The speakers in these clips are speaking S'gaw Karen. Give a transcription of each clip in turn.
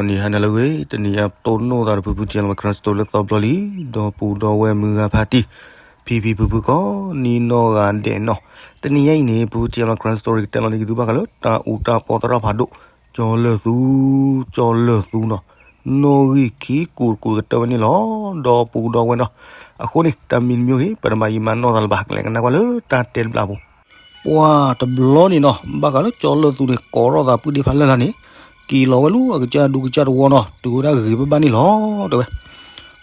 နံၤဟါနၤလၢအဂ့ၤ, တနံၤအံၤပတိၢ်နီၣ်သးဒီးဖုဖု T M Kran Story လၢသီဘျီလံ, ဒီပုၢ်ဒီဝဲၢ်မုၢ်ဂၤဖါတံၢ်, ဖံဖံဖုဖုကိးနံၤနီၢ်ဂၤဒဲးနီၤ, တနံၤအံၤန့ၣ် ဖုဖု T M Kran Story ကတဲလီၤန့ၢ်က့ၤသုဘၣ်ဃးလၢတၢ်အူတၢ်ပီသရၣ်ဖးဒိၣ် ကၠီလၢၢ်သူ, ကၠီလၢၢ်သူနီၤ, နီၣ်ဂံၢ်ခံကူာ်တကူာ်ကတၢၢ်ဝဲန့ၣ်လီၤ, ဒီပုၢ်ဒီဝဲၢ်နီၤ, အဃိန့ၣ် တၢ်မံၤတမံၤဂ့ၤ ပတမၤယံာ်မၤနီၢ်သးလၢၤဘၣ်, ကလဲၤကနၣ်ကွၢ်လၢတၢ်တဲတဘျီအပူၤ ပှၤတဘျီန့ၣ်နီၤ, ဘၣ်ဃးလၢကၠီလၢၢ်သူန့ၣ် ကိးထီၣ်သးပုၢ်ဒ့ဖးလၢ်လၢ်န့ၣ်, က့ၤလီၤဝဲလၢအကစၢ်ဒူကစၢ်တဝီနီၤ, တုၤဝဲဒၣ်ဂ့ၤဘၣ်ဘၣ်န့ၣ်လီၤ, တဲဝဲ.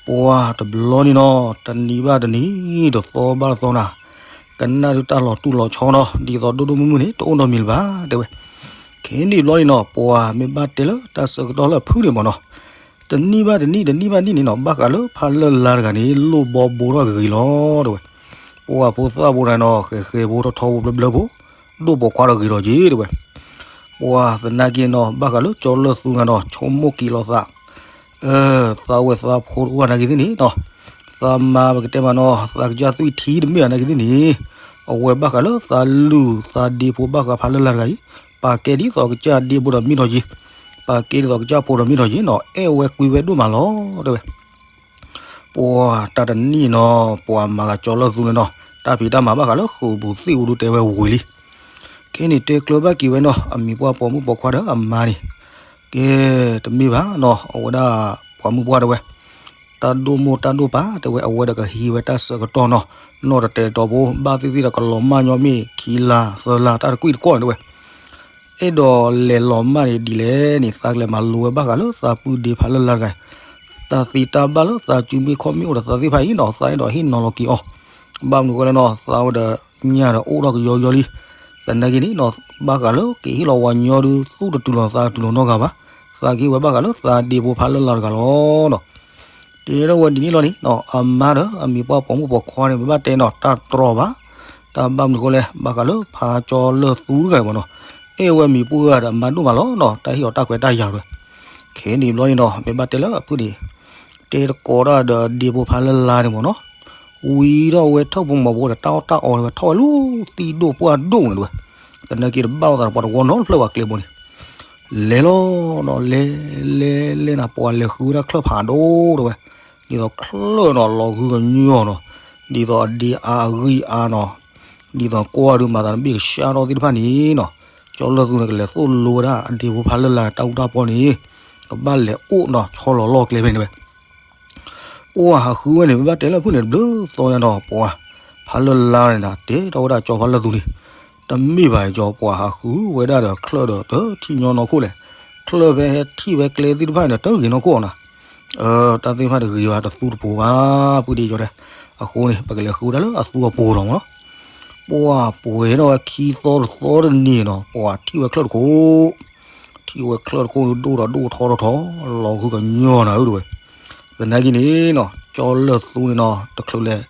ပှၤတဘျီန့ၣ်နီၤ, တနံၤဘၣ်တနံၤ, တသီဘၣ်တသီနၤ, ကနၣ်ဒုးတၢ်လီၤတူၢ်လီၤဆီနီၤ, ဒ်သိးဒိၣ်ဒိၣ်မုၢ်မုၢ်န့ၣ် တအိၣ်နီတမံၤလၢၤဘၣ်, တဲဝဲ. ခဲန့ၣ်ဘျီန့ၣ်နီၤ, ပှၤမ့ၢ်ဘၣ်တဲလၢတၢ်ဆၢကတီၢ်လၢအဖုၣ်န့ၣ်မ့ၢ်နီၤ, တနံၣ်ဘၣ်တနံၣ် တနံၣ်ဘၣ်နံၣ်န့ၣ်နီၤ, ဘၣ်ဃးလၢဖးလၢ်လၢ်တဂၤန့ၣ် လိၣ်ဘီဘိထီၣ်ဂ့ၤလီၤ, တဲဝဲ. ပှၤဖိသၣ်ဖိတဂၤနီၤ, ဃဲးဃဲးဖိထီထီဖိဘျၢဘျၢဖိ, ဒိၣ်ပိာ်ခွါထီၣ်ဂ့ၤထီၣ်က့ၤ, တဲဝဲ. ပှၤသနာ်က့နီၤ, ဘၣ်ဃးလၢကၠီလၢၢ်သူတဂၤနီၤ, ဆိကမိၣ်က့ၤလီၤသး သးဝဲသးဖိတအိၣ်ဘၣ်နာ်က့ၤသ့ၣ်န့ၣ်နီၤ, သးမါပကတဲမးနီၤ, သးကစၢ်သွံၣ်ထံတမ့ၢ်နာ်က့ၤသ့ၣ်န့ၣ်, အဝဲဘၣ်ဃးလၢသးလုၢ်သးဒ့ဖိဘၣ်ဃးဖးလၢ်လၢ်တဂၤအံၤ, ပာ်ကဲဒ်သိးကစၢ်ဒ့ဖိဒီးမံထီၣ်က့ၤ, ပာ်ကဲဒ်သိးကစၢ်ဖိဒီးမံထီၣ်က့ၤနီၤ, အဲၣ်ဝဲကွံဝဲဒိၣ်မးလီၤ, တဲဝဲ. ပှၤတၢ်တနံၣ်နီၤ, ပှၤမၤသးကၠီလၢၢ်သူန့ၣ်နီၤ, တၢ်ဖံးတၢ်မၤဘၣ်ဃးလၢဃုာ်ပူၤသ့ၣ်ပူၤဒုးတဲဝဲဝံၤလံ. ခဲန့ၣ်တဲကျၢၤဘၣ်က့ၤဝဲနီၤ, အမံၤပှၢ်ပိာ်မုၣ်ပိာ်ခွါဒီးအမါန့ၣ်, ကဲ, တမ့ၢ်ဘၣ်နီၤ, အဝဲဒၣ်ပှၤမုၣ်ပှၢ်တဲဝဲ, တၢ်ဒိၣ်မိၢ်တၢ်ဒိၣ်ပၢ်တဲဝဲ, အဝဲဒီးကဟံးဝဲတၢ်ဆၢကတီၢ်နီၤ, နီၢ်တတဲာ်တီၤဖိ, ဘၣ်သ့ၣ်သ့ၣ်ဒီးကလီၤမၢ်ညီမ့ၢ်ခံလါသၢလါ တၢ်တကွံၢ်တကွီၢ်န့ၣ်တဲဝဲ. အဲၣ်ဒိးလဲၤလီၤမၢ်န့ၣ်ဒ်လဲၣ်န့ၣ်, သးကလဲၤမၤလိဝဲဘၣ်ဃးလၢသးပုၢ်ဒ့ဖးလၢ်လၢ်တဂၤ, တၢ်သ့တၢ်ဘၣ်လၢသးစုမ့ၢ်ခီၣ်မ့ၢ်အိၣ်ဒီးသးသ့ၣ်တဖၣ်အံၤနီၤ, သးဟ့ၣ်နီၤလီၤက့ၤအီၤ. ဘၣ်မနုၤဃိလဲၣ်နီၤ, သးဝဲဒီးညၣ်ဒီးအိၣ်ထီၣ်ကယီယီလံ. သနာ်က့န့ၣ်နီၤ, ဘၣ်ဃးလၢက့ၤဟ့ၣ်လီၤဝဲညီဒုး သူၣ်တတုၤလီၤသးတတုၤလီၤနီတဂၤဘၣ်. သးကဟ့ၣ်ဝဲဘၣ်ဃးလၢသးဒ့ဖိဖးလၢ်လၢ်တဂၤလီၤနီၤ. တဲထီၣ်ဝဲဒ်န့ၣ်လီၤန့ၣ်နီၤ, အမါဒီးအမံၤပှၢ်ပိာ်မုၣ်ပိာ်ခွါန့ၣ် ပဘၣ်တဲနီၤ တၢ်တြီဘၣ်. တၢ်ဘၣ်မနုၤဃိလဲၣ်, ဘၣ်ဃးလၢဖးကၠီလၢၢ်သူတဂၤန့ၣ်မ့ၢ်နီၤ, အဲၣ်ဝဲမံၤပှၢ်ဒီးအမါဒိၣ်မးလီၤနီၤ, တၢ်ဟ့ၣ်အီၤတၢ်ခွဲးတၢ်ယာ်ဝဲ. ခဲန့ၣ်ဘျီန့ၣ်နီၤ, မ့ၢ်ဘၣ်တဲလၢအဖုၣ်န့ၣ်, တဲတကိးတၢ်ဒီးဒ့ဖိဖးလၢ်လၢ်န့ၣ်မ့ၢ်နီၤ, ဝံၤထီၣ်ဝဲထၢၣ်ဖိမီၤဖိဒီးတၢ်အီၣ်တၢ်အီဝဲ ထီၣ်ဝဲလၢသံၣ်ဒိၣ်ပှၢ်ဒိၣ်န့ၣ်ဝဲ. သနာ်က့တဘၣ်လိာ်သးဒီးပှၤတဝီနီတဖျၢၣ်ဘၣ်ကျဲဘိန့ၣ် လဲၤလီၤနီၤ, လဲၤ လဲၤ လဲၤနၤ ပှၤလဲၤဃုဝဲဒၣ်ချၢၣ်ဖးဒိၣ်တဲဝဲ, ဒ်သိးချၢၣ်နီၤ လီၤဂုကညီၤနီၤ, ဒ်သိးအဒ့အါအဂံၢ်အါနီၤ, ဒ်သိးကွၢ်ဒုးမၤသးတဘ့ၣ်ကစၢ်ထီၣ်သ့ၣ်တဖၣ်န့ၣ်နီၤ, ကၠီလၢၢ်သူန့ၣ် ကလဲၤသိၣ်လိဝဲဒၣ်အဒ့ဖိဖးလၢ်လၢ်တၢ်အူတၢ်ပီန့ၣ်, ကဘၣ်လဲၤအိၣ်နီၤ ဆီလီၤလီၢ်ကျဲဖဲန့ၣ်ဝဲ. ပှၤဟးဃုဝဲန့ၣ် မ့ၢ်ဘၣ်တဲလၢအဖုၣ်န့ၣ် တဘျုးသီညါနီၤ, ပှၤဖးလၢ်လၢ်န့ၣ် တဲထီၣ်ဝဲဒၣ်ကၠီဖးလၢၢ်သူန့ၣ်, တမ့ၢ်ဘၣ်ကၠီ ပှၤဟးဃုဝဲဒၣ်ဒီးချၢၣ်ဒီးတထံၣ်ညီနီၢ်ခိၣ်လဲၣ်, ချၢၣ်ဖဲဟဲထံၣ်ဝဲကျဲသ့ၣ်တဖၣ်န့ၣ် တဂ့ၤနီၢ်ခိၣ်အီၤနၤ, တၢ်သ့ၣ်တဖၣ်တဂ့ၤဘၣ် တသူတပူၤဘၣ်, ပုၢ်ဒ့ကၠီတဲ, အဃိန့ၣ် ပကလဲၤဃုဝဲဒၣ်လၢအသူအပူၤလီၤမ့ၢ်နီၤ. ပှၤပှဲၤထီၣ်ဝဲခံသီတသီတနံၤနီၤ, ပှၤထံၣ်ဝဲချၢၣ်တခိၣ် ထံၣ်ဝဲချၢၣ်တခိၣ်ဒိၣ်ဒီးဒိၣ်ထီထီထီ, လီၤဂုကညီၤနၤဧၢတဲဝဲ. သနာ်က့န့ၣ်နီၤ, ကၠီလၢၢ်သူန့ၣ်နီၤ, တချုးလဲၤ,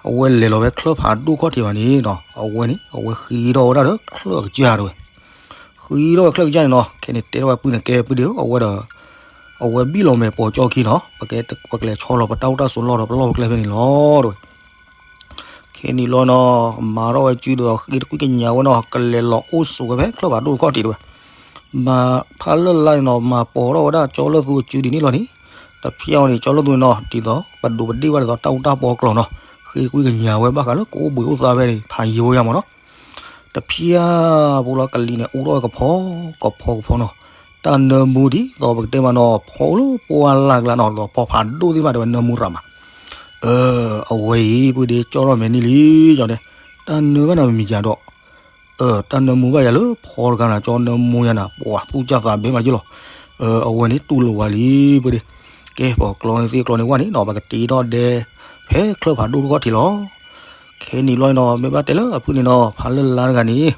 အဝဲလဲၤလီၤဝဲချၢၣ်ဖးဒိၣ်ခီၣ်ထံးဘၣ်န့ၣ်နီၤ, အဝဲန့ၣ် အဝဲဃ့ထီၣ်ဝဲဒၣ်ဒီးချၢၣ်အကစၢ်တဲဝဲ. ဃ့ထီၣ်ဝဲချၢၣ်ကစၢ်န့ၣ်နီၤ, ခဲန့ၣ်တဲထီၣ်ဝဲပုၢ်န့ၣ် ကဲပုၢ်ဒ့ဧၢ, အဝဲဒီး အဝဲဘံၣ်လီၤမဲာ်ပိာ်ကၠီခံနီၤ, ပကလဲၤဆီလီၤပတၢ်အိၣ်တၢ်ဆိးလီၢ်ဒီးပလီၢ်ပကျဲဖဲန့ၣ်လီၤတဲဝဲ. ခဲန့ၣ်လီၤနီၤ, မၤထီၣ်ဝဲစုဒီးဃ့တကွံၢ်ကညးဝဲနီၤ, ကလဲၤလီၤအိၣ်ဆိးဝဲဖဲချၢၣ်ဖးဒိၣ်တခီၣ်ထံးတဲဝဲ. မၤဖးလၢ်လၢ်န့ၣ်နီၤ, မၤပိာ်ထီၣ်ဝဲဒၣ်ကၠီလၢၢ်သူအစုဒ်န့ၣ်လီၤန့ၣ်, တဖျၢၣ်အံၤန့ၣ် ကၠီလၢၢ်သူန့ၣ်နီၤ, ဒ်သိးပဒိးပဒ့ၣ်ဝဲဒ်သိးတၢ်အူတၢ်ပီအကျိၤနီၤ, ဃ့တကွံၢ်ကညးဝဲဘၣ်ဃးလၢကအိၣ်ဘှံးအိၣ်သါဖဲန့ၣ် ဖးယံၤဝဲယါမ့ၢ်နီၤ. တဖျၢၣ်ဖိလီၤကလံၤန့ၣ် အူထီၣ်ဝဲကဖီကဖီကဖီနီၤ, တၢ်နၢမူဒ်သိးပကတဲမးနီၤ, ဖီအိၣ်လၢပှၢ်လၢ်ကျါနီၤ, ဒီးဖီဖးဒိၣ်သ့ၣ်တဖၣ်တဲဝဲနၢမူရၤမး. အဝဲအံၤ ပုၢ်ဒ့ကၠီထီၣ်မဲာ်န့ၢ်လံ, ကၠီတဲ, တၢ်နၢဘၣ်နၤမံၤယၤဒီး, တၢ်နၢမူဘၣ်ယၤလၢဖီတခါနၤ, ကၠီနၢမူယၤနၤ, ပှၤသူၣ်ကၢ်သးဘဲမးယ့ၢ်လီၤ. အဝဲန့ၣ်တူၢ်လိာ်ဝဲလံ ပုၢ်ဒ့. ကဲ ပှၤကျီန့ၣ်သ့ၣ်ကျီန့ၣ်ဝဲန့ၣ်နီၤ, ပကတ့ထီၣ်ဒဲ ဖဲချၢၣ်ဖးဒိၣ်တခီၣ်ထံးလီၤ. ခဲန့ၣ်လီၤနီၤ, မ့ၢ်ဘၣ်တဲလၢအဖုၣ်န့ၣ်နီၤ, ဖးလၢ်လၢ်တဂၤန့ၣ်,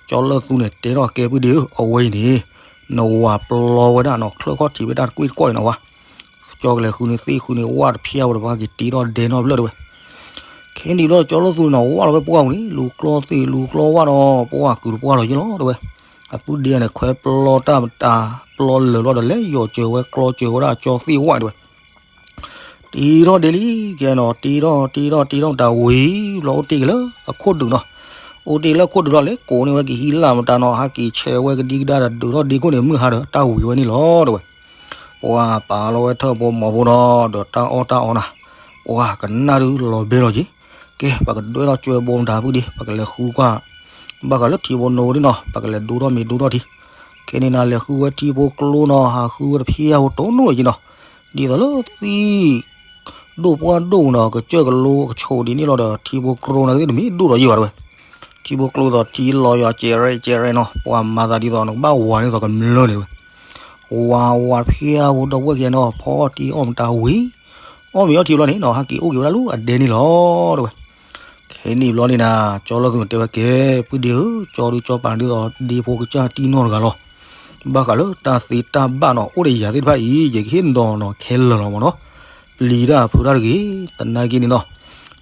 ကၠီလၢၢ်သူန့ၣ် တဲထီၣ်ကဲပုၢ်ဒ့ဧၢ, အဝဲအံၤန့ၣ်, နဝၤပျီဝဲဒၣ်နီၤ, ချၢၣ်ခီၣ်ထံးဖဲတၢ်တကွံၢ်တကွီၢ်အံၤနီၤဝဲ, ကၠီကလဲၤဃုန့ၢ်သ့ၣ်ဃုန့ၢ်ဝၣ်တဖျၢၣ်ဝဲဒီး ပှၤက့ၤတ့ထီၣ်ဒဲနီတဖျၢၣ်တဲဝဲ. ခဲန့ၣ်လီၤ ကၠီလၢၢ်သူန့ၣ်နီၤ, ဝၣ်လီၤဖဲပှၢ်ပူၤန့ၣ်, လူၤကျီသ့ၣ်လူၤကျီဝၣ်ဒီး ပှၢ်ကုာ်တပှၢ်လီၤယ့ၢ်လီၤတဲဝဲ. အပုၢ်ဒ့န့ၣ် ခွဲပျီတၢ်မတၤ, ပျီလၢာ်လီၤဒီး လဲၤယီၤစၢၤဝဲကျီစၢၤဝဲဒၣ်ကၠီသ့ၣ်ဝၣ်တဲဝဲ. တ့ထီၣ်ဒဲလံ, ကဲနီၤ, တ့ထီၣ်တ့ထီၣ်တ့ထီၣ်မတၤဝံၤ, ဘျီအိၣ်တ့ၢ်က့ၤလၢအခိၣ်ဒုးနီၤ. အိၣ်တ့ၢ်လၢအခိၣ်ဒုးဒီး လဲၤကိးန့ၢ်ဝဲကဟံးလၢ်မတၤနီၤ, ဟးက့ၤဆဲးဝဲကဒံကဒါဒီး ဒုးထီၣ်ဒ့ခိၣ်န့ၣ် မုၢ်ဟါဒီး တၢ်ဝံၤဝဲန့ၣ်လီၤတဲဝဲ. ပှၤပာ်လီၤဝဲထၢၣ်ဖိမီၤဖိနီၤ ဒီးတၢ်အီၣ်တၢ်အီနၤ, ပှၤကနၣ်ဒုးလီၤဘဲလီၤက့ၤ, ကဲ ပကဒွဲၣ်ထီၣ်ကၠွဲဘိမတၤဖုဒံး ပကလဲၤဃုကွၢ် ဘၣ်ဃးလၢထံဖိနိဖိဒံးနီၤ ပကလဲၤဒိထီၣ်မ့ၤဒိထီၣ်ထံ, ခဲန့ၣ်နၤလဲၤဃုဝဲထံဖိကျိနီၤ ဟးဃုဝဲတဖျၢၣ်ဖိတိၢ်နီၢ်လီၤက့ၤနီၤ, ဒ်သိးလၢသံ ဒိၣ်ပှၢ်ဒိၣ်နီၤ ကစၢၢ်ကလိကဆိးဒ်န့ၣ်လီၤဒီး ထံဖိကျိနၤကသ့ၣ်တမ့ၢ်ဒိၣ်ဒီးယံာ်ဘၣ်တဝဲ, ထံဖိကျိသိးထံလီၤယွၤကဲးရဲကဲးရဲနီၤ ပှၤမၤသးဒ်သိးနကဘၣ်ဝၤန့ၣ်သိးကမျၢၢ်န့ၣ်တဝဲ, ဝၤဝၤတဖျၢၣ်ဖိဒီပုၢ်ဝဲၢ်ခံဂၤနီၤ ဖီအီၣ်တံၢ်အီၣ်မတၤဝံၤ, အီၣ်မ့ၤအီထံဘျီန့ၣ်နီၤ ဟးက့ၤအိၣ်က့ၤဝဲဒၣ်လၢအဒဲန့ၣ်လီၤတဝဲ, ခဲန့ၣ်ဘျီန့ၣ်နၤ ကၠီလၢသူၣ်တဲဝဲကဲ ပုၢ်ဒ့ဧၢ ကၠီဒုးကၠီပာ်ဒ်သိးဒ့ဖိကစၢ်တံၢ်နီၢ်တဂၤလီၤ, ဘၣ်ဃးလၢတၢ်သ့တၢ်ဘၣ်နီၤ အိၣ်ဒီးယၤသ့ၣ်တဖၣ်အံၤ ယကဟ့ၣ်နီၤနီၤခဲလၢာ်လီၤမ့ၢ်နီၤ, ပျံၤတၢ်ဖုးတၢ်တဂ့ၤ, သနာ်က့န့ၣ်နီၤ,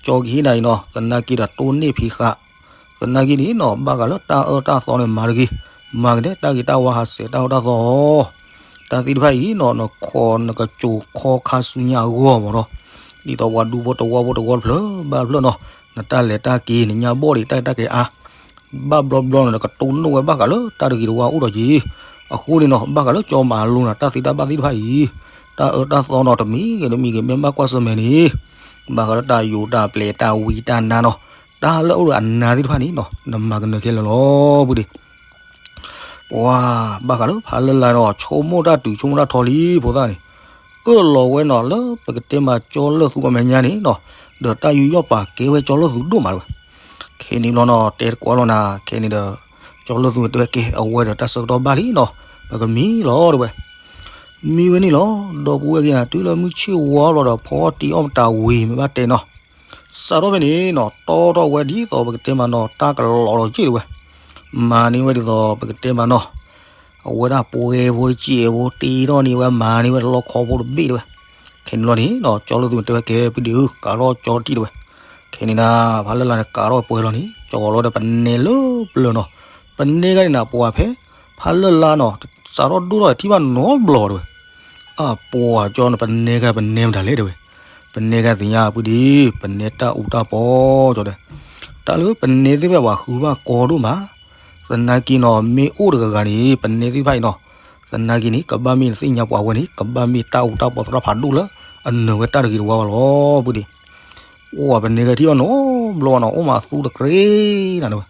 ကၠီကဟ့ၣ်နၤအံၤနီၤ သနာ်က့ဒီးတိၢ်နီၣ်ဖံးဃာ်, သနာ်က့န့ၣ်နီၤ ဘၣ်ဃးလၢတၢ်အၢတၢ်သီန့ၣ်မၤတဂ့ၤ, မၤကဒဲတၢ်ဂ့ၤတၢ်ဝါဟးဆှဲးတၢ်အၢတၢ်သီ တၢ်သ့ၣ်တဖၣ်အံၤနီၤ နခိးနကစိၤခီခါဆူညါအဂီၢ်မ့ၢ်နီၤ, ဒ်သိးပှၤဒူဖိတဝီဖိတဝီတဖျၢၣ်ဘၣ်တဖျၢၣ်နီၤ, နတၢ်လဲၤတၢ်က့ၤ နညါဘီၣ်ဒံးတၢ်က့ၤတၢ်က့ၤအါ, ဘၣ်ဘျီဘျီနီၤ နကတိၢ်နီၣ်ဝဲဘၣ်ဃးလၢတၢ်တဂ့ၤတဝါအိၣ်ဒီးက့ၤ, အဃိန့ၣ်နီၤ ဘၣ်ဃးလၢကၠီမၤလိနၤတၢ်သ့တၢ်ဘၣ်သ့ၣ်တဖၣ်အံၤ, တၢ်အၢတၢ်သီနီၤ တမံၤဂ့ၤတမံၤဂ့ၤ မ့ၢ်ဘၣ်ကွၢ်ဆၢၣ်မဲာ်န့ၣ်, ဘၣ်ဃးလၢတၢ်ယိာ်တၢ်ပျဲၤတၢ်ဝံတၢ်နါနီၤ, တၢ်လၢအိၣ်ဒီးအနါသ့ၣ်တဖၣ်န့ၣ်နီၤ နမၤကနၢၤခဲလၢာ်လီၤ ပုၢ်ဒ့ ပှၤဘၣ်ဃးလၢဖးလၢ်လၢ်နီၤ ဆိကမိၣ်တၢ်တုၤဆိကမိၣ်တၢ်ထီလံဖိသၣ်န့ၣ်, အၢၣ်လီၤဝဲနီၤ လၢပကတဲမးကၠီလၢသူအမဲာ်ညါန့ၣ်နီၤ, ဒီးတၢ်ယူးယီၣ်ပာ်ကဲဝဲကၠီလၢသူဒိၣ်မးတဝဲ, ခဲန့ၣ်ဘျီနီၤ တဲတကွီၢ်လီၤနၤ ခဲန့ၣ်ဒီး ကၠီလၢသူတဲဝဲကဲ အဝဲဒီးတၢ်ဆၢကတီၢ်ဘၣ်လံနီၤ ပကမံလီၤတဝဲ မံဝဲန့ၣ်လီၤ ဒီပုၢ်ဝဲၢ်ခံဂၤ တုၤလၢမုၢ်ဆ့ၣ်ဝါဘျီဒီး ဖီအီၣ်တံၢ်အီၣ်မတၤဝံၤ မ့ၢ်ဘၣ်တဲနီၤ, စးထီၣ်ဖဲန့ၣ်နီၤ တီထီၣ်ဝဲဒ်သိးပကတဲမးနီၤ တၢ်ကလီၤလီၤက့ၢ်တဝဲ, မၤန့ၢ်ဝဲဒ်သိးပကတဲမးနီၤ, အဝဲဒၣ်ပှဲၤဖိတစဲးဖိ တ့ထီၣ်န့ၢ်ဝဲမၤန့ၢ်ဝဲတလီခီဖိတဘ့ၣ်တဝဲ, ခဲန့ၣ်လီၤန့ၣ်နီၤ ကၠီလၢသူတဲဝဲကဲ ပုၢ်ဒ့ဧၢ ကးထီၣ်ကၠီတံၢ်တဝဲ, ခဲန့ၣ်နၤ ဖးလၢ်လၢ်န့ၣ် ကးထီၣ်ပှဲၤလီၤန့ၣ် ကၠီလီၤဒီးပနဲလၢပျၢၤနီၤ, ပနဲဂၤန့ၣ်နၤ ပှၤဖဲ ဖးလၢ်လၢ်နီၤ စးထီၣ်ဒိၣ်ထီၣ်ထံၣ်ဘၣ်နီတဘျီတဝဲ, အပှၤကၠီန့ၣ် ပနဲဂၤပနဲမတၤလဲၣ်တဝဲ, ပနဲဂၤသ့ၣ်ညါပုၢ်ဒ့ ပနဲတၢ်အူတၢ်ပီကၠီတဲ, တၢ်လၢပနဲသ့ၣ်တဖၣ်ပှၤဃုဘၣ်ကီဒိၣ်မး, သနာ်က့နီၤ မ့ၢ်အိၣ်တဂၤဂၤန့ၣ် ပနဲသ့ၣ်တဖၣ်အံၤနီၤ, သနာ်က့န့ၣ် ကဘၣ်မ့ၢ်နသ့ၣ်ညါပှၤဝဲန့ၣ် ကဘၣ်မ့ၢ်တၢ်အူတၢ်ပီသရၣ်ဖးဒိၣ်လၢ အနၢၤဝဲတၢ်တဂ့ၤတဝါဘၣ်လီၤ ပုၢ်ဒ့, အိၣ်ပနဲဂၤထံၣ်ဘၣ်နီတဘျီနီၤ အိၣ်မးသူတကြ့းနၤတဝဲ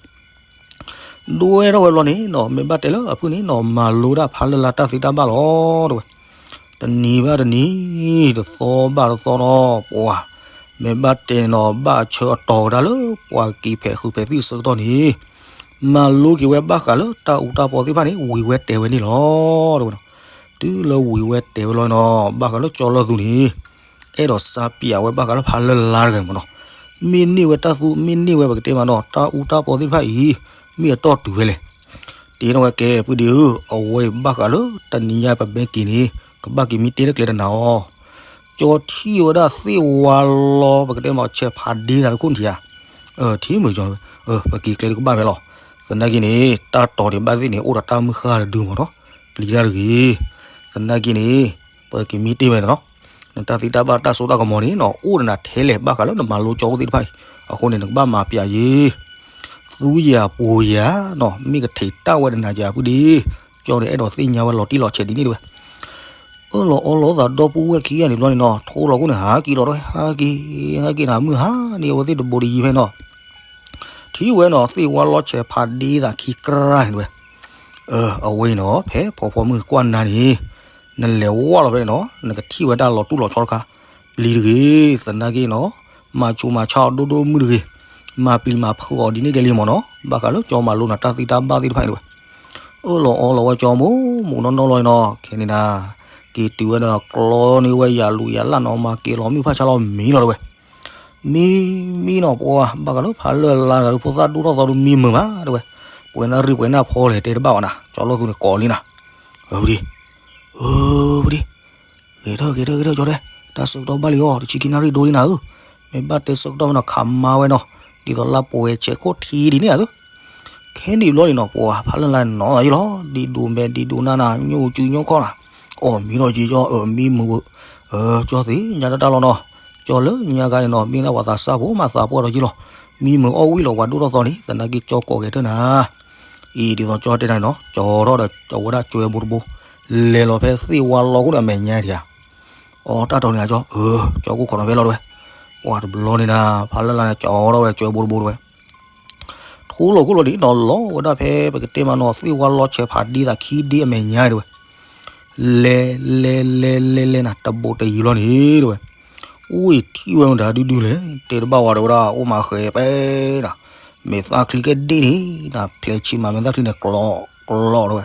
ဒွဲထီၣ်ဝဲဘျီန့ၣ်နီၤ မ့ၢ်ဘၣ်တဲလၢအဖုၣ်န့ၣ်နီၤ မၤလိဒၣ်ဖးလၢ်လၢ်တၢ်သ့တၢ်ဘၣ်လီၤ တဝဲ, တနံၤဘၣ်တနံၤ တသီဘၣ်တသီနီၤ ပှၤ မ့ၢ်ဘၣ်တဲနီၤ ဘၣ်အဆၢအတီၤကဒါလၢ ပှၤက့ၤဖဲးဃုာ်ဖဲးသံၣ်အဆၢကတီၢ်န့ၣ် မၤလိက့ၤဝဲဘၣ်ဃးလၢတၢ်အူတၢ်ပီသ့ၣ်တဖၣ်န့ၣ် ဝံၤဝဲတဲဝဲန့ၣ်လီၤ တဝဲနီၤ, တုၤလၢဝံၤဝဲတဲဝဲလီၤနီၤ ဘၣ်ဃးလၢကၠီလၢသူန့ၣ် အဲၣ်ဒိးစါပၠးဝဲဘၣ်ဃးလၢဖးလၢ်လၢ်တဂၤမ့ၢ်နီၤ, မ့ၢ်န့ၢ်ဝဲတၢ်သူ မ့ၢ်န့ၢ်ဝဲပကတဲမးနီၤ တၢ်အူတၢ်ပီသ့ၣ်တဖၣ်အံၤ မ့ၢ်အတီၢ်တုၤဝဲလဲၣ်, တဲထီၣ်ဝဲကဲ ပုၢ်ဒ့ဧၢ အဝဲအံၤဘၣ်ဃးလၢတနံၤညါပမ့ၢ်က့ၤန့ၣ် ကဘၣ်က့ၤမံတ့ၢ်လၢကျဲတနၤအီၤ, ကၠီထံၣ်ဝဲဒၣ်သ့ၣ်ဝါလီၤ ပကတဲမးဆဲးဖးဒ့သးတခိၣ်နထံၣ်ဧါ, ထံၣ်မုာ်ကၠီ ပက့ၤကျဲဒုးကဘၣ်ဖဲလီၤ, သနာ်က့န့ၣ် တၢ်တီၤဒံးဘၣ်သ့ၣ်န့ၣ် အိၣ်ဒီးတၢ်မုၢ်ဃၢ်တဒုမ့ၢ်နီၤ, ပျံၤတၢ်တဂ့ၤ, သနာ်က့န့ၣ် ပက့ၤမံတ့ၢ်ဝဲနီၤ, နတၢ်သ့တၢ်ဘၣ်တၢ်စိတၢ်ကမီၤန့ၣ်နီၤ အိၣ်ဒီးနၤထဲလဲၣ် ဘၣ်ဃးလၢနမၤလိကၠီဖိသ့ၣ်တဖၣ်အံၤ, အဃိန့ၣ် နကဘၣ်မၤပၠးယ့ၣ် သူယၤပူၤယၤနီၤ မ့ၢ်ကထံးတၢ်ဝဲဒီးနၤယၤပုၢ်ဒ့, ကၠီန့ၣ်အဲၣ်ဒိးသ့ၣ်ညါဝဲလီၤတံၢ်လီၤဆဲးဒ်န့ၣ်တဝဲ, အၢၣ်လီၤအီလီၤသးဒီပုၢ်ဝဲၢ်ခံဂၤန့ၣ်ဘျီန့ၣ်နီၤ ထိလီၤခိၣ်န့ၣ် ဟးက့ၤလီၤတဝဲ ဟးက့ၤ ဟဲက့ၤနၤမုၢ်ဟါန့ၣ် အဝဲသ့ၣ်တဘိးတယံၤဖဲနီၤ, ထံၣ်ဝဲနီၤ သ့ၣ်ဝါလီၤဆဲးဖးဒ့သးခံကြၢးန့ၣ်တဝဲ, အဝဲအံၤနီၤ ဖဲဖီဖီမုၢ်ကွၢ်နၤန့ၣ် နလဲၤဝဲလီၤဖဲနီၤ နကထံၣ်ဝဲဒၣ်လီၤတူၢ်လီၤဆီတခါ, ပျံၤတဂ့ၤ သနာ်က့နီၤ, မၤဆူးမၤဆါအီၤဒိၣ်ဒိၣ်မုၢ်တဂ့ၤ, မၤပျံၤမၤဖုးအီၤဒ်န့ၣ်ကဲလံမ့ၢ်နီၤ, ဘၣ်ဃးလၢကၠီမၤလိနၤတၢ်သ့တၢ်ဘၣ်သ့ၣ်တဖၣ်အံၤတဝဲ, အၢၣ်လီၤအီလီၤဝဲကၠီမိၢ်မိၢ်နီၢ်နီၢ်လီၤနီၤ, ခဲန့ၣ်ဒၣ် က့ၤတုၤဝဲဒီးကျီန့ၢ်ဝဲယၤလူၤယၤလၢ်နီၤ မၤက့ၤလီၤမုၢ်ဖးဆါလီၤမံလီၤတဝဲ, မံမံနီၤ ပှၤဘၣ်ဃးလၢဖးလၢ်လၢ်တဂၤဒီး ဖိသၣ်ဒိၣ်ထီၣ်သီဒုးမံမုာ်မးတဝဲ, ပှဲၤနၣ်ရံၣ်ပှဲၤနၣ်ဖီလဲၣ်တဲတဘၣ်ဝဲနၤ ကၠီလိာ်သူန့ၣ်ကိးလံနၤ, အဝဲဒ် အဝဲဒ် ဂ့ၤထၢၣ်ဂ့ၤထၢၣ်ဂ့ၤထၢၣ်ကၠီတဲ, တၢ်ဆၢကတီၢ်ဘၣ်လံအီၤ တဆံခံနၣ်ရံၣ်ဒိလံနၤဧၢ, မ့ၢ်ဘၣ်တဲဆၢကတီၢ်ဖဲနီၤ ခးမါဝဲနီၤ, ဒ်သိးလၢပှဲၤဆဲးခိၣ်ထံဒ်န့ၣ်ဧါသု, ခဲန့ၣ်ဘျီန့ၣ်နီၤ ပှၤဖးလၢ်လၢ်နီၤယလီၤ, ဒံးဒိးမဲာ်ဒံးဒိးနၢ်နၤ ညိၣ်ကၠူညိၣ်ခီၣ်နၤ, အီၣ်မံဒီးယံာ်ကၠီ အၢမံမုာ်ဝဲ, ကၠီသ့ၣ်ညါတၢ်တၢ်လီၤနီၤ, ကၠီလၢညါခါန့ၣ်နီၤ မ့ၢ်ဒၣ်ပှၤသးစၢ်ဖိမၤသးပှၢ်ဒီးယလီၤ, မံမုာ်အီၣ်ဝံၣ်လီၤပှၤဒိၣ်ထီၣ်သီန့ၣ် သနာ်က့ကၠီကိးဂဲၤထၢၣ်နၤ အံၤဒ်သိးကၠီတဲနၤနီၤ ကၠီထီၣ်ဒီးအဝဲဒၣ်ကၠွဲဘိတဘိ, လဲၤလီၤဖဲသ့ၣ်ဝါလီခိၣ်န့ၣ်အမဲာ်ညါဒံးဧါ. အီ တၢ်တီၤန့ၣ်အကၠီ အၢ ကၠီကိၢ်ခိးနီၤဖဲလီၤတဲဝဲ. ပှၤတဘျီန့ၣ်နၤ ဖးလၢ်လါန့ၣ် ကၠီဒီးဝဲကၠီဘိတဘိတဲဝဲ ထူလီၤခိၣ်လီၤဒံးနီၤ လီၤဝဲဒၣ်ဖဲပကတဲမးနီၤ သ့ၣ်ဝါလီဆဲးဖးဒ့သးခံဒ့အမဲာ်ညါတဲဝဲ. လဲၤ လဲၤ လဲၤ လဲၤ လဲၤနၤ တဘိးတယံၤလီၤန့ၣ်တဲဝဲ. ဝံၤထံၣ်ဝဲမတၤဒုဒုလဲၣ် တဲတဘၣ်ဝဲဒီးဝဲဒၣ် အိၣ်မးဃဲၤပဲနၤ, မ့ၢ်သၣ်ချံကဲဒ့န့ၣ်နၤ ဖျဲးဆံးမး မ့ၢ်သၣ်ချံန့ၣ် ကျီ ကျီတဲဝဲ.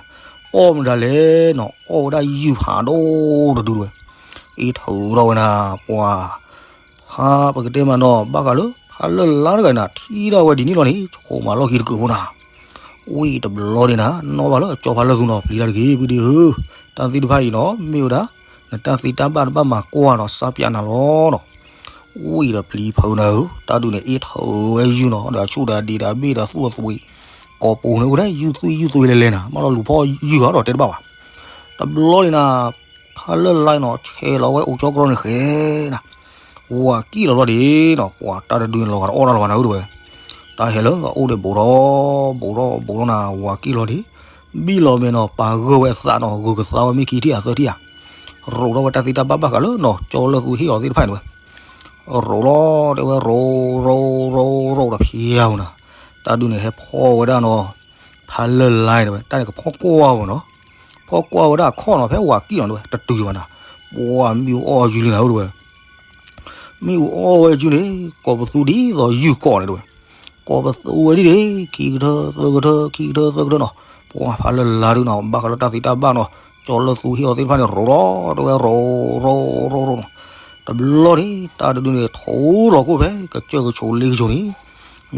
အီၣ်မတၤလဲၣ်နီၤ အီၣ်ဝဲဒၣ်ယုၢ်ဖးဒိၣ်တဒုတဲဝဲ. အ့ၣ်ထုးထီၣ်ဝဲနၤ ပှၤ ဖါပကတဲမးနီၤ ဘၣ်ဃးလၢ ဖါလၢ်လါတဂၤနၤ ထံၣ်ဒၣ်ဝဲဒ်န့ၣ်လီၤန့ၣ် ဆိကမိၣ်လီၢ်ခံတကုာ်ဖိနၤ. ဝံၤတဘျီန့ၣ်နၤ နီၣ်ဘၣ်လၢကၠီဖါလၢ်သူနီၤ ပျံၤတၢ်တဂ့ၤ ပုၢ်ဒ့ဧၢ, တၢ်သ့ၣ်တဖၣ်အံၤနီၤ မ့ၢ်ဝဲဒၣ် နတၢ်သ့တၢ်ဘၣ်တဘၣ်မၤကွၢ်နီၤ စၢ်ပၠးနၤလီၤနီၤ. ဝံၤဒီးပျံၤဖုးနၤဧၢ တၢ်ဒုးန့ၣ် အ့ၣ်ထုးဝဲယုၢ်နီၤ ဒီးအဆူၣ်ဒီးအဒံးဒီးအဘ့ၣ်ဒီးသူၣ်အသွံး ကိာ်ပူၤန့ၣ်အိၣ်ဒၣ် ယုၢ်သွံၣ်ယုၢ်သွံၣ်လဲၤလဲၤနၤ မ့ၢ်လီၤလူၤဖီၣ်ယုၢ်ဧါဒီးတဲတဘၣ်ဘၣ်. တဘျီန့ၣ်နၤ ဖါလၢ်လါနီၤ ဆဲးလီၤဝဲအိၣ်ကၠီကြီန့ၣ်ဃဲနၤ, ဝၤကံၣ်လီၤလီၤဒံးနီၤ ပှၤတၢ်တဒုန့ၣ်လီၤဂာ်ဒီးအီၣ်တၢ်လီၤဂာ်နၤဧၢတဲဝဲ. တၢ်ဟဲလၢအအိၣ်ဒီးဘူးထီၣ်ဘူးထီၣ်ဘူးထီၣ်နၤ ဝၤကံၣ်လီၤဒံး, ဘံၣ်လီၤမဲာ်နီၤ ပာ်ဂၢၢ်ဝဲအသးနီၤ ဂုၤကသါဝဲမ့ၢ်ခံထံၣ်ဧါသၢထံၣ်ဧါ, ရိးထီၣ်ဝဲတၢ်သ့တၢ်ဘၣ်ဘၣ်ဃးလၢနီၤ ကၠီလၢၢ်သူဟ့ၣ်အီၤသ့ၣ်တဖၣ်န့ၣ်ဝဲ. ရိးလီၤတဲဝဲ ရိး ရိး ရိး ရိးဒီးဖျါဝဲနၤ, တၢ်ဒုးန့ၣ်ဟဲဖီၣ်ဝဲဒၣ်နီၤ ဖါလၢ်လါတဲဝဲ တၢ်န့ၣ်ကဖီၣ်ကွၢ်ဝဲနီၤ, ဖီၣ်ကွၢ်ဝဲဒၣ်အခီၣ်နီၤ ဖဲဝၤကံၣ်နီၤတဲဝဲ တတုၤဘၣ်နၤ, ပှၤမ့ၣ်အူအီၣ်ယုၢ်လံနၤဧၢတဲဝဲ. မ့ၣ်အူအီၣ်ဝဲယုၢ်န့ၣ် ကိးပသူဒ်သိးယုၢ်ကိးန့ၣ်တဲဝဲ, ကိးပသူဝဲဒ်န့ၣ် ခံကထၢသၢကထၢ ခံကထၢသၢကထၢနီၤ, ပှၤဖါလၢ်လါဒုနီၤ ဘၣ်ဃးလၢတၢ်သ့တၢ်ဘၣ်နီၤ ကၠီလၢၢ်သူဟ့ၣ်အီၤသ့ၣ်တဖၣ်န့ၣ် ရိးလီၤတဲဝဲ ရိး ရိး ရိး ရိးနီၤ. တဘျီန့ၣ် တၢ်တဒုန့ၣ် ထူလီၤခိၣ်ဖဲ ကစၢၢ်ကဆိးလ့ကဆိးန့ၣ်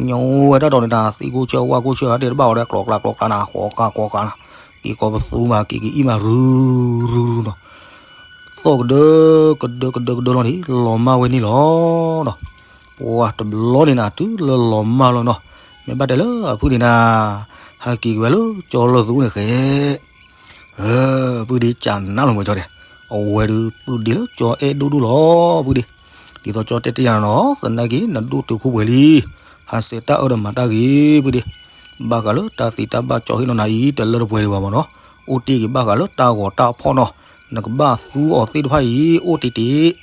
ညိဝဲတၢ်တီၤန့ၣ်နၤ သ့ၣ်ကိၢ်ဆၢဝၣ်ကိၢ်ဆၢ တဲတဘၣ်ဝဲဒၣ် ကျီကျါကျီကျါနၤ ဃီၤကျါဃီၤကျါနၤ, က့ၤကိးပသူမး က့ၤက့ၤအံၣ်မး ရုၢ် ရုၢ် ရုၢ်နီၤ, သီၣ်ကဒၢ ကဒၢ ကဒၢ ကဒၢလီၤန့ၣ် လီၤမၢ်ဝဲန့ၣ်လီၤနီၤ. ပှၤတဘျီန့ၣ်နၤ တုၤလၢလီၤမၢ်လီၤနီၤ, မ့ၢ်ဘၣ်တဲလၢအဖုၣ်န့ၣ်နၤ ဟဲက့ၤက့ၤဝဲလၢကၠီလၢၢ်သူန့ၣ်ဃဲ ပုၢ်ဒ့ကနၣ်လီၤမၢ်ကၠီဒဲး, အဝဲဒုးပုၢ်ဒ့လၢကၠီအဲၣ်ဒိၣ်ဒိၣ်လီၤ ပုၢ်ဒ့, ဒ်သိးကၠီတဲတ့ၢ်ယၤနီၤ သနာ်က့ နဒိၣ်တုာ်ခိၣ်ပှဲၤလံ, ဟးဆှဲးတၢ်အၢဒီးမၤတၢ်ဂ့ၤ ပုၢ်ဒ့, ဘၣ်ဃးလၢတၢ်သ့တၢ်ဘၣ်ကၠီဟ့ၣ်နီၤနၤအံၤ တလၢတပှဲၤဒံးဘၣ်မၢ်နီၤ, အိၣ်တ့ၢ်က့ၤဘၣ်ဃးလၢတၢ်ဂီၤတၢ်ဖီၣ်နီၤ, နကဘၣ်သူအီၤသ့ၣ်တဖၣ်အံၤ အိၣ်တ့ၢ်တ့ၢ်,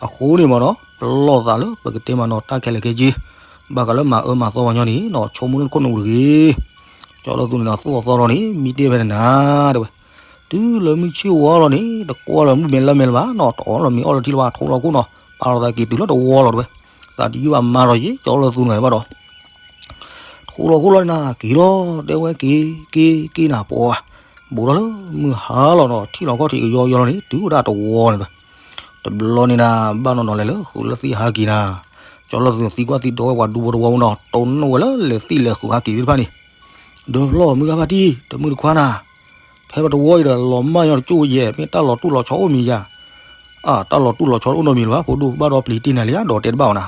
အဃိန့ၣ်မၢ်နီၤ ပလီၢ်သးလၢပကတဲမးနီၤ တၢ်ခဲလၢာ်ခဲဆ့ ဘၣ်ဃးလၢမၤအၢမၤသီပှၤညီန့ၣ်နီၤ ဆိကမိၣ်လၢနခိၣ်နူာ်တဂ့ၤ, ကၠီလၢၢ်သူန့ၣ်နီၤ သူၣ်အီၤသီလီၤန့ၣ် မံတ့ၢ်ဖဲန့ၣ်နၤ တဲဝဲ, တုၤလၢမုၢ်ဆ့ၣ်ဝါလီၤန့ၣ် တကွၢ်လီၤမုၢ်မဲာ်လါမဲာ်လၢၤဘၣ်နီၤ တအီၣ်လီၤမ့ၤအီၣ်လီၤထံလၢၤဘၣ် ထူလီၤခိၣ်နီၤ ပာ်လီၤသးက့ၤတုၤလၢတဝီလီၤတဲဝဲ, သးတယုၢ်ဘၣ်မါလီၤယ့ၣ် ကၠီလၢၢ်သူန့ၣ်ဘၣ်ဒီး ထူလီၤခိၣ်လီၤန့ၣ်နၤ က့ၤလီၤ တဲဝဲက့ၤ က့ၤ က့ၤနၤပှၤ, ဘူးထီၣ်လၢမုၢ်ဟါလီၤနီၤ ထံၣ်လီၤခီၣ်ထံးကယီကယီလီၤန့ၣ် တုၤဝဲဒၣ်တဝီန့ၣ်တဲဝဲ, တဘျီန့ၣ်နၤ ဘၣ်နီၢ်နီၢ်လဲၤလၢဃုာ်လၢသ့ၣ်ဟးက့ၤနၤ, ကၠီလၢၢ်သူသံကွၢ်သံဒိးဝဲပှၤဒူဖိတဝီမၢ်နီၤ တိၢ်နီၣ်ဝဲလၢလဲၤသ့ၣ်လဲၤဃုာ်ဟးက့ၤသ့ၣ်တဖၣ်န့ၣ်, ဒီးဖျီၣ်မုၢ်ဂၤဖါတံၢ် တမုၢ်တခွါနၤ ဖဲပတဝီအံၤဒီးလီၤမၢ်ညီတကၠိၣ်ယဲၢ် မ့ၢ်တၢ်လီၤတူၢ်လီၤဆီအိၣ်မံၤယၤ, အတၢ်လီၤတူၢ်လီၤဆီအိၣ်နီတမံၤလၢၤဘၣ် ဖိဒိၣ် ဘၣ်ဒီးပျံၤတ့ၢ်နၤလံဧါ ဒီးတဲတဘၣ်အီၤနၤ,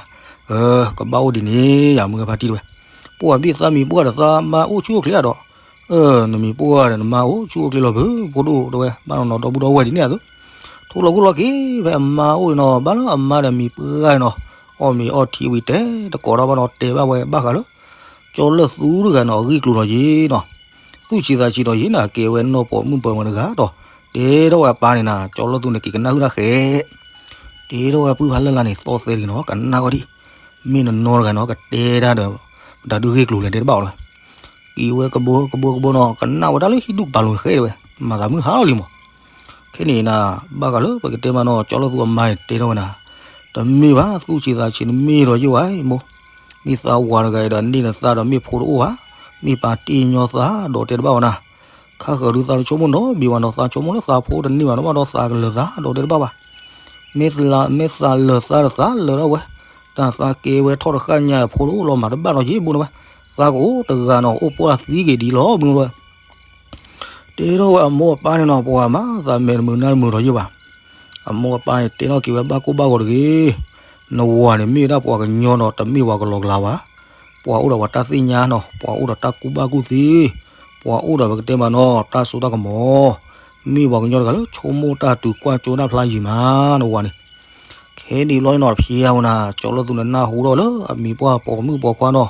ကဘၣ်အိၣ်ဒ်န့ၣ်ယၤ မုၢ်ဂၤဖါတံၢ်တဲဝဲ, ပှၤဘ့ၣ်သးမံၤပှၢ်ဒီးသးမါအိၣ်ဆူၣ်အိၣ်ချ့ဒီး, နမံၤပှၢ်ဒီးနမါအိၣ်ဆူၣ်အိၣ်ချ့လီၤဘၣ် ဖိဒိၣ်တဲဝဲ ဘၣ်နီၢ်နီၢ်ဒီပုၢ်ဒီဝဲၢ်ဒ်န့ၣ်အသိး, ထူလီၤခိၣ်လီၤက့ၤ ဖဲအမါအိၣ်န့ၣ်နီၤ ဘၣ်လၢအမါဒီးမံၤပှၢ်နီၤ, အီၣ်မ့ၤအီထံဝံၤတဲတကိးဒီးဘၣ်နီၤ တဲဘၣ်ဝဲဘၣ်ဃးလၢ ကၠီလၢၢ်သူတဂၤနီၤ အဂ့ၢ်ကျိၤနီၤယ့ၣ်နီၤ, သူၣ်ဆံးသးဆံးဒီးယ့ၣ်နၤ ကဲဝဲနီၢ်ပိာ်မုၣ်ပၢၤဝဲတဂၤဒီး, တဲထီၣ်ဝဲအပၢ်န့ၣ်နၤ ကၠီလၢၢ်သူန့ၣ်က့ၤကနၣ်ဟုၣ်တၢ်ဃဲ, တဲထီၣ်ဝဲပုၢ်ဖါလၢ်လါန့ၣ် သီၣ်သဲလံနီၤ ကနၣ်ဝဲဒံး, မ့ၢ်နနီတဂၤနီၤ ကတဲတၢ်ဒီး, ပတၢ်ဒုးဂ့ၢ်ကျိၤလဲၣ်တဲတဘၣ်အီၤလၢၤ က့ၤဝဲကဘိကဘိကဘိနီၤ ကနၣ်ဝဲတၢ်လၢဟံၣ်ဒူၣ်ကပၤလိၤဃဲတဲဝဲ, မၤသးမုၢ်ဟါလီၤလံမး, ခဲန့ၣ်နၤ, ဘၣ်ဃးလၢပကတဲမးနီၤ ကၠီလၢၢ်သူအမါန့ၣ်တဲထီၣ်ဝဲနၤ, တမ့ၢ်ဘၣ် သူၣ်ဆံးသးဆံးနမ့ၢ်ဒီးယိၣ်ဝဲမိၢ်, မ့ၢ်သးဝၤတဂၤအံၤဒီးန့ၢ်နသးဒီးမ့ၢ်ဖိတအိၣ်ဘၣ်, မ့ၢ်ပာ်တ့ၢ်ညီသးဒီးတဲတဘၣ်ဝဲနၤ, ခါဃၢၤဒုးသးတဆိကမိၣ်နီတဘ့ၣ်ဘၣ်နီၤ သးဆိကမိၣ်လၢသးဖိတန့ၢ်ဘၣ်နီၤဘၣ်ဒီးသးကလၢၤသးဒီးတဲတဘၣ်ဘၣ် မ့ၢ်သးလၢၤသးတသးလၢၤဒၣ်ဝဲ, တၢ်သးကဲဝဲထီၣ်တဃၣ်ညါအဖိတအိၣ်လီၤမးတဘၣ်နီၤယ့ၣ်ဘိန့ၣ်ဝဲ, သးကအိၣ်တဂၤနီၤ အိၣ်ပှၢ်သံက့ၤဒ်လီၤမုၢ်ဝဲ, တဲထီၣ်ဝဲအမိၢ်အပၢ်န့ၣ်နီၤ ပှၤမၤသးမဲာ်တမုာ်နါတမုာ်ဒီးယ့ၣ်ဘၣ်, အမိၢ်အပၢ်န့ၣ်တဲထီၣ်က့ၤဝဲဘၣ်ကိၢ်ဘၣ်ဂီၤတဂ့ၤ, နဝၤန့ၣ်မ့ၢ်ဝဲဒၣ်ပှၤကညီနီၤ တမ့ၢ်ပှၤကလီၤကလးဘၣ်, ပှၤအိၣ်ဒီးပှၤတၢ်သ့ၣ်ညါနီၤ ပှၤအိၣ်ဒီးတၢ်ကူၣ်ဘၣ်ကူၣ်သ့, ပှၤအိၣ်ဒီးပကတဲမးနီၤ တၢ်စိတၢ်ကမီၤ, မ့ၢ်ပှၤကညီတဂၤလၢဆိကမိၣ်တၢ်တုၤကွၢ်ကၠိတၢ်ဖျါယံၤမး နဝၤန့ၣ်, ခဲဒ်လီၤနီၤတဖျါဝဲနၤ ကၠီလၢၢ်သူန့ၣ်နၢ်ဟူထီၣ်လၢအမံၤပှၢ်ပိာ်မုၣ်ပိာ်ခွါနီၤ,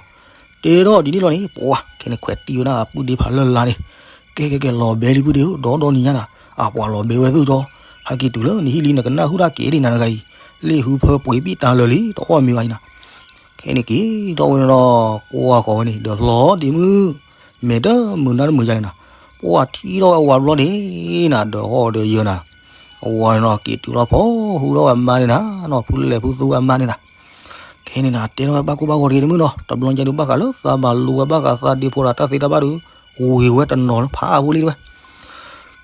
တဲထီၣ်ဒ်န့ၣ်လီၤန့ၣ် ပှၤခဲန့ၣ်ခွဲးတံၢ်ဝဲဒၣ်အပုၢ်ဒ့ဖးလၢ်လါန့ၣ်, ကဲကဲကဲလီၤဘဲလံပုၢ်ဒ့ဧၢ ဒီဒီနံၤညါနၤ, အပှၤလီၤဘဲဝဲသ့ၣ်ကၠီ, ဟဲက့ၤတုၤလၢနဟံၣ်လံ နကနၣ်ဟုၣ်တၢ်က့ၤဒံးနၤတဂၤအံၤ, လ့ၣ်ဟုဖၢပှ့ၤဘံၣ်တၢ်လၢာ်လံ တအီၣ်မ့ၤဘၣ်အံၤနၤ. ခဲန့ၣ်က့ၤထီၣ်ဝဲန့ၣ်ဒီး ကွၢ်ဃီၤဝဲန့ၣ် ဒီးဖျီဒ့မုၣ်, မဲာ်တမုာ်နါတမုာ်ယါန့ၣ်နၤ, ပှၢ်ထံၣ်ထီၣ်ဝဲအဝၤဘျီန့ၣ်နၤ ဒီးဟီၣ်ဒီးယၢၤနၤ, အဝၤန့ၣ်နီၤ က့ၤတုၤလီၤဖီ ဟူထီၣ်ဝဲအမါန့ၣ်နၤ, နီၤဖုလဲၤဖုသူဝဲအမါန့ၣ်နၤ. ခဲန့ၣ်နၤ တဲထီၣ်ဝဲဘၣ်ကိၢ်ဘၣ်ဂီၤတဂ့ၤတမုၣ်နီၤ, တဘျီညါဒုးဘၣ်ဃးလၢသးဘၣ်လိဝဲဘၣ်ဃးသးဒ့ဖိဒီးတၢ်သ့တၢ်ဘၣ်ဒုး, ဝ့ၤဝဲတနီၤလၢဖးအါဖိလံတဲဝဲ.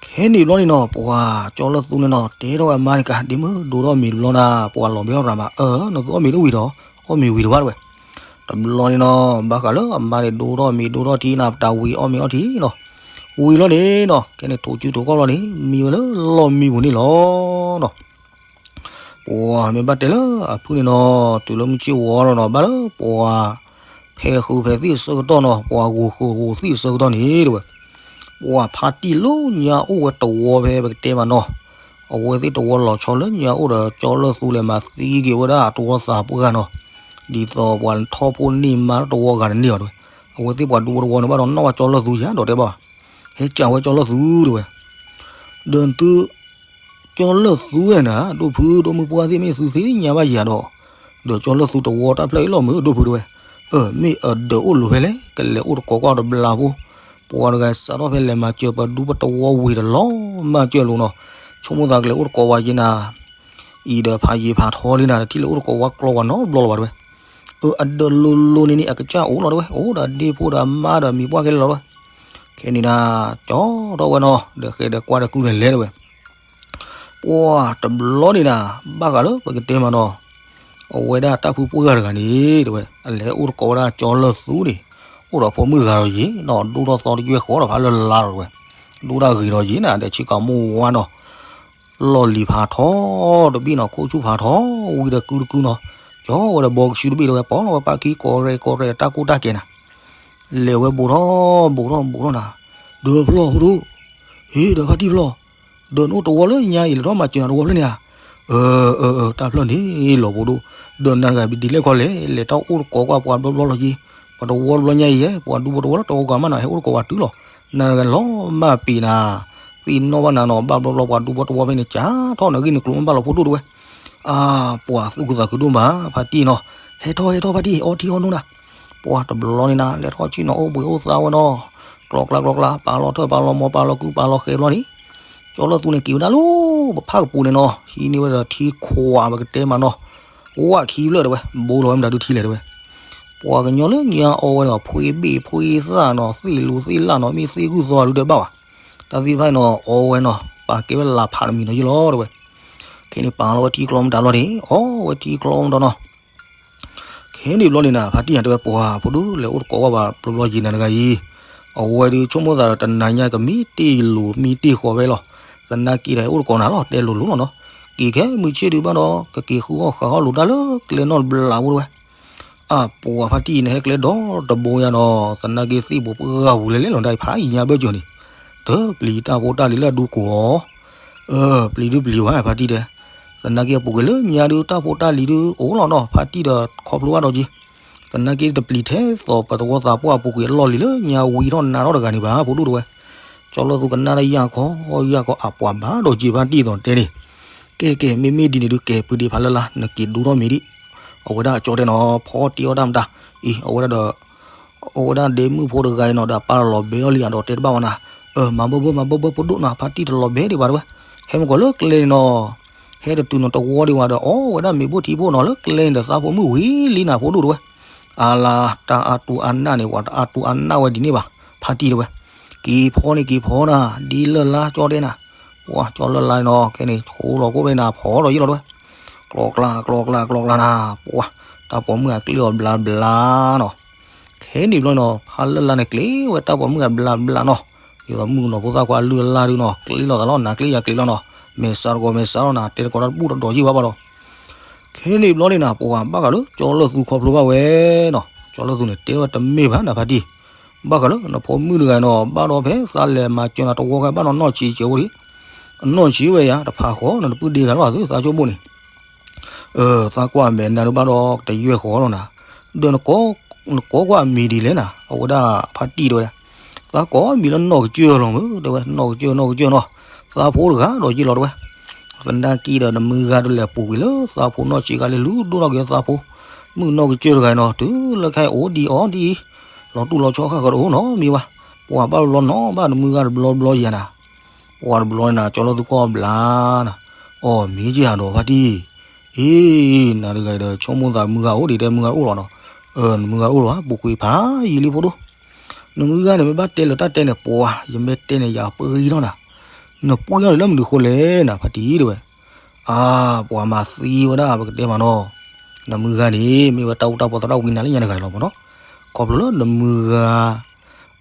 ခဲန့ၣ်ဘျီန့ၣ်နီၤ ပှၤကၠီလၢၢ်သူန့ၣ်နီၤ တဲထီၣ်ဝဲအမါန့ၣ်ကၤ ဒ့မုၣ်ဒိထီၣ်မ့ၤတဘျီနၤ ပှၤလီၤဘဲထီၣ်ရၤမး အၢ နသုအီၣ်မ့ၤတဝံၤဒီး အီၣ်မ့ၤဝံၤတဝါတဲဝဲ. တဘျီန့ၣ်နီၤ ဘၣ်ဃးလၢအမါန့ၣ်ဒိထီၣ်မ့ၤဒိထီၣ်ထံနၤ ပတၢ်ဝံၤအီၣ်မ့ၤအီထံနီၤ, ဝံၤလီၤန့ၣ်နီၤ ခဲန့ၣ်ထိးစုထိးကီၢ်လီၤန့ၣ် မံဝဲလၢလီၢ်မံပူၤန့ၣ်လီၤနီၤ. ပှၤမ့ၢ်ဘၣ်တဲလၢအဖုန့ၣ်နီၤ တုၤလၢမုၢ်ဆ့ၣ်ဝီလီၤနီၤ ဘၣ်လၢပှၤ ဖဲးဃုာ်ဖဲးသံၣ်အဆၢကတီၢ်နီၤ ပှၤဂိၤဃုာ်ဂိၤသံၣ်အဆၢကတီၢ်န့ၣ်တဲဝဲ, ပှၤဖါတံၢ်လၢညါအိၣ်ဝဲတဝီဖဲပကတဲမးနီၤ, အဝဲသ့ၣ်တဝီလီၤဆီလၢညါအိၣ်ဒီးကၠီလၢၢ်သူလဲၤမၤသံက့ၤဝဲဒၣ်တဝီသးပှၢ်နီၤ, ဒ်သိးပှၤထီၣ်ဖိန့ၢ်မါတဝီဂၤတန့ၢ်ဘၣ်တဲဝဲ, အဝဲသ့ၣ်ပှၤဒူဖိတဝီန့ၣ်ဘၣ်ဒီးနီၣ်ဝဲကၠီလၢၢ်သူယၤဒီးတဲဘၣ်, ဟဲကးဝဲကၠီလၢၢ်သူတဲဝဲ ဒီးသု ကၠီလၢၢ်သူဝဲနၤ ဒိၣ်ဖုဒိၣ်မုၢ်ပှၢ်သ့ၣ်မ့ၢ်သုသ့ၣ်ညါဘၣ်ယၤဒီး, ဒီးကၠီလၢၢ်သူတဝီတၢ်ဖျၢၣ်အံၤလီၤမုၢ်ဒိၣ်ဖုတဲဝဲ, အၢ မ့ၢ်အဒၢးအိၣ်လိၤဖဲလဲၣ် ကလဲၤအိၣ်တကိးကွၢ်တဘျီဖိ, ပှၤတဂၤစးထီၣ်ဖဲလဲၤမၤစၢၤပဒူပတဝီဝံၤတလီၤမၢ်စၢၤလိာ်နီၤ, ဆိကမိၣ်သးကလဲၤအိၣ်တကိးဝဲက့ၤနၤ အံၤဒီးဖးယံၤဖးထီလံနၤ တထံၣ်လဲၤအိၣ်တကိးဝဲကျီဝဲနီတဘျီလၢၤဘၣ်တဲဝဲ, အၢ အဒၢးလိၤလိၤန့ၣ်န့ၣ် အကစၢ်အိၣ်လီၤတဲဝဲ အိၣ်ဒီးဒ့ဖိဒီးအမါဒီးမံၤပှၢ်ခဲလၢာ်လီၤတဲဝဲ, ခဲန့ၣ်နၤ ကၠီထီၣ်ဝဲနီၤ ဒီးဃဲဒီးကွၢ်ဒီးကုၢ်ဒီးလဲၤတဲဝဲ ပှၢ်တဘျီန့ၣ်နၤ ဘၣ်ဃးလၢပကတဲမးနီၤ, အဝဲဒၣ်တၢ်ဖုပှၢ်ဂၤတဂၤန့ၣ်တဲဝဲ အလဲၤအိၣ်တကိးဝဲဒၣ်ကၠီလၢၢ်သူန့ၣ်, အိၣ်ဒီးဖိမုၣ်ဂၤဒီးယံၤနီၤ ဒိၣ်ထီၣ်သီတယွဲၢ်ဃီဒီးဖးလၢလါဒီးတဲဝဲ, ဒိၣ်ဒၣ်ဂ့ၤဒီးယံၤနၤ ဒီးဆ့ကၤမိၢ်ဝါနီၤ, လီၢ်လံၤဖးထီတဘ့ၣ်နီၤ ခိၣ်ဆူၣ်ဖးထီ, ဝံၤဒီးကုတကုနီၤ, ကၠီဝဲဒီးဘီကဆူတဘ့ၣ်တဲဝဲ ပီလီၤဝဲပၢ်ခံကိးရဲၣ်ကိးရဲၣ်တၢ်ကိၢ်တၢ်ကဲနၤ လဲၤဝဲဘူးထီၣ်ဘူးထီၣ်ဘူးထီၣ်နၤ, ဒီးဖျီၣ်ဖိဒိၣ်, ဟ့ၣ်ဒီးဖါတံၢ်ဖျီၣ်, ဒီးနအိၣ်တဝီလၢညါအံၤ လဲၤထီၣ်မၤစၢၤနၤတဝီဖျၢၣ်န့ၣ်ဧါ, အၢ အၢ အၢ တၢ်ဖျီၣ်န့ၣ်လီၤဘူးဒိၣ်, ဒီးနၤတဂၤပဒ်လဲၣ်ခီလဲၣ် လဲၤတၢ်အိၣ်တကိးကွၢ်ပှၤဘျီဘျီလီၤက့ၤ, ပတဝီတဘျီညါအံၤယဲ ပှၤဒူဖိတဝီလၢတဝီဂၤမးနၤ ဟဲအိၣ်တကိးဝဲတုၤလီၤ, နၤတဂၤလီၤမၢ်ပ့ၤနၤ, သ့ၣ်နီၣ်ဘၣ်နၤနီၤ ဘၣ်ဘျီဘျီပှၤဒူဖိတဝီဖဲန့ၣ် ကးထီၣ်နဂံၢ်နကျိၤမ့ၢ်ဘၣ်လီၤဖိဒိၣ်တဲဝဲ အါ ပှၤသူၣ်ခုသးခုဒိၣ်မး ဖါတံၢ်နီၤ, ဟဲထီၣ်ဟဲထီၣ်ဖါတံၢ် အီထံအီနိနၤ, ပှၢ်တဘျီန့ၣ်နၤ လဲၤထီၣ်ဆ့ၣ်နီၤအိၣ်ဘှံးအိၣ်သါဝဲနီၤ, ကျီကျါကျီကျါ ပာ်လီၤထၢၣ်ပာ်လီၤမီၤပာ်လီၤကုပာ်လီၤဃဲဘျီန့ၣ်, ကၠီလၢၢ်သူန့ၣ်က့ၤဝဲဒၣ်လၢ ပဖၣ်ကပူၤန့ၣ်နီၤ ဟံးန့ၢ်ဝဲဒီးထံခွးပကတဲမးနီၤ, ဝၣ်ခံဖျၢၣ်တဲဝဲ ဘိလီၤဝဲမတၤဒုထံလဲၣ်တဲဝဲ, ပှၤကညီလၢညါအီဝဲနီၤ ဖှ့ဘ့ၣ်ဖှ့သၣ်နီၤ သ့ၣ်လူၤသ့ၣ်လၣ်နီၤ မ့ၢ်သ့ၣ်ဂုၢ်သီအဒုတဲဘၣ်ဘၣ်, တၢ်သ့ၣ်တဖၣ်နီၤ အီဝဲနီၤ ပာ်ကဲဝဲလၢဖးတမံၤနီၤယ့ၢ်လီၤတဲဝဲ, ခဲန့ၣ်ပာ်လီၤဝဲထံကျီမတၤဘျီန့ၣ် အီဝဲထံကျီမတၤနီၤ ခဲန့ၣ်ဘျီန့ၣ်နၤ ဖါတံၢ်ယၤတဲဝဲ ပှၤဖိဒိၣ် လဲၤအိၣ်တကိးဝဲပှၤဘျီဘျီယံၤနၤတဂၤအံၤ, အဝဲဒုးဆိကမိၣ်သးဒီးတနၤညါကမံတ့ၢ်လိၤမံတ့ၢ်ဃီၤဝဲလီၤ, သနာ်က့ဒီးအိၣ်တကိးနၤလီၤ တဲလိၤလိၤလီၤနီၤ, က့ၤခဲမုၢ်ဆ့ၣ်ဒုးဘၣ်ဒီး ကက့ၤဃုအီၣ်ဃးအီၣ်လိာ်တၢ်လၢကျဲနီၣ်တဘျီဖိတဲဝဲ အပှၤဖါတံၢ်အံၤန့ၣ် ဟဲကျဲဒီတဘိညါနီၤ သနာ်က့သ့ၣ်ပူၤပှၢ်ပှၢ်ဝံၤလဲၤလဲၤလီၤဒၣ်အံၤဖးယံၤညါဘၢၣ်စၢၤန့ၣ်, တပျံၤတၢ်ဖိတၢ်လံၤလၢအဒူကိးအီၤ, ပျံၤဒုပျံၤဝဲဖါတံၢ်တဲ, သနာ်က့အပူၤကွံာ်လၢညါဒုတၢ်ဖိတၢ်လံၤဒုအိၣ်လီၤနီၤ ဖါတံၢ်ဒီးခီဖျိဘၣ်ဒီးက့ၤ, သနာ်က့တပျံၤထဲသိးပသဝီသးပှၢ်အပူၤကွံာ်အလီၢ်လံၤလၢညါဝံထီၣ်နါထီၣ်တဂၤန့ၣ်ဘၣ် ဖိဒိၣ်တဲဝဲ, ကၠီလၢၢ်သူကနၣ်တၢ်ယၢ်ခီယၢ်ခီအပှၤဘၣ်ဒီးက့ၤဖါတံၢ်သိးတဲန့ၣ်, ကဲကဲ မ့မ့ၢ်ဒ်န့ၣ်ဒုးကဲ ပုၢ်ဒ့ဖးလၢ်လၢ် နက့ၤဒိထီၣ်မ့ၤဒံး, အဝဲဒၣ်ကၠီတဲနီၤ ဖီတ့အီၣ်တၢ်မတၤ, အံၤ အဝဲဒၣ်ဒီး အဝဲဒၣ်ဒ့မုၣ်ဖိတဂၤအံၤနီၤ ဒီးအပၢ်တလီၤဘဲအီၤလံဧါဒီးတဲတဘၣ်ဝဲနၤ, အၢ မၤဘၢဘၢ မၤဘၢဘၢ ပဒိၣ်နၤ ဖါတံၢ်တလီၤဘဲဒံးဘၣ်တဲဝဲ, ဟဲမ့ၢ်ကွၢ်လၢကျဲန့ၣ်နီၤ, ဟဲတတုၤနီၤတဝီဒံးဝဲဒီး အီဝဲဒၣ်မ့ၤဘိၣ်ထံဘိၣ်နီၤ လၢကျဲန့ၣ်ဒီးသးဖိမုၣ်ဝံၤလံနၤ ဖိဒိၣ်တဲဝဲ, အါလါ တၢ်အါတူၢ်အါနၢ်န့ၣ် ပှၤတအါတူၢ်အါနၢ်ဝဲဒ်န့ၣ်ဘၣ်, ဖါတံၢ်တဲဝဲ, က့ၤဖီန့ၣ်က့ၤဖီနၤ ဒ်လၢ်လါကၠီတဲနၤ, ပှၤကၠီလၢ်လါနီၤ ခဲန့ၣ် ဆိလီၤကိၣ်ဖဲနၤ ဖီဒီးယ့ၢ်လီၤတဲဝဲ ကျီကျါ ကျီကျါ ကျီကျါနၤ, ပှၤ တၢ်ပိာ်မုၣ်အကျ့အီၤဘျါဘျါနီၤ, ခဲန့ၣ်ဘျီနီၤ ဖးလၢ်လၢ်န့ၣ် ကျ့ဝဲတၢ်ပိာ်မုၣ်အဘျါဘျါနီၤ, ဒ်သိးမုၣ်ကနီၤဖိသၣ်ခွါအလုၢ်အလၢ်ဒုနီၤ ကျ့လိာ်သးလီၤ နၤကျ့ယၤကျ့လီၤနီၤ, မဲာ်ဆါတကိးမဲာ်ဆါလီၤနၤ တဲတကိးတၢ်တဘူၣ်တဒိးယ့ၢ်ဘၣ်ဘၣ်ဒီး, ခဲန့ၣ်ဘျီန့ၣ်နၤ ပှၤဘၣ်ဃးလၢကၠီလၢၢ်သူခီဖျိဘၣ်ဝဲနီၤ, ကၠီလၢၢ်သူန့ၣ် တဲဝဲတမ့ၢ်ဘၣ်နၤဖါတံၢ်, ဘၣ်ဃးလၢနဖိမုၣ်တဂၤနီၤ ဘၣ်ဒီးဖဲသးလဲၤမၤစၢၤနၤတဝီဃဲဘၣ်နီၤ နီၢ်ဆံးကဲဝဲဒံး, အနီၢ်ဆံးဝဲယၤ တဖးဃီ နတပုၢ်ဒ့ဂၤလီၤသုသးဆိကမိၣ်န့ၣ် သးကွၢ်မဲာ်နၤဒုးဘၣ်ဒီးတယွဲၢ်ဃီလီၤနၤ, ဒီးနကိးကွၢ်အမံၤဒ်လဲၣ်နၤ အဝဲဒၣ်ဖါတံၢ်တဲဝဲဒၣ်, သးကိးမံၤလၢနီၢ်ကစၢၢ်လီၤမ့ၢ် တဲဝဲ နီၢ်ကစၢၢ် နီၢ်ကစၢၢ်နီၤ, သးဖိတဂၤဒီးယ့ၢ်လီၤတဝဲ, သနာ်က့ဒီးနမုၢ်ဂၤတလဲၤပူၤကွံာ်လၢသးဖိနီၢ်ဆံးဂၤလၢလူၤဒိၣ်ထီၣ်က့ၤသးဖိ, မုၣ်ကနီၢ်ကစၢၢ်တဂၤနီၤ တုၤလၢခဲအံၤအိၣ်ဒံးအီၤဒ်အံၤ, လီၤတူၢ်လီၤဆီဃၣ်ဃၢၤတအိၣ်နီတမံၤဘၣ်, ပှၤဘၣ်တဘျီနီၤဘၣ်နမုၢ်ဂၤတဘျီဘျီယၤနၤ, ပှၤတဘျီန့ၣ်နၤ ကၠီလၢသူကီၢ်ဘျါနၤ, အီၣ်မ့ၤက့ၤဧါဒီးဖါတံၢ်, အ့ နၤတဂၤအံၤဒီးဆိကမိၣ်သးမုၢ်ဂၤအိၣ်ဒံးတဲမုၢ်ဂၤအိၣ်လီၤနီၤ, နမုၢ်ဂၤအိၣ်လီၤ ပူၤကွံာ်ဖးယံာ်လံဖိဒိၣ်, နမုၢ်ဂၤန့ၣ် မ့ၢ်ဘၣ်တဲလၢတၢ်တဲန့ၣ် ပှၤ ယမ့ၢ်တဲန့ၣ် ယၤပဂံၢ်ထီၣ်နၤ, နပှံၢ်ထီၣ်န့ၣ်လၢမနုၤဃိလဲၣ်နၤ ဖါတံၢ်တဲဝဲ, အါ ပှၤမၤသံဝဲဒၣ်ပကတဲမးနီၤ, နမုၢ်ဂၤန့ၣ် မ့ၢ်ဝဲတၢ်အူတၢ်ပီသရၣ်ဝံနၤလၢညါတဂၤအံၤလီၤမးနီၤ, ခီဖျိလၢနမုၢ်ဂၤ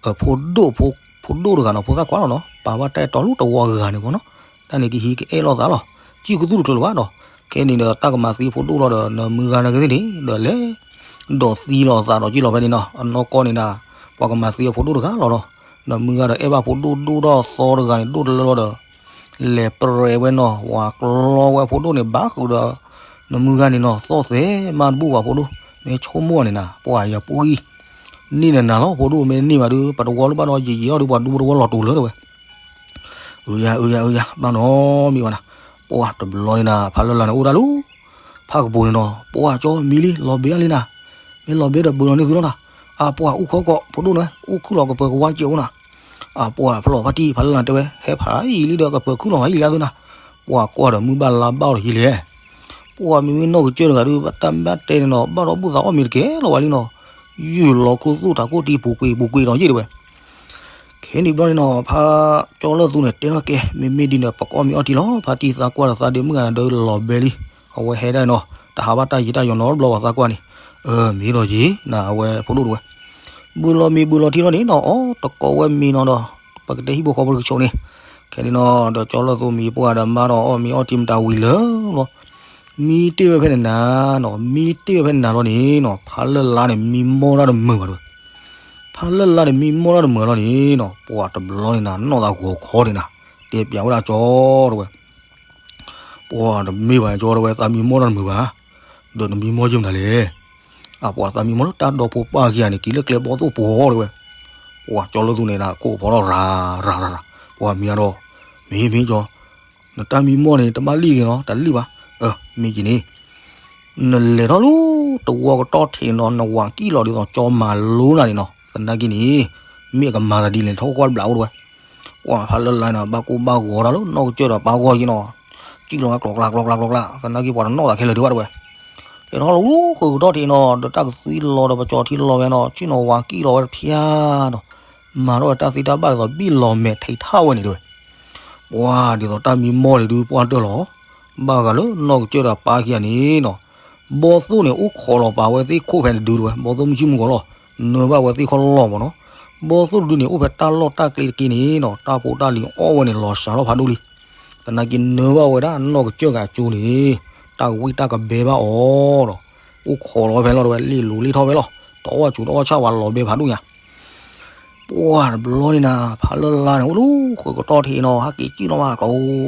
အဖိဒိၣ် ဖိဒိၣ်တဂၤနီၤ ဖိသၣ်ခွါလီၤနီၤ ပာ်ဘၣ်တၢ်အဲၣ်တီလၢတဝီဂၤန့ၣ်မးနီၤ, တၢ်န့ၣ်ကဟံးကအဲၣ်လိာ်သးလီၤ, ကံၣ်ခူသူၣ်တချုးလၢၤဘၣ်ဒီး, ခဲန့ၣ်ဒီးတၢ်ကမၤသံအဖိဒိၣ်လီၤဒီး နမုၢ်ဂၤနဂ့ၤန့ၣ် ဒီးလဲၤ ဒိးသံလီၤသးဒီးကံၣ်လီၤဖဲန့ၣ်နီၤ, အနီၢ်ကီၢ်န့ၣ်ဒၣ် ပှၤကမၤသံအဖိဒိၣ်တဂၤလီၤဒီး, နမုၢ်ဂၤဒီးအဲၣ်ဘၣ်ဖိဒိၣ်ဒိၣ်ထီၣ်သီတဂၤန့ၣ် ဒိၣ်တလၢလီၤဒီး လဲၤပြဲးဝဲနီၤ ဝၤကျီဝဲအဖိဒိၣ်န့ၣ် ဘၣ်ဃုာ်ဒီး နမုၢ်ဂၤန့ၣ်နီၤ သီၣ်သဲးမးတဘူၣ်ဝဲဖိဒိၣ်, မ့ၢ်ဆိကမိၣ်န့ၣ်နၤ ပှၤယၤပူၤအံၤ န့ၢ်နၤနၤလီၤဖိဒိၣ် မ့ၢ်န့ၢ်ဘၣ်ဒီး ပတဝီလၢဘၣ်ဒီးယံာ်ယံာ်ထီၣ်ဒီး ပှၤဒူဖိတဝီလီၤတူာ်လၢတဝဲ အုယၤ အုယၤ အုယၤ ဘၣ်နီတမံၤဘၣ်နၤ, ပှၤတဘျီန့ၣ်နၤ ဖးလၢ်လၢ်န့ၣ် အိၣ်ဒၣ်လၢ ဖးကပူၤန့ၣ်နီၤ, ပှၤကၠီမံလံ လီၤဘဲအါလံနၤ, မ့ၢ်လီၤဘဲဒီးဘုးလီၤန့ၢ်သုလီၤနၤ, အပှၤအူခီကီး ဖိဒိၣ်န့ၣ် အိၣ်ခုၣ်လီၤကပၢၤကဝါစဲးအိၣ်နၤ, အပှၤဖျီၣ်ဖါတံၢ် ဖးလၢ်လၢ်တဲဝဲ ဟဲဖးယံာ်လံဒီးကပၢၤခုၣ်လီၤဖးယံာ်လံအသုနၤ, ပှၤကွၢ်ဒီးမုၢ်ဘၣ်လါဘၣ်အီၤတယံာ်လဲၣ် ပှၤမ့မ့ၢ်နီၢ်ကစၢၢ်တဂၤဒုး တၢ်ဘၣ်တဲန့ၣ်နီၤ ဘၣ်ဒီးဘူၣ်သးအီၣ်မ့ၤတကဲလီၤဝဲလံနီၤ, ယုၢ်လီၤခူသူၣ်တၢ်ကိၢ်တံၢ်ပူၤကွံာ်ပူၤကွံာ်ဒီးယ့ၢ်တဝဲ ခဲန့ၣ်ဘျီန့ၣ်နီၤ ဖးကၠီလၢသူန့ၣ် တဲထီၣ်ကဲ မ့မ့ၢ်ဒ်န့ၣ် ပကအီၣ်မ့ၤအီထံလီၤ ဖါတံၢ်သးကွၢ်ဒီးသးဒ့မုၣ်ဂၤဒီးလီၤဘဲလံ, အဝဲဟဲဒၣ်နီၤ တဟးဘၣ်တၢ်ယံၤတၢ်ယီၤနီတဘျီဘၣ်သးကွၢ်န့ၣ်, မ့ၢ်ဒီးယ့ၢ်နၤ အဝဲဖိဒိၣ်တဝဲ ဘုးလီၤမ့ၤဘုးလီၤထံလီၤန့ၣ်နီၤ အီၣ်တကိးဝဲမ့ၤနီၤဒီး ပကတဲဟံၣ်ဖိဃီဖိတကဆိးန့ၣ်, ခဲန့ၣ်နီၤ ဒီးကၠီလၢသူမံၤပှၢ်ဒီးမါဒီးအီၣ်မ့ၤအီထံမတၤဝံၤလၢလီၤ, မံတ့ၢ်ဝဲဖဲန့ၣ်နၤနီၤ မံတ့ၢ်ဝဲဖဲန့ၣ်နၤလီၤန့ၣ်နီၤ ဖးလၢ်လါန့ၣ် မံမီၢ်တၢ်တမုာ်ဘၣ်တဝဲ ဖးလၢ်လါန့ၣ် မံမီၢ်တၢ်တမုာ်လီၤန့ၣ်နီၤ ပှၤတဘျီန့ၣ်နၤ နီၢ်သးဂီၤခီန့ၣ်နၤ တဲပျးဝဲဒၣ်ကၠီတဝဲ ပှၤတမ့ၢ်ဘၣ်ကၠီတဝဲ သးမံမီၢ်တၢ်တမုာ်ဘၣ်, ဒီးနမံမီၢ်ယမတၤလဲၣ်, အပှၤသးမံမီၢ်လၢတၢ်ဒီဖိပၢ်ခံဂၤန့ၣ် က့ၤလၢကျဲဘီသိၣ်ပှီၤတဝဲ, ပှၤကၠီလၢသူန့ၣ်နၤ ကိးဖီထီၣ်ရၤရၤရၤရၤ, ပှၤမံဒီး မ့ၢ်မ့ၢ်ကၠီ နတၢ်မံမီၢ်န့ၣ် တဘၣ်လံၣ်က့ၤနီၤ တလံၣ်ဘၣ်, မ့ၢ်က့ၤန့ၣ် နလဲၤထီၣ်လၢတဝီကတီၢ်ထံးနီၤ နဝၤကံၣ်လီၤဒ်သိးကၠီမၤလိနၤန့ၣ်နီၤ သနာ်က့န့ၣ် မ့ၢ်အကမၤတၢ်ဒ်လဲၣ် ထီၣ်ကွၢ်တဘျီအိၣ်တဝဲ, ပှၤဖးလၢ်လါန့ၣ် ဘၣ်ကိၢ်ဘၣ်ဂီၤတၢ်လၢနီၢ်ကစၢၢ်ဒီးပၢ်ဂီၢ်ယ့ၣ်နီၤ, ကံၣ်လီၤဝဲကျီကျါကျီကျါကျီကျါ သနာ်က့ပှၤတနီၣ်သးခဲလၢာ်ဒံးဘၣ်တဝဲ, လဲၤထီၣ်လၢဃုာ်ကတီၢ်ထံးနီၤ ဒီးတၢ်ကသွံလီၤဒီးပကၠီထံလီၤဝဲနီၤ ဆ့ၣ်နီၤဝၤကံၣ်လီၤဝဲတဖျါဒီး မၤထီၣ်ဝဲတၢ်သ့တၢ်ဘၣ်ဒ်သိးဘံၣ်လီၤမဲာ်ထံးထၣ်ဝဲန့ၣ်တဝဲ ပှၤဒ်သိးတၢ်မံမီၢ်န့ၣ်ဒုးပှၢ်တၢၢ်လီၤ, ဘၣ်ဂၤလၢနီၢ်ကစၢၢ်ဒီးပၢ်ခံဂၤန့ၣ်နီၤ, ဘီသိၣ်န့ၣ် အိၣ်ခိးလီၤပာ်ဝဲသ့ၣ်ခိၣ်ဖဲန့ၣ်ဒုးတဝဲ ဘီသိၣ်မုၢ်ဆ့ၣ်မုၢ်ဂီၤလီၤ, နၢဘၣ်ဝဲသ့ၣ်ခီၣ်လီၢ်မးနီၤ, ဘီသိၣ်တဒုန့ၣ် အိၣ်ဖဲတၢ်လီၢ်တၢ်ကျ့တက့ၢ်န့ၣ်နီၤ တၢ်ဖိတၢ်လံၤအီၣ်ဝဲန့ၣ် လီၤစှၤထီၣ်ဖးဒိၣ်လံ, သနာ်က့နၢဘၣ်ဝဲဒၣ်နီၢ်ကစၢၢ်ဂၤအကၠိန့ၣ်, တၢ်ကဝံၣ်တၢ်ကဘဲဘၣ်အီၤဒီး, အိၣ်ခိးလီၤဝဲဖဲလီၤတဝဲ လ့ၣ်လိၤလ့ၣ်ထီၣ်ဝဲလီၤ, တအီၣ်ဆူးတအီၣ်ဆၣ်ဝဲလီၤဘဲဖးဒိၣ်ညါ ပှၤတဘျီန့ၣ်နၤ ဖးလၢ်လါန့ၣ် အိၣ်လၢဃုာ်ကတီၢ်ထံးနီၤ ဟးက့ၤကံၣ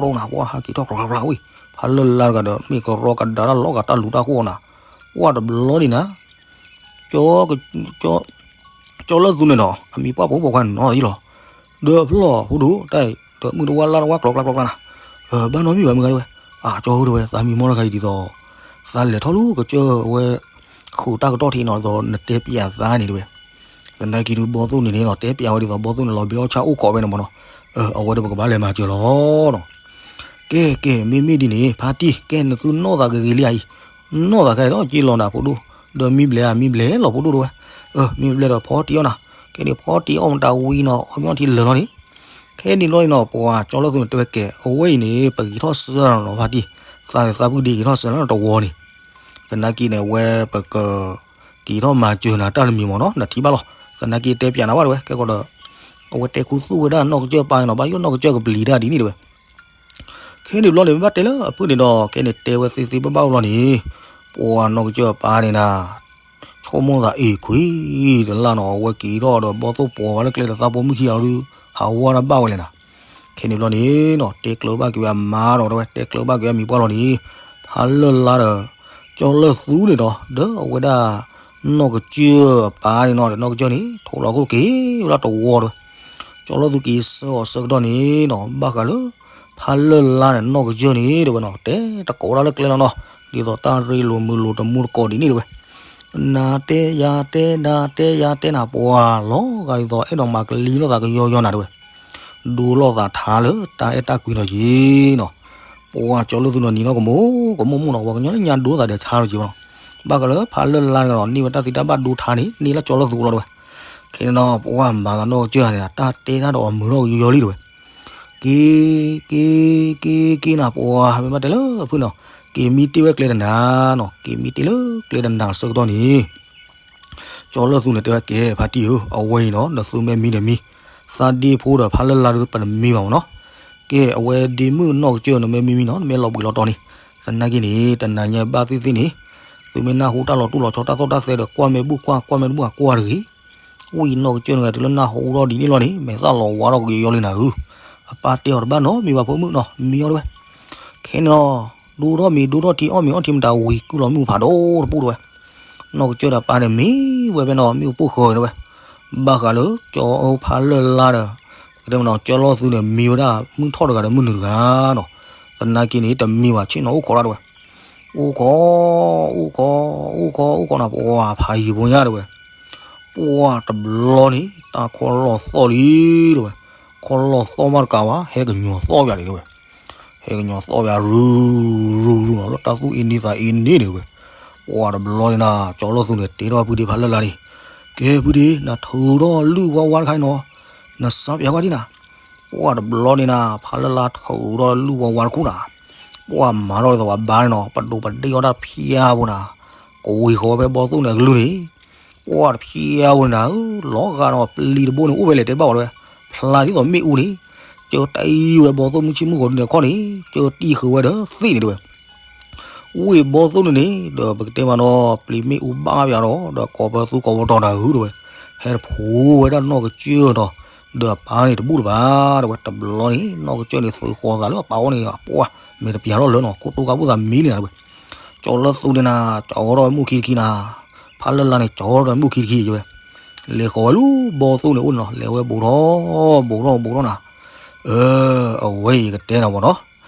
်နီၤဘၣ် ကျိၤ ကျိၤ ကျိၤ ကျိၤနၤ ပှၤဟးက့ၤထီၣ်ကျီကျီကျီဝံၤ ဖးလၢ်လါတဂၤဒီး မ့ၢ်ကရီကဒါတၢ်လီၤဂာ်တၢ်လူၤတၢ်ဃိနၤ ပှၤတဘျီန့ၣ်နၤ ကၠီ ကၠီလၢသူန့ၣ်ဒီး အမံၤပှၢ်ပိာ်ပိာ်ခွါနီၤယံလီၤ ဒီးဖျီၣ်ဖိဒိၣ်တၢ်အံၤ ဒီးမုၢ်တဝါလါတဝါကျီကျီကျီကျီနၤ ဘၣ်နီတမံၤဘၣ်မုၢ်ဂၤဒ်ဝဲ အကၠီဧၢတဝဲ သးမံမီၢ်တခါအံၤဒ်သိး သးလဲၤထီၣ်လၢကစၢၢ်ဝဲ ဃုာ်တၢ်ကတီၢ်ထံးနီၤဒ်သိး နတဲပျးသးန့ၣ်တဝဲ သနာ်က့ဒုးဘီသိၣ်န့ၣ်န့ၣ်နီၤ တဲပျးဝဲဒ်သိး ဘီသိၣ်န့ၣ်လီၤဘဲအီၣ်ဆၣ်အိၣ်ခိးဝဲန့ၣ်မးနီၤ အဝဲဒီးပကဘၣ်လဲၤမၤစၢၤလီၤနီၤ ကဲကဲ မ့မ့ၢ်ဒ်န့ၣ် ဖါတံၢ် ကဲနသုနီၢ်သးဂ့ၤဂ့ၤလံဧါအံၤ နီၢ်သးခဲအံၤဒီး က့ၤလီၤနၤဖိဒိၣ် ဒီးမံဘျဲးဧါ မံဘျဲးလီၤဖိဒိၣ်တဝဲ မံဘျဲးဒီးဖီတံၢ်အီၣ်နၤ ကဲန့ၣ်ဖီတံၢ်အီၣ်မတၤဝံၤနီၤ အီၣ်မ့ၤအီထံလၢာ်လီၤန့ၣ် ခဲန့ၣ်ဘျီန့ၣ်နီၤ ပှၤကၠီလၢသူန့ၣ်တဲဝဲကဲ အဝဲအံၤန့ၣ် ပက့ၤထီၣ်စၢနီၤဖါတံၢ် သးသးပှၢ်ဒ့က့ၤထီၣ်စၢလၢတဝီန့ၣ် သနာ်က့န့ၣ် အဝဲပက က့ၤထီၣ်မၤစၢၤနၤတၢ်တမံၤမးနီၤ နထံၣ်ဘၣ်လီၤ သနာ်က့တဲပျးနၤဘၣ်တဝဲ ကဲကီးဒီး အဝဲတဲခူသူၣ်ဝဲဒၣ်နီၢ်ကစၢၢ်ပၢ်နီၤ ဘၣ်ယိၣ်နီၢ်ကစၢၢ်ကပျံၤတၢ်ဒ်န့ၣ်တဝဲ ခဲန့ၣ်ဘျီန့ၣ် မ့ၢ်ဘၣ်တဲလၢအဖုၣ်န့ၣ်ဒီး ခဲန့ၣ်တဲဝဲသ့သ့ဘၣ်ဘၣ်အိၣ်လီၤန့ၣ် ပှၤနီၢ်ကစၢၢ်ပၢ်န့ၣ်နၤ ဆိကမိၣ်သးအ့ၣ်ခွံ တလၢ်နီၤ အဝဲက့ၤထီၣ်ဒီးဘီသိၣ်ပိာ်ဝဲလၢကျဲဒီးသးဖိမုၣ်ခံဂၤဒီး ဟးဝါတၢ်ဘၣ်ဝဲလဲၣ်နၤ ခဲန့ၣ်ဘျီန့ၣ်နီၤ တဲကျၢၤဘၣ်က့ၤဝဲအမါဒီးတဝဲ တဲကျၢၤဘၣ်က့ၤဝဲအမံၤပှၢ်လီၤန့ၣ် ဖးလၢ်လါဒီး ကၠီလၢသူန့ၣ်ဒီး ဒီးအဝဲဒၣ် နီၢ်ကစၢၢ်အပၢ်န့ၣ်နီၤ ဒီးနီၢ်ကစၢၢ်န့ၣ် ထိးလီၤခိၣ်က့ၤဝဲဒၣ်တဝီဒီး ကၠီလၢသူက့ၤဆၢအီၤဆၢကတီၢ်န့ၣ်နီၤ ဘၣ်ဃးလၢ ဖးလၢၢ်လါန့ၣ် နီၢ်ကစၢၢ်န့ၣ်တဲဝဲနီၤ တဲတကိးဒၣ်လၢကျဲလီၤနီၤ ဒ်သိးတၢ်ရ့လိာ်မုာ်လိာ်တမူတကိးဒ်န့ၣ်တဲဝဲ နၤတဲယၤတဲနၤတဲယၤတဲနၤ ပှၤလီၤဂာ်ဒ်သိး အဲၣ်ဒိးမၤကလံၤလိာ်သးကယီယီနၤတဲဝဲ ဒိလိာ်သးထါလၢတၢ်အဲၣ်တၢ်ကွံနီၤက့ၤနီၤ ပှၤကၠီလၢသူနီၤနံၤနီၤကမိၣ်ကမိၣ်မုၣ်နီၤ ပှၤကညီလၢညါဒိသးဒီးထါလီၤက့ၤနီၤ ဘၣ်ဃးလၢဖးလၢၢ်လါန့ၣ်နီၤ န့ၢ်ဝဲတၢ်သံတၢ်ဘၣ်ဒိထါန့ၣ် န့ၢ်လၢကၠီလၢသူလီၤတဲဝဲ ခဲန့ၣ်နီၤ ပှၤမၤသးနီၢ်ကစၢၢ်န့ၣ် တၢ်တဲတၢ်ဒီးအမုာ်ထီၣ်ကယီယီလံတဲဝဲ က့ၤ က့ၤ က့ၤ က့ၤနၤ ပှၤမ့ၢ်ဘၣ်တဲလၢဖုၣ်နီၤ က့ၤမံတ့ၢ်ဝဲကျဲတနၤနီၤ က့ၤမံတ့ၢ်လၢကျဲတနၤဆၢကတီၢ်န့ၣ် ကၠီလၢသူန့ၣ်တဲဝဲ ကဲဖါတံၢ်ဧၢ အဝဲအံၤနီၤ နသုမ့ၢ်မံဒီးမံ သးဒ့ဖိဒီးဖးလၢၢ်လါဒီးပတမံဘၣ်မ့ၢ်နီၤ ကဲ အဝဲဒ့မုၣ်နီၢ်ကစၢၢ် နမ့ၢ်မံမံနီၤ နမ့ၢ်လီၤဘှံးလီၤတီၤန့ၣ် သနာ်က့န့ၣ် တနၤညါဘၣ်သ့ၣ်သ့ၣ်န့ၣ် သုမ့ၢ်နၢ်ဟူတၢ်လီၤတူၢ်လီၤဆီတၢ်သိၣ်တၢ်သဲဒီး ကွၢ်မ့ၢ်ဘူၣ်ကွၢ် ကွၢ်မ့ၢ်တဘူၣ်အကွၢ်တဂ့ၤ ဝံၣ်နီၢ်ကစၢၢ်န့ၣ် တုၤလၢနၢ်ဟူထီၣ်ဒ်န့ၣ်လီၤန့ၣ် မဲာ်သၣ်လီၤဝါထီၣ်ကယီယီလံနၤဧၢ အပၢ်တဲအီၤတဘၣ်နီတမံၤဘၣ်ဖိမုၣ်နီၤ မံအီၤတဲဝဲ ခဲန့ၣ်နီၤ ဒိၣ်ထီၣ်မ့ၤဒိၣ်ထီၣ်ထံ အီၣ်မ့ၤအီထံမတၤ ဝံၤကုၢ်လီၤမုၢ်ဖးဒိၣ်တပူၤတဲဝဲ နီၢ်ကစၢၢ်ဒီးပၢ်န့ၣ်မံဝဲဖဲနီၤ မ့ၣ်အူပိၢ်ဃၢၤတဲဝဲ ဘၣ်ဃးလၢကၠီဖးလၢၢ်လါဒီး ကတဲမနီၤ ကၠီလီၤသူန့ၣ် မံဝဲဒၣ်မုၢ်ထီၣ်တဂၤဒီးမုၢ်နုာ်တဂၤနီၤ သနာ်က့န့ၣ် တမံၤဘၣ်ဆ့ၣ်နီၤအိၣ်ခိးဒၣ်တဲဝဲ အိၣ်ခိး အိၣ်ခိး အိၣ်ခိး အိၣ်ခိးနီၤ ပှၤဖးယံၤဖိညါတဲဝဲ ပှၤတဘျီန့ၣ် တၢ်ခီလီၤသီၣ်လံတဲဝဲ ခီလီၤသီၣ်မးတကးဘၣ် ဟဲကညီၤသီၣ်ယၤလံတဲဝဲ ဟဲကညီၤသီၣ်ယၤ ရူ ရူ ရူနီၤ လၢတၢ်သူၣ်အ့န့သးအ့န့န့ၣ်တဲဝဲ ပှၤတဘျီန့ၣ်နၤ ကၠီလီၤသူန့ၣ် တဲထီၣ်ဖုဒ့ဖးလၢၢ်လါန့ၣ် ကဲဖုဒ့ နထုးထီၣ်လုၢ်ဝါဝါတခါန့ၣ်နီၤ နစးပၠးကွၢ်ဒံနၤ ပှၤတဘျီန့ၣ်နၤ ဖးလၢၢ်လါထုးထီၣ်လုၢ်ဝါဝါတခါနၤ ပှၤမၤထီၣ်ဒ်သိးပှၤဘါန့ၣ်နီၤ ပဒိးပဒ့ၣ်အီၣ်တၢ်ဖၠါဖိနၤ ကဝံၤဃီၤဝဲဖဲဘီသိၣ်န့ၣ်အကလုၢ်န့ၣ် ပှၤတဖၠါဖိန့ၣ်နၤဧၢ လီၤဂာ်နီၤ ပျံၤတဘိန့ၣ် အိၣ်ဖဲလဲၣ်တဲဘၣ်ဝဲတဲဝဲ ဖျါဒ်သိးမ့ၣ်အူန့ၣ် ကၢတံၢ်ဝဲဘီသိၣ်မုၢ်ဆ့ၣ်မုၢ်ဂီၤဒ်န့ၣ်ခီန့ၣ် ကၢတံၢ်ဃုာ်ဝဲဒီးသ့ၣ်န့ၣ်တဲဝဲ ဝ့ၢ်ဘီသိၣ်န့ၣ်န့ၣ် ဒီးပကတဲမးနီၤ ပျံၤမ့ၣ်အူဘၣ်ဘၣ်ဒီး ဒီးကိးပသူကိးပတီၤနၤဧၢတဲဝဲ ဟဲတဖိးဝဲဒၣ်နီၢ်ကစၢၢ်ဒီး ဒီးအပၢ်န့ၣ်တဘူၣ်တဘၣ်တဲဝဲ တဘျီန့ၣ် နီၢ်ကစၢၢ်န့ၣ်သုးဃီၤသးလၢအပၢ်အအိၣ်န့ၣ် ပှၤ မ့ၢ်တပျၢ်ထီၣ်လၢနီၤ ခိၣ်တိကါဘူၣ်သးမံန့ၣ်နၤတဲဝဲ ကၠီလၢသူန့ၣ်နၤ ကၠီထီၣ်ဝဲမုၢ်ခံတခံနၤ ဖးလၢၢ်လါန့ၣ် ကၠီထီၣ်ဝဲမုၢ်ခံတခံတဲဝဲ လဲၤဃီၤဝဲလၢဘီသိၣ်န့ၣ်အိၣ်န့ၣ်နီၤ လဲၤဝဲဘူးထီၣ် ဘူးထီၣ် ဘူးထီၣ်နၤ အဝဲအံၤကတဲနၤမ့ၢ်နီၤ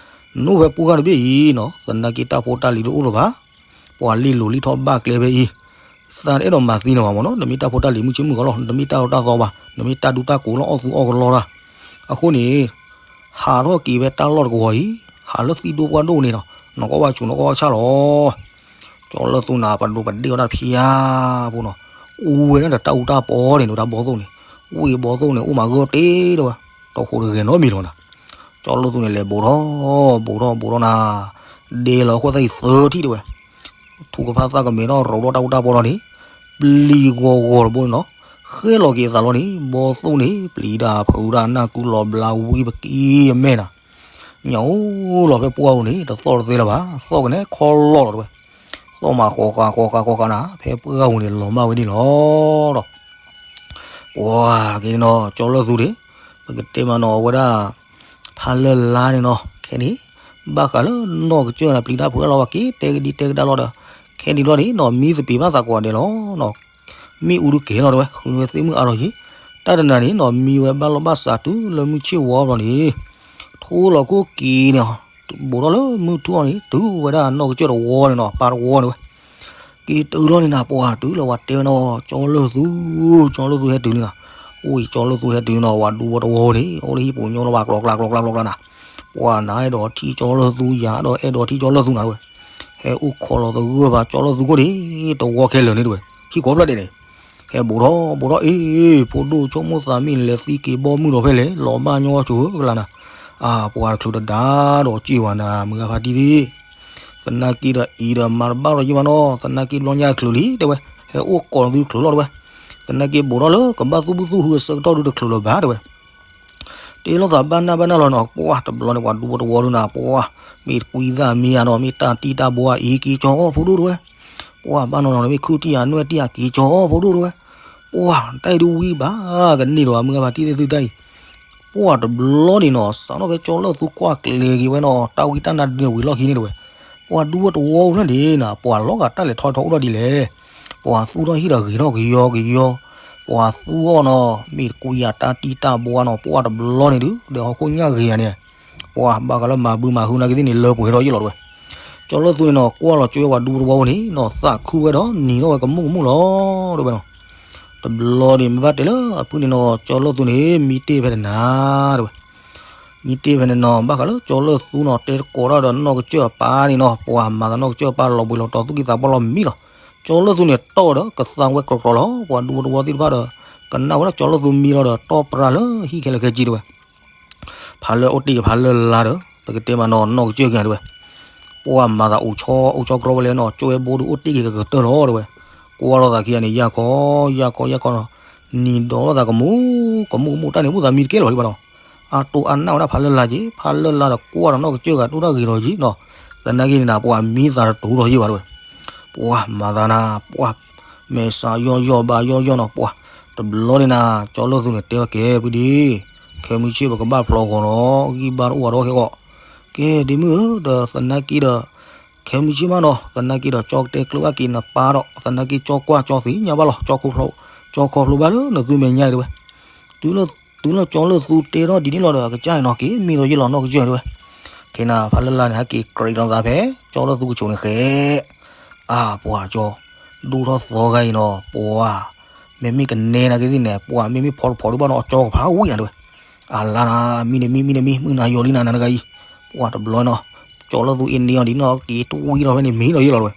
နအိၣ်ဖဲပှၢ်ဂၤတဘ့ၣ်အံၤနီၤ သနာ်က့တၢ်ဖိတၢ်လံၤတအိၣ်လၢၤဘၣ် ပှၤလံၣ်လိၤလံၣ်ထီၣ်ဘၣ်ကျဲဖဲအံၤ သးတအဲၣ်ဒိးမၤသံနၤဘၣ်မ့ၢ်နီၤ နမ့ၢ်တၢ်ဖိတၢ်လံၤမုၢ်ဆ့ၣ်မုၢ်ဂီၤလီၤ နမ့ၢ်တၢ်အီၣ်တၢ်သီဘၣ် နမ့ၢ်တၢ်ဒူတၢ်ကိးလၢအီၣ်သူအီၣ်ကလီတၢ် အဃိန့ၣ် ဟးထီၣ်က့ၤဖဲတၢ်လီၢ်တကဝီၤအံၤ ဟးလၢသံၣ်ဒိၣ်ပှၢ်ဒိၣ်န့ၣ်နီၤ နီၢ်ကီၢ်ဝါဆူၣ်နီၢ်ကီၢ်ဝါဆၣ်လီၤ ကၠီလၢသူနၤ ပဒိးပဒ့ၣ်အီၣ်တၢ်ဖၠါဖိနီၤ အူဝဲဒၣ်ဒီးတၢ်အူတၢ်ပီန့ၣ် ဒီးတၢ်ဘီသိၣ်န့ၣ် ဝ့ၢ်ဘီသိၣ်န့ၣ် အိၣ်မးဂၢၢ်တ့ၢ်တဲဝဲ တီခိၣ်တဂဲၤနီတမံၤလီၤနၤ ကၠီလၢသူန့ၣ် လဲၤဘူးထီၣ် ဘူးထီၣ် ဘူးထီၣ်နၤ ဒဲလီၤအခိၣ်သၣ်အံၤသၢထံၣ်တဲဝဲ ထူကဖၣ်သၣ်ကမဲထီၣ်ရိးထီၣ်တၢ်အူတၢ်ပီလီၤန့ၣ် ပျံၤဂီၤဂီၤတဘိန့ၣ်နီၤ ဃဲလီၤက့ၤအသးလီၤန့ၣ် ဘီသိၣ်န့ၣ် ပျံၤတၢ်ဖုးတၢ်နၢ်ကူလီၤဘျါဝံပကံအမဲာ်နၤ ညၣ်အိၣ်လီၤဖဲပှၢ်အူန့ၣ် တသီၣ်တသဲလၢၤဘၣ် သီၣ်ကနဲခီလီၤလီၤတဲဝဲ သီၣ်မးဃီဃာ်ဃီဃာ်ဃီဃာ်နၤ ဖဲပှၢ်အူန့ၣ် လီၤမၢ်ဝဲန့ၣ်လီၤဒီး ပှၤက့ၤနီၤ ကၠီလၢသူန့ၣ် ပကတဲမးနီၤ အဝဲဒၣ် ဖးလၢၢ်လါန့ၣ်နီၤ ခဲန့ၣ် ဘၣ်ဃးလၢနီၢ်ကစၢၢ်န့ၣ် ပျံၤတၢ်ဖုးတၢ်လီၤဝဲက့ၤ တဲကဒံတဲကဒါလီၤဒီး ခဲန့ၣ်လီၤန့ၣ်နီၤ မံသပ့ၤဘၣ်သးကိးဂၤဒဲးလီၤနီၤ မ့ၣ်အူဒုးကဲၤလီၤတဲဝဲ ဃုန့ၢ်ဝဲသ့ၣ်မုၢ်အါထီၣ်ယံၤ တၢ်တနၤန့ၣ်နီၤ မံဝဲဘၣ်လီၢ်ဘၣ်စးတုၤလၢမုၢ်ဆ့ၣ်ဝီဘျီန့ၣ် ထိလီၤခိၣ်က့ၤန့ၣ် ဘူးထီၣ်လၢမုၢ်ထူၣ်အီၤန့ၣ် တုၤဝဲဒၣ်နီၢ်ကစၢၢ်တဝီန့ၣ်နီၤ အပၢ်တဝီန့ၣ်ဝဲ က့ၤတုၤလီၤန့ၣ်နၤ ပှၤတုၤလၢပှၤတဲဝဲနီၤ ကၠီလၢသူ ကၠီလၢသူဟဲတုၤန့ၣ်နၤ အိၣ်အံၤကၠီလၢသူဟဲတုၤန့ၣ်နီၤ ပှၤဒူဖိတဝီန့ၣ် အိၣ်လၢဟံၣ်ပူၤညိလၢပှၤကျီကျါကျီကျါကျီကျါနၤ ပှၤနၤအဲၣ်ဒိးထံၣ်ကၠီလၢသူ ယၤအဲၣ်ဒိးထံၣ်ကၠီလၢသူနၤတဲဝဲ ဟဲအိၣ်ခိးလီၤသဂၢၢ်ဘၣ်ကၠီလၢသူခိၣ်န့ၣ် တဝီခဲလၢာ်န့ၣ်တဲဝဲ ဟံၣ်ကိးဖျၢၣ်ဒဲးန့ၣ် ဟဲဘူးထီၣ်ဘူးထီၣ်အ့ ဖိဒိၣ်ဆိကမိၣ်သးမံလဲၤသံက့ၤဘီမုၢ်ဒီးဖဲလဲၣ် လီၤဘၣ်ညီဆိကလါနၤ အါ ပှၤတချုးတဒါဒီးစ့ၢ်ဝဲနၤ မုၢ်ဂၤဖါတံၢ်သ့ၣ် သနာ်က့ဒီးအံၤဒီးမၤတဘၣ်ဒီးယံၤဘၣ်နီၤ သနာ်က့ဘျီညါချုးလံတဲဝဲ ဟဲအိၣ်ကိးသုတချုးလီၤတဲဝဲ သနာ်က့ဘူးထီၣ်လၢကဘၣ်သူၣ်ဘုသူၣ်ဟုအဆၢကတီၢ်ဒုတချုးလၢၤဘၣ်တဲဝဲ တ့လိာ်သးဘၣ်နၢ်ဘၣ်နၢ်လီၤနီၤ ပှၤတဘျီန့ၣ် ပှၤဒူဖိတဝီဒုနၤ ပှၤ မ့ၢ်တကွံသၣ်မံယၤဒီး မ့ၢ်တၢ်တံၢ်တၢ်ဘိအံၤက့ၤကၠီအီၣ်ဖိဒိၣ်တဲဝဲ ပှၤဘၣ်နီၤနီၤ မ့ၢ်ခုၣ်တံၢ်ယၤနွဲၣ်တံၢ်ယၤက့ၤကၠီအီၣ်ဖိဒိၣ်တဲဝဲ ပှၤတၢ်အံၤဒုဝံၤဘၣ်ကန့ၢ်ဒီးမုၢ်ဂၤဖါတံၢ်သ့ၣ်သုတၢ်အံၤ ပှၤတဘျီန့ၣ်နီၤ စးထီၣ်ဖဲကၠီလၢသူကွၢ်ကျဲၤက့ၤဝဲနီၤ တၢ်ဝံတၢ်နါဒုန့ၣ်ဝံၤလီၢ်ခံန့ၣ်တဲဝဲ ပှၤဒူဖိတဝီအိၣ်ဖျဲၣ်န့ၣ်နၤ ပှၤလီၤဂာ်တၢ်လဲၤထီၣ်ထီအိၣ်ထီၣ်ဒ်လဲၣ် ပှၤသူၣ်ထီၣ်ဟံၣ်ဒီးဂ့ၤထီၣ်ကယီကယီ ပှၤသူအီၤနီၤ မ့ၢ်တကွံယၤတၢ်တံၢ်တၢ်ဘှါနီၤ ပှၢ်တဘျီန့ၣ်ဒုး ဒီးဟီၣ်ခိၣ်ညၣ်ဂ့ၤယၤန့ၣ် ပှၢ်ဘၣ်ဃးလၢမၤဘုမၤဟုနာ်က့သ့ၣ်န့ၣ် လၢပှဲၤထီၣ်ယ့ၢ်လီၤတဝဲ. ကၠီလၢၢ်သူန့ၣ်နီၤ ကွၢ်လီၤကၠီဝဲပှၤဒူဖိတဝီဖိန့ၣ်နီၤ သးခုဝဲဒီးနံၤထီၣ်ဝဲကမူၣ်ကမူၣ်လီၤတဝဲနီၤ. တဘျီန့ၣ် မ့ၢ်ဘၣ်တဲလၢအဖုန့ၣ်နီၤ ကၠီလၢၢ်သူန့ၣ် မံတ့ၢ်ဖဲတနၤတဝဲ မံတ့ၢ်ဖဲန့ၣ်နီၤ ဘၣ်ဃးလၢကၠီလၢၢ်သူနီၤ တဲတကိးတၢ်ဒီးနီၢ်ကစၢၢ်အပၢ်န့ၣ်နီၤ ပှၤမၤသးနီၢ်ကစၢၢ်အပၢ်လီၤဘှံးလီၤတီၤသူၣ်ကံၢ်သးပှၢ်လီၤမံလီၤ. ကၠီလၢၢ်သူန့ၣ်တီၢ်ဝဲဒီးကသါဝဲကြီကြီလီၤ ပှၤဒူဖိတဝီသ့ၣ်တဖၣ်ဒီး ကနၣ်ဝဲဒၣ်ကၠီလၢၢ်သူမံလီၤဒီး တီၢ်ပြၢလၢဟံၣ်ခဲလၢာ်ခဲဆ့တဝဲ ဖးလၢအိၣ်တ့ၢ်က့ၤဖးလၢ်လါဒီး ပကတဲမးနီၤ နီၢ်ကစၢၢ်က့ၤတဝဲ ပှၤမၤသးအိၣ်ဆီအိၣ်ဆီကြီဝဲလဲၣ်နီၤ ကၠီဝဲဘိဒုးအိၣ်တ့ၢ်က့ၤကကတၢၢ်လီၤတဝဲ. ကွၢ်လိာ်သးခံဂၤန့ၣ် ယၢ်ခီ ယၢ်ခီ ယၢ်ခီနီၤ နံၤဒီးလိာ်သးကမူၣ် ကမူၣ်ကမူၣ်တၢ်န့ၣ် ဘူၣ်သးမံတကဲလၢၤဘၣ်ဒံးဘၣ်နီၤ အတိၢ်အနၢ်ဝဲဒၣ်ဖးလၢ်လါက့ၤ ဖးလၢ်လါဒီးကွၢ်ဒီးနီၢ်ကစၢၢ်ဂၤဒိၣ်တၢ်ဂ့ၤလီၤက့ၤနီၤ သနာ်က့န့ၣ်နၤ ပှၤမံသးတတူၤလီၤယ့ၢ်ဘၣ်တဝဲ ပှၤမၤသးနၤ ပှၤ မဲာ်ဆှးယီၢ်ယီၢ်ဘါယီၢ်ယီၢ်နီၤ ပှၤ တဘျီန့ၣ်နၤ ကၠီလၢၢ်သူန့ၣ်တဲဝဲကဲဖုဒံ ခဲမုၢ်ဆ့ၣ်ပကဘၣ်ဖျီဂီၤနီၤ ဂံၢ်ဘါတအိၣ်ဘၣ်ဒီးခဲဂီၢ် ကဲဒ့မုၣ်ဧၢ ဒီးသနာ်က့ဒီး ခဲမုၢ်ဆ့ၣ်မးနီၤ သနာ်က့ဒီးကၠီကတဲကျၢၤဘၣ်က့ၤနပၢ်ဒီး သနာ်က့ကၠီကွၢ်ကၠီသ့ၣ်ညါဘၣ်လီၤ ကၠီခီဖျိဘၣ်လၢနသုမဲာ်ညါအံၤတဝဲ တုၤလၢ တုၤလၢကၠီလၢၢ်သူတဲထီၣ်ဒ်န့ၣ်လီၤဒီး အကစၢ်န့ၣ်နီၤ က့ၤမံလီၤယ့ၢ်လီၤနီၢ်ကစၢၢ်တဝဲ ခဲနၤ ဖးလၢ်လါန့ၣ် ဟဲက့ၤကြးလီၤသးဖဲ ကၠီလၢၢ်သူကဆိးန့ၣ်ဃဲ အါ ပှၤကၠီ ဒိၣ်ထီၣ်သီဂၤအံၤနီၤ ပှၤ မ့မ့ၢ်ကနဲနာ်က့သ့ၣ်န့ၣ် ပှၤမ့မ့ၢ်ဖီတဖီဒုးဘၣ်နီၤ ကၠီကဖးဝံၣ်နၤတဝဲ အလါနၤ မံတမံ မံတမံ မုၢ်နၤယိာ်လံနၤနၤတဂၤအံၤ ပှၤတဘျီနီၤ ကၠီလၢၢ်သူအ့န့အီၤဒ်န့ၣ်နီၤ က့ၤတဝံထီၣ်ဖဲန့ၣ်မံလီၤယ့ၢ်လီၤတဝဲ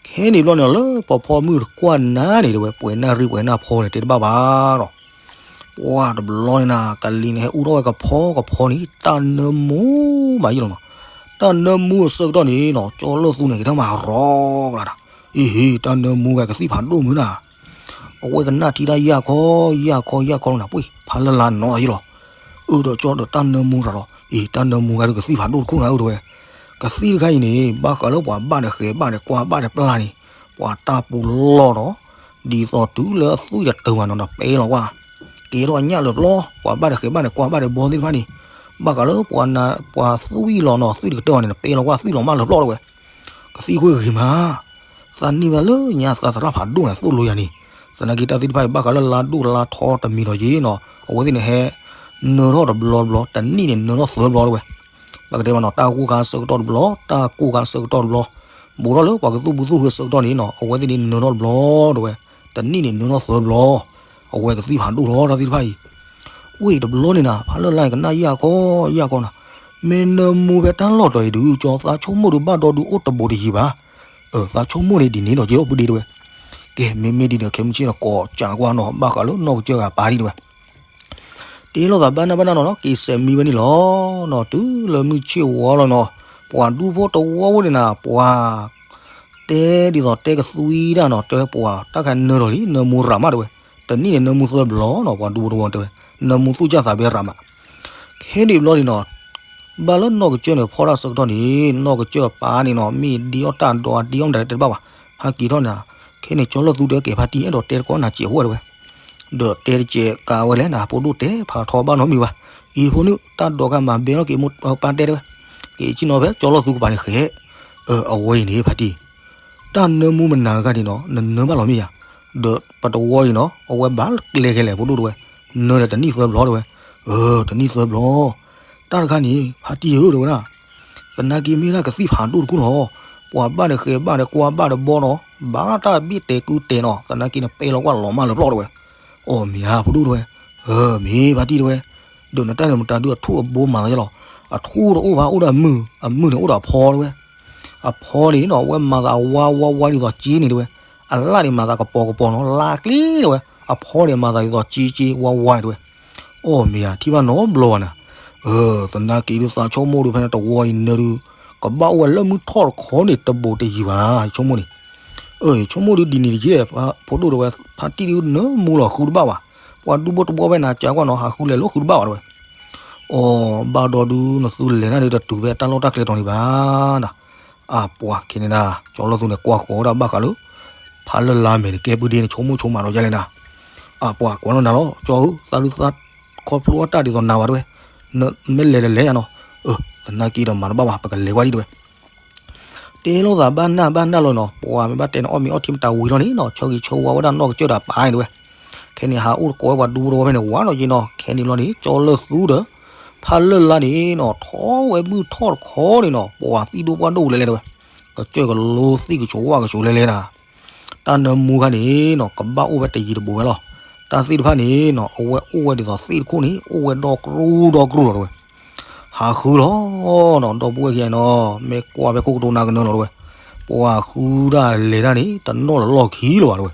ခဲန့ၣ်ဘျီန့ၣ်လၢပှၤဖီမုၢ်တကွၢ်နၤန့ၣ်တဝဲ ပှဲၤနၢ်ရံၣ်ပှဲၤနၢ်ဖီန့ၣ် တဲတဘၣ်ဘၣ်ဒီး ပှၤတဘျီန့ၣ်နၤ ကလံၤန့ၣ်ဟဲအူထီၣ်ဝဲကဖီကဖီန့ၣ် တၢ်နၢမူဘၣ်ယ့ၢ်လီၤနီၤ တၢ်နၢမူအဆၢကတီၢ်န့ၣ်နီၤ ကၠီလၢၢ်သူန့ၣ် က့ၤထီၣ်မၤရီကလါဒီး အ့ဟ့ တၢ်နၢမူဝဲကသံၣ်ဖးဒိၣ်မုၢ်နၤ အဝဲကနၣ်ထံတၢ်ယၢ်ခီ ယၢ်ခီ ယၢ်ခီလီၤနၤ ပှ့ၤ ဖးလၢ်လါနီၤယ့ၢ်လီၤ အၢဒီးကၠီဒီးတၢ်နၢမူရၤလီၤ အ့ တၢ်နၢမူဂၤဒုးကသံၣ်ဖးဒိၣ်တခိၣ်နၤအၢတဝဲ ကသံၣ်တခါအံၤန့ၣ် ဘၣ်ဃးလၢပှၤဘၣ်ဒီးဃဲၤဘၣ်ဒီးကွၢ်ဘၣ်ဒီးပျၢ်န့ၣ် ပှၤတၢ်ပူၤလီၢ်ဒီး ဒ်သိးတုၤလၢအသွံၣ်တတၢၤဘၣ်နီၤဒီးပဲလီၤကွၢ် ကဲထီၣ်အညၣ်လၢပျီ ပှၤဘၣ်ဒီးဃဲၤဘၣ်ဒီးကွၢ်ဘၣ်ဒီးဘီသ့ၣ်တဖၣ်န့ၣ် ဘၣ်ဃးလၢပှၤနၤ ပှၤသွံၣ်လီၤနီၤ သွံၣ်တကတၢၢ်ဘၣ်န့ၣ် ပဲလီၤကွၢ်သွံၣ်လီၤမၢ်လၢပျီတဝဲ ကသံၣ်ဃိဂ့ၤမး သးန့ၢ်ဝဲလၢညါသးသရၣ်ဖးဒိၣ်န့ၣ် သိၣ်လိယၤန့ၣ် သနာ်က့တၢ်သ့ၣ်တဖၣ်အံၤ ဘၣ်ဃးလၢလါဒိၣ်လါထီတမံၤဒီးယ့ၢ်နီၤ အဝဲသ့ၣ်န့ၣ်ဟဲ နၢထီၣ်တဘျီတဘျီ တနံၣ်န့ၣ်နၢထီၣ်သၢဘျီတဝဲ ပကတဲမးနီၤ တၢ်ကိၢ်ခါဆၢကတီၢ်တဘျီ တၢ်ကိၢ်ခါဆၢကတီၢ်တဘျီ ဘူးထီၣ်လၢပှၤကသူၣ်ဖူသူၣ်ဃၢဆၢကတီၢ်န့ၣ်နီၤ အဝဲသ့ၣ်န့ၣ်နၢထီၣ်တဘျီတဝဲ တနံၣ်န့ၣ်နၢထီၣ်သၢဘျီ အဝဲကသံၣ်ဖးဒိၣ်လီၤတၢ်သ့ၣ်တဖၣ်အံၤ ဝ့ၢ်တဘျီန့ၣ်နၤ ဖးလၢ်လါကနၣ်ယၢ်ခီယၢ်ခီနီၤ မ့ၢ်နၢမူဖဲတၢ်လီၢ်တီၤအံၤဒုး ကၠီသးဆိကမိၣ်ဒုးဘၣ်ဒီဒုးအိၣ်တဘူးတယံၤဘၣ် သးဆိကမိၣ်န့ၣ်ဒ်န့ၣ်ဒီးက့ၤအိၣ်ပူၤဒ့တဝဲ ကဲ မ့မ့ၢ်ဒ်န့ၣ် ခဲမုၢ်ဆ့ၣ်နီၤ ကိးစးကွၢ်နီၤ ဘၣ်ဃးလၢနီၢ်ကစၢၢ်ဂၤပၢ်ဒံတဝဲ တ့လိာ်သးဘၣ်နၢ်ဘၣ်နၢ်နီၤနီၤ က့ၤစဲးမံဝဲန့ၣ်လီၤနီၤ တုၤလၢမုၢ်ဆ့ၣ်ဝါလီၤနီၤ ပှၤဒူဖိတဝီဖိန့ၣ်နၤ ပှၤ တဲဒ်သိးတဲကသွံဒၣ်နီၤ တဲဝဲပှၤ တၢ်ခါနၢထီၣ်လံ နၢမူရၤမးတဝဲ တနံၣ်န့ၣ်နၢမူသၢဘျီနီၤ ပှၤဒူဖိတဝီတဲဝဲ နၢမူသူၣ်ကၢ်သးဘဲရၤမး ခဲန့ၣ်ဘျီန့ၣ်နီၤ ဘၣ်လၢနီၢ်ကစၢၢ်န့ၣ် ဖီၣ်တၢ်ဆၢကတီၢ်န့ၣ် နီၢ်ကစၢၢ်အပၢ်န့ၣ်နီၤ မ့ၢ်ဒံအီၣ်တၢ်ဒီးဒံအီၣ်မတၤတဲတဘၣ်ဘၣ် ဟဲက့ၤထီၣ်န့ၣ် ခဲန့ၣ် ကၠီလၢၢ်သူတဲကဲဖါတံၢ် အဲၣ်ဒိးတဲတကိးနၤစဲးဖိတဝဲ ဒီးတဲတစဲးကးဝဲလဲၣ်နၤ ဖိဒိၣ်တဲဖးထီဘၣ်နီတမံၤဘၣ် အံၤဖိနုၣ် တၢ်ဒိးကါမၤဘဲထီၣ်က့ၤမိၢ်ပၢ်တဲတဝဲ က့ၤဆ့ၣ်နီၤဖဲကၠီလၢၢ်သူကပၤန့ၣ်ဃဲ အဝဲအံၤန့ၣ် ဖါတံၢ် တၢ်နၢမူမနၤဂၤန့ၣ်နီၤ နနၢဘၣ်လီၤမ့ၢ်ယၤ ဒီးပတဝီအံၤနီၤ အဝဲဘၣ်ကျဲခဲလဲၣ် ဖိဒိၣ်တဝဲ နၢဒီးတနံၣ်သၢဘျီတဝဲ အၢ တနံၣ်သၢဘျီ တၢ်တခါန့ၣ် ဖါတံၢ်ဧၢ တဲဝဲဒၣ် သနာ်က့မ့ၢ်ဒၣ်ကသံၣ်ဖးဒိၣ်တခိၣ်လီၤ ပှၤဘၣ်ဒီးဃဲၤဘၣ်ဒီးကွၢ်ဘၣ်ဒီးဘီနီၤ ဘၣ်တၢ်ဘ့ၣ်တဲာ်ကုတဲာ်နီၤ သနာ်က့နပဲလီၤကွၢ်လီၤမၢ်လၢပျီတဝဲ အီၣ်မ့ၢ်ဧါ ဖိဒိၣ်တဝဲ အၢ မ့ၢ်ဖါတံၢ်တဝဲ ဒီးနတၢ်န့ၣ်မတၤဒုးအထူၣ်အဘိမၤသးယဲလီၤ အထူၣ်တအိၣ်ဘၣ်အိၣ်ဒီးအမုၢ် အမုၢ်န့ၣ်အိၣ်ဒီးအဖီတဝဲ အဖီန့ၣ်နီၤ အဝဲမၤသးအဝါဝါဝါဒ်သိးက့န့ၣ်တဝဲ အလၣ်န့ၣ်မၤသးကပီၤကပီၤနီၤ လါကျ့တဝဲ အဖီန့ၣ်မၤသးဒ်သိးက့က့ဝါဝါန့ၣ်တဝဲ အီၣ်မ့ၢ်ဧါ ထံၣ်ဘၣ်နီတဘျီဘၣ်နၤ အၢ သနာ်က့ဒုးသးဆိကမိၣ်ဒုးဖဲန့ၣ်တဝီအံၤနၢဒုး ကဘၣ်အိၣ်ဝဲလၢမုၢ်ထီၣ်တခီန့ၣ်တဘူးတယံၤဘၣ် ဆိကမိၣ်န့ၣ် အၢ ယဆိကမိၣ်ဒုးဒ်န့ၣ်တက့ၢ် ဖိဒိၣ်တဝဲ ဖါတံၢ်ဒုးနၢမူလီၤဃုတဘၣ်ဘၣ် ပှၤဒူဖိတဝီဖဲနၤကးကွၢ်နီၤ ဟးဃုလဲၤလၢဃုတဘၣ်ဘၣ်တဝဲ အီၣ် ဘၣ်ဒီးဒုးနသုလဲၤနၤဒုးတတုၤဖဲတၢ်လီၢ်တၢ်ကျဲတီၤန့ၣ်ဘၣ်နၤ အပှၤခဲန့ၣ်ဒၣ် ကၠီလၢၢ်သူန့ၣ် ကွၢ်ဃီၤဝဲဒၣ်ဘၣ်ဃးလၢ ဖးလၢ်လါမဲာ်န့ၣ် ကဲပုၢ်ဒ့န့ၣ် ဆိကမိၣ်ဆိကမးဒီးယဲလဲၣ်နၤ အပှၤကွၢ်လီၤနၤလီၤ ကၠီဧၢ သးဒုးသးခီဖျိအီၣ်တၢ်ဒ်သိးနၤဘၣ်တဝဲ နမ့ၢ်လဲၤတလဲၤယၤနီၤ အၢ သနာ်က့ဒီးမၤတဘၣ်ဘၣ် ပကလဲၤဝဲဒံးတဝဲ တ့လိာ်သးဘၣ်နၢ်ဘၣ်နၢ်လီၤနီၤ ပှၤမ့ၢ်ဘၣ်တဲန့ၣ် အီၣ်မ့ၤအီထံမတၤဝံၤလီၤန့ၣ်နီၤ ဆၢဂ့ၤဆၢဝါဝဲဒၣ်နီၢ်ကစၢၢ်ဒီးအပၢ်န့ၣ်တဝဲ ခဲန့ၣ် ဟးအိၣ်တကိးဝဲပှၤဒူဖိတဝီဖဲန့ၣ် ဝးထီၣ်က့ၤနီၤ. ခဲန့ၣ်လီၤန့ၣ် ကၠီလၢသူဒီး ဖးလၢ်လါန့ၣ်နီၤ ထီၣ်ဝဲမုၢ်ထီၣ်တခီန့ၣ်နီၤ ပှၤသံၣ်ဒိၣ်ပှၢ်ဒိၣ်လဲၤလဲၤတဲဝဲ, ကစၢၢ်ကလိသ့ၣ်ကဆိးဝၣ်ကဆိးလဲၤလဲၤနီၤ. တၢ်နၢမူခါန့ၣ်နီၤ ကဘၣ်အိၣ်ဝဲတယံၤတဘူးဝဲလီၤ. တၢ်သ့ၣ်တဖၣ်န့ၣ်နီၤ အဝဲအိၣ်ဝဲဒ်သိးသ့ၣ်တခိၣ်န့ၣ် အိၣ်ဝဲဒီကရူၢ်ဒီကရူၢ်လီၤတဲဝဲ. ဟးဃုလီၤနီၤ ဒီပုၢ်ဝဲၢ်ခံဂၤနီၤ မ့ၢ်ကွၢ်ဖဲခိၣ်ကတိၤနၤကနၢလီၤတဲဝဲ, ပှၤဃုတၢ်လဲၤတၢ်န့ၣ် တနီၣ်လီၤလီၢ်ခံလၢၤဘၣ်တဲဝဲ.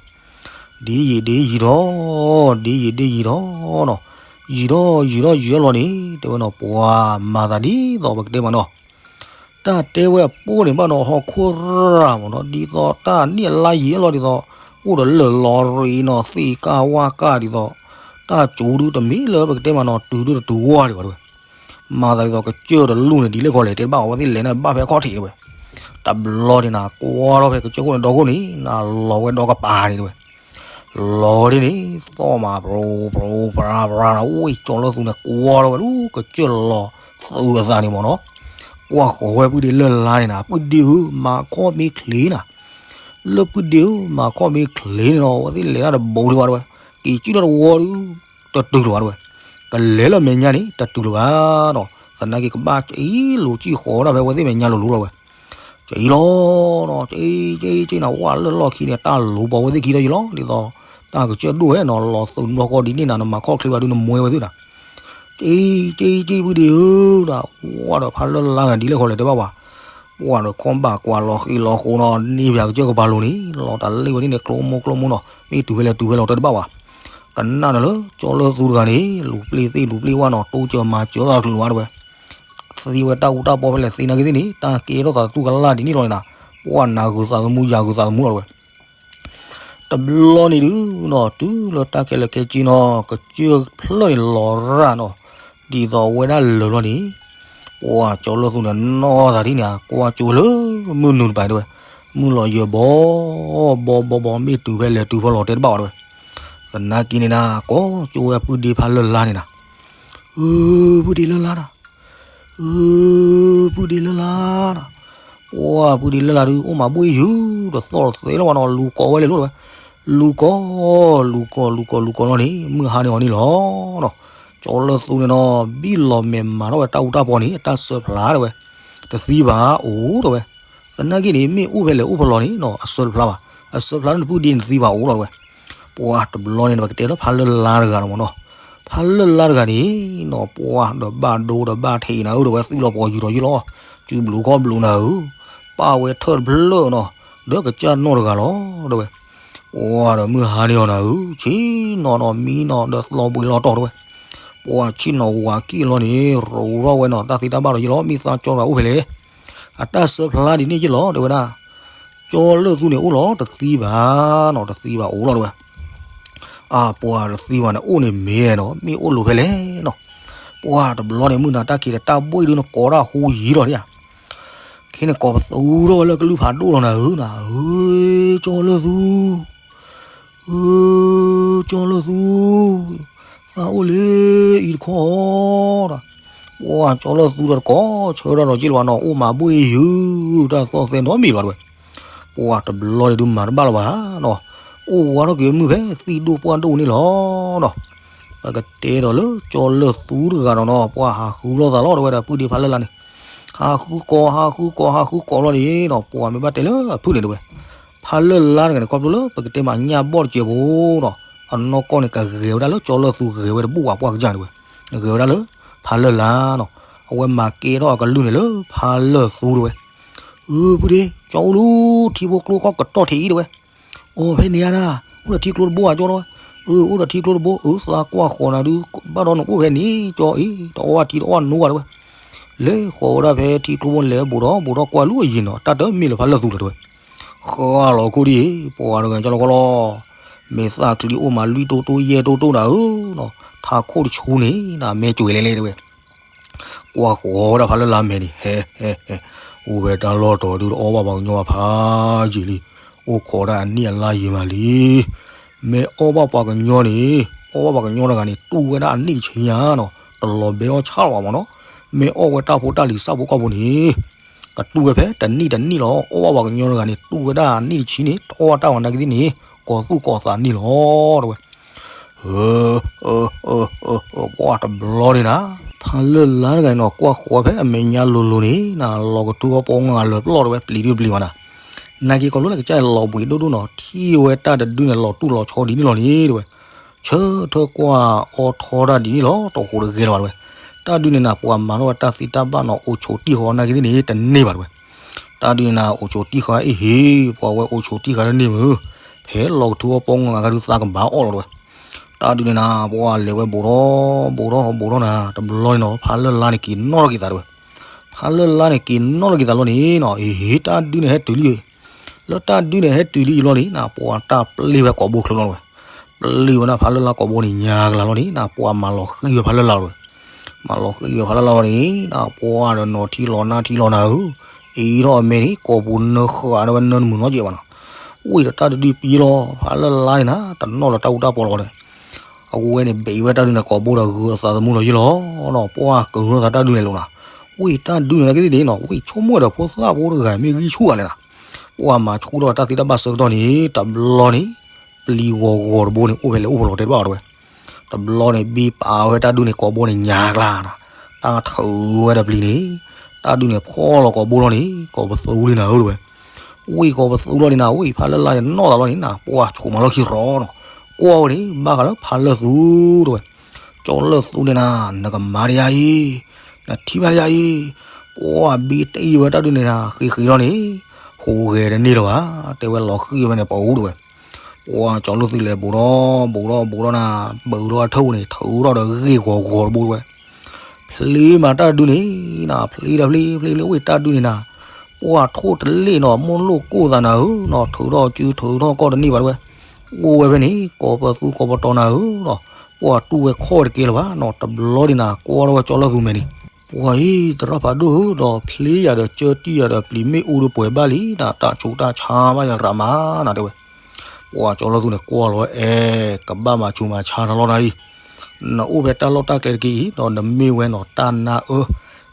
ဒ်ယံာ်ဒ်ယံာ်ထီၣ်, ဒ်ယံာ်ဒ်ယံာ်ထီၣ်နီၤ, ယံာ်ထီၣ်ယံာ်ထီၣ်ယံာ်ထီၣ်လီၤန့ၣ် တဲဝဲနီၤ ပှၤမၤသးဒ်သိးပကတဲမးနီၤ တၢ်တဲဝဲအပိၢ်န့ၣ်ဘၣ်ဒီး ဟီၣ်ခိၣ်ရၢ်မးနီၤ ဒ်သိးတၢ်နံၣ်အလါယံာ်လီၤဒ်သိး အိၣ်ဒီးလၢၢ်လီၤရံနီၤ သ့ၣ်ကၢ်ဝၣ်ကၢ်ဒ်သိး တၢ်ကၠိဒုတမ့ၢ်လၢပကတဲမးနီၤ တုၤဒုတတုၤဝီဒံးဘၣ်တဲဝဲ. မၤသးဒ်သိးကစၢၢ်တလူၢ်န့ၣ် ဒ်လဲၣ်ခီလဲၣ် တဲတဘၣ်အီၤ ဝဲသ့ၣ်လဲၤန့ၣ်ဘၣ်ဖဲခီၣ်ထံးတဲဝဲ. တဘျီန့ၣ်နၤ ကွၢ်ထီၣ်ဖဲကစၢၢ်ခိၣ်န့ၣ်ဒီခိၣ်န့ၣ် နၤလီၤဝဲဒီကပၤန့ၣ်တဲဝဲ. လီၤဒ်န့ၣ် သီၣ်မး ပြူပြူပြါပြါနီၤ အိၣ်ကၠီလၢသူန့ၣ် ကွၢ်ထီၣ်ဝဲဒၣ် ကစၢၢ်လီၤသုးအသးန့ၣ်မးနီၤ ကွၢ်ဃီၤဝဲပုၢ်ဒ့လၢ်လါန့ၣ်နၤ ပုၢ်ဒ့ဧၢ မၤခီၣ်မ့ၢ်ချ့နၤ လၢပုၢ်ဒ့ဧၢ မၤခီၣ်မ့ၢ်ချ့န့ၣ်နီၤ အဝဲသ့ၣ်လဲၤတၢ်တဘူးဒံးဘၣ်တဲဝဲ, က့ၤကၠံၣ်ထီၣ်တဝီဒု တတုၤလၢၤဘၣ်တဲဝဲ, ကလဲၤလၢမဲာ်ညါန့ၣ် တတုၤလၢၤဘၣ်နီၤ သနာ်က့ကဘၣ်ကၠံၣ်လိာ်ကၠံၣ်ဃီၤဒၣ်ဖဲအဝဲသ့ၣ်မဲာ်ညါလိၤလိၤလီၤဝဲ, ကၠံၣ်လီၤနီၤ ကၠံၣ်ကၠံၣ်ကၠံၣ်နၤ ဝၣ်လၢလီၢ်ခံန့ၣ် တၢ်လိၤပိာ်ဝဲသ့ၣ်ခံဒီးယလီၤ ဒ်သိး တၢ်ကစၢၢ်ဒိၣ်ဝဲနီၤ လီၤသုးနီၢ်ကီၢ်ဒ်န့ၣ်နၤ နမၤခီၣ်ချ့ဘၣ်ဒု နမွဲဝဲသ့ၣ်နၤ ကၠံၣ်ကၠံၣ်ကၠံၣ်ပုၢ်ဒ့ဧၢ, ဒီးဝဲဒီးဖးလၢ်လါဂၤဒ်လဲၣ်ခီလဲၣ်တဲဘၣ်ဝဲ, ပှၤဒီးခီဘၣ်ကွၢ်လီၤဃံးလီၤဃိးနီၤ န့ၢ်ပၠးကစၢၢ်ကပၤလိၤန့ၣ် လီၤတၢ်လ့ၣ်ဝဲဒ်န့ၣ် ကျိမိၢ်ကျိမိၢ်နီၤ မ့ၢ်တုၤဖဲလဲၣ်တုၤဖဲလဲၣ်တဲတဘၣ်ဝဲ, ကနၣ်န့ၣ်လၢကၠီလၢသူတဂၤန့ၣ် လူၤပျ့ၢ်သ့ၣ်လူၤပျ့ၢ်ဝၣ်နီၤ တိစၢၤမၤစၢၤသးကလုာ်လီၤဝဲတဲဝဲ, သ့ဝဲတၢ်အူတၢ်ပီဖဲလဲၣ်သ့နာ်က့သ့ၣ်န့ၣ် တၢ်ကဲထီၣ်သးသူကလၢ်ဒ်န့ၣ်လီၤန့ၣ်နၤ, ပှၤနၤဂုၤသးသမူယၤဂုၤသးသမူလီၤတဲဝဲ တဘျီန့ၣ်ဒုနီၤ တုၤလၢတၢ်ခဲလၢာ်ခဲဆ့နီၤ ကစၢၢ်ဖျၢၣ်န့ၣ်လီၤရၣ်နီၤ, ဒ်သိးအဝဲဒၣ်လၢာ်ဘျီန့ၣ်, ပှၤကၠီလၢသူန့ၣ် နီၢ်သးဒ်န့ၣ် ကွၢ်ကၠိဝဲလၢမုၢ်နုာ်တပၤတဲဝဲ, မုၢ်လီၤယၢၤဘီ, ဘီဘီဘီ မ့ၢ်တုၤဖဲလဲၣ်တုၤဖဲလဲၣ်တဲတဘၣ်ဝဲတဲဝဲ, သနာ်က့န့ၣ်နၤ ကွၢ်ကၠိဝဲပုၢ်ဒ့ဖးလၢ်လါန့ၣ်နၤ, အၢ ပုၢ်ဒ့လၢ်လါနၤ အၢ ပုၢ်ဒ့လၢ်လါနီၤ, ပှၤပုၢ်ဒ့လၢ်လါဒု အိၣ်မၤဘှ့ၣ်ယုာ် တသီၣ်တသဲလၢၤဘၣ်နီၤ လူၤကိးဝဲလဲၤလိၤတဲဝဲ, လူၤကိး လူၤကိးလူၤကိးလူၤကိးလီၤန့ၣ် မုၢ်ဟါန့ၢ်အီၤန့ၣ်လီၤနီၤ, ကၠီလၢသူန့ၣ်နီၤ ဘံၣ်လီၤမဲာ်မၤထီၣ်ဝဲတၢ်အူတၢ်ပီန့ၣ် အတၢ်စၢဖျါတဲဝဲ, တသံဘၣ်အိၣ်တဲဝဲ, သနာ်က့န့ၣ် မ့ၢ်အိၣ်ဖဲလဲၣ်အိၣ်ဖဲလဲၣ်န့ၣ်နီၤ အစၢတဖျါဘၣ်, အစၢဖျါလၢနပုၢ်ဒ့န့ၣ်တသံဘၣ်အိၣ်လီၤတဲဝဲ, ပှၤတဘျီန့ၣ် ပကတဲလၢဖးလၢ်လါတဂၤနီၤမးနီၤ, ဖးလၢ်လါတဂၤန့ၣ်နီၤ ပှၤဒီးဘၣ်ဒိဒီးဘၣ်ထံးနၤဧၢတဲဝဲ သုးလီၤပှီၤယူၤထီၣ်ယုၢ်လီၤ, စုဘျုးခီၣ်ဘျုးနၤဧၢ, ပာ်ဝဲထၢၣ်တဖျၢၣ်နီၤ, ဒီးကစၢ်နီၢ်တဂၤလီၤတဲဝဲ, ပှၤဒီးမုၢ်ဟါန့ၢ်အီၤနၤဧၢ, ဆ့ၣ်နီၤနီၤမံနီၤဒီးသီဘှံးလီၤတီၢ်တဲဝဲ, ပှၤဆ့ၣ်နီၤဝၤကံၣ်လီၤန့ၣ် ရိးထီၣ်ဝဲနီၤ တၢ်သ့တၢ်ဘၣ်ဒီးယလီၤ မ့ၢ်သးကၠီတဂၤအိၣ်ဖဲလဲၣ်, အတၢ်စၢဖျါဒ်န့ၣ်ယလီၤတဲဝဲဒၣ် ကၠီလၢသူန့ၣ်အိၣ်လီၤ တသံဘၣ်နီၤ တသံဘၣ်အိၣ်လီၤတဲဝဲ, အပှၤတသံဘၣ်န့ၣ် အိၣ်န့ၣ်မ့ၢ်နီၤ မ့ၢ်အိၣ်လိၤဖဲလဲၣ်နီၤ, ပှၤတဘျီန့ၣ် မုၢ်နၤတၢ်ခံးဒီးတၢ်ဘှ့ၣ်ဒုနကိးတၢ်ဟူယံၤလီၤဒၣ်, ခဲန့ၣ်ကိးပသူထီၣ်ဝဲလၢကလုၢ်ဖးဒိၣ်လီၤနၤဧၢနၤဧၢ, ကၠီလၢသူ ဧၢ ကၠီလၢသူ, သးအိၣ်လၢအံၤတခီဒီး, ပှၤကၠီလၢသူဒီးတကိးဆၢထီၣ်ဒီးက့ၢ်လီၤဘၣ်နီၤ အိၣ်မၤဘှ့ၣ်ယုာ် တၢ်သီၣ်သဲနီတမံၤဘၣ်တဲဝဲ, ပှၤတဘျီန့ၣ်ဒုးမၤတဘၣ်လၢၤဘၣ်နီၤ, အိၣ်ဝးထီၣ်က့ၤမုၢ်ဖဲသံၣ်ဒိၣ်ပှၢ်ဒိၣ်န့ၣ်လီၤနီၤ, ပကတဲဒီးလၢကၠီလၢသူတဂၤဒီးနီၤ ပှၤဟးဃုလိာ်သးလီၤတဲဝဲဒီး ပုၢ်ဒ့ဖးလၢ်လါန့ၣ်, ဟးဃုကိး ဟးဃုကိး ဟးဃုကိးလီၤန့ၣ်နီၤ ပှၤမ့ၢ်ဘၣ်တဲလၢအဖုၣ်န့ၣ်တဲဝဲ ဖးလၢ်လါတဂၤန့ၣ် ခီဖျိလၢပကတဲမးညၣ်ဘီၣ်တစဲးဖိနီၤ, အနီၢ်ကီၢ်န့ၣ် ကဂဲၤဝဲဒၣ်လၢကၠီလၢသူ ဂဲၤဝဲတဘူၣ်ဘၣ်ပှၢ်ကစၢ်န့ၣ်တဲဝဲ, ဂဲၤဝဲဒၣ်လၢဖးလၢ်လါနီၤ, အဝဲမၤကဲထီၣ်အကလုၢ်န့ၣ်လၢဖးလၢ်သူတဲဝဲ, အၢ ပုၢ်ဒ့ ကၠီအိၣ်လၢ ထံဖိကျိခီၣ်ကတီၢ်ထံးအံၤတဲဝဲ, အိၣ်ဖဲန့ၣ်ဧါဒၣ်, အိၣ်ဒီးထံကျိတဘိဧါကၠီတဲဝဲ, အၢ အိၣ်ဒီးထံကျိတဘိ အၢ သးကွၢ်ဃီၤနၤဒုး ဘၣ်ဒီးနအိၣ်ဖဲန့ၣ်ကၠီအံၤ တအီၣ်ဘၣ်ထံတအီၣ်နိဘၣ်တဲဝဲ, လဲၤဃီၤဝဲဒၣ်ဖဲထံကျိဖိန့ၣ် လဲၤဘူးဒီးဘူးဒီးကွၢ်လူၤအယံၤနီၤ တၢ်တမ့ၢ်လၢဖးလၢ်သူလၢၤတဲဝဲ, ဃီလီၤခိၣ်ဒ်အံၤ ပှၤတဂၤကၠီလီၤခီလီၤ, မ့ၢ်သၣ်ချံအိၣ်မးလွံၢ်တိၢ်တိၢ်ယဲၢ်တိၢ်တိၢ်နၤဧၢနီၤ, ထးခိၣ်တဆူန့ၣ် နမဲာ်ကွဲးလဲၣ်လဲၣ်တဲဝဲ ကွၢ်ဃီၤဝဲဒၣ်ဖးလၢ်လါမဲာ်န့ၣ် ဟဲ ဟဲ ဟဲ, အိၣ်ဝဲတၢ်လီၢ်တီၤဒုးတအီၣ်ဘၣ်ပှၤကညီဘၣ်ဖး ယံာ်လံ, အိၣ်ခိးဒၣ်အနံၣ်အလါယံာ်မးလံ, မ့ၢ်အီၣ်ဘၣ်ပှၤကညီန့ၣ် အီၣ်ဘၣ်ပှၤကညီတဂၤန့ၣ် တူၢ်ဝဲဒၣ်အနံၣ်တဆံညါနီၤ, တလီၤဘဲအီၣ်ဆၣ်လီၤဘၣ်မးနီၤ, မ့ၢ်အီၣ်ဝဲတၢ်ဖိတၢ်လံၤဆၣ်ဖိကီၢ်ဖိန့ၣ် ကတူၢ်ဝဲဖဲတနံၣ်တနံၣ်လီၤ, အီၣ်ဘၣ်ပှၤကညီတဂၤန့ၣ် တူၢ်ဝဲဒၣ်အနံၣ်တဆံန့ၣ် တအီၣ်ဘၣ်တၢ်ဝဲနာ်က့သ့ၣ်န့ၣ် ကိးသူၣ်ကိးသးနံၣ်လီၤတဲဝဲ, အၢ အၢ အၢ အၢ ပှၢ်တဘျီန့ၣ်နၤ, ဖးလၢ်လါတဂၤန့ၣ်နီၤ ကွၢ်ဃီၤဖဲအမဲာ်ညါလိၤလိၤန့ၣ် နၤလီၤကထူအီၣ်ပီငါလၢာ်ပျီၢ်တဝဲ ပျံၤဒုပျံၤဘၣ်နၤ, နာ်က့ၤကီၤလၢကစၢ်လီၤဘှံးဒိၣ်ဒိၣ်နီၤ ထံၣ်ဝဲတၢ်တဒုန့ၣ် လီၤတူၢ်လီၤဆီဒ်န့ၣ်လီၤန့ၣ်တဝဲ, ဆၢထၢၣ်ကွၢ်အီထီတၢ်ဒ်န့ၣ်လီၤ တဟူးတဂဲၤလၢၤဘၣ်တဝဲ, တၢ်ဒုန့ၣ်နၤ ပှၤမၤထီၣ်ဝဲတၢ်သံတၢ်ဘၣ်နီၤ အိၣ်ဆိးတံၢ်ဃီနာ်က့ၤသ့ၣ်န့ၣ် တန့ၢ်ဘၣ်တဝဲ, တၢ်ဒုန့ၣ်နၤ အိၣ်ဆိးတံၢ်ဃီအ့ၣ်ဟ့ၣ် ပှၤဝဲအိၣ်ဆိးတံၢ်ဃီတန့ၢ်မုၢ်, ဖဲလီၤကထူအီၣ်ပီငါဂၤဒုးသးကဘၣ်အီၣ်လီၤတဝဲ, တၢ်ဒုန့ၣ်နၤ ပှၤလဲၤဝဲဘူးထီၣ် ဘူးထီၣ် ဘူးထီၣ်နၤ တဘျီန့ၣ်နီၤ ဖးလၢ်လါန့ၣ်က့ၤနီၣ်ထီၣ်က့ၤသးတဝဲ, ဖးလၢ်လါန့ၣ်က့ၤနီၣ်ထီၣ်က့ၤသးလီၤန့ၣ်နီၤ အ့ၣ်ဟ့ၣ် တၢ်ဒုန့ၣ်ဟဲတုၤလံ, လၢတၢ်ဒုန့ၣ်ဟဲတုၤလံအံၤလီၤန့ၣ် နၤပှၤတၢ်ပျ့ၢ်ဝဲကိာ်ဘိချၢလီၤတဝဲ, ပျ့ၢ်ဝဲဒၣ်ဖးလၢ်လါကိာ်ဘိန့ၣ်ညါကလၤလီၤန့ၣ် နၤပှၤမၤလီၤဃံၣ်ဝဲဖးလၢ်လါတဝဲ, မၤလီၤဃံၣ်ဝဲဖးလၢ်လါလီၤန့ၣ် နၤပှၤဒီးနီၤထံလီၤနါထံလီၤနၤဧၢ, အံၤထီၣ်အမဲာ်န့ၣ် ကိာ်ပူၤနၢဃာ်ဒၣ်ဝဲနၢနမုာ်နီတစဲးဘၣ်နီၤ, ဝံၤဒီးတၢ်တဒုပံလီၤ ဖးလၢ်လါန့ၣ်နၤ တနီၣ်လီၤတၢ်အူတၢ်ပီလီၤဝဲန့ၣ်, အဝဲန့ၣ်ဘဲးဝဲတၢ်ဒုန့ၣ်ကိာ်ဘိဒီးဂုၤအသးသမူလီၤယ့ၣ်လီၤ, ပှၢ်ကရၢသးတၢ်ဒုန့ၣ်လီၤနၤ, ဝံၤတၢ်ဒုန့ၣ်နာ်က့ၤသ့ၣ်န့ၣ်နီၤ ဝံၤဆိကမိၣ်ဒီးဖိသၣ်ဖိတဂၤမ့ၢ်ဂံၢ်ဆူၣ်ဂၤလဲၣ်နၤ, ပှၢ်မၤဆူၣ်ထီၣ်တၢ်သံတၢ်ဘၣ်ဆၢကတီၢ်န့ၣ် တဘျီန့ၣ် ပျံၤဂီၤဂီၤတဘိန့ၣ် အိၣ်ဖဲလဲၣ်အိၣ်ဖဲလဲၣ်တဲတဘၣ်အီၤတဝဲ, တဘျီန့ၣ် ဘံပာ်ဝဲတၢ်ဒုန့ၣ်ကိာ်ဘိန့ၣ်ညါကျါနၤ, တၢ်ထုးဝဲဒီးပျံၤန့ၣ်, တၢ်ဒုန့ၣ်ဖီၣ်လီၤကိာ်ဘိလီၤန့ၣ် ကိာ်ပသူလံနၤဧၢတဝဲ, ဝံၤကိာ်ပသူလီၤန့ၣ်နၤ ဝံၤဖးလၢ်လါန့ၣ်နီၣ်သးလီၤန့ၣ်နၤ ပှၢ်ဆိးမၤလီၢ်ခံရီနီၤ, ကွၢ်ဝဲန့ၣ် ဘၣ်ဃးလၢဖးလၢ်သူတဝဲ, ကၠီလၢ်သူန့ၣ်နၤ နကမၤဒံးယၤအံၤ, နထံၣ်ဘၣ်ဒံးယၤအံၤ, ပှၢ်ဘံတ့ၢ်ဝဲတၢ်ဒုန့ၣ်နၤ ဃ့ဃ့လီၤန့ၣ် ဟူးဂဲၤတန့ၢ်လၢၤဘၣ်, တဲဝဲလီၤဃံၣ်ဝဲန့ၣ်ပအူတဝဲ, ပှၢ်ကၠီလၢ်သူလဲၤဘူးထီၣ်ဘူးထီၣ်ဘူးထီၣ်နၤ ဘူးထီၣ်အထၢၣ်န့ၣ် ထုးထီၣ်ဒီးဂ့ၢ်ဂီၤဂီၤတဘိတဝဲ, ဖျ့မၤတၢ်ဒုန့ၣ်နၤ ဖျ့ဒီးဖျ့ဖျ့ဖျ့ဝံၤတၢ်ဒုန့ၣ်နၤ, ပှၢ်ထိၣ်တလ့ၣ်နီၤ မိၢ်လိၣ်ကိၢ်သးနၤဧၢနီၤ ထုးထီၣ်စုထုးထီၣ်ကီၢ်တန့ၢ်ဘၣ်တဝဲ, အိၣ်ဝဲဖဲန့ၣ် ကိးပသူကိးပတီၤနၤဧၢနီၤ, ပှၢ်တူၢ်ဝဲခီၣ်တကဲလၢၤဘၣ်နီၤ တဘျီဒံးနၤ ကွၢ်ထီၣ်ဝဲကၠီလၢ်သူမဲာ်န့ၣ်, ပှၢ်အံၤ သရၣ်ဖးဒိၣ်ဧၢ ဒီးဖျ့ယၤဒီးကၢတံၢ်ယၤဒီးပျံၤမ့ၣ်အူဒီးပှဲၤဘၣ်လံနၤ တၢ်ဆူးတၢ်ဆါဘၣ်ယၤရးမးနၤတဲဝဲ, ပှၢ်ကၠီလၢ်သူန့ၣ်ကွၢ်လီၤအဲ ကဘၣ်မၤဆူးမၤဆါတၢ်လီၤနၤအံၤ, နအိၣ်ဖဲတၢ်လီၢ်တၢ်ကျဲတက့ၢ်အံၤ ဒီးနမ့ၢ်ဝဲနီၤ တၢ်နါအၢ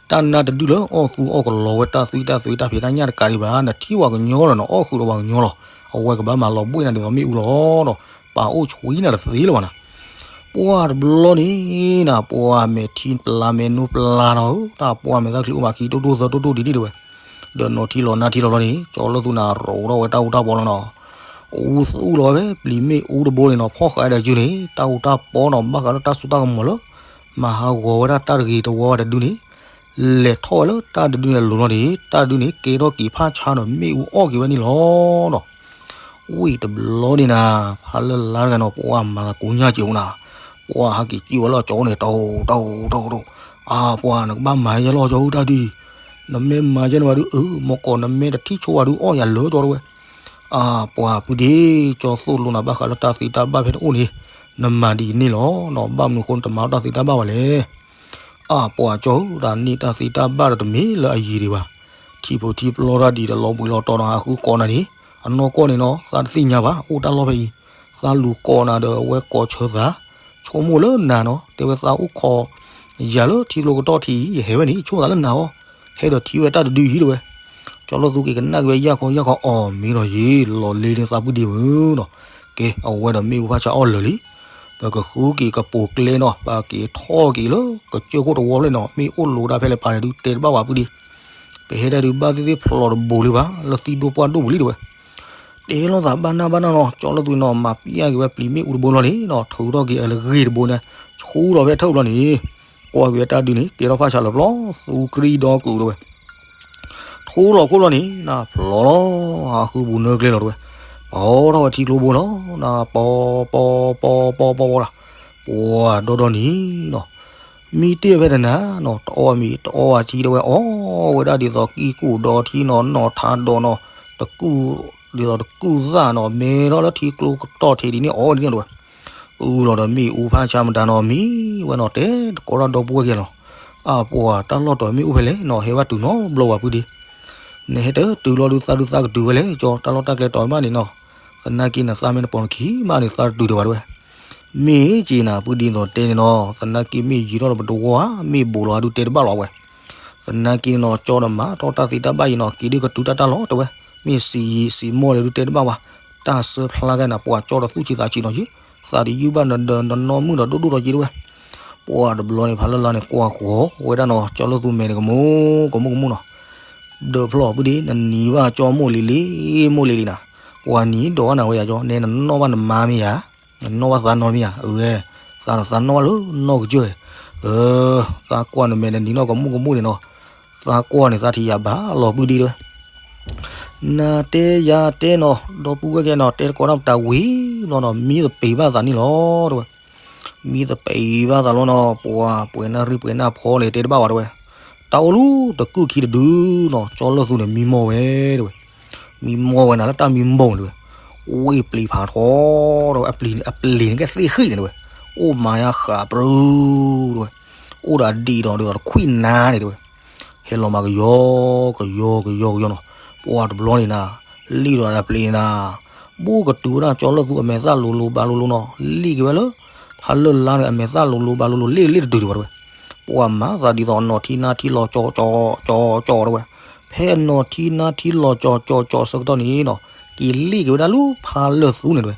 တၢ်နါတဒုလၢအီၣ်သူအီၣ်ကလီဝဲတၢ်သွံၣ်တၢ်သွံၣ်တၢ်ဖံးတၢ်ညၣ်တကးဒံးဘၣ် နထံၣ်ပှၤကညီဒီးနအီၣ်ဃုာ်ဒီးပှၤကညီလီၤ, အဝဲကဘၣ်မၤလီၤဘှံးနၤဒ်သိးမ့ၣ်အူလီၤဒီး ပာ်အိၣ်ဆှံနၤတသ့လၢၤဘၣ်နၤ, ပှၢ်တဘျီန့ၣ်နၤ ပှၢ်မဲာ်ထံပျါမဲာ်နိပျါနီၤဧၢ တၢ်ပှၢ်မဲာ်သၣ်ချံအိၣ်ဘၣ်ခံတိၢ်တိၢ်သၢတိၢ်တိၢ်ဒ်န့ၣ်တဲဝဲ, ဒီးနီၤထံလီၤနါထံလီၤလီၤန့ၣ် ကၠီလၢ်သူနၤ ရိးထီၣ်ဝဲတၢ်အူတၢ်ပီလီၤနီၤ, အူသူၣ်လီၤဝဲဖဲပျံၤမ့ၣ်အူတဘိန့ၣ်နီၤ ဖီၣ်ဃာ်ဒီးစုန့ၣ် တၢ်အူတၢ်ပီနီၤ ဘၣ်ဃးလၢတၢ်စိတၢ်ကမီၤလၢ မၤဟးဂီၤဝဲဒၣ်တၢ်တဂ့ၤတဝီဝဲတဒုန့ၣ် လဲၤထီၣ်ဝဲလၢတၢ်တဒုန့ၣ်အလိၤလီၤန့ၣ် တၢ်ဒုန့ၣ် ကဲထီၣ်က့ၤဖၣ်ဆါဒီးမ့ၣ်အူအီၣ်က့ၤဝဲန့ၣ်လီၤနီၤ, ဝံၤတဘျီန့ၣ်နၤ ဖးလၢ်လါတဂၤနီၤ ပှၢ်မၤသးကိးညါက့ၤအိၣ်နၤ, ပှၢ်ဟးက့ၤကံၣ်ဝဲလၢကၠီန့ၣ် တိၢ်တိၢ်တိၢ်တိၢ်, အါ ပှၢ်နကဘၣ်မၤယဲလီၤကၠီဧၢတၢ်ဒုအံၤ, နမ့ၢ်မၤယဲန့ၣ်ဘၣ်ဒုအၢ မ့ၢ်ကိးနမ့ၢ်တထံၣ်ဆိဝဲဒုအီၣ်ယၤလၢကၠီတဝဲ အါ ပှၢ်ပုၢ်ဒ့ ကၠီသိၣ်လိနၤဘၣ်ဃးလၢတၢ်သံတၢ်ဘၣ်ဖဲနအိၣ်န့ၣ် နမၤဒ်အံၤန့ၣ်လီၤနီၤ ဘၣ်မနုၤအဃိနတမၤတၢ်သံတၢ်ဘၣ်ဘၣ်လဲၣ်, အါ ပှၢ်ကၠီဧၢ တၢ်န့ၢ်တၢ်သံတၢ်ဘၣ်ဒီးတမ့ၢ်လၢအယံၤဒံးဘၣ်, ထံဖိထံပျီတၢ်ဒ်ဒီးလီၤဘှံးလီၤတီၤနီၤ ဟးဃုကိးနၤန့ၣ် အနီၢ်ကီၢ်န့ၣ်နီၤ သးတသ့ၣ်ညါဘၣ် အိၣ်တၢ်လီၢ်ဖဲအံၤ, သးလူၤကိးနၤဒီးအဝဲကိးဆၢသး, ဆိကမိၣ်လၢနၤနီၤ တဲဝဲသးအိၣ်ခိး ယၤလၢထံကျိကတီၢ်ထံးအံၤ ယဟဲဝဲန့ၣ် ဆိသးလၢနၤအီၤ, ဟဲဒီးထံၣ်ဝဲတၢ်တဒုအံၤတဝဲ, ကၠီလၢသူက့ၤကနၣ်က့ၤဝဲယၢ်ခီယၢ်ခီ အီၣ်မ့ၢ်ဒီးယ့ၣ် လီၤလ့န့ၢ်သးပုၢ်ဒ့မုၣ်နီၤ, ကဲ အဝဲဒီးမ့ၣ်အူဖၣ်ဆါအီၣ်လၢာ်လံ, ပကဃုက့ၤကပိာ်ကျဲနီၤ ပက့ၤထီၣ်က့ၤလၢကစၢၢ်ခိၣ်တဝီဖျၢၣ်နီၤ မ့ၣ်အိၣ်လိၤဒၣ်ဖဲလဲၣ်ပာ်န့ၣ်ဒုးတဲတဘၣ်ဝဲပုၢ်ဒ့, ပဟဲဒၣ်ဒုးဘၣ်သ့ၣ်သ့ၣ်ဖျိးတဘိလံဘၣ် လၢသံၣ်ဒိၣ်ပှၢ်ဒိၣ်ပူၤလံတဝဲ တဲလိာ်သးဘၣ်နၢ်ဘၣ်နၢ်နီၤ ကၠီလၢသူနီၤ မၤပျံၤက့ၤဝဲပျံၤမ့ၣ်အူတဘိလီၤန့ၣ်နီၤ ထုးထီၣ်က့ၤအလၢဂ့ၢ်တဘိန့ၣ် ဆူလီၤဖဲထၢၣ်ဘျီန့ၣ် ကွၢ်က့ၤဝဲတၢ်ဒုန့ၣ် ကဲထီၣ်ဖၣ်ဆါလၢပျီ သူကရံဒီကုာ်တဝဲ ထူလီၤခိၣ်ဘျီန့ၣ် နၢ်ဖျိးလီၤ ဟးဃုပူၤနၢကျဲလီၤတဝဲ ပီထီၣ်ဝဲထံကျိဘိလီၤ နၢ်ပီပီပီပီပီပီလီၤ ပှၤဒီဒီန့ၣ်နီၤ မံတ့ၢ်ဖဲတနၤနီၤ တအီၣ်မံၤတအီၣ်ဝဲထံတဝဲ အီၣ်ဝဲဒၣ်ဒ်သိးကံၢ်ကူၣ်ဒီထံနီၤ နီၢ်ထါဒီနီၤ တကူၣ် ဒ်သိးတကူၣ်သၣ်နီၤ မ့ၢ်ထီၣ်လၢထံကျိကတီၢ်ထံးဒ်န့ၣ် အီၣ်ဝဲဒ်န့ၣ်တဝဲ အုလီၤဒီးမ့ၣ်အူဖၣ်ဆါမတၤနီၤ မံဝဲနီၤ တဲတကိးထီၣ်ဒီပုၢ်ဝဲၢ်က့ၤလီၤ အပှၤတၢ်လီၢ်တီၤမ့ၣ်အိၣ်ဖဲလဲၣ်နီၤ ဟဲဘၣ်တုၤနီတဘျီဝဲပုၢ်ဒ့ နဟဲတတုၤလီၤဒုးသးဒုးသးကတုၤဝဲလဲၣ် ကၠီတၢ်လီၢ်တၢ်ကျဲတီၤမးန့ၣ်နီၤ သနာ်က့နသးမ့ၢ်တပိာ်နခံမးန့ၣ် သးတတုၤဒံးဘၣ်တဝဲ မ့ၢ်က့ၤနၤပုၢ်ဒ့သိးတဲန့ၣ်နီၤ သနာ်က့မ့ၢ်ယံာ်ထီၣ်ဒီးပတဝီဧါ မ့ၢ်ဘူးလီၤအဒုးတဲတဘၣ်လီၤဝဲ သနာ်က့န့ၣ်နီၤ ကၠီဒီးမၤထီၣ်တၢ်သ့တၢ်ဘၣ်အံၤနီၤ က့ၤဒုးကတုၤတၢ်တၢ်လီၢ်တဝဲ မ့ၢ်စံးယံာ်စံးမီၢ်ဒီးဒုးတဲတဘၣ်ဝဲ တၢ်စၢဖျါကဲနၤ ပှၤကၠီဒီးသူၣ်ဆံးသးဆံးနီၤယ့ၣ် သးတယုၢ်ဘၣ်နဒီးနနီၢ်မုၣ်ဒီးဒိၣ်ဒိၣ်ထီၣ်က့တဝဲ. ပှၤတဘျီန့ၣ် ဖးလၢ်လါန့ၣ် ကွၢ်ဃီၤဝဲဒၣ်နီၤ ကၠီလၢသူမဲာ်န့ၣ် ကမူကမူကမူနီၤ. ဒၢးဖျီၣ်ပုၢ်ဒ့ နနံၤဘၣ်ကၠီမိၢ်လံၤလံၤ မိၢ်လံၤလံၤနၤ. ပှၤနံၤဒိးဘၣ်နၤဝဲယၤကၠီ နဲနနီၢ်ဘၣ်နမါမ့ၢ်ယၤ, နနီၢ်ဘၣ်သးနီတမ့ၢ်ယၤ, အဝဲ, သးနသးနီၢ်ဘၣ်လၢနီၢ်ကစၢၢ်, သးကွၢ်နမဲာ်နနံၤနီၢ်ကမူကမူန့ၣ်နီၤ, သးကွၢ်န့ၣ် သးထံၣ်ယၤဘၣ်လီၤပုၢ်ဒ့တဝဲ. နတဲယၤတဲနီၤ ဒီပုၢ်ဝဲၢ်ကဲနီၤ တဲတကိးတၢ်ပတၢ်ဝံၤဘျီနီၤ မံသပ့ၤဘၣ်သးန့ၣ်လီၤတဝဲ. မံသပ့ၤဘၣ်သးလီၤနီၤ ပှၤပှဲၤနၢ်ရံၣ်ပှဲၤနၢ်ဖီန့ၣ် တဲတဘၣ်ဘၣ်တဝဲ. တၢ်အိၣ်လၢတကုၢ်ခံတဒုနီၤ ကၠီလၢသူန့ၣ် မံမီၢ်ဝဲတဝဲ. မံမီၢ်ဝဲနၤလၢတၢ်မံမီၢ်န့ၣ်တဝဲ. ဝ့ၢ်ပျံၤဖးထီတဝဲ အပျံၤန့ၣ်ကဲသ့ၣ်ဃံၣ်န့ၣ်တဝဲ. အိၣ်မၤယါဃးပြူၤတဝဲ. အိၣ်ဒီးအဒံးဒီးဒ်သိးတခွံၣ်နါန့ၣ်တဝဲ. ဟဲလီၤမးကယီကယီကယီကယီနီၤ, ပှၤတဘျီန့ၣ်နၤ, လံၣ်ဒီးအပျံၤန့ၣ်နၤ, ဘူးကတုၤဝဲဒၣ်ကၠီလၢသူအမဲာ်သၣ်လိၤလိၤဘၣ်လိၤလိၤနီၤ, လံၣ်က့ၤဝဲလၢ ဖးလၢ်လါန့ၣ် အမဲာ်သၣ်လိၤလိၤဘၣ်လိၤလိၤ လ့ၣ်တလ့ၣ်တတုၤဒံးဘၣ်တဝဲ. ပှၤမၤသးဒ်သိးအနီၢ်ထံနါထံလီၤကၠီကၠီကၠီကၠီတဝဲ. ဖဲအနီၢ်ထံနါထံလီၤကၠီကၠီကၠီဆၢကတီၢ်န့ၣ်နီၤ, က့ၤလ့ၣ်က့ၤဝဲဒၣ်လၢဖးလၢ်သူန့ၣ်တဝဲ.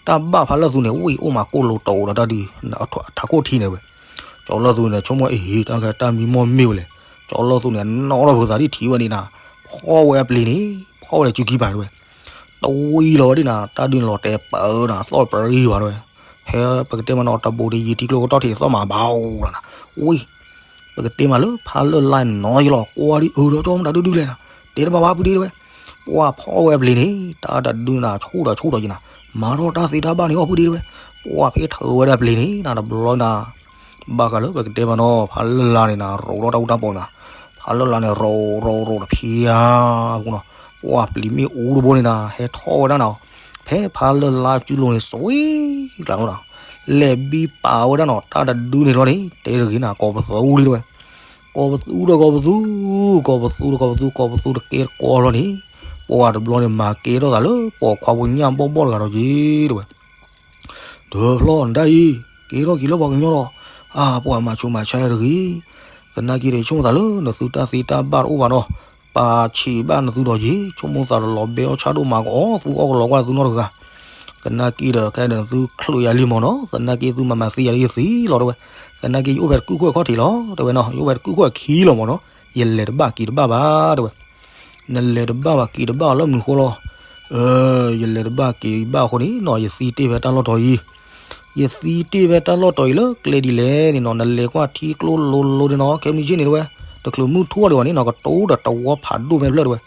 တၢ်ဘၣ်ဖးလၢ်သူန့ၣ် ဝ့ၢ်အိၣ်မးကိၣ်လိၤတိၤဒီးတၢ်ဒုး ထးခိၣ်ထံန့ၣ်တဝဲ. ကၠီလၢ်သူန့ၣ် ဆိကမိၣ်အ့ၣ် တၢ်မံမီၢ်မ့ၢ်ဝဲလဲၣ်. ကၠီလၢ်သူန့ၣ် နီၣ်ထီၣ်ပသးဒ်ထံၣ်ဝဲန့ၣ်နၤ, ဖီၣ်ဝဲအပျံၤန့ၣ်, ဖီၣ်ဝဲဒီးစုခံပၤတဝဲ. တဝံၤလီၤဝဲဒၣ်နၤ တၢ်ဒုးန့ၣ်လီၤတဲာ်ပၢနၤ သီၣ်ပရံၤဘၣ်တဝဲ. ဟဲပကတဲမးနီၤ တဘိးတယံၤထံကျိကတီၢ်ထံးသီၣ်မးဘၣ်အိၣ်လီၤနၤ. ဝံၤ ပကတဲမးလၢဖးလၢ်လါနီၤယလီၤ ကွၢ်ဒ်အၢဒီးကၠီမတၤဒုဒုလဲၣ်နၤ, တဲတဘၣ်ဘၣ်ပုၢ်ဒ့တဝဲ. ပှၤဖီၣ်ဝဲအပျံၤန့ၣ် တၢ်တဒုနၤ ဆူၣ်ဒီးဆူၣ်ဒီးယနၤ, မၤထီၣ်တၢ်သ့တၢ်ဘၣ်န့ၣ်အီၣ်ပုၢ်ဒ့တဝဲ. ပှၤဖဲထၢဝဲဒၣ်ပျံၤန့ၣ်နၤ တဘျီနၤ, ဘၣ်ဃးလၢပကတဲမးနီၤ ဖးလၢ်လါန့ၣ်နၤ ရိးထီၣ်တၢ်အူတၢ်ပီၤနၤ, ဖးလၢ်လါန့ၣ် ရိးရိးရိးတဖျါအပူၤနီၤ, ပှၤပျံၤမ့ၣ်အူတဘိန့ၣ်နၤ ဟဲထီၣ်ဝဲဒၣ်နၤ, ဖဲဖးလၢ်လါစုလိၤန့ၣ် စွံကျးလီၤနၤ, လဲၤဘံပာ်ဝဲဒၣ်နီၤ တၢ်တဒုန့ၣ်လီၤန့ၣ် တဲတဂ့ၤနၤ ကိးပသူလံတဝဲ. ကိးပသူဒီးကိးပသူ, ကိးပသူဒီးကိးပသူ ကိးပသူတကဲတကိးလီၤန့ၣ်, ပှၤတဘျီန့ၣ် မၤကဲထီၣ်သးလၢပိာ်ခွါဖိညၣ်ဘီၣ်ဘီၣ်တဂၤဒီးက့ၤတဝဲ. ဒီးဖျီၣ်နတၢ်အံၤ, ကဲထီၣ်က့ၤလၢပှၤကညီလီၤ. အါ ပှၤမၤဆူးမၤဆါတဂ့ၤ, သနာ်က့ဒီး ဆိကမိၣ်သးလၢနသုတၢ်သ့တၢ်ဘၣ်တအိၣ်ဘၣ်ဒီး, ပာ်ဆံးဘၣ်နသုဒီးယ့ၤ, ဆိကမိၣ်သးဒီးလီၤဘဲအီၣ်ဆၣ်ဒိၣ်မးကအီၣ်သူအီၣ်ကလီၤကွၢ်နသုနီတဂၤ. သနာ်က့ဒီး ခဲဒီးနသုချုးယၤလံမၢ်နီၤ, သနာ်က့သုမၤမၤသံယၤလၢယသံလီၤတဝဲ. သနာ်က့ယအိၣ်ဖဲတကုၢ်ခိၣ်အခီၣ်ထံးလီၤ တဝဲနီၤ, ယအိၣ်ဖဲတကုၢ်ခိၣ်အခံလီၤမၢ်နီၤ, ယလဲၤတဘၣ်က့ၤတဘၣ်ဘၣ်တဝဲ. နလဲၤတဘၣ်ဘၣ်က့ၤတဘၣ်လၢမနုၤဃိလီၤ. ယလဲၤတဘၣ်က့ၤတဘၣ်အဃိန့ၣ်နီၤ ယသံတ့ၢ်ဖဲတၢ်လီၢ်တီၤအံၤ, ယသံတ့ၢ်ဖဲတၢ်လီၢ်တီၤအံၤလၢကျဲဒ်လဲၣ်န့ၣ်နီၤ, နလဲၤကွၢ်ထံကျိလိၤလိၤန့ၣ်နီၤ, ခဲမုၢ်ဆ့ၣ်န့ၣ်တဝဲ, တချုးမုၢ်ထူၣ်ဒံးဘၣ်န့ၣ်နီၤ ကတိၤဒီးတဝီဖးဒိၣ်ဖဲဖျၢၣ်တဝဲ.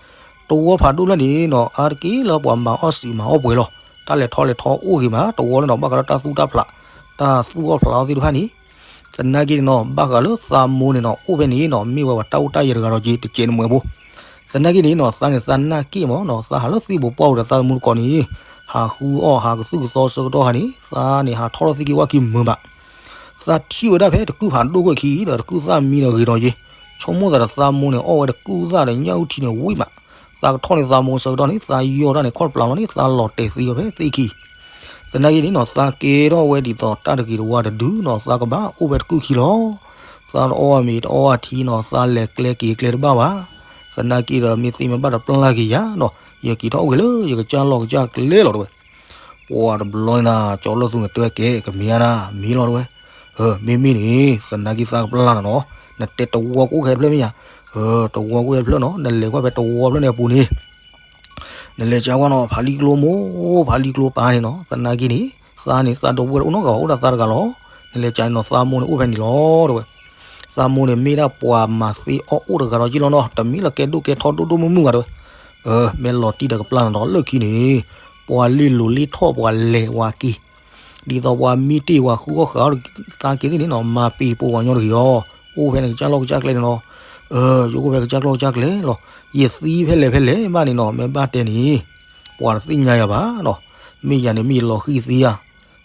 တဝီဖးဒိၣ်ဖျၢၣ်န့ၣ်နီၤ အါတက့ၢ်လၢပှၤမၤအီၣ်စံာ်မၤအီၣ်ပှဲၤလီၤ. တၢ်လဲၤထီၣ်လဲၤထီအိၣ်ဂ့ၤမးတဝီလၢနီၤ, ဘၣ်ဃးလၢတၢ်သူၣ်တၢ်ဖျး, တၢ်သူၣ်အီၣ်ဖျးအီၣ်သ့ၣ်တဖၣ်န့ၣ် သနာ်က့န့ၣ်နီၤ ဘၣ်ဃးလၢသးမိၢ်န့ၣ်နီၤ အိၣ်ဖဲန့ၣ်နီၤ မ့ၢ်ဝဲပှၤတၢ်အိၣ်တၢ်ယဲၤတဂၤဒီးက့ၤ တကဲးနမှဲဖိ. သနာ်က့န့ၣ်နီၤ သးန့ၣ်သးနာ်က့ၣ်မၢ်နီၤ, သးဟးလၢသ့ၣ်ပူၤပှၢ်ပူၤဒီးသးသမူတကိးန့ၣ်, ဟးဃုအီၣ်ဟးကသုၣ်ကသီဆၢကတီၢ်ဟါန့ၣ် သးန့ၣ်ဟးထီၣ်လီၤသ့ၣ်က့ၤဝၣ်ခံမုာ်ဘၣ်. သးထံၣ်ဝဲဒၣ်ဖဲတကုၢ်ဖးဒိၣ်ကွဲၢ်ခံဒီး တကုၢ်သၣ်မံဒီးဂ့ၤဒီးယ့ၤ, ဆိကမိၣ်သးဒီးသးမိၢ်န့ၣ် အီၣ်ဝဲတကုၢ်သၣ်ဒီးညၣ်အုၣ်ထံန့ၣ်ဝံၤမး, သးကထီၣ်န့ၣ်သးမိၢ်ဆၢကတီၢ်န့ၣ် သးယီၢ်တၢ်န့ၣ်ခီၣ်တပျၢ်လီၤန့ၣ် သးလီၤတဲာ်သံအီၤဖဲသ့ၣ်ခံ သနာ်က့န့ၣ်နီၤ သးကဲထီၣ်ဝဲဒ်သိးတၢ်တဂ့ၤတဝါတဒုနီၤ သးကဘၣ်အိၣ်ဖဲတကုၢ်ခံလီၤ. သးတအီၣ်မ့ၤတအီၣ်အထံနီၤ သးလဲၤကျဲက့ၤကျဲတဘၣ်ဘၣ်. သနာ်က့ဒီးမ့ၢ်သ့မ့ၢ်ဘၣ်တပျၢ်က့ၤယၤနီၤ ယက့ၤထီၣ်အိၣ်က့ၤလၢယကစၢ်လီၢ်ကစၢ်ကျဲလီၤတဝဲ. ပှၤတဘျီန့ၣ် ကၠီလၢသူန့ၣ်တဲဝဲကဲ ကမ့ၢ်ဧါနၤ မ့ၢ်လီၤတဝဲ. မ့မ့ၢ်န့ၣ် သနာ်က့သးကပျၢ်နၤနီၤ နတဲတဝီကအိၣ်ခဲဖျၢၣ်မ့ၢ်ဧါ. တဝီကအိၣ်ခဲဖျၢၣ်နီၤ နလဲၤကွၢ်ဖဲတဝီဖျၢၣ်န့ၣ်အပူၤန့ၣ် နလဲၤကၢကွၢ်နီၤ ဖးလံကျိမိၢ် ဖးလံကျိပၢ်န့ၣ်နီၤ သနာ်က့န့ၣ် သးန့ၣ် သးတဝီတအိၣ်နီတဂၤဘၣ် အိၣ်ဒၣ်သးတဂၤလီၤ. နလဲၤကၢန့ၣ်နီၤ သးမိၢ်န့ၣ်အိၣ်ဖဲန့ၣ်လီၤတဝဲ. သးမိၢ်န့ၣ်မ့ၢ်ဒၣ်ပှၤမၤသ့အီၣ်အိၣ်တဂၤဒီးက့လီၤနီၤ တမ့ၢ်လၢကဲဒိၣ်ကဲထီဒိၣ်ဒိၣ်မုၢ်မုၢ်ဂၤတဝဲ. မ့ၢ်လီၤတံၢ်ဒီးကပျၢ်နၤနီၤ လၢခံန့ၣ် ပှၤလ့ၢ်လိၤလ့ၢ်ထီၣ်ပှၤလဲၤဝဲက့ၤ ဒ်သိးပှၤမံတ့ၢ်ပှၤဃုအီၣ်ဃုအီၣ်သးက့ၤသ့ၣ်န့ၣ်နီၤ မၤပ့ၤပိာ်ပှၤကညီတဂ့ၤအီၤ အိၣ်ဖဲန့ၣ်ကစၢ်လီၢ်ကစၢ်ကျဲန့ၣ်နီၤ. ယအိၣ်ဖဲကစၢ်လီၢ်ကစၢ်ကျဲလီၤ. ယသံဖဲလဲၣ်ဖဲလဲၣ်ဘၣ်န့ၣ်နီၤ မ့ၢ်ဘၣ်တဲန့ၣ် ပှၤတသ့ၣ်ညါယၤဘၣ်နီၤ. မ့ၢ်ယၤန့ၣ်မ့ၢ်ယလီၤဃံၤသံဧါ.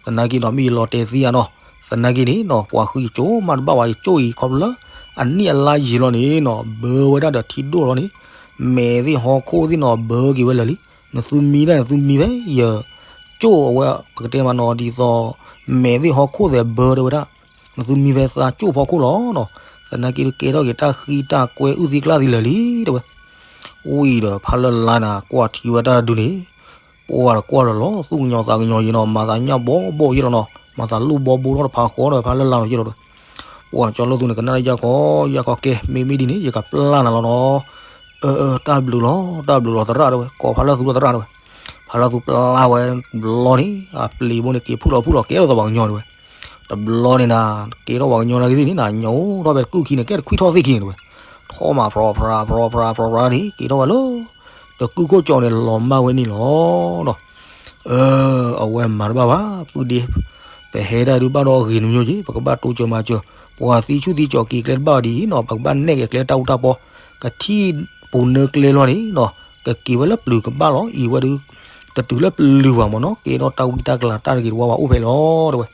သနာ်က့နီၤ မ့ၢ်ယလီၤတဲာ်သံဧါနီၤ. သနာ်က့န့ၣ်နီၤ ပှၤဃုယကၠိမးတဘၣ်ဝဲ ယကၠိအံၤခီဖျိလၢ အနံၣ်အလါယံာ်လီၤန့ၣ်နီၤ ဘၢဝဲဒၣ်ဒီးထံဒိၣ်လီၤန့ၣ် မဲာ်သ့ၣ်ဟီၣ်ခိၣ်သ့ၣ်နီၤ ဘၢက့ၤဝဲလၢာ်လံ. နသုမံဒၣ်နသုမံဖဲယကၠိအဝဲ ပကတဲမးနီၤ ဒ်သိး မဲာ်သ့ၣ်ဟီၣ်ခိၣ်သ့ၣ်ဘၢတဝဲဒၣ် နသုမံဖဲသးကၠိဖီခိၣ်လီၤနီၤ. သနာ်က့တကဲထီၣ်က့ၤတၢ်ဃံတၢ်ကွဲအုၣ်သံကျၢ်သံလၢာ်လံတဝဲ. ဝံၤဒီးဖးလၢ်လါနၤ ကွၢ်ထံဝဲတၢ်တဒုန့ၣ် ပှၤတကွၢ်လၢၤလီၤ သူၣ်ကညီၤသးကညီၤယံၤနီၤ မၤသးညၣ်ဘီဘီယံၤလီၤနီၤ မၤသးလိၣ်ဘီဘိထီၣ်တဖးဃီဒီးဖးလၢ်လၢ်လီၤယံၤလီၤတဲဝဲ. ပှၤကၠီလၢသူန့ၣ် ကနၣ်လၢယၤခီ ယၤခီကဲ မ့မ့ၢ်ဒ်န့ၣ် ယကပျၢ်နၤလီၤနီၤ. အၢ အၢ တၢ်ဘျုးလီၤ တၢ်ဘျုးလီၤသရၣ်တဲဝဲ ကိးဖးလၢ်သူဒီးသရၣ်တဲဝဲ. ဖးလၢ်သူပျၢ်ဝဲတဘျီန့ၣ် အပျ့ၤဘိန့ၣ် က့ၤဖုၣ်လီၤဖုၣ်လီၤ ကဲထီၣ်သးပှၤကညီတဲဝဲ. တဘျီန့ၣ်နၤ ကဲထီၣ်ပှၤကညီနာ်က့သ့ၣ်န့ၣ်နၤ ညိထီၣ်ဖဲတကုၢ်ခံန့ၣ် ကဲတခွံထီၣ်သ့ၣ်ခံန့ၣ်တဲဝဲ. ထီၣ်မးဖြီဖြါ ဖြီဖြါ ဖြီဖြါန့ၣ် က့ၤထီၣ်ဝဲလၢ တကုၢ်ခိၣ်ကၠီန့ၣ် လီၤမၢ်ဝဲန့ၣ်လီၤနီၤ. အၢ အဝဲမၤတဘၣ်ဘၣ် ပုၢ်ဒ့ ပဟဲဒၣ်ဒုးဘၣ်ဒီးဂ့ၤနမၠိက့ၤ ပကဘၣ်တိစၢၤမၤစၢၤ ပှၤသံဆူၣ်သံကၠီၤက့ၤကျဲတဘၣ်ဒ်အံၤနီၤ ပကဘၣ်နဲၣ်က့ၤကျဲတၢ်အူတၢ်ပီ ကထံၣ်ပူၤနၢကျဲလီၤန့ၣ်နီၤ ကက့ၤဝဲလၢပျုၤကဘၣ်လီၤ အံၤဝဲဒုး တတုၤလၢပျုၤဘၣ်မ့ၢ်နီၤ ကဲထီၣ်တၢ်ဝံတၢ်ကလၤတၢ်တဂ့ၤတဝါဝဲအိၣ်ဖဲလီၤတဲဝဲ.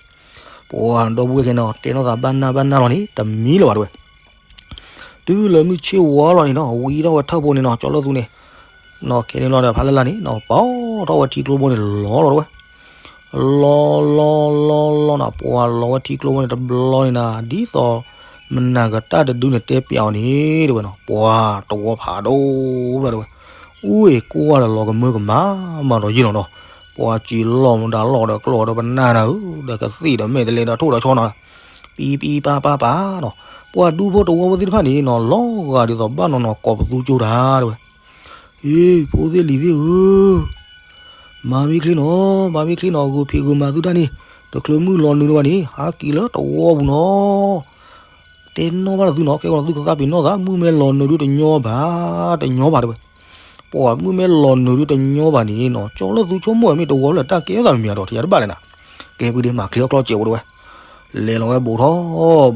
ပှၤဒီပုၢ်ဝဲၢ်ခဲနီၤ တဲထီၣ်သးဘၣ်နၢ်ဘၣ်နၢ်လီၤန့ၣ် တမံလၢၤဘၣ်တဲဝဲ. တုၤလၢမုၢ်ဆ့ၣ်ဝါလီၤန့ၣ်နီၤ ဝံထီၣ်ဝဲထၢၣ်ဖိန့ၣ်နီၤ ကၠီလၢသူန့ၣ် နီၤ ခဲန့ၣ်လီၤဒီးဖးလၢ်လၢ်န့ၣ်နီၤ ပီထီၣ်ဝဲထံကျိဖိန့ၣ်လီၤလီၤတဲဝဲ. လီၤလီၤလီၤလီၤနီၤ ပှၤလီၤဝဲထံကျိဖိန့ၣ်တဘျီန့ၣ်နၤ ဒ်သိး မနၤကတၢၢ်တဒုန့ၣ် တဲပၠးအီၤန့ၣ်တဲဝဲနီၤ ပှၤတဝီဖးဒိၣ်ဘၣ်တဲဝဲ. အူအ့ၣ်ကွၢ်လၢလီၤကမၢကမၣ်မၤဒီးယ့ၢ်လီၤနီၤ ပှၤစံးလီၤမတၤလီၤဒီးကျိဒီးပနၢ်နၤဧၢ ဒီးကသ့ၣ်ဒီးမဲာ်တလဲဒီးထိၣ်ဒီးဆီနီၤ ပံပံပၤပၤပၤနီၤ ပှၤဒူဖိတဝီဖိသ့ၣ်တဖၣ်န့ၣ်နီၤ လီၤဂာ်ဒ်သိးဘၣ်နီၤနီၤ ကိးပသူကၠိတၢ်တဲဝဲ. အ့ ဖိသ့ၣ်လံၤသ့ၣ်ဧၢ, မၤမ့ၢ်ချ့နီၤ, မၤမ့ၢ်ချ့နီၤ, ဂုာ်ဖံးဂုာ်မၤသုတၢ်န့ၣ်, တချုးမုၢ်လီၤနုာ်ဒံးဘၣ်န့ၣ် ဟးက့ၤလၢတဝီပူၤနီၤ. တဲနီၣ်ဘၣ်လၢသုနီၤ, ခဲကီးသုကသးပ့ၤနီၣ်သး, မုၢ်မ့ၢ်လီၤနုာ်ဒုးတညီဘၣ်, တညီဘၣ်တဲဝဲ. ပှၤမုၢ်မ့ၢ်လီၤနုာ်ဒုးတညီဘၣ်န့ၣ်နီၤ, ကၠီလၢသုဆိကမိၣ်ဝဲမ့ၢ်တဝီလၢတၢ်ကဲထီၣ်သးမံၤမံၤဒီး ထံၣ်ယၤတဘၣ်လဲၣ်နၤ. ကဲပူၤဒ့မၤချ့အီၣ်ကျီစဲးဖိတဲဝဲ. လဲၤလီၤဝဲဘူးထီၣ်,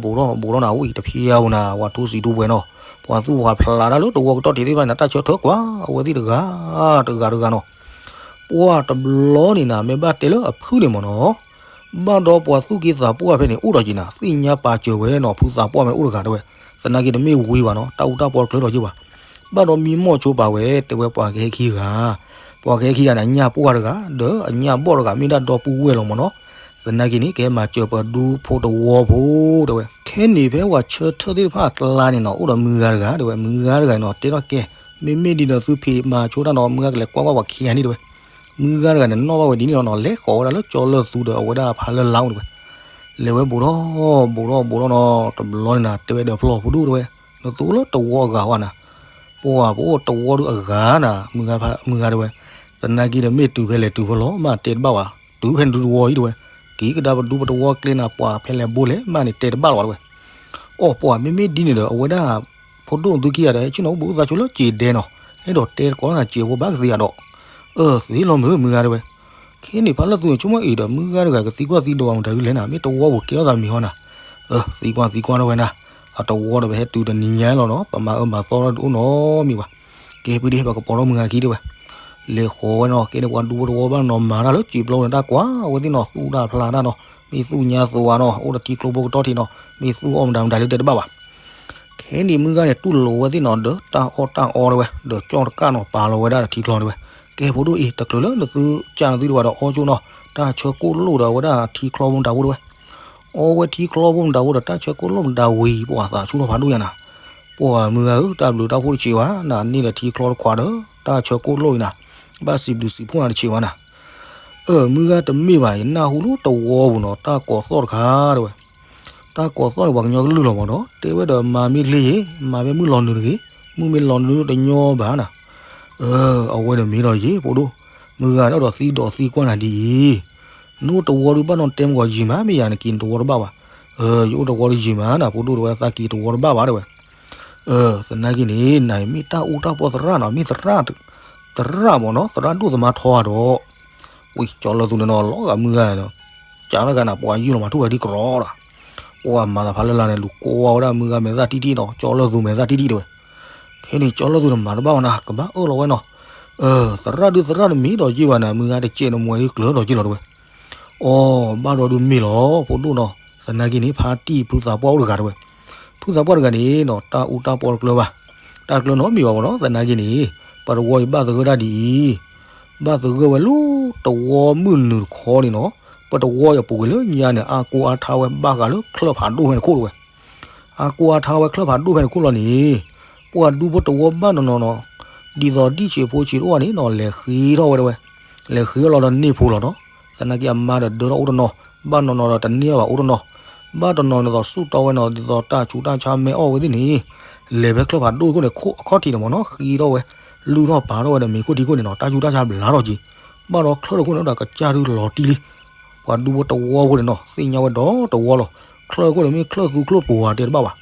ဘူးထီၣ်, ဘူးထီၣ်နၤ, ဝံၤတဖျဲးဧိၤနၤ, ပှၤထူစံးထူပှဲၤနီၤ, ပှၤသူၣ်ပှၤဖျးတၢ်လၢတဝီကတီၢ်ထံးသ့ၣ်တဖၣ်န့ၣ် တၢ်ဆၢထၢၣ်ကွၢ်, အဝဲသ့ၣ်တဂၤ, တဂၤတဂၤနီၤ. ပှၤတဘျီန့ၣ်နၤ မ့ၢ်ဘၣ်တဲလၢအဖုၣ်န့ၣ်မ့ၢ်နီၤ, ဘၣ်ဒီးပှၤသူၣ်က့သးပှၢ်ဖဲန့ၣ် အိၣ်ဒီးက့ၤနၤ, သ့ၣ်ညါပာ်စၢၤဝဲနီၤ, ဖုသးပှၢ်ဖဲန့ၣ်အိၣ်တဂၤတဲဝဲ, သနာ်က့တမ့ၢ်ဝံၤဘၣ်နီၤ, တၢ်အူတၢ်ပီတကျၢၤလီၤက့ၤဘၣ်. ဘၣ်ဒီးမံမီၢ်ဆိပာ်ဝဲ, တဲဝဲပှၤကဟဲခံဂၤ, ပှၤကဟဲခံဂၤန့ၣ် ညၣ်ပှၢ်တဂၤ, ဒီးအညၣ်ဘီၣ်တဂၤ မ့ၢ်ဒၣ်ဒီပုၢ်ဝဲၢ်လီၤမ့ၢ်နီၤ. သနာ်က့န့ၣ် ကဲမၤစၢၤပဒူဖိတဝီဖိတဲဝဲ. ခဲန့ၣ်ဖဲပှၤဆၢထၢၣ်သ့ၣ်တဖၣ်အကျါန့ၣ်နီၤ, အိၣ်ဒီးမုၢ်ဂၤတဂၤတဲဝဲ, မုၢ်ဂၤတဂၤနီၤ, တဲထီၣ်ကဲ, မ့မ့ၢ်ဒ်ဒီးသုဖံးမၤဆိတၢ်နီၤ, မုၢ်ဂၤကလဲၤကွၢ်ကွၢ်ပှၤခံဂၤန့ၣ်တဲဝဲ. မုၢ်ဂၤတဂၤန့ၣ် နီၣ်ဘၣ်ဝဲဒ်န့ၣ်လီၤနီၤ, လဲၤဃီၤဝဲဒၣ်လၢကၠီလၢသူဒီးအဝဲဒၣ်ဖးလၢ်လၢ်အိၣ်တဲဝဲ. လဲၤဝဲဘူးထီၣ်, ဘူးထီၣ်, ဘူးထီၣ်နီၤ, တဘျီန့ၣ်နၤ တဲဝဲဒီးဖျီၣ်ဖိဒိၣ်တဲဝဲ, နသိၣ်လၢတဝီအဂၤဝဲနၤ. ပှၤပအိၣ်တဝီဒုးအဂၤနၤ, မုၢ်ဂၤတဲဝဲ, သနာ်က့ဒီးမ့ၢ်တုၤဖဲလဲၣ်တုၤဖဲလဲၣ်မးတဲတဘၣ်ဘၣ်, တုၤဖဲနတဝီအံၤတဲဝဲ, က့ၤကဒါပဒူပတဝီကျဲနၤ ပှၤဖဲလဲၣ်ဘိလဲၣ်မးန့ၣ် တဲတဘၣ်လီၤဘၣ်တဲဝဲ. အိၣ်ပှၤမ့မ့ၢ်ဒ်န့ၣ်ဒီး အဝဲဒၣ် ဖိဒိၣ်သုခံဂၤဒီး ဟဲဆ့ၣ်နီၤအိၣ်ဘှံးအိၣ်သါဆိလၢစံာ်ဒဲနီၤ, အဲၣ်ဒိးတဲတကိးလၢနၤစံာ်ဖိဘၣ်ကသ့အဒီး, အၢ သ့လီၤမုၢ်မုၢ်ဂၤတဲဝဲ. ခဲန့ၣ်ဖးလၢ်သူန့ၣ် ဆိကမိၣ်အံၤဒီး မုၢ်ဂၤတဂၤကသံကွၢ်သံဒိးမတၤဒုလဲၣ်နၤ, မ့ၢ်တဝီပူၤကဲထီၣ်သးမံၤဟီနၤ. အၢ သံကွၢ်သံကွၢ်ထီၣ်ဝဲနၤ, အတဝီဒီးပဟဲတုၤတနံၤညါလီၤနီၤ, ပမၤအၢမၤသီထီၣ်တအိၣ်နီတမံၤဘၣ်. ကဲပူၤဒ့ ပကပိာ်ထီၣ်မုၢ်ဂၤခံတဲဝဲ. လဲၤဃီၤဝဲနီၤ, ကဲန့ၣ်ပှၤဒူဖိတဝီဘၣ်နီၤနီၤ မၤတၢ်လၢစံာ်ပျီန့ၣ် တၢ်ကွၢ်အဝဲသ့ၣ်နီၤ, သူၣ်တၢ်ဖျးတၢ်နီၤ, မ့ၢ်သူၣ်ညါသူၣ်ဝါနီၤ, အိၣ်ဒီးထံကျိဖိကတီၢ်ထံးနီၤ, မ့ၢ်သူၣ်အီၣ်မတၤမတၤလၢတဲတဘၣ်ဘၣ်. ခဲန့ၣ်မုၢ်ဂၤန့ၣ် တူၢ်လိာ်ဝဲသ့ၣ်နီၤ ဒီးတၢ်အီၣ်တၢ်အီတဲဝဲ, ဒီးကၠီၣ်တကၣ်နီၤ ပာ်လီၤဝဲဒၣ်ထံချီတဲဝဲ. ကဲဖိဒိၣ်အံၤ တချုးလၢနသုကၢ်နသုတဝၤဒီးအီၣ်ကၠိနီၤ, တၢ်ဆၢကိၣ်လိၣ်ဒီးအဝဲဒၣ်ထံချီဖိမတၤဖိတဲဝဲ. အီဝဲထံချီဖိမတၤဖိဒီး တၢ်ဆၢကိၣ်လိၣ်မတၤဝံၤ ပှၤသးဆူၣ်ထီၣ်ဖးဒိၣ်ညါနၤ. ပှၤမုၢ်ဂၤဧၢ, တၢ်ဘျုးတၢ်ဖှိၣ်တဆံးဘၣ်နၤ, န့ၢ်ဒီးထံချီတခွးဒီး တၢ်ဆၢကိၣ်လိၣ်အံၤနၤ, ဘၣ်စံးဘျုးစံးဖှိၣ်နၤတဆံးဘၣ်နၤ. အၢ မုၢ်ဂၤတမ့ၢ်ဘၣ်, ယနၢ်ဟူလၢတဝီပူၤနီၤ, တၢ်ကိးသီၣ်တခါတဲဝဲ. တၢ်ကိးသီၣ်န့ၣ် ပှၤကညီကလုၢ်လီၤမ့ၢ်နီၤ, တဲဝဲဒီးမၤမ့ၢ်ချ့ယ့ၣ်, မၤဖဲမုၢ်လီၤနုာ်တဂ့ၤ, မုၢ်မ့ၢ်လီၤနုာ်တညီဘၣ်နၤ. အၢ အဝဲန့ၣ်မ့ၢ်ဒီးယ့ၣ်ဖိဒိၣ်, မုၢ်ဂၤဒီးသံဒိးသံကွၢ်နၤဒ်အံၤ, နအိၣ်တဝီဒုးဘၣ်နီၤ တဲမ့ၢ်ကီးယံာ်မး, မ့ၢ်ယၤနက့ၤနတဝီတဘၣ်ဘၣ်. အၢ ယအိၣ်တဝီဒုးယံာ်မးနၤ ဖိဒိၣ်တဲဝဲ, သးက့ၤတဝီတဘၣ်ဘၣ်တဲဝဲ. အၢ သနာ်က့န့ၣ် နၤအံၤမ့ၢ်တၢ်အူတၢ်ပီသရၣ်နီၤ, မ့ၢ်သရၣ်, သရၣ်မ့ၢ်နီၤ, သရၣ်ဒိၣ်သမါထီဧါဒီး, ဝံၤကၠီလၢသူန့ၣ်နီၤ လီၤဂာ်မုၢ်ဂၤနီၤ, ကးလီၤဂာ်နၤ ပှၤယုၢ်လီၤမၤထူၣ်ဝဲဒ်ကရီဒီး, ပှၤမၤသးဖးလၢ်လၢ်န့ၣ် လူၤကွၢ်ဝဲဒၣ်မုၢ်ဂၤမဲာ်သၣ်တံၢ်တံၢ်နီၤ, ကၠီလၢသူမဲာ်သၣ်တံၢ်တံၢ်တဲဝဲ. ခဲန့ၣ်ကၠီလၢသူန့ၣ်မၤတဘၣ်ဘၣ်နၤ, ကဘၣ်အၢၣ်လီၤဝဲနီၤ. အၢ သရၣ်ဒုးသရၣ်တမံၤဒီးယ့ၢ်ဘၣ်နၤ, မုၢ်ဂၤတစဲးနမှဲၤဒုးကျၢၤဒီးယ့ၢ်လီၤတဲဝဲ. အိ ဘၣ်ဒီးဒုးမ့ၢ်လီၤ ဖိဒိၣ်နီၤ, သနာ်က့န့ၣ် ဖါတံၢ်ဖုသးပှၢ်အိၣ်တဂၤတဲဝဲ. ဖုသးပှၢ်တဂၤန့ၣ်နီၤ တၢ်အူတၢ်ပီတကျၢၤဘၣ်, တၢ်တကျၢၤနီတမံၤဘၣ်မ့ၢ်နီၤ, သနာ်က့န့ၣ် ပတဝီအံၤဘၣ်သဂၢၢ်တၢ်ဒ်အံၤ, ဘၣ်သဂၢၢ်ဝဲလၢတဝီမုၢ်နုာ်တခီန့ၣ်နီၤ, ပတဝီအံၤအပူၤကွံာ်လၢညါန့ၣ် အါကိအါထါဝဲဘၣ်ဃးလၢချၢၣ်ဖးဒိၣ်ဖဲန့ၣ်ခိၣ်တဲဝဲ. အါကိအါထါဝဲချၢၣ်ဖးဒိၣ်ဖဲန့ၣ်ခိၣ်လီၤန့ၣ်, ပှၤဒူဖိတဝီဘၣ်နီၤနီၤနီၤ, ဒ်သိးဒ်ဆံးဖိဆံးတအိၣ်ဘၣ်န့ၣ်နီၤ လဲၤဃ့ထီၣ်ဝဲတဲဝဲ. လဲၤဃ့အီၣ်လီၤဒီးန့ၢ်ဖိလီၤနီၤ. သနာ်က့အမါဒီးဒၢထီၣ်အိၣ်တနီၤ, ဘၣ်နီၢ်နီၢ်ဒီးတန့ၢ်ဘၣ်အိၣ်တနီၤ, ဘၣ်တနီၢ်နီၢ်ဒ်သိးဆူၣ်တီဝဲနီၤ ဒ်သိးတၢ်ဆူးတၢ်ဆါမ့ၢ်အီၣ်ဝဲသ့ၣ်န့ၣ်, လဲၤဖဲချၢဖးဒိၣ်ခိၣ်န့ၣ် အခီၣ်ထံးန့ၣ်မ့ၢ်နီၤ ဃ့ထီၣ်ဝဲ, လုၢ်ထီၣ်ပာ်ထီၣ်ဝဲဒီးမ့ၤခိၣ်ထံခိၣ်န့ၣ်နီၤ တၢ်ဆူးတၢ်ဆါဘျါထီၣ်က့ၤ, ဘၣ်ဒီးချၢတခိၣ်န့ၣ်ဒီးကစၢ်ဒုးလီၤတံၢ်လံ. ပှၤဒူဖိတဝီဖိန့ၣ်နီၤ သ့ၣ်ညါဝဲဒီးတဝီလီၤ. ချၢတခိၣ်န့ၣ်မ့ၢ်ချၢသူချိၣ်ပှၤတဲတဘၣ်ဘၣ်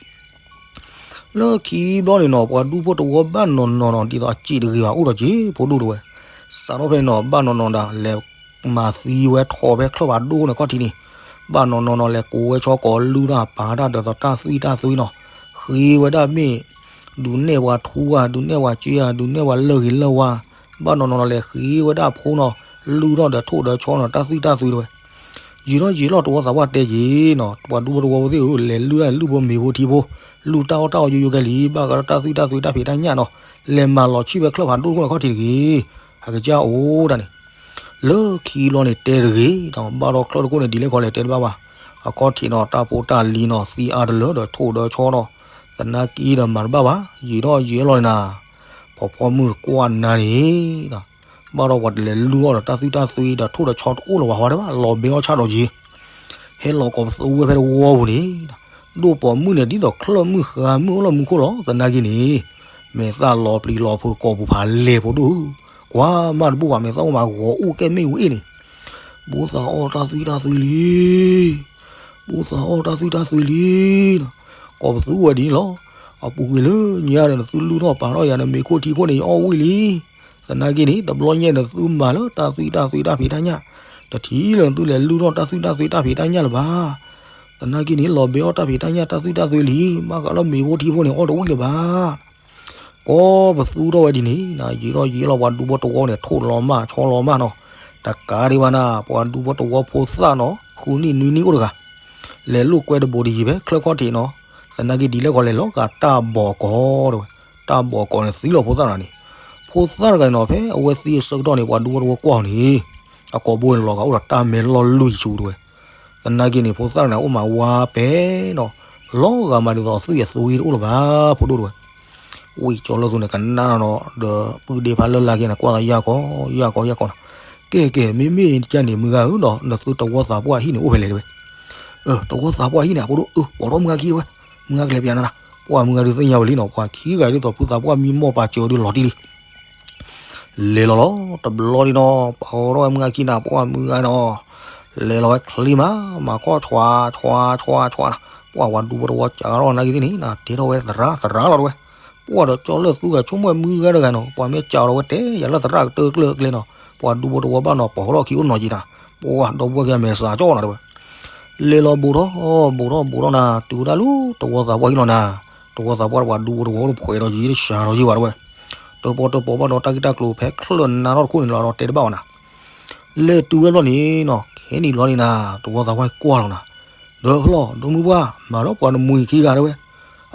လၢခံဘျီန့ၣ်နီၤ ပှၤဒူဖိတဝီဘၣ်နီၢ်နီၢ်နီၤ ဒ်သိးအစ့းတဂ့ၤဘၣ်အိၣ်ဒီးက့ၤဖိဒိၣ်တဝဲ, စးထီၣ်ဖဲန့ၣ်နီၤ ဘၣ်နီၢ်နီၢ်ဒီး လဲၤမၤသံဝဲထီၣ်ဖဲချၢဖးဒိၣ်ခိၣ်န့ၣ်အခီၣ်ထံးန့ၣ်, ဘၣ်နီၢ်နီၢ်နီၤ လဲၤကိးဝဲဆီကိးလုၢ်ထီၣ်ပာ်တၢ်ဒ်သိးတၢ်သွံၣ်တၢ်သွံနီၤ, ဃ့ဝဲဒၣ်မ့ၢ် ဒုးနဲၣ်ဝဲထူဧါ ဒုးနဲၣ်ဝဲစ့ဧါ ဒုးနဲၣ်ဝဲလၢၢ်ဂ့ၤလၢၢ်ဝါ, ဘၣ်နီၢ်နီၢ်နီၤ လဲၤဃ့ဝဲဒၣ်ဖိနီၤ, လုၢ်ထီၣ်ဒီးထိၣ်ဒီးဆီနီၤ တၢ်သွံၣ်တၢ်သွံတဝဲ ယံာ်ထီၣ်ယံာ်လီၤတဝီသးပှၢ်တဲက့ၤနီၤ ပှၤဒူဖိတဝီဖိသ့ၣ်ဧၢ လဲၤလုၢ်တၢ်လုၢ်ဖိမ့ၤဖိထံဖိ, လုၢ်တၢ်အီၣ်တၢ်အီယိယိကဲလံ ဘၣ်ဃးဒီးတၢ်သွံၣ်တၢ်သွံတၢ်ဖံးတၢ်ညၣ်နီၤ, လဲၤမၤလီၤဆံၣ်ဖဲချၢဖးဒိၣ်တခိၣ်န့ၣ်အခီၣ်ထံးတဂ့ၤ, အကစၢ်အိၣ်ဒၣ်န့ၣ်, လၢခံဘျီန့ၣ်တဲတဂ့ၤနီၤ ဘၣ်ဒီးချၢတခိၣ်န့ၣ်ဒ်လဲၣ်ခီလဲၣ်တဲတဘၣ်ဘၣ်, အခီၣ်ထံးနီၤ တၢ်ဖိတၢ်လံၤနီၤ သံအါတလၢဒီးထိၣ်ဒီးဆီနီၤ, သနာ်က့ဒီးမၤတဘၣ်ဘၣ်, ယံာ်ထီၣ်ယံာ်လီၤန့ၣ်နၤ, ဖီဖီမုၢ်တကွၢ်နၤန့ၣ် ဘၣ်ဒီးပှၤတလဲၤလုၢ်အီၣ်ဒီးတၢ်သွံၣ်တၢ်သွံဒီးထိၣ်ဒီးဆီတအိၣ်လၢၤဘၣ်ဟီတဲဘၣ် လီၤဘဲအီၣ်ဆၣ်ဒီးက့ၤ, ဟဲလီၤကိးပသူဝဲဖဲတဝီပူၤန့ၣ်, ဒိၣ်ပိာ်မုၣ်န့ၣ် ဒ်သိးချၢၣ်မုၢ်ဃါမုၢ်အိၣ်လၢမူခိၣ်လီၤ သနာ်က့န့ၣ်, မဲာ်သၣ်လီၤပျံၤလီၤဖုးကိာ်ပူၤဖးလဲၢ်ဖိဒိၣ်, ကွၢ်မးတဘူၣ်ဘၣ် မဲာ်သၣ်အိၣ်မးဂီၤအိၣ်ကဲမ့ၣ်အူအ့ၣ်န့ၣ်, ဘိသးအီၣ်တၢ်သွံၣ်တၢ်သွံလံ ဘိသးအီၣ်တၢ်သွံၣ်တၢ်သွံလံနီၤ, ကိးပသူဝဲဒ်န့ၣ်လီၤ, အပူၤကွံာ်လၢညါဒီးနသုလုၢ်ထီၣ်ပာ်ထီၣ်ယၤန့ၣ် မ့ၤခိၣ်ထံခိၣ်န့ၣ် ယအီၣ်ဝံၣ်လံ, သနာ်က့န့ၣ် တဘျီညါဒီးသုမၤလၢတၢ်သွံၣ်တၢ်သွံတၢ်ဖံးတၢ်ညၣ်, တထံၣ်လၢနသုလဲၤလုၢ်ထီၣ်တၢ်သွံၣ်တၢ်သွံတၢ်ဖံးတၢ်ညၣ်လၢၤဘၣ်, သနာ်က့န့ၣ် လီၤဘဲအီၣ်တၢ်ဖံးတၢ်ညၣ်တၢ်သွံၣ်တၢ်သွံလံ, ဘၣ်ဃးလၢမ့ၤဖိထံဖိန့ၣ် အီၣ်တဝံၣ်လၢၤဘၣ် ကိးပသူထီၣ်ဝဲဒ်န့ၣ်, ယံာ်ထီၣ်ယံာ်လီၤပှၤဒူဖိတဝီန့ၣ် ထိၣ်လီၤမၢ်ဆီလီၤမၢ်နီၤ, တကးဒံးဘၣ်နၤ ပှၤဒူဖိတဝီဖိသၣ်နီၤ ဃုနံၣ်နွံနံၣ်အိၣ်တဂၤ, လဲၤလိာ်ကွဲတဘိးတယံၤဖဲချၢခီၣ်ထံးနီၤ, သနာ်က့ဒ်လဲၣ်ခီလဲၣ် လီၤဂာ်တၢ်ဘီးကိးတဝဲ, တၢ်ဘီးကိးန့ၣ်သံလီၤဖိသၣ်တဂၤန့ၣ်, ဖိသၣ်တဂၤန့ၣ်နီၤ ဖဲအဝဲသံအဆၢကတီၢ်န့ၣ် ပှၤဒူဖိတဝီကွၢ်အီၤန့ၣ်, အကိာ်ဘိန့ၣ်လီၤဂာ်အိၣ်ဒီးတၢ်မဲလီၢ်လွံၢ်ဆူတဝဲ သနာ်က့န့ၣ် ဖိသၣ်တဂၤန့ၣ် အိၣ်မးဝါပဲနီၤ, လီၤဂာ်မးဒ်သိးသွံၣ်အသွံတအိၣ်လၢၤဘၣ် ဖိဒိၣ်တဝဲ, ဝံၣ်ကၠီလၢသူန့ၣ် ကနၣ်နီၤ ဒီးပုၢ်ဒ့ဖးလၢ်လၢ်က့ၤန့ၣ် ကွၢ်သးယၢ်ကီ ယၢ်ကီယၢ်ကီနီၤ, ကဲကဲ မ့မ့ၢ်ကန့ၣ် မုၢ်ဂၤဧၢနီၤ နသုတဝီသးပှၢ်ဟံၣ်န့ၣ်အိၣ်ဖဲလဲၣ်တဝဲ, တဝီသးပှၢ်ဟံၣ်န့ၣ် အဖိဒိၣ် ပိာ်ထီၣ်မုၢ်ဂၤခံတဝဲ, မုၢ်ဂၤကလဲၤပၠးနၤနၤ, ပှၢ်မုၢ်ဂၤဒုးသ့ၣ်ညါဝဲလံနီၤ ပှၤခံဂၤဒ်သိးဖုသးပှၢ်မံမီၢ်ပာ်စၢၤအီၤဒုးလီၤတံၢ်လံ လဲၤလီၤလီၤ တဘျီဒ်နီၤ ပာ်ထီၣ်ဝဲမုၢ်ဂၤခံနၤ ပှၢ်မုၢ်ဂၤနီၤ, လဲၤလီၤဝဲချ့မး မၤခီၣ်ဆွးဆွးဆွးဆွးနီၤ, ပှၢ်ဝၤဒူဖိတဝီစးထီၣ်နာ်က့သ့ၣ်န့ၣ် တ့ထီၣ်ဝဲသရၣ်သရၣ်လီၤတဝဲ, ပှၢ်ဒီးကၠီလၢသူဂၤဆိကမိၣ်မုၢ်ဂၤတဂၤနီၤ ပှၤမ့ၢ်စးထီၣ်ဝဲတဲယၤလၢသရၣ်ကတၢၢ်ကျၢၢ်ကျဲနီၤ, ပှၤဒူဖိတဝီဘၣ်နီၤ ပှၤဟီထီၣ်ခံအိၣ်နီၤက့ၤနၤ, ပှၢ်ဒီပုၢ်ဝဲၢ်က့ၤမဲာ်စးကၠီနၤတဝဲ လဲၤလီၤဘူးထီၣ်ဘူးထီၣ်ဘူးထီၣ်နၤ တုၤဝဲဒၣ်လၢတဝီသးပှၢ်ဟံၣ်လီၤနၤ, တဝီသးပှၢ်ပှၤဒူဖိတဝီအိၣ်တဖှဲးဒီးယံၤတစှၤဒီးယံၤဘၣ်တဝဲ, တပီတပီဘၣ်ဒီးတၢ်ဂ့ၢ်တၢ်ကျိၤဖဲချၢၣ်နါထီၣ်တခိၣ်န့ၣ်လီၤဒီးတဲတဘၣ်ဝဲနၤ, လဲၤတုၤဝဲဘျီန့ၣ်နီၤ ခဲနံၣ်ဘျီန့ၣ်နၤ တဝီသးပှၢ်ကွၢ်လီၤနၤ, ဒီးဖျီၣ် ဒီမုၢ်ပှၢ် မၤဒီးပှၤတမှံၤခံဂၤတဝဲ,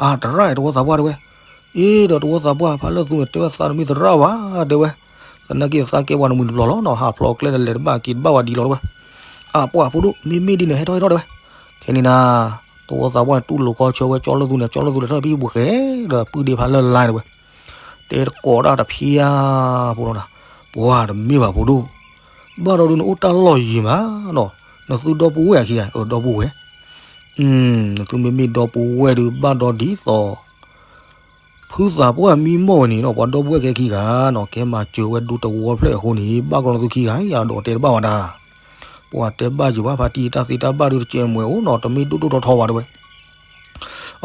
အါတရၣ်တဝီသးပှၢ်တဝဲ, အ့ဒီးတဝီသးပှၢ်ဖးလၢသူန့ၣ် တဲဝဲသးတမံၤသရၣ်ဘၣ်တဲဝဲ, သနာ်က့သးကဲပှၤတမှံၤတဘျီလီၤနီၤ ဟးဖျိးကျဲဒီးလဲၤတဘၣ်က့ၤတဘၣ်ဝဲဒ်လီၤတဝဲ, အါပှၢ်ဖိဒိၣ် မ့မ့ၢ်ဒ်န့ၣ် ဟဲထီၣ်ဟဲထီၣ်တဝဲ, ခဲနံၣ်နၤ တဝီသးပှၢ်န့ၣ် တူၢ်လိာ်ခီဆၢဝဲကၠီလၢသူန့ၣ် ကၠီလၢသူလဲၤထီၣ်ဖံပူၤဃဲ ဒီးပုၢ်ဒ့ဖးလၢ်လါန့ၣ်ဝဲ, တဲတကိးဒၣ်တဖျါဖိလီၤနၤ, ပှၤတမ့ၢ်ဘၣ်ဖိဒိၣ်, ဘၣ်ဒီးဒုးနအိၣ်တၢ်လီၢ်ယံၤမးနီၤ, နသုဒီပုၢ်ဝဲၢ်အခံဂၤ အဒီပုၢ်ဝဲၢ် နသုမ့မ့ၢ်ဒီပုၢ်ဝဲၢ်ဒုးဘၣ်ဒီးဒ်သိး ဖုသးပှၢ်မံမီၢ်ဝဲန့ၣ်နီၤ ပှၤဒီပုၢ်ဝဲၢ်ခဲခံဂၤနီၤ ကဟဲမၤစၢၤဝဲဒူတဝီဖျၢၣ်အဃိန့ၣ် ဘၣ်ကီလၢသုခံဂၤ ယၤဒီးတဲတဘၣ်ဝဲဒၣ်, ပှၤတဲဘၣ်ယံၤဘၣ်ဖါတံၢ်တၢ်သ့တၢ်ဘၣ်ဒုးတစဲးမွဲၤအိၣ်နီၤ တမ့ၢ်ဒိၣ်ဒိၣ်ထီထီဘၣ်တဲဝဲ,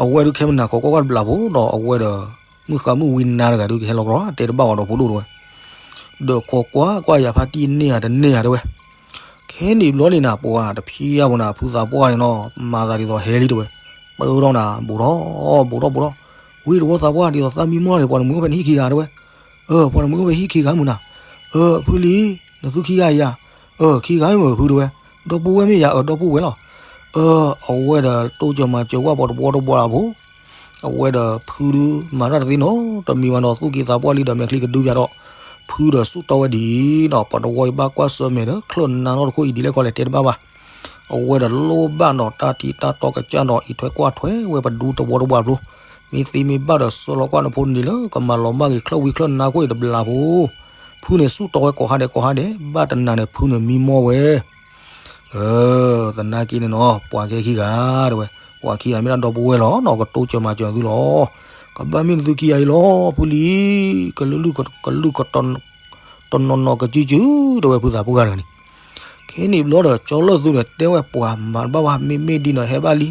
အဝဲဒုးခဲမနၤခီကွၢ်ကွၢ်တဘျးဖိဒီး အဝဲဒီး မုၣ်ဃါမုၣ်ဝံနါတဂၤဒုးကဟဲလီၤကရီ တဲတဘၣ်ဝဲဒီးဖိဒိၣ်တဲဝဲ, ဒီးခိးကွၢ်ကွၢ်ယၤဖါတံၢ်န့ၢ်ဧါတန့ၢ်ဧါတဲဝဲ, ခဲနံၣ်ဘျီန့ၣ်နၤ ပှၤတဖျါဖိနၤ ဖုသးပှၢ်န့ၣ်နီၤ မၤသးဒ်သိးဟဲလံတဲဝဲ, ပၢထီၣ်နၤ ဘူးထီၣ် ဘူးထီၣ်ဘူးထီၣ်, ဝံတဝီသးပှၢ်ဒ်သိးသးမံမီၢ်န့ၣ် ပှၤတမှံၤအိၣ်ဖဲနဟံၣ်ခံဂၤတဲဝဲ, အၢ ပှၤတမှံၤအိၣ်ဖဲဟံၣ်ခံဂၤမုၢ်နၤ, အၢ ဖုလံ နသုခံဂၤယၤ, အၢ ခံဂၤမ့ၢ်ဖုတဲဝဲ, ဒီပုၢ်ဝဲၢ်မ့ၢ်ယၤ အၢ ဒီပုၢ်ဝဲၢ်လီၤ, အၢ အဝဲဒီးတိစၢၤမၤစၢၤကွၢ်ပှၤတဘျီတဘျီအဖိ အဝဲဒီးဖုဒုးမၤတၢ်တသ့နီတမံၤဝဲနီၤ သူၣ်က့သးပှၢ်လံဒီးမဲာ်ချံကဒုးပၠးဒီး, ဖုဒီးစူၢ်တီဝဲဒ်နီၤ ပှၤတဝီအံၤဘၣ်ကွၢ်ဆၢၣ်မဲာ်ဒီး ချၢၣ်နါထီၣ်တခိၣ်အံၤဒ်လဲၣ်ခီလဲၣ်တဲတဘၣ်ဘၣ်, အဝဲဒီးလိၣ်ဘၣ်နီၤတၢ်ထံတၢ်တီကစၢ်နီၤ အံးထွဲကွၢ်ထွဲဝဲပဒူတဝီတဝီအဖျိ, မ့ၢ်သ့မ့ၢ်ဘၣ်ဒီးဆှၢလီၤကွၢ်နဖိန့ၣ်လၢကမၤလီၤမၢ်က့ၤချၢၣ်ဝံချၢၣ်နါခိၣ်အံၤတဘျးဖိ, ဖ ဖုန့ၣ်ဆူၣ်တီဝဲကိးဟါဒဲးကိးဟါဒဲး ဘၣ်တနၤန့ၣ် ဖုန့ၣ်မံမီၢ်ဝဲ သနာ်က့န့ၣ်နီၤ ပှၤကဟဲခံဂၤတဝဲ, ပှၤခံဂၤမ့ၢ်ဒၣ်ဒီပုၢ်ဝဲၢ်လီၤနီၤ ကတိစၢၤမၤစၢၤသုလီၤ. ကဘၣ်မ့ၢ်နသုခံဂၤအံၤလီၤ ဖုလံၤ, ကလုာ်လုာ်ကလုာ်ကတနီၤနီၤကစုစု တဝဲဖုသးပှၢ်တဂၤန့ၣ်. ခဲန့ၣ်ဘျီဒီး ကၠီလၢၢ်သူန့ၣ် တဲဝဲပှၤမၤတဘၣ်ဘၣ် မ့မ့ၢ်ဒ်န့ၣ်ဟဲဘၣ်လံ,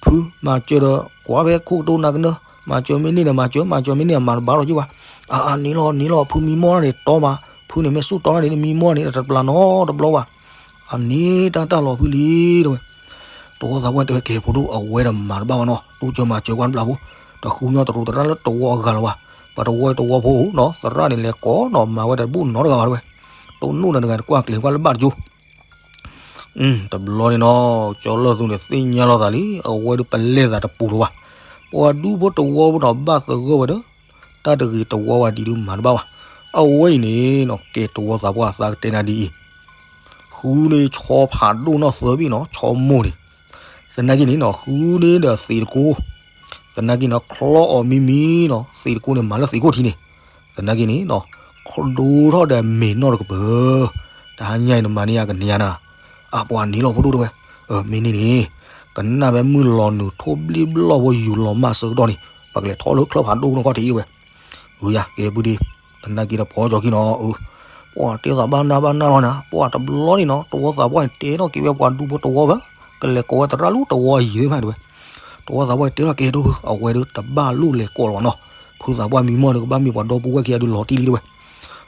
ဖုမၤစၢၤဒီး ကွၢ်ဖဲခိၣ်ကတိၤနၤကနၢ, မၤစၢၤမ့ၢ်န့ၢ်ဒီးမၤစၢၤ မၤစၢၤမ့ၢ်န့ၢ်အမၤတဘၣ်လီၤက့ၤဘၣ်. အါအါန့ၣ်လီၤန့ၣ်လီၤ ဖုမံမီၢ်န့ၣ်တီမး, ဖုန့ၣ်မ့ၢ်ဆူၣ်တီန့ၣ် မံမီၢ်န့ၣ်တပျၢ်နီတဘျီဘၣ်. အန့ၣ်တၢ်တၢ်လီၤဖုလံတဝဲ. တဝီသးပှၢ်တဲဝဲကဲဖိဒိၣ် အဝဲဒီးမၤတဘၣ်ဘၣ်နီၤ တိစၢၤမၤစၢၤကွၢ်တဘျီဖိ, တဃုညီတရူးသရၣ်လၢတဝီအဂၤလီၤဘၣ်. ပှၤတဝီတဝီဖိနီၤ သရၣ်န့ၣ်လဲၤကိးနီၤ မၤဝဲတဘူၣ်နီတဂၤဘၣ်တဝဲ. တိၢ်နီၣ်နၤတဂၤတကွၢ်ကျဲၤကွၢ်လၢဘၣ်တကၠိ တဘျီန့ၣ်နီၤ ကၠီလၢၢ်သူန့ၣ်သ့ၣ်ညါလီၤသးလံ အဝဲဒုးပလဲၤသးတပူၤလီၤဘၣ်. ပှၤဒူဖိတဝီဖိနီၤ ဘၣ်သဂၢၢ်ဝဲဒီး တၢ်တဂ့ၤတဝီဝဲဒ်ဒုးမၤတဘၣ်ဘၣ်. အဝဲအံၤန့ၣ်နီၤ ကဲတဝီသးပှၢ်သးကတဲနၤဒ်အံၤ, ဃုန့ၣ်ဆီဖးဒိၣ်နီၢ်သၢဘ့ၣ်နီၤ ဆီမိၢ်န့ၣ်, သနာ်က့န့ၣ်နီၤ ဃုန့ၣ်ဒီးသံးတကိ, သနာ်က့နီၤ ချီအီၤမံမံနီၤ သံးတကိန့ၣ် မၤလၢသံးကိၣ်ထံန့ၣ်, သနာ်က့န့ၣ်နီၤ ဒိထီၣ်ဒီးမ့ၤနီၢ်တကပၤ, တဟါညါအံၤနမၤန့ၢ်ယၤကန့ၢ်ယၤနၤ, အပှၤန့ၣ်လီၤဖိဒိၣ်တဝဲ, မ့ၢ်န့ၣ်န့ၣ်, ကနၣ်ဖဲမုၢ်လီၤနုာ်ထိၣ်ဘျ့ၣ်ဘျီၣ်ဖိယူၤလီၤမၢ်ဆၢကတီၢ်န့ၣ် ပကလဲၤထီၣ်လၢချၢၣ်ဖးဒိၣ်နီၢ်ခီၣ်ထံးဝဲ, အၢယၤ ကဲပုၢ်ဒ့, သနာ်က့ဒီးပှၤကၠီခံနီၤ, ပှၤတဲသးဘၣ်နၢ်ဘၣ်နၢ်လီၤနၤ ပှၤတဘျီန့ၣ်နီၤ တဝီသးပှၢ်န့ၣ် တဲထီၣ်က့ၤဝဲပှၤဒူဖိတဝီဘၣ်, ကလဲၤကိးဝဲသရၣ်လၢတဝီအယံၤသ့ၣ်မးတဝဲ, တဝီသးပှၢ်န့ၣ် တဲထီၣ်ကဲဒိၣ်ဖု အဝဲဒုးတဘၣ်လိၣ်လဲၤကိးလီၤနီၤ, ဖုသးပှၢ်မံမီၢ်န့ၣ် ကဘၣ်မ့ၢ်ပှၤဒီပုၢ်ဝဲၢ်ခံဂၤဒုးလီၤတံၢ်လံတဝဲ,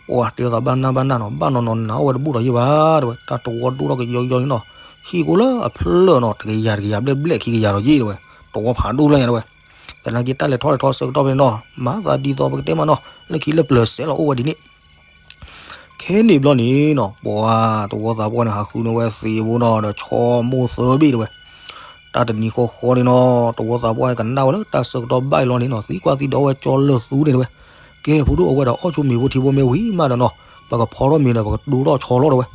ပှၤတဲသးဘၣ်နၢ်ဘၣ်နၢ်နီၤ ဘၣ်နီၤနီၤနၤအိၣ်ဝဲတဘူၣ်ဒီးယဲၢ်ဘၣ်တဝဲ, တၢ်တဝီဒိၣ်ထီၣ်ကယီယီန့ၣ်နီၤ, ဟံၣ်ကိလၢအဖျၢၣ်နီၤ တကယၤတကယၤဘျဲၣ်ဘျဲၣ်ခံကယၤဒီးယဲၢ်တဝဲ, တဝီဖးဒိၣ်လၢညါတဝဲ, သနာ်က့တၢ်လဲၤထီၣ်လဲၤထီဆၢကတီၢ်ဖဲန့ၣ်နီၤ မၤသးဒ်သိးပကတဲမးနီၤ လၢခံလၢပျၢၤစဲးလီၤအိၣ်ဝဲဒ်န့ၣ် ခဲန့ၣ်ဘျီန့ၣ်နီၤ ပှၤတဝီသးပှၢ်န့ၣ် ဟးဃုန့ၢ်ဝဲသံးဖိနီၤ ဒီးဆီမိၢ်သၢဘ့ၣ်တဝဲ, တၢ်တနံၤဃီဃီန့ၣ်နီၤ တဝီသးပှၢ်ကနၣ်ဝဲလၢတၢ်ဆၢကတီၢ်ဘၣ်အံၤလီၤန့ၣ်နီၤ သံကွၢ်သံဒိးဝဲကၠီလၢၢ်သူန့ၣ်တဝဲ, ကဲဖိဒိၣ်အဝဲဒီးအီၣ်ဆိမ့ၤဖိထံဖိမ့ၢ်ဝံၤမးဒီးနီၤ ပကဖီထီၣ်မ့ၤဒီးပကဒိထီၣ်ဆီလီၤတဝဲ,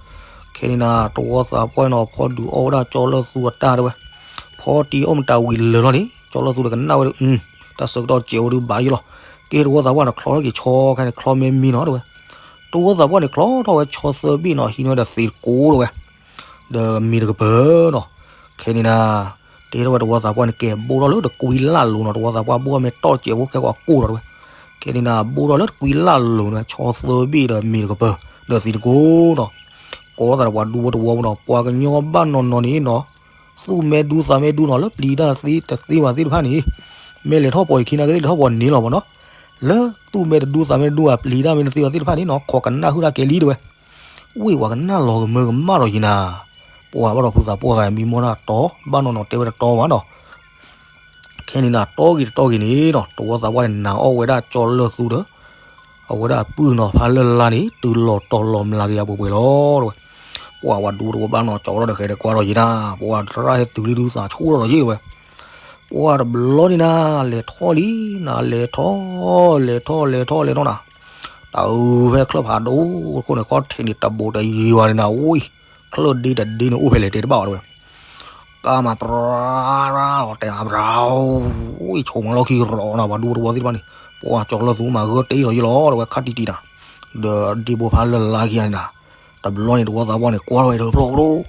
ခဲန့ၣ်နၤ တဝီသးပှၢ်နီၤ ဖီဒုးအီၣ်ဝဲဒၣ်ကၠီလၢၢ်သူအတၢ်တဝဲ, ဖီတံၢ်အီၣ်မတၤဝံၤလၢာ်လီၤန့ၣ် ကၠီလၢၢ်သူဒီးကနၣ်ဝဲဒီး တၢ်ဆၢကတီၢ်စဲးဝဲဒုးဘၣ်ယိၣ်လီၤ, ကဲတဝီသးပှၢ်န့ၣ် ချီထီၣ်က့ၤဆီခါန့ၣ် ချီမ့ၢ်မံနီၤတဝဲ, တဝီသးပှၢ်န့ၣ် ချီထီၣ်ဝဲဆီသၢဘ့ၣ်နီၤ ဟံးန့ၢ်ဝဲဒီးသံးတကိတဝဲ, ဒီးမ့ၤတကပၤနီၤ, ခဲန့ၣ်နၤ တဲထီၣ်ဝဲတဝီသးပှၢ်န့ၣ် ကဲဘိၣ်ထီၣ်လၢတကွံလၢ်လိၤနီၤ တဝီသးပှၢ်ဘိၣ်ထီၣ်မ့ၢ်တီၢ်စဲးဖိခဲကိးကိၢ်လီၤတဝဲ, ခဲန့ၣ်နၤ ဘိၣ်ထီၣ်လၢတကွံလၢ်လိၤန့ၣ် ဆီသၢဘ့ၣ်ဒီးမ့ၤတကပၤ, ဒီးသံးတကိနီၤ, ကိးသးဒီးပှၤဒူဖိတဝီဖိနီၤ ပှၤကညီဘၣ်နီၤနီၤန့ၣ်နီၤ သူၣ်မဲဒူသးမဲဒူနီၤ လၢပျံၤတၢ်သ့တသ့ဘၣ်သ့ၣ်တဖၣ်န့ၣ်, မ့ၢ်လဲၤထီၣ်ပိာ်ယခံနာ်က့လဲၤထီၣ်ပိာ်န့ၣ်လီၤမးနီၤ, လၢသူၣ်မဲတဒူသးမဲတဒူဘၣ် ပျံၤတၢ်မ့ၢ်တသ့ဘၣ်သ့ၣ်တဖၣ်န့ၣ်နီၤ ခိးကနၣ်ဟုၣ်တၢ်ကဲလံတဝဲ, ဝ့ၢ်ပှၤကနၣ်လီၤကမၢကမၣ်လီၤယံၤနၤ, ပှၤဘၣ်ဒီးဖုသးပှၢ်ဂၤမံမီၢ်တၢ်တီ ဘၣ်နီၤနီၤတဲဝဲတတီဘၣ်နီၤ ခဲန့ၣ်နၤ တီဂ့ၤတတီဂ့ၤန့ၣ်နီၤ တဝီသးပှၢ်န့ၣ် နာ်အီၣ်ဝဲဒၣ်ကၠီလၢၢ်သူဒီး အဝဲဒၣ်အပုၢ်နီၤ ဖးလၢ်လါန့ၣ် တုၤလီၤတီၤလီၤမျးကယၤပှဲၤပှဲၤလီၤတဝဲ, ပှၤဝဲဒူတဝီဘၣ်နီၤ ကၠီထီၣ်ဒီးဃဲၤဒီးကွၢ်ထီၣ်ယံၤနၤ ပှၤသရၣ်ဟဲတုၤလံဒုးသးဆူၣ်ထီၣ်ဒီးယံၤတဝဲ, ပှၤတဘျီန့ၣ်နၤ လဲၤထီၣ်လံ နၤလဲၤထီၣ် လဲၤထီၣ်လဲၤထီၣ်လဲၤထီၣ်နၤ, တၢ်အုးဖဲချၢၣ်ဖးဒိၣ်တခိၣ်န့ၣ် ကီၢ်ထံးန့ၣ် တဘူးတယံၤဘၣ်န့ၣ်နၤ ဝံၤ ချၢၣ်ဒ့တဒ့န့ၣ် အိၣ်ဖဲလဲၣ်တဲတဘၣ်ဘၣ်တဝဲ ကါမၤပြါရါလီၤတဲအါဘြၤအိၣ် အံၤဆိးမၤလီၢ်ခံရီၤနၤ ပှၤဒူဖိတဝီသ့ၣ်တဖၣ်န့ၣ် ပှၤကၠီလၢၢ်သူမၤဂၢၢ်တ့ၢ်လီၤယံၤလီၤတဝဲ ခါတံၢ်တံၢ်နၤ, ဒီးဒ့ဖိဖးလၢ်လါခံဂၤန့ၣ်နၤ, တဘျီန့ၣ် တဝီသးပှၢ်န့ၣ် ကွၢ်ထီၣ်ဝဲဒီးဖျိၣ်ဖျိၣ်,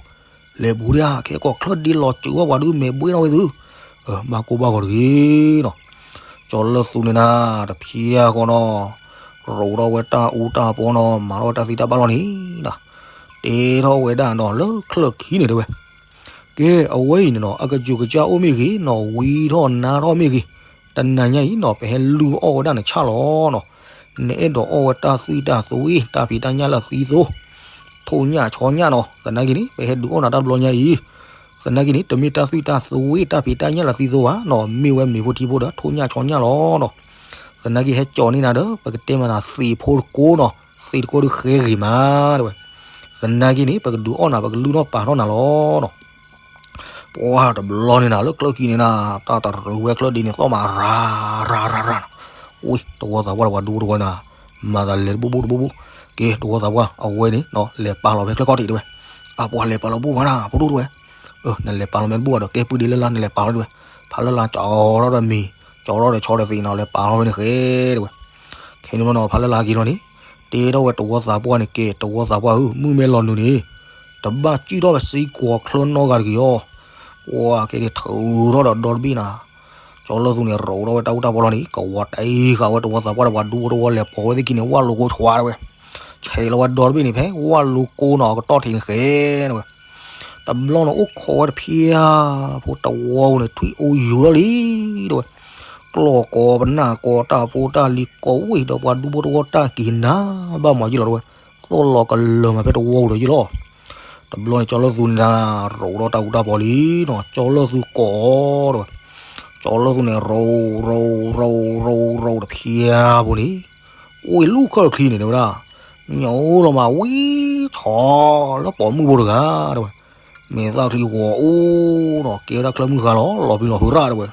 လဲၤဘူးဒၣ် ခဲကိးချၢၣ်ဒ့လီၤစုာ်ဝဲပှၤဒုးမဲာ်ဘှ့ၣ်ထီၣ်ဝဲသု, ဘၣ်ကိၢ်ဘၣ်ဂီၤတဂ့ၤနီၤ, ကၠီလၢၢ်သူန့ၣ်နၤ တဖျၢၣ်ဃီနီၤ, ရိးထီၣ်ဝဲတၢ်အူတၢ်ပီနီၤ မၤထီၣ်ဝဲတၢ်သံတၢ်ဘၣ်လီၤန့ၣ်နၤ, တဲထီၣ်ဝဲဒၣ်နီၤ လၢချၢၣ်ခံန့ၣ်တဲဝဲ ကဲ အဝဲအံၤန့ၣ်နီၤ အကစၢ်ကစၢ်အိၣ်မ့ၢ်ဂ့ၤနီၤ ဝံထီၣ်နါထီၣ်မ့ၢ်ဂ့ၤ, တနၤညါအံၤနီၤ ပဟဲလုၢ်အီၣ်ဝဲဒၣ်နဆၣ်လီၤနီၤ, နအဲၣ်ဒိးအီၣ်ဝဲတၢ်သွံၣ်တၢ်သွံၣ် တၢ်ဖံးတၢ်ညၣ်လၢသံသိ, ထိၣ်ညၣ်ဆီညၣ်နီၤ, သနာ်က့န့ၣ် ပဟဲဒုးအီၣ်နၤတၢ်တဘျီညါအံၤ, သနာ်က့န့ၣ် တမ့ၢ်တၢ်သွံၣ်တၢ်သွံၣ် တၢ်ဖံးတၢ်ညၣ်လၢသံသိဘၣ်နီၤ မ့ၢ်ဝဲမ့ၤဖိထံဖိဒီး ထိၣ်ညၣ်ဆီညၣ်လီၤနီၤ, သနာ်က့ဟဲကၠီၤန့ၢ်နၤဒီး ပကတဲမးနၤသံးဖိတကိနီၤ, သံးတကိဒုးဃဲဂ့ၤမးတဲဝဲ, သနာ်က့န့ၣ် ပကဒုးအီၣ်နၤ ပကလုၢ်ထီၣ်ပာ်ထီၣ်နၤလီၤနီၤ ပှၤတဘျီန့ၣ်နၤ လၢချၢၣ်ခံန့ၣ်နၤ တၢ်တရူးဝဲချၢၣ်ဒ့န့ၣ် သီၣ်မးရၤ ရၤ ရၤ ရၤ, ဝံ တဝီသးပှၢ်တဝီဒူတဝီနၤ, မၤသးလဲၤတဘူၣ်ဘူၣ်တဘူၣ်ဘူၣ်, ကဲ တဝီသးပှၢ် အဝဲန့ၣ် လဲၤပာ်လီၤဖဲချၢၣ်ခီၣ်ထံးတဲဝဲ, အပှၤလဲၤပာ်လီၤဘူၣ်မးနၤ ဖိဒိၣ်တဲဝဲ, နလဲၤပာ်လီၤမ့ၢ်တဘူၣ်ဘၣ်ဒီး ကဲပုၢ်ဒ့လၢ်လၢ် နလဲၤပာ်လီၤတဲဝဲ, ဖးလၢ်လါကၠီထီၣ်ဒီးမ့ၤ ကၠီထီၣ်ဒီးဆီဒီးသံးနီၤ လဲၤပာ်လီၤဖဲန့ၣ်ဃဲတဲဝဲ, ခဲန့ၣ်မနီၤ ဖးလၢ်လါက့ၤလီၤန့ၣ်, တ တဲထီၣ်ဝဲတဝီသးပှၢ်န့ၣ် ကဲ တဝီသးပှၢ်ဧၢ, မုၢ်မ့ၢ်လီၤနုာ်န့ၣ် တဘၣ်စံၣ်ထီၣ်ပစံကွီၤချၢနီတဂၤတဂ့ၤအီၤ. ပှၤကဲန့ၣ်ထုးထီၣ်ဒီးဒီတဘ့ၣ်နၤ, ကၠီလၢၢ်သူန့ၣ် ရိးထီၣ်ဝဲတၢ်အူတၢ်ပီလီၤန့ၣ် ကဝီၤတအံၤဃာ်ဝဲတဝီသးပှၢ်ဒီးပှၤဒူဖိတဝီလဲၤပိာ်ဝဲသ့ၣ်ခံန့ၣ် ဝၣ်လိကိးဆှါတဝဲ, ဆဲးလီၤဝဲဒီတဘ့ၣ်န့ၣ် ဖဲဝၣ်လိကိနီၤ အကတီၢ်ထံးန့ၣ်ဃဲတဝဲ တဘျီန့ၣ်အိၣ်ခိးဝဲတဖၣ်ဖိတဝီပူၤန့ၣ် ထွံၣ်အိၣ်ယူၤထီၣ်လံတဝဲ, ကျီၢ်ကိးပနၢ်ကိးတၢ်ဖိတၢ်လံၤကိးဝ့ၢ်ဒီး ပှၤဒူဖိတဝီတၢ်က့ၤနၤဘၣ်မၤယ့ၣ်လီၤတဝဲ, သိၣ်လီၤကလၢာ်မးဖဲတဝီပူၤဒီးယ့ၣ်လီၤ. တဘျီန့ၣ် ကၠီလၢၢ်သူန့ၣ်ဒၣ် ရိးထီၣ်တၢ်အူတၢ်ပီလံနီၤ, ကၠီလၢၢ်သူကိးတဝဲ, ကၠီလၢၢ်သူန့ၣ် ရိး ရိး ရိး ရိး ရိးတဖၣ်ဖိန့ၣ် အိၣ်ဝဲလူၢ်ခၢၣ်ချံန့ၣ် တဲဝဲဒၣ်, ညိလီၤမးဝံၤဆီလၢပိာ်မုၣ်ဖိတဂၤတဝဲ, မဲာ်သၣ်ချံဂီၤအိၣ်နီၤ ကဲဝဲဒၣ်ချၢမုၢ်ဃါလီၤ လီၤပျံၤလီၤဖုးရၣ်တဝဲ,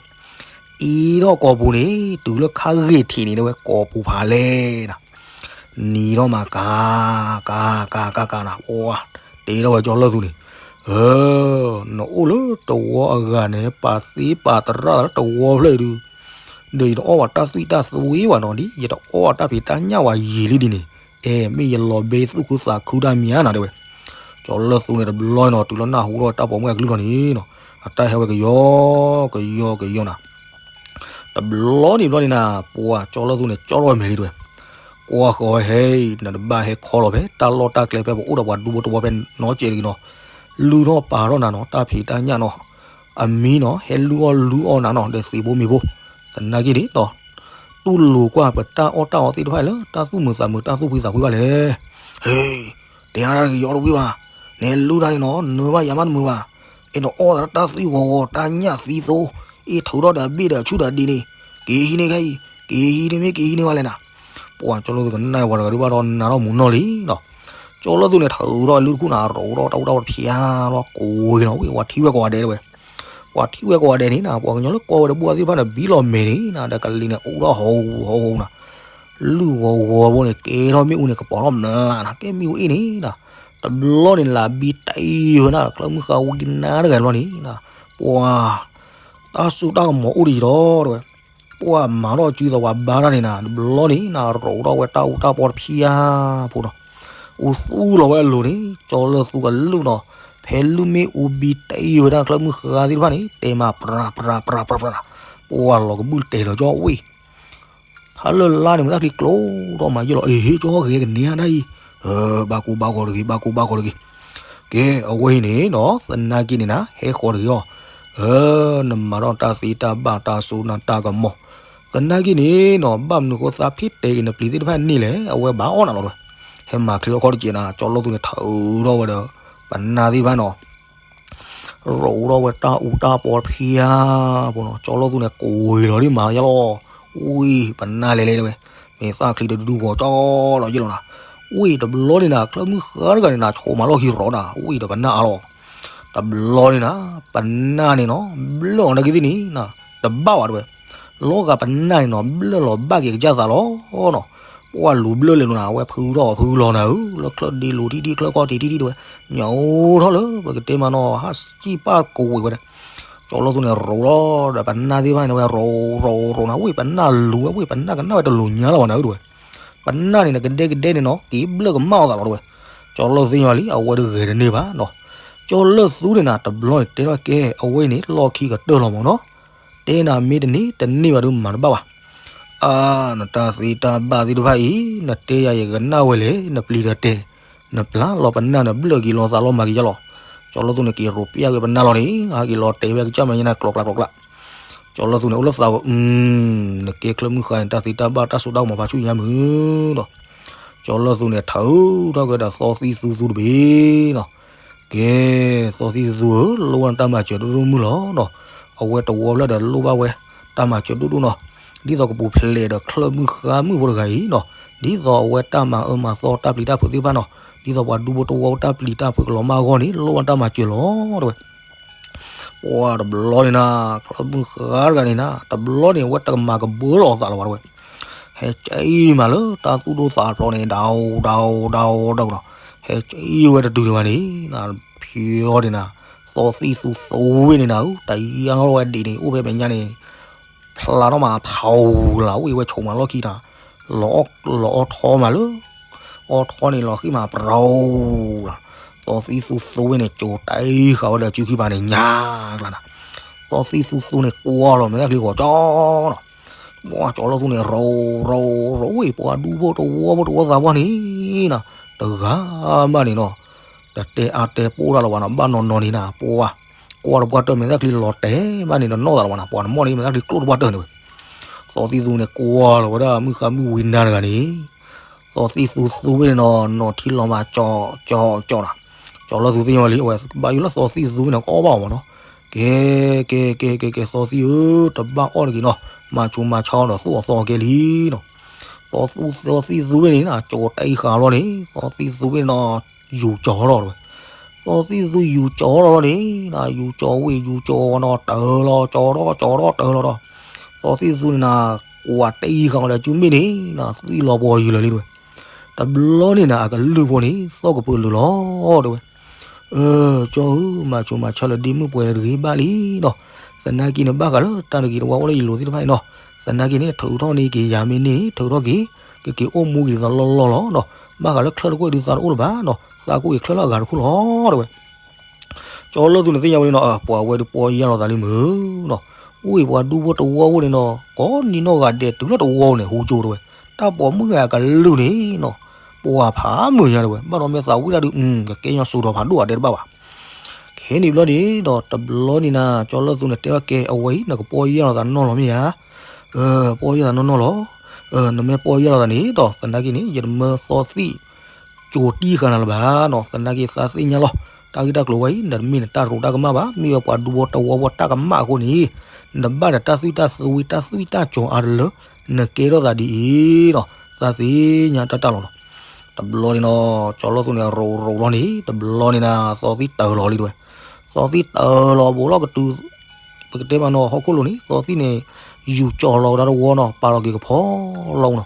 အံၤထီၣ်ကိာ်ပူၤန့ၣ် တုၤလၢခါဂ့ၤထံးန့ၣ် တဲဝဲ ကိာ်ပူၤဖးလဲၣ်နၤ, နံၤထီၣ်မးကၤ ကၤ ကၤ ကၤ ကၤနၤ ပှၤ တဲထီၣ်ဝဲကၠီလၢၢ်သူန့ၣ်, အၢ နအိၣ်လၢတဝီအဂၤန့ၣ် ပာ်သ့ပာ်သရၣ်လၢတဝီဖျၢၣ်အံၤဒုး ဒီးယတအီၣ်ဘၣ်တၢ်သွံၣ်တၢ်သွ့ဘၣ်နီၤ ဒ်ယတအီၣ်ဘၣ်တၢ်ဖံးတၢ်ညၣ်ဝဲယံာ်လံဒ်န့ၣ်, အဲ မ့ၢ်ယလီၤဘဲသူၣ်ခုသးခုတၢ်မံၤနၤတဲဝဲ, ကၠီလၢၢ်သူန့ၣ်တဘျီနီၤ တုၤလၢနၢ်ဟူထီၣ်တၢ်ပိာ်မုၣ်အကလုၢ်လီၤန့ၣ်နီၤ, အတၢ်ဟဲဝဲကယီကယီကယီနၤ တဘျီန့ၣ်ဘျီန့ၣ်နၤ ပှၤကၠီလၢၢ်သူန့ၣ် ကၠီထီၣ်ဝဲမဲာ်လံတဲဝဲ, ကွၢ်ဃီၤဝဲဟဲအံၤ နတဘၣ်ဟဲခီလီၤဖဲ တၢ်လီၢ်တၢ်ကျဲဖဲပအိၣ်ဒီးပှၤဒူဖိတဝီဖဲနီၤကဲးတဂ့ၤနီၤ, လုၢ်ထီၣ်ပာ်ထီၣ်နၤနီၤ တၢ်ဖံးတၢ်ညၣ်နီၤ, အမံၤနီၤ ဟဲလုၢ်အီၣ်လုၢ်အီၣ်နၤနီၤ ဒီးသံးဖိမံၤဖိ, သနာ်က့န့ၣ်နီၤ တူၢ်လိာ်ကွၢ်ပတၢ်အီၣ်တၢ်အီသ့ၣ်တဖၣ်လၢ တၢ်သူၣ်မုာ်သးမုာ်တၢ်သူၣ်ဖှံသးဖှံဘၣ်လဲၣ်, ဟ့ တဲနၤတၢ်တဂ့ၤယီတဝံၣ်ဘၣ်, နဟဲလုၢ်တၢ်န့ၣ်နီၤ နၢဘၣ်ယၤမးတမုာ်ဘၣ်, အဲၣ်ဒိးအီၣ်သးတၢ်သွံၣ်ဂီၤဂီၤ တၢ်ညၣ်သံသိ အ့ၣ်ထုးထီၣ်ဒီးအဘ့ၣ်ဒီးအဆူၣ်ဒီးဒ့န့ၣ်, က့ၤဟံးန့ၢ်ခဲအံၤ, က့ၤဟံးန့ၢ်မ့ၢ်က့ၤဟံးန့ၢ်ဘၣ်လဲၣ်နၤ, ပှၤကၠီလၢၢ်သူကနၣ်ဝဲတဂၤဒုးဘၣ်ဒီးနၤထီၣ်မူၤနီၢ်လံနီၤ, ကၠီလၢၢ်သူန့ၣ် ထုးထီၣ်လုၢ်တခူၣ်နၤ ရိးထီၣ်တၢ်အူတၢ်ပီတဖၣ်လီၤ ကိးက့ၤနီၤ ဝံၤပှၤထံၣ်ဝဲကိးဂၤဒဲးတဲဝဲ ပှၤထံၣ်ဝဲကိးဂၤဒဲးန့ၣ်နၤ ပှၤကညီလၢကိးဝဲဒီးဘူၣ်အသ့ၣ်တဖၣ်န့ၣ် ဘံလီၤမဲာ်န့ၣ်နၤ ဒီးကလံၤန့ၣ် အိၣ်ထီၣ်ဟိဟိနၤ, လုၢ်ဂီၤဂီၤဖိန့ၣ် ကဲထီၣ်မ့ၣ်အူန့ၣ် ကပီၤထီၣ်မျးနၤ ကဲမ့ၣ်အူအ့ၣ်န့ၣ်နၤ, တဘျီန့ၣ်လၢဘံတအံၤဝဲဒၣ် ချၢမုၣ်ဃါဝံကနါတဂၤတဘျီန့ၣ်နၤ, ပှၤ တၢ်စိတၢ်ကမီၤအိၣ်ဒံးဒီးတဲဝဲ ပှၤမၤထီၣ်စုသဝးဘါတၢ်န့ၣ်နၤ တဘျီန့ၣ်နၤ ရိးထီၣ်ဝဲတၢ်အူတၢ်ပီတဖၣ်ဖိနီၤ, အူသူၣ်လီၤဝဲအလိၤန့ၣ် ကၠီလၢၢ်သူအလိၣ်နီၤ, ဖဲလုၢ်မ့ၣ်အူဘံတအံၤဝဲဒၣ် ချၢမုၣ်ဃါသ့ၣ်တဖၣ်န့ၣ် တဲမၤပြၤပြၤပြၤပြၤပြၤနၤ, ပှၤလီၤကဘုၣ်တဲာ်လီၤကၠီဝ့ၢ် ဖးလၢ်လါန့ၣ် မ့ၢ်တၢ်ချံကျိဒီးမၤယိၣ်လီၤ အ့ၣ် ကၠီဂ့ၤကန့ၢ်ဒၣ်အံၤ, ဘၣ်ကူဘၣ်ဂီၤတဂ့ၤ ဘၣ်ကူဘၣ်ဂီၤတဂ့ၤ, ကဲအဝဲအံၤန့ၣ်နီၤ သနာ်က့န့ၣ်နၤ ဟဲဃီၤတဂ့ၤအီၤ, နမၤထီၣ်တၢ်သ့တၢ်ဘၣ်တၢ်စိနၤတၢ်ကမီၤ, သနာ်က့န့ၣ်နီၤ ဘၣ်မနုၤဃိသးဖံးတဲက့ၤနပျံၤသ့ၣ်တဖၣ်န့ၣ်လဲၣ် အဝဲဘၣ်အီၣ်နၤလီၤတဲဝဲ, ဟဲမၤချ့အခီၣ်တစဲးနၤ ကၠီလၢၢ်သူန့ၣ် ထုးထီၣ်ဝဲဒီး ပနၢ်သ့ၣ်တဖၣ်နီၤ ရိးထီၣ်ဝဲတၢ်အူတၢ်ပီတဖၣ်ဖိနီၤ ကၠီလၢၢ်သူန့ၣ် ကိးလီၤဒ်မၤလီၤယါလီၤ, ဝံၢ်ပနၢ်လဲၤလဲၤတဲဝဲ, မ့ၢ်သၣ်ချံတဒူဂီၤကၠီလီၤယ့ၣ်လီၤနၤ, ဝံၢ်တဘျီန့ၣ်နၤ ချၢမုၣ်ဃါတဂၤန့ၣ်နၤ ဆိးမၤလီၢ်ခံရိးနၤ ဝံၢ်ဒီးပနၢ်အါလီၤ, တဘျီန့ၣ်နၤ ပနၢ်န့ၣ်နီၤ ဘျၢၣ်အီၤနာ်က့သ့ၣ်န့ၣ်နၤ တဘၣ်ဘၣ်တဲဝဲ, လီၤဂာ်ပနၢ်န့ၣ်နီၤ ဘျၢၣ်လီၤဘၣ်က့ၤကစၢ်သးလီၤနီၤ, ပှၢ်လူၤဘျၢၣ်လဲၤလိာ်နၤ အဝဲဖုထီၣ်ဖုလီၤနၤဧၢ လၢချၢၣ်ဒ့လိၤထံၣ်ထံၣ် ချၢၣ်ကီၢ်ထံးထံၣ်ထံၣ်တဲဝဲ, ညိးထီၣ်လၢပကတဲမးနီၤ ဟးစံၣ်ပၢ်ကဝံၤဝဲဒၣ်, ကၠီလၢၢ်သူန့ၣ် ရိးလီၤဒီးပနၢ်သ့ၣ်တဖၣ်န့ၣ်ဝဲ ရိးရိးရိးနၤ ဝံၢ်ပနၢ်လူၤဝဲ ဝံၢ်ပနၢ်ကနၣ်ဝဲတလိၤညါလီၤဘၣ်နၤဧၢတဲဝဲ, ပနၢ်န့ၣ်နကဒဲကဒဲန့ၣ်နီၤ က့ၤဘျၢၣ်ကမၣ်အီၤသးလီၤတဲဝဲ, ကၠီလၢၢ်သူသ့ၣ်ညါလံ အဝဲတဂဲၤတန့ၢ်ဘၣ်နီၤ, ကၠီလၢၢ်သူန့ၣ်နၤ တဘျီန့ၣ်တဲထီၣ်ကဲ အဝဲအံၤန့ၣ် လီၢ်ခံကတၢၢ်လီၤမးနီၤ, တဲနၤမ့ၢ်တန့ၢ်တန့ၢ်ဘၣ်ဒီးမၤတဘၣ်ဘၣ် အါ နတၢ်သ့တၢ်ဘၣ်သ့ၣ်တဖၣ်အံၤ နတဲယၤယကနၣ်ဝဲလဲၣ် နပျံၤဒီးတဲာ်, နပျၢ်လီၤပနၢ်နဘျၢၣ်က့ၤလီၤသးလီၤမၤက့ၤယါလီၤ, ကၠီလၢၢ်သူန့ၣ်က့ၤရိးပျၢ်က့ၤပနၢ်လီၤန့ၣ် ဟဲက့ၤလီၤတဲာ်ဝဲကစၢ်မဲာ်ညါနၤကျိးကျးကျိးကျး, ကၠီလၢၢ်သူန့ၣ်အိၣ်လၢသးဝဲ နကဲချၢၣ်မုၢ်ဃါန့ၣ် တၢ်သ့တၢ်ဘၣ်တၢ်စိတၢ်ကမီၤဖးဆူညါမုၢ်နီၤ, ကၠီလၢၢ်သူန့ၣ် ထုးထီၣ်က့ၤဒီးသီသံၣ်သူသူတဘ့ၣ်နီၤ ကဲ သီသံၣ်သူသူဧၢ လိၣ်ဘၣ်တၢ်မၤစၢၤဒိၣ်ဒိၣ်မုၢ်လီၤနီၤ, အဝဲတဝီဖျၢၣ်ဒီးလိၣ်ဘၣ်ဝဲ တၢ်မၤစၢၤဒိၣ်ဒိၣ်နီၤ, ဒ်သိးကပူၤဖျဲးဒီးချၢၣ်မုၢ်ဃါမုၢ်ဖိတဂၤအံၤနီၤ, ဒ်သိးအဝဲတၢ်မၤအၢမၤသီတၢ်ပျံၤတၢ်ဖုးသ့ၣ်တဖၣ်နီၤ, ဒ်သိးပှၤဒူဖိတဝီတၢ်ပျံၤတၢ်ဖုးကလီၤမၢ်အဂီၢ်န့ၣ် လိၣ်ဘၣ်တၢ်မၤစၢၤလီၤတဲဝဲ ပှၤတဘျီန့ၣ်နၤ ချၢၣ်မုၢ်ဃါတဂၤန့ၣ်နၤ တဘျီန့ၣ် အဝဲတကမၤကဘၢလီၤအသးလီၤဘၣ်တဲဝဲ, ဟဲကၠံမးလၢတၢ်သူၣ်ဒိၣ်သးဖျိးန့ၣ် ဒဝ်ဒဝ်ဒဝ်ဒဝ်နီၤ, ဟဲကၠံဝဲတတုၤန့ၣ်ဘၣ်န့ၣ် ဖျိးန့ၣ်နၤ, သီသံၣ်သူသူဝဲန့ၣ်နၤဧၢ, တယါထီၣ်ဝဲဒံးန့ၣ် အိၣ်ဖဲမဲာ်ညါန့ၣ် ဖျါထီၣ်မးဖးလၢ ဝံၢ်ဝဲဆိးမးလီၢ်ခံတၢ်, လီၤအီၣ်ထီမးလၢ အီထီၣ်န့ၣ်လီၤဃံမး ပရိလီၤ. သီသံသူသူဝဲန့ၣ် ကၠိၤတအံဃာ်ဝဲဒီးစုခံပၤန့ၣ် ညါကျါနၤ. သီသံသူသူန့ၣ် ကွၢ်လီၤမဲာ်သၣ်ချံဂီၤကၠီနီၤ. ပှၤကၠီၤလီၢ်သူန့ၣ် ရိၤရိၤရိၤဝဲ ပှၤဒူဖိတဝီဖိတဝီသးပှၢ်န့ၣ်နီၤ, တဂၤမးန့ၣ်နီၤ, တတဲအါတဲပိၢ်တၢ်လၢၤဘၣ်နီၤ, ဘၣ်နီၤနီၤန့ၣ်နၤ, ပှၤကွၢ်တပှၢ်တၢၢ် မဲာ်သၣ်ချံလီၤတဲာ်ဘၣ်န့ၣ် တနီၣ်သးလၢၤဘၣ်နၤ, ပှၤတမီၢ်န့ၣ် မဲာ်သၣ်ချံကျိၣ်တပှၢ်တၢၢ်န့ၣ်ဝဲ. သီသံသူန့ၣ် ကွၢ်လီၤဝဲဒၣ်မုၣ်ဃါမုၣ်ဝံၤနၤတဂၤန့ၣ် သီသံသူသူဝဲန့ၣ်နီၤ, နီၢ်ထံလီၤမး ကၠီၤကၠီၤကၠီၤနီၤ. ကၠီၤလၢသူသ့ၣ်ညါဝဲလံ, အဝဲဘၣ်ယိၣ်လၢသီသံသူဝဲန့ၣ် ကအီၣ်ဘၣ်အီၤမးနီၤ. ကဲ ကဲ ကဲ ကဲ ကဲ သီသံဧၢ, တဘၣ်အီၣ်တဂ့ၤနီၤ, မၤဆူးမၤဆါဒီးသူၣ်အီၣ်သီအီၣ်ကဲလံနီၤ. သီသူ သီသံသူဝဲန့ၣ် ကၠိၤတအံဃာ်လီၤန့ၣ် သီသံသူဝဲန့ၣ်နီၤ, ယူၤကၠီၤထီၣ်ဝဲ. သီသံသူယူၤကၠီၤထီၣ်လီၤန့ၣ်နၤ, ယူၤကၠီၤဝဲ ယူၤကၠီၤဝဲနီၤ, တၢၢ်လီၤ ကၠီၤထီၣ် ကၠီၤထီၣ် တၢၢ်လီၤဒီး သီသံသူန့ၣ်နၤ, ကွၢ်တအံဃာ်ဝဲဒီးစုမ့ၢ်န့ၣ်နၤ, သွံၣ်လီၤပှီၤယုာ်လၢာ်လံတဝဲ. တဘျီန့ၣ်နၤ အကလုၢ်ဖိန့ၣ် သီၣ်ကပၢၤလုာ်လီၤတဝဲ. အၢ ကၠီဧၢ, မၤဆူးမၤဆါလၢဒ့မုၣ်ပှဲၤလၢတဂ့ၤဘၣ်လံနီၤ. သနာ်က့န့ၣ် ဘၣ်ဃးလၢတၢ်တဂ့ၤတဝါအိၣ်လၢယလိၤသ့ၣ်တဖၣ်အံၤနီၤ, သနာ်က့န့ၣ် ထုးထီၣ်န့ၢ်က့ၤယၤမ့ၢ်န့ၢ်န့ၣ် ထုးထီၣ်က့ၤ, ကက့ၤအိၣ်မူက့ၤဒ်သိးလီၢ်လီၢ်လီၤနီၤ. ဘၣ်ဃးလၢချၢတကွဲၢ်ဒုးသးတအိၣ်လၢၤဘၣ်နီၤ, သးကအိၣ်က့ၤချၢလၢအဂၤတခိၣ်လီၤတဝဲ. ကၠီၤလၢသူန့ၣ်သ့ၣ်ညါဝဲလံနီၤ, ပှၤဝဲဒုးပီၢ်ယၢ်လီၤသးလံမုၢ်နီၤ, အိၣ်အံၤပှၤဒူဖိတဝီဖိန့ၣ်နီၤ, ကိးနံၤနီၢ်ဂၤဒဲးတုၤလၢတဝီန့ၣ် ဟူကၠိတဝဲ. တၢ်ပိာ်မုၣ်ဂၤကလုၢ်န့ၣ်နီၤ, ပှၤဖးမုာ်ညါတဝဲ, ဘၣ်ဒီးမ့ၢ်သးဝံၣ်တၢ်ဒုး ကကဲညီစူၤဒီးဖးဒိၣ်အဒဲးတဘၣ်ဘၣ်. ခဲန့ၣ်ဘျီန့ၣ်ဒီး တဘျီန့ၣ်နၤ ကၠီၤလၢသူန့ၣ်တဲဘၣ်ကဲ အဝဲအံၤ နကပီၢ်ယၢ်လီၤသးနီၢ်လီၤမ့ၢ်ဧါ. ပီၢ်ယၢ်သးနီၢ်နီၢ်လီၤ. နမ့ၢ်ပီၢ်ယၢ်လီၤသးန့ၣ်ဒီး သနာ်က့န့ၣ် ယတမၢသီသံၣ် ကၠိၤတံၢ်ဃာ်နၤလၢၤဘၣ်နီၤ, သနာ်က့သးသ့ၣ်ညါလီၤ. တၢ်ဂ့ၢ်တၢ်ကျိၤဝဲအံၤ နတမ့ၢ်နတၢ်ရူးတၢ်ကမၣ်ဘၣ်, မ့ၢ်ဝဲပှၤဒူဖိတဝီဖိတၢ်ကမၣ်အဃိန့ၣ်, နဘၣ်ဒီးတၢ်သွံၣ်တၢ်သွံတၢ်သွံၣ်တၢ်ကၠီၤအါတလၢ နကဲထီၣ်သးဒ်အံၤနီၤ, သးသ့ၣ်ညါတၢ်တၢ်လီၤနီၤ. တဘျီန့ၣ်နီၤ ကၠီၤလီၤသူန့ၣ် ရိၤရိၤလီၤန့ၣ် တဘျီန့ၣ်နၤ သီသံၣ်တၢၢ်လီၤလံတဝဲ. သီသံၣ်တၢၢ်လီၤဘူးလီၤကတုၤ ပကတဲမးနီၤ ဟီၣ်ခိၣ်လိၤန့ၣ် သီသံၣ်န့ၣ် ယူၤကၠီၤလီၤဝဲဒၣ်တဝီနီၤ, ပာ်လီၤက့ၤကဖီလီၤနီၤ.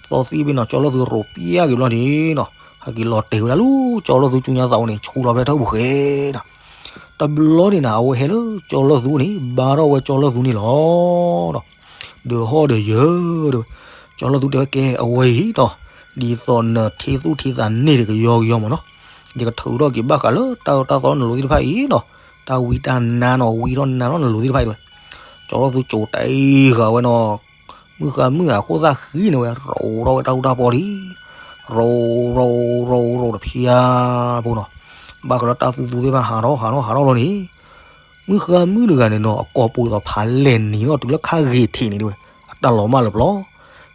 သီသံၣ်ဘ့ၣ်နီၤ ကၠီၤလီၤသူရိၤပျဲက့ၤဘျီန့ၣ်နီၤ, ဟဲက့ၤလီၤတဲာ်ဝဲဒၣ်လၢ ကၠီၤလီၤသူကၠူညါသးအိၣ်န့ၣ် ဆူလီၤဖဲထၢၣ်ပူၤဃဲနီၤ. တဘျီန့ၣ်နၤ အဝဲဟဲလၢကၠီၤလီၤသူန့ၣ် ဘါထီၣ်ဝဲကၠီၤလီၤသူန့ၣ်လီၤ. ဒီးဟီၣ်ဒီးယၢၤဒီး ကၠီၤလီၤသူတဲဝဲကဲ အဝဲအံၤနီၤ, ဒ်သိးနထံသူၣ်ထံသးန့ၢ်ဒီးကယီကယီမးနီၤ, ယကထုးထီၣ်က့ၤဘၣ်ဃးလၢတၢ်အၢတၢ်သီနလိၤသ့ၣ်တဖၣ်အံၤနီၤ, တၢ်ဝံတၢ်နါနီၤ ဝံထီၣ်နါထီၣ်နလိၤသ့ၣ်တဖၣ်အံၤတဝဲ. ကၠီၤလီၤသူကၠိၤတအံဃာ်ဝဲနီၤ, မုၢ်ဃါမုၢ်ဂၤအဃိသတးဃံန့ၣ်ဝဲ ရိၤထီၣ်ဝဲတၢ်အူတၢ်ပီလံ ရိၤရိၤရိၤရိၤတဖျါဖိနီၤ, ဘၣ်ဃးလၢတၢ်သူသူသ့ၣ်တဖၣ် ဟးထီၣ်ဟးထီၣ်ဟးထီၣ်လီၤန့ၣ်, မုၢ်ဃါမုၢ်တဂၤန့ၣ်နီၤ အကိာ်ပူၤသိးဖးလဲၢ်နံၤနီၤ တုၤလၢခါဂ့ၤထံးန့ၣ်တဝဲ, အတၢ်လီၤမၢ်လၢပျီ,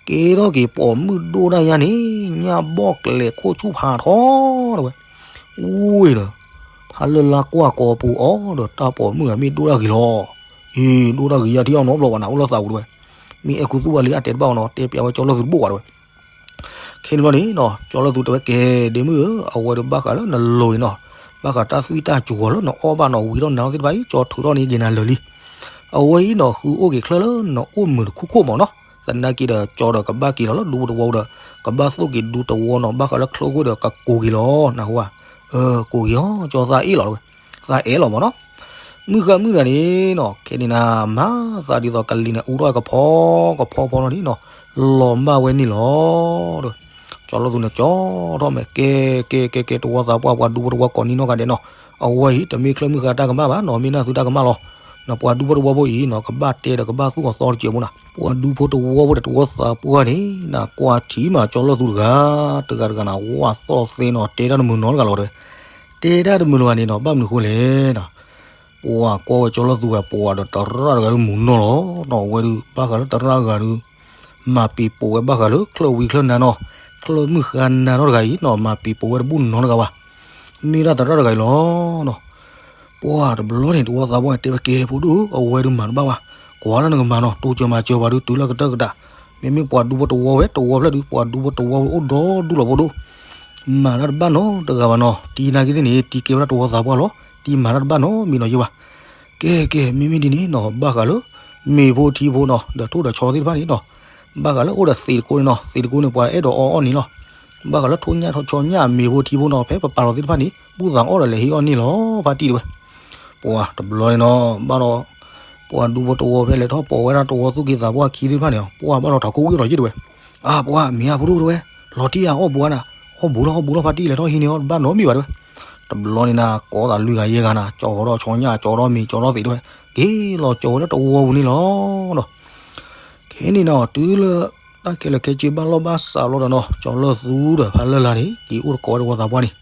ကဲထီၣ်က့ၤပိာ်မုၣ်ဒိၣ်တၢ်ညါန့ၣ် ညၣ်ဘီၣ်ကျဲၤခိၣ်ဆူၣ်ဖးထီတဝဲ, အူဝဲဒီး ဖးလၢလါကွၢ်ကိာ်ပူၤအီၤဒီး တၢ်ပိာ်မုၣ်ဂၤမ့ၢ်ဒိၣ်တၢ်ဂ့ၤလီၤ. အ့ ဒိၣ်တၢ်ဂ့ၤယါထံအီၤနီတဘျီဘၣ်နၤ အိၣ်လၢသးပူၤတဝဲ, မ့ၢ်အဲၣ်ခူသူၣ်ဘၣ်လံအတဲတဘၣ်အီၤနီၤ တဲပျးဝဲကၠီၤလီၤသူတဘိၣ်ဘၣ်တဝဲ. ခဲန့ၣ်ဘျီန့ၣ်နီၤ ကၠီၤလီၤသူတဲဝဲကဲ ဒ့မုၣ်ဧၢ အဝဲဒီးဘၣ်ဃးလၢနလိၤအံၤနီၤ, ဘၣ်ဃးတၢ်သွံၣ်တၢ်ကၠီၤလၢနအီၣ်ဘၣ်နီၤ ဝံထီၣ်နါထီၣ်သ့ၣ်တဖၣ်အံၤ ကၠီၤထုးထီၣ်န့ၢ်က့ၤနၤလၢာ်လံ. အဝဲအံၤနီၤ ဃုအိၣ်က့ၤချၢလၢနအိၣ်မုာ်တခူၣ်ခိၣ်မးနီၤ, သနာ်က့ဒီးကၠီၤဒီးကဘၣ်က့ၤလီၤလၢဒူဖိတဝီဒီး ကဘၣ်သိၣ်က့ၤဒူတဝီနီၤ ဘၣ်ဃးလၢချၢကွံာ်ဒီးကကိးက့ၤလီၤ နၢ်ဟူဧါ. အၢ ကိးက့ၤအီၤ ကၠီၤသးအ့ၣ်လီၤတဝဲ, သးအဲၣ်လီၤမးနီၤ. မုၢ်ဃါမုၢ်တဂၤန့ၣ်နီၤ ခဲန့ၣ်နၤ မၤသးဒ်သိးကလံၤန့ၣ် အူထီၣ်ကဖီကဖီဖီလီၤန့ၣ်နီၤ, လီၤမၢ်ဝဲန့ၣ်လီၤ. ကၠီၤလီၤသူန့ၣ် ကၠီထီၣ်မဲာ် ကဲ ကဲ ကဲ ကဲ တဝီသးပှၢ် ပှၤဒူဖိတဝီကိးနံၤနီၢ်ဂၤဒဲးနီၤ, အဝဲအံၤ တမ့ၢ်ချၢမုၢ်ဃါတၢ်ကမၣ်ဘၣ်နီၤ, မ့ၢ်နၢ်သုတၢ်ကမၣ်လီၤ. နပှၤဒူဖိတဝီဖိအံၤနီၤ ကဘၣ်တဲဒီးကဘၣ်သူၣ်အီၤသီတစဲးဖိနၤ, ပှၤဒူဖိတဝီဖိဒီးတဝီသးပှၢ်န့ၣ် နကွၢ်ထံမး ကၠီၤလီၤသူတဂၤ တဂၤတဂၤနၤ ဝၣ်သီၣ်သ့နီၤ တဲတၢ်တမုာ်နီတဂၤလီၤတဝဲ, တဲတၢ်တမုာ်လီၤဂၤန့ၣ်နီၤ ဘၣ်မနုၤဃိလဲၣ်နီၤ ပှၤကွၢ်ဝဲကၠီၤလီၤသူဂၤ ပှၤဒီးတရၣ်တဂၤဒုးမုာ်နီၢ်လီၤနီၤ, အဝဲဒုးဘၣ်ဃးလၢတရၣ်တဂၤဒုး မၤပံၤပိာ်ဝဲဘၣ်ဃးလၢချၢဝံချၢနါနီၤ, ချၢမုၢ်ဃါနါနီတဂၤအံၤနီၤ မၤပံၤပိာ်ဝဲတဘူၣ်နီတဂၤဘၣ်, မ့ၢ်ဒၣ်တရၣ်တဂၤအံၤလီၤနီၤ. ပှၤတဘျီန့ၣ် တဝီသးပှၢ်န့ၣ် တဲဝဲကဲဖိဒိၣ်ဧၢ အဝဲဒုးမၤတဘၣ်ဘၣ်, ကွၢ်လၢနကမၤနီၤ တိစၢၤမၤစၢၤပှၤဒုးတုၤလၢကတၢၢ်ကတၢၢ်, မ့မ့ၢ်ပှၤဒူဖိတဝီဝဲ တဝီဖျၢၣ်ဒုး ပှၤဒူဖိတဝီဝဲအိၣ်ဒီဒူၣ်လီၤဖိဒိၣ်, မၤတၢ်တဘၣ်နီတဂၤဘၣ်နီၤ, တံၤနာ်က့သ့ၣ်န့ၣ် တံၤကဲဝဲဒၣ်တဝီသးပှၢ်လီၤ, တံၤမၤတၢ်တဘၣ်နီတမံၤနီၤယဲဘၣ်. ကဲ ကဲ မ့မ့ၢ်ဒ်န့ၣ်နီၤ ဘၣ်ဃးလၢ မ့ၤဖိထံဖိနီၤ ဒီးထိၣ်ဒီးဆီသ့ၣ်တဖၣ်န့ၣ်နီၤ, ဘၣ်ဃးလၢအိၣ်ဒီးသံးတကိန့ၣ်နီၤ သံးတကိန့ၣ် ပှၤအဲၣ်ဒိးအီၣ်အီၣ်န့ၣ်လီၤ. ဘၣ်ဃးလၢထိၣ်ညၣ်ဆီညၣ်မ့ၤဖိထံဖိနီၤ ဖဲပပာ်လီၤသ့ၣ်တဖၣ်န့ၣ် ဘူၣ်သးအီၣ်ဒီးလဲၤဟ့ၣ်အီၣ်န့ၣ်လီၤ ဖါတံၢ်တဝဲ. ပှၤတဘျီန့ၣ်နီၤ ဘၣ်ဒီး ပှၤဒူဖိတဝီဖဲလဲၤထီၣ်ပိာ်ဝဲဒၣ်တဝီသူၣ်က့သးပှၢ်ခံသ့ၣ်တဖၣ်န့ၣ် ပှၤဘၣ်ဒီးထးခိၣ်ဝံၣ်လီၤယဲၢ်တဝဲ. အါ ပှၤမ့ၢ်အဖိဒိၣ်တဝဲ လီၤတံၢ်အီၣ်ပှၤနၤ, ဟီၣ်ဘူးလီၤ ဟီၣ်ဘူးလီၤ ဖါတံၢ်လဲၤထီၣ်ဟံးန့ၢ်အီၤ တဘၣ်နီတမံၤဘၣ်တဲဝဲ. တဘျီန့ၣ်နၤ ကိးသးလွံၢ်ဂၤယဲၢ်ဂၤနၤ ကၠီၤဒီးဆီညၣ် ကၠီၤဒီးမ့ၤ ကၠီၤဒီးသ့ၣ်တဲဝဲ, က့ၤလီၤကၠီၤဝဲလၢတဝီပူၤန့ၣ်လီၤ. ခဲန့ၣ်နီၤ တုၤလၢတၢ်ခဲလၢာ်ခဲဆ့ဘၣ်လီၢ်ဘၣ်စးလီၤဒီးနီၤ ကၠီၤလၢသူဒီးဖါလၢ်လၢ်န့ၣ် က့ၤအိၣ်တကိးဝဲတဝီသးပှၢ်န့ၣ်.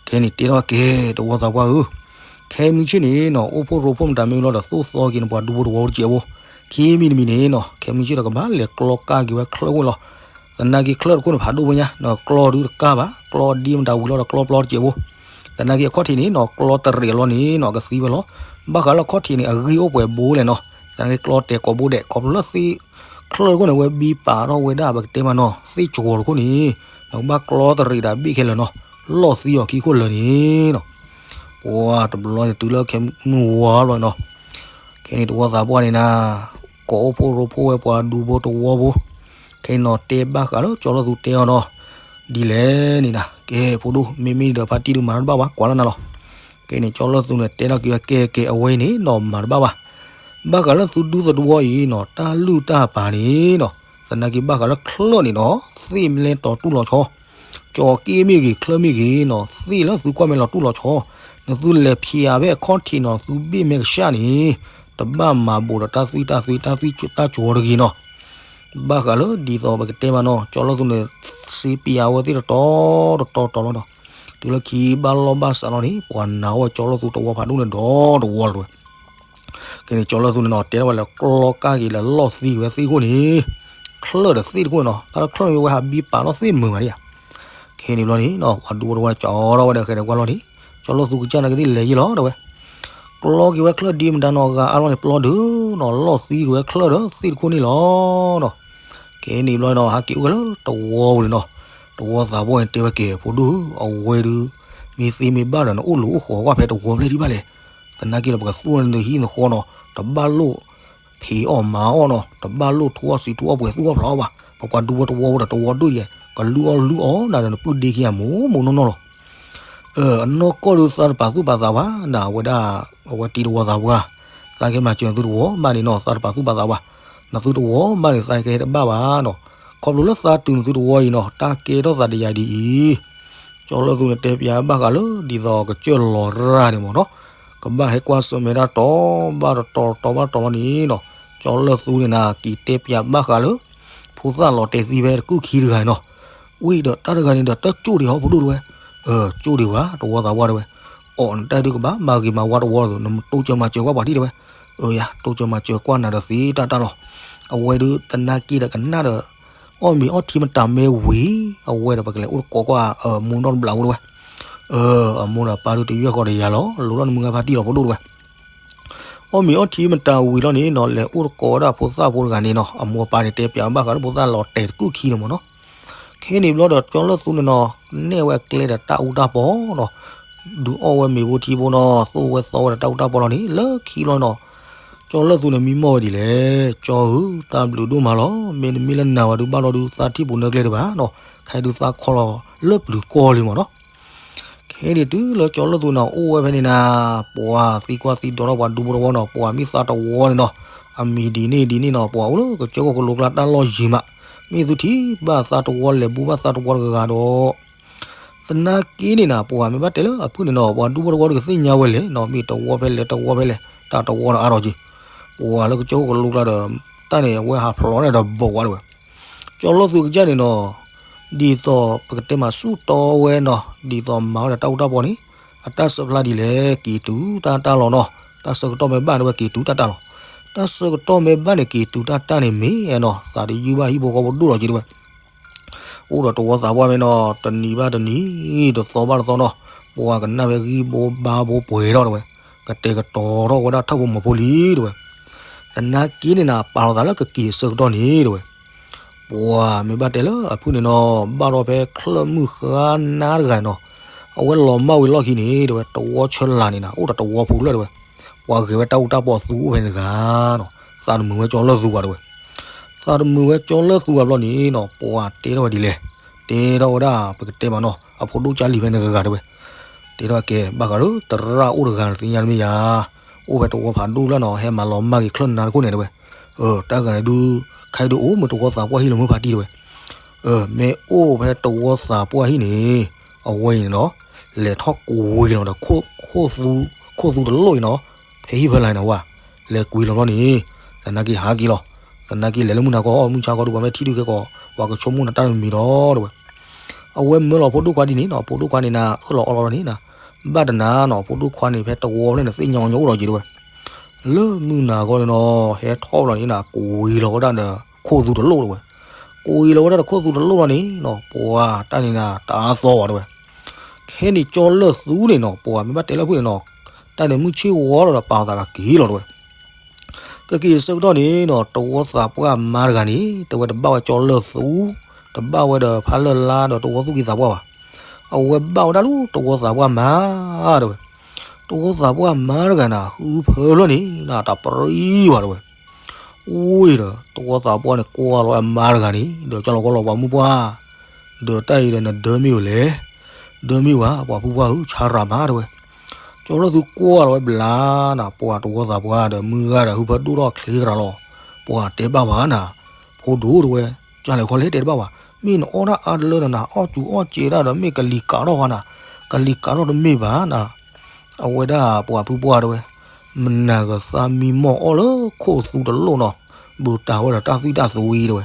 ခဲန့ၣ်တဲထီၣ်က့ၤတဝီသးပှၢ်ဧၢ, ခဲမုၢ်ဆ့ၣ်န့ၣ်နီၤ အိၣ်ဖှိၣ်ရိဖှိၣ်မတၤမ့ၢ်လီၤဒီး သိၣ်သီက့ၤနပှၤဒူဖိတဝီတစဲးဖိ, ခံမံၤတမံၤန့ၣ်နီၤ ခဲမုၢ်ဆ့ၣ်ဒီးကဘၣ်လဲၤကျီကၢ်က့ၤဝဲချၢၣ်အိၣ်လီၤ. သနာ်က့ချၢၣ်တခိၣ်န့ၣ် ဖးဒိၣ်ဝဲညါ ကျီဒုတကၢ်ဘၣ် ကျီဒ့မတၤဝံၤလီၤဒီးကျီပျီတစဲးဖိ. သနာ်က့အခီၣ်ထံးန့ၣ်နီၤ ကျီတရံးအလီၢ်န့ၣ်နီၤ ကသံဝဲလီၤ. ဘၣ်ဃးလၢအခီၣ်ထံးန့ၣ် အဂ့ၢ်အိၣ်ပှဲၤဘိလဲၣ်နီၤ. သနာ်က့ကျီတဲာ်ကိးဘိဒဲး ခီဖျိလၢသ့ၣ်ချၢၣ်တခိၣ်န့ၣ် ဝဲဘံပာ်ထီၣ်ဝဲဒၣ် ပကတဲမးနီၤ သ့ၣ်ကၠီၤတခိၣ်န့ၣ် နကဘၣ်ကျီတရံးဒီးဘ့ၣ်ခဲလၢာ်နီၤ လီၢ်သံအီၤခံခိၣ်လၢာ်န့ၣ်နီၤ. ပှၤတဘျီန့ၣ်တုၤလၢခဲမုၢ်ဝါဘျီနီၤ ခဲန့ၣ်တဝီသးပှၢ်န့ၣ်နၤ ကိးအိၣ်ဖှိၣ်ရိဖှိၣ်ဝဲပှၤဒူဖိတဝီဖိ, ခဲအံၤနီၤတဲဘၣ်ဃးလၢကၠီၤလၢသူတဲအီၤနီၤ ဒ်လဲၣ်န့ၣ်နၤ ကဲဖိဒိၣ် မ့မ့ၢ်ဒီးဖါတံၢ်ဒုးမၤတၢ်တဘၣ်ဘၣ် ကွၢ်လၢနၤလီၤ. ကဲန့ၣ် ကၠီၤလၢသူန့ၣ် တဲထီၣ်က့ၤဝဲ ကဲကဲ အဝဲအံၤန့ၣ်နီၤ မၤတဘၣ်ဘၣ်. ဘၣ်ဃးလၢသုဒူသဝီအံၤနီၤ တၢ်လုၢ်တၢ်ပာ်န့ၣ်နီၤ သနာ်က့ဘၣ်ဃးလၢချၢၣ်န့ၣ်နီၤ သ့ၣ်မ့ၢ်လဲၤတီၤတူၢ်လီၤဆီ ကၠီၤက့မ့ၢ်ဂ့ၤ ချၢၣ်မ့ၢ်ဂ့ၤနီၤ သ့ၣ်လၢသုကွၢ်မ့ၢ်လီၤတူၢ်လီၤဆီ, နသုလဲၤဖျဲးဝဲအခီၣ်ထံးနီၤ သုဘ့ၣ်မ့ၢ်ကစၢ်န့ၣ် တဘၣ်မၤဘူးဒီးတၢ်သွံၣ်တၢ်သွံၣ် တၢ်သွံၣ်တၢ်ကၠီၤတဂ့ၤနီၤ. ဘၣ်ဃးလၢဒ်သိးပကတဲမးနီၤ ကၠီၤလၢသူန့ၣ် စ့ပၠးဝဲသ့ၣ်တတီၤတတီၤတတီၤလီၤနီၤ. တုၤလၢခံဘၣ်လီၢ်ဘၣ်စးလီၤန့ၣ် ပှၤနာ်ဝဲကၠီၤလၢသူတဝီဖးဒိၣ်န့ၣ်ဒီးတဝီလီၤဝဲ ကဲန့ၣ် ကၠီၤလၢသူန့ၣ်နီၤ တဲထီၣ်ဝဲလၢကျီကၢ်က့ၤလၢလီၢ်သံက့ၤဝဲသ့ၣ်ခိၣ်န့ၣ် ချၢၣ်ဒီးသ့ၣ်တခိၣ်န့ၣ်နီၤ တၢ်လၢချၢၣ်န့ၣ်ဝဲဟးဘံပာ်ထီၣ်သ့ၣ်မုာ်မးဒ်ဧါ. ခဲန့ၣ်ဘျီန့ၣ်နီၤ ပှၤဒူဖိတဝီန့ၣ် ကၠီၤထီၣ်ဝဲဒီးဃဲၤဒီးကွၢ်လီၤန့ၣ် ကၠီၤလၢသူကစၢ်န့ၣ်ကသ့ၣ်လဲၤယံၤလီၤတဲဝဲ. ကျီက့ၤဝဲချၢၣ်ဒ့မတၤနီၤ ဂၤအါလီၤန့ၣ် ပျီဒုးနီၤ လီၢ်သံက့ၤဝဲချၢၣ်ဒီးသ့ၣ်တခိၣ်န့ၣ်လီၤနီၤ. ခဲန့ၣ်ဘျီနီၤ ဟးက့ၤအိၣ်က့ၤလၢတဝီပူၤန့ၣ်နီၤ တဝီသးပှၢ်န့ၣ်တဲဝဲကဲ ဖိဒိၣ်ဧၢ အဝဲဒုး မ့ၢ်သ့မ့ၢ်ဘၣ်ဒီး နအိၣ်လူၤအိၣ်ဃီၤကွၢ်ဖဲတဝီဖျဲၣ်ဒံးဘၣ်လဲၣ်. သနာ်က့ဒီး ပကသူၣ်နဟံၣ်နဃီနီၤ တဘၣ်လိၣ်ဖံးအီၣ်မၤအီၣ်နီၤ တဘၣ်လိၣ်ထူအီၣ်စံးထူအီၣ်ပှဲၤသူၣ်အီၣ်ဖျးအီၣ်ဘၣ်. ပပှၤဒူဖိတဝီဖိဒီးတဝီဒိၣ်ယဲၢ် ကလုၢ်အီၣ်လုၢ်အီၣ်နၤဒီး နပုၢ်ဒ့ခံဂၤမိၢ်မိၢ်နီၢ်နီၢ်လီၤ. အနီၢ်ကီၢ်ဒုးသးတပာ်သူၣ်ပာ်သးဘၣ် နဝဲဒၣ် အဝဲတံၤတဝီသးပှၢ် သးကဲမၤစၢၤနသုတဝီဘၣ်န့ၣ်နီၤ သးတပာ်သူၣ်ပာ်သးဘၣ်. နသုတဝီဘၣ်န့ၣ် သးကဲတဘၣ်ဘၣ်နီၤ. ခီဖျိလၢသးတုၤနသုတဝီအံၤနီၤ တၢ်ကဲထီၣ်သးတယၤဒ်အံၤ ကၠီၤလၢသူန့ၣ်တဲပၠးဘၣ်ဃးလၢ ဒ်သိးကစၢၢ်လီၤရၢ်န့ၣ်မ့ၢ်နီၤ ကဘၣ်ဟဲကွၢ်ဆၢၣ်မဲာ်တၢ်တီဘၣ်တတီၤတတီၤဘၣ်တတီၤလီၤန့ၣ်နီၤ. ကၠီၤလၢသူန့ၣ်နၤ က့ၤတဲပၠးဘၣ်ဃးလၢ ဖိသၣ်လီၤတဲာ်သံဖဲတကုၢ်ခံတဂၤန့ၣ်နီၤ. ဝံၤဒီးတၢ်တဂၤန့ၣ်ဒီး တၢ်ကၠိၣ်ဒံးဟီၣ်ဖိဒိၣ်တဲဝဲ. ကၠိၣ်ဒံးဝဲ တဝီသးပှၢ်တဲဝဲ. အိးနတၢ်ဒုးကဘၣ်မၤဂ့ၤမၤဝါတဝီဒီး နတိစၢၤမၤစၢၤကွၢ်ပှၤထံၣ်တဲဝဲ. အၢယၤ တိစၢၤမၤစၢၤကွၢ်နၤဒီးသ့တၢ်တၢ်လီၤ. အဝဲဒုးသနာ်က့ဒီးကနၣ်ဒီး အီၣ်မ့ၤအီထံမတၤမဲဝံၤ အဝဲဒီးပကလဲၤအိၣ်တကိးကွၢ် အမိၢ်နီၢ်တဘျးဖိတဲဝဲ. အမိၢ်ဒီးပၢ်ဒုးတယွဲၢ်ဃီဒီးယၤလီၤ လိၤထီၣ်နမုၢ်ဂၤဖါတံၢ်လီၤဖိဒိၣ်တဲဝဲ. အီၣ်မ့ၤအီထံမတၤဝံၤလီၤန့ၣ်နီၤ လဲၤအိၣ်တကိးဝဲဒၣ်ဖိသၣ်ဖိတဂၤန့ၣ်နီၤ အမိၢ်အပၢ်န့ၣ်တဲပၠးဘၣ်ဃးလၢဖိသၣ်လီၤတဲာ်တကုၢ်ခံန့ၣ်မ့ၢ်နီၤ. ခဲန့ၣ်ဘျီဒီးကၠီၤလၢသူန့ၣ်နီၤ နဲၣ်ဝဲကျဲဒီးတၢ်အူတၢ်ပီနီၤ ဒုးအီၣ်ဝဲမ့ၤဖိထံဖိနီၤ သိၣ်ဝဲသီဝဲဒီးတၢ်အူတၢ်ပီလီၤန့ၣ် လၢခံလီၤနီၤ ကၠီၤလၢသူန့ၣ်မံမီၢ်ဝဲဒ်လဲၣ် ကၠီၤဧၢ တၢ်ဘျုးဒိၣ်မးလီၤ မ့တမ့ၢ်လၢနၤဝဲဒုးဘၣ်လီၤဒုးသးထံၣ်ပူၤနၢကျဲတဘၣ်နီၤ ခဲဒုးသးခီလီၤလၢပျုၤကီၢ်လံမ့ၢ်နီၤ. ခဲန့ၣ်တုၤလၢကၠီၤလၢသူန့ၣ်အိၣ်ဝဲဖဲန့ၣ်နၤ ပှၤသံကွၢ်သံဒိးထီၣ်ပှၤဒူဖိတဝီနီၤ ပှၤမ့ၢ်သးတဝီန့ၣ်နီၤ အမံၤဒ်န့ၣ်ဒ်န့ၣ်နီၤ ပှၤအိၣ်လၢကစၢၢ်ခိၣ်ကလိကျါတၢ်လီၢ်ယံၤမး မ့ၢ်သုထံၣ်ဘၣ်သးတဝီလဲၤဘူးဘၣ်သးတဝီတဂၤဂၤဒီး သနာ်က့န့ၣ်နၤ ပှၤမ့ၢ်ဘၣ်တဲလၢအဖုၣ်န့ၣ်နီၤ ပှၤဒူဖိတဝီဒုးကသ့ၣ်ညါဝဲလဲၣ်နီၤ မ့ၢ်တဝီဖဲလဲၣ်တဝီဖဲလဲၣ် တၢ်တဝီဒီးအါထီၣ်က့ၤ ပှၤလၢကစၢၢ်ခိၣ်ကလိကျါဒီး တၢ်န့ၣ်အဝဲဟးဖျိးန့ၣ်ဒီးဘိးဝဲတဲဝဲ ကၠီၤလၢသူကစၢ်န့ၣ်နီၤ ဒ်သိးပကတဲမးဆူၣ်တီဝဲနီၤ ဒ်သိးမၤဝဲဒီးတၢ်အူတၢ်ပီန့ၣ် အတၢ်ဆၢဖျါဒ်လဲၣ် က့ၤတုၤတၢ်တၢ်လီၤနီၤ တၢ်ဆၢကတီၢ်မ့ၢ်ဘၣ်န့ၣ်ဝဲက့ၤတုၤတၢ်တၢ်လီၤ တၢ်ဆၢကတီၢ်မ့ၢ်ဘၣ်န့ၣ် က့ၤတုၤတၢ်တၢ်န့ၣ်မ့ၢ်နီၤ သးတယုၢ်ဘၣ်ဟံၣ်ဖိဃီဖိဒိၣ်လီၤက့ၤတဲဝဲ အိၣ်ဒီးတဝီသးပှၢ်မ့ၢ်နီၤ တနံၤဘၣ်တနံၤ တသီဘၣ်တသီနီၤ ပှၤကနၣ်ဝဲဂံၢ်ဘိဘါဘိပှဲၤထီၣ်တဲဝဲ ကတဲာ်ကတီၤထီၣ်ဝဲဒၣ်ထၢၣ်ဖိမီၤဖိလံတဲဝဲ သနာ်က့န့ၣ်နၤ ပာ်လီၤသးလၢကက့ၤအဆၢကတီၢ်န့ၣ်တဲဝဲ ပှၤမ့ၢ်ဘၣ်တဲလၢအဖုၣ်န့ၣ်နီၤ ဘၣ်ထီၣ်ဖဲချၢၣ်မုၢ်ဃါနါတဂၤနီၤ အဝဲလီၤမၢ်ဝံၤလီၢ်ခံန့ၣ်တဲဝဲ တဝီဆၢလာ်န့ၣ်နၤ အိၣ်ဒီးတဝီဖိလၢတဲဝဲ ပှၤဂဲၤဝဲတၢ်အူတၢ်ပီသူအိၣ်ဖဲန့ၣ်တဂၤနီၤ သးတမုာ်ဝဲကၠီၤလၢသူဘၣ်တဲဝဲ သးတမုာ်ဝဲကၠီၤလၢသူဘၣ်ဘျီန့ၣ်နီၤ ပှၤတဲထီၣ်ဝဲဒ်လဲၣ် တဲထီၣ်ဝဲဒၣ် ပကတဲမးနီၤ အဖိဒိၣ်ကၢ်လံၤဖဲန့ၣ်တဂၤတဲဝဲ တဲထီၣ်ကဲ ဘၣ်ဃးလၢသရၣ်အိၣ်တဂၤနသ့ၣ်ညါတမ့ၢ်ယၤ အိၣ်ဖဲတဝီဖးဒိၣ်လၢနီၤ ဟဲမၤလီၤမၢ်က့ၤချၢၣ်နါတခိၣ်န့ၣ်တဲဝဲ တၢ်ဂၤန့ၣ်ဒုး ခဲဒုးအိၣ်မ့ၢ်တဝီသးပှၢ်ဟံၣ်လီၤမုၢ်ဖါတံၢ်တဲဝဲ မ့ၢ်အိၣ်ဖဲတဝီသးပှၢ်ဟံၣ်န့ၣ်, အဝဲအံၤန့ၣ်နီၤ, လဲၤထီၣ်ကွံာ်လီၤဒီး ခိၣ်သူတလိၣ်အံၤနီၤ, ဖဲဟံၣ်ဖဲလၢ်န့ၣ်ဝဲ, လဲၤကွံာ်လီၤဘျီန့ၣ်, သနာ်က့ဟးက့ၤလီၤ. သနာ်က့လဲၤလၢမုၢ်နၤခီ အီၣ်မုၢ်ဆါခီဒုး ပှၤမ့ၢ်ထံၣ်ဒုးကဲကီး ပှၤကဆိကမိၣ်နၤတၢ်တမံၤဒီးတဲဝဲ. အဝဲမၢလီၤဖိဒိၣ်ခွါဒ်န့ၣ်နီၤ, ဖိဒိၣ်ခွါန့ၣ်နၤ အၢၣ်လီၤအီလီၤန့ၣ်နၤ, ဘၣ်တနၤနီၤ ဖိဒိၣ်ခွါန့ၣ် ဖဲတဝီဖျၢၣ်န့ၣ် သ့ၣ်ညါအီၤညီအိၣ်ဒီးက့ၤတဲဝဲ. လၢမုၢ်နၤခီန့ၣ်နီၤ ဟဲထီၣ်လီၤန့ၣ်နၤ ကွံာ်လီၤဝဲဒၣ်ဒီး ခိၣ်သူတလိၣ်တဲဝဲ. ကွံာ်လီၤဝဲဒၣ်ဒီးခိၣ်သူတလိၣ်လီၤန့ၣ်နီၤ ပှၤတၢ်န့ၣ်နၤ တအါသီဘၣ်တဲဝဲ. ခဲန့ၣ်ကၠီလၢၢ်သူန့ၣ်နီၤ ပှၤမ့ၢ်ဘၣ်တဲလၢဖုၣ်န့ၣ်နီၤ, တၢ်န့ၣ်မုၢ်ဆ့ၣ်ဝီလီၤဒီးပာ်သးကက့ၤလီၤတဲဝဲ. ကက့ၤဆၢကတီၢ်န့ၣ်နီၤ တဝီသးပှၢ်မါတဂၤန့ၣ် တဲဝဲတဘၣ်ဝဲကၠီလၢၢ်သူ, တဘၣ်ဝဲဒီးဖးလၢၢ်လါဒီးတဝီသူၣ်က့သးပှၢ်ဘၣ်. အဝဲဘၣ်ဝဲဒၣ်လၢတဝီသးပှၢ်မါတဲဝဲ. တဝီသးပှၢ်မါတဂၤန့ၣ် ဟုဖၢဖျၢၣ်န့ၣ်နၤ တၢ်ပြံဝဲတဲဝဲ. ဝံၤဒီး တဝီသးပှၢ်န့ၣ်ကွၢ်လီၤဝဲအမါတဂၤန့ၣ် ဒီးကၠီလီၤကီလီၤပှၤမုၣ်ပှၢ်, ဒီးတၢ်အံၤဒီးနဒၢမ့ၢ်ဝဲလဲၣ်, ဒၢမ့ၢ်ဝဲ ပှၤဖုပှၢ်ဧၢ ဆါရၤမးတဲဝဲ. ကၠီလၢၢ်သူကွၢ်လီၤဝဲဘျါနၤ ပှၤတဝီသးပှၢ်ဒီး မုၢ်ဂၤဒီး ဟုဖၢဒိၣ်ထီၣ်ချ့ကရၤလီၤ. ပှၤတဲဘၣ်ဝဲနၤ, ဖိဒိၣ်တဲဝဲ, ကၢ်လဲၤခီလဲၣ်တဲတဘၣ်ဘၣ်, မ့ၢ်နအီၣ်တၢ်အါတလၢနၤ အီၣ်စူၤအီၣ်စဲးဒၣ်ဒီး မ့ၢ်ကလံၤကးထီၣ်ဃီနၤ, ကလံၤကးထီၣ်တမ့ၢ်ဘၣ်နၤ အဝဲဒၣ်ပှၤဖုပှၢ်တဲဝဲ, မနၤကသးမံမီၢ်အီၣ်လၢခိၣ်သူတလိၣ်နီၤ, ဘူးတၢ်ဝဲဒီးတၢ်သွံၣ်တၢ်သဝံတဲဝဲ.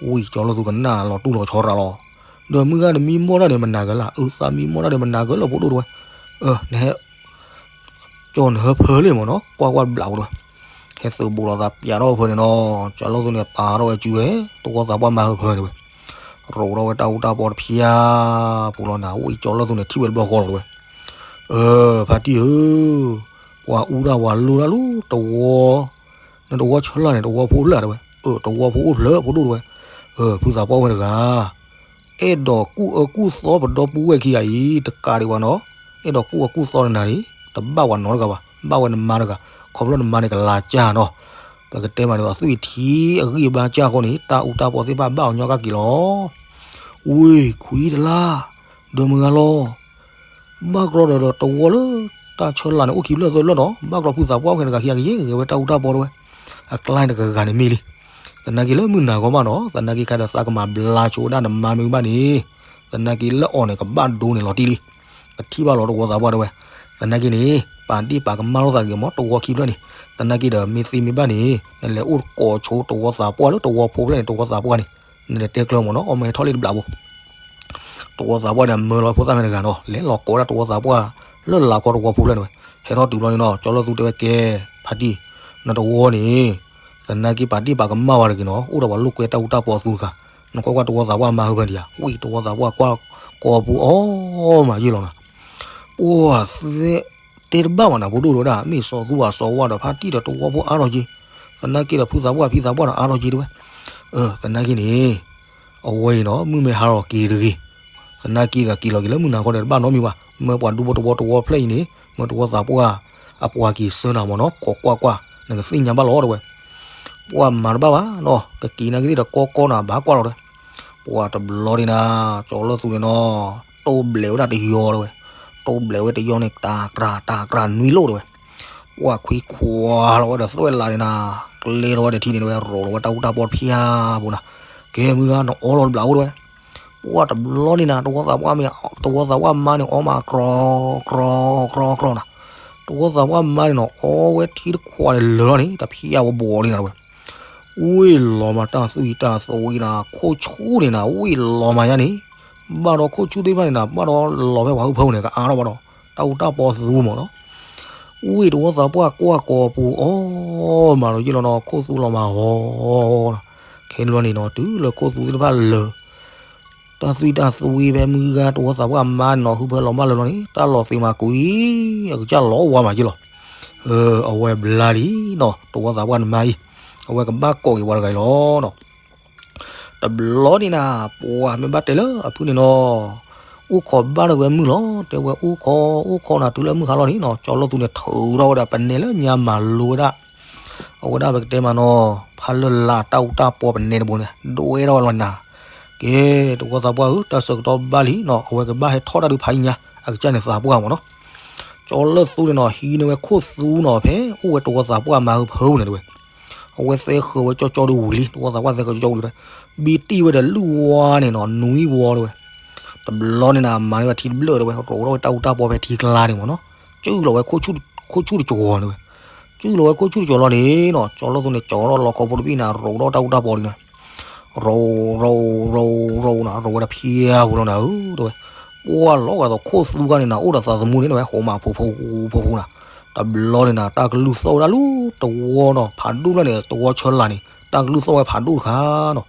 ဝံၤကၠီလၢၢ်သူကနၣ်လီၤတူၢ်လီၤဆီရၤလီၤ. ဒီးမုၢ်ဂၤနမံမီၢ်တၢ်န့ၣ်မနၤကလၢ်, အၢ သးမံမီၢ်တၢ်န့ၣ်မနၤကလၢာ်ဖိဒိၣ်တဲဝဲ. နဟဲ ကၠီနဟၢဖၢလံမ့ၢ်နီၤ ကွၢ်ကွၢ်ဘျးဖိတဲဝဲ. ဟဲသုးဘူးလီၤသးပျးထီၣ်ဟၢဖၢန့ၣ်နီၤ, ကၠီလၢၢ်သူန့ၣ်ပာ်ထီၣ်ဝဲစုဝဲ, တဝီသးပှၢ်မါဟၢဖၢတဲဝဲ. ရိးထီၣ်ဝဲတၢ်အူတၢ်ပီတဖၠါပူၤလီၤနၤ, ဝံၤကၠီလၢၢ်သူန့ၣ်ထံၣ်ဝဲတဘျီဃီလီၤတဲဝဲ. အၢ ဖါတံၢ်ဧၢ, ပှၤအူတၢ်ပှၤလိၣ်တၢ်လၢတဝီ နတဝီဆၢလၢ်န့ၣ် တဝီဖိဖျၢၣ်တဲဝဲ. အၢ တဝီဖိအိၣ်ဖျၢၣ်ဖိဒိၣ်တဲဝဲ. အၢ ဖုသးပှၢ်ဝဲတဂၤ, အဲၣ်ဒိးကူၣ်အၢကူၣ်သီပဒီပုၢ်ဝဲၢ်ခံဂၤအံၤ တကးဒံးဘၣ်နီၤ, အဲၣ်ဒိးကူၣ်အၢကူၣ်သီနၤန့ၣ် တဘၣ်ပှၤနီတဂၤဘၣ်, ဘၣ်ဝဲနမါတဂၤ, ခီဖျိနမါန့ၣ်ကလၤကၢ်နီၤ, ပကတဲမးန့ၣ် အသွံၣ်ထံအဂံၢ်အဘါကၢ်အဃိန့ၣ် တၢ်အူတၢ်ပီသ့ၣ်တဖၣ်ဘၣ်အီၤညီကၢ်က့ၤလီၤ. ဝ့ၢ်ခွံတလါ, ဒီးမုၢ်ဂၤလီၤ ဘၣ်ကြီဒီးတဝီလၢတၢ်ဆၢလၢ်န့ၣ် အိၣ်ခံဖျၢၣ်သၢဖျၢၣ်နီၤ, ဘၣ်ကြီဖုသးပှၢ်အိၣ်ခဲတဂၤခံဂၤကယဲၢ်ဂဲၤဝဲတၢ်အူတၢ်ပီတဲဝဲ. အကျါန့ၣ်တဂၤဂၤန့ၣ်မ့ၢ်လံ. သနာ်က့လၢမုၢ်နၤဂီၢ်မးနီၤ, သနာ်က့ခါဒီးသးကမၤဘျါဆိဝဲဒၣ်နမါမ့ၢ်ဘၣ်န့ၣ်, သနာ်က့လၢအီၤန့ၣ် ကဘၣ်ဒိန့ၣ်လီၤတံၢ်လံ. ကထံၣ်ဘၣ်လီၤတဝီသးပှၢ်တဲဝဲ. သနာ်က့န့ၣ် ပာ်ဒ့ၣ်ပာ်ကမၣ်လိာ်သးတဂ့ၤမး တဝီခံဖျၢၣ်န့ၣ်, သနာ်က့ဒီးမ့ၢ်သ့မ့ၢ်ဘၣ်န့ၣ် နလဲၤအိၣ်ကိးဆိတဝီသးပှၢ်လၢတဝီဖိဖျၢၣ်န့ၣ် တဝီသးပှၢ်န့ၣ် နတတဲကျၢၤမးနီၤ, အီၣ်မ့ၤထီၣ်လံတဘျးဘိ တဝီသးပှၢ်န့ၣ် အမၢလီၤဖိသၣ်မ့ၢ်တဂၤနီၤ, လဲၤလီၤကိးဝဲဒၣ်တဝီသးပှၢ် လၢလၢ်ခီတဝီဖိဖျၢၣ်န့ၣ်ဝဲ. ဟဲထီၣ်တုၤဘျီန့ၣ်နီၤ, ကၠီလၢၢ်သူတဲဝဲကဲ, ဖါတံၢ်, နတဝီန့ၣ် သနာ်က့ပာ်ဒ့ၣ်ပာ်ကမၣ်ဝဲတဂ့ၤနီၤ, အိၣ်ဒီးပှၤလိာ်ကွဲတၢ်အူတၢ်ပီအသူတဂၤ, နကွၢ်ကွၢ်တဝီသးပှၢ်မါဟၢဖၢဒံးဧါ, ဝံၤတဝီသးပှၢ်ကွၢ်ကိးပူၤအီၣ်မးယ့ၢ်လီၤနၤ. ပှၤသ့ တဲတဘၣ်ဘၣ်နၤ ဖိဒိၣ်တဲဝဲဒၣ်, မ့ၢ်စီၤသူအစီၤဝါဒီးဖါတံၢ်ဒီးတဝီဖိအါထီၣ်က့, သနာ်က့ဒီးဖုသးပှၢ်ဖံသးပှၢ်ဒီးအါထီၣ်က့တဲဝဲ. သနာ်က့န့ၣ် အဝဲအံၤနီၤ မုၢ်မ့ၢ်ဟါလီၤက့ၤတဂ့ၤ, သနာ်က့ဒီးက့ၤလီၤက့ၤလၢမုၢ်နၤခီဒီးတဘၣ်နီတမံၤဘၣ်, မၢပှၤဒူဖိတဝီတဝီဖျၢၣ်အံၤန့ၣ် မၢတဝီသးပှၢ် အပှၤက့ၤဆၢနၤမးနီၤ, ခိးကွၢ်ကွၢ် နကသ့ၣ်ညါဘၣ်လီၤတဲဝဲ. ပှၤမၤတဘၣ်ဘၣ်နီၤ, ကက့ၤနာ်က့ၤဒီးကီကီနၤ ဘၣ်ကွၢ်လီၤတဲဝဲ. ပှၤတဘျီဒံးနၤ, ကၠီလၢၢ်သူန့ၣ်နီၤ, တိၢ်ဘျဲးဝဲဒၣ်တယီတဲဝဲ, တိၢ်ဘျဲးဝဲတယီန့ၣ် တၢ်ကြၢးတၢ်ကြၢးနွံလိၣ်တဲဝဲ. ပှၤခွံခွါလီၤဝဲဒီးသွဲၣ်လးန့ၣ်နၤ, ကျဲထီၣ်ဝဲဒီးထံန့ၣ်တဲဝဲ, ရိးလီၤဝဲတၢ်အူတၢ်ပီတဖၠါပူၤနၤ, ကဲမုၢ်ဂၤနအီလီၤတဘျးအိၣ်တဲဝဲ. ပှၤတဘျီဒံးနၤ, တဝီသးပှၢ်မါန့ၣ် အီမးကြီ ကြီကြီကြီနၤ, တဝီသးပှၢ်မါန့ၣ်နီၤ အီဝဲထံတခွးန့ၣ်လၢာ်လီၤန့ၣ် တဖၠါဝဲဘီလံနၤတဲဝဲ. ဝ့ၢ်လီၤမးတၢ်သွံၣ်တၢ်သဝံနၤ, ခိၣ်ဆူၣ်န့ၣ်နၤ, ဝ့ၢ်လီၤမးယါန့ၣ်, ဘၣ်ဒီးခိၣ်ဆူၣ်သ့ၣ်တဖၣ်န့ၣ်နၤ, ဘၣ်ဒီးလီၤဖဲပှၤဟုဖၢပူၤန့ၣ် ကအါထီၣ်ဘၣ်ဒီး တၢ်အူတၢ်ပီသူမးနီၤ. ဝ့ၢ်တဝီသးပှၢ်ကွၢ်ကိးပူၤအီၣ်, မၤလီၤယ့ၢ်လီၤနီၤ, ခိၣ်သူလီၤမးဟီနီၤ. ခဲန့ၣ်ဘျီန့ၣ်နီၤ, တုၤလၢခိၣ်သူသ့ၣ်တဖၣ်လၢာ် တၢ်သွံၣ်တၢ်သဝံဖဲမုၢ်ဂၤတဝီသးပှၢ်မါန့ၣ်နီၤ ဟုဖၢလီၤမၢ်လၢာ်လီၤန့ၣ် တၢ်လီၤသ့မးကွံာ်, အကစၢ်လီၤဝါမးယ့ၢ်လီၤ. အဝဲဘျါလံနီၤ, တဝီသးပှၢ်န့ၣ်မါအံၤ, အဝဲကဘၣ်ကိးက့ၤပှၤတဂၤအံၤလီၤနီၤ. တဘျီန့ၣ်နၤ, ပှၤမ့ၢ်ဘၣ်တဲလၢအဖုန့ၣ်နီၤ, အိၣ်ခိးဘၣ်တဂ့ၤမုၢ်လီၤ, တဲဝဲအိၣ်ခိး အိၣ်ခိးနၤတုၤလၢမုၢ်ဟါလီၤန့ၣ်နီၤ, ကၠီလၢၢ်သူန့ၣ်ထုးထီၣ်ဝဲဒၣ်ပနဲလၢညါမၤလိဝဲဒၣ် အဝဲဒၣ်ပကတဲမးနီၤ, ဖးလၢ်လၢ်တၢ်အူတၢ်ပီပနဲတဘိန့ၣ် ဒွဲထီၣ်ဝဲလီၤနၤ. ကဲ, တဝီသးပှၢ်ဧၢ, တၢ်ဆၢကတီၢ်ဘၣ်လံနီၤ, အဝဲကဘၣ်ဟဲထီၣ်တၢ်ဒုးဖးညါ, အကစၢ်န့ၣ်သးပှၢ်မးနီၤ. ကၠီလၢၢ်သူန့ၣ်နီၤ ဟံးန့ၢ်ဝဲခိၣ်သူနီၤ ဖဲအိၣ်ဝဲတဝီသးပှၢ်မါဟၢဖၢပူၤန့ၣ်တဲဝဲ. အဝဲသဲဃၢၤဝဲကၠီကၠီဒီးဝံၤလံ, တဝီသးပှၢ်သဲဃၢၤကၠီကၠီဝံၤလံ, ဘံတံၢ်ဝဲဒီးလုၢ်ဝါန့ၣ်နီၤ, နွံဝီတဲဝဲ. တဘျီန့ၣ်နၤ မၤန့ၢ်ဝဲထံတဘျၢၣ်တဲဝဲ, ရိးထီၣ်ဝဲတၢ်အူတၢ်ပီဖဲထံကျါန့ၣ်မ့ၢ်နီၤ, စုၣ်လီၤဝဲ ခိၣ်ဆူၣ်တကၠီၤန့ၣ်ဝဲ. စုၣ်လီၤဝဲခိၣ်ဆူၣ်တကၠီၤလီၤန့ၣ်နီၤ, ကၠီလီၢ်သူန့ၣ် ကၠီထီၣ်လီခီဖိတဘ့ၣ်န့ၣ် ရိးထီၣ်တၢ်အူတၢ်ပီဒ်န့ၣ် ရိး ရိး ရိး ရိးနၤ, ရိးဝဲဒၣ်ဖျါဝဲလီၤနၤဧၢ တဲဝဲ. ပှၢ်လီၤဂာ်သိးခိၣ်သူဂၤန့ၣ်နၤ အိၣ်ဒီးသးသမူန့ၣ်ဝဲ ဟိးမးဖိဖိဖိဖိနၤ. တဘျီန့ၣ်နၤ တၢ်ကလုၢ်သီၣ်ဝဲဒၣ်လၢတဝီနီၤ, ဖးဒိၣ်လၢန့ၣ် တဝီဆၢလာ်န့ၣ် တၢ်ကလုၢ်သီၣ်ဝဲဖးဒိၣ်တခါနီၤ.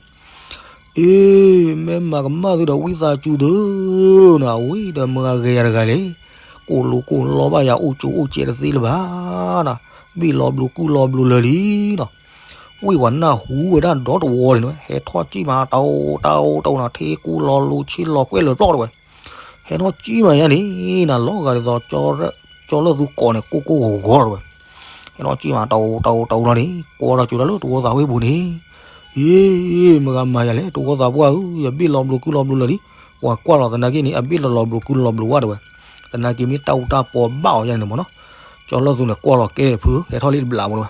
အ့ မ့ၢ်မၤကမၣ်သုဒီးဝံသးစူၤသုနၤ, ဝံဒီးမတၤဂ့ၤယၤတဂၤလဲၣ်. ကိၢ်လိာ်ကိၢ်လီဘၣ်ယၤ အိၣ်ကၠိအိၣ်ကဲတသ့လၢၤဘၣ်နၤ, ဘ့ၣ်လီၤဘျိကူၣ်လီၤဘျိလၢာ်လံနီၤ. ဝံပှၤနၢ်ဟူဝဲဒၣ်ဒီတဝီန့ၣ် ဟဲထီၣ်စံၣ်မး တအိၣ်တအိၣ်တအိၣ်နၤ, ထံကူလီၤလိၤ ဆ့လီၤကွဲၢ်လၢာ်ပျီၢ်တဲဝဲ. ဟဲထီၣ်စံၣ်မးယါန့ၣ်နၤ, လီၤဂာ်ဒ်သိး ကၠီလၢၢ်သူကိးန့ၣ် ကိၢ်ကိၢ်ဂီၤဂီၤတဲဝဲ. ဟဲထီၣ်စံၣ်မး တအိၣ်တအိၣ်တအိၣ်လီၤန့ၣ် ကွၢ်ထီၣ်ကၠိဒၣ်လၢတဝီသးဝ့ၢ်ပူၤန့ၣ်, အ့ မတၤဂ့ၤမၤယၤလဲၣ်, တဝီသးပှၢ်ဧၢ, ယဘ့ၣ်လီၤဘျိကူၣ်လီၤဘျိလၢာ်လံ. ပှၤကွၢ်လီၤသနာ်က့န့ၣ် အဘ့ၣ်လီၤဘျိကူၣ်လီၤဘျိဝဲတဲဝဲ. သနာ်က့မ့ၢ်တၢ်အူတၢ်ပီဘၣ်အီၤယါန့ၣ်မ့ၢ်နီၤ. ကၠီလၢၢ်သူန့ၣ် ကွၢ်လီၤကဲဖု ဟဲထီၣ်လံတဘျီမ့ၢ်တဲဝဲ.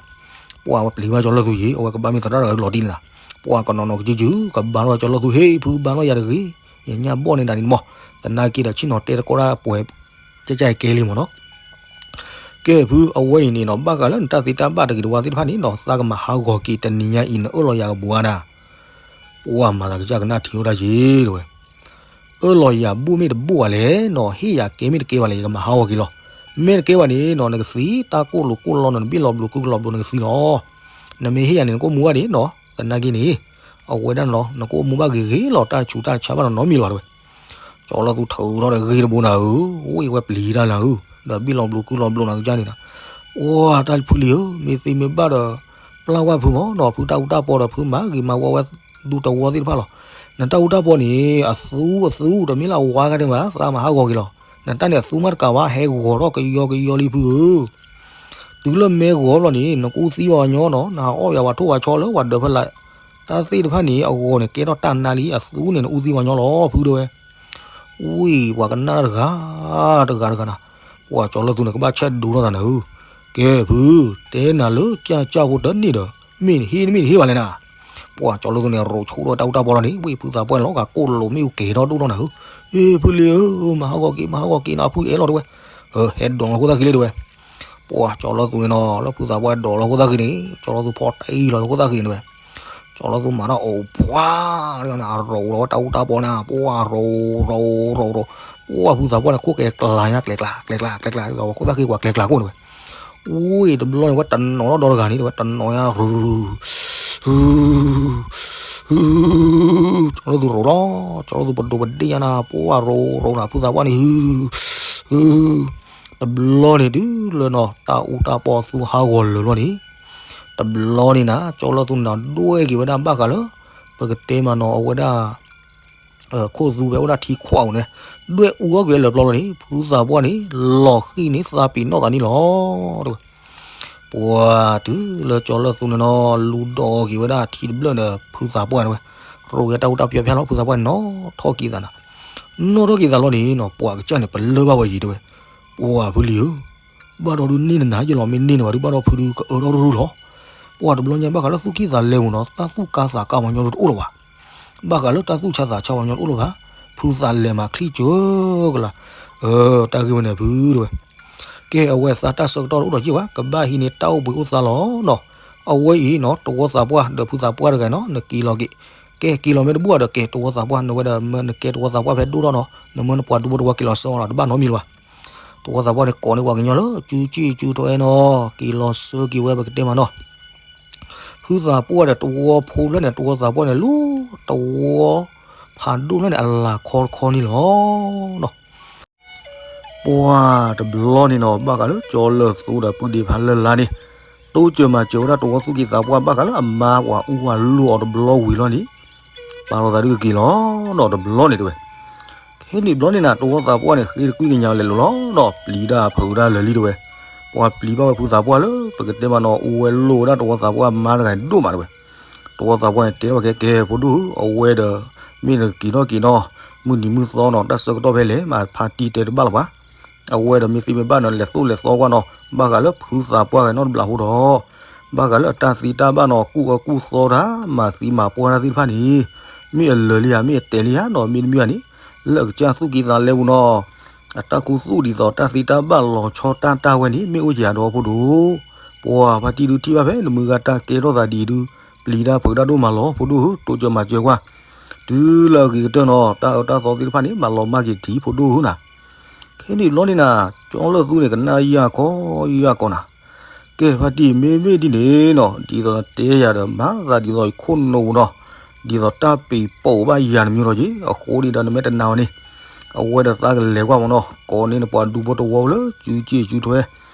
ပှၢ်ဝဲပျံၤဘၣ်ကၠီလၢၢ်သူယံၤ, အဝဲကဘၣ်မ့ၢ်သရၣ်တဂၤလီၤတံၢ်န့ၣ်နၤ. ပှၢ်ကနီၤနီၤကစုကစု ကဘါထီၣ်ကၠီလၢၢ်သူ, ဟ့ၣ်ဖု ဘါထီၣ်ယၤတဂ့ၤ, ယညၣ်ဘီၣ်န့ၢ်ဒၣ်န့ၣ်မ့ၢ်. သနာ်က့ဒီးဆ့ၣ်နီၤတဲသကိးတၢ်ပှဲၤ ကၠဲကၠဲကဲလံမ့ၢ်နီၤ. ကဲဖု အဝဲအံၤန့ၣ်နီၤ ဘၣ်ဃးလၢနတၢ်သ့တၢ်ဘၣ်တဂ့ၤတဝါသ့ၣ်တဖၣ်န့ၣ်နီၤ သးကမၤဟးဂီၤက့ၤတနံၤညါအံၤ နအၢၣ်လီၤယၤကဘှါနၤ. ပှၢ်မၤသးကစၢ်ကနၣ်ထံၣ်အိၣ်တၢ်ယံၤတဲဝဲ. အၢၣ်လီၤယၤဘူၣ်မ့ၢ်တဘူၣ်ဘၣ်လဲၣ်နီၤ, ဟ့ၣ်ယၤကဲမ့ၢ်တကဲဘၣ်လဲၣ် ယကမၤဟးဂီၤက့ၤလီၤ. မ့ၢ်တကဲဘၣ်န့ၣ်နီၤ နကသံ, တၢ်ကိၢ်လိာ်ကိၢ်လီနၤ နဘ့ၣ်လီၤဘျိကူၣ်လီၤဘျိ နကသံလီၤ. နမ့ၢ်ဟ့ၣ်ယၤန့ၣ် နကအိၣ်မူဘၣ်ဒံးနီၤ. သနာ်က့န့ၣ် အဝဲဒၣ်န့ၣ်လီၤ နကအိၣ်မူဘၣ်ဂ့ၤဂ့ၤလီၤ တၢ်ဆူးတၢ်ဆါဘၣ်နီတမံၤလၢၤဘၣ်တဲဝဲ. ကၠီလၢၢ်သူထုးထီၣ်ဒီးဂ့ၢ်တဘိနၤဧၢ, ဝံဝဲပျံၤတၢ်နၤဧၢ, ဒီးဘ့ၣ်လီၤဘျိကူၣ်လီၤဘျိနၤကစၢ်န့ၣ်နၤ. ပှၢ်တၢ်ဖုလံၤဧၢ, မ့ၢ်သ့မ့ၢ်ဘၣ်ဒီး ပျၢ်ဝဲဖုမ့ၢ်နီၤ, ဖုတၢ်အူတၢ်ပီဒီးဖုမၤဂ့ၤမၤဝါဝဲ ဒူတဝီသ့ၣ်တဖၣ်လီၤ. နတၢ်အူတၢ်ပီန့ၣ် အသူအသူတမ့ၢ်လၢအဝါခါဒံးဘၣ်, သးမၤဟးဂီၤက့ၤလီၤ. နတၢ်န့ၣ်အသူမးတကးဘၣ် ဟဲဂီၤထီၣ်ကယီကယီလံဖုဧၢ. တုၤလၢမ့ၢ်ဂီၤဘျီန့ၣ် နကအူသံပှၤကညီနီၤ, နဟးအီၣ်ယၤပှၤထိၣ်ပှၤဆီလၢပှၤဒၢးဖဲလဲၣ်. တၢ်သ့ၣ်တဖၣ်န့ၣ် အဂီၤန့ၣ်ကဲထီၣ်တၢ်နါလံ, အသူန့ၣ် နအူသံပှၤကညီလီၤဖုတဲဝဲ. ဝံၤပှၤကနၣ်တဂၤ တဂၤတဂၤနၤ, ပှၢ်ကၠီလၢၢ်သူန့ၣ် ကဘၣ်ဆဲးဒိထီၣ်သးနၤဧၢ. ကဲဖု, တဲနၤလၢကၠၢ်ကၠၢ်ဖိတန့ၢ်ဒီး မ့ၢ်နဟ့ၣ်နမ့ၢ်နဟ့ၣ်ဘၣ်လဲၣ်နၤ. ပှၢ်ကၠီလၢၢ်သူန့ၣ် ရိးဆူၣ်ထီၣ်တၢ်အူတၢ်ပီလီၤန့ၣ် ဝံၤဖုသးပှၢ်န့ၣ်လီၤဂာ်ကိၢ်လိာ်မ့ၣ်အူကဲၤထီၣ်ဒိၣ်ထီၣ်နၤဧၢ. အ့ ဖုလံၤဧၢ, မၤဟးဂီၤက့ၤ မၤဟးဂီၤက့ၤနၤ ဖုအဲၣ်လီၤတဲဝဲ. ဟဲဒိးလီၤခိၣ်သၣ်ဃံလံတဲဝဲ. ပှၢ်ကၠီလၢၢ်သူန့ၣ်နီၤ လၢဖုသးပှၢ်ဒိးလီၤခိၣ်သၣ်ဃံန့ၣ် ကၠီလၢၢ်သူဖီၣ်တံၢ်လီၤလၢခိၣ်သၣ်ဃံန့ၣ်တဲဝဲ. ကၠီလၢၢ်သူမၤထီၣ်အိၣ်ဖှါ ရိးလီၤဝဲတၢ်အူတၢ်ပီန့ၣ် ပှၢ်ရိးရိးရိးရိး, ပှၢ်ဖုသးပှၢ်န့ၣ် ခိၣ်ကဲကျါညါ ကျဲကျါ ကျဲကျါ ကျဲကျါ ခိၣ်သၣ်ဃံကွၢ်ကျဲကျါခိၣ်န့ၣ်ဝဲ. ဝံၤတဘျီန့ၣ် ဝဲတနီၤထီၣ်ဒီတဂၤန့ၣ်တဲဝဲ တနီၤညါ ဟု ဟု ဟု ကၠီလၢၢ်သူရိးလီၤ, ကၠီလၢၢ်သူပဒိးပဒ့ၣ်ညါနၤ ပှၢ်ရိးရိးနၤ ဖုသးပှၢ်န့ၣ် ဟု ဟု တဘျီန့ၣ်တုၤလၢနီၤ တၢ်အူတၢ်ပီသူဟးဂီၤလၢာ်လီၤန့ၣ်, တဘျီန့ၣ်နၤ ကၠီလၢၢ်သူန့ၣ်နီၤ ဒွဲၣ်က့ၤဝဲဒၣ်ဘၣ်ဃးလၢ ပကတဲမးနီၤ အဝဲဒၣ် ခိၣ်သူဖဲအိၣ်ဒၣ်ထံခွးအူန့ၣ် ဒွဲၣ်အူအီၣ်က့ၤလၢာ်ပျီလီၤန့ၣ် ဖုသးပှၢ်န့ၣ် လီၤဃံၣ်န့ၣ် သးပ့ၤနီၣ်သးန့ၣ်လီၤ တဲဝဲ. ပှၢ်တုၤလၢကၠီလၢၢ်သူန့ၣ်နီၤ လူၤဒိးက့ၤဝဲဒၣ်ထံတဘျၢၣ်န့ၣ် ဖုသးပှၢ်န့ၣ်ဝဲ ရိးက့ၤတၢ်အူတၢ်ပီဖၠါလီၤ ဖုသးပှၢ်န့ၣ် နီၣ်ထီၣ်က့ၤသးနၤ, နီၣ်ထီၣ်က့ၤသးလီၤန့ၣ်နီၤ ပှၢ်ကစၢ်န့ၣ် ပလၢၢ်ဘၣ်ဝဲယံၤတဲဝဲ. ပှၢ်ဖုလံၤဧၢ, ဘၣ်ဒီးဒုးန့ၢ်နနၤယလီၤ မ့ၢ်န့ၢ်နဘၣ်ဒုး ဘၣ်ဒီးဖုဒုးကအၢထီၣ်တရူၢ်လီၤ. ပှၢ်တဘျီညါဘၣ်ဃးလၢသူၣ်ကံၢ်သးလဲပူၤနီၤ တၢ်သူၣ်ကါသးကါပှၤညီဒုးတအိၣ်လၢၤဘၣ်. ဘၣ်ဃးလၢတၢ်သူၣ်ဆါသးဆါပှၤညီတအိၣ်လၢၤဘၣ်. ဖုသးလဲၤမၤချံၣ်စၢကလၤ, တၢ်ဂ့ၢ်ဝဲန့ၣ်ဖုတဲဝဲ. ကဲ အဝဲသးတၢ်ဆၢကတီၢ်တအိၣ်ဒီးက့ၢ်ဘၣ် ကဘၣ်ဟံးန့ၢ်တၢ်အိၣ်ဘှံးအိၣ်သါလီၤနီၤ. အဝဲအံၤနီၤ တဝီသးပှၢ်ဒီးဖုသးပှၢ်တဂၤနီၤ နက့ၤလီၤက့ၤ. ကဲ က့ၤလီၤမ့ၢ်တဘူၣ်ဒီး ကဲ တဝီသးပှၢ် နဝဲဒီးမၢနကဲတဝီသးပှၢ်ဖဲဒိၣ်ထီၣ်နီၤ နမၢနပှၤဒူဖိတဝီက့ၤလီၤစၢလီၤ တဘၣ်နီတမံၤလၢၤဘၣ်. တဝီသးပှၢ်န့ၣ် ကိးန့ၢ်ပှၤကညီလၢ ကၠူကၠံၣ်ကၠူထီအဲၣ်နီၤ က့ၤလီၤစၢက့ၤဝဲ ပကတဲမးနီၤ. ဖုသးပှၢ်ဒီးတဝီဖိဖျၢၣ်န့ၣ် တဝီသးပှၢ်န့ၣ် လူတဝီဖးဒိၣ်ဖျၢၣ်န့ၣ် အလၤခီတခီန့ၣ်လီၤနီၤ. ပှၢ်တဘျီန့ၣ်နီၤ ဘၣ်ဃးလၢကၠီလၢၢ်သူဒီးပုၢ်ဒ့ဖးလၢ်လၢ်န့ၣ် တိစၢၤမၤစၢၤဝဲဒၣ်တဝီသူၣ်ကံၢ်သးပှၢ် ဘၣ်ဃးလၢအမါပှၤအူပှၤလိာ်အီၤတဘျီဝံၤလီၤန့ၣ် ပာ်လီၤသးဒုးကက့ၤလီၤနီၤ တဘျီန့ၣ်တဲဝဲ. ခဲန့ၣ်တဘျီန့ၣ်နၤ တဝီသးပှၢ်န့ၣ် ဃ့တကွံၢ်ကညးလဲၤလိၤလီၤနီၤ ပျံၤတၢ်ဖုးတၢ်လၢာ်လံတဲဝဲ. ပှၢ်ပျံၤဘၣ်ဝဲဖုသးပှၢ်လၢ ပကတဲမးနီၤ အူဝဲလိာ်ဝဲဒၣ်တဝီသးပှၢ်မါတဂၤဒိၣ်မးတဲဝဲ. တဝီသးပှၢ်န့ၣ် တဲထီၣ်ဝဲကဲ ကဲ ဖိဒိၣ်ဧၢ အဝဲဒီး မ့ၢ်နကက့ၤထီၣ်က့ၤနီၤ မုၢ်နံၤမုၢ်သီနီၤ တၢ်ဆၢကတီၢ်ဖဲလဲၣ် မ့ၢ်ဖါတံၢ်တဲတဘၣ်လၢၤဘၣ်. အဝဲဒီးမ့ၢ်သ့မ့ၢ်ဘၣ်နီၤ လဲၤသိၣ်လဲၤသီကွၢ်နီၤ ဘၣ်ဃးလၢဖုသးပှၢ်ဂၤနီတဘျီအဃိဒီး ဘၣ်ဃးလၢအတၢ်သ့တၢ်ဘၣ်နီၤ ကူၣ်အၢကူၣ်သီတၢ် မၤသံမၤပှၢ်တၢ်သ့ၣ်တဖၣ်န့ၣ် မ့ၢ်အလၢာ်လံဧါ မ့ၢ်အတဲာ်လံဧါနီၤ မ့တမ့ၢ်ဧါန့ၣ် လၢအကစၢ်သူၣ်ကံၢ်သးလဲပူၤနီၤ အတၢ်ခူသူၣ်ဒ်သိးတၢ်သ့တၢ်ဘၣ်လီၤဆီတၢ်တၢ်ဝဲန့ၣ် မ့ၢ်အိၣ်ကယၤဒီးဖိဒိၣ် ပှၤဖါတံၢ်ဒုးထံၣ်ဘၣ်ဖဲနမုၢ်ဂၤတၢ်ကဲထီၣ်သးဒ်အံၤဒုး ပျံၤတၢ်ဖုးတၢ်ဒိၣ်မးလီၤ ဖိဒိၣ်ဧၢ တိစၢၤမၤစၢၤကွၢ် တုၤလၢအဂ့ၤကတၢၢ်နီၤ တၢ်အၢတၢ်သီသ့ၣ်တဖၣ်န့ၣ် မၤလီၤမၢ်က့ၤတထံၣ်ဖိဒိၣ်ဧၢနၤ ခဲန့ၣ်ဘျီန့ၣ်နၤ ကၠီလၢၢ်သူန့ၣ် ကနၣ်ယၢ်ခီယၢ်ကီးနၤ ကဲ ဖါတံၢ်မ့မ့ၢ်ဒ်န့ၣ်နီၤ ဒ်သိးနတဲယၤဒီး မၤသးဒ်သိးယခိၣ်နူာ်ပူၤနီၤ ဒ်သိးတၢ်ပံၤပိာ်ဘၣ်ယၤတမံၤလီၤက့ၤ အဃိန့ၣ်ဒီးနမ့ၢ်တနာ်အီၤန့ၣ် အဝဲဒီးသးကလဲၤကွၢ်မးနီၤ ကိးန့ၢ်နပှၤဒူဖိတဝီဖိလၢ စုစ့ၣ်စုထွဲ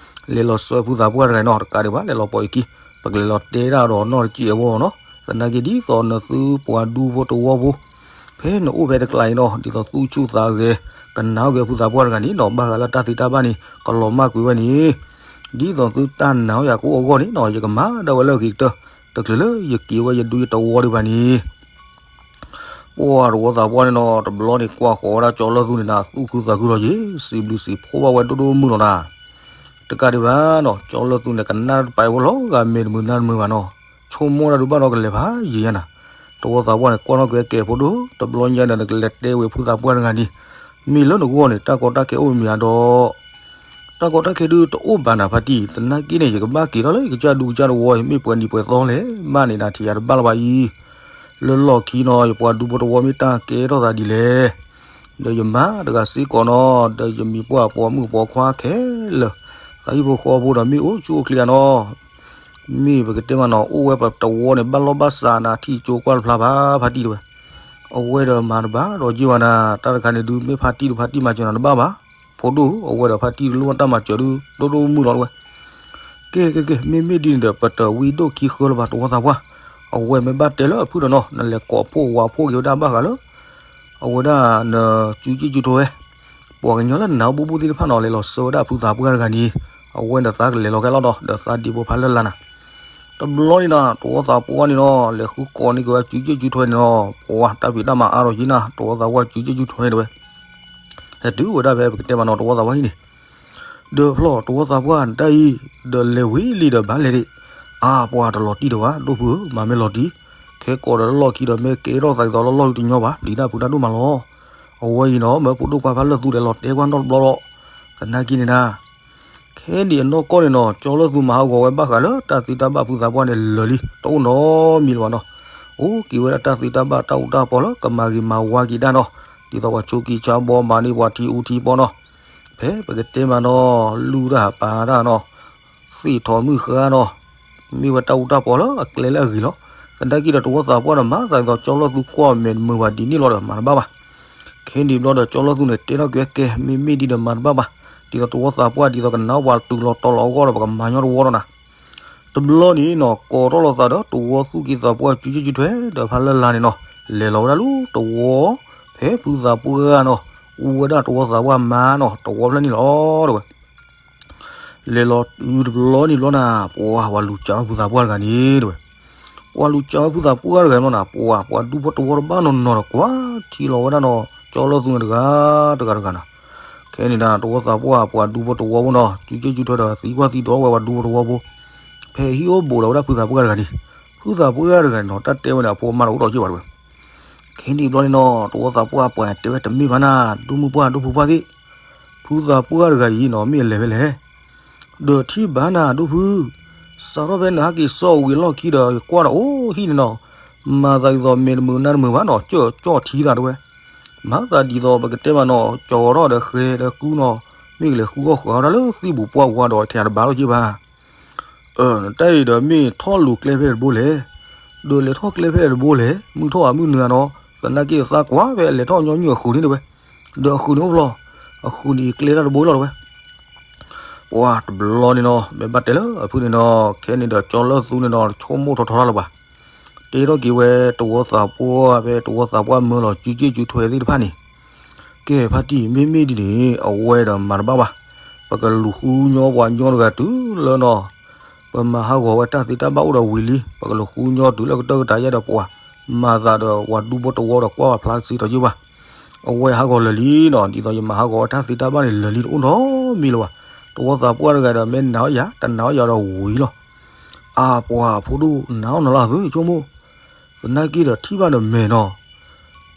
လဲၤလီၤဆှၢဖုသးပှၢ်တဂၤနီၤ တကးဒံးဘၣ် လဲၤလီၤပိာ်ယခံ ပကလဲၤလီၤတဲဒၣ်ဒီးနီၢ်တစဲးအဂီၢ်နီၤ သနာ်က့ဒ်သိးနသုပှၤဒူဖိတဝီဖိ ဖဲနအိၣ်ဖဲတကျါအံၤနီၤ ဒ်သိးသူၣ်ဆူၣ်သးဂဲၤ ကနာ်အီၣ်က့ၤဖုသးပှၢ်တဂၤန့ၣ်နီၤ ဘၣ်ဃးလၢတၢ်သ့တၢ်ဘၣ်န့ၣ် ကလီၤမၢ်ကွံာ်ဝဲန့ၣ် ဒ်သိးသုတၢ်နာ်အီၣ်ယၤကအိၣ်အဂီၢ်န့ၣ်နီၤ ယကမၤဒၣ်ဝဲလၢအဂ့ၤကတၢၢ် တချုးလၢယက့ၤဝဲယဒူယတဝီဒံးဘၣ်န့ၣ် ပှၤတဝီသးပှၢ်န့ၣ်နီၤ တဘျီန့ၣ်ကွၢ်ဃီၤဝဲဒၣ်ကၠီလၢၢ်သူန့ၣ်နၤ သူၣ်ခုသးခုလီၤက့ၤ စံးဘျုးစံးဖှိၣ်ဘၣ်ဝဲဒိၣ်ဒိၣ်မုၢ်လီၤနၤ တကးဒံးဘၣ်နီၤ ကၠီလၢၢ်သူန့ၣ် ကနၣ်တပာ်ဝဲလီၤဂာ်မ့ၢ်တမုာ်နၢ်တမုာ်ဘၣ်နီၤ ဆိကမိၣ်တၢ်ဒုးဘၣ်ဒီးကလဲၤဖးယံၤညါနၤ တဝီသးပှၢ်န့ၣ် ကွၢ်ထီၣ်က့ၤကဲဖိဒိၣ် တဘျီညါဒီးနကလဲၤတဲဝဲဖုသးပှၢ်တဂၤန့ၣ် မ့ၢ်လၢနဂီၢ်န့ၣ် တၢ်ကီတၢ်ခဲအိၣ်မ့ၢ်ဧါဒီး တၢ်ကီတၢ်ခဲဒုးတအိၣ်ဘၣ်နၤဖါတံၢ် သနာ်က့န့ၣ် ယကဘၣ်က့ၤထီၣ်လၢယကစၢ်ဒူကစၢ်တဝီ ယမ့ၢ်ပှဲၤနံၤပှဲၤသီလဲၣ် ဘၣ်န့ၣ်နၤထံၣ်ယၤတဘၣ်လၢၤဘၣ်အံၤ လၢလီၢ်ခံနီၤ ယပှၤဒူဖိတဝီမ့ၢ်တၢ်ကဲထီၣ်သးဒ်လဲၣ် ဒီးယမါတဂၤစ့ၢ်ကီးနီၤ ဒီးယမံၤပှၢ်ပိာ်မုၣ်ပိာ်ခွါခဲလၢာ် သးဟံၣ်ဖိဃီဖိဒီးမ့ၢ်အိၣ်ဆူၣ်အိၣ်ချ့ဧါနီၤ မ့ၢ်ပကတဲမးနီၤ အိၣ်ဝဲပတဝီန့ၣ် ဘၣ်လီၢ်ဘၣ်စးနၤ ထံၣ်ကၠိကွၢ်တဖျါဘၣ် ဖါတံၢ်တဲဝဲ အဝဲဒီးမၤတဘၣ်ဒီးက့ၤဘၣ်နၤ တၢ်တခါန့ၣ်ဒုး မ့ၢ်ဖါတံၢ်ဒီးဖါတံၢ်မၤစၢၤနၤတဘၣ်ဘၣ် ဖိဒိၣ်ဧၢ အဝဲဒီးဖါတံၢ်တလိၣ်ဘၣ်တၢ်မၤစၢၤဒုး ဒိၣ်ဒိၣ်မုၢ်လီၤတဲဝဲ ကဲ ကဲ ကဲ မ့မ့ၢ်ဒ်န့ၣ်ဒီး ပတဝံဒိၣ်ခံဃၢလၢၤဘၣ် တဝီသးပှၢ် အဝဲမ့ၢ်ဘၣ်တဲလၢအဖုၣ်ဒီးနီၤ နလဲၤကိးဖှိၣ်ဝးဖှိၣ်က့ၤဝဲဒၣ်ဘၣ်ဃးလၢ အဝဲဒၣ်နစုစ့ၣ်စုထွဲ ပှၤကညီလၢနၢ်ဟူဘူၣ်ဘူၣ်သ့ၣ်တဖၣ်နီၤ လဲၤလီၤဆှၢဝဲဒၣ်ဖုသးပှၢ်တဂၤန့ၣ် အဝဲန့ၣ်သးကလဲၤလီၤခဲလီၤဒီး ဒီးသးဒ့ဖိဖးလၢ်လၢ်နၤ တဘျီန့ၣ်နီၤ တဝီသးပှၢ်န့ၣ်နီၤ လဲၤဃုကိးန့ၢ်က့ၤဝဲစုစ့ၣ်စုထွဲန့ၣ်နီၤ ပှၤတၢ်ဖံးတၢ်မၤအါထီၣ်က့ၤနၤ တဝီသးပှၢ်စုစ့ၣ်စုထွဲတဲဝဲ ဟဲတုၤဝဲဒၣ်ဖဲပကတဲမးနီၤ တဝီသးပှၢ်ဟံၣ်န့ၣ် ဒီးဖျီၣ်တဝီသးပှၢ်နတၢ်အံၤ ဒီးလဲၤဝံၤလံဒီးဘၣ်လဲၤဒံး အါ ပှၤတလီၤတံၢ်ဒီးဘၣ် ဒိၣ်ဖုဧၢ မၤမ့ၢ်လီၤတံၢ် ခဲကိးဒီးလၢလီၢ်ခံဒီးမ့ၢ်ကဲထီၣ်သးဒ်သိးလၢလီၢ်ဒုးတညီဘၣ် ပျံၤတၢ်ဖုးတၢ်ဒိၣ်မးလီၤ အဝဲအံၤနီၤ မၢဖိဒိၣ်ခွါဖးလၢၢ်သူဒီးလီၤတဲကွၢ်နီတဘျီလီၤ သနာ်က့န့ၣ်နၤ ခဲန့ၣ်အနီၢ်ကီၢ်န့ၣ်နီၤ ကၠီလၢၢ်သူမၤဟးဂီၤဝဲဘၣ်ဃးလၢတၢ်သ့တၢ်ဘၣ်ဖုသးပှၢ်န့ၣ်လၢာ်လံ တအိၣ်နီတမံၤလၢၤဘၣ်နီၤ အိၣ်က့ၤဝဲဒၣ်တၢ်သ့တၢ်ဘၣ်တၢ်အူးတၢ်ပီလၢကမၤဂ့ၤမၤဝါက့ၤတၢ်နီၤ ဒ်သိးပှၤဆိးက့ဆါဘီမၤန့ၢ်ပှၤထံအူထံပီနီၤ ဖဲပကတဲမးနီၤ လူၢ်တၢ်ပာ်တၢ်နီၤ သ့ၣ်ထီၣ်မုၢ်ဃါနီၤ မ့ၢ်ဝဲတၢ်အူးတၢ်ပီလၢအကျဲလၢအဂ့ၤလီၤ သနာ်က့ဒီးတဝီသးပှၢ်ဒီးမၤသးဒ်သိးကၠီလၢၢ်သူကွၢ်မဲာ်တမုာ်ဘၣ်ဒ်န့ၣ်လီၤဒီးမၤတဘၣ်ဘၣ် ခဲန့ၣ်ဘျီဒီးကၠီလၢၢ်သူန့ၣ်တဲထီၣ်က့ၤဝဲကဲ မ့မ့ၢ်ဒ်ဒီးမၤတဘၣ်ဘၣ် ဒ်သိးတဝီသးပှၢ်ဒ်သိးကနၣ်ပှၤတုၤလီၤတီၤလီၤအဂီၢ်ဒီးပကမၤညီတဝီဒီးနၤ တဘျီန့ၣ်နီၤ ကိးထီၣ်လိာ်သးဒီးတဝီသူၣ်က့သးပှၢ်စုစ့ၣ်စုထွဲဒီးဖးလၢ်လၢ်န့ၣ်နီၤ လဲၤလီၤဝဲဒၣ်လၢတဝီ ဖဲဖုသးပှၢ်နီၤ အူဝဲဒၣ်တဝီသးပှၢ်မါနီၤ တဝီဖျၢၣ်န့ၣ်လီၤတဲဝဲ လဲၤလီၤတုၤတဘျီန့ၣ်ဘျီနၤ ပှၤလူၤစးဝဲဖုသးပှၢ်တဂၤန့ၣ်တဲဝဲ ပှၤလူၤစးဝဲဖုသးပှၢ်တဂၤန့ၣ်နီၤ ပှၤ ပှၤဒူဖိတဝီတဘၣ်နီၢ်နီၢ်ဒီးကွၢ်ထံလီၤဝဲဒၣ်နီၤ ကၠီလၢၢ်သူန့ၣ်တဂၤတဂၤတဂၤနၤ ခဲန့ၣ်နၤ တဝီသးပှၢ် ပှၤဒူဖိတဝီဖိနီၤ စုစ့ၣ်စုထွဲဒီးသံကွၢ်သံဒိးဝဲပှၤဒူဖိတဝီဖိ ဖဲဟံၣ်အိၣ်ဘူးဒီးဝဲဒၣ်ဖုသးပှၢ်တဂၤန့ၣ် ဖုသးပှၢ်တဂၤန့ၣ်နီၤ တၢ်တဲဝဲန့ၣ် အဖိအမါတအိၣ်ဒီးက့ၤဘၣ်တဲဝဲ ခဲန့ၣ်ဘျီန့ၣ်နီၤ တဝီသးပှၢ်ပှၤတဲဝဲတမ့ၢ်ဘၣ်နၤ ဒိၣ်မုၢ်ပှၢ်ဒိၣ်ဖုပှၢ်သ့ၣ် ဖုသးပှၢ်တဂၤအံၤနီၤ မ့ၢ်အလဲၤဖဲလဲၣ် ဒီးထံၣ်ဘၣ်နၤဒိၣ်ဖု စးထီၣ်ဖဲနဟဲက့ၤစီၣ်ဝံၤအလီၢ်ခံဒီး ယကွၢ်ဒီးအိၣ်ဟံၣ်န့ၣ်နီၤ မၤသးဒ်သိးမ့ၢ်တမုာ်နၤတမုာ်ဘၣ်နီၤ ကၠီၣ်ကၠီၣ်ထံသးတဲဝဲ မၤသးဒ်သိးပကတဲမးနီၤ ကၠီထီၣ်ဒီးဃဲၤဒီးကူနီၤ မ့ၢ်ကလဲၤဃုအီၣ်ဃုအီဒၣ်လၢသံၣ်ပူၤပှၢ်ဝါဒီးထဲတဘၣ်လီၤက့ၤဘၣ် အၢ နတၢ်အံၤဒီးမ့ၢ်ထီၣ်လူၤကျဲဖဲလဲၣ်တဘိလဲၣ် ဒီးလဲၤထီၣ်ကျဲဖဲလဲၣ်တဘိလဲၣ် မုၢ်ထီၣ်ဧါမုၢ်နုာ်ဧါနီၤ သနာ်က့သးကွၢ်ဖဲလဲၤထီၣ်ညီနုၢ်အဃုာ်န့ၣ်တဲဝဲ ဒီးအဃုာ်န့ၣ်အိၣ်ဖျီၣ် အဃုာ်န့ၣ်ကျဲတၢ်တဘိလီၤတဲဝဲ ပှၤတဘျီန့ၣ်နီၤ မ့ၢ်ဘၣ်တဲလၢအဖုန့ၣ်နီၤ ခဲန့ၣ်ဒီးကၠီလၢၢ်သူန့ၣ်နီၤ ဆိကမိၣ်ထီထီတၢ်လၢၤဘၣ် တဲထီၣ်က့ၤဝဲတဝီသးပှၢ်ဖဲတဝီသးပှၢ်မၢလီၤစုစ့ၣ်စုထွဲသ့ၣ်တဖၣ်န့ၣ် ကဲဖါတံၢ်မ့မ့ၢ်ဒ်န့ၣ် အဝဲဒီးမၤတဘၣ်ဘၣ် ပကလူၤဃုညီပှၤညီတဂၤတုၤလၢနီၤ ပမၤဟးဂီၤဝဲတၢ်သ့တၢ်ဘၣ်အိၣ်ဒီးဝံၤလံ ပကလူၤဃုညီတုၤလၢကတၢၢ်ကတၢၢ်ယဲဒီးပှၤ မၤသးဒီးပှၤဒူဖိတဝီဒီးကွၢ်ပှၤဖျါစ့ၢ်ကီးယ့ၢ်ဘၣ် အဝဲဟးဂီၤလၢာ်လံနီၤ ဒ်သိးယမၤဟးဂီၤဝဲတၢ်သ့တၢ်ဘၣ်န့ၣ်လၢာ်လံတအိၣ်နီတမံၤလၢၤဘၣ် တဝီသးပှၢ်တဂၤဒီးမ့ၢ်နာ်အီၣ်ယၤ တနာ်အီၣ်ယၤဒီးဝံၤလီၤ အပှၤဖိဒိၣ် နာ်အီၣ်နၤလၢသုဆိကမိၣ်, သနာ်က့ဒီးထံၣ်ဘၣ်နမဲာ်နီၤ,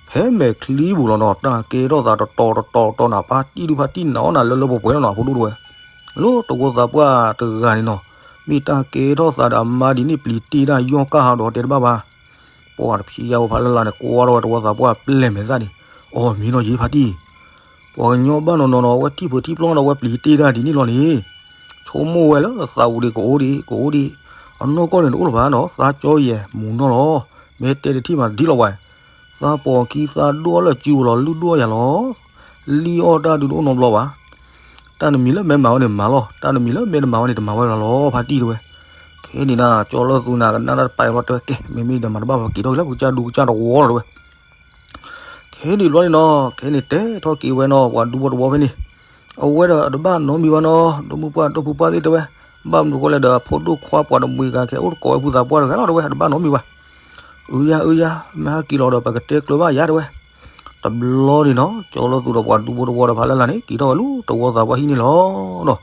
ဖဲမဲာ်ချံပူၤလီၤနီၤ, တၢ်ကဲထီၣ်သးတတီၤတတီၤတတီၤနၤ, ဖါတံၢ်ဒုးဖါတံၢ်နာ်အီၣ်နၤလၢလၢပှဲၤပှဲၤလီၤနီၤ ဖိဒိၣ်တဝဲ. လၢတဝီသးပှၢ်တဂၤန့ၣ်နီၤ, မ့ၢ်တၢ်ကဲထီၣ်သးဒီးအမါဒ်န့ၣ် ပျံၤတ့ၢ်တၢ်ယီၢ်ကၢ်ဟးဒီးတဲတဘၣ်ဘၣ်. ပှၤတဖံးယါဝဲဖးလၢ်လၢ်န့ၣ် ကွၢ်ထီၣ်ဝဲတဝီသးပှၢ်ပျဲၢ်မဲာ်သၣ်န့ၣ်, အီ မ့ၢ်နီၤယ့ဖါတံၢ် ပှၤကညီဘၣ်နီၤနီၤနီၤ အဝဲထံၣ်ဖုးထံၣ်ပျီၢ်ဒီးအဝဲပျံၤတ့ၢ်တၢ်ဒ်န့ၣ်လီၤန့ၣ်, ဆိကမိၣ်ဝဲလၢသးဝံၤဒီး ကအိၣ်ဒံး ကအိၣ်ဒံး, အနီၢ်ကီၢ်န့ၣ်တအိၣ်လၢၤဘၣ်နီၤ, သးကၠီယဲၢ်မူၤနီၢ်လီၤ, မ့ၢ်တဲတထံၣ်မးတဒ်လီၤဝဲ, သးပိာ်ခံသးဒိၣ်အီၤလၢစုပူၤလီၤ လုၢ်ဒိၣ်ယၤလီၤ, လံၣ်အီၣ်တၢ်ဒုးတအိၣ်နီတဘျီဘၣ်. တၢ်နမံၤလၢမဲာ်မၤဝဲန့ၣ်မၤလီၤ, တၢ်နမံၤလၢမဲာ်တမၤဝဲန့ၣ် တမၤဝဲလီၤလီၤ ဖါတံၢ်တဝဲ. ခဲန့ၣ်ဒၣ် ကၠီလၢသူန့ၣ် ကနၣ်တၢ်တပာ်အံၤဘျီတဲဝဲ ကဲ မ့မ့ၢ်ဒီးမၤတဘၣ်ဘၣ် က့ၤထီၣ်က့ၤလၢပကစၢ်ဒူကစၢ်တဝီလီၤတဝဲ. ခဲန့ၣ်ဘျီန့ၣ်နီၤ ခဲန့ၣ်တဲထီၣ်က့ၤဝဲနီၤ ပှၤဒူဖိတဝီဖဲန့ၣ်, အဝဲဒီးတဘၣ်နီတမံၤဘၣ်နီၤ ဒီမုၢ်ပှၢ်ဒီဖိပှၢ်သ့ၣ်တဲဝဲ, ဘၣ်မနုၤဃိလဲၣ်ဒီး ဖိဒိၣ်ခွါပှၤတမှံၤဂၤခဲအိၣ်တကိးဝဲဖုသးပှၢ်တဂၤလီၤတဝဲ တဘၣ်နီတမံၤဘၣ်. အုယါ အုယါ မ့ၢ်ဟဲက့ၤလီၤဒီး ပကတဲကျၢၤဘၣ်ယါတဝဲ. တဘျီန့ၣ်နီၤ ကၠီလၢသူဒီးပှၤဒူဖိတဝီဒီးဖးလၢ်လၢ်န့ၣ် က့ၤထီၣ်ဝဲလၢတဝီသးပှၢ်ဟံၣ်န့ၣ်လီၤနီၤ.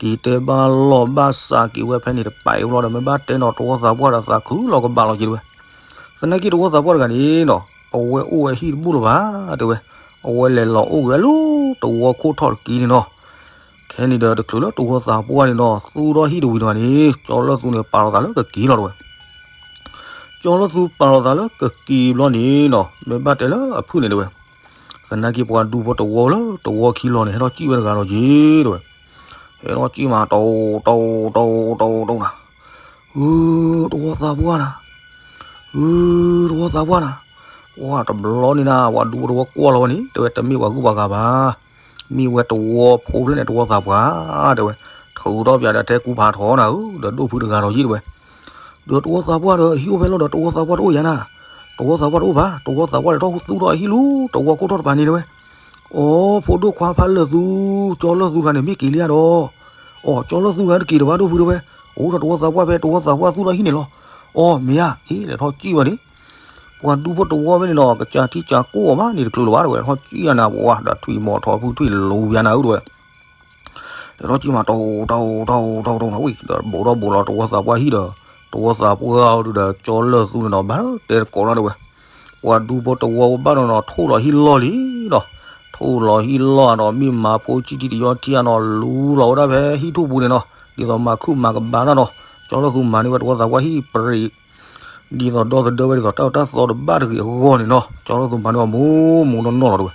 က့ၤတဲဘၣ်လီၢ်ဘၣ်စးက့ၤဝဲဖဲန့ၣ်တပာ်အံၤဘျီဒီး မ့ၢ်ဘၣ်တဲနီၤ တဝီသးပှၢ်ဒီးသးခုလီၤကဘၣ်လီၤက့ၤတဝဲ. သနာ်က့တဝီသးပှၢ်တဂၤန့ၣ်နီၤ အဝဲအိၣ်ဝဲဟံၣ်တဘူၣ်လၢၤဘၣ်တဲဝဲ, အဝဲလဲၤလီၤအိၣ်က့ၤဝဲလၢတဝီခိၣ်ထီၣ်တက့ၢ်န့ၣ်နီၤ. ခဲန့ၣ်ဒီးတချုးလၢတဝီသးပှၢ်န့ၣ်နီၤ သူၣ်ထီၣ်ဟံၣ်တဝံၤတဂၤန့ၣ် ကၠီလၢသူန့ၣ် ပာ်လီၤသးလၢကက့ၤလီၤတဝဲ. ကၠီလၢသူပာ်လီၤသးလၢကက့ၤဘျီန့ၣ်နီၤ မ့ၢ်ဘၣ်တဲလၢအဖုၣ်န့ၣ်တဝဲ. သနာ်က့ပှၤဒူဖိတဝီလၢတဝီခံလီၤန့ၣ် ဟဲထီၣ်စံၣ်ဝဲတဂၤဒီးက့ၤတဝဲ. ဟဲထီၣ်စံၣ်မး တအိၣ် တအိၣ် တအိၣ် တအိၣ် တအိၣ်နၤ, ဧၢ တဝီသးပှၢ်နၤ, ဧၢ တဝီသးပှၢ်နၤ, ပှၤတဘျီန့ၣ်နၤ ပှၤဒူဖိတဝီကွၢ်လီၤဝဲန့ၣ် တဲဝဲတမ့ၢ်ပှၤဂုၤပှၤဂၤဘၣ်. မ့ၢ်ဝဲတဝီဖိဖျၢၣ်န့ၣ် တဝီသးပှၢ်တဲဝဲ, ထုးထီၣ်ပၠးဒီးထဲကူဖးထီနၤဧၢ ဒီးဒိၣ်ဖုတဂၤဒီးယ့ၣ်တဝဲ. ဒီးတဝီသးပှၢ်ဒီးဟံၣ်အိၣ်ဖဲလဲၣ်ဒီး တဝီသးပှၢ်တအိၣ်ယါနၤ, တဝီသးပှၢ်တအိၣ်ဘၣ်, တဝီသးပှၢ်ဒီးထီၣ်သူၣ်ထီၣ်အဟံၣ်လၢတဝီခိၣ်ထီၣ်တပၤန့ၣ်တဲဝဲ. အိ ဖိဒိၣ်ခွါဖးလၢာ်သူ ကၠီလၢာ်သူတဂၤန့ၣ် မ့ၢ်က့ၤလံဧါဒီး, အိ ကၠီလၢာ်သူတဂၤတက့ၤဒီးဘၣ်ဒိၣ်ဖုတဲဝဲ, အိ ဒီးတဝီသးပှၢ်ဖဲတဝီသးပှၢ်သူၣ်ထီၣ်ဟံၣ်န့ၣ်လီၤ. အိ မ့ၢ်ဧါ, အ့ လဲၤထီၣ်စံၣ်ဝဲန့ၣ် ပှၤဒူဖိတဝီဖဲန့ၣ်ဒီး ကစၢ်ထံကၢ်ကိၢ်အီၤဘၣ်န့ၣ်တချုးလၢၤဘၣ်တဲဝဲ, ထီၣ်စံၣ်ယါနၤ ပှၤဒီးထွံၣ်မီၤထီၣ်ဖုထွံၣ်လိၤယါနၤဧၢတဲဝဲ. လဲၤထီၣ်စံၣ်မး တအိၣ် တအိၣ် တအိၣ် တအိၣ် တအိၣ်နၤဝံၤ ဒီးဘိးထီၣ်ဘိးလီၤတဝီသးပှၢ်ဟံၣ်ဒီး တဝီသးပှၢ်အီၤဒုဒီး ကၠီလၢာ်သူန့ၣ်ဒီး ဘၣ်တဲတကိးနီတဝဲ. ပှၤဒူဖိတဝီဘၣ်နီၤနီၤ ထိၣ်လီၤဟံၣ်လီၢ်လံဒီး ထိၣ်လီၤဟံၣ်လီၢ်ဒီး မ့ၢ်မၤဖိဆံးထံတယီထံအနီၤ လူလီၤဝဲဒၣ်ဖဲဟံၣ်ထူၣ်ပူၤန့ၣ်နီၤ ဒ်သိးမၤခုၣ်မၤကဘၣ်တၢ်နီၤ. ကၠီလၢာ်သူမၤန့ၢ်ဝဲတဝီသးပှၢ်ဟံၣ်ပြံး ဒ်သိးဒီသဒၢဝဲဒ်သိးတၢ်အၢတၢ်သီတဘၣ်တဂ့ၤအဂီၢ်န့ၣ်နီၤ ကၠီလၢာ်သူမၤန့ၢ်အီၤမူမူနီၢ်နီၢ်လီၤတဲဝဲ.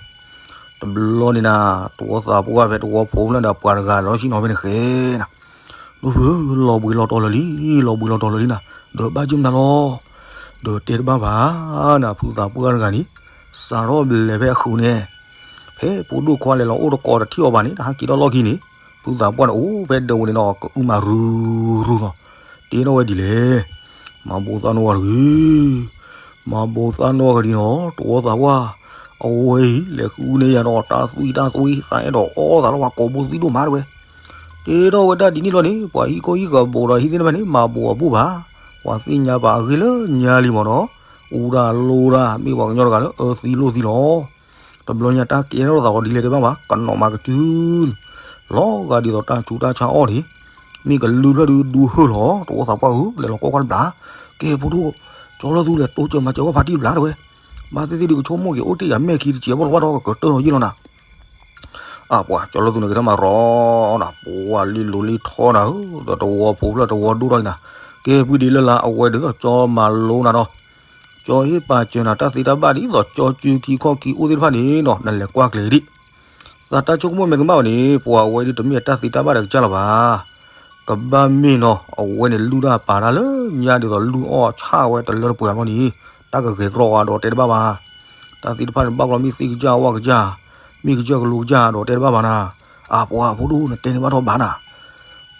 တဘျီန့ၣ်နၤ တဝီသးပှၢ်ဖဲတဝီဖိလၢဒီးပှၤတဂၤလီၤဆံနီၤဖဲန့ၣ်ဃဲနၤ, ဒိၣ်ဖု လီၤဘှံးလီၤတီၤလၢာ်လံ လီၤဘှံးလီၤတီၤလၢာ်လံနၤ, ဒီးဘၣ်ကၠိမနုၤလီၤ ဒီးတဲတဘၣ်ဘၣ်နၤ ဖုသးပှၢ်တဂၤန့ၣ် စးထီၣ်ဘျဲးဖဲအဃုာ်န့ၣ်, ဖဲဖိဒိၣ်ခွါလဲၤလီၤအိၣ်တကိးတထံၣ်အီၤဘၣ်န့ၣ် တဟးက့ၤထီၣ်လီၢ်ခံန့ၣ်, ဖုသးပှၢ်န့ၣ်အိၣ်ဖဲဒၢးဝဲန့ၣ်နီၤ ကအုမၤရူၤရူၤနီၤ, တဲထီၣ်ဝဲဒ်လဲၣ်, မၤဘိးသၣ်နီၣ်ဂၤတဂ့ၤ, မၤဘိးသၣ်နီၣ်ဂၤတဂ့ၤနီၤ တဝီသးပှၢ်, အဝဲအံၤ လဲၤဃုန့ၢ်ယၤဒီးတၢ်သွံၣ်တၢ်သွံၣ် သးအဲၣ်ဒိးအီၣ်သးလၢပှၤကိးဘိသံၣ်ဒိၣ်မးတဲဝဲ. တဲထီၣ်ဝဲဒၣ်ဒ်န့ၣ်လီၤန့ၣ် ပှၤဟံၣ်ကိၢ်ဟံၣ်ကဘိးဒီးဟံၣ်သ့ၣ်တဖၣ်န့ၣ် မၤဘိးအဘူၣ်ဘၣ်, ပှၤသ့ၣ်ညါပာ်အဂ့ၢ်လၢညါလံမ့ၢ်နီၤ, အူဒၣ်လိဒၣ် မ့ၢ်ပှၤကညီတဂၤလၢအၢသံလိၣ်သံလီၤ. တဘျီညါတၢ်ကဲထီၣ်သးဂီၤဒ်လဲၣ်တဲဘၣ်ဘၣ် ကနီးမၤကစု, လီၤဂာ်ဒ်သိးတၢ်ဆူးတၢ်ဆါအီၣ်န့ၣ်, မ့ၢ်ကလုၢ်ဖျၢၣ်ဒုဒူဟၢၣ်လီၤ တဝီသးပှၢ်ဧၢ လဲၤလီၤကွၢ်ကွၢ်တဘျီ, ကဲဖိဒိၣ်, ကၠီလၢသူလဲၤတိစၢၤမၤစၢၤဝဲဖါတံၢ်တဘျီတဲဝဲ, ဘၣ်သ့ၣ်သ့ၣ်ဒုကဆိကမိၣ်က့ၤ အိၣ်တ့ၢ်ယၤမဲာ်ခံတစဲးဘၣ်လီၤဘၣ်ဒီး ကတၢၢ်လီၤယ့ၢ်လီၤနၤ အပှၤကၠီလၢသူန့ၣ်ကထၢမၤရီနၤ ပှၤလံလိၤလံထီနၤဧၢ ဒီးတဝီဖိဖျၢၣ်တဝီဒိၣ်ထီၣ်အံၤနၤ, ကဲဖုဒံးလၢ်လၢ် အဝဲဒ်သိးကၠီမၤလိနၤနီၤ, ကၠီဟ့ၣ်ပာ်စၢၤနၤတၢ်သ့တၢ်ဘၣ်ဒ်သိးကၠီစုခံခီၣ်ခံအိၣ်သ့ၣ်တဖၣ်န့ၣ်နီၤ နလဲၤကွၢ်ကျဲၤဒံး, သးတၢ်ဆိကမိၣ်မ့ၢ်ကမၣ်ဘၣ်န့ၣ် ပှၤဝဲဒ်တမ့ၢ်အတၢ်သ့တၢ်ဘၣ်ဒီးကစၢ်လၢၤဘၣ် ကဘၣ်မ့ၢ်နီၤ အဝဲန့ၣ်လုၢ်တၢ်ပာ်တၢ်လၢညါဒ်သိးလုၢ်အီၣ်ဆၣ်ဝဲတလၢတပှဲၤဘၣ်န့ၣ်, တၢ်ကဂဲၤကီအီၤဒီးတဲတဘၣ်ဘၣ်, တၢ်သ့ၣ်တဖၣ်န့ၣ် ဘၣ်ကလီမ့ၢ်သ့ၣ်ကစၢ်ဝၣ်ကစၢ်, မ့ၢ်ကစၢ်ကလိကစၢ်ဒီးတဲတဘၣ်ဘၣ်နၤ, အပှၤဖိဒိၣ်နတဲန့ၢ်ဘၣ်ထီၣ်ဘၣ်နၤ,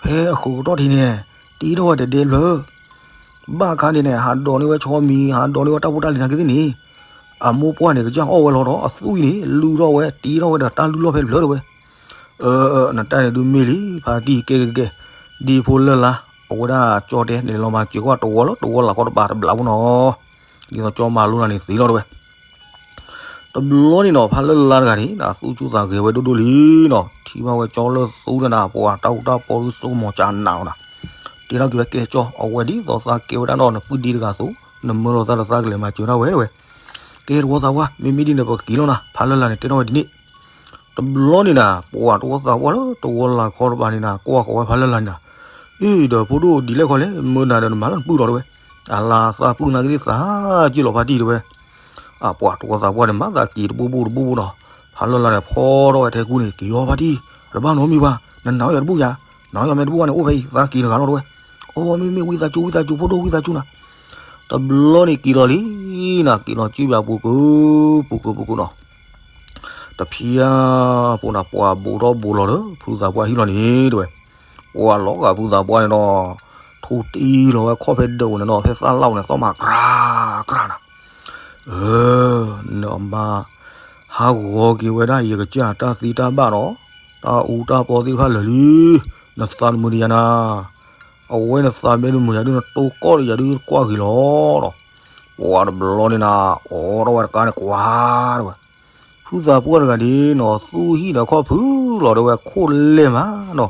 ဖဲအဃိကတီၢ်ထံးန့ၣ်, တ့ထီၣ်ဝဲတဒဲဖျၢၣ် ဘၣ်ခါန့ၣ်န့ၣ် ဟးဒိးန့ၢ်ဝဲဆီမံၤ ဟးဒိးန့ၢ်ဝဲတၢ်ဖိတၢ်လံၤနာ်က့သ့ၣ်န့ၣ်, အမိၢ်ပှၢ်န့ၣ် ကစၢ်အီၣ်ဝဲလီၤဒီးအသွံၣ်န့ၣ် လုၢ်ထီၣ်ဝဲတ့ထီၣ်ဝဲဒီးတၢ်လုၢ်လီၢ်ဖဲတဖျၢၣ်တဲဝဲ, အၢ နတၢ်န့ၣ်ဒုးမ့ၢ်လံ ဖါတံၢ်ကဲကဲကဲ, ဒ်ဖိလၢ်လၢ် အဝဲဒၣ်ကၠီတဲ နလဲၤလီၤမၤစၢၤကွၢ်တဝီလၢတဝီလၢ်ခီတပၤတဘျီဖိနီၤ, ဒ်သိးကၠီမၤလိနၤန့ၣ်သ့လီၤတဲဝဲ တဘျီန့ၣ်နီၤ ဖးလၢ်လၢ်တဂၤန့ၣ် သူၣ်ဆူၣ်သးဂဲၤဝဲဒိၣ်ဒိၣ်လံနီၤ, ထံၣ်ဘၣ်ဝဲကၠီလၢသူန့ၣ် ပှၤတၢ်အူတၢ်ပီဒုးစိကမီၤကနးနီၤ, တ ကဲထီၣ်က့ၤဝဲကဲကၠီ အဝဲဒ်သိးသးကဲဝဲဒၣ်ဒီးနပုၢ်ဒ့တဂၤအသိး နမၢလီၤသးဒီးသးကလဲၤမၤစၢၤဒၣ်ဝဲတဲဝဲ. ကဲတဝီသးပှၢ် မ့မ့ၢ်ဒ်န့ၣ် ပကက့ၤလီၤနၤ ဖးလၢ်လၢ်န့ၣ် တဲထီၣ်ဝဲဒ်န့ၣ် တဘျီန့ၣ်နၤ ပှၤတဝီသးပှၢ်လၢတဝီလၢ်ခီတဘၣ်န့ၣ်နၤ ကွၢ်ဃီၤဝဲဖးလၢ်လၢ်န့ၣ်နၤ, အ့ ဒီးဖိဒိၣ်ဒ်လဲၣ်ခီလဲၣ် မၢနၤဒီးနမၤလၢနပုၢ်ဒီးတဲဝဲ, အလါသးပုၢ်နာ်က့ၤသးက့ၣ်လီၤဖါတံၢ်တဲဝဲ. အပှၤတဝီသးပှၢ်န့ၣ် မၤသးက့ၤတဘိဘိတဘိဘိနီၤ, ဖးလၢ်လၢ်န့ၣ် ဖီထီၣ်ဝဲထဲကူန့ၣ် က့ၤအီၤဖါတံၢ်, တဘၣ်နီတမံၤဘၣ်, နနာ်အီၤယၤတဘူၣ်ယၤ, နာ်အီၤယၤမ့ၢ်တဘူၣ်ဘၣ်န့ၣ် အိၣ်ဖဲအံၤ သးက့ၤတဂၤလီၤတဲဝဲ. အိ မ့မ့ၢ်ဝံသးစူၤ ဝံသးစူၤ ဖိဒိၣ်ဝံသးစူၤနၤ, တဘျီန့ၣ်က့ၤလီၤလံနၤ က့ၤလီၤစံၣ်ပၠးပူၤကုာ် ပူၤကုာ်ပူၤကုာ်နီၤ တဖျၢၣ်ဖိန့ၣ် ပှၤဘူးထီၣ်ဘူးလီၤဒီး ဖုသးပှၢ်ဟံၣ်လီၤန့ၣ်တဲဝဲ, ပှၤလီၤဂာ်ဖုသးပှၢ်န့ၣ်ဒီး ထိၣ်တံၢ်လီၤဝဲခီၣ်ဖဲဒၢးဝဲန့ၣ်ဒီး ဖဲသၣ်လၣ်ဝဲန့ၣ် သီၣ်မၤကြၢကြၢနၤ, အၢ နမါ ဟးဂီၤက့ၤဝဲဒၣ် ယကစၢ်တၢ်သ့တၢ်ဘၣ်ဒီး တၢ်အူတၢ်ပီသ့ၣ်တဖၣ်လၢာ်လံ, နသးတမုာ်တယၤနၤ, အဝဲနသးမ့ၢ်တမုာ်ယၤဒုး နတိၢ်ကီၢ်ဒီးယၤဒုးကွၢ်ဂ့ၤလီၤဒီး, ပှၤတဘျီန့ၣ်နၤ အိးထီၣ်ဝဲတကါန့ၣ် ကွၢ်တဲဝဲ ဖုသးပှၢ်တဂၤဒ်နီၤ သူၣ်ဟံၣ်ဒီးခီၣ်ဖုလီၤတဲဝဲ ခိၣ်လဲၢ်မးနီၤ,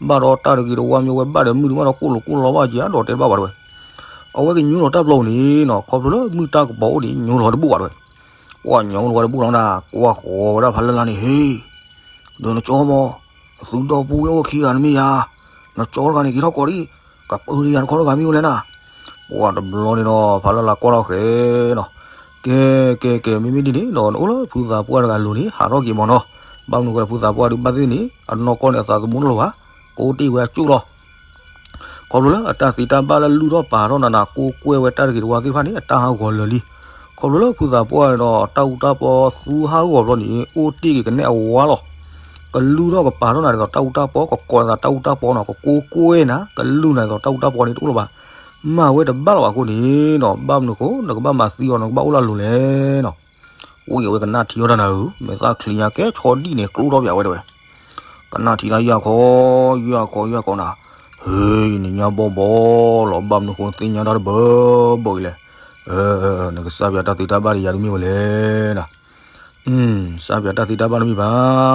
ဘၣ်ဒီးတၢ်တဂ့ၤတဝါမ့ၢ်ဝဲဘၣ်ဒီးမုၢ်တမၣ်ဒီးကိၣ်လိာ်ကိၣ်လီၤဘၣ်က့ၤဒီးတဲတဘၣ်ဘၣ်တဲဝဲ, အဝဲကညိလီၤတၢ်ပျီပူၤန့ၣ်နီၤ ခီဖျိလၢမုၢ်တၢ်ကပီၤအိၣ်န့ၣ် ညိလီၤတဘူၣ်ဘၣ်တဲဝဲ, ပှၤညိလီၤဝဲတဘူၣ်လီၤနၤ ကွၢ်ဃီၤဝဲဒၣ်ဖးလၢ်လၢ်န့ၣ် ဟ့ ဒီးနကၠီမီၤ သုဒီပုၢ်ဝဲၢ်အိၣ်ခံဂၤတမ့ၢ်ယၤ, နကၠီတဂၤန့ၣ် က့ၤထီၣ်ကိးဒံး, ကပၢၤတယၤတခီတဂၤမ့ၢ်အိၣ်လဲၣ်နၤ, ပှၤတဘျီန့ၣ်ဒီး ဖးလၢ်လၢ်ကွၢ်ထီၣ်ဃဲနီၤ, ကဲ ကဲ ကဲ မ့မ့ၢ်ဒ်န့ၣ်ဒီး နအိၣ်လၢဖုသးပှၢ်တဂၤအလိၤန့ၣ် ဟးထီၣ်က့ၤမးနီၤ, ဘၣ်မနုၤဃိလဲၣ် ဖုသးပှၢ်ဒုးဘၣ်သ့ၣ်န့ၣ် အနီၢ်ကီၢ်န့ၣ် အသးသမူတလိၣ်ဘၣ်, ကိးတ့ၢ်ဝဲအကၠိၣ်လီၤ ခီဖျိလၢအတၢ်သ့တၢ်ဘၣ်လၢလုၢ်ထီၣ်ပာ်ထီၣ်နၤနၤ ကိးကွဲၢ်ဝဲတၢ်တဂ့ၤတဝါသ့ၣ်တဖၣ်န့ၣ် အတၢ်ဟးဂီၤလၢာ်လံ, ခီဖျိလၢဖုသးပှၢ်ဒီး တၢ်အူတၢ်ပီသူဟးဂီၤဘျီန့ၣ် အိၣ်တ့ၢ်က့ၤကနဲအဝါလီၤ, ကလုၢ်ထီၣ်ကပာ်ထီၣ်နၤဒ်သိးတၢ်အူတၢ်ပီ ကကိးနၤဒ်သိးတၢ်အူတၢ်ပီနီၤ ကကိးကွဲၢ်နၤ ကလုၢ်နၤဒ်သိးတၢ်အူတၢ်ပီန့ၣ် တအိၣ်လၢၤဘၣ်, မၤဝဲတဘၣ်လၢၤဘၣ်အဃိန့ၣ်နီၤ ဘၣ်မနုၤအဃိ နကဘၣ်မၤသံအီၤ နကဘၣ်အိၣ်လၢအလိၤလဲၣ်နီၤ အိၣ်ယဝဲကနၣ်ထံအီၣ်တၢ်နၤဧၢ, မဲာ်သၣ်ချံညါကဲဆီဒံၣ်န့ၣ် ကျိထီၣ်ပၠးဝဲတဲဝဲ, ကနၣ်ထံတၢ်ယၢ်ခီ ယၢ်ခီ ယၢ်ခီနၤ, ဟ့ နညါဘီဘီလီၤ ဘၣ်မနုၤဃိနသ့ၣ်ညါတၢ်တဘၢဘၢအံၤလဲၣ်, နကစၢ်ပၠးတၢ်သ့တၢ်ဘၣ်ဒီးယၤတမ့ၢ်ဝဲလဲၣ်နၤ စၢ်ပၠးတၢ်သ့တၢ်ဘၣ်တမ့ၢ်ဘၣ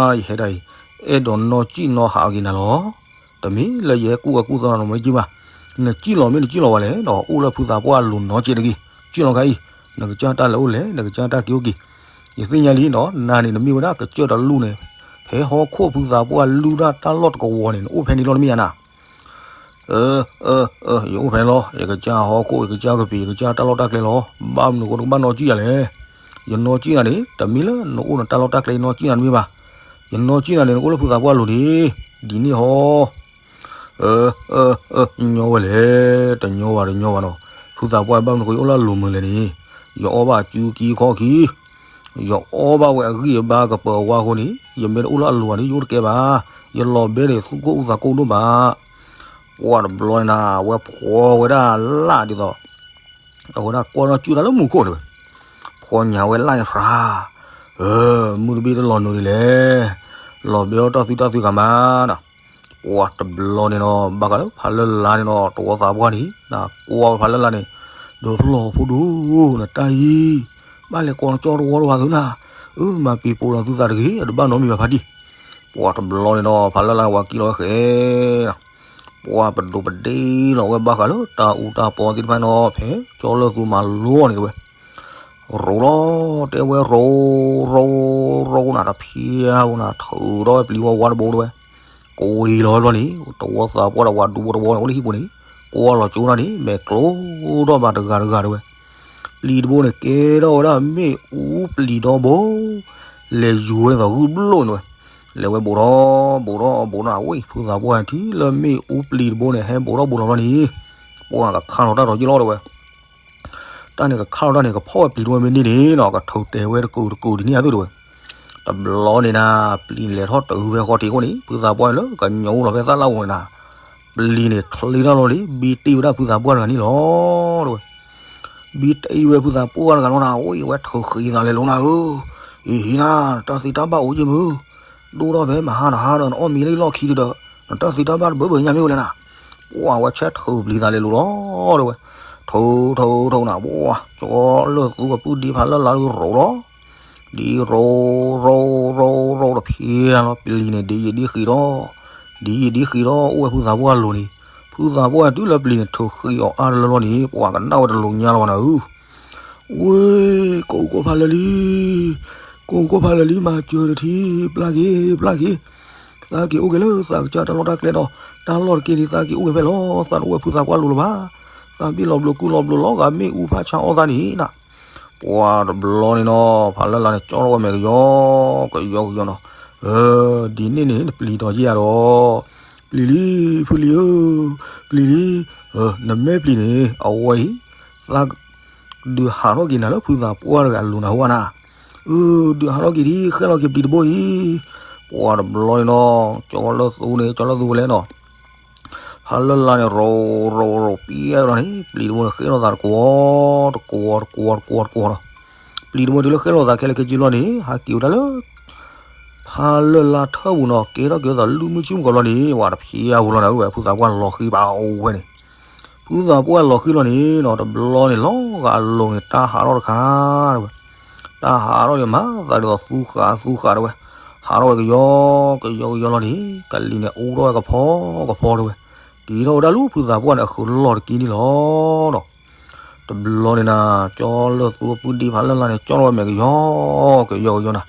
်, ယဟဲဒၣ်အံၤ အဲၣ်ဒိးနီၢ်ကံၣ်နီၢ်ဟးအဂ့ၤနၤလီၤ. တမ့ၢ်လၢယဟဲကူၣ်ဝဲကူၣ်သီနၤနီတမံၤက့ဘၣ်. နကံၣ်လီၤမ့ၢ်နကံၣ်လီၤဝဲလဲၣ်ဒီး အိၣ်လၢဖုသးပှၢ်အလိၤနီၢ်ကံၣ်တဂ့ၤ. ကံၣ်လီၤခါအံၤ နကစၢ်တၢ်လဲၤအိၣ်လဲၣ်, နကစၢ်တၢ်က့ၤအိၣ်က့ၤ. ယသ့ၣ်ညါလံဒီး နၤန့ၣ် နမ့ၢ်ဝဲဒၣ်ကစၢၢ်တလူၢ်န့ၣ် ဖဲဟီၣ်ခိၣ်ဖုသးပှၢ်လုၢ်ဒၣ်တၢ်လီၢ်တကဝီၤန့ၣ် နအိၣ်ဖဲန့ၣ်လီၤတမ့ၢ်ဧါနၤ. အၢ အၢ အၢ ယအိၣ်ဖဲန့ၣ်လီၤ. ယကစၢ်ဟီၣ်ခိၣ် ယကစၢ်ကပံာ် ယကစၢ်တၢ်လီၢ်တၢ်ကျဲလီၤ. ဘၣ်မနုၤအဃိနကဘၣ်နီၢ်ကံၣ်ယၤလဲၣ်. ယနီၢ်ကံၣ်နၤန့ၣ် တမ့ၢ်လၢနအိၣ်နတၢ်လီၢ်တၢ်ကျဲ ယနီၢ်ကံၣ်နၤတမ့ၢ်ဘၣ်. ယနီၢ်ကံၣ်နၤန့ၣ် နအိၣ်လၢဖုသးပှၢ်အလိၤန့ၣ် ဒ်န့ၣ်ဟီ အၢ အၢ အၢ ညီဝဲလဲၣ်, တညီဘၣ် တညီဘၣ်နီၤ. ဖုသးပှၢ် ဘၣ်မနုၤအဃိ ယအိၣ်လၢအလိၤမုာ်လဲၣ်န့ၣ်, ယအီၣ်ဘၣ်အစုကံခီၣ်ခံ, ယအီၣ်ဘၣ်ဝဲအဂံၢ်အဘါကပၢၤအဝါအဃိန့ၣ်, ယမ့ၢ်တအိၣ်လၢအလိၤဘၣ်န့ၣ် ယအိၣ်တကဲဘၣ်. ယလီၤဘဲန့ၣ် သူၣ်ကိၢ်အူသးကိၢ်ဒိၣ်မး. ပှၢ်တဘျီန့ၣ်နၤ အဝဲဖှီၣ်ဝဲဒၣ်လၢ်ဒ်သိး အဝဲဒၣ်ကွၢ်ထီၣ်ကၠူၣ်တၢ်လၢမူခိၣ်န့ၣ်ဝဲ, ဖှီၣ်ညါဝဲလၢ်န့ၣ်ဖြါ, အၢ မုၢ်တဘ့ၣ်တလီၤနုာ်ဒ်လဲၣ်, လီၤဘဲအီၣ်တၢ်သွံၣ်တၢ်သွံၣ်ဂၤမးနၤ. ပှၢ်တဘျီန့ၣ်နီၤ ဘၣ်ဃးလၢဖးလၢ်လၢ်န့ၣ်နီၤ တဝီသးပှၢ်န့ၣ် နကွၢ်ဝဲဖးလၢ်လၢ်န့ၣ်, ဒီးဖျီၣ်ဖိဒိၣ် နတၢ်အံၤ ဘၣ်လဲၤကိးနကၠီတဝီတဝီသုနၤ, အၢ မၤပံၤပိာ်ဒီးသုသးတဂ့ၤ အတဘၣ်နီတမံၤဘၣ်ဖါတံၢ်. ပှၢ်တဘျီန့ၣ်နီၤ ဖးလၢ်လၢ်န့ၣ် ဝၤကံၣ်လီၤဝဲဃဲ ပှၢ်ပဒိးပဒ့လီၤဝဲဘၣ်ဃးလၢတၢ်အူတၢ်ပီသ့ၣ်တဖၣ်နီၤ ဖဲကၠီလၢသူမၤလိန့ၣ်တဝဲ, ရိၤလီၤ တဲဝဲရိၤ ရိၤ ရိၤနၤ တဖျါဧိၤနၤ ထုးထီၣ်ဝဲပျံၤဝါဝါတဘိတဝဲ, ကဝံၤလီၤဝဲဘျီန့ၣ် တဝီသးပှၢ်ဒီးဝၤဒူဖိတဝီန့ၣ် အိၣ်လၢဟံၣ်ပူၤန့ၣ် ကွၢ်လီၤကၠိနၤန့ၣ် မဲာ်ကျိထီၣ်ဘၣ်တဂၤတဂၤတဝဲ, ပျံၤတဘိန့ၣ် ကဲထီၣ်ဝဲဒၣ်မ့ၣ်အူပျံၤဒီဘိ လဲၤယူၤဝဲဒ်သိးဂုၢ်ဘျိၣ်န့ၣ်ဝဲ, လဲၤဝဲဘူးထီၣ် ဘူးထီၣ် ဘူးထီၣ် ဝံၤ ဖုသးပှၢ်ထံၣ်လၢမ့ၣ်အူပျံၤတဘိန့ၣ် ဟဲဘူးထီၣ်ဘူးထီၣ်ဘျီန့ၣ်, ပှၢ်ကခါလီၤတၢ်ဒီးက့ၤလီၤတဲဝဲ, တၢ်န့ၣ်ကခါလီၤတၢ်န့ၣ် ကဖီၣ်ဝဲပျံၤတဘိမ့ၢ်န့ၢ်န့ၣ်နီၤ ကထုးတဲာ်ဝဲတကုာ်တကုာ်ဒ်န့ၣ်အသိးတဲဝဲ, တဘျီန့ၣ်နၤ ပျံၤန့ၣ်လဲၤထီၣ်တုၤဖဲဃီထံးအဃိန့ၣ် ဖုသးပှၢ်န့ၣ်လၢကညိလီၤဖဲသၣ်လၣ်အူန့ၣ်နၤ ပျံၤန့ၣ်ချ့ထီၣ်လီၤလံ ဘံတ့ၢ်ဝဲဒၣ်ဖုသးပှၢ်တဂၤန့ၣ်လီၤ တဲဝဲ, ဘံတ့ၢ်ဝဲဖုသးပှၢ်တဂၤလီၤနၤ အိၣ်အဝဲထုးဃံသးလဲၤလိၤနၤဧၢ, အံၤဟံၤနၤ တၢ်သ့တၢ်ဘၣ်အိၣ်ယ့ၢ်မုၢ်, ဒိၣ်ထီၣ်ဖဲမဟါတဟါဒီး နအီၣ်မ့ၤလၢယလီၢ်ခံဒီး နတၢ်သ့တၢ်ဘၣ်တဘၢဘၢညါမ့ၢ်အိၣ်လဲၣ်နၤ, ပှၢ်ဝဲဆဲးထုးပျံၤသးလဲၤလိၤလီၤ တဲဝဲ, ထုးထုးထုးနၤ ပှၢ် ကၠီလၢသူအပုၢ်ဒ့ဖးလၢ်လၢ်ရိၤလီၤ ဒ်ရိၤ ရိၤ ရိၤ ရိၤတဖျါလီၤ ပျံၤန့ၣ် ဒ်ယံာ်ဒ်ဃံးဒီး ဒ်ယံာ်ဒ်ဃံးဒီး အိၣ်ဝဲဖုသးပှၢ်အလိၤန့ၣ်, ဖု ဖုသးပှၢ်တုၤလၢပျံၤန့ၣ် ထုးဃံးအီၤအါတလၢလီၤန့ၣ် ပှၤကနၣ်ဝဲတလိၤညါလီၤဘၣ်နၤဧၢ. ဝ့ၢ် ကိးကီၢ်ဖးလၢာ်လံ, ကိးကီၢ်ဖးလၢာ်လံ မၤစၢၤတထံၣ် ပျၢ်က့ၤ ပျၢ်က့ၤ, သးက့ၤအိၣ်က့ၤလၢသးကစၢ်တၢ်လီၢ်တၢ်ကျဲဒီး တၢ်လီၢ်တက့ၢ်န့ၣ် သးက့ၤအိၣ်က့ၤဖဲလဲၣ်, သးတအိၣ်ဝဲဖုသးပှၢ်လိၤလၢၤဘၣ်. သးဘ့ၣ်လီၤဘျိးကူလီၤဘျိးလီၤဂာ်မ့ၣ်အူဖးဆါအီၣ်သးန့ၣ်နၤ. ပှၤတဘျီန့ၣ်နီၤ ဖးလၢ်လၢ်န့ၣ် ကၠီထီၣ်ဝဲမဲာ်ကယီကယီကယီနီၤ. အၢ ဒ်န့ၣ်န့ၣ် နပျံၤတီၤက့ၤယၤဒီး ပျံၤလံ ဖုလံၤဧၢ, ပျံၤလံ. နမ့ၢ်ပျံၤန့ၣ် အဝဲအံၤ သးဒုးဟးထီၣ်က့ၤနၤလၢဖုသးပှၢ်တဂၤအလိၤနၤဟူဧါနၤ. အၢ ဒုးဟးထီၣ်က့ၤဒံး ဃဲၣ်လီၤက့ၤပျံၤတဘိအံၤ. ပှၤတဘျီန့ၣ်နီၤ ကၠီလၢသူန့ၣ် ကၠီလၢသူဝဲလဲၣ်နီၤ ဖးလၢ်လၢ်န့ၣ် ရိၤရိၤရိၤပံအလီၤန့ၣ် ပျံၤတဘိန့ၣ် ဃ့ထီၣ်သးတကွီၤ တကွီၤ တကွီၤ တကွီၤ တကွီၤနီၤ. ပျံၤတဘိတုၤလၢဃ့ထီၣ်သးခဲလၢာ်ခဲဆ့လီၤန့ၣ် ဟးက့ၤဝဲဒၣ်လၢ ဖးလၢ်လၢ်ထၢၣ်ပူၤနီၤ ကဲထီၣ်က့ၤသးလၢမုၢ်ဆ့ၣ်မုၢ်ကီၤလီၤန့ၣ် ဝဲတဖျါပူၤလီၤနၤ ဝဲဖုသးပှၢ်လီၤဃံဘၣ်အိၣ်ဝဲန့ၣ် ဖုသးပှၢ်လီၤဃံလီၤန့ၣ်နီၤ တဘျီန့ၣ် လီၤဂာ်အလိၤန့ၣ် တၢ်ဟးထီၣ်တခါ တဲဝဲ. တၢ်ဟးထီၣ်န့ၣ် မၤသးဒ်သိးသူဃာ်သူဃာ်တဲဝဲ. ဟးထီၣ်ဝဲကယီ ကယီကယီလီၤန့ၣ် ကလံၤန့ၣ် အူထီၣ်ဝဲကဖီကဖီတဲဝဲ. က့ၤထီၣ်ဝဲဒၣ်လၢဖုသးပှၢ်န့ၣ် အဃုာ်လီၢ်တက့ၢ်န့ၣ်လီၤနီၤ. တဘျီန့ၣ်နၤ ကၠီလၢသူအပုၢ်ဒ့ဖးလၢ်လၢ်န့ၣ် ကၠီထီၣ်ဝဲမဲာ်ကယီ ကယီကယီနၤ.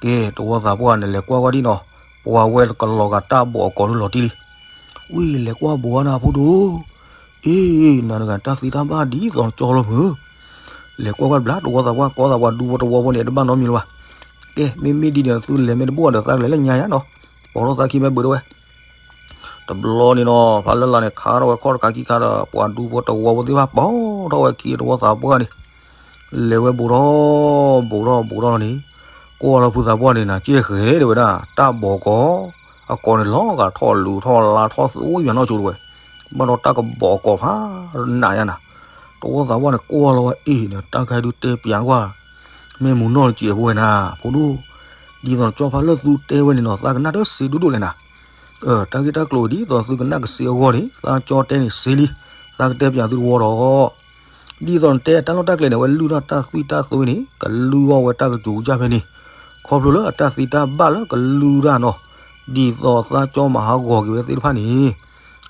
ကဲ တဝီသးပှၢ်န့ၣ် လဲၤကွၢ်ကွၢ်ဒံးနီၤ ပှၤဝဲကလီၤဂာ်တၢ်ဘီၣ်အကိာ်ဒုးလီၤတံၢ်လံ. ဝံၤလဲၤကွၢ်ဘိးအါနၤဖိဒိၣ် အ့ နၤတဂၤတၢ်သ့တၢ်ဘၣ်ဒ်သိးကၠီလီၤမုၢ်. လဲၤကွၢ်ကွၢ်တဘျီ တဝီသးပှၢ်ကီသးပှၤဒူဖိတဝီဖိန့ၣ် တဘၣ်နီတမံၤလၢၤဘၣ်. ကဲ မ့မ့ၢ်ဒ်န့ၣ် သုလဲၤမ့ၢ်တဘၣ်ဒီး သးကလဲၤလၢညါယါနီၤ. ပိာ်ထီၣ်သးခံမ့ၢ်ဘၣ်တဲဝဲ. တဘျီန့ၣ်နီၤ ဖးလၢ်လၢ်န့ၣ် ခါထီၣ်ဝဲခီၣ်တခါခံခါဒီး ပှၤဒူဖိတဝီဖိသ့ၣ်တဖၣ် ပိာ်ထီၣ်ဝဲခံတဝီသးပှၢ်န့ၣ် လဲၤဝဲဘိးထီၣ် ဘိးထီၣ်ဘိးထီၣ်လီၤန့ၣ် ကွၢ်လီၤဖုသးပှၢ်န့ၣ် နၤကဲဃဲၤတဲဝဲဒၣ် တၢ်ဘီၣ်ကိာ် အကိာ်န့ၣ် လီၤဂာ်ထီၣ်လူၤထီၣ်လါထီၣ်သူဝံၤမးနီၢ်ကၠိတဲဝဲ. ဘၣ်ဒီးတၢ်ကဘီၣ်အကိာ်ဖးနးယါနၤ. တဝီသးပှၢ်န့ၣ် ကွၢ်လီၤဝဲအ့ၣ်န့ၣ် တၢ်ကဟဲဒုးတဲပၠးကွၢ် မ့ၢ်မူနီၢ်တစဲးဖိဝဲနၤ ဖိဒိၣ်. ဒ်သိးကၠီဖးလၢာ်သူတဲဝဲန့ၣ်နီၤ သးကနၣ်တစ့ဒိၣ်ဒိၣ်လဲၣ်နၤ. တၢ်ဂ့ၢ်တၢ်ကျိၤဒ်သိးသုကနၣ်ကစ့အဂီၢ်န့ၣ် သးကၠီတဲန့ၣ်စ့လံ. သးကတဲပၠးသုတဝီဒီး ဒ်သိးနတဲတၢ်လီၢ်တၢ်ကျဲန့ၣ် အဝဲလုၢ်ထီၣ်တၢ်သွံၣ်တၢ်သွဲန့ၣ် ကလုၢ်အီၣ်ဝဲတၢ်ကစိၤကစၢ်ဖဲန့ၣ် ခီဖျိလၢအတၢ်သ့တၢ်ဘၣ်လၢကလုၢ်တၢ်နီၤ. ဒ်သိးသးကၠီမၤဟးဂီၤက့ၤဝဲသ့ၣ်တဖၣ်န့ၣ်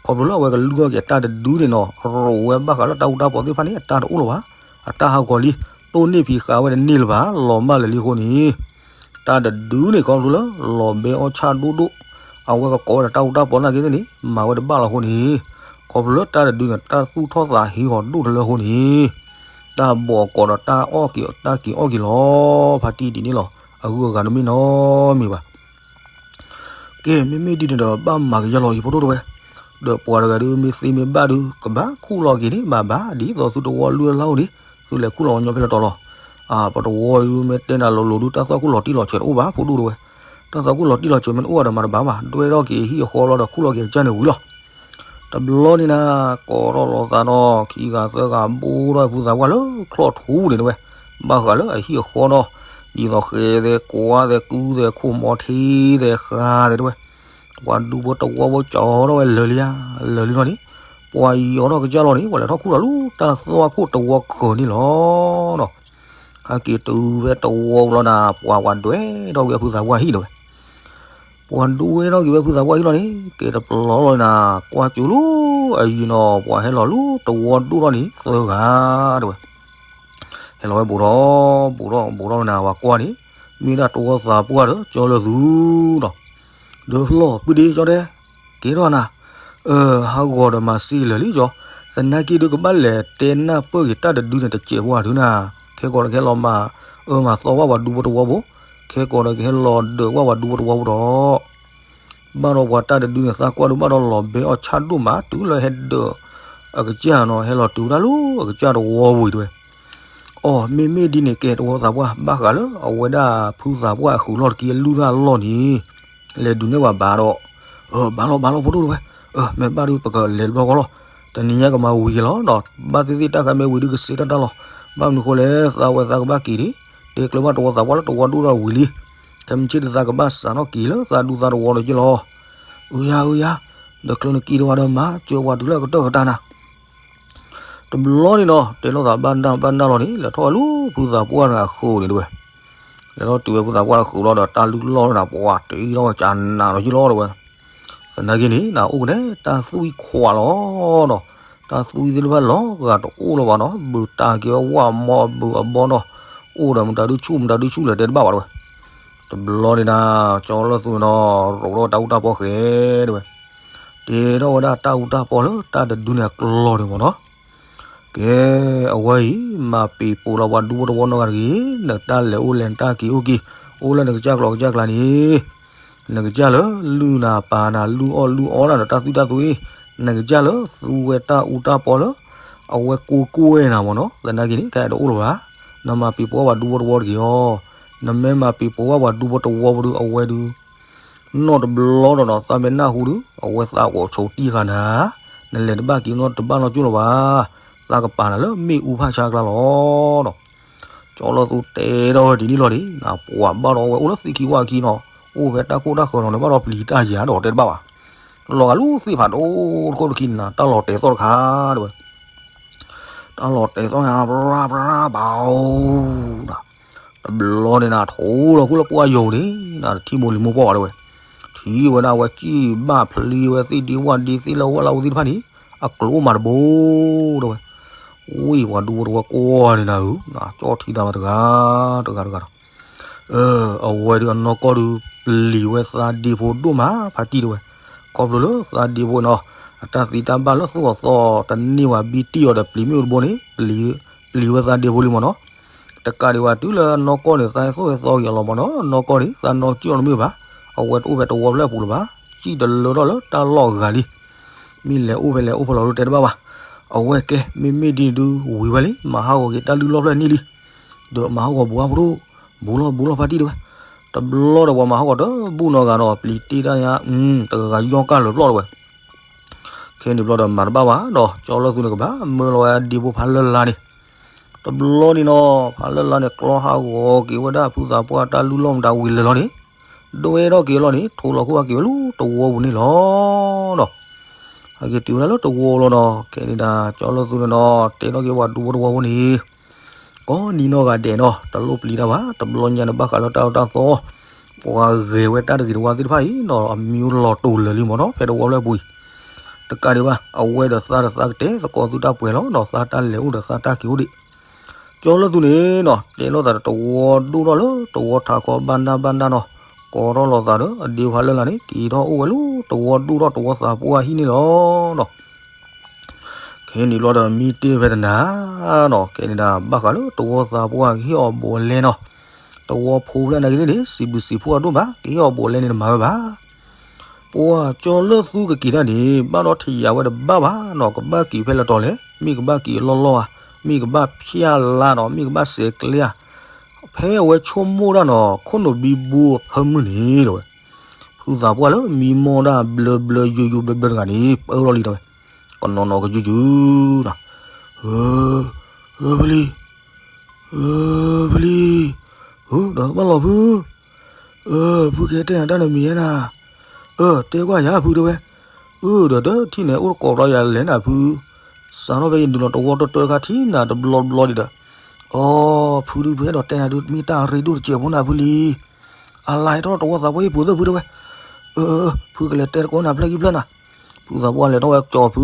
ခီဖျိလၢအဝဲကလုၢ်အီၣ်က့ၤအတၢ်တဒုန့ၣ်နီၤ ရိးဝဲဘၣ်ဃးလၢတၢ်အူတၢ်ပီသ့ၣ်တဖၣ်န့ၣ် အတၢ်တအိၣ်လၢၤဘၣ်. အတၢ်ဟးဂီၤလံ တိၢ်န့ၢ်ဖံးဃာ်ဝဲတန့ၢ်လၢၤဘၣ် လီၤမၢ်လၢာ်လံအဃိန့ၣ် တၢ်တဒုန့ၣ် ခီဖျိလၢလီၤဘဲအီၣ်ဆၣ်ဒိၣ်ဒိၣ် အဝဲကကိးဝဲဒီးတၢ်အူတၢ်ပီနာ်က့သ့ၣ်န့ၣ် မၤဝဲတဘၣ်လီၤအဃိန့ၣ် ခီဖျိလၢတၢ်တဒုန့ၣ် တၢ်သူၣ်ထီၣ်သးဟ့အီၤဒိၣ်တလၢအဃိန့ၣ် တၢ်ဘီၣ်ကိာ်ဒီးတၢ်အီၣ်က့ၤတၢ်က့ၤအီၣ်က့ၤလီၤ ဖါတံၢ်ဒ်န့ၣ်လီၤ. အဂုၤအဂၤတမ့ၢ်နီတမံၤဘၣ်. ကဲ မ့မ့ၢ်ဒ်န့ၣ်ဒီး ဘၣ်မၤကယီလီၤအံၤဖိဒိၣ်တဲဝဲ. ဒီးပှၤတဂၤဒုးမ့ၢ်သ့မ့ၢ်ဘၣ်ဒုး ကဘၣ်ခူၣ်လီၤက့ၤန့ၣ် ဘၣ်ဘၣ် ဒ်သိးသုတဝီလုၢ်လၢ်အိၣ်န့ၣ် သုလဲၤခူၣ်လီၤဝဲညီဖဲလဲၣ်တီၤလီၤ. အၢ ပတဝီဒုးမ့ၢ်တဲနၤလိၤလိၤဒုး တၢ်သွၣ်ခိၣ်လီၤတံၢ်လီၤဆဲးတအိၣ်ဘၣ် ဖိဒိၣ်တဲဝဲ. တၢ်သွၣ်ခိၣ်လီၤတံၢ်လီၤဆဲးမ့ၢ်တအိၣ်ဒီးမၤတဘၣ်ဘၣ် ဒွဲၣ်ထီၣ်က့ၤဟံၣ်အဃီလီၤဒီးခူၣ်လီၤက့ၤအကစၢ်န့ၣ်ဝံၤလီၤ. တဘျီန့ၣ်နၤ ကိးထီၣ်လိာ်သးဒီး ခံဂၤသၢဂၤဘိၣ်ထီၣ်ဖုသးပှၢ်လၢချီၣ်ထူန့ၣ်တဲဝဲ. ဘၣ်ဃးလၢအဟံၣ်အဃီဒီး ဒ်သိးဃဲၤသဲးကွၢ်သဲးကုသဲးခိၣ်မီထံသဲးဃါသဲးတဲဝဲ. ပှၤဒူဖိတဝီဖိကၠီထီၣ်ဝဲလၢာ်လံဧါ လၢာ်လံလီၤန့ၣ် ပှၤယီၤထီၣ်ကစၢ်လီၤန့ၣ် ပှၤလဲၤထီၣ်ခူၣ်လီၤလၢတၢ်သွၣ်ခိၣ်တဝီခၢးန့ၣ်လီၤ. ဟဲက့ၤတုၤဖဲတဝီလီၤနၤ ပှၤပှၤဒွဲၣ်ထီၣ်က့ၤဖုသးပှၢ်ဟံၣ်တဲဝဲ. ပှၤဒွဲၣ်ထီၣ်က့ၤဝဲဖုသးပှၢ်ဟံၣ်လီၤန့ၣ် ကဲတပျီလီၤနၤ ကွၢ်ကၠိလီၤအယံၤနီၤ ပှၤဟဲလီၤလၢတဝီဒိၣ်ထီၣ်န့ၣ်သၢဂၤတဲဝဲ. ဟဲလီၤဝဲဘူးထီၣ် ဘူးထီၣ် ဘူးထီၣ်နၤ ပှၤကွၢ်န့ၣ် မ့ၢ်ဒၣ်တဝီသးပှၢ်ဒီးကၠီလၢသူဒီး ဒီးလီၤပုၢ်ဒ့ကၠီတဲ ကဲထီၣ်နၤ အၢ ဟးဂီၤဒီးမၤစ့လၢာ်လံကၠီ သနာ်က့ဒုးကဘၣ်လဲၤတဲနၢ်ပၢၢ်က့ၤတၢ်တဒုန့ၣ်တစဲးဖိဧါဒုးနၤ ခဲကီးဒီးကဟဲလီၤမၤအၢမၤသီဘၣ်ပှၤဒူဖိတဝီဖိ ခဲကီးဒီးကဟဲလီၤဒၢးဘၣ်ပှၤဒူဖိတဝီဖိဒီး ဘၣ်ဒီးပှၤတၢ်တဒုန့ၣ် သးကွၢ်ဒုးဘၣ်ဒီးလီၤဘဲအီၣ်ဆၣ်ဒိၣ်မး တုၤလၢဟဲဒၢးအကစၢ်နီၤ ဟဲလီၤတုၤဝဲဒၣ်လၢအကစၢ်တဝီဝံၤတဲဝဲ. အိ မ့မ့ၢ်ဒ်န့ၣ်ကဲတဝီသးပှၢ် ဘၣ်ဃးလၢအဝဲဒၣ်ဖုသးပှၢ်အဃုာ်လီၢ်တက့ၢ်အလုၢ်တၢ်လီၢ်န့ၣ် လဲၤဒုးနဲၣ်ပှၤဘၣ်ဒီး အၢ ဘၣ်လီၤဘၣ်လီၤဖိဒိၣ်တဲဝဲ. အၢ မ့ၢ်ဘၣ်ဒုးပကလဲၤတဘျီဃီလီၤ. တနံၤညါကမၤဝံၤက့ၤလီၤဒီး ဘၣ်သ့ၣ်သ့ၣ်တၢ်ခါမ့ၢ်ဝံၤဒုးကစံးတၢ်တၢ်လီၤ. ဘၣ်မနုၤဃိလဲၣ် သးဝဲသးကဘၣ်က့ၤဒံး တဲကျၢၤဘၣ်တဝီသးပှၢ်လၢတဝီဒိၣ်ထီၣ်ဝံၤလံ. ခဲမုၢ်ဆ့ၣ်ဒုးသးကဘၣ်စးထီၣ်က့ၤလၢသးဒူသးတဝီဒီးက့ၤလီၤ. အုယၤ အုယၤ ဒီးကျၢၤနက့ၤတဝီဒီးမၤစၢၤပှၤတုၤလၢအကတၢၢ်ကတၢၢ်နၤ တဘျီန့ၣ်နီၤ တဲလိာ်သးဘၣ်နၢ်ဘၣ်နၢ်လီၤန့ၣ် လဲၤထီၣ်ဝဲလၢဖုသးပှၢ်တဂၤအဃုာ်န့ၣ်တဲဝဲ. လဲၤထီၣ်တုၤဝဲဖုသးပှၢ်တဂၤအဃုာ်လီၤဒီး တၢ်လုၢ်လီၢ်တဂၤ ပှၤတ့ထီၣ်ဝဲကနးလီၤယုၢ်လီၤတဲဝဲ. သနာ်က့န့ၣ် နအိၣ်ကနဲ တၢ်သွံၣ်ခွးလီၤနီၤ, တၢ်သွံၣ်သ့ၣ်တဖၣ်လီၤဂာ်တအိၣ်လၢၤဘၣ်နီၤ, ဘုးတၢ်က့ၤဝဲဝၣ်မီအဘုးအဘီနီၤ, အိၣ်ဒီးမတၤဒုဆူၣ် မတၤဒုဆူၣ်လဲၣ် တဲတဘၣ်ဘၣ်တဲဝဲ. တဘျီန့ၣ်ဒၣ် ကၠီလၢသူန့ၣ်နီၤ ရိးထီၣ်တၢ်အူတၢ်ပီဃဲတဲဝဲ, တ့ထီၣ်ဝဲဒၣ်တၢ်အူတၢ်ပီလၢတၢ်တဒုန့ၣ်အကျီၤန့ၣ်မ့ၢ်နီၤ ကဲ, အဝဲအံၤ မၤပ့ၤပိာ်လီၤပှၤဒူဖိတဝီနီတဂၤတဂ့ၤ, နတၢ်လဲၤအိၣ်လဲၤ နတၢ်က့ၤအိၣ်က့ၤ, အိၣ်လၢနကစၢ်ကျိၤကစၢ်ကျါန့ၣ်, နကစၢ်လၢလုၢ်နၤပာ်နၤလုၢ်အီၣ်လုၢ်အီနၤဒီးတၢ်သွံၣ်တၢ်သွံၣ်, နကစၢ်လၢသူဝဲတၢ်အူတၢ်ပီလၢ အဝဲကိးကွဲနၤမ့ၢ်နီၤ, သနာ်က့န့ၣ် ခဲအံၤတအိၣ်လၢၤဘၣ်, နမၤပ့ၤပိာ်ပှၤဒူဖိတဝီတဂ့ၤအီၤ, နမ့ၢ်မၤပ့ၤပိာ်ပှၤဒူဖိတဝီဖိဒုး အဝဲဒုး နီၢ်တဘျီဒီးနီၤ သးမ့ၢ်နၢ်ဟူဒုး အဝဲသးအိၣ်ဆိးတံၢ်ဃာ်နၤ, နလဲၤတဘၣ်က့ၤနီတဘၣ်နီတကၠိၢ်လၢၤဘၣ်, သးကပာ်နၤလၢမ့ၣ်အူဖးဆါကျါလီၤနီၤ. ကၠီလၢသူတဲထီၣ်ဝဲဒ်န့ၣ်လီၤန့ၣ် ပှၤဘၣ်ဒီးဝဲအိၣ်လၢသံခံဝၣ်ခံနီၤ, အိၣ်ဖဲတၢ်ခိၣ်တၢ်ဃၢၤနီၤန့ၣ် ဘၣ်ဒီးပျံၤတၢ်ယၤဒီးတဲတဘၣ်ဘၣ်, လီၤဂာ်လၢသ့ၣ်ဖးဒိၣ်တခိၣ်တခံန့ၣ် တၢ်လီၤတဲာ်သီၣ်တခါတဲဝဲ တၢ်လီၤတဲာ်သီၣ်ညါ ပြၢပြၢဘၣ်အိၣ်, တဘျီန့ၣ်နၤ ထိးလီၤခိၣ်လၢပှၢ်ယိာ်န့ၣ် နၤထံမိၢ်လံၤမိၢ်ပှၢ်ဝဲတဲဝဲ, ထံၣ်ဝဲဒၣ်ဝဲစံၣ်ဘၣ်ဖျံဝဲသ့ၣ်ဒ့ဝၣ်ဒ့သ့ၣ်လၢဝၣ်လၢအူသ့ၣ်တဖၣ်န့ၣ် အကျိၤအိၣ်မးတဘိတဲဝဲ, ဝံၢ်ပှၤဒူဖိတဝီကွၢ်န့ၣ်နၤဧၢ, ကၠီထံၣ်တၢ်မးတဂၤတဂၤတဂၤဒီး အဝဲဒုးအနီၢ်ကီၢ်ဒုး ပျံၤဝဲသးဒ့ဖိဒိၣ်မးဖးတံၢ်တဲဝဲ, ခီဖျိလၢသးဒ့ဖိနီၤ အတၢ်သံတၢ်ဘၣ်လၢသူၣ်အီၣ်သီအီၣ်တန့ၢ်ဝဲဘံတံၢ်အီၤဒီးပျံၤမ့ၣ်အူတဘိန့ၣ် ပျံၤဝဲသးဒ့ဖိလံမ့ၢ်နီၤ, တကးဒံးဘၣ်တုၤလၢအနီၢ်ကီၢ်န့ၣ် သးဟဲသိၣ်ဟဲသီက့ၤအလီၤမ့ၢ်နီၤ, နီၢ်ကီၢ်န့ၣ် သးနီၢ်ကံၣ်အီၤတမ့ၢ်ဘၣ်, အဝဲတအိၣ်ဖဲတဝီဖျၢၣ်အပူၤလၢၤဘၣ်, စံၣ်တလၢထီၣ်လၢတၢ်လီၢ်ဂၤလံ မ့ၢ်လဲၤအိၣ်ဖဲလဲၤအိၣ်ဖဲလီၤဒုးတဲတဘၣ်ဘၣ်, အဝဲကဲ မ့မ့ၢ်ဒ်န့ၣ်ဒုးဝံၤဝဲလံ မၤဟးဂီၤက့ၤတၢ်လုၢ်လီၢ်ဖျၢၣ်န့ၣ်လံ, ဒီးမၤဟးဂီၤဘူးအါဖိဒိၣ်, ဘူးလီၤဘူးလီၤဖးတံၢ်တဲဝဲ, တဘျီဒီးပှၤမၤဟးဂီၤတဘူၣ်နီတဂၤဒီး ပျံၤတ့ၢ်တၢ်ညါ တဂၤဂၤယီၢ်ကၢ်လၢာ်ပျီၢ်တဲဝဲ, ခဲန့ၣ်ဘျီဒီးမၤတဘၣ်ဘၣ်ဒီး ကၠီလၢသူန့ၣ်ကဘၣ်မၢလီၤဝဲဒ့ဖိဖးလၢ်လါန့ၣ်, တဘျီန့ၣ်နီၤ ဖးလၢ်လါန့ၣ် ကျီဟးဂီၤက့ၤဝဲဒၣ်ဖုသးပှၢ်တၢ်လုၢ်လီၢ်မတၤဝံၤလၢာ်လီၤန့ၣ်, ဒွဲထီၣ်က့ၤအလီၢ်န့ၣ် ထိးလီၤခိၣ်ဟးက့ၤဝဲလၢတဝီပူၤန့ၣ်လီၤဒီး ဟဲက့ၤတုၤဝဲဒၣ်လၢတဝီလီၤဒီး ခဲန့ၣ်ဒၣ် ကၠီလၢသူန့ၣ်နီၤ တဲထီၣ်က့ၤပှၤဒူဖိတဝီဖိန့ၣ် ကိးနံၤနီၢ်ဂၤဒဲးနီၤ တလိၣ်ပျံၤတၢ်ဘၣ် တဘျီညါန့ၣ် ဘၣ်ဃးလၢတၢ်အၢတၢ်သီ ပှၤဂဲၤဝဲတၢ်တဂ့ၤတဝါသ့ၣ်တဖၣ်အံၤနီၤ အမံၤလီၤတိာ်လၢာ်လံမ့ၢ်နီၤ ဖဲတဝီလၢအပူၤအံၤ တကးဒံးဘၣ် အဝဲဒီးသးဒီးသးကတဲသကိးသုတၢ်ပှဲၤလီၤနီၤ သးတၢ်လဲၤအိၣ်ဒီးသးတၢ်က့ၤအိၣ်ဒံး ကၠီလၢသူန့ၣ်နီၤ တဲလိာ်သးဒီးတဝီဒိၣ်ထီၣ်လၢတဝီထးခီဘၣ်နၢ်ဘၣ်နၢ်နီၤ ကိးထီၣ်လိာ်သးဒီးအဒ့ဖးလၢ်လါန့ၣ် က့ၤထီၣ်အိၣ်ဝဲလၢတဝီဒိၣ်ထီၣ်တဝီသးပှၢ်ဟံၣ်န့ၣ်လီၤနီၤ ခဲန့ၣ်ဘျီဒီးမံတ့ၢ်ဖဲတနၤနီၤ ခဲန့ၣ်ဒၣ် ဘၣ်ဃးလၢတဝီသးပှၢ်ကဟ့ၣ်အီၤဘူးအလဲနီၤ တဝီဖိဖျၢၣ်နာ်က့သ့ၣ်န့ၣ် စံးဘျုးစံးဖှိၣ်အဒိၣ်မး ကဟ့ၣ်အီၤဘူးအလဲန့ၣ်တမၤဝဲဘၣ် ပှၤကၠီလၢသူကက့ၤတၢ်န့ၣ် ဘၣ်ဒီးထံၣ်ယၤဝဲတဘၣ်ဘၣ်နီၤ ကဘၣ်က့ၤဖဲလဲၣ်တီၤလဲၣ် မ့ၢ်ကဘၣ်က့ၤအလီၢ်လီၢ်ဧါ မ့ၢ်ကဘၣ်ဖျါလါဒီး မ့ၢ်ကဘၣ်စဲးကျဲဧါ ဖဲအဝဲဆိကမိၣ်တၢ်နီၤ ခိၣ်နူာ်ဘံဘူအဖၢမုၢ်န့ၣ်တဲဝဲ ဖုသးပှၢ်လၢမံမီၢ်ဒၣ်ဘျၢဘျၢယိယိဘျၢဘျၢတဂၤန့ၣ် ပၢလီၤလံတဲဝဲ ကနီၤနီၤကယုၢ်ယုၢ်နီၤ ဧၢ ဧၢ ဖုလံ ဧၢ ဖုလံ ဧၢ ဒီးဘၣ်လီၤဖု ဧၢ ဖုကဟဲတဲနၤတၢ်နမံၤဧါနၤ ဧၢ တဲကွၢ်ယၤဖုတဲဝဲ အၢ ဒီးတထံၣ်န့ၣ် အိၣ်တကိးဒီးယၤလဲၣ်နၤဖု စးထီၣ်ဖဲယနုာ်လီၤတဝီတၢတၢတခါထံၣ်နၤတဘျီဘျီဒံးဒီး အိ ဖုဒုး ဖုအဲၣ်ဒိးတဲနၤဒုးမ့ၢ်တၢ်ရ့ဒိၣ်တစဲးဖိနၤဖုလံ အလါဟဲထီၣ်တဝီသးပှၢ်ဟံၣ်ပူၤသၢဖုတဲဝဲ အၢ ဖုကလဲၤတဲသကိးနၤဖျၢၣ်ခံဖျၢၣ်နၤ ဖုသးပှၢ်လဲၤထီၣ်ဝဲကၠီဖု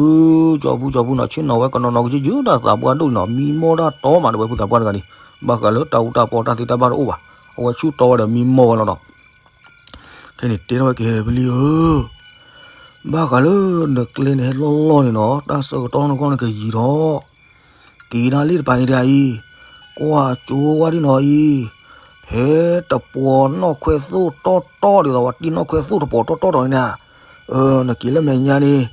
ကၠီဖု ကၠီဖုနီၤ ဆ့ၣ်နီၤဝဲကနီၤနီၤကယုၢ်ယုၢ်တၢ်သးပှၢ်ဒိၣ်န့ၣ်နီၤ မံမီၢ်တၢ်တီမးတဲဝဲဖုသးပှၢ်တဂၤန့ၣ် ဘၣ်ဃးလၢတၢ်အူတၢ်ပီတၢ်သ့တၢ်ဘၣ်တအိၣ်ဘၣ် အဝဲဆူၣ်တီဝဲဒီးမံမီၢ်ဝဲလီၤဒီး ခဲန့ၣ်တဲထီၣ်ဝဲက့ၤဖုလံဧၢ ဘၣ်ဃးလၢနကျဲန့ၣ်ဟဲလီၢ်လီၢ်န့ၣ်နီၤ တၢ်ဆၢကတီၢ်နဂီၢ်န့ၣ်ကယံာ်ထီၣ် က့ၤဒၣ်လံတပၤအံၤတဂၤအံၤ ကွၢ်ကၠိဝဲဒၣ်နီၤအံၤ ဖဲတပှီၤနီၣ်ခွဲသိၣ်တီၢ်တီၢ်ဒ်သိးပှၤတံၢ်နီၣ်ခွဲသိၣ်တပှီၤတီၢ်တီၢ်ဒီးန့ၣ် နက့ၤလၢမဲာ်ညါန့ၣ်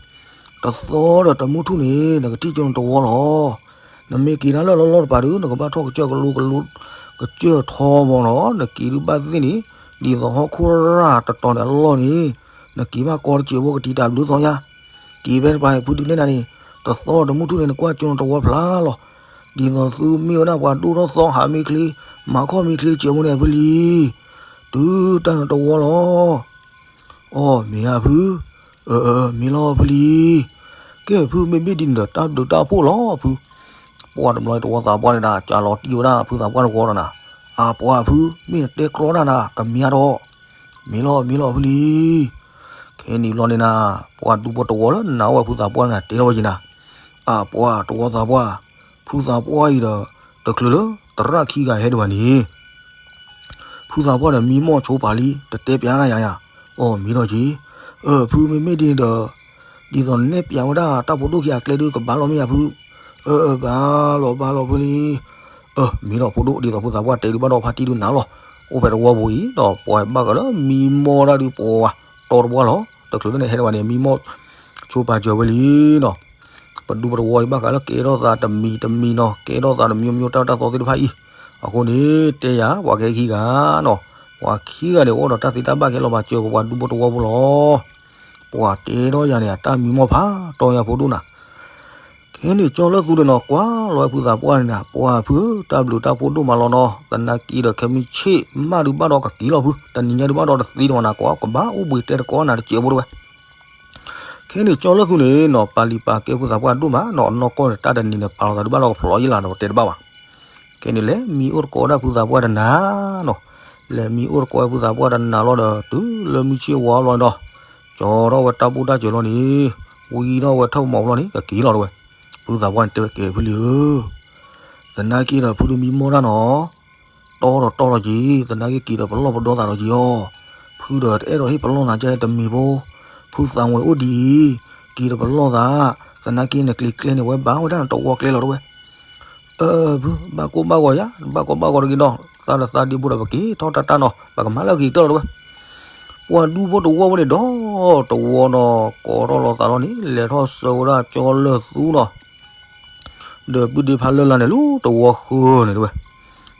တသီဒီးတမုၢ်ထူၣ်န့ၣ် နကထံၣ်ကၠိနတဝီလီၤ နမ့ၢ်က့ၤဒၣ်လၢလီၢ်လီၢ်တပၤဒုး နကဘၣ်ထီၣ်ကစၢၢ်ကလိကလိ ကစၢၢ်ထီဘီနီၤ နက့ၤဒုးဘၣ်သ့ၣ်န့ၣ် ဒ်သိးဟီၣ်ခိၣ်ရၢ်တတီၤန့ၣ်အလီၢ်န့ၣ် နက့ၤဘၣ်ကီတစဲးဖိကတံာ်တာ်ဘျုးသီညါ က့ၤဖဲတပၤဖုဒုးနဲၣ်နၤန့ၣ် တသီဒီးတမုၢ်ထူၣ်န့ၣ် နကွၢ်ကၠိနတဝီဖျါလီၤ ဒ်သိးသုမ့ၢ်ဝဲဒၣ်ပှၤဒိၣ်ထီၣ်သီဟးမ့ၢ်ချ့ မၤခီၣ်မ့ၢ်ချ့တစဲးဖိန့ၣ်ဖုလံ တုၤတၢ်နတဝီလီၤ အီ မ့ၢ်ဧါဖု, အၢ မ့ၢ်လီၤဖုလံ. ကဲ ဖုမ့မ့ၢ်ဒ်န့ၣ်ဒီး တၢ်ဘျုးတၢ်ဖှိၣ်လီၤဖု. ပှၢ်တဘျီတဝီသးပှၢ်န့ၣ်ဒၣ် ကၢလီၤတံၢ်ဝဲဒၣ်ဖုသးပှၢ်တဝီဒီးနၤ, အပှၤဖု မ့ၢ်နတဲကြီတၢ်နၤ ကမၠါဒီး, မ့ၢ်လီၤ မ့ၢ်လီၤဖုလံ. ခဲန့ၣ်ဘျီန့ၣ်နၤ, ပှၤဒူဖိတဝီလၢနၤအိၣ်ဝဲဖုသးပှၢ်န့ၣ် တဲထီၣ်ဝဲက့ၤနၤ, အၢ ပှၤတဝီသးပှၢ်, ဖုသးပှၢ်အံၤဒီး တချုးလၢသရၣ်ခံဂၤဟဲဒံးဘၣ်န့ၣ် ဖုသးပှၢ်ဒီးမံမီၢ်ဆိပာ်လံ တတဲပျးနၤယၤယၤ, အီ မ့ၢ်ထီၣ်က့ၤ, အၢ ဖုမ့မ့ၢ်ဒ်န့ၣ်ဒီး ဒ်သိးနဲၣ်ပျးဝဲဒၣ်တၢ်ဖိဒိၣ်ခံဂၤအကျဲဒုး ကဘၣ်လီၤမ့ၢ်ယၤဖု, အၢ အၢ ဘၣ်လီၤဘၣ်လီၤဖုလံ, အၢ မ့ၢ်ထီၣ်ဖိဒိၣ် ဒ်သိးဖုသးပှၢ်တဲဒုးဘၣ်ဒီးဖါတံၢ်ဒုးနၤလီၤ, အိၣ်ဖဲတဝီပူၤအံၤဒီး ပှၤဘၣ်ဃးလၢမံမီၢ်တၢ်ဒုး ပှၤတီတဝီလီၤ, တချုးလၢနဟဲဒံးဘၣ်န့ၣ် မံမီၢ်ဆိပာ်စၢၤဝဲလံနီၤ ပဒူပတဝီအံၤဘၣ်ဃးလၢကဲထီၣ်သးတမံၤတမံၤနီၤ, ကဲထီၣ်သးတမံၤမံၤ တၢ်တၢ်သီသ့ၣ်တဖၣ်အံၤ, အဃိန့ၣ် တဲယၤ ပှၤကဟဲခံဂၤနီၤ, ပှၤခံဂၤန့ၣ် အိၣ်ဒီးတၢ်သ့တၢ်ဘၣ်ကဲလီၤဘၣ်စၢၤပပှၤဒူဖိတဝီဖိလီၤ, ပှၤတဲထီၣ်ယၤန့ၣ် အတၢ်မံမီၢ်ဖးတီယၤဖိဒိၣ်နၤ ခဲန့ၣ်ကၠီလၢသူန့ၣ်နီၤ ကွၢ်လီၤဝဲဖုသးပှၢ်န့ၣ်နၤ, ပှၤဖုဧၢ တၢ်ဘျုးတၢ်ဖှိၣ်ဒိၣ်မးလီၤနီၤ, သနာ်က့ဒီးခဲမုၢ်ဆ့ၣ်မးဒုးဘၣ်ဒီးကက့ၤလီၤဖု, တနံၤညါဒုးဘၣ်ဒီးတသ့ဒံးဘၣ်နၤ, ကွၢ်ကဘၣ်အိၣ်ဘှံးတဲတကိးနၤတစဲးဖိတဝဲ ခဲန့ၣ်ကၠီလၢသူန့ၣ်နီၤ ပာ်လံၤပာ်ကဲဖုသးပှၢ်ဒိၣ်မးနီၤ, အနီၢ်ကီၢ်န့ၣ် တၢ်တနံၤန့ၣ် ပာ်လီၤသးဒုးဘၣ်လီၤကဖျိးယံလၤနီၤ ပတဲတဘၣ်ဘၣ်. ခဲန့ၣ်လဲၤ မံအိၣ်တကိးဒၣ်ဖုသးပှၢ်တနၤနီၤ, လဲၤမံအိၣ်တကိးဝဲဖုသးပှၢ်တနၤလီၤဒီး တုၤလၢမုၢ်ဆ့ၣ်ဝါဘျီန့ၣ်ဒီး ကၠီထီၣ်ဝဲတၢ်ဘူၣ်တၢ်စၢၤလီၤန့ၣ်, ဝံထီၣ်ဝဲထၢၣ်မီၤဘျီန့ၣ် ကက့ၤလီၤတဝဲ. ဖုသးပှၢ်န့ၣ်တဲဝဲ ကဲဖုလံဧၢ, သနာ်က့ဒီးဖုဒုးမံမီၢ်တၢ်နီၤ တီဒီးတီလီၤက့ၤ, သနာ်က့က့ၤဒီးပလီၢ်ပဒီသးလီၤက့ၤအီၤ, ဖုဒီးတအဲၣ်ဒိးဟ့ၣ်ပလီၢ်နၤကဲတမံၤဖိ, ဖုသးဝဲအိၣ်ဒ်အံၤ, က့ၤဒီးပလီၢ်သး, သနာ်က့နကျဲၤကျဲန့ၣ် ဝဲဘၣ်ဝဲဒၣ်နတဝီကျဲလီၤတဝဲ. အၢ ဖု ဘၣ်ကိၢ်ဘၣ်ဂီၤယၤ, ဘၣ်ကိၢ်ဘၣ်ဂီၤတဂ့ၤနီၤ, သးဒီးသးဒ့ဖိဒီးပက့ၤထီၣ်တၢ်တၢ်နီၤ, ပကမၤလၢအဂ့ၤကတၢၢ်လီၤတဝဲ. ပှၤဒူဖိတဝီဖိန့ၣ်ဒီး တဝီနီၤ ကိးထီၣ်လီၤသးလီၤန့ၣ် လဲၤထီၣ်ဆှၢဝဲဒၣ်ကၠီလၢသူနီၤ ဒီးပုၢ်ဒ့ဖါလၢ်လၢ်န့ၣ် လၢတဝီဃၢၤန့ၣ်တဝဲ.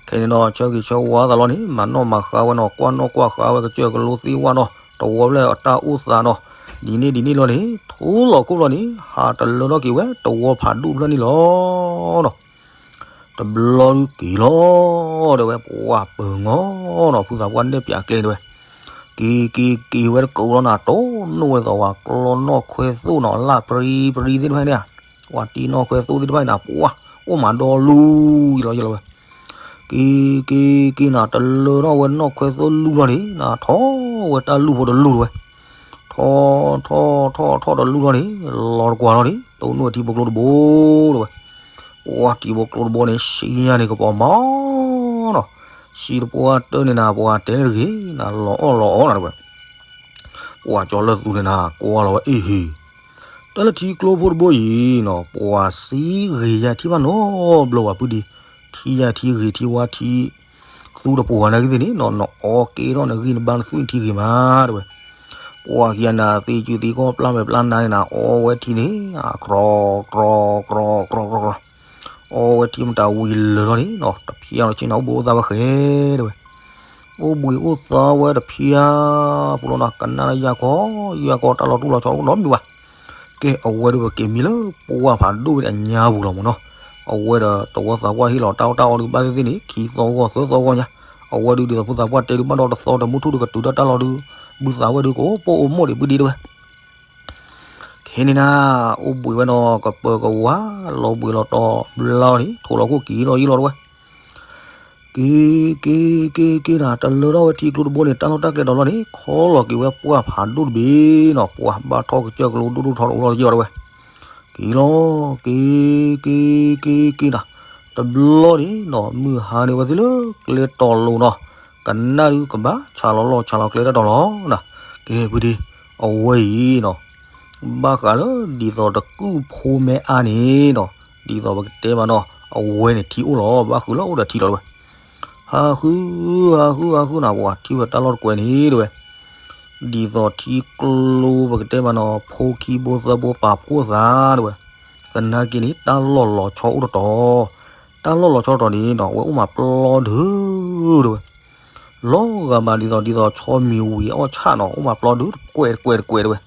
ခဲန့ၣ်ဒီး ဆၢဂ့ၤဆၢဝါသးလီၤန့ၣ် မၤနီၣ်မၤဃါဝဲနီၤ, ကွၢ်နီၣ်ကွၢ်ဃါဝဲကစၢၢ်ကလိသ့ၣ်ဝဲနီၤ, တဝီဖျဲၣ်အတၢ်အိၣ်သးနီၤ, ဒ်န့ၣ်ဒ်န့ၣ်လီၤန့ၣ် ထိလီၤခိၣ်လီၤန့ၣ် ဟးတလၢထီၣ်က့ၤဝဲ တဝီဖးဒိၣ်ဖျၢၣ်န့ၣ်လီၤနီၤ. တဘျီဒုးက့ၤလီၤ တဲဝဲ ပှၤပၢၤငီနီၤ, ဖုသးပှၢ်နဲၣ်ပၠးကျဲတဲဝဲ. က့ၤက့ၤက့ၤဝဲတကိးလီၤနၤ, တိၢ်နီၣ်ဝဲသိးဝဲကျီနီၣ်ခွဲသိၣ်နီၤ, လၢ်ပြံပြံသ့ၣ်တဖၣ်န့ၣ်ဧါ, ပှၤတံၢ်နီၣ်ခွဲသိၣ်သ့ၣ်တဖၣ်န့ၣ် ပှၤအိၣ်မးဒီလူယလီၤယလီၤဝဲ. က့ၤက့ၤက့ၤနၤ တလၢထီၣ်ဝဲနီၣ်ခွဲသိၣ်လူၢ်လီၤန့ၣ်နၤ, ထီၣ်ဝဲတၢ်လူၢ်ဖိတလူၢ်တဝဲ. ထီၣ်ထီၣ်ထီၣ်ထီၣ်တလူၢ်လီၤန့ၣ် လီၤတကွၢ်လီၤန့ၣ် တိၢ်နီၣ်ဝဲထံဖိကျိတဘိတဝဲ. ပှၤထံဖိကျိတဘိန့ၣ် စံညါန့ၣ် ကပီၤမးနီၤ, စံတပှၢ်တၢၢ်န့ၣ်နၤ ပှၤတဲန့ၣ်တဂ့ၤနၤ လီၤအီၣ်လီၤအီနၤတဝဲ. ပှၤကၠီလၢသူန့ၣ်နၤ ကွၢ်လီၤဝဲအ့ၣ်ဟ့ၣ်, တၢ်လၢထံကျိဖိတဘိအံၤနီၤ ပှၤစံဂ့ၤယၤထံၣ်ဘၣ်နီတဘျီဘၣ်ဖုဒံး, ထံယၤထံဂ့ၤထံဝါထံ သူတပှၢ်နၤဂ့ၤသ့ၣ်န့ၣ်နီၤ နအီကဲထီၣ်နဂံၢ်နဘါနသူၣ်နထံဂ့ၤမးတဝဲ. ပှၤခံဂၤနၤသ့စုသ့ကီၢ်ပျၢ်မဲာ်ပျၢ်နါန့ၣ်နၤ အီဝဲထံန့ၣ် အကြီကြီကြီကြီကြီ အီဝဲထံမတၤဝံၤလၢာ်လီၤန့ၣ်နီၤ တဖျါလီၤဆ့နၤ အိၣ်ဘှံးအိၣ်သါဝဲဃဲတဲဝဲ, အိၣ်ဘှံးအိၣ်သါဝဲတဖျါ ပူၤလီၤနီၤ ကနၣ်လၢယၢ်ကီၢ် ယၢ်ကီၢ်တၢ်လီၤတူၢ်လီၤဆီအိၣ်နီတမံၤဘၣ်. ကဲ အဝဲဒုးပက့ၤမံလၢပှၢ်ဖးဒိၣ်ဝဲဒၣ်အညါပူၤလီၤမးနီၤ. အဝဲဒီးတဝီသးပှၢ်ဟ့ၣ်လီၤတၢ်အီၣ်တၢ်အီဒုးဘၣ်သ့ၣ်သ့ၣ်န့ၣ် ခံသီဂီၢ်သၢသီဂီၢ်ညါ, အဝဲဒုးဒ်သိးဖုသးပှၢ်တဲဒုးဘၣ်ဒီးတသီတမုၢ်ထူၣ်ဒုးကတုၤဒီးတၢ်လီၢ်ဒုး ဘုသးဝဲဒုးကအိၣ်ပိၢ်အိၣ်မိၣ်ဒံးဘုဒံးတဝဲ. ခဲန့ၣ်နၤ အိၣ်ဘှံးဝဲနီၤ ကပၢၤကဝါ လီၤဘှံးလီၤတီၤဘျါလီၤန့ၣ် ထိၣ်လီၤခိၣ်က့ၤဒီးယံၤလီၤတဝဲ. က့ၤက့ၤက့ၤက့ၤနၤ တလၢထီၣ်ဝဲထံကျိတဘိန့ၣ် တၢ်လီၢ်တၢ်ကျဲဒီးလီၤန့ၣ် ခီလီၤက့ၤဝဲပှၢ်ဖးဒိၣ်တဘ့ၣ်နီၤ ပှၢ်ဘၣ်ထီၣ်ကစၢၢ်ကလိဒိၣ်ဒိၣ်ထီၣ်တအိၣ်လီၤတယီၤတဝဲ. က့ၤလီၤ က့ၤက့ၤက့ၤက့ၤနၤ တဘျီန့ၣ်နီၤ မုၢ်ဟါန့ၣ်ဝဲသ့ၣ်လၢကျဲတီၤလိၤနီၤ ကနၣ်ဒုးကဘၣ်ဆးလီၤလီၢ်ဆးလီၤကျဲတၢ်တီၤလီၤနၤ. ကဲဖုဒံး အဝဲအံၤနီၤ ဘၣ်ဃးလၢဒ်သိးတကုၢ်ဖိမဲအါန့ၣ်နီၤ ဒ်သိးပကတဲမးနီၤ အဝဲန့ၣ်ထံအိၣ်လီၤ ဘၣ်ဃုာ်လၢအိၣ်ဒီးထံလီၤတဝဲ. ဟးဃုဟးဃုဟးဃုနၤ ပှၤထံၣ်ဝဲတၢ်လီၢ်တကွဲးန့ၣ်တဝဲ ဒ်သိးထံကျိပကတဲမးနီၤ ဖိခံဘိသၢဘိပာ်ဖှိၣ်သးတဝဲ. သနာ်က့န့ၣ် တၢ်လီၢ်လီၤဆီအိၣ်တတီၤ, တၢ်လီၢ်လီၤဆီတတီၤန့ၣ်နီၤ အဝဲအိၣ်မးပျီဒုးတဝဲ လီၤဂာ်ဘၣ်ဒ်သိး ဒ်သိးဆီမံၤဝံၤအီၣ်ဆၣ်နီၤ အိၣ်မးပျီဒုးတကွဲးတကွဲးတကွဲးတဝဲ.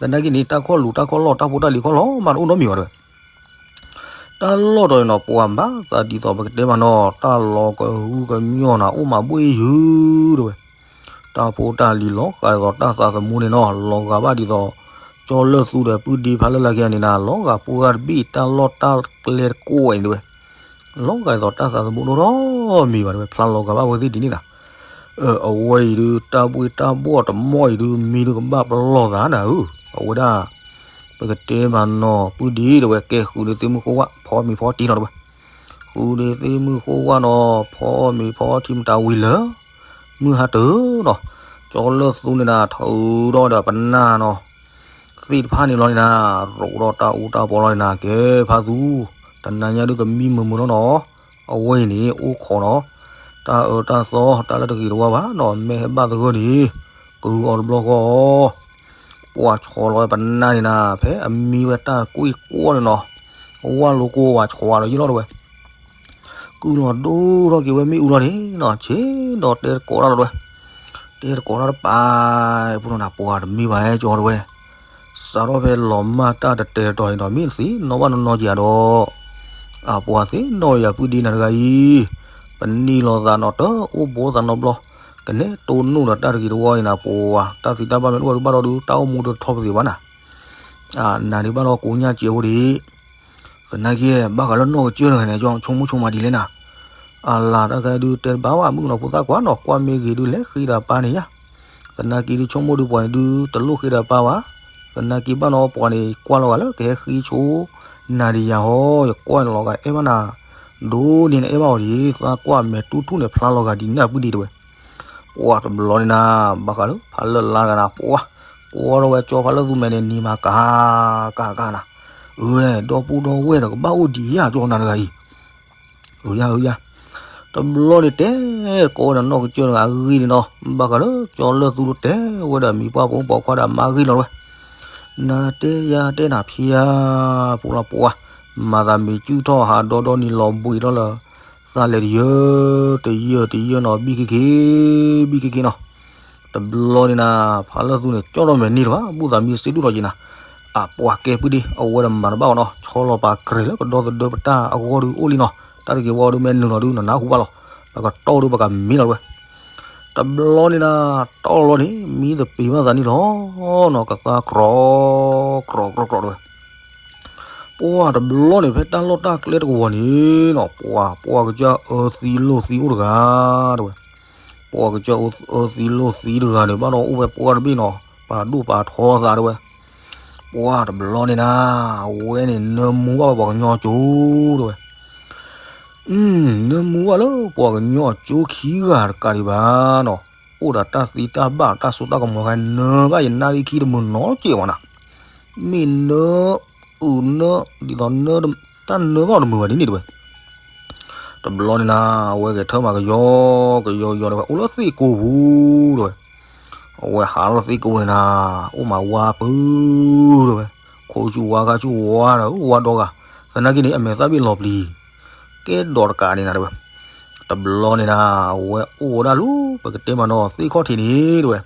သနာ်က့န့ၣ် တၢ်ခီၣ်လူၤတၢ်ခီၣ်လီၢ်တၢ်ဖိတၢ်လံၤခီၣ်လီၢ်မးတအိၣ်နီတမံၤဘၣ်တဝဲ. တၢ်လီၢ်တီၤန့ၣ်နီၤ ပှၤဘၣ်သးဒ်သိးပကတဲမးနီၤ တၢ်လီၤကဟုကညီၢ်နၤ အိၣ်မးဘှ့ၣ်ယုာ်တဝဲ. တၢ်ဖိတၢ်လံၤလီၤဂာ်ဒ်သိးတၢ်သးသမူန့ၣ်နီၤ လီၤဂာ်ဘၣ်ဒ်သိး ကၠီလၢသူဒီးပုၢ်ဒ့ဖါလၢ်လၢ်ခံဂၤန့ၣ်နၤ လီၤဂာ်ပှၢ်တဘ့ၣ် တၢ်လီၢ်တၢ်ကျဲတကွဲးန့ၣ်တဝဲ. လီၤဂာ်ဒ်သိးတၢ်သးသမူဒိၣ်ထီၣ်မံၤဘၣ်တဝဲ ဖျါလီၤဂာ်ဘၣ်ဝဲသ့ၣ်ဒ်န့ၣ်နၤ. အဝဲအံၤဒုး တၢ်ဘှ့ၣ်တၢ်ဘှီၣ်တမီၢ်အံၤဒုး မံဒုးကဘၣ်ပလီၢ်သးနၤဧၢ, အဝဲဒၣ် ပကတဲမၤနီၤ ပုၢ်ဒ့တဝဲ ကဲဃုာ်ဒီးသ့ၣ်မုၣ်ဃိဝၣ် ဖီမ့ၤဖီတံၢ်လီၤတဝဲ, ဃုာ်ဒီးသ့ၣ်မုၣ်ဃိဝၣ်နီၤ ဖီမ့ၤဖီထံမတၤဝံၤလၢ မုၢ်ဟါတၢ်နီၤ, ကၠီလၢၢ်သူန့ၣ်နၤ ထုးဒီးပနၢ်နီၤ သ့ၣ်တဖၣ်န့ၣ်လီၤန့ၣ်နၤ, ရိးဒီးတၢ်အူတၢ်ပီလီၤန့ၣ်နၤ ကဲဖါသူ, တနၤညါဒုးကမံမုာ်မုာ်လီၤနီၤ, အဝဲအံၤန့ၣ် အိၣ်ခိးနီၤ, တၢ်အၢတၢ်သီ တၢ်လၢတဂ့ၤတဝါဘၣ်နီၤ မ့ၢ်ဟဲဘၣ်သဂၢၢ်န့ၣ်, ကုၢ်အီၤတဘျီဃီ ပှၤဆီလီၤဝဲပနၢ်န့ၣ်နၤ ဖဲအမံဝဲတၢ်ကွံၢ်ကွီၢ်န့ၣ်နီၤ, ဝၢ်လိကိဝဲဆီလီၤယံၤလီၤတဝဲ ကုၢ်လီၤဒိၣ်ထီၣ်က့ၤဝဲမ့ၣ်အူလီၤန့ၣ်နီၤ, ဆ့ဒီးတဲတကိးတၢ်လီၤတဝဲ, တဲတကိးတၢ်တပၤ, ဖိနီၤနၤ ပှၤတမံဘၣ်ဟဲကၠီတဝဲ, စးထီၣ်ဖဲလီၤမၢ်တၢ်တတဲာ်တတီၤအံၤဒီး မ့ၢ်သ့ၣ်နီၣ်ဘၣ်နီၢ်နီၢ်က့ၤဧါဒီး, အပှၤသ့ၣ်နီၣ်ယၤပုၢ်ဒ့နၤတဂၤအံၤ, ပနံၣ်လီၤသးနီၤတအိၣ်ဘိသးနီတဘျီ, ကနဲတိၢ်နီၣ်ဒီးတၢ်တဂ့ၤတဝါအံၤနၤ ပှၤတၢ်သံတၢ်ဘၣ်မ့ၢ်တအိၣ်ဒုးဘၣ်ဒီးဒုး တၢ်အိၣ်မူတထီၣ်ပသ့ၣ်ဘၣ်နၤ နၤဒုးဘၣ်ဒီးကိးညါစဲးဖိဒံး, သနာ်က့ ဘၣ်ဃးလၢနီၢ်ကစၢၢ်တဂၤန့ၣ် ဆိကမိၣ်ဆိကမးဒ်လဲၣ်နၤ, အလၤတၢ်ခဲဒုးတဲတဘၣ်ဝဲ မုၣ်ကနီၤဖိသၣ်ကွၢ်နီၤ ကွၢ်မ့ၢ်ဂ့ၤဒုးလဲၤဃ့ဒီးပၢ်န့ၣ်ယါ, သနာ်က့ဒုးဆိကမိၣ်ဒုးပှၤန့ၣ်ဒုး တလိၣ်ဃ့ဒီးပၢ်ဘၣ်, သနာ်က့ဘၣ်နီၤပှၤန့ၣ် ကွၢ်လီၤဂာ်လၢကဟဲဃ့ဆိ နၤဒံးယၤဟီ, ယကွၢ်လီၤဂာ်အဲၣ်ဘၣ်နၤ, ဒိၣ်န့ၣ်နအဲၣ်ဘၣ်အီၤဒံး သးကွၢ်မဲာ်တူၢ်ထူၣ်န့ၣ် ဖျါလီၤဂာ်ဒ်နၢ်ပုၢ်ဒ့တဝဲ ပှၤတဘျီန့ၣ်နၤ, ဘၣ်ဃးလၢဖးလၢာ်လါတဂၤနၤ ပှၤ, ကွၢ်ထီၣ်ဝဲကၠီဖးလၢာ်သူမဲာ်န့ၣ် နံၤမၤကၤကၤကၤနၤ, အဝဲ ဒီပုၢ်ဒီဝဲၢ်ဒီးကဘၣ်အိၣ်ဒံးယါကၠီနၤတဂၤအံၤ, အုယါအုယါ, တဘျီန့ၣ်တဲကိးဝဲဒီးနီၢ်ကစၢၢ်တဂၤအဂ့ၢ်န့ၣ်နီၤ, ဘၣ်ဃးလၢကၠီလၢာ်သူတဲဝဲဒီးမံၤပှၢ်ပိပိာ်ခွါဒီးမါဂ့ၢ်လီၤတဝဲ နတဲယါတဲနၤဖံယါ, ဖိလီၤပှၤ, မၤသးမ့ၢ်စုၣ်ထီၣ်ဟးဒီဒီနံၤလီၤဘှံးထီၣ်လၢ သးလဲၤတယၢၢ်တယၢၢ်တယၢၢ်နီၤ ဘံၣ်ခ့ခ့, ဘံၣ်ခ့ခ့နီၤ, တဘျီန့ၣ်နၤ, ဖးလၢာ်သူန့ၣ် ကၠီထီၣ်မဲာ်န့ၢ်တဘၣ် ဘူၣ်သးမံစ့ဒိၣ်ထီၣ်က့ၤနၤ, အပှၤကဲပုၢ်ဒ့ အဝဲဒီးမၤတဘၣ်အီၤနီၤ ဆီလီၤပာ်ကြဲးလၢကဒီသဒၢပတၢ်အဂီၢ်ဒုးအိၣ်လံနီၤ တၢ်တဂ့ၤဝဲဒုးမ့ၢ်နုာ်လီၤဒုးနနၢ်ဟူဘၣ်လီၤ ပကတီၢ်ဒုးပကမံလီၤတဝဲ တဘျီန့ၣ်နၤ, တီၢ်လီၤန့ၣ် မံသပ့ၤဘၣ်သးန့ၣ်လီၤနီၤ ကသါကြီကြီကြီတဝဲ ပှၤတဘျီန့ၣ် ဖဲတၢ်လီၢ်တၢ်ကျဲတကဝီၤန့ၣ်နီၤ ပှၤ ပှၤကစၢ်အၢသံလိာ်သံအိၣ်တဂၤတဝဲ, ပှၤကစၢ်အၢသံလိာ်သံတဂၤန့ၣ် ဘၣ်ဒီးအိၣ်ဝဲပှၢ်တဘ့ၣ်နီၤ ပာ်ဒိၣ်ပာ်ထီသးတဝဲ, ပှၤတဘျီန့ၣ်နၤ, အဝဲန့ၣ် နၢမူဘၣ်ဝဲပှၤကညီကၠိတဝဲ နၢမူဘၣ်လၢပှၤကညီအကၠိခံဂၤတကးဒံးဘၣ်နီၤ, အိၣ်ဒီးတၢ်သံတၢ်ဘၣ်တၢ်စိတၢ်ကမီၤခါ နၢဘၣ်ယနၢ်ရံၣ်ခံတမုာ်နီတစဲးဘၣ်နၤ, မ့ၢ်နၢအုၣ်နၢ ဒ်သိးနၢ တၢ်နၢဘၣ်အီၤတမုာ်ဘၣ်ဒ်န့ၣ်တဝဲ တဘျီန့ၣ်နၤ, အဝဲဂဲၤထၢမၤကယီကယီကယီတဝဲ အိၣ်လၢသ့ၣ်ကိးပူၤတဝဲ, အဝဲဟးလီၤသ့ၣ်ကိးန့ၣ်နၤ, အိၣ်မးဝါပုၢ်တဝဲ, ခိၣ်ဆူၣ်ဝါခါဆူၣ်ဝါဒီးဝါဒီဂၤ, သနာ်က့န့ၣ် အမဲာ်သၣ်ဘ့ၣ်လီၤပျံၤ, ကဲဒီးတကးန့ၣ်နၤတဝဲ, တဘျီန့ၣ်နၤ, အဝဲအိၣ်ဝဲဒၣ်လၢ ပကတဲမးနီၤ သ့ၣ်ခီၣ်ထံးန့ၣ်တဝဲ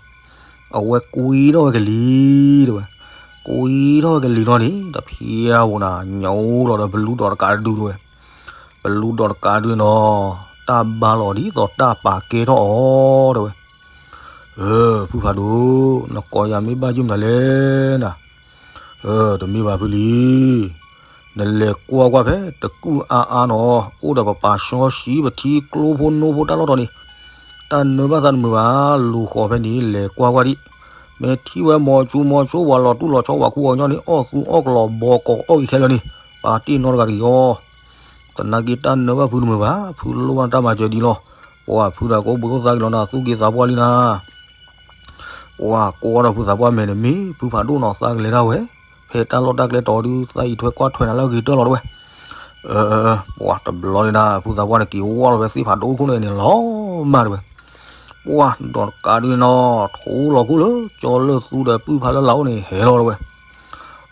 အဝဲကွံထီၣ်ဝဲကလံၤတဝဲ, ကွံထီၣ်ဝဲကလံၤလီၤန့ၣ် တဖျါဝဲနၤ ညိလီၤဒီးပလူဒီးတကးဒုတဝဲ, ပလူဒီးတကးဒုနီၤ, တၢ်ဘါလီၤဒ်သိးတၢ်ပာ်ကဲထီၣ်အီၤတဝဲ, ဖုဖးဒိၣ်, နကိးယၤမ့ၢ်ဘၣ်ယုၢ်မနုၤလဲၣ်နၤ တမ့ၢ်ဘၣ်ဖုလံ, နလဲၤကွၢ်ကွၢ်ဖဲ တကူၣ်အါအါနီၤ, အိၣ်ဒီးပပာ်စီဆှံပထံကျိဖိနိဖိတၢ်လီၢ်တီၤန့ၣ်, တၢ်နၢဘၣ်သးတမုာ်ဘၣ်, လူၤဃီၤဖဲန့ၣ် လဲၤကွၢ်ကွၢ်ဒံး, မ့ၢ်ထံၣ်ဝဲမိၤဆိမိၤဆိ ပှၤလီၤတူၢ်လီၤဆီ ပှၤခူပှၤကညီန့ၣ် အီၣ်သူအီၣ်ကလီၤ ဘီကီးအီၣ်ဂ့ၤခဲလၢာ်န့ၣ်, ပာ်တ့ၢ်နီတဂၤတဂ့ၤအီၤ, သနာ်က့တၢ်နၢဘၣ်ဖုတမုာ်ဘၣ်, ဖုလိၣ်ဘၣ်တၢ်မၤစၢၤဒ်လီၤ, ပှၤဖုဒီးကအိၣ်ဘှံးအိၣ်သါက့ၤလီၤနၤ သူၣ်က့သးပှၢ်လံနၤ ပှၤကိးဒီးဖုသးပှၢ်မဲာ်န့ၣ် မ့ၢ်ဖုဖးဒိၣ်နီၤ သးကလဲၤဒၣ်ဝဲ, ဖဲတၢ်လီၢ်တၢ်ကျဲတီၤဒုး သးအံးထွဲကွၢ်ထွဲနၤလၢအဂ့ၤတၢၢ်လီၤတဝဲ, ပှၤတဘျီန့ၣ်နၤ ဖုသးပှၢ်န့ၣ် က့ၤဝီလီၤဝဲသ့ၣ်ဖးဒိၣ်ခိၣ်န့ၣ်န့ၣ်လီၤမၢ်တဝဲ, ပှၤဒီးတကးဒုးနီၤ ထိလီၤခိၣ်လၢ ကၠီလၢၢ်သူဒီးပုၢ်ဖးလၢ်လၢ်အိၣ်န့ၣ် ဟဲလီၤတဝဲ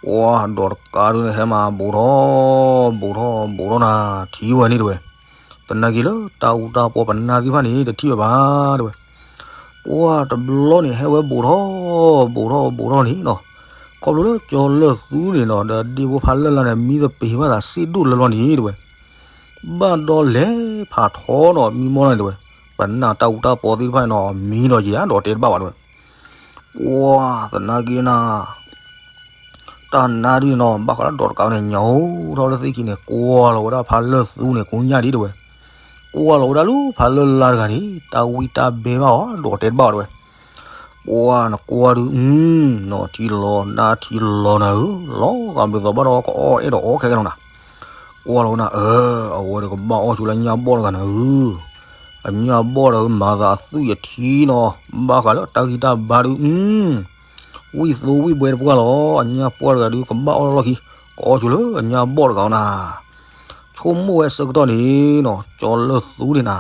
ပှၤဒီးတကးဒုးန့ၣ် ဟဲမၤဘူးထီၣ် ဘူးထီၣ် ဘူးထီၣ်နၤ ထံၣ်ဝဲန့ၣ်တဝဲ, သနာ်က့လၢတၢ်အူတၢ်ပီပနၢ်သ့ၣ်တဖၣ်န့ၣ် တထံၣ်ဝဲဘၣ်တဝဲ, ပှၤတဘျီန့ၣ် ဟဲဝဲဘူးထီၣ် ဘူးထီၣ် ဘူးထီၣ်န့ၣ်နီၤ, ခီဖျိလၢကၠီလၢၢ်သူန့ၣ်နီၤ ဒီးဒ့ဖိဖးလၢ်လၢ်န့ၣ် မံသပ့ၤဘၣ်သးစ့ဒိၣ်လၢလီၤန့ၣ်တဝဲ ဘၣ်ဒီးလဲၤဖးထီနီၤ မံမီၢ်န့ၣ်တဝဲ, ပနၢ်တၢ်အူတၢ်ပီသ့ၣ်တဖၣ်န့ၣ်နီၤ မံဒီးယၤဒီးတဲတဘၣ်ဘၣ်တဝဲ, ပှၤသနာ်က့နၤ တၢ်နါဒုးနီၤ ဘၣ်ဃးလၢဒီးတကးန့ၣ် ညၣ်အိၣ်ထီၣ်လၢသ့ၣ်ခံန့ၣ် ကွၢ်လီၤဝဲဒၣ်ဖးလၢၢ်သူန့ၣ် ကိးညါဒ်တဝဲ, ကွၢ်လီၤဝဲဒၣ်လၢဖးလၢ်လၢ်တဂၤန့ၣ် တၢ်ဝံၣ်တၢ်ဘဲဘၣ်အီၤ ဒီးတဲတဘၣ်အီၤတဝဲ. ပှၢ်နကွၢ်ဒုး နီၢ်ထံလီၤနၢ်ထံလီၤနၤဧၢ, လီၤဂာ်ဘျုးသီဘၣ်ဒီးကအီၣ်အဲၣ်ဒိးအီၣ်ခဲကဲလီၤနၤ. ကွၢ်လီၤဝဲနၤ အၢ အဝဲဒၣ်ကဘၣ်အီၣ်ဆိလၢညၣ်ဘီၣ်တဂၤနၤဧၢ. အညၣ်ဘီၣ်တဂၤမၤသးအသွံၣ်အထံနီၤ ဘၣ်ဃးလၢတၢ်ဂံၢ်တၢ်ဘါဒုး ဝံၣ်သိဝံၣ်ဘှဲတပှၢ်လီၤ. အညၣ်ပှၢ်တဂၤဒုးကဘၣ်အီၣ်လီၢ်ခံ ကအီၣ်ဆိလၢအညၣ်ဘီၣ်တဂၤအီၤနၤ. ဆိကမိၣ်ဝဲအဆၢကတီၢ်န့ၣ်နီၤ ကၠီလၢၢ်သူန့ၣ်နၤ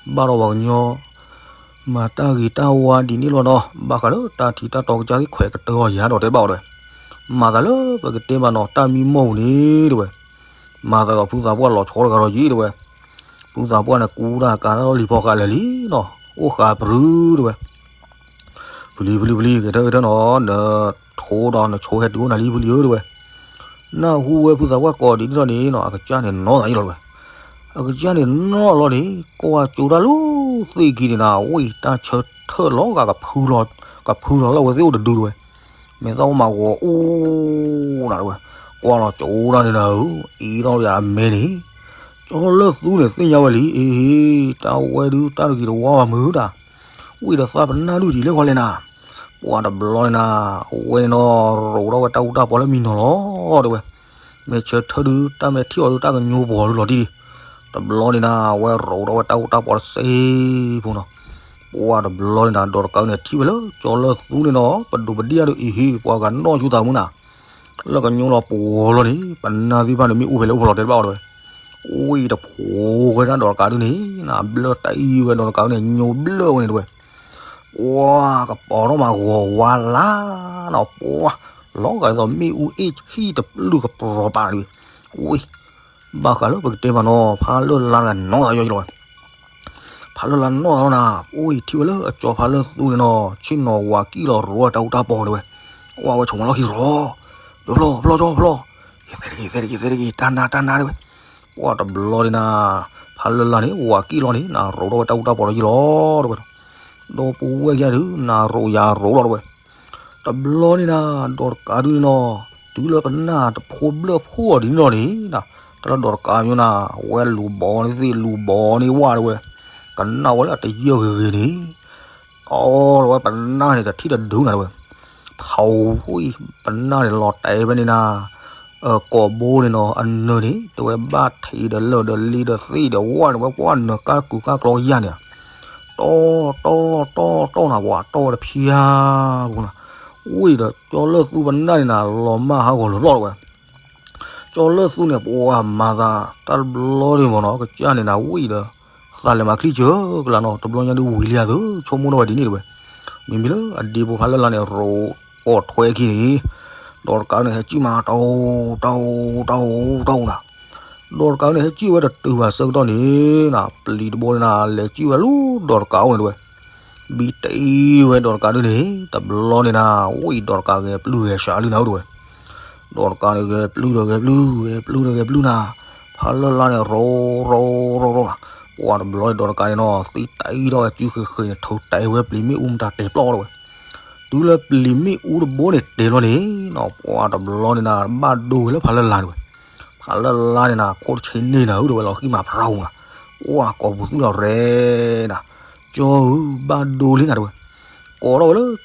ဘၣ်ဒီးပှၤကညီ မၤတၢ်ဂ့ၤတၢ်ဝါဒ်န့ၣ်လီၤနီၤ ဘၣ်ဃးလၢတၢ်ထံတၢ်တီကစၢ်သ့ၣ်ခွဲးကတၢၢ်အီၤယၤဒီးတဲဘၣ်အီၤတဝဲ. မၤသးလၢပကတဲမးနီၤ တၢ်မံမီၢ်ပူၤန့ၣ်တဝဲ မၤသးဒီးဖုသးပှၢ်လီၤဆီတဂၤဒီးယံၤတဝဲ. ဖုသးပှၢ်န့ၣ်ကူတၢ်ကၤတၢ်လီၢ်လံၤဖီဃးလၢာ်လံနီၤ အိၣ်ဃးပြူတဝဲ. ဖုလံ ဖုလံ ဖုလံ ကဲထၢၣ်ကဲထၢၣ်နီၤ နထိဒီးနဆိဟဲတုၤအိၣ်နၤလံ ဖုလံဧၢတဝဲ. နၢ်ဟူဝဲဖုသးပှၢ်ကိးဒ်န့ၣ်ဒီးန့ၣ်နီၤ အကစၢ်န့ၣ်နီၢ်သးယံၤလီၤတဝဲ. အကစၢ်န့ၣ်နီၢ်လီၤန့ၣ် ကွၢ်ကၠိတၢ်လၢသ့ၣ်ကံန့ၣ်နၤ ဝံၣ်တၢ်ဆၢထၢၣ်လီၤဂာ် ကဖုလီၤလၢအဝဲသ့ၣ်အိၣ်တဒုတဝဲ. မ့ၢ်သၣ်အိၣ်မးဂီၤအိၣ်နၤတဝဲ. ကွၢ်လီၤကၠိတၢ်န့ၣ်နၤဧၢ အ့ထီၣ်ယၤအမဲန့ၣ် ကၠီလၢၢ်သူန့ၣ်သ့ၣ်ညါဝဲလံ အ့ တၢ်ဝဲဒုးတၢ်တဂ့ၤတဝါဘၣ်မုာ်တၢ် ဝံၣ်ဒီးသးပနၢ်ဒုးဒံးလၢခီလဲၣ်နၤ. ပှၢ်တဘျီန့ၣ်နၤ အဝဲန့ၣ်နီၤ ရိးထီၣ်ဝဲတၢ်အူတၢ်ပီးလၢမံနီၤလီၤတဝဲ. မ့ၢ်ဆၢထၢၣ်ဒုး တၢ်မ့ၢ်ထံၣ်အီၤဒုး တၢ်ကညိပှီၤဒုးလီၤတံၢ်ဒံး. တဘျီန့ၣ်နၤ အဝဲရိးထီၣ်ဝဲတၢ်အူတၢ်ပီးတစဲးဖိနီၤ. ပှၢ်တဘျီန့ၣ်နၤ ဒီးတကးန့ၣ် ထံၣ်ဝဲလၢကၠီလၢၢ်သူန့ၣ်နီၤ ပဒိးပဒံၣ်အဒုး အ့ဟ့ ပှၤဂၤနီၢ်ဆူသးမုာ်နၤ လၢကညိလီၤပှီၤလီၤန့ၣ် ပနၢ်သ့ၣ်တဖၣ်န့ၣ် မ့ၣ်အူဖဲလဲၣ်အိၣ်ဖဲလဲၣ်တဲတဘၣ်အီၤတဝဲ. ဝံၣ်တဖိးဝဲဒၣ်ဒီးတကးဒုးန့ၣ် နၤဘျၢတၢ်အံၤဝဲဒီးတကးန့ၣ် ညိဘျၢဝဲန့ၣ်တဝဲ. ပှၢ်ကပီၤထီၣ်မးဂီၤဝါလါနီၤ ပှၢ်လီၤဂာ်ဒ်သိးမ့ၣ်အူအ့ၣ်ဟံၣ်တပျုၢ်ကပြီၤပာ်န့ၣ်တဝဲ. ဝံၣ် ဘၣ်ဃးလၢပကတဲမးနီၤ ဖးလၢ်လါတဂၤနီၢ်သးယီယီလီၤဝဲ. ဖးလၢ်လါနီၢ်သးလီၤနၤ အိၣ်ထံၣ်ဝဲလၢအကၠီဖးလၢၢ်သူန့ၣ်နီၤ ဆ့ၣ်နီၤဝၤကံၣ်လီၤရိးဝဲတၢ်အူတၢ်ပီးန့ၣ်ဝဲ. ကွၢ်ဝဲဆိးမးလီၢ်ခံရီၤ ဖျီၣ်ဖျီၣ်ကၠီ ဖျီၣ် သဲတဂ့ၤ သဲတဂ့ၤ သဲတဂ့ၤ တၢ်နါ တၢ်နါတဝဲ. ပှၢ်တဘျီန့ၣ်နၤ ဖးလၢ်လါန့ၣ် ဝၤကံၣ်လီၤန့ၣ် နၤရိးထီၣ်ဝဲတၢ်အူတၢ်ပီးလီၤယံၤလီၤတဝဲ. ဒီပုၢ်ဝဲၢ်ကယၤဒုး နၤရိးယၤရိးလီၤတဝဲ. တဘျီန့ၣ်နၤ ဒီးတကးဒုးန့ၣ်နီၤ တုၤလၢပနၢ်တဖိဘျၢၣ်ဖိအီၤဒ်န့ၣ်လီၤန့ၣ်နၤ တၢ်လၢဒီးတကးမ့ၢ်နၤ ဝဲလူၤဘီန့ၣ်သ့ၣ်လူၤဘီန့ၣ်ဝဲတဝဲ ကနၣ်ဝဲလၢအတယၢၢ်ဂ့ၤဂ့ၤန့ၣ် အီလီၤဝဲပနၢ်န့ၣ်တထံၣ်တဒုနၤတဝဲ. ဖးဝံၣ် ပနၢ်န့ၣ်လီၤတဲာ်ဖဲန့ၣ်နၤ ကိာ်ဘိန့ၣ်နီၤ အနၢၤန့ၣ် တဝဲဘၣ်ထံးဒီးလၢၢ်ဒီးလ့ဒီးသ့ၣ်ဒီးဝၣ်န့ၣ်ဝဲ ပှၢ်နၢၤကၢ်ကူၤကၢ်ကျီယၢ်န့ၣ် တီၢ်တီၢ်တီၢ်တီၢ်နၤ ပှၤတီၢ်ဝဲတဖၠါပူၤနၤ. ဝံၣ်ဒီးကၠီလၢၢ်သူပနၢ်န့ၣ်နၤ လီၤမၢ်ဟးဂီၤလီၤလီၤတဝဲ. ကၠီလၢၢ်သူန့ၣ် ပှၤမၤသးတၢ်တဘျီန့ၣ်မ့ၢ်နီၤ ကစၢ်န့ၣ်နၤ ဝံၣ်ဒီး သးလဲၤမၤချံစၢၤကလၤနီၤ တဘျီညါဒုးဝံၤလံဧါသု ဆိကမိၣ်ထီၣ်ဝဲဒ်န့ၣ်တဝဲ. မ့မ့ၢ်လၢအဒ့ဖိဖးလၢ်လါန့ၣ် ရိးအီၣ်ထွဲခံန့ၣ် ဒီးတကးန့ၣ် ဟဲစံၣ်မး တၢ်အိၣ် တၢ်အိၣ် တၢ်အိၣ် တၢ်အိၣ်နၤ. ဒီးတကးန့ၣ် ဟဲစံၣ်ဝဲတတုၤဘၣ်ဆၢကတီၢ်န့ၣ်နၤ ပျံၤတဘိန့ၣ်နၤ လဲၤစံၣ်ဝဲလၢဒီးတကးအိၣ်န့ၣ်တဝဲ. ဘံတ့ၢ်ဝဲဒီးတကးဒုးန့ၣ် တဘျီန့ၣ်နၤ ဝံၣ်ဒီးတကးဂဲၤပျုၢ်ဂဲၤဆှးလံနၤအိၣ်တဝဲ. ဒီးတကးန့ၣ် ဂဲၤပျုၢ်ဒီးဂဲၤပျုၢ် ဂဲၤပျုၢ်ဒီးဂဲၤပျုၢ်နၤ ဖးလၢ်လါန့ၣ် ရိးရိးရိးရိးနၤ. ပှၢ်တဘျီန့ၣ်ဒီးတကးန့ၣ်နီၤ သ့ၣ်တၢ်အံၤထီၣ်ဝဲစုဃဲၤဃဲၤန့ၣ် ထုးတဲဝဲပျံၤမ့ၣ်အူမတၤတဲာ်ပျီၢ်တဝဲ. တုၤလၢပျံၤမ့ၣ်အူတဘိန့ၣ်တဲာ်လီၤန့ၣ်နီၤ ပှၢ်တဘျီန့ၣ်နၤ ဘၣ်ဒိဝဲလၢဖးလၢ်လါန့ၣ်ဝဲ. ဖးလၢ်လါန့ၣ်နၤ ခိၣ်တဆ့န့ၢ်နၤဧၢတဝဲ လီၤဃံမၤဖရၣ်ဟူနၤ. ပှၢ်ကိာ်ပူၤသွံၣ်လီၤရဲနၤ ကၠီဧၢ ဘၣ်ဒိလံနၤတဝဲ. ကိးထီၣ်ဝဲလၢကၠီ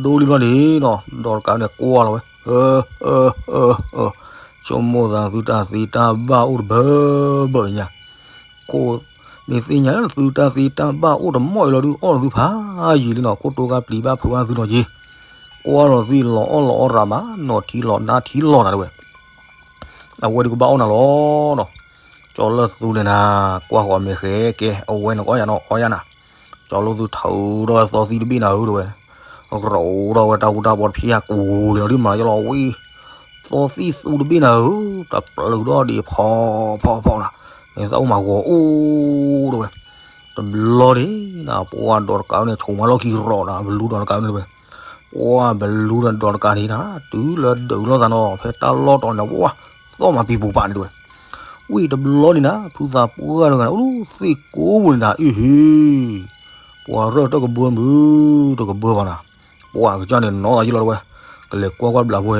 ဘၣ်ဒိလံဘျီန့ၣ်နီၤ ဒီးတကးန့ၣ်ကွၢ်လီၤဝဲ အၢ အၢ အၢ အၢ ဆိကမိၣ်သးသုတၢ်သ့တၢ်ဘၣ်အိၣ်တဘၢဘၢညါ ခိၣ်မ့ၢ်သ့ၣ်ညါလၢသုတၢ်သ့တၢ်ဘၣ်အိၣ်တမီၢ်အံၤလီၤဒုး အီၣ်လီၤသုဖးယံာ်လံနီၤ ခိၣ်တိကပျံၤဘၣ်ဖုးဘၣ်သုနီၤက့ၤ ကွၢ်လီၤသုလီၤအီၣ်လီၤအီရၤမး နီၢ်ထံလီၤနါထံလီၤနၤတဝဲ. အဝဲဒုးကဘၣ်အီၣ်နၤလီၤနီၤ. ကၠီလၢၢ်သူန့ၣ်နၤ ကွၢ်ဃီၤမ့ၢ်ဃဲကဲ အဝဲန့ၣ်ကအီၣ်ယၤနီၤ အီၣ်ယၤနၤ. ကၠီလၢၢ်သူထၢဒီးသီသံၣ်တဘ့ၣ်နၤဧၢတဝဲ. ရိးဒီးဝဲတၢ်ဟူတၢ်ပီးတဖျၢၣ်ကူၤက့ၤလီၤဒုးမၤယလီၤဝံၤ သီသံၣ်သူတဘ့ၣ်နၤဧၢ တပျုၤဒီးဒံးဖီဖီဖီနၤ. မ့ၢ်သးအိၣ်မးဂီၤအိၣ် တဝဲ. တဘျီန့ၣ်နၤ ပှၢ်ဒီးတကးန့ၣ် ဆိးမးလီၢ်ခံရီးနၤ ဘလူဒီးတကးန့ၣ်တဝဲ. ပှၢ်ဘလူဒီးဒီးတကးန့ၣ်နၤ တုၤလၢဒုးလိာ်သးနီၤ ဖဲတၢ်လီၢ်တီၤန့ၣ် ပှၢ်သီၣ်မးပံၤပူၤပာ်န့ၣ်တဝဲ. ဝံၤတဘျီန့ၣ်နၤ ဖုသးပှၢ်တဂၤန့ၣ် အိၣ်လၢသ့ၣ်ကိးပူၤန့ၣ်နၤ အ့ဟ့ ပှၤရၢၢ်တကဘၢမုၢ် တကဘၢဘၣ်နၤ. ပှၢ်ကစၢ်န့ၣ်နီၢ်သးယံာ်လီၤတဝဲ ကလဲၤကွၢ်ကွၢ်ဘျးဖိဧၢ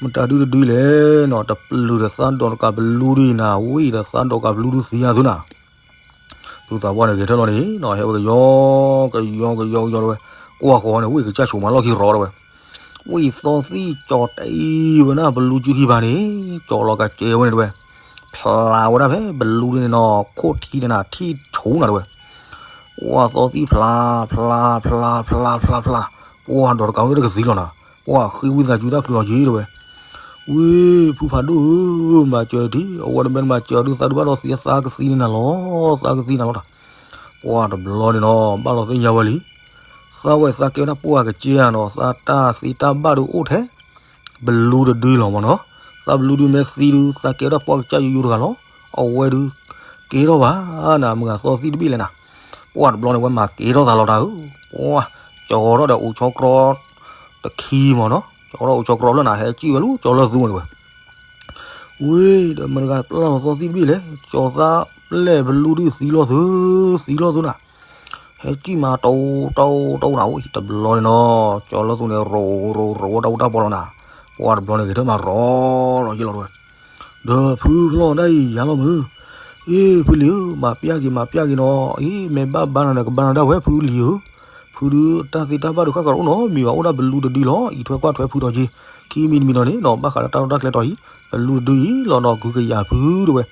မတၤဒုတဒုလဲၣ်နီၤ, တပျုာ်ဒီးသးဒီးတကးဘလူဒုအံၤနၤ, ဝံၣ်ဒီးသးဒီးတကးဘလူဒုသံယၤသုနၤ. ဖုသးပှၢ်န့ၣ်ဂဲၤထၢၣ်လီၤန့ၣ်နီၤ, ဟဲဝဲကယီ ကယီကယီကယီတဲဝဲ, ကွၢ်ဃီန့ၣ် ဝံၣ်ကစၢ်ဆိးမၤလီၢ်ခံရီတဲဝဲ, ဝံၣ်သီသံၣ်ကၠီၤတအံၤဝဲနၢ် ဘလူကၠူခံဘၣ်န့ၣ်, ကၠီၤလီၤကစဲဝဲန့ၣ်တဲဝဲ, ဖျါဝဲဒၣ်ဖဲဘလူဒုန့ၣ်နီၤ, ခိၣ်ထံန့ၣ်နၤ ထံၣ်ဆိနၤတဲဝဲ ပှၢ်သီသံၣ်ဖျါ ဖျါ ဖျါ ဖျါ ဖျါ ဖျါ ဖျါ, ပှၢ်ဒီးတကးဝဲလၢတကသံလီၤနၤ, ပှၢ်ဃ့ဝံသးစူၤတၢ်ချုးလီၤက့ၤတဲဝဲ, ဝ့ၢ်ဖုဖးဒိၣ်ဧၢ, မၤစၢၤတထံၣ်, အဝဲတမ့ၢ်မၤစၢၤဒုး သးဒုးဘၣ်ဒီးသံအသးကသံန့ၣ်နၤလီၤ, သးကသံနၤလီၤတၢ်. ပှၢ်တဘျီန့ၣ်နီၤ ဘၣ်လီၤသ့ၣ်ညါဝဲလံ, သးဝဲသးကဲဝဲဒၣ်ပှၢ်ကစၢ်နီၤ, သးတၢ်သ့တၢ်ဘၣ်ဒုးအိၣ်ထဲ ဘလူတဒုလီၤမ့ၢ်နီၤ, သးဘလူဒုးမ့ၢ်သံဒုး သးကဲဝဲဒၣ်ပှၢ်ကစၢ်ယိယိတဂၤလီၤ, အဝဲဒုး ကဲထီၣ်ဘၣ်နၤ မုၢ်ဂၤသီသံၣ်တဘ့ၣ်လဲၣ်နၤ, ပှၢ်တဘျီန့ၣ်ဝဲမၤကဲထီၣ်သးလီၤတၢ်ဧၢ, ပှၢ် ကၠီၤထီၣ်ဒီးအိၣ်ဆီကြီ တခံမ့ၢ်နီၤ, ကၠီၤထီၣ်အိၣ်ဆီကြီလၢနၤ ဟဲစံၣ်ဝဲလၢကၠီၤလၢသူန့ၣ်ဝဲ ဝ့ၢ် ဒီးမတၤတဂၤပျၢ်လီၤသီသံၣ်တဘ့ၣ်လဲၣ်, ကၠီၤသးပျဲၢ်ဘလူဒုးသံလီၤသု, သံလီၤသုနၤ, ဟဲစံၣ်မၤတအိၣ်တအိၣ်တအိၣ်နၤ, အိၣ်တဘျီန့ၣ်နီၤ ကၠီၤလၢသူန့ၣ် ရိၤရိၤရိၤဝဲတၢ်အူတၢ်ပီလီၤနၤ, ပှၢ်တဘျီန့ၣ်ဂဲၤထၢၣ်မၤရီၤလီၤယ့ၢ်လီၤတဲဝဲ, ဒီးဖုဖျီၣ်ဒၣ်အံၤယၤလီၤမုၢ်, အ့ ဖုလံၤဧၢ, မၤပျၢ်က့ၤ မၤပျၢ်က့ၤနီၤ, အ့ မ့ၢ်ဘၣ်ဘါနၤဒီးကဘါနၤဒၣ်ဝဲဖုလံၤဧၢ, ဖုဒုးတၢ်သ့တၢ်ဘၣ်ဒုးဃၣ်ဃၣ်အိၣ်နီတမံၤဘၣ်, အိၣ်ဒၣ်ဘလူတဒုလီၤ, အံးထွဲကွၢ်ထွဲဖုဒီးက့ၤ, ခံမံၤတမံၤဒီးန့ၣ်နီၤ ဘၣ်ဃးလၢတၢ်လီၢ်တၢ်ကျဲတီၤအံၤ, ဘလူတဒုအံၤလီၤနီၤ ဂုၤကယၤဖုတဲဝဲ,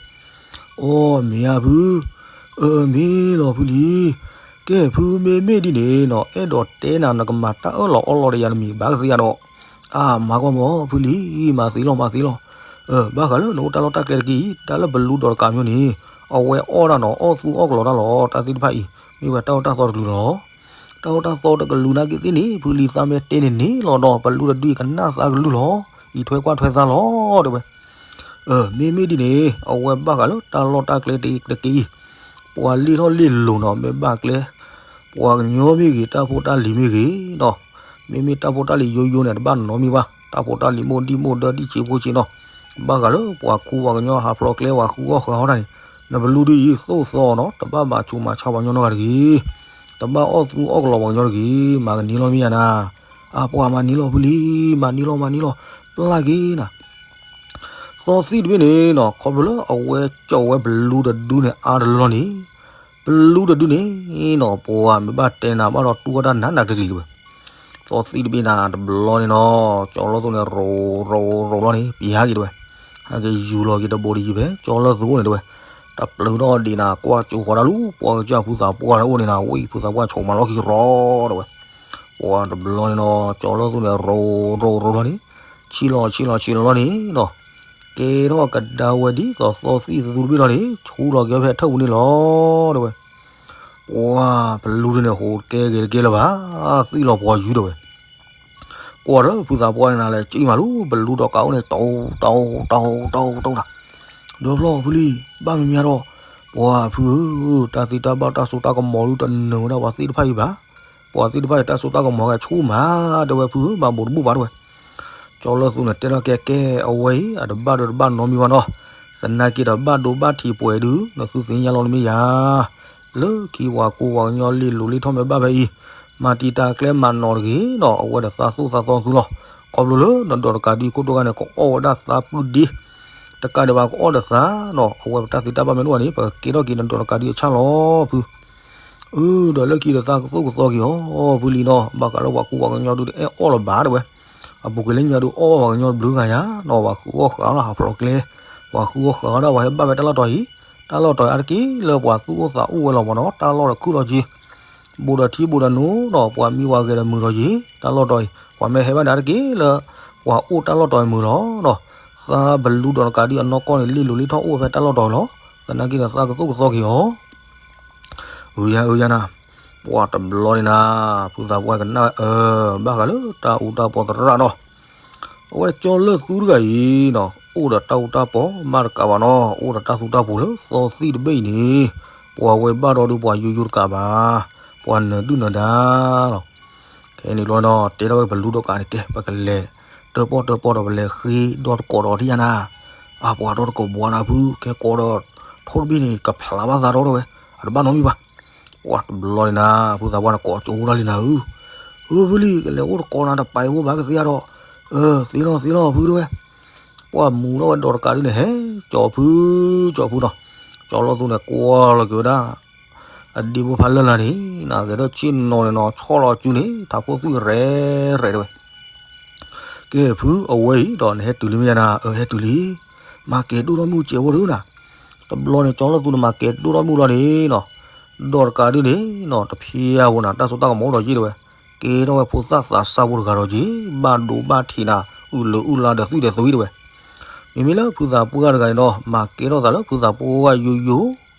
အိ မ့ၢ်ဧါဖု, အၢ မ့ၢ်လီၤဖုလံၤ, ကဲဖုမ့မ့ၢ်ဒ်န့ၣ်နီၤ အဲၣ်ဒိးတဲနၤ နကမၤတၢ်အၢၣ်လီၤအီလီၤဒီးယၤတမံၤဘၣ်ကသ့ဧါဒီး, အါ မၤကွၢ်မီၤဖုလံၤ, မၤသ့လီၤ မၤသ့လီၤ, ဘၣ်ဃးလၢနအိၣ်တၢ်လီၢ်တၢ်ကျဲတက့ၢ်အံၤ တၢ်လၢဘလူဒီးတကးမီၤန့ၣ်, အဝဲအီၣ်ဒၣ်နီၤ အီၣ်သူအီၣ်ကလီၤတၢ်လီၤ, တၢ်သ့ၣ်တဖၣ်အံၤ မ့ၢ်ဝဲတၢ်အီၣ်တၢ်သီတကလုာ်လီၤ. တၢ်အီၣ်တၢ်သီတကလုာ်နာ်က့သ့ၣ်န့ၣ် ဖုလံၤသးမ့ၢ်တဲန့ၣ်န့ၣ်လီၤဒီး ဘလူတဒုအံၤကနၣ်သးကလုၢ်လီၤ, အံးထွဲကွၢ်ထွဲသးလီၤတဲဝဲ မ့မ့ၢ်ဒ်န့ၣ် အဝဲဘၣ်ဃးလၢတၢ်လီၢ်တၢ်ကျဲတက့ၢ်အံၤ, ပှၤလ့ၢ်ထီၣ်လ့ၢ်လိၤနီၤ မ့ၢ်ဘၣ်ကျဲ, ပှၤကညီမ့ၢ်ဂ့ၤ တၢ်ဖိတၢ်လံၤမ့ၢ်ဂ့ၤနီၤ, မ့မ့ၢ်တၢ်ဖိတၢ်လံၤယိယိန့ၣ် တဘၣ်နီတမံၤဘၣ်, တၢ်ဖိတၢ်လံၤမိၢ်ဒံၣ်မိၢ်ဒၢဒံၣ်ဆံးဖိဆံးနီၤ, ဘၣ်ဃးလၢပှၤခူပှၤကညီဟးဖျိးကျဲ ပှၤဃုအီၣ်ဃုအီတၢ်န့ၣ်, နဘလူဒုအံၤသိၣ်သီနီၤ တဘၣ်မၤဆူးမၤဆါပှၤကညီနီတဂၤတဂ့ၤ, တဘၣ်အီၣ်သူအီၣ်ကလီၤပှၤကညီတဂ့ၤ, မၤကနံၤလီၤမ့ၢ်ယၤနၤ, အါ ပှၤမၤနံၤလီၤဖုလံၤ, မၤနံၤလီၤ မၤနံၤလီၤ, ပျၢ်က့ၤနၤ သီသံၣ်တဘ့ၣ်န့ၣ်နီၤ ခီဖျိလၢအဝဲကၠီဝဲဘလူတဒုန့ၣ်အါတလီၢ်န့ၣ်, ဘလူတဒုန့ၣ်နီၤ ပှၤမ့ၢ်ဘၣ်တဲနၤဘၣ်ဒီးတူၢ်ဝဲတၢ်နးနးကျံၤကျံၤတဲဝဲ, သီသံၣ်တဘ့ၣ်နၤတဘျီန့ၣ်နီၤ ကၠီလၢသူန့ၣ် ရိၤရိၤရိၤလီၤန့ၣ် ပျၢ်က့ၤတဲဝဲ, ဟဲက့ၤယူၤလီၤက့ၤတဘိးတယံၤဖဲ ကၠီလၢသူအိၣ်န့ၣ်တဲဝဲ, တပျုာ်ထီၣ်ဒံးနၤ ကွၢ်ကၠိဃီၤဒၣ်လူၤ ပှၤကစၢ်ဖုသးပှၢ်တအိၣ်န့ၣ်နၤ ဝံၣ်ဖုသးပှၢ်ဆိးမၤလီၢ်ခံရီတဲဝဲ ပှၤတဘျီန့ၣ်နီၤ ကၠီလၢသူန့ၣ် ရိၤရိၤရိၤလီၤန့ၣ်, ဆံးလီၤဆံးလီၤဆံးလီၤလီၤန့ၣ်နီၤ, ကဲထီၣ်ကဒါဝဲဒ်သိးသီသံၣ်သူတဘ့ၣ်လီၤန့ၣ် ဆူလီၤက့ၤဖဲထၢၣ်ပူၤန့ၣ်လီၤတဲဝဲ, ပှၤဘလူဒုန့ၣ် ဟူးကဲက့ၤတကဲလၢၤဘၣ်, သွံၣ်လီၤပှီၤယုၤတဲဝဲ ကွၢ်ဒီးဖုသးပှၢ်န့ၣ်နၤလဲၤကံၣ်မးလူၤ ဘလူဒီးကးအိၣ်န့ၣ် တိၢ်တိၢ်တိၢ်တိၢ်တိၢ်နၤ, ဒီဖျီၣ်ဖုလံၤ ဘၣ်မ့ၢ်မ့ၢ်ဒီး, ပှၤဖုဧၢ, တၢ်သ့တၢ်ဘၣ်တၢ်စိတၢ်ကမီၤဒုတနၢၤဝဲဒၣ်ပှၤသ့ၣ်တဖၣ်အံၤဘၣ်, ပှၤသ့ၣ်တဖၣ်အံၤတၢ်စိတၢ်ကမီၤဂဲၤဆူၣ်မး, တဲဝဲဖုဧၢ မၤဘူးတဘူးဘၣ်တဲဝဲ, ကၠီလၢသူန့ၣ်တဲထီၣ်ကဲကဲ အဝဲအံၤ အတဘၣ်ဒိတဘၣ်နီတမံၤဘၣ်နီၤ, သနာ်က့ဒီးဘၣ်ဒိဘၣ်ထံးပှဲၤဒု နသုသ့ၣ်ညါလီၤတမ့ၢ်ယၤ လၢခံပှၤကူပှၤကညီလ့ၢ်လိၤလ့ၢ်ထီၣ်မ့ၢ်ဘၣ်ဖဲအံၤ, မၤတံာ်တာ်ကျဲမၤနီၣ်တဂ့ၤနီၤ အဝဲဒီးသးသိၣ်သးသီသုလီၤ, ခီဖျိလၢနဒီးတကးဒုအခိၣ်တီဂၤန့ၣ် ကအီၣ်ဝဲဒၣ်သးပုၢ်ဒ့, တကးဒံးဘၣ်ကအီၣ်ဒီးသးနီၤ အဝဲပတၢ်သ့တၢ်ဘၣ်မ့ၢ်တအိၣ်ဘၣ်န့ၣ် ပကကဲထီၣ်က့ၤနဒီးတကးဒုအဆၣ်လီၤဖု အၢ ဒီးလၢခံဒီးသးကသိၣ်ကသီက့ၤအီၤ ဖုလံၤနီၤ ဘၣ်ဃးလၢပှၤကူပှၤကညီဒုတအဲၣ်အီၣ်လၢၤဘၣ်တဲဝဲ, အပူၤကွံာ်လၢညါဒုအီၣ်ပှၤကညီတဘျုးဂၤယါနီၤ ပှၤဃုအီၣ်ဃာ်အီၣ်လၢဟးဖျိးကျဲ, ပှၤဃုအီၣ်ဃာ်အီၣ်ဒၣ်ပှၤဟဲဘၣ်ဖဲတၢ်လီၢ်တီၤအံၤ, တၢ်လီၢ်တီၤအံၤအါတက့ၢ်လၢပှၤသူၣ်အိၣ်သးအိၣ်ဝဲလီၤမ့ၢ်နီၤ တၢ်လီၢ်ဒီးခုၣ်ဒီးက့ၤ, ဘူးဒီးထံဘူးဒီးနိနီၤ ပှၤမံဝဲဂဲၤဒီးမုာ်ဒီးယံၤ တၢ်လီၢ်တီၤအံၤ ပှၤမ့ၢ်ဟဲဘၣ်န့ၣ်အါတက့ၢ်လၢ ပှၤအိၣ်တၢ်လီၢ်တီၤအံၤမုာ်လီၤနီၤ, သးဘလူဒီးတကးဒုအနီၢ်ကီၢ်န့ၣ် လ့ၢ်လိၤလ့ၢ်ထီၣ်အိၣ်ဝဲဖဲတၢ်လီၢ်တီၤအံၤလီၤ, သနာ်က့ဒီးသးကသိၣ်ကသီက့ၤအီၤ အၢယါအၢယါနၤ, ပှၤတဘျီန့ၣ်နၤ, ဖုသးပှၢ်ကနၣ်အၢ ဘၣ်ဃးလၢတၢ်အူတၢ်ပီသရၣ်နီၤ, အဝဲကၠီလၢသူတဂၤအံၤနီၤ အိၣ်ဒီးတၢ်အူတၢ်ပီမးတကးဘၣ်နီၤ အိၣ်ဒီးတၢ်သူတၢ်ပူၤလၢသီသံၣ်တဘ့ၣ်အံၤန့ၣ်, ပှၤဝဲဘၣ်ဒီးဒုးပှၤယိယိတကးဘၣ်, ပှၤနၢၤဒုၣ်နၢၤဒါလီၤ ခဲအံၤန့ၣ်လီၤနီၤ တဲထီၣ်ဝဲပလူဒီးကးန့ၣ်ကဲ ပကလဲၤ တၢၣ်ပီၣ်တၢၣ်ပီၣ်ဒီးပလဲၤဃ့ဒီတကိးဒီးထံၣ်ယါနၤ, အပှၤဒီတကိးဘှီနၤဖု ခဲကိးဒီး ထိၣ်တဘ့ၣ်န့ၣ် ကဖျါဘၣ်သးဒီးဝဲ အတဘၣ်နီတမံၤဘၣ်, ပှၤတဘျီန့ၣ်နၤ ဖုသးပှၢ်န့ၣ်ကိးကၠိထီၣ်လံနၤဧၢ, ဧၢ ဖုလံၤ ကလဲၤအိၣ်တကိးနၤတပာ်အံၤအိၣ်ဘၣ်ကသ့ဧါဒီး, အ သ့လီၤသ့လီၤဖုတဲဝဲ, ပှၢ်မူထီၣ်ဝဲဒီးတကးဒုန့ၣ် ဟဲ ကၠီဖု ကၠီဖုနီၤ, ကၠီလီၢ်သူန့ၣ် ကွၢ်လီၤက့ၤဝဲဒၣ် အဒ့ဖိဖးလၢ်လၢ်န့ၣ် နဂဲၤထီၣ်ဆ့ၣ်နီၤန့ၣ်နီၤ ဆီၣ်လီၤစုန့ၣ် ထးခိၣ်သွံၣ်ရဲၣ်ရဲၣ်တဲဝဲ, ကဲဖု အဝဲအံၤဒီးနဟဲတုၤလံမ့ၢ်ယါနၤ, အၢ ဟဲတုၤလံ, မၤကဲၤဒိၣ်ထီၣ်မုၢ်ကဲးဝဲဒၣ်နၤ, တဘျီန့ၣ် ကၠီလီၢ်သူန့ၣ် မၤကဲၤဒိၣ်ထီၣ်မုၢ်လီၤန့ၣ်နီၤ, ဒီးတကးဒုန့ၣ်နီၤ တဖျါဝဲနၤ တၢ်စိတၢ်ကမီၤအိၣ်ဒီးယ့ၢ်တဲဝဲ, ကဲထီၣ်ဝဲဖိသၣ်သးစၢ်ဖိတဂၤဒီးက့ၤ ဘၣ်ဒိဘၣ်ထံးနၤ အုၣ်လၢအုၣ်လါဒီးသွံၣ်ဒီးသွံၣ်တဲဝဲ, မ့မ့ၢ်လၢဖုသးပှၢ်တဂၤန့ၣ်ဒီး မၤကဲထီၣ်သးလၢဖုသးပှၢ်ယိယိ ဒ်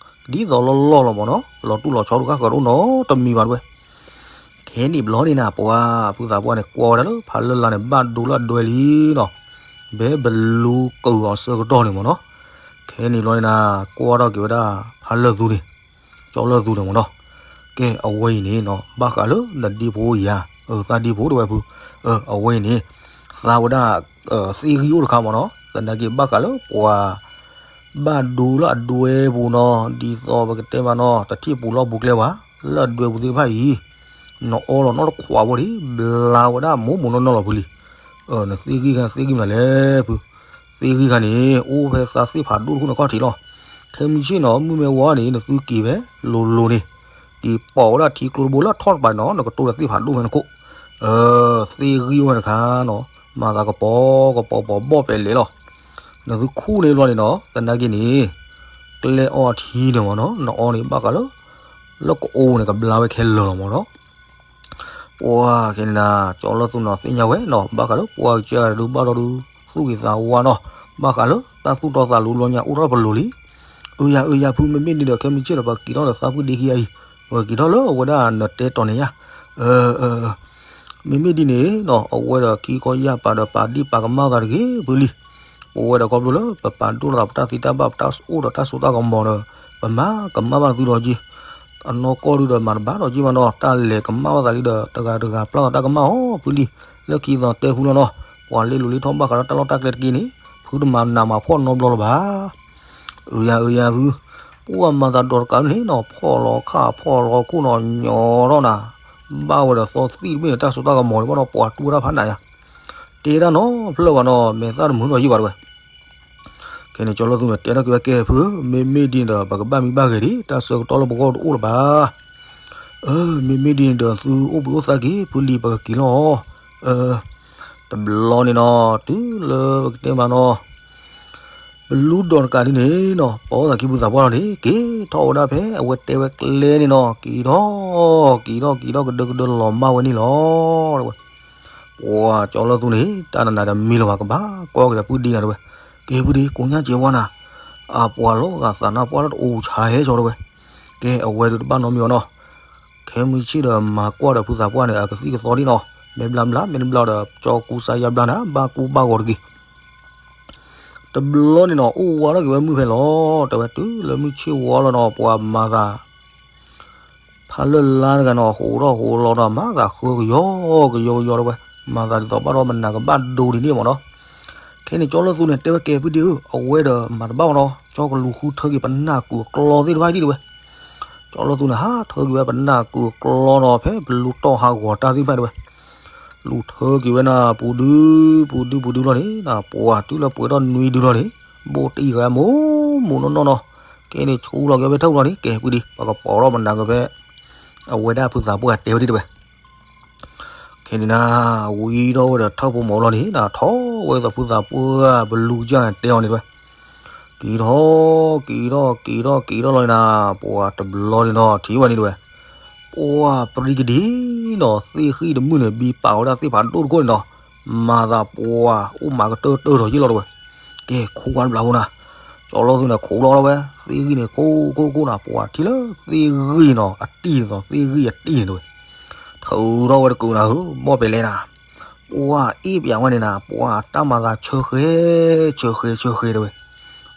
သိးလီၢ်လီၢ်လီၤမ့ၢ်နီၤ, လီၤတူၢ်လီၤဆီတဂၤဃၢၤတအိၣ်နီတမံၤဘၣ်တဲဝဲ, ခဲန့ၣ်ဘျီန့ၣ်နၤ ပှၤဖုသးပှၢ်န့ၣ် ကွၢ်ဝဲဒၣ်လၢဖးလၢ်လၢ်န့ၣ် ဘၣ်ဒိလၢအဒွဲလံနီၤ, ဘဲဘလူကၢၤအီၤဆၢကတီၢ်န့ၣ်မ့ၢ်နီၤ, ခဲန့ၣ်ဘျီန့ၣ်နၤ ကွၢ်ထီၣ်က့ၤဝဲဒၣ် ဖးလၢ်သူန့ၣ် ကၠီလီၢ်သူန့ၣ်မ့ၢ်နီၤ, ကဲအဝဲအံၤန့ၣ်နီၤ ဘၣ်ဃးလၢနဒ့ဖိယၤ, အၢ သးဒ့ဖိတဲဝဲဖု, အဝဲအံၤန့ၣ် သးဝဲဒၣ် သ့ၣ်ဂံၢ်အိၣ်တခါမ့ၢ်နီၤ, သနာ်က့ဘၣ်ဃးလၢပှၤ ဘၣ်ဒိလၢအဒွဲပူၤနီၤ, ဒ်သိးပကတဲမ့ၢ်နီၤ တထံၣ်ပူၤလီၢ်ပူၤကျဲဘၣ်, လၢအဒွဲပူၤသ့ၣ်တဖၣ်အံၤ နအီလီၤနီတခွးဖိဒံး ဘျါဝဲဒၣ်မိၢ်မိၢ်နီၢ်နီၢ်လီၤဖုလံ, နသ့ၣ်ဂံၢ်ခါ သ့ၣ်ဂံၢ်မနုၤလဲၣ်ဖု, သ့ၣ်ဂံၢ်ခါန့ၣ် အိၣ်ဖဲသးသ့ၣ်ဖးဒိၣ်တခိၣ်န့ၣ်ခီၣ်ထံးလီၤ, ခဲမုၢ်ဆ့ၣ်နီၤ မုၢ်မ့ၢ်ဝါန့ၣ် နသုက့ၤဖဲလိၤလိၤန့ၣ်, က့ၤပိာ်ဝဲဒၣ်ထံကျိတဘိလၢထီၣ်တပၤနီၤ နကတိၤဒီးသ့ၣ်ဖးဒိၣ်ဖဲနခိၣ်, သ့ၣ်ဂံၢ်အိၣ်ဝဲတခါနီၤ, မၤသးကပီၤကပီၤပီၤဘီၣ်ပဲာ်လဲာ်လီၤ, နသုခူၣ်န့ၢ်ဘျီန့ၣ်နီၤ သနာ်က့န့ၣ် ကျဲအီထံန့ၣ်မ့ၢ်နီၤ နအီန့ၣ်ဘၣ်ဃးလၢ လၢကအိၣ်န့ၣ် ကဘျါဝဲခဲလၢာ်လီၤမ့ၢ်နီၤ, ပှၤခဲန့ၣ်နၤ ကၠီလီၢ်သူနီၤ သ့ၣ်ညါဝဲနီၤ ဘၣ်ဃးလၢပှၤကစၢ်ဒုးဘၣ်ဒီးဒုး သူၣ်ဂ့ၤသးဝါနီၤ, ဘၣ်ဃးလၢတၢ်သူၣ်တီသးလိၤဘျီညါ အိၣ်ထီၣ်ပလိၤလံ, အၢယၤ အၢယၤဖု မ့မ့ၢ်ဒ်ဒီး ခဲမုၢ်ဆ့ၣ်ဒီး ပက့ၤထီၣ်ဒီးသးဖုဒ့ခံဂၤအံၤ, ပက့ၤထီၣ်လၢအဝဲဒၣ်နတဲတီၤန့ၣ်ယၤ, မ့မ့ၢ်ဒ်န့ၣ်နီၤ အဝဲဒီးခံခီယၢ်ပာ်ဒီးပာ်ဒံၣ်ပာ်ကမၣ်သးတဂ့ၤဖုလံ, ပဝဲဒီးခီဖျိလၢ ပပာ်ဒိၣ်ထီၣ်သးပတၢ်သံတၢ်ဘၣ် ပတၢ်အိၣ်ဒီးတၢ်စိတၢ်ကမီၤဒီး ပမၤကမၣ်ဘၣ်နသုဒီးက့ အနီၢ်ကီၢ်ဒုဒီးမၤတဘၣ်ဒီးက့ဘၣ်နီၤ တၢ်လဲၤကမၣ်ဘၣ်သးလံဒီး တဂၤတဂၤပျၢ်သးတၢ်ကမၣ်အီၤဖုလံ, လၢခံသီတဲဖုလီၤနီၤ ပှၤလ့လိၤလ့ထီၣ်ဘၣ်ဃးဒီးတၢ်လီၢ်တၢ်ကျဲတက့ၢ်န့ၣ် ဖုတမၤနးမၤဖှီၣ်နီတဘျီလၢၤဘၣ်, အၢယၤ အၢယၤဖု, ပှၤမၤသးဒီးတကးန့ၣ်နီၤ ဖှီၣ်လီၤခၣ်ဖှီၣ်လီၤခိၣ်နီၤ ညီထီၣ်နၤ, ဘၣ်ဝဲဒီးသီသံၣ်တဘ့ၣ်န့ၣ် တၢ်စိတၢ်ကမီၤန့ၣ်ဘၣ်ဒီး ပှၤတူၢ်ဝဲဒၣ်ဖးနးယၤ, တဲဒၣ်နီၤဖျၢၣ်ဘၣ်နီၤ မဲာ်သၣ်တမုာ်ဒီးယံာ်ဘၣ်တဲဝဲ ခဲန့ၣ် ကၠီလီၢ်သူန့ၣ် တဲထီၣ်က့ၤဝဲကဲဖု, မ့မ့ၢ်ဒ်န့ၣ်ဒီး ပကဘၣ်မံဘၣ်ဂဲၤဒံး တၢ်ဆၢကတီၢ်လၢပဂီၢ်တအိၣ်လၢၤဘၣ်. အၢ မ့မ့ၢ်ဒ်န့ၣ်ဒီး သုအိၣ်ဘှံးအိၣ်သါက့ၤ ဖုလံ ပကက့ၤလီၤ. တဘျီန့ၣ်နီၤ တုၤလၢပကတဲမးနီၤ ပလူဒီးတကးဒ်န့ၣ်နီၤ ပိာ်သးခံဖုသးပှၢ်လီၤန့ၣ် က့ၤထီၣ်ဝဲဒၣ်ဖဲအဝဲတဲဝဲကျဲန့ၣ်နီၤ က့ၤထီၣ် က့ၤထီၣ် က့ၤထီၣ်ကဒၢကဒၢလီၤမၢ်ဝဲန့ၣ်လီၤ. ပှၤကၠီလီၢ်သူန့ၣ် တၢ်နးနးတမံၤလၢၤဘၣ် ကဘၣ်ကွၢ်က့ၤဒီးဖုဒံဂၤတဲဝဲ ကဲဖုဒံ ကိးညါကဲဝဲနၤ အပှၤလီၤဂာ်သးနါပှၢ်လၢတအိၣ်ဆါဟဲကၠီတဲဝဲ ကဲအဝဲဒုးတဘၣ်နီတမံၤဘၣ်နီၤ ခဲမုၢ်ဆ့ၣ်ဒီးမၤကွၢ်ဒီးဖုသးပှၢ်န့ၣ် အကသံၣ်ကသီဒံးနီၤ မ့ၢ်ဘျါဘျါ မ့ၢ်တဘျါဒီး ကၠီကူစါယါဘျါနၤ ဘၣ်ကူဘၣ်ဂီၤတဂ့ၤ တဘျီန့ၣ်နီၤ အိၣ်ဝါထီၣ်က့ၤဝဲမုၢ်ဖဲလီၤ တဲဝဲတုၤလၢမုၢ်ဆ့ၣ်ဝါလီၤနီၤ ပှၤမၤသး ဖးလၢ်လါတဂၤနီၤ ဟိးထီၣ်ဟိးလီၤဒီး မၤသးဃၢကယီကယီကယီတဲဝဲ မၤသးဒ်သိးဘၣ်ဒီးမနၤကဘၣ်ဒိဒ်န့ၣ်မးနီၤ ခဲန့ၣ် ကၠီလီၢ်သူန့ၣ် တဲဝဲကဲဖုဒံဧၢ အဝဲဒီးမၤတဘၣ်မးနီၤ ကၠီကလူၤဃုထၢက့ၤပနၢ်ကူာ်အကျီသ့ၣ်တဖၣ်ဒံးတဲဝဲ ကၠီလီၢ်သူန့ၣ် ဟးထၢက့ၤဝဲပနၢ်ကူာ်အကျီနီၤ ဖဲပလူတီၢ်ဟးဂီၤတၢ်သ့ၣ်တဖၣ်တဲဝဲ လူၤထၢက့ၤဝဲနၤ ပူၤဒု ပူၤဒု ပူၤဒုလီၤန့ၣ် ပှၤတုၤလၢပှဲၤထီၣ်နွံဒုလီၤန့ၣ် ဘိၣ်တံၢ်ဂၤမိၢ်မိၢ်နီၢ်နီၢ်နီၤ ခဲန့ၣ် ဆူလီၤက့ၤဖဲထၢၣ်ပူၤလီၤန့ၣ် ကဲဖုဒံ ပကပိာ်ထီၣ်ပနၢ်က့ၤဖဲ အဝဲဒၣ်ဖုသးပှၢ်တဲဝဲဒ်တဲဝဲ ခဲန့ၣ်နၤ ဝံၤထီၣ်ဝဲဒီးထၢၣ်ဖိမီၤလီၤန့ၣ် ထီၣ်ဝဲဒီးဖုသးပှၢ်ပလူကၢ်တဲအီၤန့ၣ်တဲဝဲ က့ၤထီၣ် က့ၤထီၣ် က့ၤထီၣ် က့ၤထီၣ်လီၤန့ၣ်နၤ ပှၤတဘျီန့ၣ်နီၤ ထံၣ်ဝဲန့ၣ်တဲဝဲ ပှၤပြံကဒံနီၤ သ့ၣ်ဃံၣ်တမုၢ်န့ၣ် ဘံပာ်ဝဲဒၣ်သ့ၣ်ဖးဒိၣ်တခိၣ်န့ၣ်နီၤ မၤသးပှၤအိၣ်မးကတၢၢ်တၢၢ်ထီၣ်ယ့ၢ်လီၤတဲဝဲ ကဲ ခူၣ်ဝါတဘျီဖိနၤ ကၠီလီၢ်သူန့ၣ် ခူၣ်လီၤတဲဝဲ သ့ၣ်ဃံၣ်န့ၣ် ခူၣ်ခူၣ်ခူၣ်နၤ ပှၤထံၣ်လၢသ့ၣ်ဃံၣ်နီၤ အတံၢ်န့ၣ်သိး သ့ၣ်ဃံၣ်အတံၢ်န့ၣ်တဲဝဲ ထုးထီၣ်ဝဲတကုးနၤဧၢ ဘီၣ်ပဲၤလဲနၤ ပှၤအ့ၣ်ပယၤဝဲန့ၣ်နၤ ပှၤတၢ်မၤသးဆၢဃဲ ဆၢဃဲ ဆၢဃဲတဲဝဲ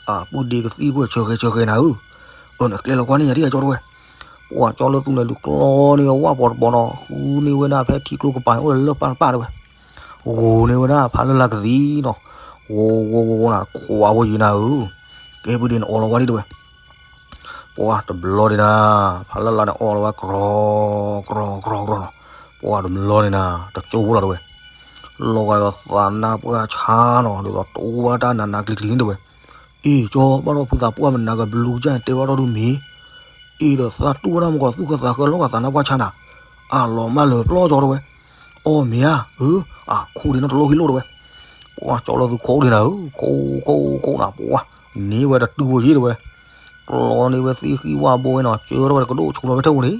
အပုၢ်ဒ့ကသံၣ်တခိၣ်ဆၢဃဲ ဆၢဃဲနၤဧၢ အၢ နကျဲလီၤကွၢ်န့ၣ်ယၤဒ်ယၤကၠီတဲဝဲ ပှၤကၠီလီၢ်သူန့ၣ် လူၤကျီန့ၢ်ဝဲဝၣ်ပီၤတပီၤနီၤ ဃုန့ၢ်ဝဲဒၣ်ဖဲထံကျိကပၤန့ၣ် အိၣ်လၢလၢၢ်ပၢ်တပၢ်တဲဝဲ ဂိၤန့ၢ်ဝဲဒၣ်ဖးလၢ်လါကသံၣ်နီၤ ဂိၤဂိၤဂိၤဂိၤနၤ ခွးဖိယံၤနၤဧၢ ကဲဖုဒံန့ၣ်အီလီၤဝဲဒ်တဲဝဲ ပှၤတဘျီန့ၣ်နၤ ဖးလၢ်လါန့ၣ်အီလီၤဝဲ ကြီ ကြီ ကြီ ကြီနီၤ ပှၤတဘျီန့ၣ်နၤ တကၠိဖိလီၤတဲဝဲ လီၤဂာ်ဒီးသးနါပှၢ်ဆါနီၤ, ဒီးတအိၣ်ဘၣ်တၢ်နးနးကျံၤကျံၤန့ၣ်တဲဝဲ, အ့ၣ် ကၠီ ဘၣ်ဒီးဖုသးပှၢ်မနၤကဘျုးကစၢ်တဲဘၣ်ထီၣ်ဒုးမ့ၢ်, အ့ၣ် ဒီးသးတူၢ်ဝဲဒၣ်မကီးသူၣ်ခၢသးဃၢလီၤဂာ်သးနါပှၢ်ဆါနၤ, အလီၤမၢ်လၢပျီၢ်ကၠီတဲဝဲ, အီၣ်မ့ၢ်ဧါ, အၢ အခိၣ်ဒံးနီတလိၣ်ဟံၣ်လိၣ်တဲဝဲ, ပှၤကၠီလၢသူခိၣ်ဒံးနၤဧၢ, ခိၣ်ခိၣ်ခိၣ်နၤ ပှၤန့ၢ်ဝဲတတုၤဖိယံၤတဲဝဲ, ကျီန့ၢ်ဝဲသ့ၣ်ဃံဝၣ်ဘိဝဲနီၤ, ကၢထီၣ်ဝဲတကဒိၣ်ဆူလီၤဝဲထၢၣ်ဧိၤန့ၣ်,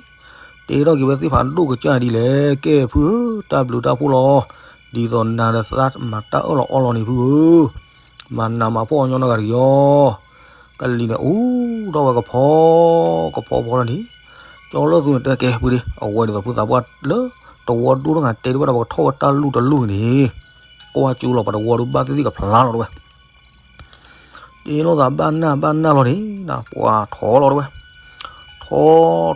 တဲထီၣ်က့ၤဝဲသ့ၣ်ဖးဒိၣ်ကစၢ်ဒ်လဲၣ်, ကဲဖုဧၢ, တၢ်ဘျုးတၢ်ဖှိၣ်လီၤ, ဒ်သိးနၤဒီးသးမၤတၢ်အၢၣ်လီၤအီလီၤန့ၣ်ဖုဧၢ, မၤနးမၤဖှီၣ်အီညီနီတဂၤတက့ၢ်အီၤ, ကလံၤန့ၣ်အူထီၣ်ဝဲကဖီ ကဖီဖီလီၤန့ၣ်, ကၠီလၢသူန့ၣ်တဲကဲဖုဒ့ အဝဲဒ်သိးဖုသးပှၢ်လၢ တဝီဒိၣ်တဂၤတဲဒ်ဘၣ်ဒီးပကထီၣ်ဝဲတၢ်လူၢ်တလူၢ်န့ၣ်, ကွၢ်ကၠူလီၤပှၤတဝီဒုးဘၣ်သ့ၣ်သ့ၣ်ကဖျါလီၤတဲဝဲ တ့လိာ်သးဘၣ်နၢ်ဘၣ်နၢ်လီၤန့ၣ်, ပှၤထီလီၤတဲဝဲ, ထီ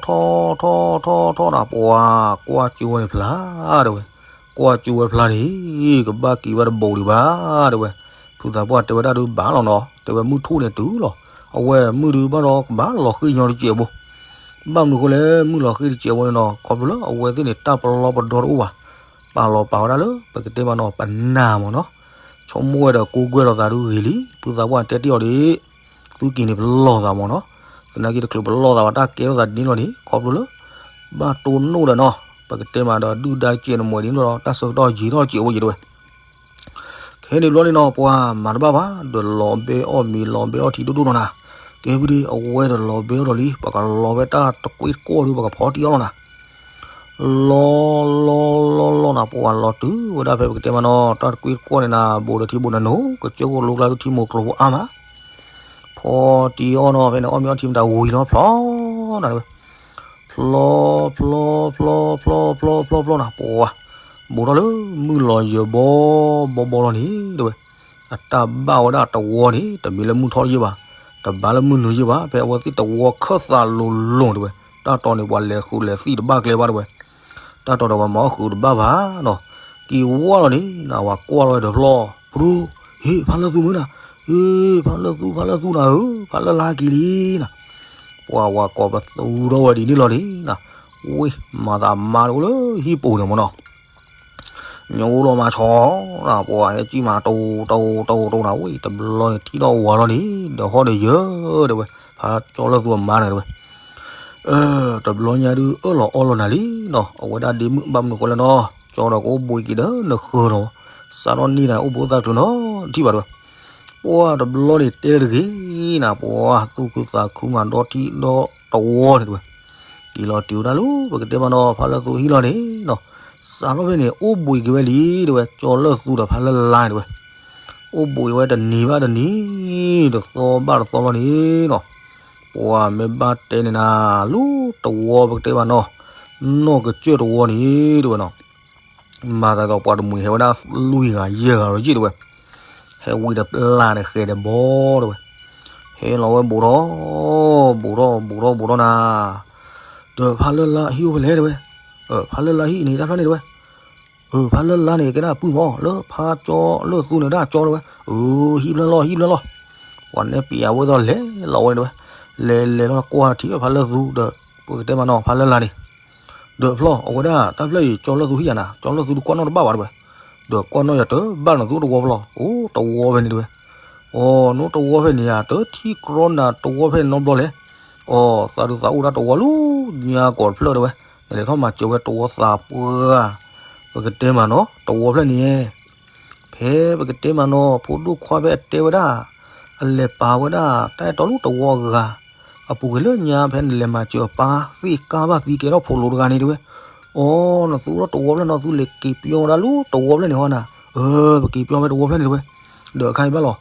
ထီ ထီ ထီ ထီနၤ ပှၤကွၢ်ကၠူဝဲန့ၣ်ဖျါတဲဝဲ, ကွၢ်ကၠူဝဲဖျါန့ၣ်, ကဘၣ်က့ၤဝဲတဘူးဒံးဘၣ်တဲဝဲ, ဖုသးပှၢ်တဲဝဲဒၣ်ဒုးဘၣ်လီၤနီၤ, တဲဝဲမုၢ်ထူၣ်န့ၣ်တုၤလီၤ, အဝဲမုၢ်ဒုးဘၣ်ဒီးကဘၣ်လီၤဃ့ၢ်ညီတစဲးဘိ, ဘၣ်မနုၤဃိလဲၣ် မုၢ်လီၤဃ့ၢ်တစဲးဘိန့ၣ်နီၤ ခီဖျိလၢအဝဲသ့ၣ်န့ၣ် တၢ်ပလီၢ်ပဒီတအိၣ်ဘၣ်, ပာ်လီၤပာ်ဝဲဒၣ်လၢပကတဲမးနီၤ ပနၢ်မးနီၤ, ဆိကမိၣ်ဝဲဒီးကိးကွဲၢ်လီၤသးဒုးဂ့ၤလံ, ဖုသးပှၢ်တဲတ့ၢ်အီၤဒ် သုက့ၤန့ၣ်ပလီၢ်သးမးနီၤ, သနာ်က့တချုးပလီၢ်သးဘၣ်တၢ်ကဲထီၣ်သးဒ်န့ၣ်လီၤန့ၣ် ခီဖျိလၢ ဘၣ်တိၢ်နီၣ်ဒီးနီၤ, ပကတဲမးဒီးဒုၣ်ဒါတစဲးန့ၣ်မ့ၢ်ဒ်န့ၣ်လီၤ တၢ်ဆၢကတီၢ်ယံာ်ထီၣ်စဲးအိၣ်ယံၤတဲဝဲ ခဲန့ၣ်ဘျီန့ၣ်နီၤ ပှၤမၤတဘၣ်ဘၣ် ဒီးလီၤဘဲအီၣ်မ့ၤလီၤဘဲအီၣ်ထံဒိၣ်ဒိၣ်နီၤနၤ, ကဲဖုဒ့ အဝဲဒီးလီၤဘဲအီၣ်ဒီးလံ ပကလီၤဝဲတၢ်တကွ့တကွီၢ်ဒုး ပကဖီတံၢ်အီၣ်လီၤနၤ, လီၤလီၤလီၤလီၤနၤ ပှၤလီၤတုၤဝဲဒၣ်ဖဲပကတဲမးနီၤ တၢ်တကွ့တကွီၢ်န့ၣ်နၤ ဘူးဒီးထံဘူးနၤနိ ကစၢၢ်ခိၣ်လိကျါဒုးထံမိၢ်ကျိၤဖိအါမး ဖီတံၢ်အီၣ်နီၤ ဖဲန့ၣ်အီၣ်မ့ၤအီၣ်ထံမတၤဝံၤလီၤဖျီနၤတဲဝဲ, ဖျီ ဖျီ ဖျီ ဖျီ ဖျီ ဖျီ ဖျီနၤ ပှၤ ဘူးထီၣ်လၢမုၢ်လီၤယၢၤဘီဘီဘီလီၤန့ၣ်တဲဝဲ, အတၢ်ဘၣ်ဝဲဒၣ်တဝီန့ၣ် တမ့ၢ်လၢမုၢ်ထီၣ်တယံာ်ဘၣ်, တဘၣ်လၢမုၢ်နုာ်ယံာ်ဘၣ် ဖဲအဝဲသ့ၣ်တဝီခၢၣ်သးလိၤလိၤတဲဝဲ, တၢ်တီန့ၣ် ပှၤလဲၤဃုာ်လဲၤသံၣ်တဘၣ်ကျဲဘၣ်တဲဝဲ, တၢ်တီဒီးပှၤမၤအီၣ်ဃုာ်တဘၣ်ဘၣ်နီၤ, က့ၤဝီလီၤန့ၣ်နၤ ပှၤကွၢ်လီၤဝဲဒီးဖျီ ဖဒိ ဟ့ၣ် ဖါလၢသူမုၢ်နၤ, ဟ့ၣ် ဖါလၢသူ ဖါလၢသူနၤဧၢ, ဖါလၢလါက့ၤလံနၤ, ပှၤဝၤကိးပသူထီၣ်ဝဲဒ်န့ၣ်လီၤန့ၣ်နၤ, ဝ့ၢ် မၤသးမါတအိၣ်လၢဟံၣ်ပူၤန့ၣ်မ့ၢ်နီၤ, ညိလီၤမၤဆီနၤ ပှၤဟဲကံၣ်မး တိတိတိတိနၤ ဝ့ၢ် တဘျီန့ၣ်ထံၣ်ထီၣ်ဝၤလီၤန့ၣ် ဒီးဟီၣ်ဒီးယၢၤတဲဝဲ, ဖါကၠီလၢသူအမါန့ၣ်တဲဝဲ တဘျီညါဒုးအၢၣ်လီၤအီလီၤနၤလံနီၤ, အဝဲဒၣ်ဒ့မုၣ်ဘၣ်မနုၤဃိလဲၣ်နီၤ, ကၠီဒီးကအိၣ်ဘှံးက့ၤဒီးနဃၢၤနီၤ, စးထီၣ်န့ၢ်နၤအိၣ်ဘှံးအိၣ်သၣ်တချုးနီၤ ထံၣ်ဘၣ်တဲဝဲ, ပှၤတဘျီန့ၣ်တဲတဂ့ၤနၤ ပှၤသူၣ်ခုသးခုမးဒီထံဒီတဝီန့ၣ်တဲဝဲ, က့ၤလီၤတုၤဝဲဒၣ်လၢပကတဲမးနီၤ ဖါလၢသူဟံၣ်လီၤန့ၣ်နီၤ, စးထီၣ်ဖဲန့ၣ် အိၣ်ဘှံးက့ၤဝဲလံတဲဝဲ, ကၠီလၢသူဒီးဖါလၢလါန့ၣ်တဲဝဲ အိၣ်ဘှံးဝဲတနံၤဘၣ်တနံၤ, တသီဘၣ်တသီလီၤန့ၣ်နီၤ, ပှၤမ့ၢ်ဘၣ်တဲန့ၣ်နၤ လၢတဝီပကတဲဘၣ်နီၤ, နီၢ်ကစၢၢ်တဝီန့ၣ်တဲဝဲနီၤ, မၤသးဒီးပှၤတမှံၤဟဲဝဲဒၣ်လွံၢ်ဂၤယဲၢ်ဂၤလီၤယ့ၣ်တဲဝဲ, ဟဲဝံၤဒီးပျၢ်န့ၣ်ဃဲၤဒီးဘီတဲဝဲ, ဟဲလီၤဝဲဘူးထီၣ်, ဘူးထီၣ်ဘူးထီၣ်ဘူးထီၣ်နၤ, ဒီးဖါလၢလါဟံၣ်အိၣ်ဖဲလဲၣ်တဲဝဲ, ဖါလၢလါဟံၣ်န့ၣ်တၢ်ဖျၢၣ်န့ၣ်တဲဝဲ ဖါလၢလါန့ၣ်ကဲဒၣ်ပုၢ်မး လၢဖါကၠီလၢသူန့ၣ်ဒၣ်ကၠီတဲဝဲ, ဟံၣ်ဖျၢၣ်လီၤ ဟံၣ်ဖျၢၣ်လီၤ, ပှၤနဲၣ်ပံၤအဝဲသီလဲၤလီၤဝဲန့ၣ်တဲဝဲ, လဲၤလဲၤလီၤကွၢ်ထံၣ်ဖါလၢသူဒီး ပကတဲမးနီၤ ဖါလၢလါန့ၣ်, ဒီးဖျီ အဝဲဒၣ်တၢ်ဖျၢၣ်အံၤ ကၠီလၢသူဟံၣ်ယၤနၤ ကၠီလၢသူတကွၢ်နီၣ်တဘၣ်ဘၣ်တဲဝဲ, ဒီးကွၢ်နီၣ်ယၤတဘၣ်နီၤ သူတဝီဖျီ အိၣ်တဝီဖဲန့ၣ်တဲဝဲ, အိၣ်နတဝီဖဲန့ၣ်ဧါ တထံၣ်ကြီနၤတဝီဖဲန့ၣ်နီတဘျီလဲၣ်, အိၣ်သးဒုးသးအိၣ်ဒၣ်တဝီလၢညါကိးတဖျၢၣ်တဲဝဲ, နလဲၤထီၣ်မၤစၢၤဝဲတဝီသးပှၢ်, ပကတဲမးနီၤ တဝီဖျၢၣ်န့ၣ် ဖဲပကတဲမးနီၤ ဖိဒိၣ်ခွါဖဲအတဲဝဲဒၣ်, အလဲၤပာ်ဝဲဒၣ် တၢ်အဲၣ်တီလၢတဝီအဂၤ, အပူၤကွံာ်လၢညါဖဲနလဲၤမၤစၢၤအပၢ် သ့ၣ်ကါဘၣ်သံကဲထီၣ်ဖိးလိာ်တဂၤန့ၣ်တဲဝဲ, အိၣ်နသူထီၣ်တဝီဖျၢၣ်နီၤ သူလဲၤက့ၤပျီဝဲဒၣ်လၢတဝီဖျၢၣ်န့ၣ်ဟီနၤ, အၢ ပက့ၤပျီဖဲတဝီဖျၢၣ်န့ၣ်တဲဝဲ, ဒီးအခါအံၤဘၣ်လီၤ,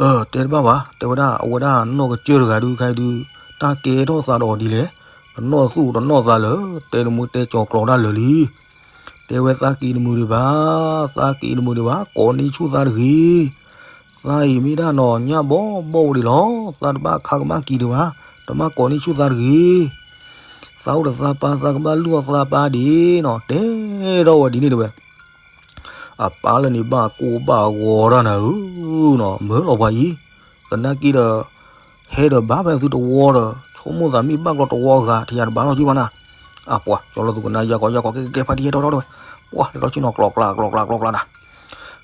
အၢ တဲတဘၣ်ဘၣ် တဲဝဲဒၣ် အဝဲဒၣ်နီၢ်ကစၢၢ်တဂၤဒုးခါအံၤဒုး, တၢ်ကဲထီၣ်သးဒီးအီၤဒ်လဲၣ်, တနီၢ်သူၣ်တနီၢ်သးလၢ တဲတမုၢ်တဲကၠီၤကျိးတၢ်လၢာ်လံ တဲဝဲသးက့ၤတမုာ်ဒံးဘၣ်, သးက့ၤတမုာ်ဒံးဘၣ် ကိးန့ၢ်ဆူၣ်သးတဂ့ၤ, သးအံၤမ့ၢ်ဒၣ်နီၤ ညၣ်ဘီဘီအိၣ်ဒံးလီၤ, သးတဘၣ်ခါကမၣ်က့ၤဒံးဘၣ်, တမၣ်ကိးန့ၢ်ဆူၣ်သးတဂ့ၤ, သးအိၣ်ဒီးသးပၢ် သးကဘၣ်လုၢ်အီၣ်သးပၢ်ဒံးနီၤ တဲထီၣ်ဝဲဒ်န့ၣ်တဲဝဲ အပၢ်လၢန့ၣ်ဘၣ်ကိၢ်ဘၣ်ဂီၤတၢ်နၤဧၢနီၤ မၢလီၤပှၤအံၤ, သနာ်က့ဒီး ဟဲဒီးဘၣ်ဖဲသုတဝီဒီး ဆိကမိၣ်သးမ့ၢ်ဘၣ်ကျီတဝီအဂၤ ထံၣ်ယၤတဘၣ်လီၤက့ၤဘၣ်နၤ, အပှၤ ကၠီလၢသူကနၣ်ယၤကီးယၤကီး ကဲကဲဖါတံၢ်ဟဲထီၣ်ထီၣ်တဲဝဲ, ပှၤလဲၤထီၣ်ဆ့ၣ်နီၤ ကျီကျါကျီကျါကျီကျါနၤ,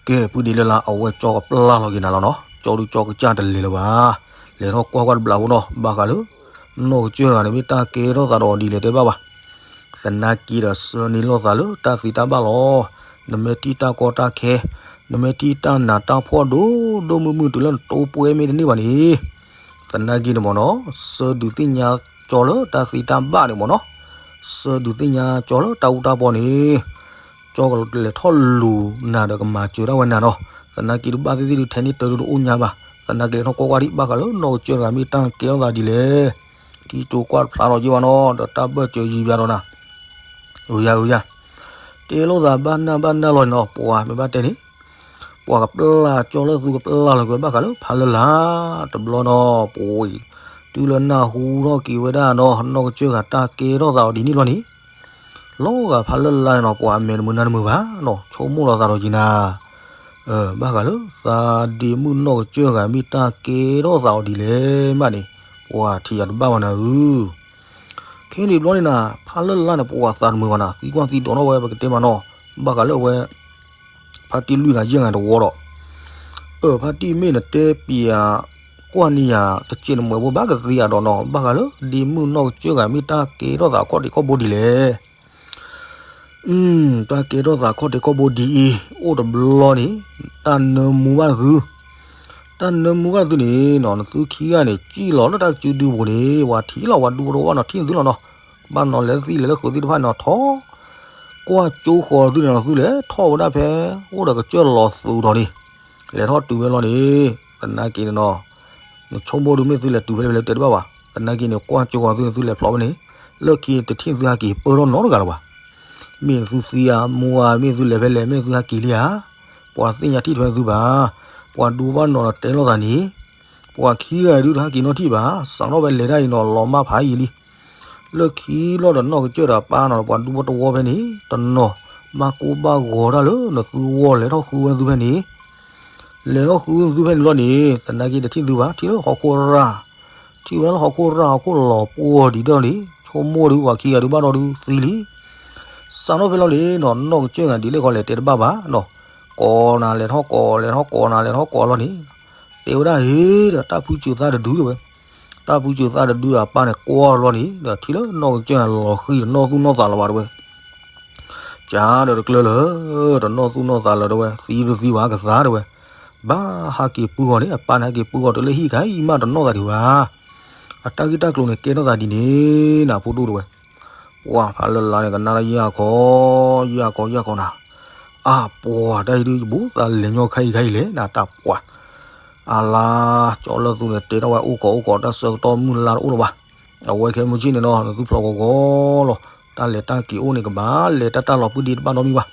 ကဲ ဖုဒံလၢ်လၢ် အဝဲကၠီကပျၢ်လီၤက့ၤနၤလီၤနီၤ, ကၠီဒုးကၠီကစၢ်တလဲၤလၢၤဘၣ်. လဲၤထီၣ်ကွၢ်ကွၢ်တဘျီဖိနီၤ, ဘၣ်ဃးလၢ နီၢ်ကစၢၢ်ဂၤန့ၣ် မ့ၢ်တၢ်ကဲထီၣ်သးဒီးအီၤဒ်လဲၣ်တဲဘၣ်ဘၣ်. သနာ်က့ဒီး ဆၢန့ၢ်လိာ်သးလၢတၢ်သံတၢ်ဘၣ်လီၤ. နမ့ၢ်ထံၣ်တၢ်ကီတၢ်ခဲ, နမ့ၢ်ထံၣ်တၢ်နးတၢ်ဖှီၣ်ဒိၣ်ဒိၣ်မုၢ်မုၢ် တုၤလၢနတိပှဲၤမ့ၢ်တန့ၢ်ဘၣ်န့ၣ်, သနာ်က့န့ၣ်မ့ၢ်နီၤ, ဆၢဒုးသ့ၣ်ညါကၠီလၢတၢ်သံတၢ်ဘၣ်န့ၣ်မ့ၢ်နီၤ, ဆၢဒုးသ့ၣ်ညါကၠီလၢတၢ်အူတၢ်ပီန့ၣ် ကၠီကလဲၤထီၣ်လူၤနၤဒီးကမၤစၢၤဒၣ်ဝဲနၤနီၤ. သနာ်က့ဒုးဘၣ်သ့ၣ်သ့ၣ်ဒုးထဲန့ၣ်တၢ်ဒုးတအိၣ်ညါဘၣ်. သနာ်က့လဲၤထီၣ်ကွၢ်ကွၢ်ဒံး ဘၣ်ဃးလၢနီၢ်ကစၢၢ်တဂၤမ့ၢ်တၢ်ကဲထီၣ်သးဒ်လဲၣ်. ထံကၠိကွၢ်တဖျါထီၣ်က့ၤဘၣ်နီၤ, ဒီးတၢ်ဘၢၣ်စၢၤယံၤဘၣ်ဒီးနၤ, အယၤအယၤ, တဲလိာ်သးဘၣ်နၢ်ဘၣ်နၢ်လီၤန့ၣ်နီၤ, ပှၤမ့ၢ်ဘၣ်တဲန့ၣ် ပှၤကပျၢ်ကၠီလၢသူကပျၢ်လီၤက့ၤဘၣ်ဃးလၢဖးလၢ်လၢ်, တဘျီနီၤ ပှၤ တုၤလၢနၢ်ဟူထီၣ်က့ၤဝဲဒၣ်နီၤ နီၢ်ကစၢၢ်ဂၤတၢ်ကဲထီၣ်သးအီၤဒ်န့ၣ်လီၤန့ၣ်, လီၤဂာ်ဖးလၢ်လၢ်န့ၣ်နီၤ ပှၤအမဲာ်တမုာ်နၢ်တမုာ်ဘၣ်နီၤ, ဆိကမိၣ်လီၤသးဒီးက့ၤနၤ, ဘၣ်ဃးလၢသးဒ့မုၣ်နီၢ်ကစၢၢ်ဂၤမ့ၢ်တၢ်ကဲထီၣ်သးအီၤဒ်လဲၣ်မးန့ၣ်, ပှၤထံၣ်ယၤတဘၣ်ဘၣ်နၤဧၢ. ခဲန့ၣ်ဘျီန့ၣ်နၤ ဖးလၢ်လၢ်န့ၣ် ပှၤသးတမုာ်ဘၣ်နၤ, သံကွၢ်သံဒိးထီၣ်ဝဲ ပကတဲမးနီၤ, ဘၣ်ဃးလၢအဝဲ ဖါတံၢ်လွံၢ်ဂၤယဲၢ်ဂၤတဝီဒီး, အၢ ဖါတံၢ်မ့ၢ်နတဲပံၤယၤ ကွၢ်န့ၢ်ယၤတစဲးနမှဲးဖိဘၣ်ကသ့ယၤဒီးနီၤ, ဘၣ်ဃးလၢဒ့မုၣ်နီၢ်ကစၢၢ်ဂၤမ့ၢ်တၢ်ကဲထီၣ်သးခီၣ်ထံးခီၣ်ဘိဒ်လဲၣ်. တၢ်ကဲထီၣ်သးခီၣ်ထံးခီၣ်ဘိဒ်အံၤ, အိၣ်တဘျီန့ၣ် တၢ်နၢမူဘၣ်နသု, တၢ်နၢမူဘၣ်နသုန့ၣ်နီၤ, နသုခံဂၤန့ၣ် စံၣ်လီၤလၢတၢ်ကစုဒုပူၤန့ၣ် ပှၤထံၣ်လီၤ ပှၤဒူဖိတဝီနီၤ ထံၣ်နသုလီၤနီၤ, ဘၣ်နီၤလဲၤသံလဲၤလၢဃုာ်သ့ၣ်တဖၣ်န့ၣ်နီၤ ထီၣ် ကွၢ်ကၠိဃီၤသုန့ၣ်နီၤ, သုလဲၤထီၣ်ဝဲဒၣ်ဖဲ အိၣ်ဒီးကစၢၢ်လီၤသူးဒီးန့ၣ်, လဲၤထီၣ်တုၤဝဲလီၤန့ၣ်, သနာ်က့န့ၣ်နီၤ, နဆိကမိၣ်ဒုးမ့ၢ်သုလဲၤတုၤဖဲလဲၣ်ဖဲလဲၣ်တဲတဘၣ်ဘၣ်, သနာ်က့န့ၣ် ကွၢ်ကၠိဃီၤသုန့ၣ် သုလဲၤဖျိးဝဲန့ၣ်, လၢခံတထံၣ်သုဟဲက့ၤပၢၢ်ထီၣ်နီတဂၤလၢၤဘၣ်. မ့ၢ်သုသံဧါ, မူဧါ, မ့ၢ်သုလဲၤဖဲလဲၣ်, မ့ၢ်သုဟဲက့ၤလံဧါ, ပှၤသ့ၣ်ညါထံၣ်ထွဲသုဘၣ်, ပှၤဒူဘၣ်နီၤဒီးတဲလိာ်သးန့ၣ်, ပှၤခံဂၤဒုးတဟဲက့ၤနီထံၣ်ဘၣ်, စးထီၣ်ဖဲလဲၤတၢ်အံၤနီၤ လီၤမၢ်ဖးယံာ်လံ. လၢခံလီၤဒီးနီၢ်ကစၢၢ်ဒီးပၢ်နီၤ ပှၤဒူဖိတဝီဖဲန့ၣ် တနီၤ ဘၣ်ကိၢ်ဘၣ်ဂီၤတၢ်လၢနသုဝီ လဲၤထီၣ်ဃုဝဲနသုဖဲန့ၣ်, လဲၤထီၣ်ဃုနသုဖဲန့ၣ်လီၤန့ၣ် သနာ်က့တထံၣ်သုဘၣ်, ထံၣ်လၢဟီၣ်ခိၣ်ရၢ်, ထံၣ်ဝဲဒၣ်လၢဟီၣ်ခိၣ်ရၢ် ဟီၣ်ခိၣ်လီၤပှီၢ်ဒ်ဒီးန့ၣ် ဆိကမိၣ်ဒုး ပှၤခံဂၤဒုးဘၣ်ဒီးဒုးသံလံ. စးထီၣ်ဖဲလီၤန့ၣ်နီၤ နီၢ်ကစၢၢ်ဂၤဒ်လဲၣ်ခီလဲၣ်တဲတဘၣ်ဘၣ်နီၤ, ကိးနၤလဲၤထီၣ်ကိး လဲၤထီၣ်ကိးနၤလဲၤထီၣ်ကိးလီၤန့ၣ်, တဲဝဲဒၣ်ဟ့ၣ်ဒီးတၢ်ဖုစၢၤသးတဒုတဲဝဲ, တၢ်ဖုစၢၤသးတဒုဒီးအပၢ်န့ၣ်ကွၢ်လီၤန့ၣ် ဒီးထံၣ်လၢနီၢ်ကစၢၢ်ဂၤလီၤဃံၤတနီၣ်သူၣ်နီၣ်သးလၢၤဘၣ်တဲဝဲ, ကဒီးတကျၢၢ်လၢၤ, တနီၣ်သူၣ်နီၣ်သးလၢၤတဲဝဲ, သံတသံဘၣ်ကသါတဲဝဲ, ဘၣ်ဟးက့ၤပှၤဂီၤန့ၣ် အပၢ်န့ၣ်ဟဲက့ၤပှၤဂီၤတုၤလၢဟံၣ်ခါအံၤမး တနီၣ်သးဒံးဘၣ်. အတၢ်ဂ့ၢ်တၢ်ကျိၤန့ၣ် ကဲထီၣ်သးဒ်န့ၣ်နၤ ဖိဒိၣ်တဲဝဲ. ပှၤဖးလၢ်လၢ်န့ၣ် ကနၣ်တၢ်ယၢ်ခီ, ယၢ်ခီ ယၢ်ခီနၤ, အါ ပှၤတၢ်အံၤဒုး ယဘူးသးလဲၤညီခါအံၤခါအံၤလဲၣ်နၤ တၢ်ပှၤ အါလါ, ကၠီလၢၢ်သူန့ၣ် တဲထီၣ်ဝဲအိၣ်ခိးအိၣ်ခိး တၢ်ဆၢကတီၢ်မုၢ်လၢ်တအိၣ်လၢၤဘၣ်. အဝဲခဲမုၢ်ဆ့ၣ်န့ၣ်နီၤ နသုဖျိးဂီၤဂီၤလီၤ. တၢ်လဲၤတၢ်က့ၤအိၣ်န့ၣ် ကဘၣ်လဲၤတၢ်တၢ်လီၤပှံၢ်ဒံးတဘၣ်နီတမံၤဘၣ်.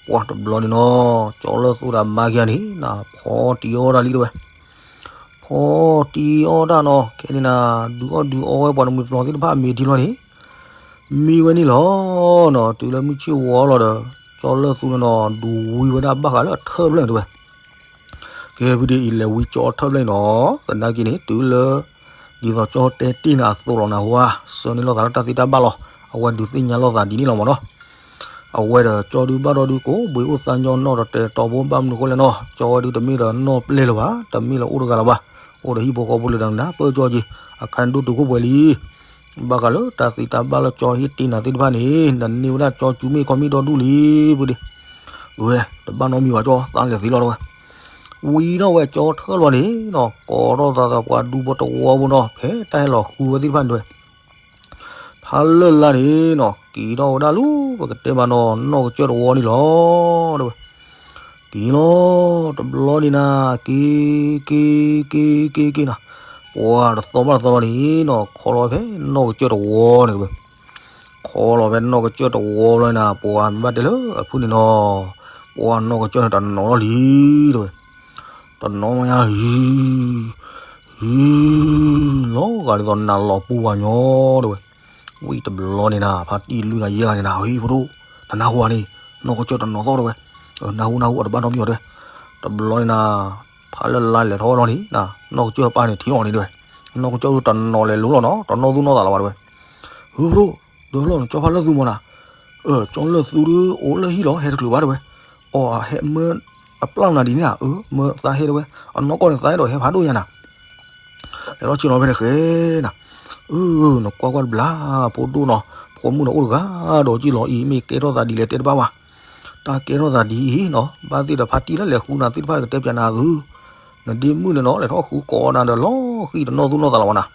ပှၤတဘျီန့ၣ်နီၤ ကၠီလၢၢ်သူဒီးမါခံဂၤန့ၣ်နၤ ဖီတံၢ်အီၣ်တၢ်လံတဲဝဲ. ဖီတံၢ်အီၣ်တၢ်နီၤ ခဲန့ၣ်နၤ ဒုးအီၣ်ဒုးအီဝဲပှၤတမှံၤတပျီၤသ့ၣ်တဖၣ်အမ့ၤထံလီၤန့ၣ် မံဝဲန့ၣ်လီၤနီၤ. တုၤလၢမုၢ်ဆ့ၣ်ဝီလီၤဒီး ကၠီလၢၢ်သူန့ၣ်နီၤ ဒုးဝံဝဲဒၣ်ဘၣ်ဃးလၢအထၢၣ်ဖျၢၣ်န့ၣ်တဲဝဲ. ကဲ ဖုဒံအံၤလဲၤဝံကၠီထၢၣ်ဖျၢၣ်အံၤနီၤ သနာ်က့န့ၣ် တုၤလၢ ဒ်သိးကၠီတဲတ့ၢ်နၤအသိးလီၤနၤဟူဧါ, ဆၢန့ၢ်လိာ်သးလၢတၢ်သ့တၢ်ဘၣ်လီၤ. အဝဲဒုးသ့ၣ်ညါလိာ်သးဒ်န့ၣ်လီၤမးနီၤ. အဝဲဒီးကၠီဒုးဘၣ်ဒီးဒုးကိးဘှံးအိၣ်သးညီနီၢ်ဒီးတဲတီဘိဘၣ်မနုၤဃိလဲၣ်နီၤ. ကၠီဝဲဒုးတမ့ၢ်ဒီးနီၢ်ပျဲၢ်လၢၤဘၣ်, တမ့ၢ်လၢအိၣ်တဂၤလၢၤဘၣ်. အိၣ်ဒီးဟံၣ်ဖိဃီဖိလၢတၢ်နၤပၢၢ်ကၠီက့ၤ အခါဒိၣ်တုာ်ခိၣ်ပှဲၤလံ. ဘၣ်ဃးလၢတၢ်သ့တၢ်ဘၣ်လၢကၠီဟ့ၣ်တ့ၢ်နၤသ့ၣ်တဖၣ်န့ၣ် နန့ၢ်ဝဲဒၣ်ကၠီကူမ့ၢ်ခီမ့ၢ်ဒီဒူၣ်လံ ဖုဒံ. ဝဲ တဘၣ်နီတမံၤဘၣ်ကၠီ သးလဲၤသ့လီၤတဲဝဲ. ဝံၤထီၣ်ဝဲကၠီထၢၣ်လီၤန့ၣ်နီၤ ကိးထီၣ်သးဒီးပှၤဒူဖိတဝီဖိနီၤ ဖဲတၢ်ဟဲလီၤဃုဝဲသ့ၣ်တဖၣ်န့ၣ်တဲဝဲ. ဖးလၢ်လၢ်န့ၣ်နီၤ က့ၤထီၣ်ဝဲဒၣ်လၢ ပကတဲမးနီၤ နီၢ်ကစၢၢ်တဝီန့ၣ်လီၤ တဲဝဲ. က့ၤလီၤ တဘျီန့ၣ်နၤ က့ၤ က့ၤ က့ၤ က့ၤ က့ၤနၤ ပှၤတသီဘၣ်တသီလီၤန့ၣ်နီၤ ခီလီၤဝဲဖဲနီၢ်ကစၢၢ်တဝီန့ၣ်တဲဝဲ. ခီလီၤဖဲနီၢ်ကစၢၢ်တဝီလီၤန့ၣ်နၤ ပှၤမ့ၢ်ဘၣ်တဲလၢအဖုန့ၣ်နီၤ ပှၤနီၢ်ကစၢၢ်န့ၣ်တနီၤလီၤလံ တဲဝဲ. တနီၤညါ ဟံ ဟံ လီၤဂာ်ဒ်သိးနးလီၤပူၤပှၤညီ တဲဝဲ. ဝံၤတဘျီန့ၣ်နၤ ဖါတံၢ်လွံၢ်ဂၤယဲၢ်ဂၤန့ၣ်နၤ ဟံ ဖိဒိၣ် နနၢ်ဟူဧါန့ၣ် နီၢ်ကစၢၢ်တနီၤသီၣ်တဲဝဲ. နၢ်ဟူ နၢ်ဟူ အတဘၣ်နီတမံၤအီၤတဲဝဲ. တဘျီန့ၣ်နၤ ဖးလၢ်လၢ်လဲၤထီၣ်ဝဲလီၤန့ၣ်နၤ နီၢ်ကစၢၢ်ပၢ်န့ၣ်ထံၣ်အီၤန့ၣ်တဲဝဲ. နီၢ်ကစၢၢ်တနီၤလဲၤလိၤလီၤနီၤ တနီၣ်သူၣ်နီၣ်သးလၢၤဘၣ်တဲဝဲ. ဟံ ဖိဒိၣ် ဒၢဖျီၣ်န့ၣ် ကၠီဖးလၢၢ်သူမးနၤ ကၠီလၢၢ်သူဒုးအိၣ်လၢဟံၣ်လီၤ ဟဲတချုးဘၣ်တဲဝဲ. အီၣ် ဟဲမၢ အပျၢ်နၤဒ်န့ၣ်ဧါ, အၢ မၢသးဟဲတဝဲ, အနီၢ်ကီၢ်န့ၣ်သးဟဲဒီးဟဲဖးဒိၣ်ညါနၤ, လဲၤထီၣ်ဆ့ၣ်နီၤဖဲန့ၣ်ဃဲနၤ, အၢ နကွၢ်ကွၢ်တဘျီ, ဖိဒိၣ်နီၤ, ဖိမုၣ်န့ၣ်အိၣ်တဂၤဒီးက့ၢ်လီၤအံၤ မ့ၢ်ကဲထီၣ်သးဒ်လဲၣ်တဲတဘၣ်ဘၣ်, တၢ်ကဲထီၣ်သးဒ်အံၤနီၤ, ဘၣ်သ့ၣ်ဒီးဖါတံၢ်လၢလဲၤဃုနၤသ့ၣ်တဖၣ်ကတဲပၠးနၤသု, နဒ့မုၣ်န့ၣ်နီၤ လဲၤထီၣ်ဃုကိးနၤဒီးလီၢ်ဃံတနီၢ်သူၣ်နီၢ်သးလီၤဝဲနၤ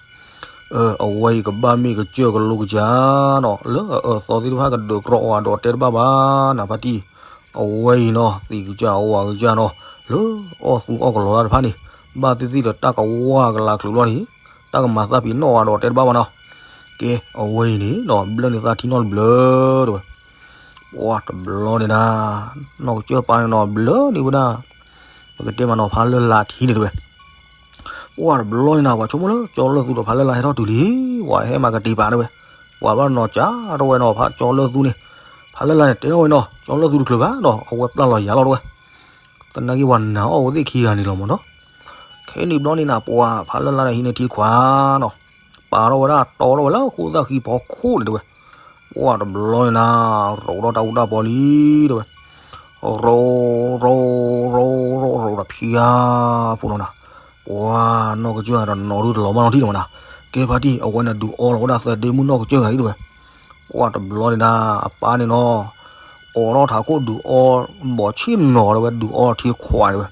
အဝဲအံၤကဘၣ်မ့ၢ်ကစၢၢ်ကလိကစၢ်နီၤ, လၢအအၢအသီသ့ၣ်တဖၣ်ကဒုးကြီအီၤဒီးတဲတဘၣ်ဘၣ်နၤဖါတံၢ်, အဝဲအံၤနီၤ သံကစၢ်အဝၤကစၢ်နီၤ, လၢအီၣ်သူအီၣ်ကလီတၢ်တဖၣ်န့ၣ်, ဘၣ်သ့ၣ်သ့ၣ်ဒီးတၢ်ကဝၢ်ကလၤချုးလီၤန့ၣ်, တၢ်ကမၤသးပ့ၤနီၣ်အီၤဒီးတဲတဘၣ်ဘၣ်နီၤ, ကဲ အဝဲအံၤန့ၣ်နီၤ ဘျၢန့ၢ်သးထံနီၢ်တဘျၢတဝဲ, ပှၢ်တဘျီန့ၣ်နၤ, နီၢ်ကစၢၢ်ပၢ်န့ၣ်နီၤ ဘျၢန့ၢ်ဝဲဒၣ်, ပကတဲမးနီၤ ဖးလၢ်လၢ်ထံန့ၣ်တဝဲ ပှၢ်တဘျီန့ၣ်နၤ ပှၤဆိကမိၣ်လၢကၠီလၢၢ်သူဒီးဖးလၢ်လၢ်ဟဲထီၣ်တုၤလံ, ပှၤဟဲမၤကတ့ၤပာ်တဝဲ, ပှၤဘၣ်နီၤကၠးတဝဲနီၤ ဖးကၠီလၢၢ်သူန့ၣ်, ဖးလၢ်လၢ်န့ၣ် တဲထီၣ်ဝဲနီၤ ကၠီလၢၢ်သူတချုးဘၣ်ဒီး အဝဲပျၢ်လီၤယၤလီၤတဝဲ, သနာ်က့ပှၤနာ်အီၤဝဲသ့ၣ်ခံဂၤန့ၣ်လီၤမးနီၤ, ခဲန့ၣ်ဘျီန့ၣ်နၤ ပှၤဖးလၢ်လၢ်န့ၣ်ဟံးန့ၢ်ထံခွးနီၤ, ပာ်ထီၣ်ဝဲဒၣ်တီထီၣ်ဝဲလၢဃိၣ်သၣ်ဃံဖီခိၣ်န့ၣ်တဝဲ, ပှၢ်တဘျီန့ၣ်နၤ, ရိးထီၣ်တၢ်အူတၢ်ပီလံတဝဲ, ရိး ရိး ရိး ရိး ရိးဒီးဖံယါဖိလီၤနၤ, ပှၢ်နီၢ်ကစၢၢ်တနီၤဒုတလီၤမးနီၤထံၣ်တဝဲနၤ, ကဲဖါတံၢ် အဝဲန့ၣ်ဒုးအီလီၤဝဲဒၣ်သၢဒ့မုၣ်နီၢ်ကစၢၢ်ဂၤလံတဝဲ, ပှၢ်တဘျီန့ၣ်နၤ အပၢ်န့ၣ်နီၤ အိးထီၣ်ထးခိၣ်ဒုးအီ, ဘီးဆ့ၣ်နီၤတဝဲဒုးအီထံခွးတဝဲ,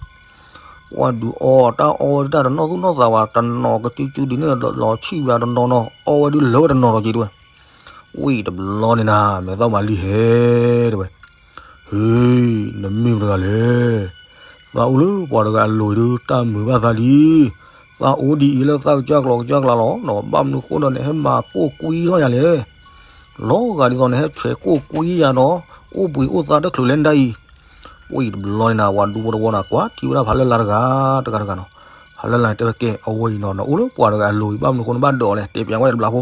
ပှၢ်ဒုးအီတၢ်အီဝဲဒၣ်တနီၢ်သူၣ်နီၢ်သးဝဲ တနီၤကစုကစုဒ်န့ၣ်လီၤဆံၣ်ဝဲတနီၤနီၤ အီဝဲဒုးလၢဝဲတနီၤဒီးက့ၤတဝဲ, ဝံၣ်တဘျီန့ၣ်နၤ မဲာ်သၣ်မၤလံဟဲတဝဲ, ဟ့ နမ့ၢ်မတၤတဂၤလဲၣ်, သးအိၣ်လၢပှၤတဂၤအလိၤဒုးတၢ်မုာ်ဘၣ်သးလံ, သးအိၣ်ဒ်အံၤလၢသးကစၢ်ကျီကစၢ်ကျါလီၤနီၤ, ဘၣ်မနုၤဃိဒီးနဟဲမၤကိၢ်ကွံထီၣ်ယၤလဲၣ် လီၤဂာ်ဒ်သိးနဟဲဆဲးကိၢ်ကွံယၤဒီး အိၣ်ဘှံးအိၣ်သါတချုးလဲၣ်ဒၣ်အံၤ, ပှၤအံၤတဘျီန့ၣ်နၤ ပှၤဒူဖိတဝီနၤ ကွၢ်ထံဝဲဒၣ်ဖးလၢ်လၢ်တဂၤတဂၤတဂၤနီၤ, ဖးလၢ်လၢ်တဲဝဲကဲ အဝဲအံၤနီၤ နအိၣ်လၢပှၤတဂၤအလိၤအံၤ ဘၣ်မနုၤဃိနဘၣ်ဒုးအီၤလဲၣ် တဲပၠးဝဲတဘျီဖိ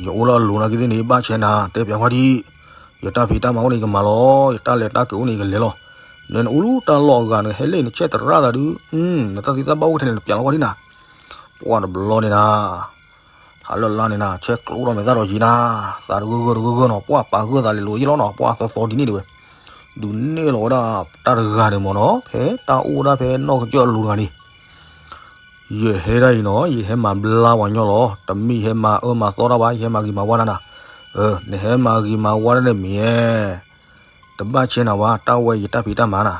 ယအိၣ်လၢအလိၤနာ်က့သ့ၣ်န့ၣ် ဘၣ်ဆဲးနၤ တဲပၠးဝဲဒ်အံၤ, ယတၢ်ဖံးတၢ်မၤအိၣ်န့ၣ် ယကမၤလီၤ, ယတၢ်လဲၤတၢ်က့ၤအိၣ်န့ၣ် ယကလဲၤလီၤ, နနအိၣ်လၢတၢ်လီၢ်အဂၤ နဟဲလၢနဆဲးသရၣ်သးဒုး, နတၢ်သံတၢ်ဘၣ်အိၣ်ထဲန့ၣ် နပၠးလီၤဝဲဒ်နၤ, ပှၢ်တဘျီန့ၣ်နၤ ဖးလၢ်လၢ်န့ၣ်နၤ ဆဲးကျိးဒီးမဲာ်သၣ်ဒီးယံၤနၤ, သးတဂၢၢ်ဂၢၢ်တဂၢၢ်ဂၢၢ်နီၤ ပှၢ်ပာ်ဂၢၢ်သးလဲၤလိၤယ့ၣ်လီၤနီၤ ပှၢ်သီသီဒ်န့ၣ်တဝဲ, ဒုးနဲၣ်လီၤဝဲဒၣ်တၢ်တဂၤန့ၣ်မ့ၢ်နီၤ ဖဲတၢ်အိၣ်ဝဲဒၣ်ဖဲနီၢ်ကစၢၢ်အလိၤတဂၤန့ၣ် ယဟဲဒၣ်အံၤနီၤ ယဟဲမၤဘျါပှၤညီလီၤ, တမ့ၢ်ယဟဲမၤအၢမၤသီတၢ်ဘၣ် ယဟဲမၤဂ့ၤမၤဝါဒၣ်နၤ, နဟဲမၤဂ့ၤမၤဝါဒၣ်န့ၣ်မ့ၢ် တဘၣ်ဆဲးနၤဝဲ တၢ်ဝဲယတၢ်ဖံးတၢ်မၤနၤ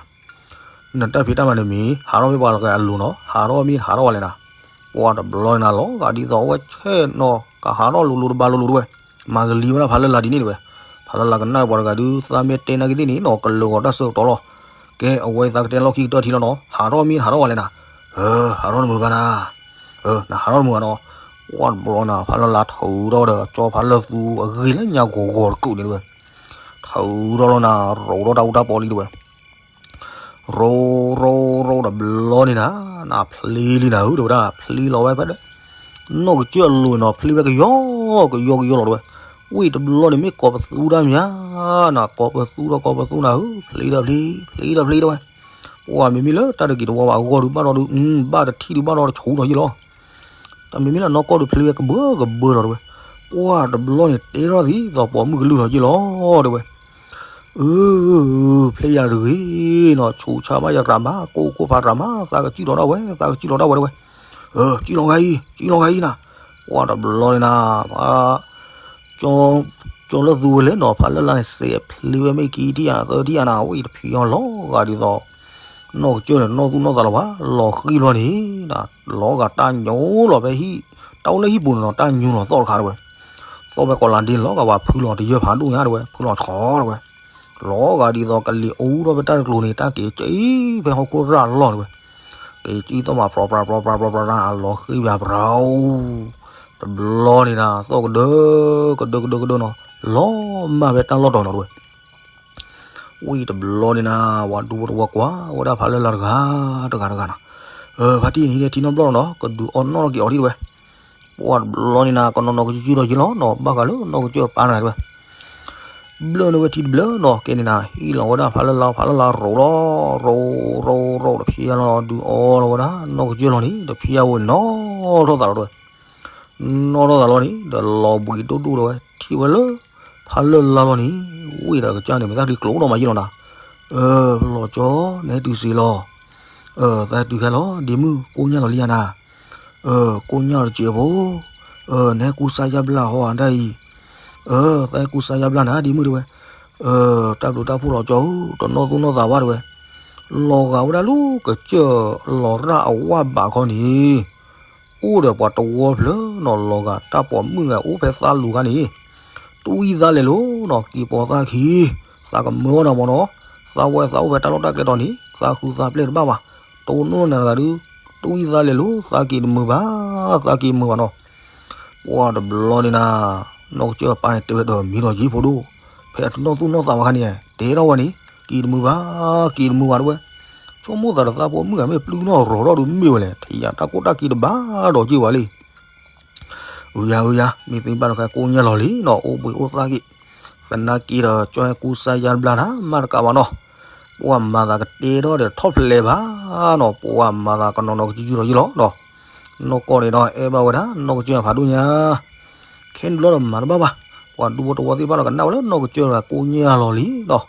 နတၢ်ဖံးတၢ်မၤန့ၣ်မ့ၢ် ဟးထီၣ်မ့ၢ်ပှၤတဂၤအလိၤနီၤ ဟးထီၣ်မ့ၢ်ဟးထီၣ်ဝဲလဲၣ်နၤ, ပှၢ်တဘျီန့ၣ်နၤ လီၤဂာ်ဒ်သိးအဝဲဆဲးနီၤ ကဟးထီၣ်လိၤလိၤတဘၣ်လိၤလိၤတဝဲ, မၤကလံၤဝဲဒၣ်ဖးလၢ်လၢ်ဒ်န့ၣ်တဝဲ, ဖးလၢ်လၢ်ကနၣ်ပှၤတဂၤဒုး သးမ့ၢ်တဲနာ်က့သ့ၣ်န့ၣ်နီၤ ကလၢာ်ဂီၤတၢ်ဆၢကတီၢ်လီၤ, ကဲ အဝဲသးကတဲလီၢ်ခံကတၢၢ်ထံလီၤနီၤ ဟးထီၣ်မ့ၢ်ဟးထီၣ်ဝဲလဲၣ်နၤ, ဟးထီၣ်တမုာ်ဘၣ်နၤ, နဟးထီၣ်တမုာ်ဘၣ်နီၤ, ပှၢ်တဘျီနၤ ဖးလၢ်လၢ်ထုးထီၣ်ဝဲဒီး ကၠီဖးလၢ်သူအဂ့ၢ်လၢညါဂီၤဂီၤတကုာ်န့ၣ်တဝဲ, ထုးထီၣ်လီၤနၤ ရိးထီၣ်တၢ်အူတၢ်ပီလံတဝဲ ရိးရိးရိးတဘျီန့ၣ်နၤ, နဖျ့လံနၤဧၢ တဝဲဒၣ် ဖျ့လီၤဝဲဖဲ နီၢ်ကစၢၢ်အလိၤနီၤ ဖျ့ဝဲကယီကယီကယီလီၤတဝဲ, ဝံၣ်တဘျီန့ၣ်မ့ၢ်ကိးပသူဒၣ်မး, နကိးပသူဒီးကိးပသူနၤဧၢ ဖျ့ဒီးဖျ့ ဖျ့ဒီးဖျ့တဝဲ, ပှၢ်မ့မ့ၢ်လၢတၢ်တဂ့ၤတဝါဘၣ်အဂီၢ်ဒုးဘၣ်ဒီးဒုး ဘၣ်တထံၣ်ဒုးဘၣ်ဒီးတဆူၣ်ထီၣ်ယ့ၣ်လီၤ တၢ်မ့မ့ၢ်လၢနီၢ်ကီၢ်ဒုးဖျ့ဝဲကဘၢကဘၢလီၤတဝဲ, ပှၢ်တဘျီန့ၣ်တဲထီၣ်သံသိးပိာ်မုၣ်ကလုၢ်ထီၣ်ယ့ၣ်လီၤတဝဲ, အၢ ဖျ့ယၤတဂ့ၤနီၤ ဆူးဆါဘၣ်ယရၤမး ကိၢ်ကိၢ်ဖးရၤမး သးကစံၣ်လီၤဒၣ်ဝဲ သးကစံၣ်လီၤဒၣ်ဝဲတဝဲ, စံၣ်လီၤဂၤအံၤ စံၣ်လီၤဂၤအံၤနၤ, ပှၢ်တဘျီန့ၣ်နၤ ကၠီလၢသူဝဲလဲၣ်နီၤ ဖးလၢ်လၢ်န့ၣ် စဲးဖျ့ဝဲမ့ၢ်ခံထံၣ်ဧါသၢထံၣ်ဧါနၤ ဝံၣ်တဖံးအီၤလီၤဂာ်ဒ်သိး နီၢ်ကစၢၢ်န့ၣ် နီၢ်သူၣ်နီၢ်သးလီၤဘၣ် လီၤဃံလီၤန့ၣ် လီၤဂာ်တၢ်ညိလီၤဖဲဟံၣ် တၢ်အိၣ်လၢဟံၣ်ပူၤန့ၣ်နီၤ တၢ်ညိလီၤသီၣ်တခါတဝဲ, သီၣ်ဖဲကီးလၤဒ့လီၤဂာ်ဝဲ ဖုလီၤတယၢၢ်ဖးဒိၣ်ညါတဝဲ ဖုလီၤဆီတဝဲ, လီၤဂာ်ဒ်သိးကလံၤအူထီၣ်ဖဲတၢ်တကျိၤန့ၣ် တၢ်က့ၤကၠံဖဲဟီၣ်ခိၣ်ရၣ်လီၢ်တဝဲ, က့ၤကၠံသီၣ်မး ဖြီဖြါ ဖြီဖြါ ဖြီဖြါ လီၤဃံဘၣ်ပြၤအိၣ်, တဘျီန့ၣ်နၤ သီၣ်ကဒၢ ကဒၢကဒၢကဒၢနီၤ လီၤမၢ်ဖဲတၢ်လီၢ်တီၤနီၤတဝဲ ဝံၣ်တဘျီန့ၣ်နၤ ဝၤဒူဖိတဝီကွၢ်ဝဲဒၣ်ဖးလၢ်လၢ်တဂၤ တဂၤတဂၤနီၤ, ဖါတံၢ်န့ၣ် ထံနီတဘျီလီၤနီၤ ကဒုးအီၣ်နီၣ်ထီၣ်က့ၤအီၤဒံးတဝဲ, ပှၢ်တဘျီန့ၣ်နၤ ကနီၤနီၤကစုစုထီၣ်ယ့ၣ်လီၤနီၤ ဘၣ်ဃးလၢနီၢ်ကစၢၢ်ပၢ်တဂၤတဝဲ, ဘျၢၣ်န့ၢ်ဝဲထံတဘျၢနီၤ ကဲန့ၣ်နၤ ဟံၣ်လီၤဝဲဒၣ်ဖးလၢ်လၢ် ဖးလၢ်လၢ်ရိးလီၤ ရိးရိးရိးတဖျဲလီၤ ဒုးအီလီၤဝဲဒၣ် နီၢ်ကစၢၢ်လီၤန့ၣ် တဖျဲဝဲနီၣ်ထီၣ်သးလီၤတဝဲ နီၣ်ထီၣ်သးလီၤန့ၣ် ဒီးလီၤဘှံးဒိၣ်ဒိၣ်ဒီးဝဲ ထံၣ်ဝဲလၢ ဖးလၢ်လၢ်လီၤန့ၣ် ဝံၣ်ဒီးကစၢ်န့ၣ် မ့ၢ်သၣ်ဒုးကျိၤနီၤမးယ့ၣ်လီၤနၤ, အၢ လီၤကၠီ, နဟဲတုၤစ့ၢ်လီၤ. အၢ သးဟဲတုၤခဲလီၤ, ဒ့မုၣ်ကိးညၢ်လီၤလံဧါနၤ. အၢ ကိးညၢ်လီၤတစဲးဖိ. အၢ နဟဲကူစါယါဘျါဟီဧါဒၣ်အံၤ. အၢ သးဟဲကူစါယါဘျါနၤ ဒ့မုၣ်တဲဝဲ. အၢ တၢ်ဘျုးတၢ်ဖှိၣ်လီၤကၠီဧၢ, တနီၣ်သူၣ်နီၣ်သးဘၣ်တဲဝဲ. လီၤဂာ်ဝဲဒၣ်လၢကစၢၢ် လီၤရၣ်အဝၣ်ဘးခီန့ၣ် အိၣ်ဒီးပှၤတဝီဖျၢၣ်နီၤ, လီၤဂာ်တၢ်ပိာ်မုၣ်ဂၤအိၣ်ဖဲသးလူၤခါန့ၣ်, တွံၢ်သးလဲၤလိၤနီၤ, က့ၤပိာ်သးခံ, သးကမၢအီၣ်နၤမၢ်နီၤ, သးဝဲသးအိၣ်ဖဲတၢ်လီၢ်တၢ်ကျဲတီၤန့ၣ် သးဃုသးပျဲၢ်တဘၣ်ဘၣ်, တအိၣ်နီၢ်နၤတဂၤဒုး, တွံၢ်သးလဲၤလိၤ, သးက့ၤတမုာ်ဘၣ်, သးက့ၤမုာ်ဘၣ်နီၤ. ပှၤတဘျီန့ၣ်နၤ, နီၢ်ကစၢၢ်ပၢ်န့ၣ်တဲဝဲဒီး မ့ၢ်ဒီးက့ၤဖိဒိၣ်, ဖဲအတနီၣ်သူၣ်နီၣ်သးဘၣ်ခါန့ၣ် တဲထီၣ်ဝဲန့ၣ်, က့ၤတမုာ်ဘၣ်, က့ၤတမုာ်ဘၣ်တဲဝဲ. ဆိကမိၣ်သးဒီးသးဖိမုၣ်ဂၤမ့ၢ်ပျုၢ်နီၢ်ရီၤထီၣ်ဒုးမ့ၢ်ဝဲလဲၣ်, ထံၣ်ယၤတၢ်ကိၢ်တၢ်က့ၤတဘၣ်ဒီးက့ၤဝဲလံ. အုယၤအုယၤ, မ့ၢ်သ့ဘၣ်ဒီးခဲကိးညၢ်လီၤလံနီၤ, အိၣ်ဘှံးအိၣ်သါက့ၤ, သနာ်က့ဒီး ကၠီဟဲကူစါယါဘျါနၤမးတကးဘၣ်နီၤ. ပှၤမၤသးကတဲထီၣ်ဒီးထီၣ်ဖျဲးဘၣ်နီၤ, ပှၤမၤသးကနီၤနီၤကစုကစုဒီးယ့ၢ်လီၤနီၤ. နီၢ်ကီၢ်န့ၣ်ဒီး အဲၣ်ဘၣ်ဝဲဒၣ် နီၢ်ကစၢၢ်ဖးဒိၣ်ညါ, ခဲန့ၣ်ဘျီဒီးမၤတဘၣ်ဘၣ်, ပှၤဒူဖိတဝီသ့ၣ်တဖၣ်ဒီးကနၣ်ဝဲလၢနီၢ်ကစၢၢ်တဂၤကိးညၢ်လီၤလံနီၤ. ဒ်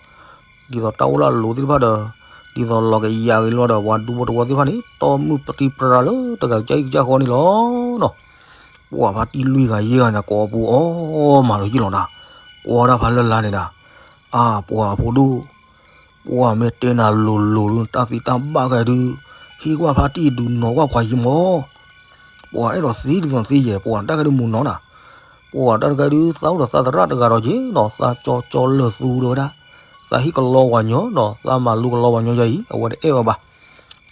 သိးတၢ်အိၣ်လၢအလိၤသ့ၣ်တဖၣ်ဒီး, ဒ်သိးလီၤကယၤဂ့ၤလီၤဒီး ပှၤဒူဖိတဝီသ့ၣ်တဖၣ်န့ၣ် တီမုၣ်ပတံၤပြါလၢတဂၤကစၢ်အံၤကစၢ်ဃီန့ၣ်လီၤနီၤ. ပှၤဖါတံၢ်လွံၢ်ဂၤယဲၢ်ဂၤန့ၣ် ကိးပူၤအီၣ်မးလီၤယ့ၢ်လီၤနၤ, ကွၢ်ဒၣ်ဖါလၢ်လါန့ၣ်ဒၣ်, အါ ပှၤအဖိဒိၣ်, ပှၤမ့ၢ်တဲနၤလိၤလိၤဒုး တၢ်သ့တၢ်ဘၣ်ဂၤဒုး, ဟ့ၣ်ကွၢ်ဖါတံၢ်ဒုးနီၤကွၢ်ပှၤယံၤမး, ပှၤအဲၣ်ဒိးသ့ဒ်သိးသ့ယဲၢ်, ပှၤတၢ်ဂၤဒုးမုာ်နီၤနၤ, ပှၤတၢ်တဂၤဒုး သးအိၣ်ဒီးသးသရၣ်တဂၤဒီးက့ၤနီၤ, သးကၠီကၠီလၢာ်သူဒီးဝဲဒၣ်, သးဟ့ၣ်ကလီဝၤညီနီၤ, သးမၤလိကလီဝၤညီယၤအံၤ အဝဲတအဲၣ်ဝဲဘၣ်.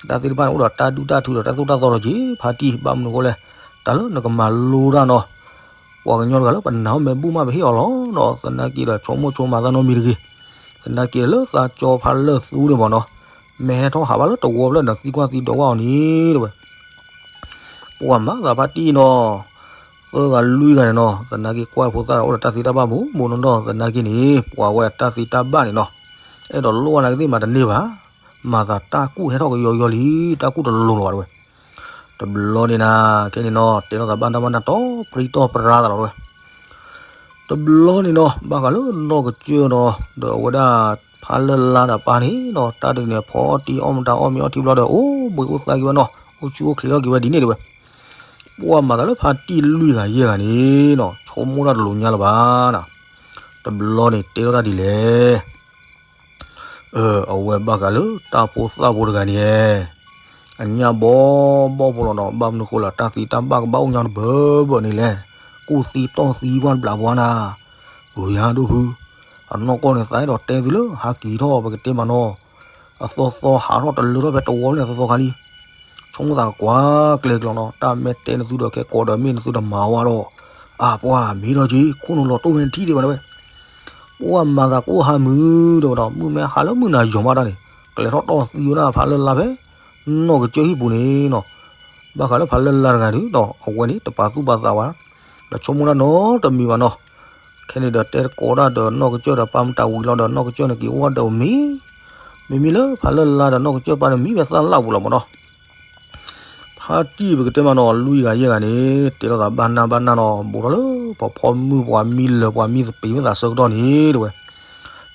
တၢ်သ့ၣ်တဖၣ်န့ၣ် အိၣ်ဒီးတၢ်ဒုၣ်တၢ်ထုဒီးတၢ်သိၣ်တၢ်သီဒီးက့ၤ, ဖါတံၢ်ဘၣ်မနုၤအဃိလဲၣ်, တၢ်လၢနကမၤလိတၢ်နီၤ ပှၤကညီတဂၤလၢပနာ်အီၣ်မဲာ်ဘူၣ်မး ပဟ့ၣ်အီၤလီၤနီၤ, သနာ်က့ဒီး ဆိကမိၣ်ဆိကမးသးနီတမံၤတဂ့ၤ, သနာ်က့လၢသးကၠီဖါလၢာ်သူန့ၣ်မးနီၤ, မ့ၢ်ဟဲထီၣ်ဟးဘၣ်လၢတဝီဖျၢၣ်န့ၣ် သံကွၢ်သံဒိးကွၢ်အီၤန့ၣ်တဲဝဲ. ပှၤမၤသးဖါတံၢ်နီၤ, သၢဂၤလွံၢ်ဂၤန့ၣ်နီၤ, သနာ်က့ကွၢ်ဖိသၣ်အိၣ်ဒီးတၢ်သ့တၢ်ဘၣ်မူးမူးနီၢ်နီၢ်, သနာ်က့န့ၣ် ပှၤဝဲတၢ်သ့တၢ်ဘၣ်န့ၣ်နီၤ, အဲၣ်ဒိးလိၣ်အါနၤကသ့ၣ်မးတန့ၢ်ဘၣ်, မၤသးတၢ်ကူၣ်ဟဲထီၣ်ကယီကယီလံ, တၢ်ကူၣ်တလိၤလီၤဘၣ်တဲဝဲ. တဘျီန့ၣ်နၤ, ခဲန့ၣ်နီၤ တဲထီၣ်သးဘၣ်နၢ်ဘၣ်နၢ်တီပရံတီပရါသးလီၤတဲဝဲ. တဘျီန့ၣ်နီၤ ဘၣ်ဃးလၢနီၢ်ကစၢၢ်နီၤ ဒီးအဝဲဒၣ်ဖါလၢ်လါဒီးပၢ်န့ၣ်နီၤ, တၢ်တနံၤန့ၣ် ဖီအီၣ်တံၢ်အီၣ်မတၤအီၣ်မ့ၤအီထံဘျီဒီး အိၣ်ဘှံးအိၣ်သါက့ၤဝဲနီၤ, အိၣ်ဆူၣ်အိၣ်ချ့ထီၣ်က့ၤဝဲဒ်န့ၣ်တဲဝဲ. ပှၤမၤသးလၢဖါတံၢ်လွံၢ်ဂၤယဲၢ်ဂၤန့ၣ်နီၤ ဆိကမိၣ်တၢ်တလိၤညါလၢၤဘၣ်နၤ, တဘျီန့ၣ်တဲထီၣ်တၢ်ဒ်လဲၣ်. အဝဲဘၣ်ဃးလၢတၢ်ဖိသၣ်ဖိတဂၤန့ၣ်, အညၣ်ဘီဘီဖိလီၤနီၤ, ဘၣ်မနုၤဃိလၢတၢ်သံတၢ်ဘၣ်ကဘၣ်အိၣ်ညါတဘၢဘၢန့ၣ်လဲၣ်, ကူၣ်သံတီၢ်သံကွၢ်တဘျးပှၤနၤ, ဂုၤယါဒိၣ်ဖု, အနီၢ်ကီၢ်န့ၣ် သးအဲၣ်ဒိးတဲသုလၢဟးက့ၤထီၣ် ပကတဲမးနီၤ, အသီသီဟးထီၣ်တလၢထီၣ်ဖဲတဝီန့ၣ်အသီသီခါလံ ဆိကမိၣ်သးကကွၢ်ကျဲၤကျီနီၤ, တၢ်မ့ၢ်တဲနသုဒီးခဲကိးဒီးမ့ၢ်နသုတမၤဝဲဒီး, အါ ပှၤမ့ၢ်ဒီးက့ၤ ခိၣ်နူာ်လီၤတိၢ်ဝဲနထံၣ်ဒံးဘၣ်တဲဝဲ, ပှၤမၤသးကအိၣ်ဟးမုာ်ဒီးဝဲဒီး မုၢ်မ့ၢ်ဟါလၢမုၢ်နၤယီၤမးတၢ်န့ၣ် ကျဲၤထီၣ်တီၢ်သံဝဲဒၣ်ဖးလၢ်လါဖဲ နီၢ်ကစၢၢ်ဟံၣ်ပူၤန့ၣ်နီၤ, ဘၣ်ဃးလၢဖးလၢ်လါတဂၤဒုးဒီး အဝဲန့ၣ်တပာ်သူၣ်ပာ်သးဝဲ, ဒီးဆိကမိၣ်တၢ်နီတမံၤဘၣ်နီၤ ခဲန့ၣ်ဒီးတဲတကိးတၢ်ဒီးနီၢ်ကစၢၢ်ဒီးပၢ်မတၤဝံၤလီၤဒီးနီၢ်ကစၢၢ်န့ၣ်က့ၤအိၣ်ဒီးမံၤ, မ့မ့ၢ်လၢဖးလၢ်လါဒီးနီၢ်ကစၢၢ်ပၢ်န့ၣ်မံဖဲသၣ်လၣ်ပူၤလီၤမးနီၤ, ဖါတံၢ်ပကတဲမးနီၤ လွံၢ်ဂၤယဲၢ်ဂၤန့ၣ် တဲလိာ်သးဘၣ်နၢ်ဘၣ်နၢ်နီၤ ဘူးထီၣ်လၢပှၤဖီမုၢ်ပှၤမံလၢာ်ပှၤမံသပ့ၤမ့ၢ်သးဆၢကတီၢ်န့ၣ်တဲဝဲ,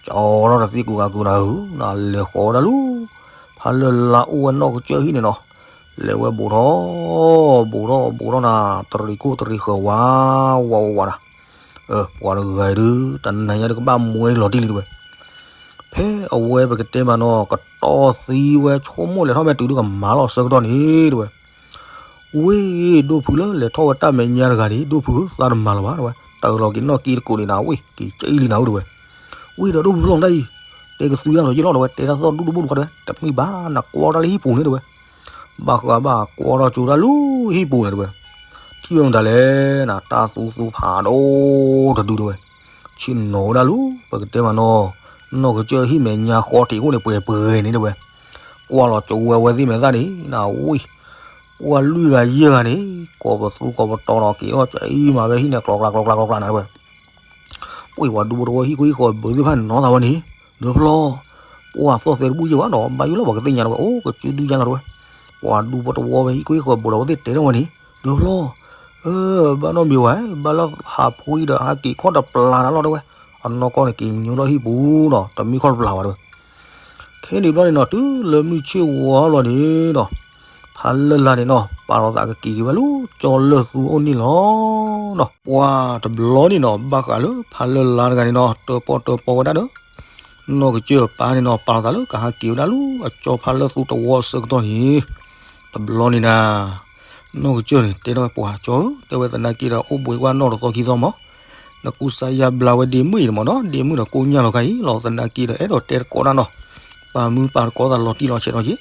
ကၠီထီၣ်တသံကူဂၤကူနၤဧၢ, နလဲၤဃီၤဝဲဒၣ်လၢ ဖးလၢ်လါအိၣ်ဝဲနီၢ်ကစၢၢ်ဟံၣ်န့ၣ်နီၤ, လဲၤဝဲဘူးထီၣ် ဘူးထီၣ်ဘူးထီၣ်နၤ တရံးခိၣ်တရံးဃၢၤဝါ ဝါဝါဝါနၤ, ပှၤတဂၤဒုး တနၤညါဒုးကဘၣ်မွဲလီၤတံၢ်လံတဲဝဲ, ဖဲအဝဲပကတဲမးနီၤ ကတီၢ်သံဝဲဆိကမိၣ်လဲၤထီၣ်မဲာ်တုၤဒုးကမၤလီၤဆၢကတီၢ်န့ၣ်တဲဝဲ, ဝ့ၢ်ဒိၣ်ဖုလၢလဲၤထီၣ်ဝဲတၢ်မဲာ်ညါတဂၤန့ၣ် ဒိၣ်ဖုဧၢ သးတမၤလၢၤဘၣ်တဲဝဲ, တၢ်လီၤက့ၤနီၣ်က့ၤတကိးန့ၣ်နၤ ဝ့ၢ်က့ၤကၠံလံနၤအိၣ်တဲဝဲ, ဝ့ၢ်ဒီးဒိၣ်ဖုလီၤတၢ်အံၤ, တဲကသူတၢ်လီၤယ့ၢ်လီၤတဲဝဲ တဲတၢ်သီၣ်ဒူၣ်ဒိၣ်ဘိၣ်ဒိၣ်ခါတဲဝဲ တမ့ၢ်ဘၣ် နကွၢ်တၢ်လၢဟံၣ်ပူၤန့ၣ်တဲဝဲ, ဘၣ်ဃးဘၣ်ကွၢ်ထီၣ်ကၠိတၢ်လၢဟံၣ်ပူၤန့ၣ်တဲဝဲ, ထံၣ်ဝဲမတၤလဲၣ်နၤ တၢ်သူသူဖးဒိၣ်တဒုတဲဝဲ, ဆ့ၣ်နီၤဝဲဒၣ်လၢ ပကတဲမးနီၤ, နီၢ်ကစၢၢ်ဟံၣ်မဲာ်ညါဃီတ့ၢ်အိၣ်န့ၣ်ပှဲၤပှဲၤန့ၣ်တဲဝဲ, ကွၢ်လီၤကၠိဝဲဝဲသ့ၣ်မဲာ်သၣ်န့ၣ်နၤ ဝ့ၢ်, ပှၤလွံၢ်ဂၤယဲၢ်ဂၤန့ၣ် ကိးပသူကိးပတီၤဒီးက့ၤထီၣ်ကၠံမးဝဲဟံၣ်န့ၣ် ကျီကျီကျီကျီကျီနၤတဲဝဲ ပှၤဒူဖိတဝီဟံၣ်ခိၣ်ဟံၣ်ဃီဘၢသ့ၣ်တဖၣ်န့ၣ်နီၤသးဝဲန့ၣ်, ဒီဖျီ, ပှၤသီၣ်သဲတဘူၣ်ယဲၢ်ဘၣ်နီၤ ဘၣ်ယိၣ်လၢပှၤကသ့ၣ်ညါတဲဝဲ အိၣ်ကစုဒုညါလီၤတဲဝဲ, ပှၤဒူဖိတဝီဖဲဟံၣ်ခိၣ်ဟံၣ်ဃီဘၢဒီးဝဲသ့ၣ်တဲထီၣ်ဝဲန့ၣ်, ဒီဖျီ, ဘၣ်နီတမံၤဝဲ, ဘၣ်လၢဟးဖိအံၤဒီးဟးက့ၤခီၣ်တပျၢ်နၤလီၤတဲဝဲ, အနီၢ်ကီၢ်န့ၣ်က့ၤညိထီၣ်ဟံၣ်ပူၤနီၤ တမံခီၣ်တပျၢ်ဘၣ်တဲဝဲ, ခဲန့ၣ်ဘျီန့ၣ်နီၤ တုၤလၢမုၢ်ဆ့ၣ်ဝါလီၤန့ၣ်နီၤ, ဖးလၢ်လၢ်န့ၣ်နီၤ ပာ်လီၤသးကက့ၤက့ၤဝဲလၢကၠီလၢၢ်သူအအိၣ်န့ၣ်လီၤနီၤ. ပှၤတဘျီန့ၣ်နီၤ ဘၣ်ဃးလၢဖးလၢ်လၢ်တဂၤန့ၣ်နီၤ တၢၣ်ပီၣ်တၢၣ်ပီဝဲဒၣ်ဒီး နီၢ်ကစၢၢ်အပၢ်န့ၣ်နီၤ ပာ်လီၤသးလၢကဟးက့ၤဝဲဒၣ်လၢအကၠီဖးလၢၢ်သူတဝီအဆၢကတီၢ်န့ၣ်, တဘျီန့ၣ်နၤ နီၢ်ကစၢၢ်န့ၣ် တဲထီၣ်ဝဲပှၤကၠီဧၢ, တဲဝဲသနာ်က့ဒီး အိၣ်ဘှံးကွၢ်နီၣ်တသီခံသီမး, နကူစါယါဘျါဝဲဒ့မုၣ်အံၤမးနီၤ, ဒ့မုၣ်ဒီးကိၣ်ညၣ်လီၤခါအံၤလီၤ, သနာ်က့ဒီးအဲၣ်ဒိးတဲတကိးတၢ်နီၤ, ပာ်မူပာ်တကိးသးလီၤတံၢ်လီၤဆဲးထီၣ်က့ၤ,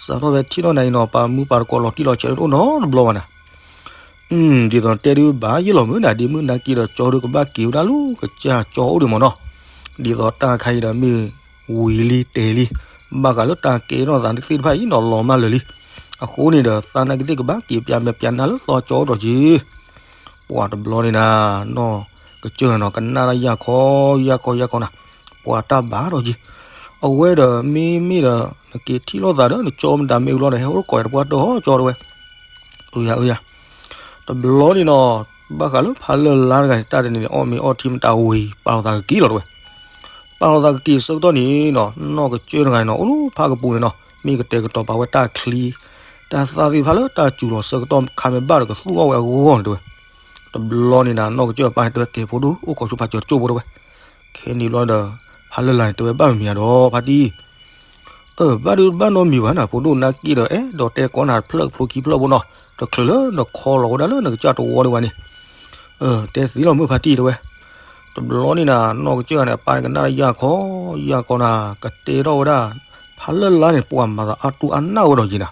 စးထီၣ်ဖဲထံၣ်ထီၣ်နၤအံၤနီၤ ပာ်မူပာ်တကိးလီၤတံၢ်လီၤဆဲးတအိၣ်နီတဘျီဘၣ်နၤ ဒ်သိးတဲဒုးဘၣ်ယဲၢ်လီၤမုၢ်နၤ ဒ့မုၣ်နာ်က့ဒီးကၠီဒုးကဘၣ်က့ၤဝဲဒၣ်လၢကစၢ်ကၠီအိၣ်ဒံးမးနီၤ, ဒ်သိးတၢ်ခါအံၤဒီးမ့ၢ်ဝံၤလံတဲာ်လံ, ဘၣ်ဃးလၢတၢ်ကဲထီၣ်သးသ့ၣ်တဖၣ်အံၤနီၤ လီၤမၢ်လၢာ်လံ, အဃိန့ၣ်ဒီး သးနာ်က့သ့ၣ်ကဘၣ်က့ၤပၠးမဲာ်ပၠးနါလၢသီကၠီအိၣ်ထီၣ်က့ၤ ပှၤတဘျီန့ၣ်နၤ နီၢ်ကစၢၢ်နီၤ ကနၣ်တၢ်ယၢ်ခီယၢ်ခီယၢ်ခီနၤ, ပှၤတၢ်ဘၣ်ထီၣ်က့ၤ, အဝဲဒီးမ့မ့ၢ်ဒီး နက့ၤထံၣ်လိာ်သးဒီး နကၠီမတၤမ့ၢ်အူလီၤဒီး ဟဲအိၣ်ကိးတပှၢ်တၢၢ်ဟီကၠီတဲဝဲ, အၢယၤအၢယၤ, တဘျီန့ၣ်နီၤ ဘၣ်ဃးလၢဖးလၢ်လၢ်တဂၤန့ၣ် တၢ်တနံၤန့ၣ် အီၣ်မ့ၤအီထံမတၤဝံၤ ပာ်လီၤသးကက့ၤလီၤတဲဝဲ, ပာ်လီၤသးကက့ၤဆၢကတီၢ်န့ၣ်နီၤ နီၢ်ကစၢၢ်တဂၤန့ၣ်နီၤ အိၣ်လၢဖးကပူၤန့ၣ်နီၤ မ့ၢ်ကတဲာ်ကတီၤပာ်ဝဲတၢ်ချံ တၢ်သၣ်သ့ၣ်တဖၣ်လၢတၢ်စူၤလီၤဆၢကတီၢ်ခါမ့ၢ်ဘၣ်ဒီးကသူၣ်အီၣ်ဝဲအဂီၢ်န့ၣ်တဲဝဲ, တဘျီန့ၣ်နၤ နီၢ်ကစၢၢ်အပၢ်န့ၣ်တဲဝဲ ကဲဖိဒိၣ် အိၣ်ခိးဆိဖးစၢၤတကၠိၢ်ဖိတဲဝဲ, ခဲန့ၣ်ဘျီဒီး ဖးလၢ်လၢ်န့ၣ် တဲဝဲဘၣ်မ့ၢ်မ့ၢ်ဧါဒီး ဖါတံၢ် အၢ ဘၣ်ဒုးဘၣ်နီတမံၤဘၣ်နၤ ဖိဒိၣ်နာ်က့ဒီး အဲၣ်ဒိးတဲကိးနၤတဖျၢၣ်ဖျိခံဖျၢၣ်ဖိနီၤ တချုးလၢနခီလီၤဝဲဒၣ်လၢနကစၢ်တဝီဒံးဘၣ်န့ၣ်, တဲသ့လီၤမုၢ်ဖါတံၢ်တဲဝဲ, တဘျီန့ၣ်နၤ နီၢ်ကစၢၢ်န့ၣ် အပၢ်န့ၣ်ကနၣ်လၢယၢ်ခီ ယၢ်ခီနၤ ကတဲထီၣ်ဝဲဒၣ် ဖးလၢ်လၢ်န့ၣ် ပှၤမၤသးအါတူၢ်အါနၢ်ဝဲဒီးက့ၤနၤ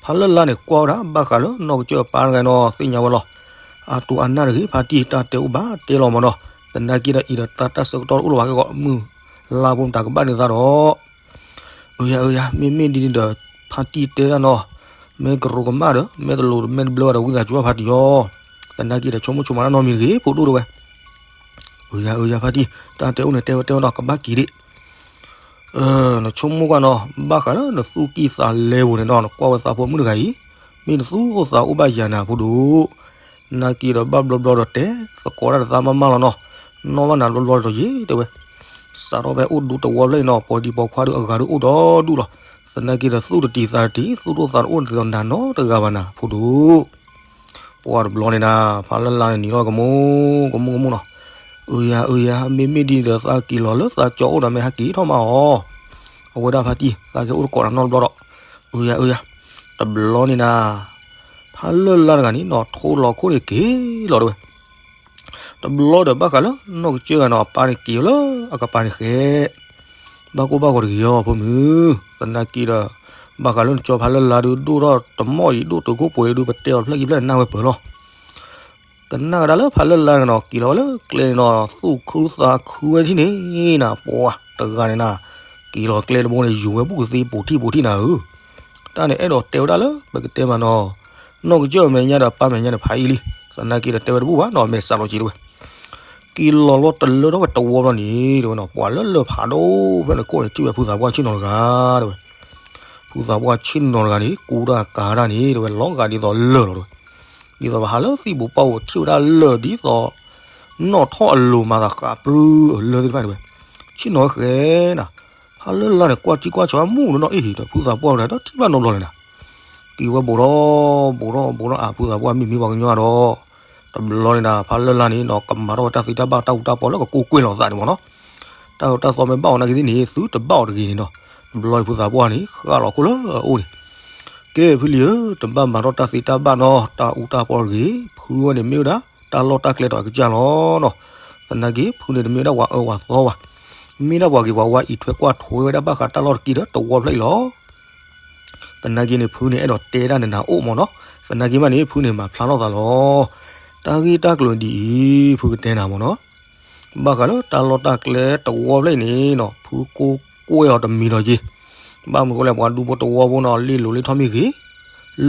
ဖးလၢ်လၢ်န့ၣ် ကွၢ်ဝဲဒၣ်ဘၣ်ဃးလၢနီၢ်ကစၢၢ်အပၢ်တဂၤနီၤ သ့ၣ်ညါဝဲလီၤ. အါတူၢ်အါနၢ်တဂ့ၤ ဖါတံၢ် တၢ်တဲအိၣ်ဘၣ်တဲလီၤမးနီၤ. သနာ်က့ဒီးအံၤဒီးတၢ်တၢ်ဆၢကတီၢ်တအိၣ်လၢၤဘၣ်က့ၤဂီၢ် မုၢ်လါဖိမတၤကဘၣ်န့ၢ်သးဒီး အၢယၤအၢယၤ မ့မ့ၢ်ဒ်န့ၣ်ဒီး ဖါတံၢ်တဲဒၣ်နီၤ မ့ၢ်ကရိကမၣ်ဒီး မ့ၢ်တလိၤဒီး မ့ၢ်တဘျၢဒီး ဝံသးစူၤဘၣ်ဖါတံၢ်ယီၤ. သနာ်က့ဒီး ဆိကမိၣ်ဆိကမးတၢ်နီတမံၤတဂ့ၤ ဖိဒိၣ်တဲဝဲ. အၢယၤအၢယၤ ဖါတံၢ် တၢ်တဲအိၣ်န့ၣ် တဲဝဲတဲဝဲနီၤ ကဘၣ်က့ၤဒံး နဆိကမိၣ်ကွၢ်နီၤ ဘၣ်ဃးလၢနသူၣ်ကံၢ်သးလဲပူၤန့ၣ်နီၤ နကွၢ်ဝဲသးဖိမုၣ်တဂၤအံၤ မ့ၢ်တသူၣ်အိၣ်သးအိၣ်ဘၣ်ယၤနၤဖိဒိၣ်. နာ်က့ဒီးဘၣ်ဘျီဘျီဒီးတဲသကိးတၢ်တသးမးမးလီၤနီၤ. နီၢ်ဘၣ်နၤဘျီဘျီဒီးယ့ၣ်တဲဝဲ. စးထီၣ်ဖဲအိၣ်ဒူသဝီဖျၢၣ်အံၤနီၤ ပှၤဒံးပှၤခွါဒီးအဂၤဒီးအိၣ်ဒီဒူၣ်လီၤ. သနာ်က့ဒီးသူၣ်တတံၤသးတတံၤ သူၣ်ဒိၣ်သးတအိၣ်ဒ်သိးနၤနီတဂၤဘၣ်နၤဖိဒိၣ်. ပှၤတဘျီန့ၣ်နၤ ဖးလၢ်လၢ်န့ၣ် နံၤထီၣ်ကမူ ကမူကမူနီၤ. အၢယၤအၢယၤ မ့မ့ၢ်ဒ်န့ၣ်ဒီးသးက့ၤလီၤလၢသးကၠီအိၣ်ဒီးမ့ၢ်ဟဲက့ၤထီၣ်မးအီၤ. အဝဲဒၣ်ဖါတံၢ် သးက့ၤအိၣ်တကိးနၤနီတဘျီဒီး အၢယၤအၢယၤ တဘျီန့ၣ်နၤ ဖးလၢ်လၢ်တဂၤန့ၣ်နီၤ ထိလီၤခိၣ်န့ၣ်က့ၤလီၤတဲဝဲ. တဘျီဒီးဘၣ်ဃးလၢနီၢ်ကစၢၢ်ဂၤနီၤ အပၢ်န့ၣ်က့ၤလၢအကပၤန့ၣ်ဃဲ ဘၣ်ကိၢ်ဘၣ်ဂီၤတဂ့ၤအီၤဖိမုၣ်. သနာ်က့ဒီး ဘၣ်ဃးလၢနကၠီဖးလၢ်လၢ်ဒုးဒိၣ်ထီၣ်တမီၢ်အံၤ ဒိၣ်တုာ်ခိၣ်ပှဲၤဒုး ပတဲအီၤတဖျၢၣ်ခံဖျၢၣ်နၢ်ဝဲပၢၢ်လီၤ. ကနၣ်ဝဲဒၣ်လၢဖးလၢ်လၢ်န့ၣ်နီၤ က့ၤလီၤဝဲလၢကျဲန့ၣ်နီၤ သူၣ်ခုသးခုဝဲထံၣ်န့ၣ်နၤ ပှၤတဂၤန့ၣ်နၤ က့ၤလီၤကျဲတဘိန့ၣ် ယူၤဝဲဘူၣ်ကသ့ပိာ်ထံၣ်ပိာ်ထံၣ်နၤဧၢ. တၢ်န့ၣ်အဲၣ်ဒိးတဲဝဲဒၣ်လၢ ပကတဲမးနီၤ နီၢ်ကစၢၢ်အမဲာ်ညါဒီးပၢ်မဲာ်ညါန့ၣ် ဖးအံၤလံ. သနာ်က့ဒီးတဲဝဲတဘူၣ်ဘၣ်နီၤ မဲာ်စးလီၤက့ၤတဲဝဲ က့ၤလီၤလီၤတလၢထီၣ်ဝဲတဝီဘျီန့ၣ် တဲဝဲနီၤ ပှၤလၢလၢၢ်ဖးဒိၣ်ဖျၢၣ်န့ၣ် ကိးန့ၣ်ထံၣ်ဝဲဖုသးပှၢ်ဆ့ၣ်နီၤတဂၤတဲဝဲ. ဖုသးပှၢ်ဆ့ၣ်နီၤတဂၤန့ၣ် ကူတၢ်ကၤတၢ်န့ၣ် တဲဝဲ လီၤဂာ်ဒ်သိးလၢၢ်လီၤတဲဝဲ. ဒ်သိးပဟးလၢသံၣ်ပူၤပီၣ်ပူၤထံၣ်ဝဲဒၣ်လၢၢ်ဒ်သိး နီၣ်ထီၣ်အလိၤမၤသးဃးပြူလၢၢ်သ့ၣ်တဖၣ်တဲဝဲ. ဆ့ၣ်နီၤဃဲနၤ ဖးလၢ်လၢ်န့ၣ် ကွၢ်ထံကွၢ်ဆးမူးနီၢ်နီၢ်အ့ၣ်ဒီး ဖုသးပှၢ်ဝဲဒၣ်ဒီးထံၣ်ဘၣ်နီတဘျီလၢၤနၤ က့ၤဝဲဘူးထီၣ် ဘူးထီၣ် ဘူးထီၣ် အါ ဖုသးပှၢ်မ့မ့ၢ်ပှၤကညီဒီး တဘျီန့ၣ်နၤ ဖးလၢ်လၢ်န့ၣ်နီၤ ကမၤထီၣ်ဝဲတၢ်သ့တၢ်ဘၣ်တၢ်အူတၢ်ပီလၢကကိးကွဲၢ်လီၤသးန့ၣ်မးနီၤ. တၢ်အူတၢ်သီမ့ၢ်ဘၣ်အီၤနာ်က့သ့ၣ်န့ၣ် သုတဘၣ်အီၤတဂ့ၤန့ၣ်နီၤ. တဘျီန့ၣ်ဖုသးပှၢ်န့ၣ် ဃၣ်လီၤခိၣ်လၢအအိၣ်န့ၣ် ကဲဖုလံၤဧၢ တဘၣ်မၤထီၣ်တၢ်သ့တၢ်ဘၣ်နီၤ တၢ်အူတၢ်ပီတဂ့ၤ ဖုဝဲန့ၣ်မ့ၢ်ဝဲဒၣ် တၢ်လီၢ်တၢ်ကျဲဒီးအကစၢ်လီၤနီၤ. သနာ်က့ ဖုန့ၣ်တမ့ၢ်ဝဲဒၣ်ပှၤအၢပှၤသီဘၣ်. မ့ၢ်ဒၣ်ပှၤဂ့ၤပှၤဝါအံးထွဲကွၢ်ထွဲဝဲဒၣ်ဘၣ်ဃးတၢ်လီၢ်တက့ၢ်ဒီးတဝီဖျၢၣ်အံၤလီၤ. သနာ်က့န့ၣ် ဖုန့ၣ်အဲၣ်ဒိးတဲဒၣ်နနၤအိၣ်မးနီၤ. သနာ်က့မးန့ၣ် ဖုန့ၣ်မၤဖျါထီၣ်သးလီၤ. တၢ်ဂ့ၢ်တၢ်ကျိၤဒ်အံၤ ဖုကတဲနၤမးနီၤ. ဘၣ်ဃးလၢတၢ်လီၢ်တၢ်ကျဲတဝီဖျၢၣ်အံၤန့ၣ်နီၤ ဖုကိၢ်ကွဲၢ်အီၤတမံၤဒီးက့ၤ ဘၣ်မနုၤဃိလဲၣ် ပှၤဒူဖိတဝီဖိနီၤ လ့ၣ်လိၤလ့ၣ်ထီၣ်မ့ၢ်ဂ့ၤ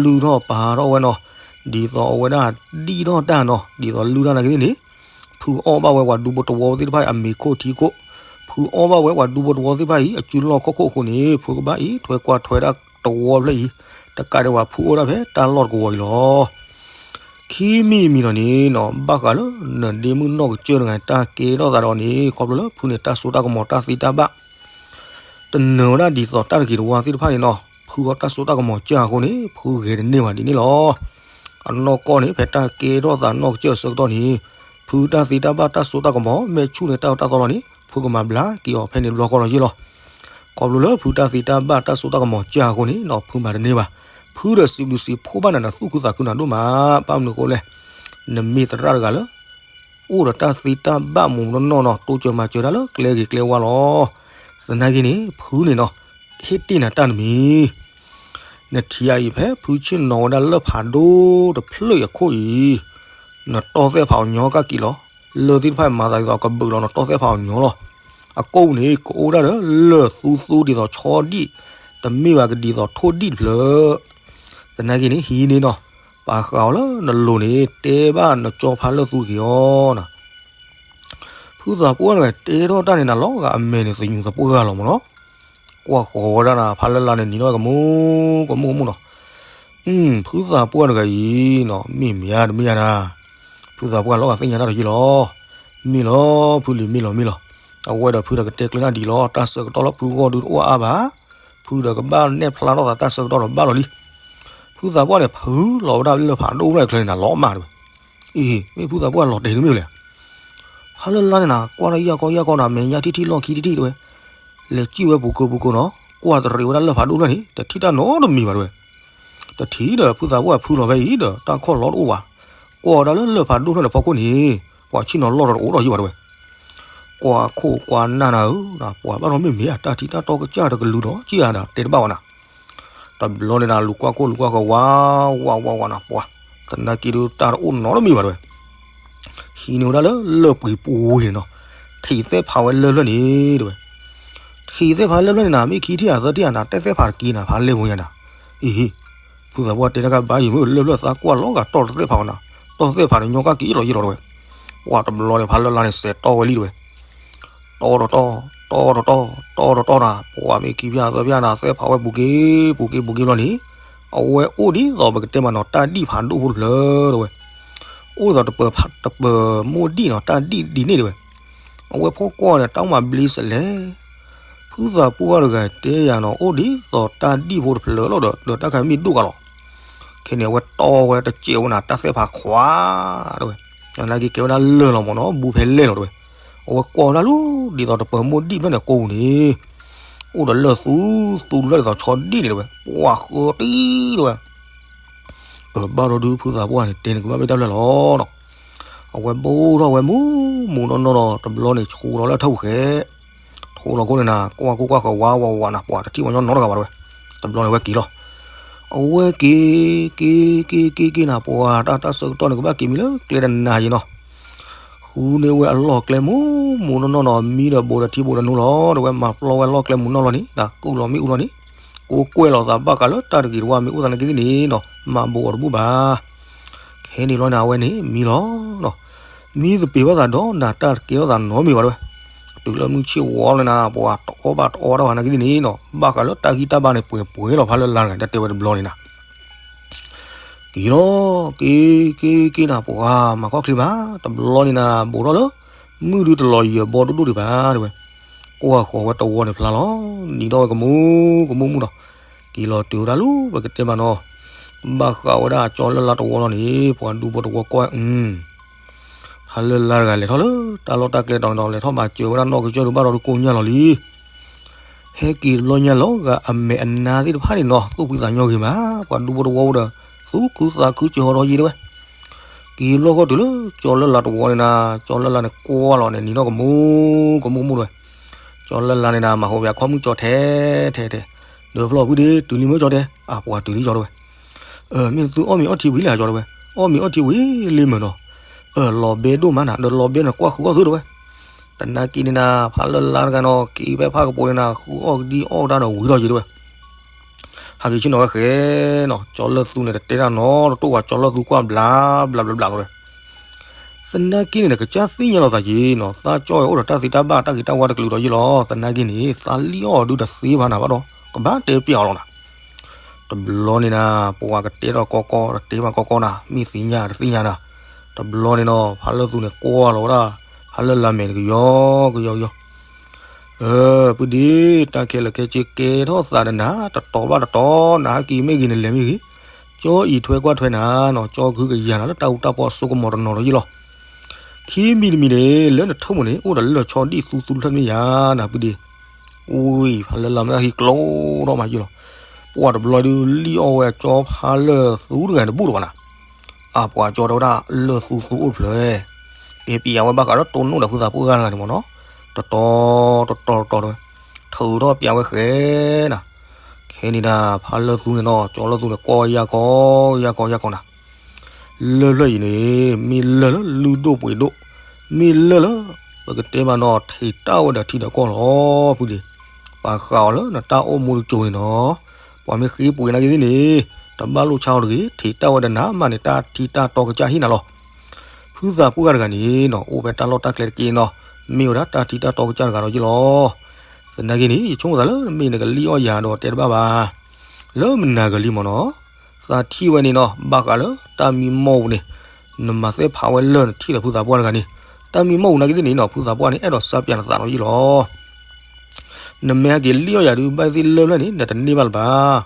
လုၢ်ထီၣ်ပာ်ထီၣ်ဝဲနီၤ ဒ်သိးအဝဲဒၣ်ဒံၣ်ထီၣ်တၢ်နီၤ ဒ်သိးလုၢ်တၢ်နာ်က့သ့ၣ်န့ၣ် ဖုအီၣ်ဘၣ်ဝဲပှၤဒူဖိတဝီသ့ၣ်တဖၣ်အံၤ အမ့ၤခိၣ်ထံခိၣ် ဖုအီၣ်ဘၣ်ဝဲပှၤဒူဖိတဝီသ့ၣ်တဖၣ်အံၤ အစုလီၢ်ခီၣ်ခိၣ်အဃိန့ၣ် ဖုကဘၣ်အံးထွဲကွၢ်ထွဲဒၣ်တဝီဖျၢၣ်အံၤ တကးဒံးဘၣ်ဖုအိၣ်ဒၣ်ဖဲတၢ်လီၢ်တကဝီၤအံၤလီၤ. ခံမံၤတမံၤဒီးန့ၣ်နီၤ ဘၣ်ဃးလၢနဒ့မုၣ်နီၢ်ကစၢၢ်တဂၤန့ၣ် တၢ်ကဲထီၣ်သးဒီးန့ၣ် ခီဖျိလၢဖုန့ၣ် တၢ်စိတၢ်ကမီၤတၢ်သ့တၢ်ဘၣ် တနၢၤဝဲဒၣ်ဒ်သိးတၢ်တဂ့ၤတဝါသ့ၣ်တဖၣ်န့ၣ်နီၤ, ဖုဃီတၢ်စိတၢ်ကမီၤကၢ်အဃိန့ၣ် ဖုဂဲၤတန့ၢ်ဘၣ်ဒ်န့ၣ်လီၤ. အနီၢ်ကီၢ်န့ၣ် ဖဲတၢ်ကဲထီၣ်သးနီၢ်ကစၢၢ်အဆၢကတီၢ်န့ၣ် ဖုတၢ်သ့တၢ်ဘၣ်တၢ်စိတၢ်ကမီၤ မ့ၢ်ဆူၣ်န့ၢ်တၢ်အၢတၢ်သီလီၤန့ၣ် ဖုကမၤဘျါက့ၤအီၤဖဲန့ၣ်တဘျီဃီလီၤယ့ၣ်လီၤ. ခီဖျိလၢဖုတၢ်သ့တၢ်ဘၣ်တၢ်စိတၢ်ကမီၤကၢ်အဃိန့ၣ်နီၤ ဖုမၤတန့ၢ်ဘၣ်. ဖုဒီးစံးဘျုးစံးဖှိၣ်ဘၣ်နၤဒီးသူၣ်ခုသးခုနၤဒိၣ်မး, ဘၣ်မနုၤအဃိလဲၣ်, နမ့ၢ်သရၣ်တဂၤလၢ အိၣ်ဒီးတၢ်သ့တၢ်ဘၣ်မူးနီၢ်နီၢ်နီၤ တိစၢၤမၤစၢၤတၢ်လၢကျဲဂ့ၤကျဲဝါလီၤ. သနာ်က့န့ၣ် ဖုန့ၣ်နီၤ ဟ့ၣ်တ့ၢ်နၤတၢ်တမံၤ, နထံၣ်အံၤဖဲဖုဆ့ၣ်နီၤဝဲဒၣ်လၢၢ်ဖးဒိၣ်တဖျၢၣ်အံၤအခိၣ်အံၤ, နတီၢ်သဲၣ်ဖးအီၤညီကၢ်က့ၤလီၤ. လၢၢ်သ့ၣ်တဖၣ်မၤသးဒ်သိးကဘုးလီၤ နတီၢ်သဲၣ်ဖးအီၤညီလီၤ. အကိၣ်န့ၣ် ကအိၣ်ဒၣ်ဒီးလၢၢ်သူသူဒ်သိးဆီဒံၣ်, တမ့ၢ်ဘၣ်ကဒ်သိးထိၣ်ဒံၣ်တဖျၢၣ်. သနာ်က့န့ၣ် ဟံးန့ၢ်နီၤ, ပာ်ဃာ်အီၤလၢနလိၤန့ၣ် တဲဘၣ်နကၠီဖါလၢၢ်သူတဂ့ၤအီၤနီၤ. ဖုသးပှၢ်တဂၤတဲထီၣ်တၢ်န့ၣ်နၤ လီၤဂာ်အမဲာ်န့ၣ်သညူးသပှၢ်ဂၤလီၤမးနီၤ. ကွၢ်ဃီၤဝဲဒၣ်နၤ ဖါလၢၢ်လါန့ၣ် နံၤထီၣ်ကမူကမူကမူနီၤ. ဖုသးပှၢ်တဂၤအံၤနီၤ မ့ၢ်မ့ၢ်ဧါတမ့ၢ်ဧါနၤ, ဖုသးပှၢ်လီၤဂာ်သ့ၣ်ညါတၢ်တယုၢ်လီၤ. မ့ၢ်လီၤ ဖုလံၤမ့ၢ်လီၤမ့ၢ်လီၤ. အဝဲဒီးဖုဒီးကတဲကျဲနၢ်ဒ်လီၤ တၢ်ဆၢကတီၢ်လၢဖုဂီၢ်ဒုတအိၣ်အါအါဘၣ်. ဖုဒီးကဘၣ်နဲၣ်ဖျါထီၣ်သးတၢ်ဆၢကတီၢ်ဒီးဘၣ်လီၤလံ. ဖုသးပှၢ်န့ၣ် ဖုလီၤဝဲဒၣ်လၢၢ်ဖးဒိၣ်ဖျၢၣ်ချၢန့ၣ်နၤ လီၤမၢ်တဲဝဲ. အ့ မ့ၢ်ဖုသးပှၢ်လီၤတဲာ်တမ့ၢ်လဲၣ်. ဖါလၢၢ်လါန့ၣ်နၤ ကွၢ်တၢ်ယၢ်ကီယၢ်ကီနၤ မဲာ်ညါထံထံလီၢ်ခံထံထံတဲဝဲ. လဲၤစံၣ်ဝဲပူၤကၢၤပူၤကၢၤနီၤ ကွၢ်တရံးဝဲဒၣ်လၢၢ်ဖးဒိၣ်ဖျၢၣ်န့ၣ် တထံၣ်တၢ်နီတမံၤဘၣ်တဲဝဲ. တထံၣ်ဒီးဖုသးပှၢ်ဖုလီၤဖဲအံၤဒီး တၢ်ခီၣ်လီၤတအိၣ်ဘၣ်. ကွၢ်ဝဲဒၣ်လၢလၢၢ်ဖးဒိၣ်ဖျၢၣ်န့ၣ်ဖီခိၣ်န့ၣ် ပှၤဆ့ၣ်နီၤလီၢ်ဒီးတအိၣ်ထီၣ်ယံၤဘၣ်တဲဝဲ. ကွၢ်ခိၣ်ကွၢ်နၢ်နၤဧၢ, ပှၤဘၣ်ထီၣ်မ့ၢ်မ့ၢ်ဧါ တၢ်ထံတၢ်တီကစၢ်တကလုာ်ဒီးက့ဧါဒီးတဲတဘၣ်ဝဲနၤ. တဘျီန့ၣ်နၤ လူၤကွၢ်ခိၣ်လူၤကွၢ်ဃၢၤ ဝးဝးဝးဝးနၤ ပှၤ သနာ်က့ဒုးတၢ်တအိၣ်နီတမံၤဘၣ်တဲဝဲ. ဟံးန့ၢ်ဝဲဒၣ်လၢလၢၢ်ပှ့ၤပူၤန့ၣ်နီၤ, ထံၣ်သဲၣ်ဖးဝဲလၢၢ်ဖျၢၣ်န့ၣ်တဲဝဲ. ထံၣ်သဲၣ်ဖးလၢၢ်ဖျၢၣ်န့ၣ်နၤ မ့ၢ်ခံထံၣ်ဧါသၢထံၣ်ဧါနၤ တဲသဲၣ်ဖးတက့ၢ်နၤ ဖးလဲၢ်ပူၤညါနၤ. အ့ ဖုသးပှၢ်တဲတၢ်ကဘၣ်ယံၤမ့ၢ်လၢၢ်ဖျၢၣ်သးကွၢ်လီၤဂာ်တီၢ်တသဲၣ်ဖးဝဲနၤ, တီၢ်သဲၣ်ဖးန့ၣ်ညီကၢ်က့ၤလီၤယံၤလီၤတဲဝဲ. ပှၤတဘျီန့ၣ် ဖါလၢၢ်လါန့ၣ် စဲးတီၢ်ဝဲလံတဲဝဲ. တီၢ်တတီၢ်, တီၢ်တတီၢ်, တီၢ်တတီၢ်နၤ, ပှၤမ့ၢ်ခံဖျၢၣ်သၢဖျၢၣ်နၤ သဲၣ်ဖးဝဲပူၤက့ၤ ပူၤက့ၤ ပူၤက့ၤဘျီန့ၣ်, အဝဲအိၣ်ဒ်သိးပကတဲမးနီၤ တၢ်ဒံၣ်ဖးဒိၣ်ဖိတဖျၢၣ်တဲဝဲ. အိၣ်ဒ်သိးတပၢၤမိၢ်ဒံၣ်နီၤ တၢ်ဒံၣ်ဒ်န့ၣ်တဲဝဲ. အဝဲဖီၣ်ကွၢ်န့ၣ် တၢ်အိၣ်မးဘျ့စလဲၣ်. ဖုသးပှၢ်တဂၤတဲယၤနီၤ အိၣ်ဒ်သိးတၢ်ဒံၣ်ဖိတဖျၢၣ်လီၤဒီး ဒီးတၢ်ခါမ့ၢ်ဒိၣ်ကးလီၤ. ခဲန့ၣ် အဝဲတီၢ်ဝဲတစဲးဝဲနၤ တၢ်သဲၣ်ဖးခွါတဲဝဲ. သနာ်က့ကဲဝဲဒၣ်လၢၢ်လီၤမးနီၤ ဘူးဖဲလဲၢ်လီၤတဲဝဲ. အဝဲကွၢ်ဝဲဒၣ်လူၤ ဒ်သိးတပၢၤမိၢ်ဒံၣ်ဖျၢၣ်န့ၣ်ကိးပူၤန့ၣ်, အိၣ်ဒီးလၢၢ်သူသူတဖျၢၣ်ဒ်သိးဆီဒံၣ်န့ၣ်တဲဝဲ. ပှၤဃၢတံၢ်တဲဝဲ. အၢ ဘၣ်ဒီးဒုးဖုသးပှၢ်န့ၣ် တဲန့ၣ်ကဘၣ်မ့ၢ်တၢ်ဖျၢၣ်လီၤနီၤ. အဝဲဘိၣ်ထီၣ်ဝဲမူးမူးနီၢ်နီၢ်နီၤ တဘျီန့ၣ် ဆူးလီၤလၢထၢၣ်ပူၤဃဲ ထိလီၤခိၣ်န့ၣ်နၤ ကွၢ်ခိၣ်ကွၢ်ဃၢၤဝးဝးဝးနၤ ပှၤတထံၣ်ဝဲညီနီတဂၤဘၣ်တဲဝဲ. တဘျီန့ၣ်ဝဲက့ၤလီၤ. အဝဲက့ၤ က့ၤ က့ၤ က့ၤ က့ၤနၤ ပှၤတၢ်တၢ်ဆၢကတီၢ်န့ၣ် ကဘၣ်က့ၤမံၤလၢကျဲတနၤယံၤနီၤ. ဃုန့ၢ်ဝဲအလီၢ်ကျဲမူးမူးနီၢ်နီၢ်နီၤ မံဒီးဘူးဒီးထံဘူးဒီးနူလီၤ တဲဝဲ မၤပျီဝဲအလီၢ်ကျဲမူးနီၢ်လီၤန့ၣ် နၤကူၣ်လီၤမ့ၣ်အူလီၤန့ၣ် ကိးကွဲၢ်လီၤသးဘၣ်ဃးလၢတၢ်တဂ့ၤတဝါမ့ၢ်အိၣ်သနာ်က့န့ၣ်နီၤ မၤဘူးအီၤတဘူၣ်ဘၣ်. ခဲန့ၣ်ဘျီန့ၣ် အဝဲန့ၣ်မံလီၤနီၤ. မံသပ့ၤဘၣ်သးဒီးနၤ တၢ်တကဲထီၣ်သးနီတမံၤဘၣ်တဲဝဲ. တုၤလၢမုၢ်ဆ့ၣ်ဝီလီၤန့ၣ်နၤ ပှၤတအီၣ်ဘၣ်တအီတၢ်ဘၣ်သနာ်က့န့ၣ်နီၤ ဘၣ်ဃးလၢတၢ်ဂံၢ်တၢ်ဘါန့ၣ် ပှဲၤပှဲၤလီၤ ဖါလၢၢ်လါတဂၤ တၢ်တဲဝဲတဘျီန့ၣ်နၤ က့ၤလီၤ က့ၤ က့ၤ က့ၤနၤ ပှၤမၤခီၣ်ချ့မး တဘျီန့ၣ်နၤ ဘူးထီၣ်လၢ မုၢ်ဒုတလီၤယဲၢ်ဘီဒိၣ်ဒိၣ်ဒံးဘၣ်တဲဝဲ. ကွၢ်ဃီၤဝဲတဝီန့ၣ်ဖျါလီၤ နံၤထီၣ်ဝဲကမူကမူမူဒီး က့ၤလီၤတုၤဝဲဒၣ်လၢ ပကတဲမးနီၤ ဘၣ်ဃးဝဲဒၣ်ကၠီလၢၢ်လါတဝီလီၤန့ၣ် ပှၤဒူဖိတဝီကွၢ် အု ဖါလၢၢ်လါတဂၤလဲၤထီၣ်လၢတၢ်လီၢ်တၢ်ကျဲတီၤန့ၣ်ဒီး လဲၤထီၣ်မၤစၢၤဝဲဒၣ်နီၢ်ကစၢၢ်ဒုးဘၣ်ဒီးဒုးကိညၢ်လီၤလံ ဟဲက့ၤတဘျီညါလီၤဂာ်အမဲာ်အနါသ့ၣ်တဖၣ်န့ၣ်နီၤ သူၣ်ဖှံသးညီဂ့ၤမး ပှၤဒူဖိတဝီအိၣ်ဒီး သူၣ်ခုသးခုစၢၤဟီထီၣ်ယံာ်တဲဝဲ. က့ၤဘျီဃီတုၤလၢကၠီလၢၢ်လါတဝီန့ၣ်နၤ ကၠီလၢၢ်လါန့ၣ်ကွၢ်လီၤန့ၣ် နံၤထီၣ်ကမူကမူမူတဲဝဲ. ကၠီလၢၢ်လါန့ၣ်နၤ မၤဟူးဝဲအခီၣ်မုၢ်ကၠီထဲထဲထဲ ဒီးဖျီၣ်ဖုဒ့ တုၤလံမ့ၢ်ကၠီတဲ အပှၤတုၤလံကၠီတဲဝဲ. မ့ၢ်သုအီၣ်မ့ၤအီထံဝံၤလံဧါကၠီတဲဝဲ. အီၣ်မ့ၤအီထံဝံၤလံမ့ၢ်နီၤ. အၢ လီၤဘဲဒိၣ်မးနၤ ဒီးလီၤဘဲန့ၣ်ကွၢ်ဃုအီၣ်သုတဲဝဲ. သနာ်က့န့ၣ်နၤ ဖါလၢၢ်လါတဂၤနီၤ က့ၤဖဲဖၣ်ကပိာ်န့ၣ်နၤ ဃုအီၣ်ကဒံအီၣ်တၢ်ဒီးဝံၤထီၣ်ယံၤတဲဝဲ. ဟးက့ၤဆ့ၣ်နီၤဝဲဃဲနီၤ ကၠီလၢၢ်သူန့ၣ် တတဲတၢ်နီတတိၢ်ဘၣ် ကၠီလၢၢ်သူကွၢ်ဘျးဘျးဘျးဘျးလီၤဝဲ. သနာ်က့န့ၣ် ကစၢ်သ့ၣ်ညါလီၤသးက့ၤနီၤ သးကၠီဝဲအိၣ်ဒီးတၢ်သ့တၢ်ဘၣ်တၢ်ဂ့ၤတၢ်ဝါတကလုာ်ဒီးယ့ၢ်လီၤ သနာ်က့န့ၣ် သးလံၣ်အီၣ်ဒုးတသ့ဘၣ်နၤဘၣ်ဒီး ကဘၣ်တဲပျးအီၤလီၤနၤ. တဘျီန့ၣ်နၤ ပှၤကတဲထီၣ်ကီကီ တတဲဘၣ်ကီကီနၤ မ့ၢ်သ့ၣ်ညါတသ့ၣ်ညါနၤ. တဘျီန့ၣ်နီၤ ဖါလၢၢ်သူန့ၣ် ကွၢ်လီၤဝဲဒၣ် ဖါလၢၢ်လါမဲာ်န့ၣ် ကယီကယီကယီ အၢ ပုၢ်ဒ့, တၢ်ခဲလၢာ်ခဲဆ့ကဲထီၣ်သးဒီးနၤ တတီၤဘၣ်တတီၤ, နဟဲက့ၤမ့ၢ်ဂ့ၤ နလဲၤမ့ၢ်ဂ့ၤ, ကၠီအံးထွဲကွၢ်ထွဲနၤနီၤ, ကၠီကဟုကယာ်နၤလၢတၢ်အူတၢ်ပီအစိကမီၤတနီၤဒီးယ့ၣ်လီၤ. ခံမံၤတမံၤန့ၣ် လၢနထၢၣ်မုၢ်န့ၣ် အိၣ်ဒီးလၢၢ်ဆီဒံၣ်သူသူတဖျၢၣ်မ့ၢ်ယၤနၤ ပုၢ်ဒ့, ဝံၤ ဖးလၢ်လၢ်မ့ၢ်ဟံးကျိထီၣ်မးယ့ၣ်လီၤ. ပှၤတဘျီဒုးလံၣ်အီၣ်ဝဲအကၠီဖးလၢၢ်သူတဂၤန့ၣ်တဘူၣ်လၢၤဘၣ်နၤ. အပှၤကၠီတဲဝဲဒၣ်လၢၢ်သူသူအိၣ်တဖျၢၣ်, တဲပံယၤဝဲဘၣ်ဃးလၢတိၢ်နီၣ်ဒီးဖုသးပှၢ်ဂၤတဂၤန့ၣ်မ့ၢ်နီၤ, တတီၤ တတီၤ တတီၤတဲဝဲ, ထုးထီၣ်ပံယၤဝဲဃဲနၤ. ခဲန့ၣ်ဒၣ် ဖးလၢၢ်သူန့ၣ်နီၤ ကၠီလၢၢ်သူန့ၣ် ကွၢ်ဝဲယၢ်ခီ ယၢ်ခီ ယၢ်ခီနၤ, လၢၢ်ဖျၢၣ်အံၤန့ၣ် မ့ၢ်လၢၢ်လၢလုၢ်ဒိၣ်ပှ့ၤဒိၣ်, မ့ၢ်လၢၢ်လၢ ပကတဲမးနီၤ ထံးတၢ်ဝဲဒီးထံဒီးကီၢ်လီၤ ပုၢ်ဒ့. ပာ်ဃာ်အီၤလၢနတၢ်အိၣ်မူတစိၤန့ၣ်နီၤ, ပှၤမ့ၢ်ဃ့ပှ့ၤနၤက့ၤသ့ၣ်န့ၣ် တဘၣ်လိၣ်ဆါအီၤတဂ့ၤ, ထံးတၢ်ဝဲဒီးနၤမးန့ၣ် တၢ်ထံးတၢ်တီကစၢ်ဟ့ၣ်နၤလီၤ. ဖုသးပှၢ်ဂၤတဂၤန့ၣ်နီၤ အိၣ်ဖဲတၢ်လီၢ်တၢ်ကျဲတက့ၢ်နီၤ, မ့ၢ်ဝဲဒၣ်တၢ်ထံးတၢ်တီကစၢ်တဂၤဒီးယ့ၣ်လီၤ. သနာ်က့န့ၣ် ယဆိကမိၣ်သးလၢနမ့ၢ်နကလံၣ်အီၣ်ယၤဒီးတဲတဘၣ်ဘၣ်, လၢမနၤကလံမ့ၢ်နီၤ, သးထံၣ်ဝဲန့ၣ်နီၤ ဘၣ်ဃးလၢတၢ်မံမီၢ်ပူၤန့ၣ် နမၤသ့ၣ်ဖးဝဲလၢနထံၣ်ဒီးဖုသးပှၢ်တဂၤန့ၣ်, တၢ်မံမီၢ်ပူၤနာ်က့သ့ၣ်န့ၣ်နီၤ ဖုသးပှၢ်န့ၣ် အဲၣ်ဒိးစၢ်ပၠးနသးဒီးယ့ၣ်လီၤ. နမ့ၢ်ဟဲက့ၤလံၣ်အီၣ်ယၤဒုး ဘၣ်သ့ၣ်လၢၢ်ဖျၢၣ်န့ၣ် နတန့ၢ်ဘၣ်လၢၤဘၣ်.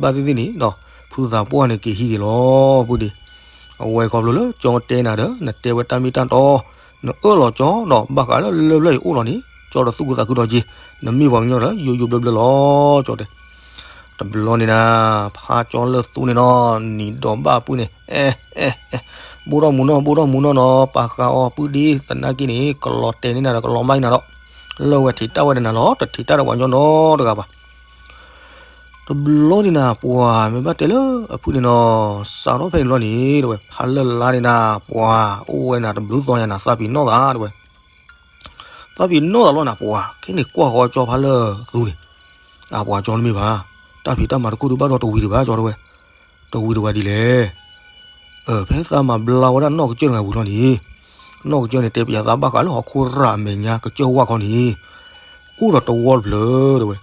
ဘၣ်သ့ၣ်သ့ၣ်န့ၣ်နီၤ ဖုသးပှၢ်န့ၣ်က့ၤဟံးက့ၤလီၤ ပုၢ်ဒ့. အဝဲခီဖျိလၢကၠီတဲနၤဒီး နတဲဝဲတၢ်မ့ၢ်တၢ်တီ, နအၢၣ်လီၤကၠီဒီး ဘၣ်ဃးလၢလၢၢ်ဖျၢၣ်အံၤအိၣ်လီၤန့ၣ် ကၠီဒီးသူၣ်ခုသးခုဒီးက့ၤ, နမ့ၢ်ပှၤကညီဒီး ယိယိဘျၢဘျၢလီၤ ကၠီတဲ. တဘျီန့ၣ်နၤ ဖးကၠီလၢၢ်သူန့ၣ်နီၤ နံၤဒီးဘၣ်ပုၢ်န့ၣ် အဲ အဲ အဲ ဘိၣ်ထီၣ်မူနီၢ် ဘိၣ်ထီၣ်မူနီၢ်နီၤ ပာ်ဃာ်အီၤပုၢ်ဒ့ သနာ်က့န့ၣ် ကလီၤတဲာ်န့ၢ်နၤဒီးကလီၤမၢ်နၤဒီး လၢဝဲထံးတၢ်ဝဲဒီးနၤလီၤ တထံးတၢ်ဒီးပှၤကညီနီတဂၤဘၣ်. တဘျီန့ၣ်နၤ ပှၤမ့ၢ်ဘၣ်တဲလၢအဖုန့ၣ်နီၤ စးထီၣ်ဖဲန့ၣ်ဘျီန့ၣ် တဲဝဲ ဖးလၢၢ်လါန့ၣ်နၤ ပှၤအိၣ်ဝဲနၤတဘျုးသီညါနၤ သးပ့ၤနီၣ်သး တဲဝဲ သးပ့ၤနီၣ်သးလီၤနၤ ပှၤ ခဲန့ၣ်ကွၢ်ဃီကၠီဖးလၢၢ်သူန့ၣ်, အပှၤကၠီတမ့ၢ်ဘၣ်, တၢ်ဖံးတၢ်မၤတခိၣ်ဒုးဘၣ်ဒီးတဝံၤတဘၣ်ကၠီတဲဝဲ, တဝံၤတဝံၤဒ်လဲၣ်. ဖဲသးမၤဘျါဝဲဒၣ်နီၢ်ကစၢၢ်တဂၤဝံၤလီၤန့ၣ်, နီၢ်ကစၢၢ်န့ၣ် တဲပယၤသးဘၣ်ဃးလၢဟီၣ်ခိၣ်ရၣ်အမဲာ်ညါကစၢၢ်ဝၣ်ခီန့ၣ်, အိၣ်ဒီးတဝီတဖျၢၣ်တဲဝဲ,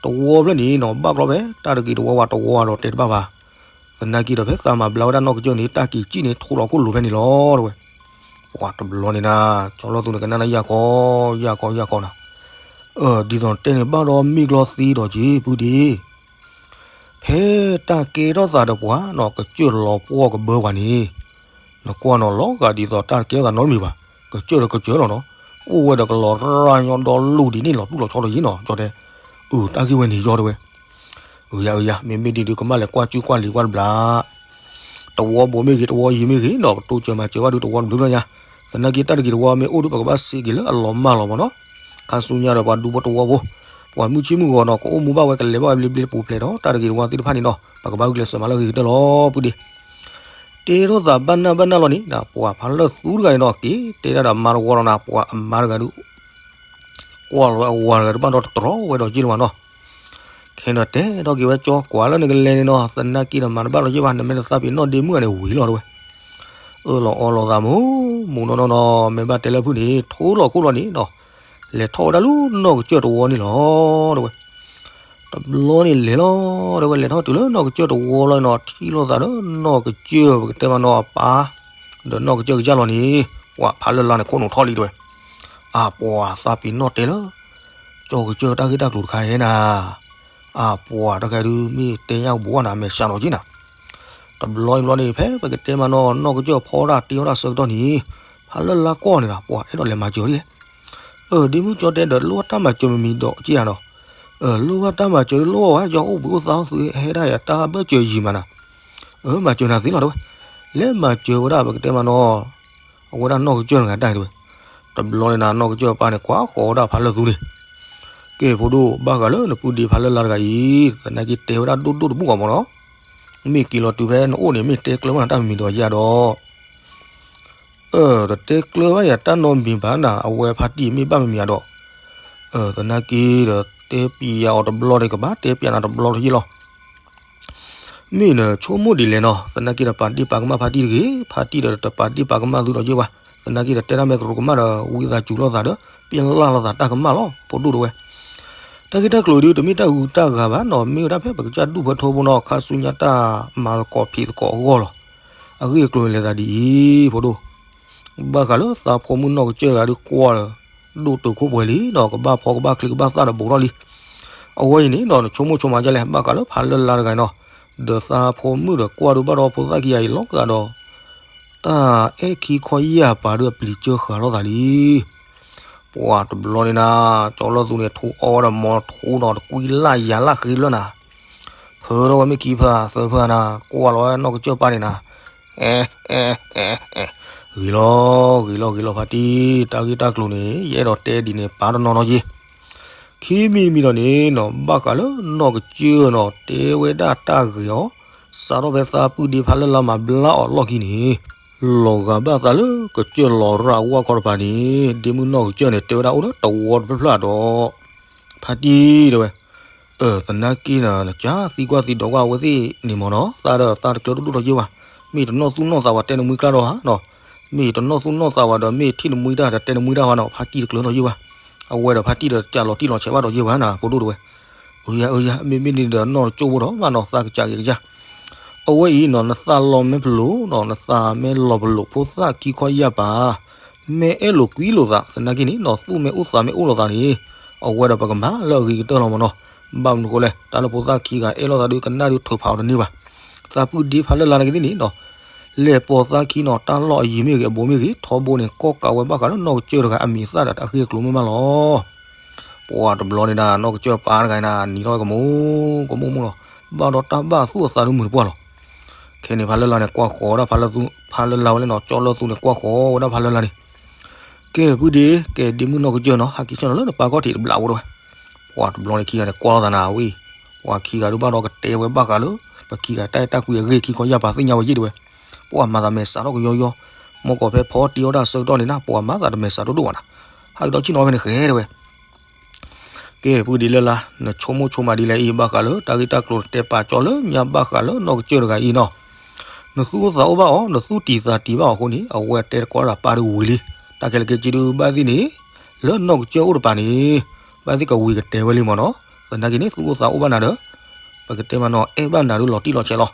တဝီဖျၢၣ်န့ၣ်နီၤ ဘၣ်ကျီဖဲတၢ်တဂ့ၤတဝီဝးတဝီဒီးတဲတဘၣ်ဘၣ်. သနာ်က့ဒီးဖဲသးမၤဘျါဝဲဒၣ်နီၢ်ကစၢၢ်န့ၣ် တၢ်ကံၤကံၣ်န့ၣ် ထိးလီၤခိၣ်လိၤဖဲန့ၣ်လီၤတဲဝဲ. ပှၤတဘျီန့ၣ်နၤ ကၠီလီၤသူန့ၣ် ကနၣ်နၢ်ယၢ်ခီ ယၢ်ခီ ယၢ်ခီနၤ, အၢ ဒ်သိးနတဲန့ၣ် ဘၣ်ဒီးမ့ၢ်ကျီသ့ဒီးက့ၤပုၢ်ဒ့ ဖဲတၢ်ကဲထီၣ်သးဒီးပှၤနီၤ ကစၢၢ်လီၤပှီၢ်ကဘၢပှၤန့ၣ်, နကွၢ်နီၤ လီၤဂာ်ဒ်သိးတၢ်ကဲထီၣ်သးနီတမံၤဘၣ်, ကစၢၢ်ဒီးကစၢၢ်လီၤနီၤ, အိၣ်ဝဲဒီးကလီၤရၢ်ညီဒီလူၢ်ဒ်န့ၣ်လီၤ တူၢ်လီၤဆီဒီးယ့ၣ်နီၤ ကၠီတဲ, အၢ တၢ်ဂ့ၢ်ဝဲန့ၣ်ယီၤတဲဝဲ, အၢ ယၤ အၢ ယၤ မ့မ့ၢ်ဒ်ဒုးကမၣ်လဲၤကွၢ်စုကွၢ်လံၤကွၢ်တဘျီ တဝီဘိးမ့ၢ်ဂ့ၤ တဝီယံၤမ့ၢ်ဂ့ၤနီၤ ပတိစၢၤမၤစၢၤဘၣ်ဒုးတဝီတဘျုးလီၤညါ, သနာ်က့တၢ်တဂ့ၤတဝီမ့ၢ်အိၣ်ဒုး ပကဘၣ်စံးက့ၤလၢအလီၤမၢ်လီၤမ့ၢ်နီၤ, ခါဆူညါဒီးပှၤဒူဖိတဝီဖိ, ပှၤမုၢ်ဆ့ၣ်မုၢ်ဂီၤနီၤ ကအိၣ်မူဘၣ်ဝဲ ကလဲၤဘၣ်ဝဲဘျ့ဘျ့ပူၤဖျဲးဒီး တၢ်တဂ့ၤတဝီသ့ၣ်တဖၣ်န့ၣ်နီၤ ပကဘၣ်ဂုာ်ကျဲးစၢးမၤလၢအဂ့ၤကတၢၢ်လီၤ ပုၢ်ဒ့. တဲထီၣ်သးဘၣ်နၢ်ဘၣ်နၢ်လီၤန့ၣ် ပှၤဖးလၢၢ်သူတဂၤန့ၣ်နီၤ က့ၤတဲတၢ်ဒီးအမါတဝီလီၤနၤ ပှၤအမါတဂၤဒုး ကွၢ်လီၤဝဲအဝၤတဂၤတဘၣ်ဒီးတတြီဝဲဒီးက့ၢ်လၢၤဘၣ်နီၤ, ခဲန့ၣ်တဲထီၣ်က့ၤဝဲကၠီ ကွၢ်လၢနကလဲၤန့ၣ်နီၤ သနာ်က့ဒီးမၤတဘၣ်လီၤက့ၢ်ဘၣ် နမ့ၢ်တသးပ့ၤနီၣ်ဒ့မုၣ်ဂၤန့ၣ်ဝံၤလီၤတဲဝဲ, အၢၣ်လီၤအီလီၤသးမူမူနီၢ်နီၢ်နီၤ မ့ၢ်ဘၣ်တဲလၢဖုန့ၣ် ထိးလီၤခိၣ်လီၤန့ၣ်နီၤ, လဲၤထီၣ်ဝဲဒၣ်လၢနီၢ်ကစၢၢ်တဝီန့ၣ်လီၤတဲဝဲ တဘျီန့ၣ်လဲၤလီၤ တဲဝဲ လဲၤထီၣ်တုၤလၢနီၢ်ကစၢၢ်တဝီလီၤနီၤ ထံၣ်လိာ်သးဒီးနီၢ်ကစၢၢ် ပကတဲမးနီၤ အပၢ် ဒီးနီၢ်ကစၢၢ်ကစၢ်လီၤန့ၣ် ပှၤဖးလၢၢ်လါန့ၣ် ခိၣ်နူာ်ထီၣ်လံတဲဝဲ, အပှၤသးပ့ၤနီၣ်တဲလၢ ကၠီကစၢၢ်တၢ်ဂ့ၢ်တၢ်ကျိၤတခါအံၤနၤ, အပှၤတၢ်ခဲဒုးမ့ၢ်တဲညၣ်ကဘိးနၤ အမဲာ်ဆှးလီၤက့ၤနၤ, တဘျီန့ၣ်ဘျီန့ၣ် ဖဲပကတဲမးနီၤ နီၢ်ကစၢၢ်ဖီဒၣ်တ့ထီၣ်ဒၣ်ဆၢကတီၢ်န့ၣ် ဖးလၢၢ်လါကွၢ်န့ၣ်ဒီး ပှၤအဲၣ်ဒိးလဲၤမၤစၢၤဒ် အၢ ဒ့မုၣ်ကၠီတဲဒီးလိၣ်ဘၣ်တၢ်မၤစၢၤမံၤမံၤဒီးက့ၢ်ဧါဒီး, အၢ လိၣ်ဘၣ်တၢ်မၤစၢၤလိၣ်ဘၣ်ဝဲ ယီအိၣ်ဘှံးအိၣ်သါအိၣ်သုဟဲဒၣ်ယၤတၢ်ဘၢၣ်စၢၤယံၤမးနၤ, အၢ မၤစၢၤနၤသ့လီၤတဲဝဲ, လဲၤမၤစၢၤဝဲဒၣ်ပကတဲမးနီၤ, အဝဲဒၣ်နီၢ်ကစၢၢ်တဂၤတၢ်တဲဝဲ, တဘျီန့ၣ်နၤ နီၢ်ကစၢၢ်ပၢ်န့ၣ် ကွၢ်ဃီၤဝဲဒၣ်ဖးလၢၢ်သူန့ၣ်, ကဲဖိဒိၣ် ဘၣ်ဃးလၢနပုၢ်ဒ့ဖးလၢၢ်လါတဂၤအံၤ သနာ်က့တဲဝဲဒၣ်ဒိၣ်ဒိၣ်တဘူၣ်ဂီၢ်မးနီၤ, မ့ၢ်က့ၤလီၤတုၤဖဲနအိၣ်န့ၣ် မ့ၢ်တဲကျၢၤဘၣ်နၤတၢ်မံၤမံၤဒီးယၤဒီး အၢ တတဲကျၢၤဘၣ်ယၤတၢ်နီတမံၤဘၣ်နၤ အဝဲဖါတံၢ်မ့ၢ်ဘၣ်မံၤမံၤဧါဒီး, အၢ သနာ်က့ဒီးတဲပျးအီၤတဘျီဒီး ကဘၣ်တဲပျးနၤတဘျီလီၤယ့ၢ်လီၤ. မ့ၢ်နဆိကမိၣ်ဒ်လဲၣ်နီၤ သနာ်က့ဒီးပာ်ဒ့ၣ်ပာ်ကမၣ်ဖါတံၢ်တဂ့ၤ, ဖါတံၢ်ဒီးတပာ်ဒ့ၣ်ပာ်ကမၣ်သုဒီးယ့ၢ်ဘၣ်, သနာ်က့ဒီးတဲဒၣ်မ့ၢ်ကရူၢ်ကမၣ်ဒီး ဝံသးစူၤလိာ်သးဒီး ပျဲလၢ်လိာ်သးတၢ်ကမၣ်လီၤ ဖိဒိၣ်တဲဝဲ. တၢ်ဂ့ၢ်တၢ်ကျိၤအံၤဒုး တမ့ၢ်တၢ်ဂုၤတၢ်ဂၤဘၣ်နီၤ, မ့ၢ်ဝဲဒၣ်ဖဲပကစၢ်ဒူၣ်ဖိထၢဖိနီၤ ခါဆူညါတၢ်မၤသကိးဖံးသကိးအဂီၢ်လီၤ. အဂ့ၢ်အကျိၤလဲၤသးဒ်အံၤ ဖိဒိၣ်, ဘၣ်ဃးလၢသးဖိမုၣ်နီၢ်ကစၢၢ်တဂၤဒုးကွၢ်လၢ ဒိၣ်တုာ်ခိၣ်ပှဲၤလံနီၤ, ကဘၣ်ဖီကဘၣ်ချံကဘၣ်သၣ်ဒီးဘူးထီၣ်လံ. အဝဲအံၤန့ၣ်နီၤ နဆိကမိၣ်ဆိကမးဒ်လဲၣ်, ဘၣ်ဃးလၢဖးလၢ်လါတဂၤအံၤနီၤ, ဒီးသးဖိမုၣ်ဒီးကွၢ်ဒုးဘၣ်ဒီးဖိသၣ်ခံဂၤအံၤလီၤဂာ်ဒီး တၢ်အဲၣ်ခံခီယၢ်ပၤဒုးအပျံၤကၢဃာ်လိာ်သးလံ. ပှၤတဘျီန့ၣ်နၤ, ကၠီလၢသူန့ၣ် ထိအီဝဲဒီးမီထိနီၤ တကွံလၢ်ယၤလၢ်ဃ့လၢနၤ, ဖၢထီၣ်ဝဲမ့ၢ်ခံဖၢသၢဖၢနၤ, ကွၢ်လီၤဝဲနီၢ်ကစၢၢ်ပၢ်န့ၣ်နၤ, အဲ အဲ အဲ အဲ ဂ့ၤလီၤ ဂ့ၤလီၤ ဂ့ၤလီၤဖါတံၢ်, တၢ်ဂ့ၢ်တၢ်ကျိၤန့ၣ် ယအဲၣ်ဒိးတဲဒ်န့ၣ် ပာ်တနီၤနီၤက့ၤ ခံမံၤတမံၤဒီးန့ၣ်နီၤ, ဘၣ်ဃးလၢနီၢ်ကစၢၢ်နီၤ တဲဝဲဒၣ်တၢ်ဂ့ၤအီၤ, စးထီၣ်ဖဲသးပုၢ်ဒ့ဖးလၢ်လါမၤဘျါအီၤလီၢ်ခံန့ၣ်, လီၤဂာ်ဘၣ်သးလၢကစၢၢ်လီၤရၣ်ဝၣ်ခီတပၤန့ၣ်, ဒ့မုၣ်နီၢ်ကစၢၢ်န့ၣ် တဲဝဲဒၣ်အိၣ်ဒီးတဝီတဖျၢၣ်ဖျၢၣ်ဒီး, ဖါတံၢ်တဲဝဲ, အၢ သနာ်က့နၤ နကသံကွၢ်သံဒိးကွၢ်အဝဲသ့ၣ်န့ၣ်မ့ၢ်နီၤ, သးဒီးသးတကျၢၤတဒိၣ်ထီၣ်ယ့ၢ်ဘၣ်, မ့ၢ်တနီၣ်သူၣ်နီၣ်သးဝဲတဲနမှံကျါဒီးဧါနီၤ, မ့ၢ်တနီၣ်သူၣ်နီၣ်သးဝဲဒီး မ့ၢ်ထံၣ်နမှံတၢ်ဒီးတဲနမှံတၢ်ဟါနီၤ, ဖါတံၢ်တကျၢၤထီၣ်ယ့ၢ်ဘၣ်, အဝဲဒီးဖါတံၢ်ဒီးတၢ်လီၤတံၢ်လီၤဆဲးဘၣ်ဒီးယ့ၢ်ဘၣ်နၤ ဖိဒိၣ်တဲဝဲ, အၢ ယၤ အၢ ယၤ မ့မ့ၢ်န့ၣ်ဒီးနီၢ်တကၠိၢ်ဖိဒီးဘၣ်နီၤ သးကစၢ်က့ၤကစၢ်, အဝဲအံၤနီၤ နသးလီၤမ့ၢ်ပလိာ်နီၤ နသးမ့ၢ်လီၤပလိာ်ဖိသၣ်ခံခီယၢ်ပၤ မ့ၢ်အဲၣ်လိာ်ကွံလိာ်သး သနာ်က့န့ၣ်နီၤ သူၣ်မ့ၢ်အိၣ်သးမ့ၢ်အိၣ်လိာ်သးန့ၣ်, အဝဲဒီးပကမၤလၢအဂ့ၤကတၢၢ်လီၤမ့ၢ်နီၤ, ဘၣ်မနုၤဃိလဲၣ် တၢ်လၢဖိသၣ်ခံဂၤအဲၣ်လိာ်သးဒုးကနၣ်ဒုးထုးဖးအီၤတန့ၢ်ဘၣ်, သးပုၢ်ဒ့ဖးလၢ်လါန့ၣ်ကသ့ၣ်န့ၣ်နီၤ, လဲၤပိာ်သးခံနီၤ တၢ်လီၢ်အယံၤမ့ၢ်ဂ့ၤ အဘူးမ့ၢ်ဂ့ၤ ထီဘိန့ၣ် ကိးကးဝဲဘၣ်ဃးလၢနီၢ်ကစၢၢ်တဂၤအမံၤအသၣ်ဒီးတၢ်ဂ့ၢ်အကျိၤမ့ၢ်မးလီၤ. ပှၤတဘျီန့ၣ်ဒၣ် နီၢ်ကစၢၢ်ပၢ်တဂၤအံၤနၤ နံၤထီၣ်ဝဲကမူၣ်ကမူၣ်မူၣ်လီၤ, ဘၣ်ဒီးတၢ်ဘၣ်သူၣ်အသးဒုးမုာ်တပှၢ်လီၤ. ခဲန့ၣ်ဖးလၢ်လါန့ၣ် ကွၢ်ဃီၤဝဲဒၣ်ဖးလၢ်လါဝဲလၢနီၤ, ကၠီလၢသူန့ၣ် ကွၢ်ဃီၤဝဲဒၣ်ဖးလၢ်လါန့ၣ်, ကဲ ပုၢ်ဒ့ ကဲ ဒ့မုၣ်နီၢ်ကစၢၢ်နီၤ ဟဲက့ၤဆၢထၢၣ်လၢနပၢ်ခီၣ်ထံးတဘျီဖိတဲဝဲ, ပှၤတဘျီန့ၣ်ခံဂၤန့ၣ် ကွၢ်လိာ်သးနၤဝံၤ, ပှၤခံဂၤဒုးဘၣ်ဒီးကတဲဝဲဘၣ်ဃးလၢ ပခံဂၤတၢ်အဲၣ်တၢ်ကွံအဂ့ၢ်ခံခီယၢ်ပၤသ့ၣ်ညါဝဲယ့ၢ်တဲဝဲ, ပှၤမၤသးမဲာ်စးထီၣ်ကယီယီ, မ့ၢ်ကီၢ်ဖဲဖီတံၢ်အီၣ်တၢ်ဆၢကတီၢ်န့ၣ်နၤ ပှၤမၤသးတမဲာ်စးဒိၣ်ဒိၣ်ဘၣ်နၤ, ဟဲကဒီးဆ့ၣ်နီၤဖဲန့ၣ်ဃဲတဲဝဲ ကဲ ပုၢ်ဒ့လၢ်လါ နဆိကမိၣ်ဆိကမးဒ်လဲၣ်အံၤ ဘၣ်ဃးလၢတၢ်ဂ့ၢ်တၢ်ကျိၤတဲပာ်ကၠီလၢညါဘၣ်ဃးလၢနီၢ်ကစၢၢ်တဂၤအံၤနီၤ, နသူၣ်အိၣ်သးအိၣ်ဘၣ်အီၤ နသူၣ်တံၢ်သးတံၢ်ဘၣ်အီၤအဃိန့ၣ် အဝဲတဲတကိးတၢ်ပၢ်ဒုးဝံၤလံ, တၢ်ခဲလၢာ်ခဲဆ့ဒုးဘၣ်သ့ၣ်န့ၣ် လၢနီၢ်ကစၢၢ်အိၣ်တပၤန့ၣ် ဘၣ်သ့ၣ်ကဝံၤကတဲာ်ဝဲလံမ့ၢ်နီၤ, သနာ်က့န့ၣ် သူၣ်အိၣ်သးအိၣ်ဘၣ်နၤဒီး ပကတဲမးနီၤ အဲၣ်ဘၣ်နၤဒုးလီၤတံၢ်လီၤဆဲးလီၤ,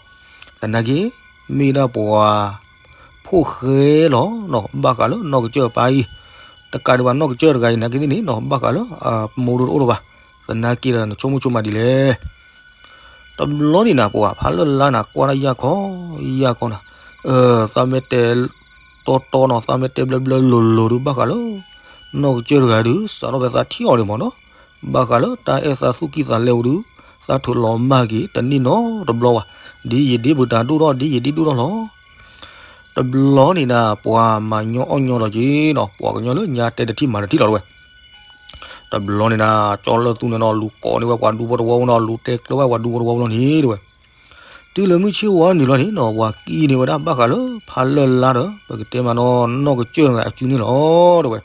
သနာ်က့ မ့ၢ်ဒၣ်ပှၤ ဖိၣ်ဃဲလီၤနီၤ ဘၣ်ဃးလၢနီၢ်ကစၢၢ်ပၢ်အံၤ, တကးဒံးဘၣ်နီၢ်ကစၢၢ်တဂၤအံၤနာ်က့သ့ၣ်န့ၣ်နီၤ ဘၣ်ဃးလၢ မိၢ်ဒိၣ်တအိၣ်လၢၤဘၣ်, သနာ်က့ဒီးနဆိကမိၣ်ဆိကမးဒ်လဲၣ် တဘျီန့ၣ်နၤ ပှၤဖးလၢ်လါနၤ ကွၢ်တၢ်ယၢ်ခီ ယၢ်ခီနၤ, သးမ့ၢ်တဲတီတီနီၤ သးမ့ၢ်တဲဘျၢဘျၢလိၤလိၤဒုး ဘၣ်ဃးလၢ နီၢ်ကစၢၢ်တဂၤဒုး စးထီၣ်ဖဲသးထံၣ်အီၤန့ၣ်မ့ၢ်နီၤ, ဘၣ်ဃးလၢတၢ်အဲၣ်သးသူၣ်ကံၢ်သးလဲဝဲဒုး သးထုးလီၤမၢ်က့ၤ တန့ၢ်နီတဘျီဘၣ်, ဒ်ယဒ့ပတၢ်ဒိၣ်ထီၣ် ဒ်ယဒ့ဒိၣ်ထီၣ်လီၤ တဘျီန့ၣ်နၤ ပှၤမၤညီအီၣ်ညီဒီးက့ၤနီၤ ပှၤကညီလၢညါတဲတထံၣ်မၤတထံၣ်လီၤတဲဝဲ, တဘျီန့ၣ်နၤ ကၠီလၢသူန့ၣ်နီၤ လူၤကိးန့ၢ်ဝဲပှၤဒူဖိတဝီဖိနီၤ လူၤတဲကျၢၤဝဲပှၤဒူဖိတဝီဖိလီၤန့ၣ်တဲဝဲ, တုၤလၢမုၢ်ဆ့ၣ်ဝါနုာ်လီၤန့ၣ်နီၤ ပှၤကံၣ်န့ၢ်ဝဲဒၣ်ဘၣ်ဃးလၢ ဖးလၢ်လါဒီး ပကတဲမးနီၤ နီၢ်ကစၢၢ်တဂၤအစုန့ၣ်လီၤတဲဝဲ,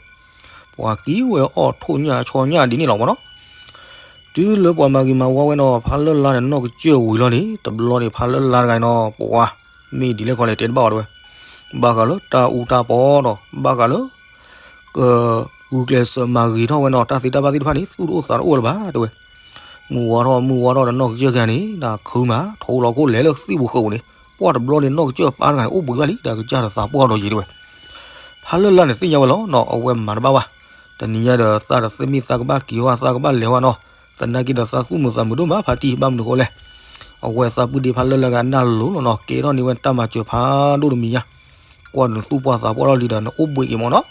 ပှၤကံၣ်ဝဲအီၣ်ထိၣ်ညၣ်ဆီညၣ်ဒ်န့ၣ်လီၤမ့ၢ်နီၤ, တုၤလၢပှၤမၤဂ့ၤမၤဝါဝဲနီၤ ဖးလၢ်လါန့ၣ် နီၢ်ကစၢၢ်ဝံၤလီၤန့ၣ် တဘျီန့ၣ် ဖးလၢ်လါတဂၤနီၤ ပှၤ မ့ၢ်ဒ်လဲၣ်ခီလဲၣ်တဲတဘၣ်အီၤတဲဝဲ, ဘၣ်ဃးလၢတၢ်အူတၢ်ပီနီၤ ဘၣ်ဃးလၢ ကဂုာ်ကျဲးစၢးမၤဂ့ၤထီၣ်ဝဲနီၤ တၢ်သ့တၢ်ဘၣ်သ့ၣ်တဖၣ်န့ၣ် သူၣ်တအိၣ်သးတအိၣ်လၢၤဘၣ်တဲဝဲ, မုၢ်ဝါထီၣ်မုၢ်ဝါထီၣ်ဒီးနီၢ်ကစၢၢ်ခံဂၤန့ၣ် နခူမး ထိလီၤခိၣ်လဲၤလၢသ့ၣ်ပူၤဃုာ်ပူၤန့ၣ် ပှၢ်တဘျီန့ၣ် နီၢ်ကစၢၢ်ပၢ်တဂၤန့ၣ် အိၣ်ဘှံးဘၣ်လံ တၢ်ကစၢ်ဒီးသးပှၢ်ဒီးယံၤတဲဝဲ, ဖးလၢ်လါန့ၣ်သ့ၣ်ညါဝဲလီၤနီၤ အဝဲမၤတဘၣ်ဘၣ်, တနံၤညါဒီးသးဒီးသ့ၣ်မ့ၢ်သးကဘၣ်က့ၤဝဲ သးကဘၣ်လဲၤဝဲနီၤ, သနာ်က့ဒီးသးသူၣ်မုာ်သးမုာ်ဒိၣ်မး ဖါတံၢ်ဘၣ်မနုၤဃိလဲၣ်, အဝဲသးပုၢ်ဒ့ဖးလၢ်လါတဂၤအနၢ်လိၤလီၤနီၤ ကဲထီၣ်န့ၢ်ဝဲတၢ်မၤစၢၤဖးဒိၣ်တမံၤညါ, ကွၢ်နသူၣ်ပှၢ်သးပှၢ်ထီၣ်လံဒီးနအိၣ်ဘှံးက့ၤမ့ၢ်နီၤ ဒ်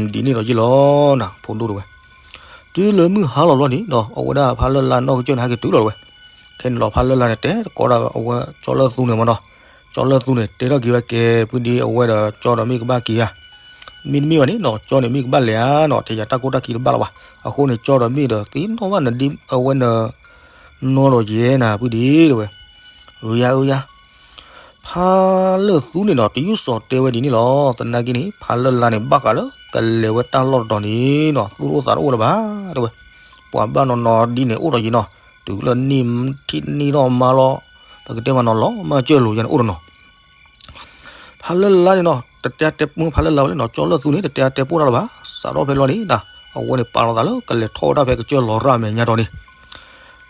န့ၣ်ဒီးယ့ၢ်လီၤနၤ ဖိဒိၣ်တဲဝဲ, တုၤလၢမုၢ်ဟါလီၤဘျီန့ၣ်နီၤ အဝဲဒၣ်ဖးလၢ်လါနီၢ်ကစၢၢ်န့ၣ် ဟဲက့ၤတုၤလီၤတဲဝဲ, ခဲန့ၣ်လီၤဖးလၢ်လါန့ၣ် တဲတကိးဒီးအဝဲကၠီလၢသူန့ၣ်မ့ၢ်နီၤ, ကၠီလၢသူန့ၣ် တဲထီၣ်က့ၤဝဲကဲ ပုၢ်ဒ့အဝဲဒီးကၠီဒီးမ့ၢ်ကဘၣ်က့ၤဧါ, မ့တမ့ၢ်ဘၣ်န့ၣ်နီၤ ကၠီန့ၣ်မ့ၢ်ကဘၣ်လဲၤဧါနီၤ ထဲယၤတၢ်ကိၢ်တၢ်ခံတဘၣ်လီၤဘၣ်, အဃိန့ၣ် ကၠီဒီးမ့ၢ်ဒီးသ့ၣ်နီၣ်ဘၣ်နဒ့ အဝဲန နီၢ်ဒီးယဲနၤ ပုၢ်ဒ့တဲဝဲ, အၢယၤအၢယၤ ဖးလၢ်သူန့ၣ်နီၤ တယုၢ်စီၤတဲဝဲဒ်န့ၣ်လီၤ. သနာ်က့န့ၣ် ဖးလၢ်လါန့ၣ် ဘၣ်ဃးလၢ ကလဲၤဝဲတၢ်လီၢ်တတီၤန့ၣ်နီၤ သူၣ်တအိၣ်သးတအိၣ်လၢၤဘၣ် တဲဝဲ. ပှၤဘၣ်နီၢ်နီၢ်ဒ်န့ၣ်အိၣ်ဒီးယံၤနီၤ, တုၤလၢနံၣ်ထံၣ်နံၣ်ထီၣ်မါလီၤ, ပကတဲမးနီၤ လီၤမၢ်ကၢၢ်လိာ်ယဲန့ၣ်အိၣ်တနီၤ ဖးလၢ်လါန့ၣ်နီၤ တတဲတဲမုၢ်ဖးလၢ်လါဝဲလၢနီၤ ကၠီလၢ်သူန့ၣ် တတဲတဲပိၢ်တၢ်လၢၤဘၣ်. စးထီၣ်ဖဲလီၤန့ၣ် အဝဲန့ၣ်ပာ်လီၤသးလၢ ကလဲၤထီၣ်ဝဲဒၣ်ဖဲကစၢၢ်လီၤရၣ်အမဲာ်ညါတီၤန့ၣ်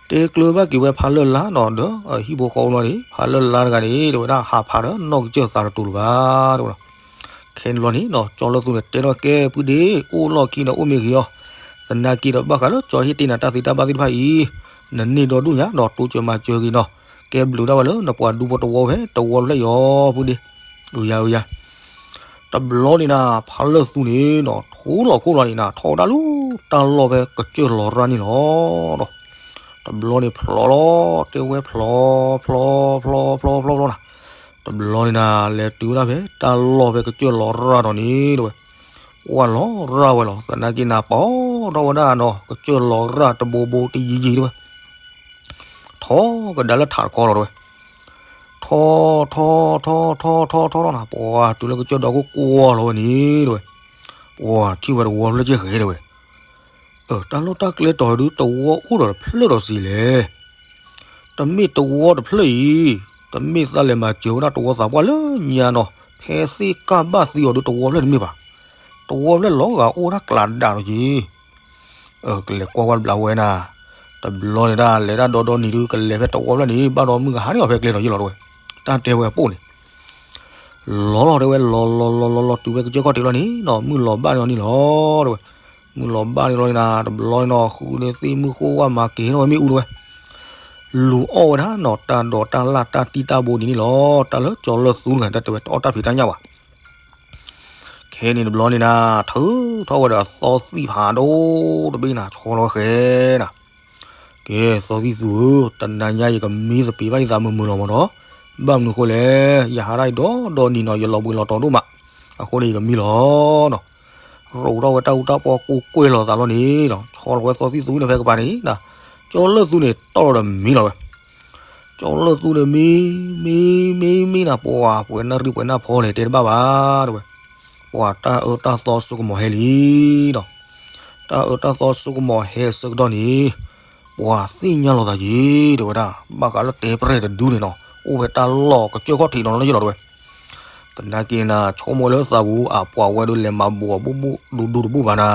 တဲကျၢၤဘၣ်က့ၤဝဲဖးလၢ်လါနီၤ ဒီးဟံၣ်ဖိဃီဖိလီၤန့ၣ် ဖးလၢ်လါတဂၤန့ၣ် တဲဝဲဒၣ်ဟးဖးဒီးနီၢ်ကစၢၢ်သးတတူာ်လၢၤဘၣ် တဲဝဲဒၣ်. ခဲန့ၣ်ဘျီန့ၣ်နီၤ ကၠီလၢသူန့ၣ်တဲထီၣ်ကဲ ပုၢ်ဒ့ၣ် အိၣ်လီၢ်ခံဒီးအိၣ်မ့ၢ်ဂ့ၤအီၤ, သနာ်က့ဒီးဘၣ်ဃးလၢကၠီဟ့ၣ်တ့ၢ်နၤတၢ်သ့တၢ်ဘၣ်သ့ၣ်တဖၣ်အံၤ, နန့ၢ်ဒီဒူၣ်ညါဒီးတိစၢၤမၤစၢၤဂ့ၤနီၤ, ကဲဘျုးဒၣ်ဝဲလၢနပှၤဒူဖိတဝီဖဲတဝီဖျၢၣ်အံၤအီၤ ပုၢ်ဒ့ၣ်, အၢယၤအၢယၤ တဘျီန့ၣ်နၤ ဖါလၢၢ်သူန့ၣ်နီၤ ထိလီၤခိၣ်လီၤန့ၣ်နၤ ထီၣ်ဝဲဒၣ်လၢတၢ်လီၢ်ဖဲကစၢၢ်လီၤရၣ်န့ၣ်လီၤ. တဘျီန့ၣ်ဖျိးလီၤ တဲဝဲဖျိး ဖျိး ဖျိး ဖျိး ဖျိး ဖျိး ဖျိးနၤ, တဘျီန့ၣ်နၤလဲၤတုၤဝဲဒၣ်ဖဲတၢ်လီၢ်ဖဲကစၢၢ်လီၤရၣ်ဒီးန့ၣ် တဲဝဲ, ဝၢ်လီၤရၣ်ဝဲလီၤ သနာ်က့နၤ ပိာ်ထီၣ်ဝဲဒၣ်နီၤ ကစၢၢ်လီၤရၣ်တဘိဘိတယံၤယံၤတဲဝဲ ထီကဒါလၢထးတခီလီၤတဲဝဲ, ထီ ထီ ထီ ထီ ထီ ထီထီၣ်နၤ ပှၤတုၤလၢကစၢၢ်ဒီးခိၣ်ကွၢ်လီၤဝဲန့ၣ်တဲဝဲ, ပှၤထံၣ်ဝဲတဝီဖျၢၣ်ကဲဃဲတဲဝဲ, တၢ်လီၢ်တၢ်ကျဲတီၤဒုတဝီအိၣ်ဒီးတဖျၢၣ်ဒီးစံးလဲၣ် တမ့ၢ်တဝီတဖျၢၣ်အံၤ, တမ့ၢ်သးလဲၤမၤစၢၤဝဲဒၣ်တဝီသးပှၢ်လၢညါနီၤ ဖဲသ့ၣ်ကၢ်ဘၣ်သံအီၤဒုတဝီဖျၢၣ်တမ့ၢ်ဘၣ်, တဝီဖျၢၣ်လီၤဂာ်အိၣ်ဝဲဒၣ်ကျးဒးဒီးက့ၤ, ကလဲၤကွၢ်ဝဲတဘျီဝဲနၤ, တဘျီန့ၣ်ဒၣ်လဲၤဒၣ်ဒီဒီနံၤဒု ကလဲၤဖဲတဝီဖျၢၣ်န့ၣ် ဘၣ်ဒီးမုၢ်ကဟါန့ၢ်အီၤဖဲကျဲလီၤယ့ၢ်လီၤတဲဝဲ, တၢ်တဲဝဲအပိၢ်န့ၣ် လီၤလီၤတဲဝဲ လီၤလီၤလီၤလီၤလီၤတုၤဖဲကစၢၢ်ခီၣ်ထံးလီၤန့ၣ်နီၤ မုၢ်လီၤဘၣ်န့ၣ်လီၤန့ၣ်လီၤတဲဝဲ, မုၢ်လီၤဘၣ်န့ၣ်လီၤန့ၣ်နၤ တဘျီန့ၣ်နီၤ ဃုန့ၢ်သ့ၣ်မုၢ်ဃိၣ်ဝၣ်မၤက့ၤထီၣ်ဝဲမ့ၣ်အူတဲဝဲ, လူၤအီၣ်ဝဲဒၣ်နီၤ တၢ်ဒိးတၢ်လၢ်တၢ်တံၢ်တၢ်ဘိဒ်န့ၣ်လီၤ တၢ်လၢကၠီလၢသူတဂၤတၢ်တဲဝဲ တအီၣ်တၢ်ဖံးတၢ်ညၣ်ဘၣ် ခဲန့ၣ်တဘျီန့ၣ်နၤ ထုးထီၣ်ဝဲဒီးအသီသံၣ်ဖးဒိၣ်တဘ့ၣ်နၤ ဆီလီၤဝဲဃဲနၤ, ကဲ သီသံၣ်သူဧၢ, တနၤညါယကမံသပ့ၤဘၣ်ယသးမုာ်မုာ်လီၤမးနီၤ, ဘၣ်မနုၤအဃိလဲၣ်, ယဟးဒၣ်အံၤဒီဒီနံၤနီၤ ယလီၤဘှံးလီၤတီၤဒိၣ်မး, အဃိန့ၣ်ယကမံလီၤနီၤ, ရိးထီၣ်ဝဲတၢ်အူတၢ်ပီၢ်ကိၢ်ကွဲၢ်လီၤသးလီၤန့ၣ်ဒီး ဆီလီၤဝဲသီသံၣ်သူန့ၣ်ဖဲကပၤန့ၣ်, ကၠီလၢသူန့ၣ်တီၢ်လီၤဒီးမံလီၤဝဲ ကၠီလၢသူန့ၣ်မံ မံ မံ မံနၤ ပှၤပှဲၤနၣ်ရံၣ်ပှဲၤနၣ်ဖီလဲၣ် တဲတဘၣ်ဘၣ်တဲဝဲ, ပှၤတၢ်အၢတၢ်သီစိကမီၤဟဲလံနီၤ, တၢ်အၢတၢ်သီစိကမီၤဟဲအဆၢကတီၢ်န့ၣ်, ပှၤသ့ၣ်ညါလီၤသးက့ၤ တဲဝဲဒၣ်, ဘၣ်ဃးလၢတဲပရဲၣ်တဒုန့ၣ်နီၤ အိၣ်ဖဲတၢ်လီၢ်ကစၢၢ်ခီၣ်ထံးနီၤလၢယလီၤတဲဝဲ သနာ်က့နၤ ဆိကမိၣ်လၢသးပူၤ အပှၤဝဲဒၣ်လဲၤမၤဘူးအဘူးဘူးဒူဒူတဘူးဘၣ်နၤ,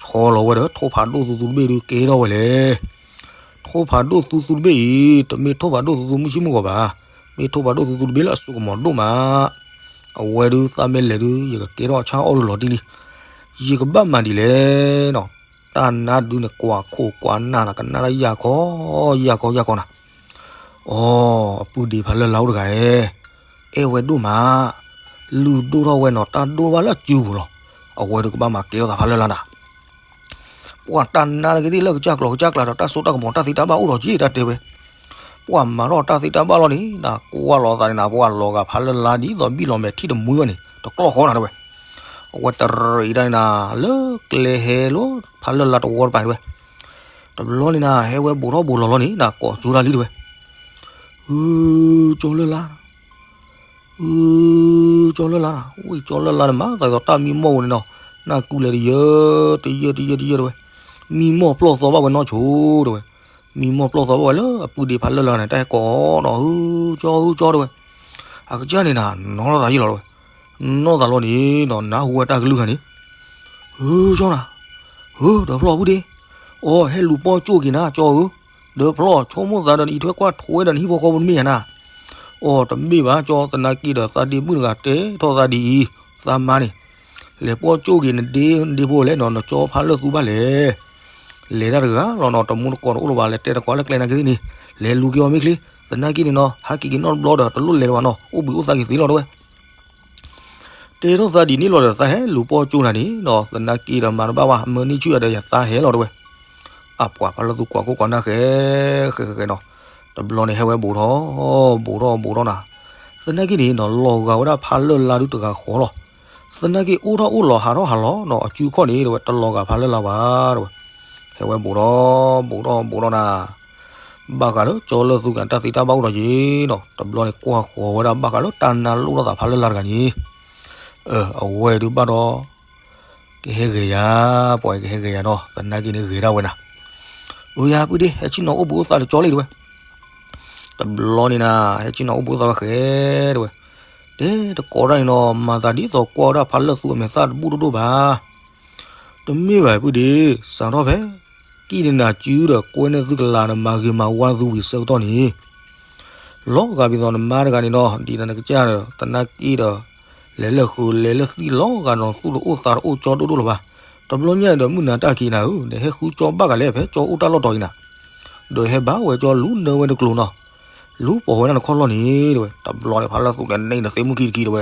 ဆီလီၤဝဲဒီးထိၣ်ဖးဒိၣ်သူသူတဘ့ၣ်ဒုးကဲထီၣ်ဝဲလဲၣ်, ထိၣ်ဖးဒိၣ်သူသူတဘ့ၣ်အံၤ တမ့ၢ်ထိၣ်ဖးဒိၣ်သူသူမုၢ်ဆ့ၣ်မုၢ်ဂီၤဘၣ်, မ့ၢ်ထိၣ်ဖးဒိၣ်သူသူတဘ့ၣ်လၢအစိကမီၤဒိၣ်မး, အဝဲဒုးသးမ့ၢ်လဲၤဒုး ယကကဲထီၣ်အဆၣ်အီၣ်ဒုးလီၤတံၢ်လံ, ယကဘၣ်မၤဒ်လဲၣ်နီၤ, တၢ်နါဒုးန့ၣ် ကွၢ်ခိၣ်ကွၢ်နၢ်နၤ ကနၣ်လၢယၢ်ခီ ယၢ်ခီ ယၢ်ခီနၤ အိ အပုၢ်ဒ့ဖးလၢ်လါအိၣ်တဂၤဧၢ, အဲၣ်ဝဲဒိၣ်မး, လုၢ်ဒိၣ်ထီၣ်ဝဲနီၤ တၢ်ဒိၣ်ဘၣ်လၢအစုပူၤလီၤ, အဝဲဒုးကဘၣ်မၤကဲထီၣ်သးဖးလၢ်လါနၤ, ပှၤတၢ်နါတဂ့ၤသ့ၣ်လၢကစၢ်ကျိၤကစၢ်ကျါဒီး တၢ်စိတၢ်ကမီၤတၢ်သ့တၢ်ဘၣ်အိၣ်ဒီးက့ တၢ်တဲဝဲ ပှၤမၤထီၣ်တၢ်သ့တၢ်ဘၣ်လီၤန့ၣ် နကွၢ်လီၤသးန့ၣ်နၤ ပှၤလီၤဂာ်ဖးလၢ်လါဒ်သိးဘံၣ်လီၤမဲာ်ထံၣ်တမှံဝဲန့ၣ် တကျီၢ်ဃီနၤတဲဝဲ, အဝဲတရံးဒၣ်န့ၣ်နၤ လၢကျဲဟဲလီၤဖးလၢ်လါတဝီတပၤတဲဝဲ, တဘျီန့ၣ်နၤ ဟဲဝဲဘူးထီၣ်ဘူးလီၤလီၤန့ၣ် နကိးကၠိတၢ်လံတဲဝဲ, အၢ ကၠီလၢ်လါ အၢ ကၠီလၢ်လါနၤ ဝံၣ်ကၠီလၢ်လါန့ၣ် မၤသးဒ်သိးတၢ်မံမီၢ်ဝဲန့ၣ်နီၤ, နၢ်ကူလဲၤတယၢ တယၢ တယၢ တယၢ တဲဝဲ, မံမီၢ်ပျီၢ်သီဘၣ်ဝဲနီၢ်ဆိတဲဝဲ, မံမီၢ်ပျီၢ်သီဘၣ်ဝဲလၢအပုၢ်ဒ့ဖးလၢ်လါန့ၣ် တၢ်ဟဲကိးဒီး အၢ ကၠီ အၢ ကၠီတဲဝဲ, အကစၢ်န့ၣ်နၤ နီၢ်လီၤသးယ့ၢ်လီၤတဲဝဲ, နီၢ်သးလီၤန့ၣ်ဒီး နၢ်ဟူဝဲတၢ်ကလုၢ်ဂၤန့ၣ် အၢ ကၠီနၤ, အၢ ဒီးဖျီၣ်ပုၢ်ဒ့, အိ ဟဲလူၤပီၢ်ကၠိၣ်က့ၤနၤ ကၠီဧၢ, ဒီးဖျီၣ် ဆိကမိၣ်သးဒီးနအံးထွဲကွၢ်ထွဲဒီး နဟံၣ်ဖိဃီဖိတမ့ၢ်ဧါနၤ, အိ တမ့ၢ်ဘၣ်ကၠီ သနာ်က့ဒီး သးဒ့မုၣ်တဂၤတဲထီၣ်သးဒ်အံၤ, သးမါန့ၣ်, လဲၤပီၢ်ကၠိၣ်က့ၤနဒ့ဒ့ဖိလဲၣ်နီၤ နကၠီဖးလၢ်သူဘၣ်လဲၣ် လဲၤတၢ်တဂၤလီၤနီၤ တမူတကိးတအိၣ်လၢၤဘၣ် လဲၤတဲတကိးလၢကျဲနာ်က့သ့ၣ်န့ၣ်, လဲၤလူၤက့ၤအီၤမ့ၢ်ချ့, သနာ်က့န့ၣ်နီၤ ဟးက့ၤက့ၤနီတဘျီဒီး တလိၣ်လဲၤလၢၤဘၣ်နီၤ အိၣ်ဘှံးအိၣ်သါက့ၤသ့လီၤတဲဝဲ တဲထီၣ်သးဒ်န့ၣ်လီၤဒီး သးဟဲလူၤပီၢ်ကၠိၣ်နၤန့ၣ်နီၤ သနာ်က့ဒီးမၤတဘၣ်ဘၣ် မၢနံၣ်ဆူၣ်ယၤဒီးယသးဟဲလီၤတဲဝဲ, အပှၤဖးလၢ်သူကွၢ်ခိၣ်ကွၢ်နၢ်ဃဲ ဃဲဃဲဃဲနီၤ, တဘျီန့ၣ်ဟဲဝဲဘူးထီၣ် ဘူးထီၣ်ဘူးထီၣ်နၤ, သနာ်က့န့ၣ်နီၤ လီၤဂာ်ဝဲဒၣ်ဖးလၢ်လါဒုတဂၤဃီလီၤ, သနာ်က့အိၣ်ထီၣ်အိၣ်လီၤဟးထီၣ်ဟးလီၤနီၤ အစုခီၣ်န့ၣ်တဲဝဲ တလီၤဂာ်ဖးလၢ်လါဘၣ်တဲဝဲ, ဟဲဝဲဘူးထီၣ် ဘူးထီၣ်ဘူးထီၣ်နၤ ဘၣ်ဃးလၢကၠီလၢ်သူက့ၤတၢ်သ့တၢ်ဘၣ်အိၣ်ဒီးက့ၤနီၤ တဘျီန့ၣ်ကွၢ်ဃီၤဝဲဒၣ်ဘၣ်ဃးလၢတၢ်နါလိၣ်ထီၣ်သးဖးလၢ်လါတဂၤန့ၣ်, အဝဲဒုးဘၣ်ဒီး ကဟဲဂဲၤယၤ, ပှၤကဟဲဂဲၤယၤနီၤ သနာ်က့န့ၣ်ဂဲၤဒၣ်ဝဲနၤ, အၢ ယၤပုၢ်ဒ့ ဟဲဆ့ၣ်နီၤအိၣ်ဘှံးအိၣ်သါဒီးကၠီလံတဲဝဲ, တဘျီန့ၣ်နၤ ဟဲဆ့ၣ်နီၤအိၣ်ဘှံးအိၣ်သါဝဲဃဲတဲဝဲ, တဲတကိးဒၣ်န့ၣ်နီၤ မၤသးဒ်သိးကွၢ်ဝဲဒၣ်ဖးလၢ်သူအမဲာ်သၣ်တဘူၣ်ဒိၣ်ဒိၣ်ဘၣ် တမ့ၢ်ဘၣ်ပုၢ်ဒ့, စးထီၣ်ဖဲ ကံၣ်နနၤစုဒီးကွဲန့ၢ်သုကလၤဒီးမၤဂ့ၤမၤဝါသုဝံၤဆၢကတီၢ်န့ၣ်, လီၤဂာ်ဒ်သိးနမါတဂၤန့ၣ်နီၤ ဒ်သိးနကစၢ်ဒီး သနာ်က့ဒီး လဲၤလၢဃုာ်လဲၤလၢသံလီၤဂာ်ဒီး သူၣ်တအိၣ်သးတအိၣ် ကၠီဒိၣ်ဒိၣ်လၢၤဘၣ်. တဘျီညါဒီး မုၢ်နၤတၢ်ခံးနၤဧၢ, ဒီးဟဲဃုကၠီဘၣ်ကလဲၣ် ဖဲကၠီအိၣ်တၢ်လီၢ်တီၤအံၤနၤ, ဒီးဟဲဘၣ်ဝဲကၠီလူၤနၢဝဲတကျိၤနီၤ, လူၤပိာ်ဝဲဒၣ်နခီၣ်လီၢ်န့ၣ် တဲဝဲ. တဘျီန့ၣ် ဖးလၢသူၣ်ကန့ၢ်နသ့ၣ်မုၢ်ခံတခံ တဲဝဲ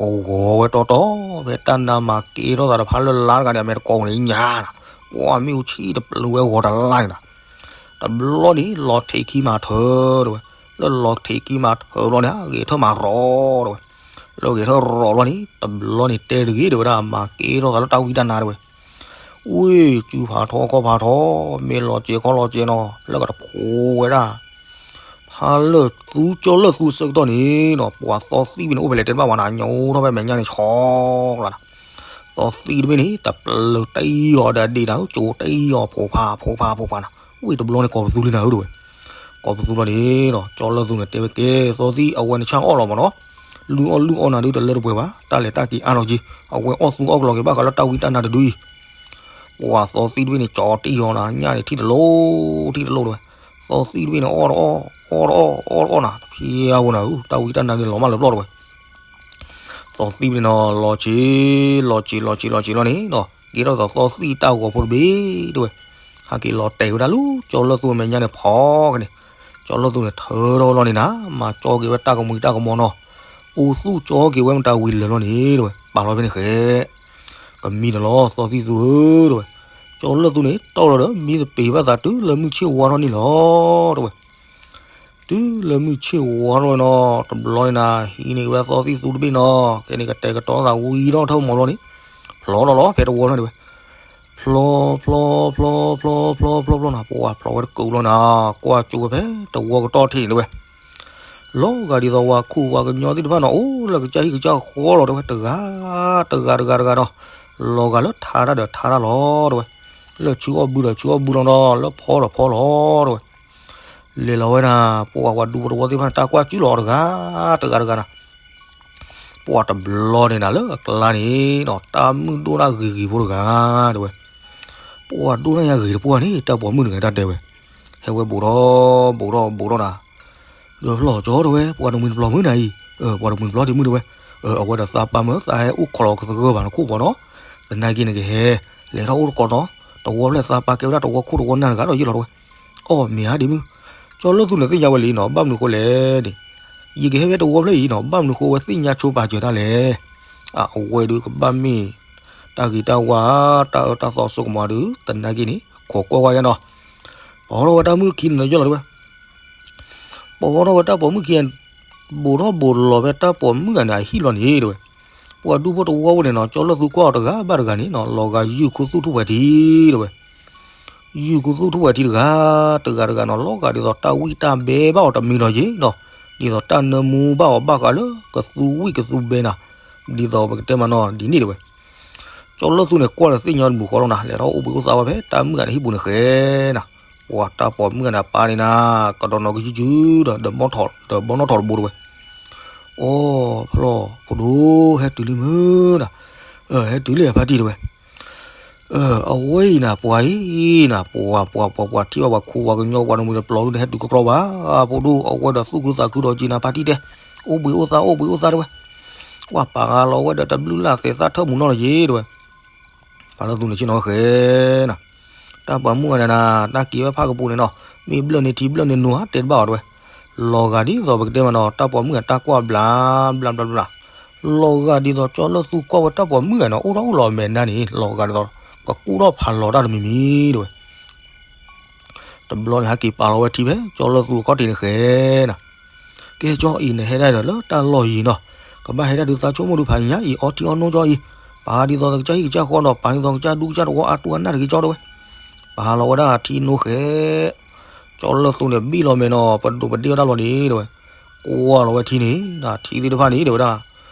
ကဂီၤဝဲတီတီ, ဖဲတၢ်နါမၤကဲထီၣ်သးဒီး ဖးလၢလါတဂၤန့ၣ် အမဲာ်တကိးန့ၣ်ညါနၤ, ပှၤမ့ၣ်အူဆံၣ်တပျုာ်ဝဲဂီၤတလါန့ၣ်နၤ. တဘျီန့ၣ် လီၤထံးခံမၤထၢ တဲဝဲ, လၢလီၤထံးခံမၤထၢဘျီန့ၣ် ဂဲၤထၢၣ်မၤရီၤ တဲဝဲ, လၢဂဲၤထၢၣ်ရီၤဘျီန့ၣ် တဘျီန့ၣ်တဲတဂ့ၤ တဲဝဲဒၣ် မၤကဲထီၣ်သးလၢတၢ်ဝံတၢ်နါ တဲဝဲ. ဝ့ၢ် စုဖးထီခီၣ်ဖးထီ, မ့ၢ်လီၤစဲၤခီၣ်လီၤစဲၤနီၤ လၢကတဖိဝဲဒၣ် ဖးလၢသူကၠီလၢၢ်သူအဆၢကတီၢ်န့ၣ်နီၤ, ပှၤသီသံၣ်ဘ့ၣ်န့ၣ် အိၣ်ဖဲလဲၣ်တဲတဘၣ်ဝဲနၤ, ညိထီၣ်ဖဲမဲာ်ညါန့ၣ်ဆီကျါနၤ. သီသံၣ်တဘ့ၣ်န့ၣ် တပျုာ်တအံၤအီၤဒီးဒ့နၤ, ကၠိတအံၤအီၤ ဖိဖးဖိဖးဖိဖးနၤ. ဝ့ၢ် တဘျီန့ၣ် ကိးပသူလံနၤဧၢ တဲဝဲ. ကိးပသူလီၤန့ၣ်နီၤ, ကၠီလၢၢ်သူန့ၣ်တဲဝဲ ကဲ သီသံၣ် အဝဲနဆၣ်အီၣ်လီၤမးနီၤ, လုၢ်အီၣ်လုၢ်အီနၤဒုးတလၢတပှဲၤဘၣ်, တၢ်လဲၤတၢ်က့ၤအါထီၣ်က့ၤ, အဝဲအီၣ်သူအီၣ်ကလီၤက့ၤဘၣ်ဃးလၢတၢ်ဝံတၢ်နါတဒုအံၤ ပှၤသီသံၣ်တဘ့ၣ်န့ၣ် ကၠီတအံၤအီၤနၤ, ညၣ်န့ၣ်ထံၣ်တလိၤ ထံၣ်တလိၤ တဲဝဲ. သီသံၣ်တဘ့ၣ်န့ၣ် အီၣ်တအီၣ် အီၣ်တအီၣ် အီၣ်တအီၣ်နၤ, တဖျါဝဲနၤဧၢ, တၢ်ဝံတၢ်နါန့ၣ် လီၤမၢ်လၢပျီၢ် တဲဝဲ. သီသံၣ်တဘ့ၣ်န့ၣ် လီၤဆံး လီၤဆံး လီၤဆံး လီၤဆံးလီၤန့ၣ်နီၤ, ကဲထီၣ်သီသံၣ်တၢ်ဂီၤဖိတဘ့ၣ် တဲဝဲ. ဟဲက့ၤလီၤတဲာ်ဝဲဒၣ်လၢကၠီလၢၢ်သူမဲာ်ညါန့ၣ်ဖီကန့ၣ်, ကၠီလၢၢ်သူန့ၣ် ထၢထီၣ်လီၤန့ၣ်နၤ, မၤကၠီက့ၤဝဲတၢ်ကမှံၤတၢ်ကမီၤနီၤ, အိၣ်သူၣ်ကၠီက့ၤဝဲမတၤဝံၤလၢာ်လီၤန့ၣ် တဲဝဲ. ပာ်လီၤဖဲန့ၣ်ဃဲ ကမံတလီၤ သီသံၣ်သူဧၢ တဲဝဲ. ကၠီလၢၢ်သူန့ၣ် တီၢ်လီၤဒီး မံသပ့ၤဘၣ်သးတုၤလၢမုၢ်ဆ့ၣ်ဝါထီၣ်န့ၣ်လီၤ တဲဝဲ. တုၤလၢမုၢ်ဆ့ၣ်ဝါထီၣ်ဝဲနီၤ, တဘျီန့ၣ်နၤ ဟံးန့ၢ်က့ၤဝဲသီသံၣ်သူတဘ့ၣ်နီၤ, ကဲန့ၣ်ကတဲာ်ကတီၤသးဝံၤထီၣ်ထၢၣ်မီၤလီၤန့ၣ်, ဖျီထီၣ်လီၤဖဲတဝီန့ၣ် တဲဝဲ. ဖျီ ဖျီ ဖျီ ဖျီ ဖျီ ဖျီ ဖျီနၤ, ပှၤဖျီဝဲတကုာ်လီၤနၤ, ကွၢ်ကၠိဝဲဖဲတဝီကတီၢ်ထံးန့ၣ် တဲဝဲ. လီၤဂာ်ဒ်သိးပှၤခိၣ်ပှၤကညီသ့ၣ်တဖၣ်နီၤ အိၣ်လၢကစၢ်ဟံၣ်ကစၢ်ဃီလီၤ တဲဝဲ, တဂၤ တဂၤ တဂၤ တဂၤဒီး လီၤဂာ်လၢထါတၢ်ဒီးထါတၢ်လီၤ တဲဝဲ, လၢဆူအီၣ်ဘုဒီးဆူအီၣ်ဘုလီၤဒီး လၢဖီဒီးဖီလီၤ တဲဝဲ. လဲၤလီၤဝဲဒၣ် ပှၤပှၤဒူဖိတဝီသ့ၣ်တဖၣ်န့ၣ် တၢ်ကွၢ်ကၠူလီၤတဂၤ တဂၤ တဂၤနၤ. ပှၤတဘျီန့ၣ်နၤ လၢအကျါန့ၣ်ဒီး တၢ်မုၣ်ဒိၣ်တၢ်ဂ့ၤဂ့ၤဖိတဂၤ တဲဝဲ. ပှၤဒိၣ်တၢ်ညါဂ့ၤတပှၢ်န့ၣ် တၢ်ပိာ်မုၣ်တဂၤတၢ်တဲဝဲ. ဟဲဝဲဘူးထီၣ်ဘူးထီၣ်ဘူးထီၣ်နၤ, ဒီးဖျီၣ်ကၠီ တဲဝဲ, ပှၤတမှံၤတပျီၤမုၣ်နၤအံၤ, ပှၤတမှံၤတပျီၤဒံးမုၣ် တဲဝဲ, အဝဲဒီးသးပာ်မၢသးဟဲအိၣ်ခိးလီၤကသဂၢၢ်ဘၣ်နခိၣ်ပှၤနီၤ, သနာ်က့န့ၣ်ကဟဲ လဲၤထီၣ်အိၣ်တကိးနီၤ, တဝီဖျဲၣ်သးပာ်ကဲဝဲဒၣ်တဝီခိၣ်တဝီနၢ်တဂၤဒီးယ့ၢ်လီၤ တဲဝဲ. အိၣ်မ့ၢ်ဧါဒံးမုၣ်, ကၠီလၢၢ်သူန့ၣ်သ့ၣ်ညါဝဲလံနီၤ, ဘၣ်မနုၤဃိလဲၣ်န့ၣ်, ယကဟဲဖဲတဝီဖျဲၣ်အံၤနီၤ, ဘၣ်မနုၤဃိအဝဲသ့ၣ်ညါဆိပာ်စၢၤတၢ်လဲၣ်. အဝဲဒုးကဘၣ်မ့ၢ် တၢ်ဂ့ၤတၢ်ဝါ တၢ်အၢတၢ်သီစိကမီၤဒုး သနာ်က့န့ၣ် ခိးကွၢ်ဝဲယါနီၤ, ပှၤထီၣ်ဝဲတၢ်မုၣ်ခံန့ၣ်ဒီးယ့ၢ်လီၤ တဲဝဲ. ပှၤထီၣ်ဝဲတၢ်ပိာ်မုၣ်ခံ ဘူးထီၣ်ဘူးလီၤဖဲတၢ်ပိာ်မုၣ်ဂၤန့ၣ်အဟံၣ်ဘျီန့ၣ် တဲဝဲ. ပှၤဒူဖိတဝီဝဲန့ၣ်နီၤ, ကၠီလၢၢ်သူကွၢ်အီၤတဂၤဘၣ်တဂၤန့ၣ်နီၤ, လီၤဂာ်ယုၢ်ခူသူၣ်ထူၣ်ပှဲၤထံ တဲဝဲ. ယုၢ်ခူသူၣ်ထူၣ်ပှဲၤထံတဂၤ တဂၤတဂၤနီၤ, လီၤဂာ်ဒ်သိးတၢ်ဝံၣ်တၢ်ဘဲဘၣ်အီၤတမံၤလီၤယ့ၢ်နီၤ, ဒ်သိးတၢ်နၢမူဘၣ်အီၤဘၣ်ဃးလၢကသူဝံၣ်ကသူဘဲနၤ, ဒ်သိးပကတဲမးနီၤ ဒ်န့ၣ် တဲဝဲ. ကၠီလၢၢ်သူန့ၣ် ကွၢ်ဒီးသ့ၣ်ညါတဘျုးဃီလီၤနၤ, လဲၤထီၣ်အိၣ်ဘှံးအိၣ်သါဝဲဖဲတၢ်မုၣ်ဂၤန့ၣ်ဟံၣ်ပူၤန့ၣ်ဃဲနၤ, ပှၤတၢ်ပိာ်မုၣ်ဂၤန့ၣ် အပၢ်န့ၣ်နၤ ကဒီးနီၤကယုၢ်ကယုၢ်ဒီး ဒီးဘီနီၣ်ထီၣ်တဘိ တဲဝဲ. အိၣ်ဖျီၣ် ဖိဒိၣ် ဟဲတုၤလံမုၢ်နၤ, ဟဲတုၤလံအဖါတံၢ် တဲဝဲ. အဝဲအံၤနၤ ပှၤအံၤနၤ ပှၤပှၤပှၤပှၤထံၣ်ဘၣ်ပှၤခိၣ်ပှၤကညီပှၤတမှံၤတပျီၤဒုန့ၣ် ဟဲတုၤကကျီဘၣ်, ဖိဒိၣ် အဝဲဒီးသူၣ်ခုသးခုဒီးက့ၤနၤဖါတံၢ်တဲ, အိၣ်ဘှံးအိၣ်သါ အိၣ်ဘှံးအိၣ်သါ တဲဝဲ. ပှၤပာ်ဃာ်လီၤဝဲဒီးတဘျုးလၢ်သဲးသၣ်ထၢၣ်မူနီၢ်လီၤယ့ၢ် တဲဝဲ. ပှၤလၢသူန့ၣ်ဆ့ၣ်နီၤဃဲနၤ, တၢ်ပိာ်မုၣ်ဂၤန့ၣ်နၤ တၢ်က့ၤဝဲဖးကပူၤန့ၣ်နီၤ, မ့ၢ်ဘျၢၣ်န့ၢ်ထံဘျၢၣ်န့ၢ်နိဧါ တဲတဘၣ်အီၤ တဲဝဲ. လီၤဂာ်ဒ်သိးပကတဲမးနီၤ တၢ်ပိာ်မုၣ်ဂၤတၢ်ကွၢ်ဘျး ဘျးဘျးဘျး လီၤဂာ်ဒ်သိးကၠီလၢၢ်သူကွၢ်ဝဲတၢ်ပိာ်မုၣ်ဂၤနီၤ အိၣ်ထီၣ်အိၣ်လီၤအမဲာ်နါန့ၣ် လီၤဂာ်ဒ်သိး ကကူၣ်ထီၣ်ဖးလီၤတၢ်တမံၤမံၤ တဲဝဲ. တဘျီန့ၣ် ဟဲက့ၤပာ်လီၤဝဲထံဖဲ ကၠီလၢၢ်သူအခီၣ်ထံးန့ၣ်ဃဲနၤ, ကဲကၠီအံၤန့ၣ် ဟဲဒၣ်ဒီးလၢတၢ်လီၢ်ယံၤနီၤ, ကဘၣ်ဟဲဒၣ်ဒုးသးဆိကမိၣ်ဒုးဖးညါအံၤ အီထံအီနိကၠီအံၤ, ပာ်ဒ်သိးကစၢ်ဟံၣ်ကစၢ်ဃီဒီး ပာ်ဒ်သိးကစၢ်ဒူကစၢ်တဝီအါတူၢ်အနၢ်တဂ့ၤကၠီ တဲဝဲ. ပာ်လီၤဝဲဒၣ်ထံနိဃဲ ကၠီလၢၢ်သူန့ၣ် ဘံၣ်လီၤမဲာ်နီၤ ပဒိးပဒ့ၣ်ဝဲဒၣ်လီၤန့ၣ် တဲဝဲ. ကွၢ်လီၤဝဲထံန့ၣ် ထံသ့ၣ်တဖၣ်န့ၣ် တဲဝဲဒၣ်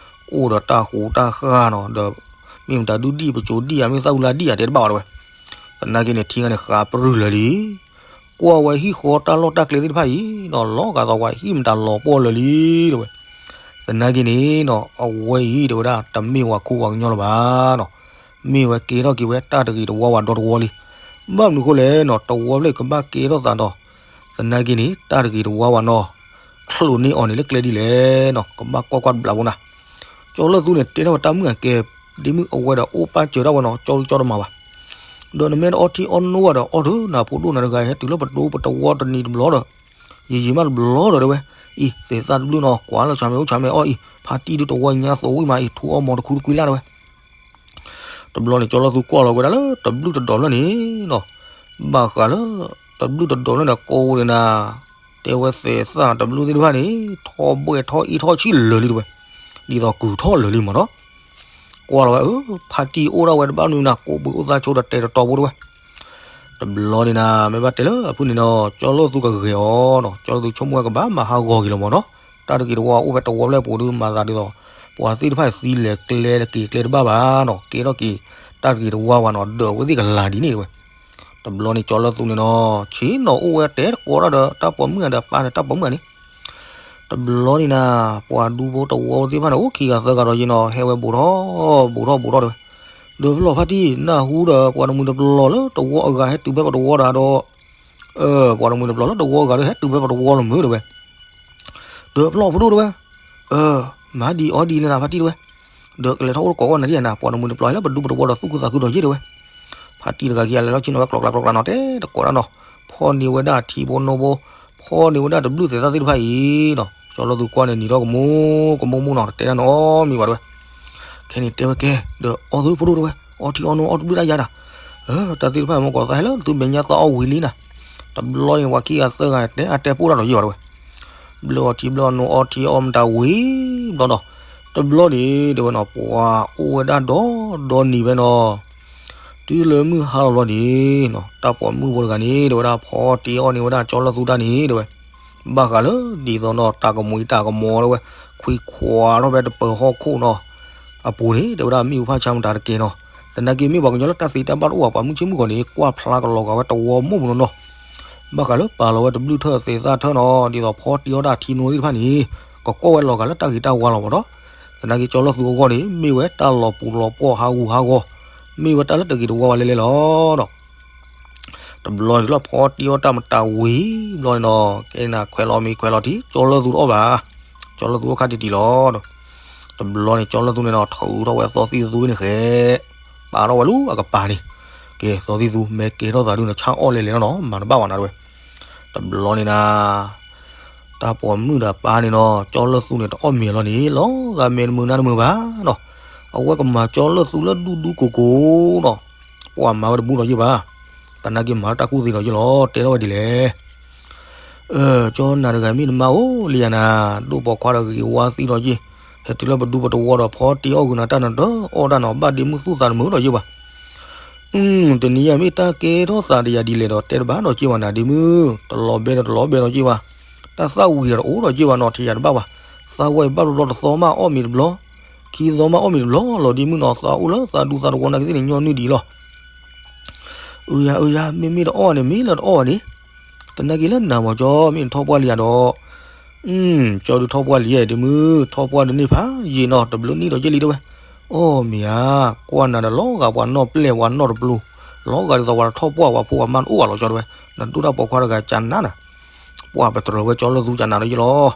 အိၣ်ဒီးတၢ်ဃူတၢ်ဃာ်နီၤ ဒီး မ့ၢ်မတၤဒုဒံၣ်ပစိၤဒံၣ်ဧါ မ့ၢ်သၣ်အူလါဒံၣ်ဧါ တဲတဘၣ်အီၤ တဲဝဲ. သနာ်က့န့ၣ် ထံဂၤန့ၣ် ဃးပြူၢ်လၢာ်လံ. ကွၢ်ဝဲဟံၣ်ဃီတၢ်လီၢ်တၢ်ကျဲသ့ၣ်တဖၣ်အံၤနီၤ လီၤဂာ်သိးဝဲဟံၣ်မတၤလီၤပှီၢ်လၢာ်လံ တဲဝဲ. သနာ်က့န့ၣ်နီၤ အဝဲအံၤ တဲဝဲဒၣ် တမ့ၢ်ဝဲခိၣ်ဝဲကညီလၢၤဘၣ်နီၤ, မ့ၢ်ဝဲကဲထီၣ်က့ၤဝဲတၢ်တဂ့ၤတဝါဝၤဒီတဝီလံ. ဘၣ်မနုၤဃိလဲၣ်နီၤ တဝီဖျၢၣ်ကဘၣ်ကဲထီၣ်သးဒီး သနာ်က့န့ၣ် တၢ်တဂ့ၤတဝါဝၤနီၤ ချိးန့ၢ်အီၤန့ၣ်လၢကျဲဒ်လဲၣ်နီၤ ကဘၣ်ကွၢ်ကွၢ်တဘျီဖိနၤ. ကၠီလၢၢ်သူန့ၣ် တဲထီၣ်ဝဲတၢ်မုၣ်အကဲ, ဒ့မုၣ်အဝဲဒီးအိၣ်ပာ်စၢၤဒၣ်ဝဲနီၤ, ကၠီကၠီတမၤဘၣ်. ဒီးနမ့ၢ်တအီထံအီနိဝဲဒီးအီၣ်ဒီးနၤ ဖိဒိၣ်နၤတဂၤ ဟဲတုၤလၢပဒိပတဝီတနံၤတဘျီဒီး, ယံာ်ယံာ်မးတဘျီဒီးတဲဝဲ, အံၤ သဲးသၣ်တဘျုၣ်နီၤ ကွၢ်လၢဆၢမဲာ်အိၣ်ဆၢမဲာ်အီၣ်အံၤ, ဖါတံၢ်ဒုတဝီညါသိးဝံၣ်မးအံၤ ထူအီၣ်မီၤတခူတကွံလၢ်တဲဝဲ. တဘျီန့ၣ် ကၠီလၢၢ်သူကွၢ်လီၤဝဲဒၣ်လၢတဘျုၣ်တဒိးဖျၢၣ်န့ၣ်နီၤ, ဘၣ်ဃးလၢ တဘျုၣ်တဒိးဖျၢၣ်န့ၣ် ကိးန့ၣ်နၤ, တဲဝဲသဲးသၣ်တဘျုၣ်သ့ၣ်တဖၣ်န့ၣ် ထီၣ်ဘှဲၣ်ထီၣ်အ့ၣ်ထီၣ်ဆံၣ်လၢာ်လံတဲဝဲ, ဒ်သိးကုာ်ထီၣ်လၢာ်လံမ့ၢ်နီၤ. ကွၢ်လီၤဝဲ အၢ ဖါတံၢ်အိၣ်ဒၣ်ဝဲတဘၣ်မနုၤနၤ ကိးပှ့ၤအိၣ်သးဆိဒီးတဲတတီဖိတဲဝဲ. တဘျီန့ၣ်နၤ မ့ၢ်ဘၣ်တဲလၢအဖုၣ်န့ၣ်နီၤ ကၠီလၢၢ်သူကဂဲၤအီၤနီၤ, ကၠီလၢၢ်သူဆိကမိၣ်ဝဲကဘၣ်မၤဟးဂီၤက့ၤလီၤမ့ၢ်နီၤ. တၢ်တဂ့ၤတဝါအိၣ်ဖဲတဝီဖျၢၣ်ပူၤဒီး မၤသးဒ်သိး ပှၤသ့ၣ်တဖၣ်သံလဲၤကျဲတက့ၤကျဲတဘၣ်ဘၣ်နီၤ, ကဲထီၣ်က့ၤ တၢ်တဂ့ၤတဝါဝဲနီၤ ဒၢးဝဲသ့ၣ်ကလၤဒ်န့ၣ်တဲဝဲ. တဘျီန့ၣ် ကၠီလၢၢ်သူန့ၣ်နီၤ ဆ့ၣ်နီၤအိၣ်ဝဲတဲတကိးတၢ်ဒီး တၢ်ပိာ်မုၣ်အဒီးပၢ်န့ၣ် တၢ်ပိာ်မုၣ်အန့ၣ် တဘျီန့ၣ်နၤ ပှၤဒူဖိတဝီသ့ၣ်တဖၣ်န့ၣ် အိၣ်ခံဂၤသၢဂၤဒီးယံၤနီၤ ဟဲဝဲဘူးထီၣ် ဘူးထီၣ်ဘူးထီၣ်တဲဝဲ. ဒီးပလီၢ်ဖါတံၢ် နၢ်ဟူဒီး ပှၤတမှံၤတပျီၤလၢတဝီအဂၤဟဲတုၤဖဲပတဝီဒီးဒီး, ပှၤတမှံၤတပျီၤလၢတဝီအဂၤဒီး ဟဲတုၤဖဲပတဝီလီၤမုၢ်တဲဝဲ. ဒီးပလီၢ်ဖိဒိၣ်တဲဝဲ, မၤဒ်အီၤဒ်လဲၣ်နၤဖါတံၢ်တဲဝဲ. ဒီးကလဲၤထီၣ်အိၣ်တကိးဝဲနၤဒ်နၤ ပှၤတမှံၤတပျီၤလၢပဒူပတဝီဒီးသူၣ်ခုသးခုဒီးယ့ၢ်တဲဝဲ. ဖါတံၢ်တဂၤခံဂၤလဲၤလီၤဆ့ၣ်နီၤဝဲကျိးကျါကျိးကျါနီၤ တဲတကိးတၢ်နီၤ, ဖီၣ်န့ၢ်ဝဲဒၣ်ထံဖိနိဖိ, ဖီၣ်န့ၢ်ဝဲဒၣ်တဘျုၣ်သဲးသၣ်သ့ၣ်တဖၣ်အံၤနီၤ, ကၠီလၢၢ်သူကွၢ်န့ၣ်နံၤထီၣ်ကမူကမူမူနီၤ တတဲတၢ်နီတမံၤဘၣ်တဲဝဲ. ခဲန့ၣ်တဲဝဲကဲ, ဒီးအီၣ်သုဖိဒိၣ်တဲဝဲ, အီထံအီနိအီၣ်တဘျုၣ်တၢ်ယါတၢ်, တၢ်သ့ၣ်တဖၣ်မ့ၢ်ကီးသးဟဲလၢသုမဲာ်ညါသးအီၣ်ဝံၤလံနၤ. တဘျီန့ၣ် ပှၤခံဂၤသၢဂၤတဲအါတဲပိၣ်တၢ်ဒီးယ့ၢ်ဘၣ်တဲဝဲ. ဘျၢအီထံဘျၢအနိအီထံအီမတၤဝံၤဘျီဒီး, တဘျီန့ၣ်တဲဝဲနီၤ ပှၤအိၣ်ဝဲဒၣ်ဒီဒီနံၤဝဲနီၤ တုၤလၢမုၢ်ဟါလီၤဘျီန့ၣ်နီၤ တၢ်ပိာ်မုၣ်ဖိတဂၤန့ၣ် တဲဝဲဒၣ်ဖီတ့အီၣ်န့ၢ်ဝဲဒၣ်ကၠီလၢၢ်သူတၢ်န့ၣ်တဲဝဲ, ဘၣ်ဃးလၢဒ်သိးနီၤ တၢ်ကမူၤအံၤတၢ်ကမီၤတဲဝဲ, ခွံခွးထီၣ်ဖဲတပၢၤဟီၣ်ခိၣ်နီၤ အပူၤန့ၣ် တဲဝဲဒၣ်မ့ၣ်အူဖးဆါမတၤတကဲနီၤ, သနာ်က့မ့ၢ်ပှၤကညီလၢတၢ်သ့တၢ်ဘၣ်တအိၣ်ဘၣ် ပှၤမုၢ်ဆ့ၣ်မုၢ်ဂီၤန့ၣ် ကွၢ်ဖျါကလီၤဂာ်ဝဲတဝီမိၢ်ပူၤနီၤနီၤ ဘၣ်ဃးလၢပာ်လီၤဝဲတဘျုးထၢၣ်သဲးသၣ်ထၢၣ်နီၤ ဒ်သိးဖီတ့အီၣ်တၢ်ထံနိသ့ၣ်တဖၣ်န့ၣ် ကကွၢ်ဝဲလီၤဂာ်လၢတၢ်ဂ့ၤတၢ်ဝါလီၤမ့ၢ်ဒီး, သနာ်က့ကၠီလၢၢ်သူအဂီၢ်န့ၣ် မ့ၢ်ဝဲတၢ်လီၤပူၤလီၤပှီၢ်ဟးဂူာ်ဟးဂီၤ, မ့ၢ်ဝဲတၢ်လၢတဂ့ၤတဝါဝဲလဲၣ်လဲၣ်လီၤဒီး တဘျီန့ၣ်လၢဖီတ့အီၣ်တၢ်မတၤဝံၤဘျီန့ၣ်နီၤ ကဲနၤခွဲးလီၤမံၤခွဲးလီၤထံ ကၠီလၢၢ်သူတအီၣ်ဘၣ်, ကၠီလၢၢ်သူအီၣ်ခါတံၢ်တံၢ်လီၤဒီး, တဘျီန့ၣ်ကၠီလၢၢ်သူန့ၣ်နီၤ ထုးထီၣ်ဝဲသီသံၣ်သူန့ၣ်ဃဲ ပာ်ထီၣ်ဝဲလၢအကပၤန့ၣ်, ကဲသီသံၣ်သူ မ့ၢ်ကဲထီၣ်သးဒုးနဆၣ်အီၣ်လဲၣ်လဲၣ်နီၤ မၤတဘၣ်ဝဲနၤတဲဝဲ, တဘျီန့ၣ်နၤ တၢ်ပိာ်မုၣ်ဒီးပၢ်န့ၣ်နီၤ ကၠီလၢၢ်သူန့ၣ် တအီၣ်မ့ၤလီၤန့ၣ် လီၤဂာ်မဲာ်တမုာ်နါတမုာ်ဘၣ်နီၤ, အဝဲကမၤကၠီလၢၢ်သူလၢဒူဒူကိၢ်ကိၢ်နီၤ, ပှၤမၤဝဲတဘူၣ်ဒီးယ့ၢ်ဘၣ်, သနာ်က့မၤလၢတၢ်ကူၣ်သ့ဒီးယ့ၢ်လီၤ တဲထီၣ်ဝဲဒ်လဲၣ် ကၠီနၤတဂၤမ့ၢ်နမါအိၣ်လံယၤနၤ, ဒိၣ်ပိာ်ခွါဒီးဂ့ၤဝါသံဒီးယ့ၢ်, ဟဲတုၤလၢပဒူပတဝီဒီးဖီတ့အီၣ်ဂုာ်နၤတၢ်နတအီၣ်တၢ်နီၤ ဘၣ်ဒ့မုၣ်သူၣ်သးတမုာ်ဒီးယ့ၢ်ဘၣ် တနံၤယၤမ့ၢ်တၢ်ကဲထီၣ်သးဒီးယၤဒ်လဲၣ်ဒီး တဲတဘၣ်ဒီးက့ၢ်ဝဲနၤဒ့မုၣ်, တလီၤဘဲဒီးတလီၤဘဲဒီးက့ၢ်ဝဲ, တၢ်သၣ်ဝံၤဒီးတအိၣ်ဒီးက့ၢ်ဝဲနီၤ ထံၣ်ယၤတဘၣ်ဘၣ်, သၣ်ဝဲဘၣ်ဘျီဘျီတသီမးအီၣ်မ့ၤတဘျီ, ခံသီမးအီၣ်မ့ၤတဘျီလီၤဒ့မုၣ်နီၤ သးအိၣ်လၢသးဒူသးတဝီနာ်က့သ့ၣ်န့ၣ်ညီနုၢ်ဒံးလီၤ အၢယၤအၢယၤ မ့မ့ၢ်တအီၣ်န့ၣ် မ့ၢ်လၢတအီၣ်ဘၣ်န့ၣ်, သနာ်က့လၢနၤမ့ၢ်ကၠီ မ့ၢ်နထီၣ်ပှၢ်လံယၤဒီး, ကၠီဒုးထီၣ်ပှၢ်လံယၤဒ့မုၣ် ထီၣ်ပှၢ်ဒုးန့ၢ်ဖးယံာ်နီၤ တဘျုးနံၣ်ဒီးက့ၢ်လံတဲဝဲ, အီၣ်မ့ၢ်ဧါ, ကွၢ်နၤဒီးလီၤဂာ်ပှၤနီၢ်ပျဲၢ်ပှၤနီၢ်တပျိၤ, လီၤဂာ်ဒ်သိးပှၤတထီၣ်ပှၢ်ပှၤဖိပှၤမါတအိၣ်ဘၣ်လီၤကၠီတဲဝဲ, နဒိၣ်တၢ်ပိာ်ခွါတဂၤကနၤနၤ ပှၤပတြၢၤဝဲကၠီလၢၢ်သူကနၤဒီးယ့ၢ်လီၤ,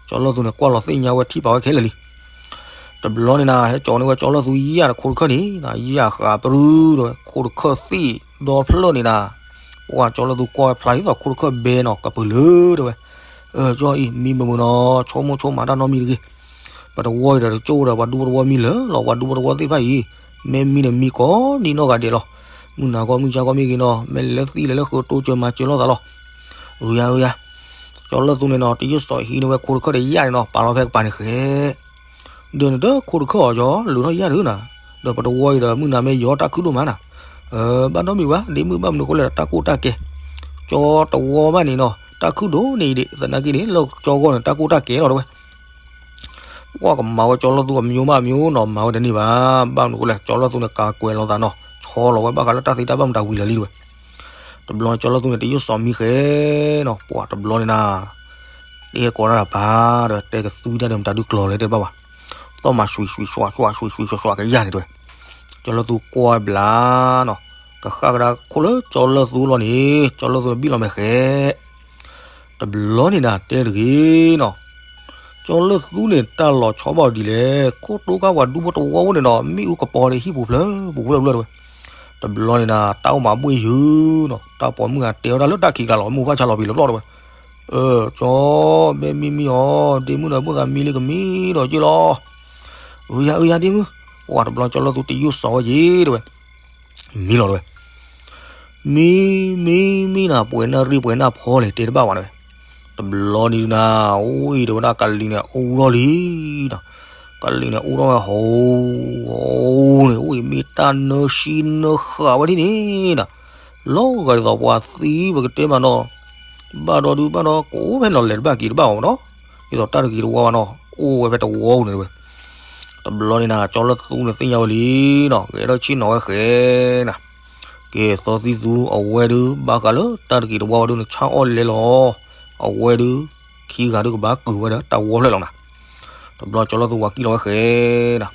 ကၠီလၢၢ်သူန့ၣ် ကွၢ်လီၤသ့ၣ်ညါဝဲထံၣ်ပာ်ဝဲခဲလၢာ်လံ တဘျီန့ၣ်နၤ ဟဲကၠီန့ၢ်ဝဲကၠီလၢၢ်သူယၣ်တခိၣ်တခၢၣ်န့ၣ်, ယၣ်ဃးပြူဒီး ခိၣ်တခၢၣ်သ့ၣ်ဒီဖျၢၣ်န့ၣ်နၤ, ပှၤကၠီလၢၢ်သူကွၢ်ဝဲဖျါဒ်သိးခိၣ်တခၢၣ်ဘဲနီၤ ကပုာ်လၢတဲဝဲ, ကၠီအံၤ မံမုာ်မုာ်နီၤ ဆိကမိၣ်ဆိကမးတၢ်နီတမံၤတဂ့ၤ, ပတဝီအံၤဒီးတကၠိဒီးပှၤဒူဖိတဝီမံလၢာ်လီၤ ပှၤဒူဖိတဝီသ့ၣ်တဖၣ်အံၤ, မ့ၢ်မံဒီးမံကိးနံၤနီၢ်ဂၤဒဲးလီၤ, မုၢ်နၤခီမုၢ်ဆါခီမ့ၢ်ဂ့ၤနီၤ မ့ၢ်လဲၤလၢသံလဲၤလၢဃုာ်တိစၢၤမၤစၢၤလိာ်သးလီၤ, အၢယၤအၢယၤ, ကၠီလၢၢ်သူန့ၣ်နီၤ တယုၢ်စီၤဟံးန့ၢ်ဝဲခိၣ်တခၢၣ်ဒီးယၣ်န့ၣ်နီၤ ပာ်လီၤဖဲကပၤန့ၣ်ဃဲ ဒီးနတခိၣ်တခၢၣ်အီၤကၠီ လုာ်ထီၣ်ယၣ်ဒုးနၤ, ဒီးပတဝီအံၤဒီးမုၢ်နၤမ့ၢ်ယီၤတၢ်ခုၣ်ဒိၣ်မးနၤ, ဘၣ်နီတမံၤဘၣ် ဒ့မုၣ်ဘၣ်မနုၤအဃိလဲၣ်ဒီးတၢ်ကိၢ်တၢ်ကဲ, ကၠီတဝီဘၣ်န့ၣ်နီၤ တၢ်ခုၣ်ဒိၣ်န့ၢ်အံၤဒံး သနာ်က့န့ၣ် လၢကၠီဂီၢ်န့ၣ် တၢ်ကိၢ်တၢ်ကဲလီၤတဲဝဲ ပှၤကမၤဝဲကၠီလၢၢ်သူအမံၤမးအမံၤနီၤ မၤဝဲတန့ၢ်ဘၣ်, ဘၣ်မနုၤအဃိလဲၣ် ကၠီလၢၢ်သူန့ၣ် ကၤကွဲးလိာ်သးနီၤ ဆီလီၤဝဲဘၣ်ဃးလၢတၢ်သ့တၢ်ဘၣ်မတၤဝံၤလၢာ်လံတဲဝဲ, တဘျီန့ၣ် ကၠီလၢၢ်သူန့ၣ် တယုၢ်စီၤမံဃဲနီၤ ပှၤတဘျီန့ၣ်နၤ တဲကီးတၢ်တပၤဒီး တဲကသွံတၢ်ဒီးမတၤဒုးကျီၤလဲၣ်တဲဘၣ်ဘၣ်, သီၣ်မးဆွံဆွံဆွးဆွးဆွံဆွံဆွးဆွးကယၢ်န့ၣ်တဲဝဲ, ကၠီလၢၢ်သူကွၢ်ဘျါနီၤ, ကဃၣ်ကဒါခိၣ်လၢကၠီလၢၢ်သူလီၤန့ၣ် ကၠီလၢၢ်သူန့ၣ်ဘံၣ်လီၤမဲာ်ဃဲ တဘျီန့ၣ်နၤ တဲတဂ့ၤနီၤ, ကၠီလၢၢ်သူန့ၣ် တၢ်လီၤဆီဘၣ်အီၤဒ်လဲၣ်, ခိၣ်တိခါပှၤဒူဖိတဝီဖိန့ၣ်ဒီး မ့ၣ်အူကပီၤန့ၣ် ဟံၣ်ပူၤဖျၢၣ်ပူၤဖျၢၣ်ဖျၢၣ်တဲဝဲ. တဘျီန့ၣ်နၤ တၢ်အိၣ်မးဘှ့ၣ်ယုာ်နီၤ, တၢ်ပိာ်မုၣ်ဂၤတဲဝဲဒၣ်လၢတၢ်ခံးကျါလီၤ, မိၢ်ပၢ်ဆါလီၤပံၤလီၤပျီၢ်တဲဝဲ. အၢ ကၠီ မ့ၢ်မံမံအီၤ ဒ့မုၣ်ဒီး ဖိသၣ်မံလံကမံဒီးက့လီၤ. အၢ ယၤ အၢ ယၤ ဒ့မုၣ်. ပှၤတဘျီကၠီလၢၢ်သူတယုၢ်စီဝဲက့ၤတဲဝဲ. မံလီၤတဲဝဲ. မံ မံ မံနၤ ပှဲၤနၢ်ရံၣ်ပှဲၤနၢ်ဖီလဲၣ် တဲတဘၣ်ဝဲတဲဝဲ. တဘျီန့ၣ်နၤ အိၣ်အံၤတဲဝဲဒၣ် ကလံၤန့ၣ်အူထီၣ်လံနီၤ. ကလံၤန့ၣ်အူထီၣ်ဝဲ ဟိ ဟိန့ၣ် အိၣ်အံၤမ့ၢ်တၢ်နၢဆံနၢဃာ်ဝဲဒ်န့ၣ်နၤ. လီၤဂာ်ဒ်သိးပှၤသံပကတဲမးနီၤ. ဘၣ်ဒီးဒုးဘၣ်ဒီး ကအိၣ်ဖဲနီၤ လဲၤတဘၣ်က့ၤတဘၣ်အီၤနီၤ. ဒ်သိးတၢ်တဂ့ၤတဝါဘၣ်နီၤ အိၣ်ဝဲဖဲတဝီပူၤန့ၣ်တဲဝဲ. တဘျီန့ၣ်နၤ ကၠီလၢၢ်သူန့ၣ်သ့ၣ်ညါဝဲလံနီၤ ဂဲၤထီၣ်ဆ့ၣ်နီၤဝဲဃဲနၤ. ကဲ သီသံၣ်သူအဝဲဒုး ဘၣ်ဃးလၢတၢ်တဂ့ၤတဝါဝဲဒုး နဆါအီၣ်လဲလီၤ. အဝဲဒုး ခံဂၤဒုးကဘၣ်ကုာ်ဝဲဒီးတၢ်ဝီဖျၢၣ်လီၤနၤ. တဘျီကၠီလၢၢ်သူဝၤကံၣ်လီၤဝဲဃဲနၤ.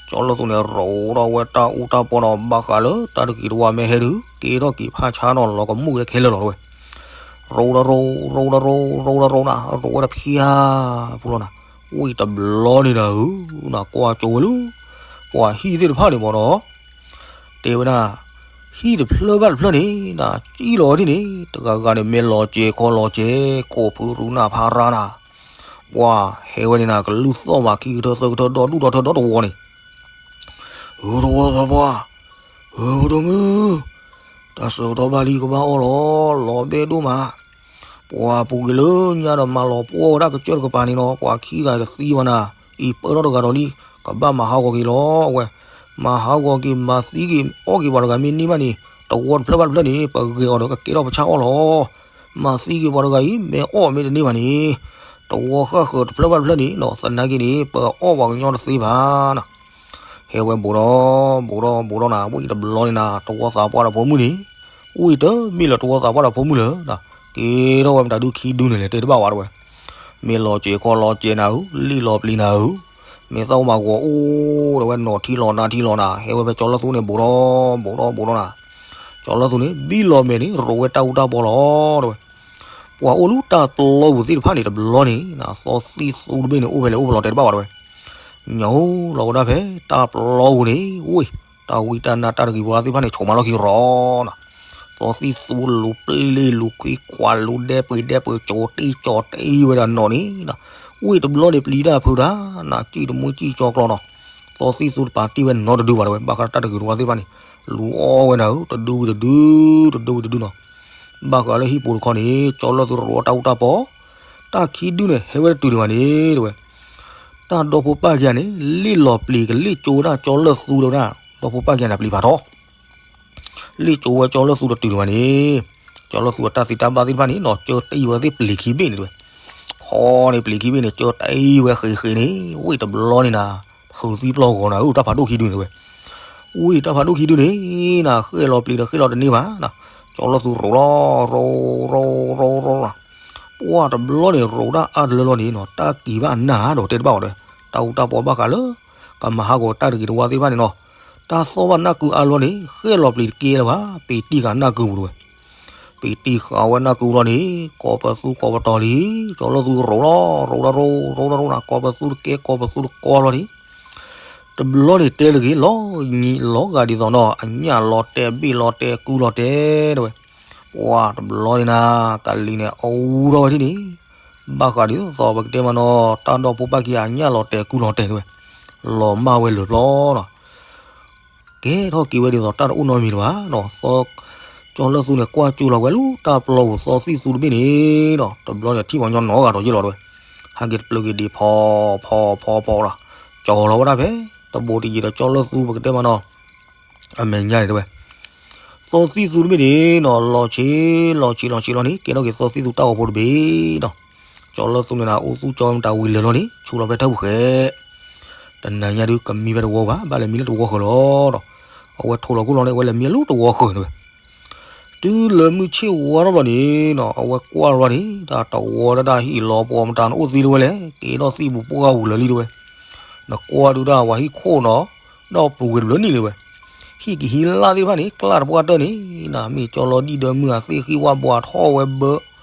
ကၠီလၢၢ်သူန့ၣ် ရိးထီၣ်ဝဲတၢ်အူတၢ်ပီဒီး ဘၣ်ဃးလၢတၢ်တဂ့ၤတဝါမ့ၢ်ဟဲဒုး ကဲထီၣ်က့ၤဖးဆါနီၤ လီၤကမူၣ်ဝဲခဲလၢာ်လီၤတဲဝဲ. ရိးဒီးရိး ရိးဒီးရိး ရိးဒီးရိးနၤ ရိးဝဲတဖၠါဖိလီၤနၤ. ဝံၤတဘျီန့ၣ်နၤဧၢ နၤကွၢ်ကၠိဝဲလၢ ပှၤဟံၣ်သ့ၣ်တဖၣ်န့ၣ်မ့ၢ်နီၤ တဲဝဲဒၣ် ဟံၣ်တဖျၢၣ်ဘၣ်တဖျၢၣ်န့ၣ် နၤကံၣ်လီၤဝဲဒ်န့ၣ် တဂၤဂၤန့ၣ် မ့ၢ်လီၤစဲၤခီလီၤစဲၤ ကိးဖုရူနၢ်ဖးရါနၤ ပှၤဟဲဝဲန့ၣ်နၤ ကလုၢ်သီၣ်မး ခံကထၢသၢကထၢ ဒီဒူၣ်ဒီထၢဒီတဝီန့ၣ် ဧၢ တဝီသးပှၢ်, ဧၢ ပဒိၣ်မုၣ်, တၢ်ဆၢကတီၢ်ဘၣ်လံကဘၣ်အီၣ်လီၤ, လီၤဘဲဒိၣ်မး, ပှၤပူၤကွံာ်လၢညါဒီးမၤလီၤပှီၢ်ဝဲဒၣ်ကစၢၢ်တကပၤန့ၣ်လီၤ, ပှၤခံဂၤတသံဘၣ်နၤ, အံၤပၢထီၣ်တဂၤဒီးလံ, ကဘၣ်မၤဟးဂီၤက့ၤလီၤ, အဝဲ, မၤဟးဂီၤက့ၤ မၤသံက့ၤ အီၣ်က့ၤပှၤတဂၤမ့ၢ်န့ၢ်ဘၣ်န့ၣ်, တဝီတဖျၢၣ်ဘၣ်တဖျၢၣ်န့ၣ် ပဂဲၤအီၤဒီးကကဲထီၣ်ပဆၣ်အီၣ်လီၤ. မၤသံက့ၤပှၤတဂၤအံၤ မ့ၢ်အီၣ်မ့ၢ်တန့ၢ်ဘၣ်န့ၣ်, တဝီဃၣ်ဃၢၤတဖျၢၣ်ဘၣ်တဖျၢၣ်န့ၣ်နီၤ, သနာ်က့န့ၣ် ပအီၣ်ပှၤကညီတသ့ဘၣ်နီၤ. ဟဲဝဲဘူးဒီး, ဘူးဒီး, ဘူးဒီးနၤ, ဝံၤတဘျီန့ၣ်နၤ, တဝီသးပှၢ်ဒီးဖိမုၣ်န့ၣ်, ဝံၤတမ့ၢ်လၢတဝီသးပှၢ်ဒီးဖိမုၣ်လၢၤ, ကဲထီၣ်ဝဲမတၤဒုခံဒုန့ၣ်လဲၣ် တဲတဘၣ်ဝဲတဝဲ, မ့ၢ်လီၤစဲၤခီလီၤစဲၤနၤဧၢ, လံၣ်လီၤပျံၤနၤဧၢ, မ့ၢ်သၣ်အိၣ်မၤဂီၤအိၣ်ဒီးဝဲနီၤထံလီၤနါထံလီၤနၤ, ဟဲဝဲဖဲကၠီလၢသူန့ၣ် ဘူးဒီး, ဘူးဒီး, ဘူးဒီးနၤ, ကၠီလၢသူန့ၣ် ဘံၣ်လီၤမဲာ်န့ၣ် ရိးဝဲတၢ်အူတၢ်ပီလီၤ တဝဲ. ပှၤအိၣ်လၢတၢ်ပျီပူၤသ့ၣ်တဖၣ်န့ၣ် တဘျီန့ၣ် သီသံၣ်သူတဘ့ၣ်န့ၣ် အိၣ်ဖဲလဲၣ်အိၣ်ဖဲလဲၣ်တဲတဘၣ်ဝဲတဝဲ, ညိလီၤဝဲဒၣ်ဖဲတၢ်ပျီပူၤန့ၣ်, ဝ့ၢ်, တၢ်ဝံတၢ်နါတၢ်တဂ့ၤဝါသ့ၣ်တဖၣ်န့ၣ် ဆိးမၤလီၢ်ခံရီၤနၤ, သီသံၣ်သူလူၤပျံၤလူၤခွံခွးလူၤဒဲပှ့ၤဒဲပှ့ၤ ကၠီၤတံၢ်ကၠီၤတံၢ်ဝဲဒၣ်နီၢ်န့ၣ်, ဝ့ၢ်တဘျီန့ၣ်ပျံၤတၢ်ဖုးတၢ်, နၤစံၣ်တမှံစံၣ်ကၠီကျီနီၤ, သီသံၣ်သူတပာ်တ့ၢ်ဝဲနီတဒုဘၣ်တဝဲ, ဘၣ်ဃးတၢ်တဂ့ၤတဝါသ့ၣ်တဖၣ်န့ၣ်, လူၤအီၣ်ဝဲနၤဧၢ, တဒုဝံၤတဒု, တဒုဝံၤတဒုနီၤ ဘၣ်ဃးလၢဟံၣ်ပူၤတခီန့ၣ် ကၠီလၢသူရိးတၢ်အူတၢ်ပီ, တၢ်ခံဒုန့ၣ် ဟဲဝဲတတုၤဒံးဘၣ်န့ၣ် တဝဲ, တၢ်ဒီဖိပၢ်ခံဂၤန့ၣ် လံၣ်လီၤပျံၤကလံၣ်ကၠိဝဲဒၣ်ကၠီလၢသူတဝဲဒၣ်, ဒီဖိပၢ်ခံဂၤန့ၣ်ပျံၤဖးထီ, လံၣ်ကၠိဝဲကၠီလၢသူတတုၤဒံးဘၣ်န့ၣ်, ကၠီလၢသူအတၢ်သံတၢ်ဘၣ်သ့ၣ်တဖၣ်န့ၣ်နီၤ ကၢတအံၤဝဲသ့ၣ်ပျံၤခံဘ့ၣ်န့ၣ်တဝဲ, ဖီန့ၣ်ပျံၤခံဘ့ၣ်န့ၣ် ကၢတအံၤဝဲဃ့ဃ့န့ၣ်, ဝ့ၢ်တဘျီန့ၣ်နၤ ဖုးသံပျီဂီၤနၤဧၢ တၢ်ဖးဒိၣ်ခံဒုန့ၣ်တဝဲ ဝံၤတၢ်ဖးဒိၣ်ခံဒုန့ၣ်နၤ ဃ့ၣ်လီၤပျံၤဒီးဃ့ၣ်လီၤတန့ၢ်ဘၣ်နၤ, ကၠီလၢသူရိးလီၤ, ရိး, ရိး, ရိး, ရိး, ရိး, ပှၢ်တဘျီန့ၣ် ရိးဒၣ်အါတလၢလီၤန့ၣ်နီၤ တၢ်က့ၤဘၣ်နၢ်ဒီးတဲတဘၣ်ဝဲတဝဲ, တၢ်အူတၢ်ပီဘၣ်ဃးလၢ ကမၤဟးဂီၤတၢ်တဂ့ၤတဝါသ့ၣ်တဖၣ်န့ၣ်နီၤ, တၢ်သီၣ်ဘၣ်နၢ်ကုအါလီၤန့ၣ် ဃ့ၣ်လီၤပျံၤတကဲလၢၤဘၣ်, ပံၤတံၢ်ဃာ်နၢ်ကုပူၤတဝဲ ပံၤတံၢ်ဃာ်ဝဲနၢ်ကုလီၤန့ၣ် ကိးပသူကိးပတီၤလံ, ကၠီလၢသူရိးလီၤ, ရိးဒၣ်ရိး, ရိးဒၣ်ရိးနၤ, ကိးပသူတကဲ ကိးပသူတကီလီၤန့ၣ်, တဘျီန့ၣ်တဲလၢဂ့ၤ လီၤဂာ်ဒ်သိးနီၤ အညၣ်လီၤတဲာ်ဘ့ၣ်လီၤတဲာ်ကုလီၤတဲာ်တဝဲ, ပှၢ်တဘျီန့ၣ်နၤ ကလံၤန့ၣ်အူထီၣ်ဝဲဒ်န့ၣ်, ဘၣ်ဃးဒ်သိးပကတဲမးနီၤ တၢ်ဒီဖိပၢ်ခံဂၤအညၣ်လီၤတဲာ်ကုလီၤတဲာ်တဝဲ, လီၤမၢ်ဝဲလၢာ်ပျီနီၤ ကဲထီၣ်က့ၤဝဲဒ်သိးတၢ်တအိၣ်နီတမံၤလၢၤဘၣ်နီၤ, သီ, ကၠီလၢသူန့ၣ်ကွၢ်ကၠိလီၤဝဲလၢတၢ်ပျီပူၤသီသံၣ်သူတဘ့ၣ်န့ၣ်နီၤ, တဘျီန့ၣ်ထံၣ်ပှၤကညီနီတဂၤဒီးယ့ၢ်လီၤတဝဲ, ဟဲက့ၤတပျုာ်က့ၤဒံးဖီ, ဖီ, ဖီ, ဖီလီၤ, ကၠီလီၤဝဲဒၣ်ဖဲ, တဘိတယံၤဒီးကၠီလၢသူပကတဲမးနီၤ အမဲာ်ညါန့ၣ်တဝဲ, သီသံၣ်သူတဘ့ၣ်န့ၣ်နီၤ လီၤဆံး, လီၤဆံး, လီၤဆံးလီၤန့ၣ် ကဲထီၣ်က့ၤသီသံၣ်သူတၢ်ဂီၤဖိတဘ့ၣ်နီၤ, ကၠီလၢသူန့ၣ်နၤ အိၣ်သူကၠီမတၤဝံၤလၢာ်လီၤန့ၣ် ဆူးလီၤဖဲထၢၣ်ပူၤဃဲ, တနၤညါဒုးကမံဖဲတဝီဘၣ်, ဘၣ်လဲၤမံလၢတဝီဃၢၤလီၤနီၤ, အဝဲထိးလီၤခိၣ်လီၤန့ၣ် အဝဲလဲၤမံလၢတဝီဃၢၤန့ၣ်ဝဲ တုၤလၢမုၢ်ဆ့ၣ်ဝါထီၣ်ဘျီန့ၣ်နီၤ အဝဲကွၢ်လီၤန့ၣ် တၢ်တဝီလၢတၢ်ဟံၣ်လီၤပှီၤမတၤနအိၣ်သံလၢၤဝဲလဲၣ်, ကဲထီၣ်သံၣ်ပူၤပှၢ်ပူၤလၢာ်လံတဝဲ, နကွၢ်ဒုးတၢ်ဝဲဟံၣ်ခိၣ်နီၤ, ဒီးပူၤကွံာ်တဘျုးနံၣ်လံဝဲ, ဟံၣ်ကဟံးလၢ်သ့ၣ်တဖၣ်န့ၣ် ကျၢ်တပှၢ်တၢၢ်န့ၣ် နမ့ၢ်ကၠီလီၤဒံၣ်ဒၢမုၢ်အသ့ၣ်ဃံဝၣ်ဘှးထီၣ်ဝဲဘၢ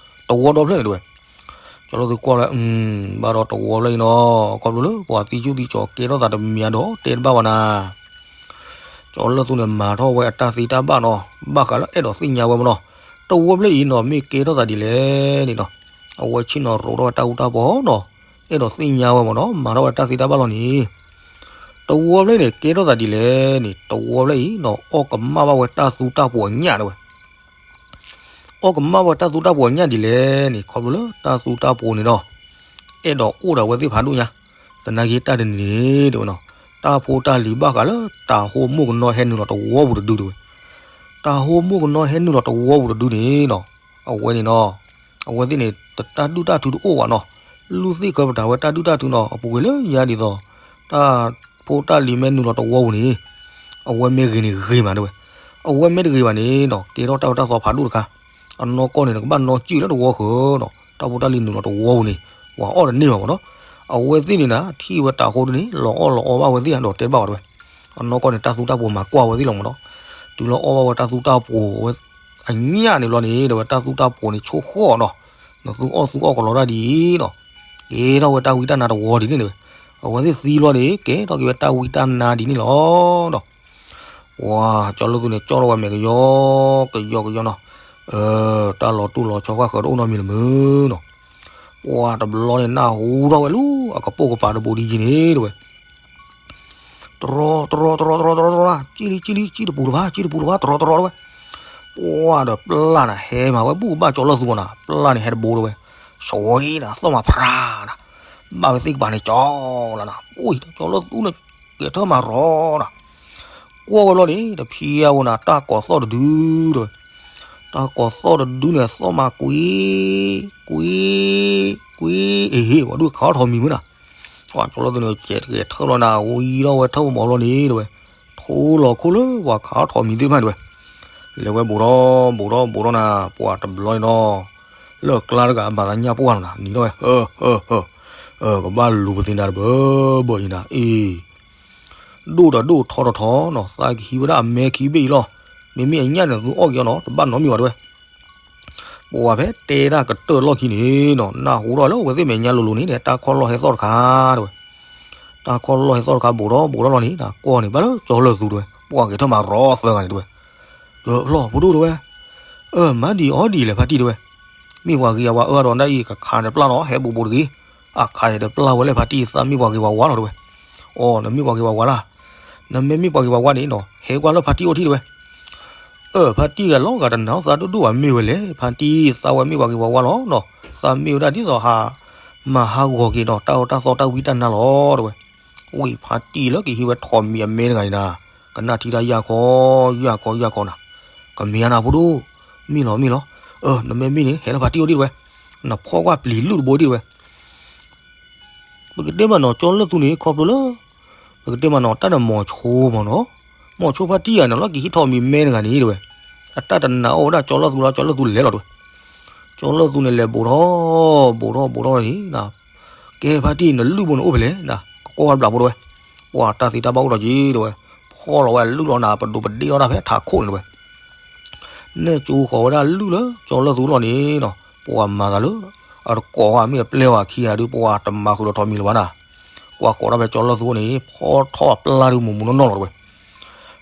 တဝီဒီဖျၢၣ်န့ၣ်တဝဲ, ကၠီၤလၢၢ်သူကွၢ်လၢ ဘၣ်ဒီးတဝီဖျၢၣ်အံၤနီၤ, ခီဖျိလၢပှၤသံဆူၣ်သံကၠီၤကဲထီၣ်သးတမံၤဒီးတဲတဘၣ်ဘၣ်နၤ. ကၠီၤလၢၢ်သူန့ၣ် မၤထီၣ်ဝဲအတၢ်သ့တၢ်ဘၣ်နီၤ, ဘၣ်ဃးလၢအဲၣ်ဒိးသ့ၣ်ညါဝဲမ့ၢ်နီၤ, တဝီဖျၢၣ်အံၤနီၤ မ့ၢ်ကဲထီၣ်သးဒ်လဲၣ်န့ၣ်နီၤ, အဝဲဆ့ၣ်နီၤရိးထီၣ်ဝဲတၢ်အူတၢ်ပီနီၤ, အဲၣ်ဒိးသ့ၣ်ညါဝဲမ့ၢ်နီၤ, မၤထီၣ်ဝဲတၢ်သ့တၢ်ဘၣ်လီၤန့ၣ် တဝီဖျၢၣ်န့ၣ် ကဲထီၣ်သးဒ်လဲၣ်န့ၣ် တဝီဖျၢၣ်အံၤနီၤ အီၣ်ကမၣ်ဘၣ်ဝဲတၢ်သူတၢ်ပှီၤညၣ်တဲဝဲ အီၣ်ကမၣ်ဝဲတၢ်သူတၢ်ပှီၤညၣ်ဒ်လဲၣ်န့ၣ် ခီဖျိလၢတၢ်သူတၢ်ပှီၤန့ၣ်ဒီး အဲၣ်ဒိးအိၣ်ဒီးအဝဲသ့ၣ်ဖးဒိၣ်ညါ, သနာ်က့တၢ်တနံၤန့ၣ်တဲဝဲနီၤ, တၢ်ဖိတၢ်လံၤဘၣ်ဃးလၢတၤဟိမိၢ်ကနီၤဟဲနုာ်လီၤတဝီပူၤတဒုတဲဝဲ, တၤဟိမိၢ်ကနီၤဟဲနုာ်လီၤတဝီပူၤတဒုန့ၣ်နီၤ, အဝဲန့ၣ်နီၤ, အဝဲသ့ၣ်န့ၣ် တၢ်ဒုၣ်တၢ်ထုတအိၣ်ဘၣ်နီၤ, လူၢ်သ့ၣ်ခၢပတၢ်ဝဲတၢ်ဒုၣ်တၢ်ထုနီၤ, အပူၤကွံာ်လၢညါဒ်သိး တၢ်ဖိတၢ်လံၤမ့ၢ်နုာ်လီၤတဝီပူၤန့ၣ် အဝဲမ့ၢ်ဂ့ၤန့ၣ်ဂ့ၤမးတဲဝဲ, အဝဲမ့ၢ်တဂ့ၤဘၣ်န့ၣ်နီၤ ကဲထီၣ်တၢ်အူတၢ်သီဖးဒိၣ်တခါ, အနီၢ်ကီၢ်န့ၣ် နကဘၣ်နီၢ်ကံၣ်လၢတဝီဃၢၤနီၤ, တၢ်ဖိတၢ်လံၤနုာ်လီၤတဝီပူၤန့ၣ် ပှၤအီၣ်တန့ၢ်ဘၣ်မ့ၢ်နီၤ, အဝဲသ့ၣ်န့ၣ်နၤ ထံၣ်ဝဲတၤဟိဒုန့ၣ် လီၤအီၣ်လီၤအီဘၣ်ဝဲသ့ၣ်ဒီးတဲဘၣ်ဝဲတဲဝဲ, အနီၢ်ကီၢ်န့ၣ် တၢ်သူတၢ်ပှီၤမၤကွၢ်ဝဲသ့ၣ်လီၤမ့ၢ်နီၤ, တုၤလၢအီၣ်ဘၣ်ဝဲတၢ်သူတၢ်ပှီၤဝဲ အညၣ်န့ၣ်ဘျီန့ၣ် တဲဝဲတၢ်သူတၢ်ပှီၤန့ၣ်ဆိၣ်ဃီၣ်နီၤ, နသူအီၣ်သူအီၣ်ကလီတၢ်ဒ်အံၤနီၤ, ကဲထီၣ်ဝဲတၢ်ဝံတၢ်နါတဝီဒ်န့ၣ်တဲဝဲ, အဝဲသ့ၣ်သံလီၤန့ၣ် ကဲထီၣ်က့ၤဝဲတၢ်ဝံတၢ်နါဒ်န့ၣ်လီၤနီၤ, ပှၤကၠီၤလၢၢ်သူန့ၣ် ကၠီၣ်ထီၣ်ဝဲမဲာ်ကယီကယီကယီနီၤ, တၢ်လီၤတူၢ်လီၤဆီဃၣ်ဃၢၤတအိၣ်နီတမံၤလၢၤမုၢ်နီၤ, ပှၤတဘျီန့ၣ် နၢ်ဟူထီၣ်ဝဲလၢအကပိာ်ကပၤတဘိဒ်ယံၤန့ၣ်တဲဝဲ တရီတရီတရီတရီတရီတရီ, ကံၣ်လံကံၣ်လံ ကံၣ်တပူၤတဘၣ် ကံၣ်တပူၤတဘၣ် တရီတရီတဲဝဲ, ပှၤဒီးပျၢ်န့ၣ် ဟဲမၤဝဲဘူၣ်ကဘၣ်ကၠီၤလၢၢ်သူနီၤ, ပျၢ်န့ၣ်ဟဲတဘိတဲဝဲ, ဆှံနၤ သီၣ်မၤဖျါနၤ, ဘၣ်ဝဲသ့ၣ်ကပၤန့ၣ်ကၠီလီၤနၤ, အိၣ်ကၠီၤလၢၢ်သူန့ၣ် ကဲထီၣ်မၤရီနၤ, ကွၢ်ဝဲလီၤန့ၣ် တဖံးအဝဲနၤ တၢ်ကိးသီၣ်တဒုတဲဝဲ, တၢ်ကိးသီၣ်တဒုန့ၣ် သီၣ်မၤကွံ ကွံ ကွံ အ့ဟ့ၣ် ပှၤဒိၣ်ခးထီၣ်မံၤမုၢ်နၤ, ပှၤကၠီၤလၢၢ်သူန့ၣ် ကဲထၢၣ်လီၤနၤ ဝံလီၤဝဲထၢၣ်မီၤလီၤန့ၣ်တဲဝဲ, ထိလီၤခိၣ်လၢပှၤခးထီၣ်မံၤသ့ၣ်တဖၣ်န့ၣ်တဲဝဲ, လဲၤဝဲဘူးထီၣ်ဘူးထီၣ်ဘူးထီၣ်နၤ ပှၤတဘျီန့ၣ်နီၤ, လၢကျါတဂၤအဘၣ်သးညၣ်ပှၢ်လီၤနၤ နံၤထီၣ်ဝဲ ဟၢ ဟၢ ဟၢ ကဘၣ်လူၤပသ့နၤတဘၢဘၢအံၤနၤ အ့ ဒိၣ်ဒီးဒိၣ်ထီထီထီနီၤ သးကဟံးဝဲဒၣ်အမဲခံဘ့ၣ်အံၤလီၤ, မ့မ့ၢ်အညၣ်န့ၣ် သုအီၣ်က့ၤအီၤနီၤ တဘၣ်နီတမံၤဘၣ်တဲဝဲ, ပှၤဖဲတဲတၢ်ကတၢၢ်လီၢ်ခံန့ၣ်နီၤ နၢ်ဟူထီၣ်လၢအဝဲသ့ၣ်မဲာ်ညါလိၤလိၤန့ၣ် တၢ်ခီၣ်လီၢ်ဟဲသီၣ်တခါတဲဝဲ, တၢ်ခီၣ်လီၢ်ဟဲသီၣ်တခါ ဘူးထီၣ်ဘူးထီၣ်လီၤန့ၣ် နကွၢ်န့ၣ် ဘၣ်လၢကၠီၤလၢၢ်သူတဲဝဲ ပှၤကဲထီၣ်မၤရီသၢဂၤန့ၣ်တဲဝဲ, ဒီးဖျီၣ်ဖိဒိၣ်တဲဝဲ, အၢ မၤဒ်အီၤဒ်လဲၣ်ဖါတံၢ်တဲဝဲ, မ့ၢ်ပှၤဂ့ၤအဝါအၢအါဒီးနဒၣ်အံၤ ကခးန့ၣ်တပျၢ်လီၤ ဟဲဘူးဘူးတဂ့ၤ, အခးန့ၣ်တပျၢ်ဝဲလၢဖါတံၢ် သးမ့ၢ်ပှၤဂ့ၤပှၤဝါလီၤတဲဝဲ, အိ နမ့ၢ်ပှၤဂ့ၤပှၤဝါလၢ်, နမ့မ့ၢ်ပှၤဂ့ၤပှၤဝါန့ၣ်နီၤ ဟဲကွၢ်လၢဖါတံၢ်အိၣ်ထံၣ်တဲဝဲ, အၢ ဖါတံၢ်ဂၤလီၤဂာ်တနာ်အီၤသးဒိၣ်ဒိၣ်ဘၣ်မ့ၢ်ဝဲလဲၣ် ဖါတံၢ်သးဝဲမ့ၢ်ပှၤဂ့ၤပှၤဝါလီၤနီၤ သးမ့ၢ်ဝဲဒၣ်ဒ်သိးဟး မၤဟးဂီၤက့ၤနီၤ တၢ်အီၣ်တၢ်သီတၢ်ဝံတၢ်နါလီၤတဲဝဲ, ဝံၤဖါတံၢ်လၢကဟံးဝဲထိးမံၤအမဲတဂၤန့ၣ်နၤ ကနၣ်ထံတၢ်ယၢ်ခီ ယၢ်ခီ ယၢ်ခီနၤ, ကမ့ၢ်ဧါနၤဖိဒိၣ်, မ့ၢ်လီၤမ့ၢ်လီၤ, အၢ နမ့မ့ၢ်န့ၣ် ဟဲလၢဖါတံၢ်အိၣ်ဒံးတဲဝဲ, နဖီၣ်ကွၢ်ပျံၤလုၢ်တဘိဒံးတဲဝဲ ပကတဲမးနီၤ ကၠီၤလၢၢ်သူန့ၣ် ခီဖျိလၢ ပကတဲမးနီၤ တၢ်န့ၣ်မီၤဆိမးနီၤ, မီၤဆိဖါတံၢ်ဂၤန့ၣ်လီၤ ကဟံးထိးမံၤမဲတဂၤန့ၣ်တဲဝဲ, အတၢ်တနာ်အီၤဝဲဒၣ်ကၠီၤလၢၢ်သူလီၤ ကၠီၤလၢၢ်သူလဲၤလီၤတဲဝဲ, ကၠီၤလၢၢ်သူန့ၣ်လဲၤဘူးထီၣ် ဘူးထီၣ်ဘူးထီၣ်လီၤန့ၣ် ကဲဖါတံၢ်နလုၢ်ဘိန့ၣ်အိၣ်ဖဲလဲၣ်နၤ ကကွၢ်ဝဲဘျးဖိတဲဝဲ, ပှၤတၢ်သ့တၢ်ဘၣ်အိၣ်ဒီးက့ၤတဲဝဲ, ဖီၣ်လီၤဝဲအလုၢ်လီၤနၤ ပဒိးပဒ့ၣ်ထီၣ်တၢ်ဖဲထးခိၣ်န့ၣ်တဲဝဲ နဲၣ်ကၠိဃီၤဝဲဒၣ်လုၢ်လၢကၠီၤလၢၢ်သူလီၤန့ၣ်နီၤ, ပှၤမၤသးလၢ အတကိးဝဲမ့ၢ်အပျဲၢ်ဝဲခံဂၤဒုး ပှၤတမၤဃုာ်ဒီးထိးမံၤလၢၤဘၣ်နၤ, ကွၢ်ဃီၤဒၣ်ဖဲကၠီၤလၢၢ်သူန့ၣ် ဖီၣ်ထီၣ်အပျၢ်ဒုးမူးမူးနီၢ်နီၢ်လီၤတဲဝဲ,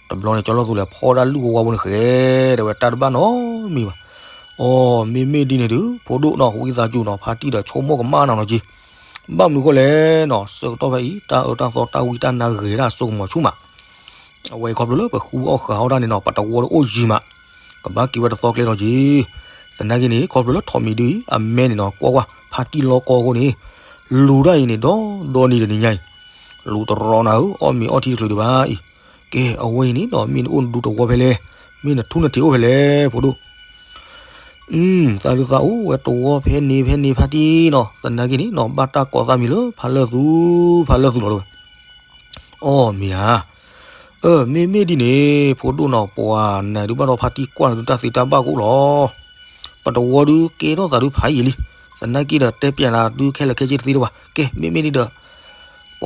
တဘျီန့ၣ် ကၠီၤလၢၢ်သူလဲၤဖီၣ်ဒၣ်လုၢ်ဝဲဝါဘိန့ၣ်ဃဲ တဲဝဲတၢ်တဘၣ်နီတမံၤဘၣ်, အိ မ့မ့ၢ်ဒ်န့ၣ်ဒုး ဖိဒိၣ်နီၤ ဝံသးစူၤနီၤ ဖါတံၢ်ဒီးဆိကမိၣ်ကမၣ်နၤနီၤက့ ဘၣ်မနုၤဃိလဲၣ်နီၤ ဆၢကတီၢ်ဖဲအံၤ တၢ်အၢတၢ်သီတၢ်ဝံတၢ်နါဂ့ၤဒၣ်စိကမီၤဆူၣ်မး, အဝဲအံၤခီဖျိလၢပဃုအီၣ်ဃုအီၣ်ဒၣ်န့ၣ်နီၤ ပတဝီတအိၣ်ယံၤမး, ကဘၣ်က့ၤဝဲတသီကျဲနီၤက့, သနာ်က့န့ၣ် ခီဖျိလၢထိးမံၤဒုးအံၤ အမဲန့ၣ်နီၤ ကွၢ်ကွၢ် ဖါတံၢ်လီၤကီအဃိန့ၣ်, လူၤဒၣ်အံၤန့ၣ် ဒီဒီနံၤတနံၤညါအံၤ, လူၤတရီနီၤဧၢ အီၣ်မ့ၤအီထံတချုးဒံးဘၣ်အံၤ, ကဲ အဝဲအံၤန့ၣ်နီၤ မ့ၢ်နအိၣ်နဒူတဝီဖဲလဲၣ်, မ့ၢ်နထူနထံးအိၣ်ဖဲလဲၣ် ဖိဒိၣ် သးဒုးသးအိၣ်ဝဲတဝီဖဲန့ၣ်ဖဲန့ၣ်ဖါတံၢ်နီၤ သနာ်က့န့ၣ်နီၤ ဘၣ်တၢ်ကိးသးမံၤလၢဖါလၢၢ်သူ ဖါလၢၢ်သူလီၤတဲဝဲ, အိ မ့ၢ်ဧါ, အၢ မ့မ့ၢ်ဒ်န့ၣ် ဖိဒိၣ်နီၤ ပှၤနၤဒုးဘၣ်ဒီးဖါတံၢ်ကွၢ်န့ၣ်ဒုးတၢ်သ့တၢ်ဘၣ်ကအိၣ်လီၤ, ပတဝီဒုးကဲထီၣ်သးဒုးဖးယံာ်လံ, သနာ်က့ဒီးတဲပျးနၤဒုးခဲလၢာ်ခဲဆ့တသ့လၢၤဘၣ်, ကဲ မ့မ့ၢ်ဒ်ဒီး ပှ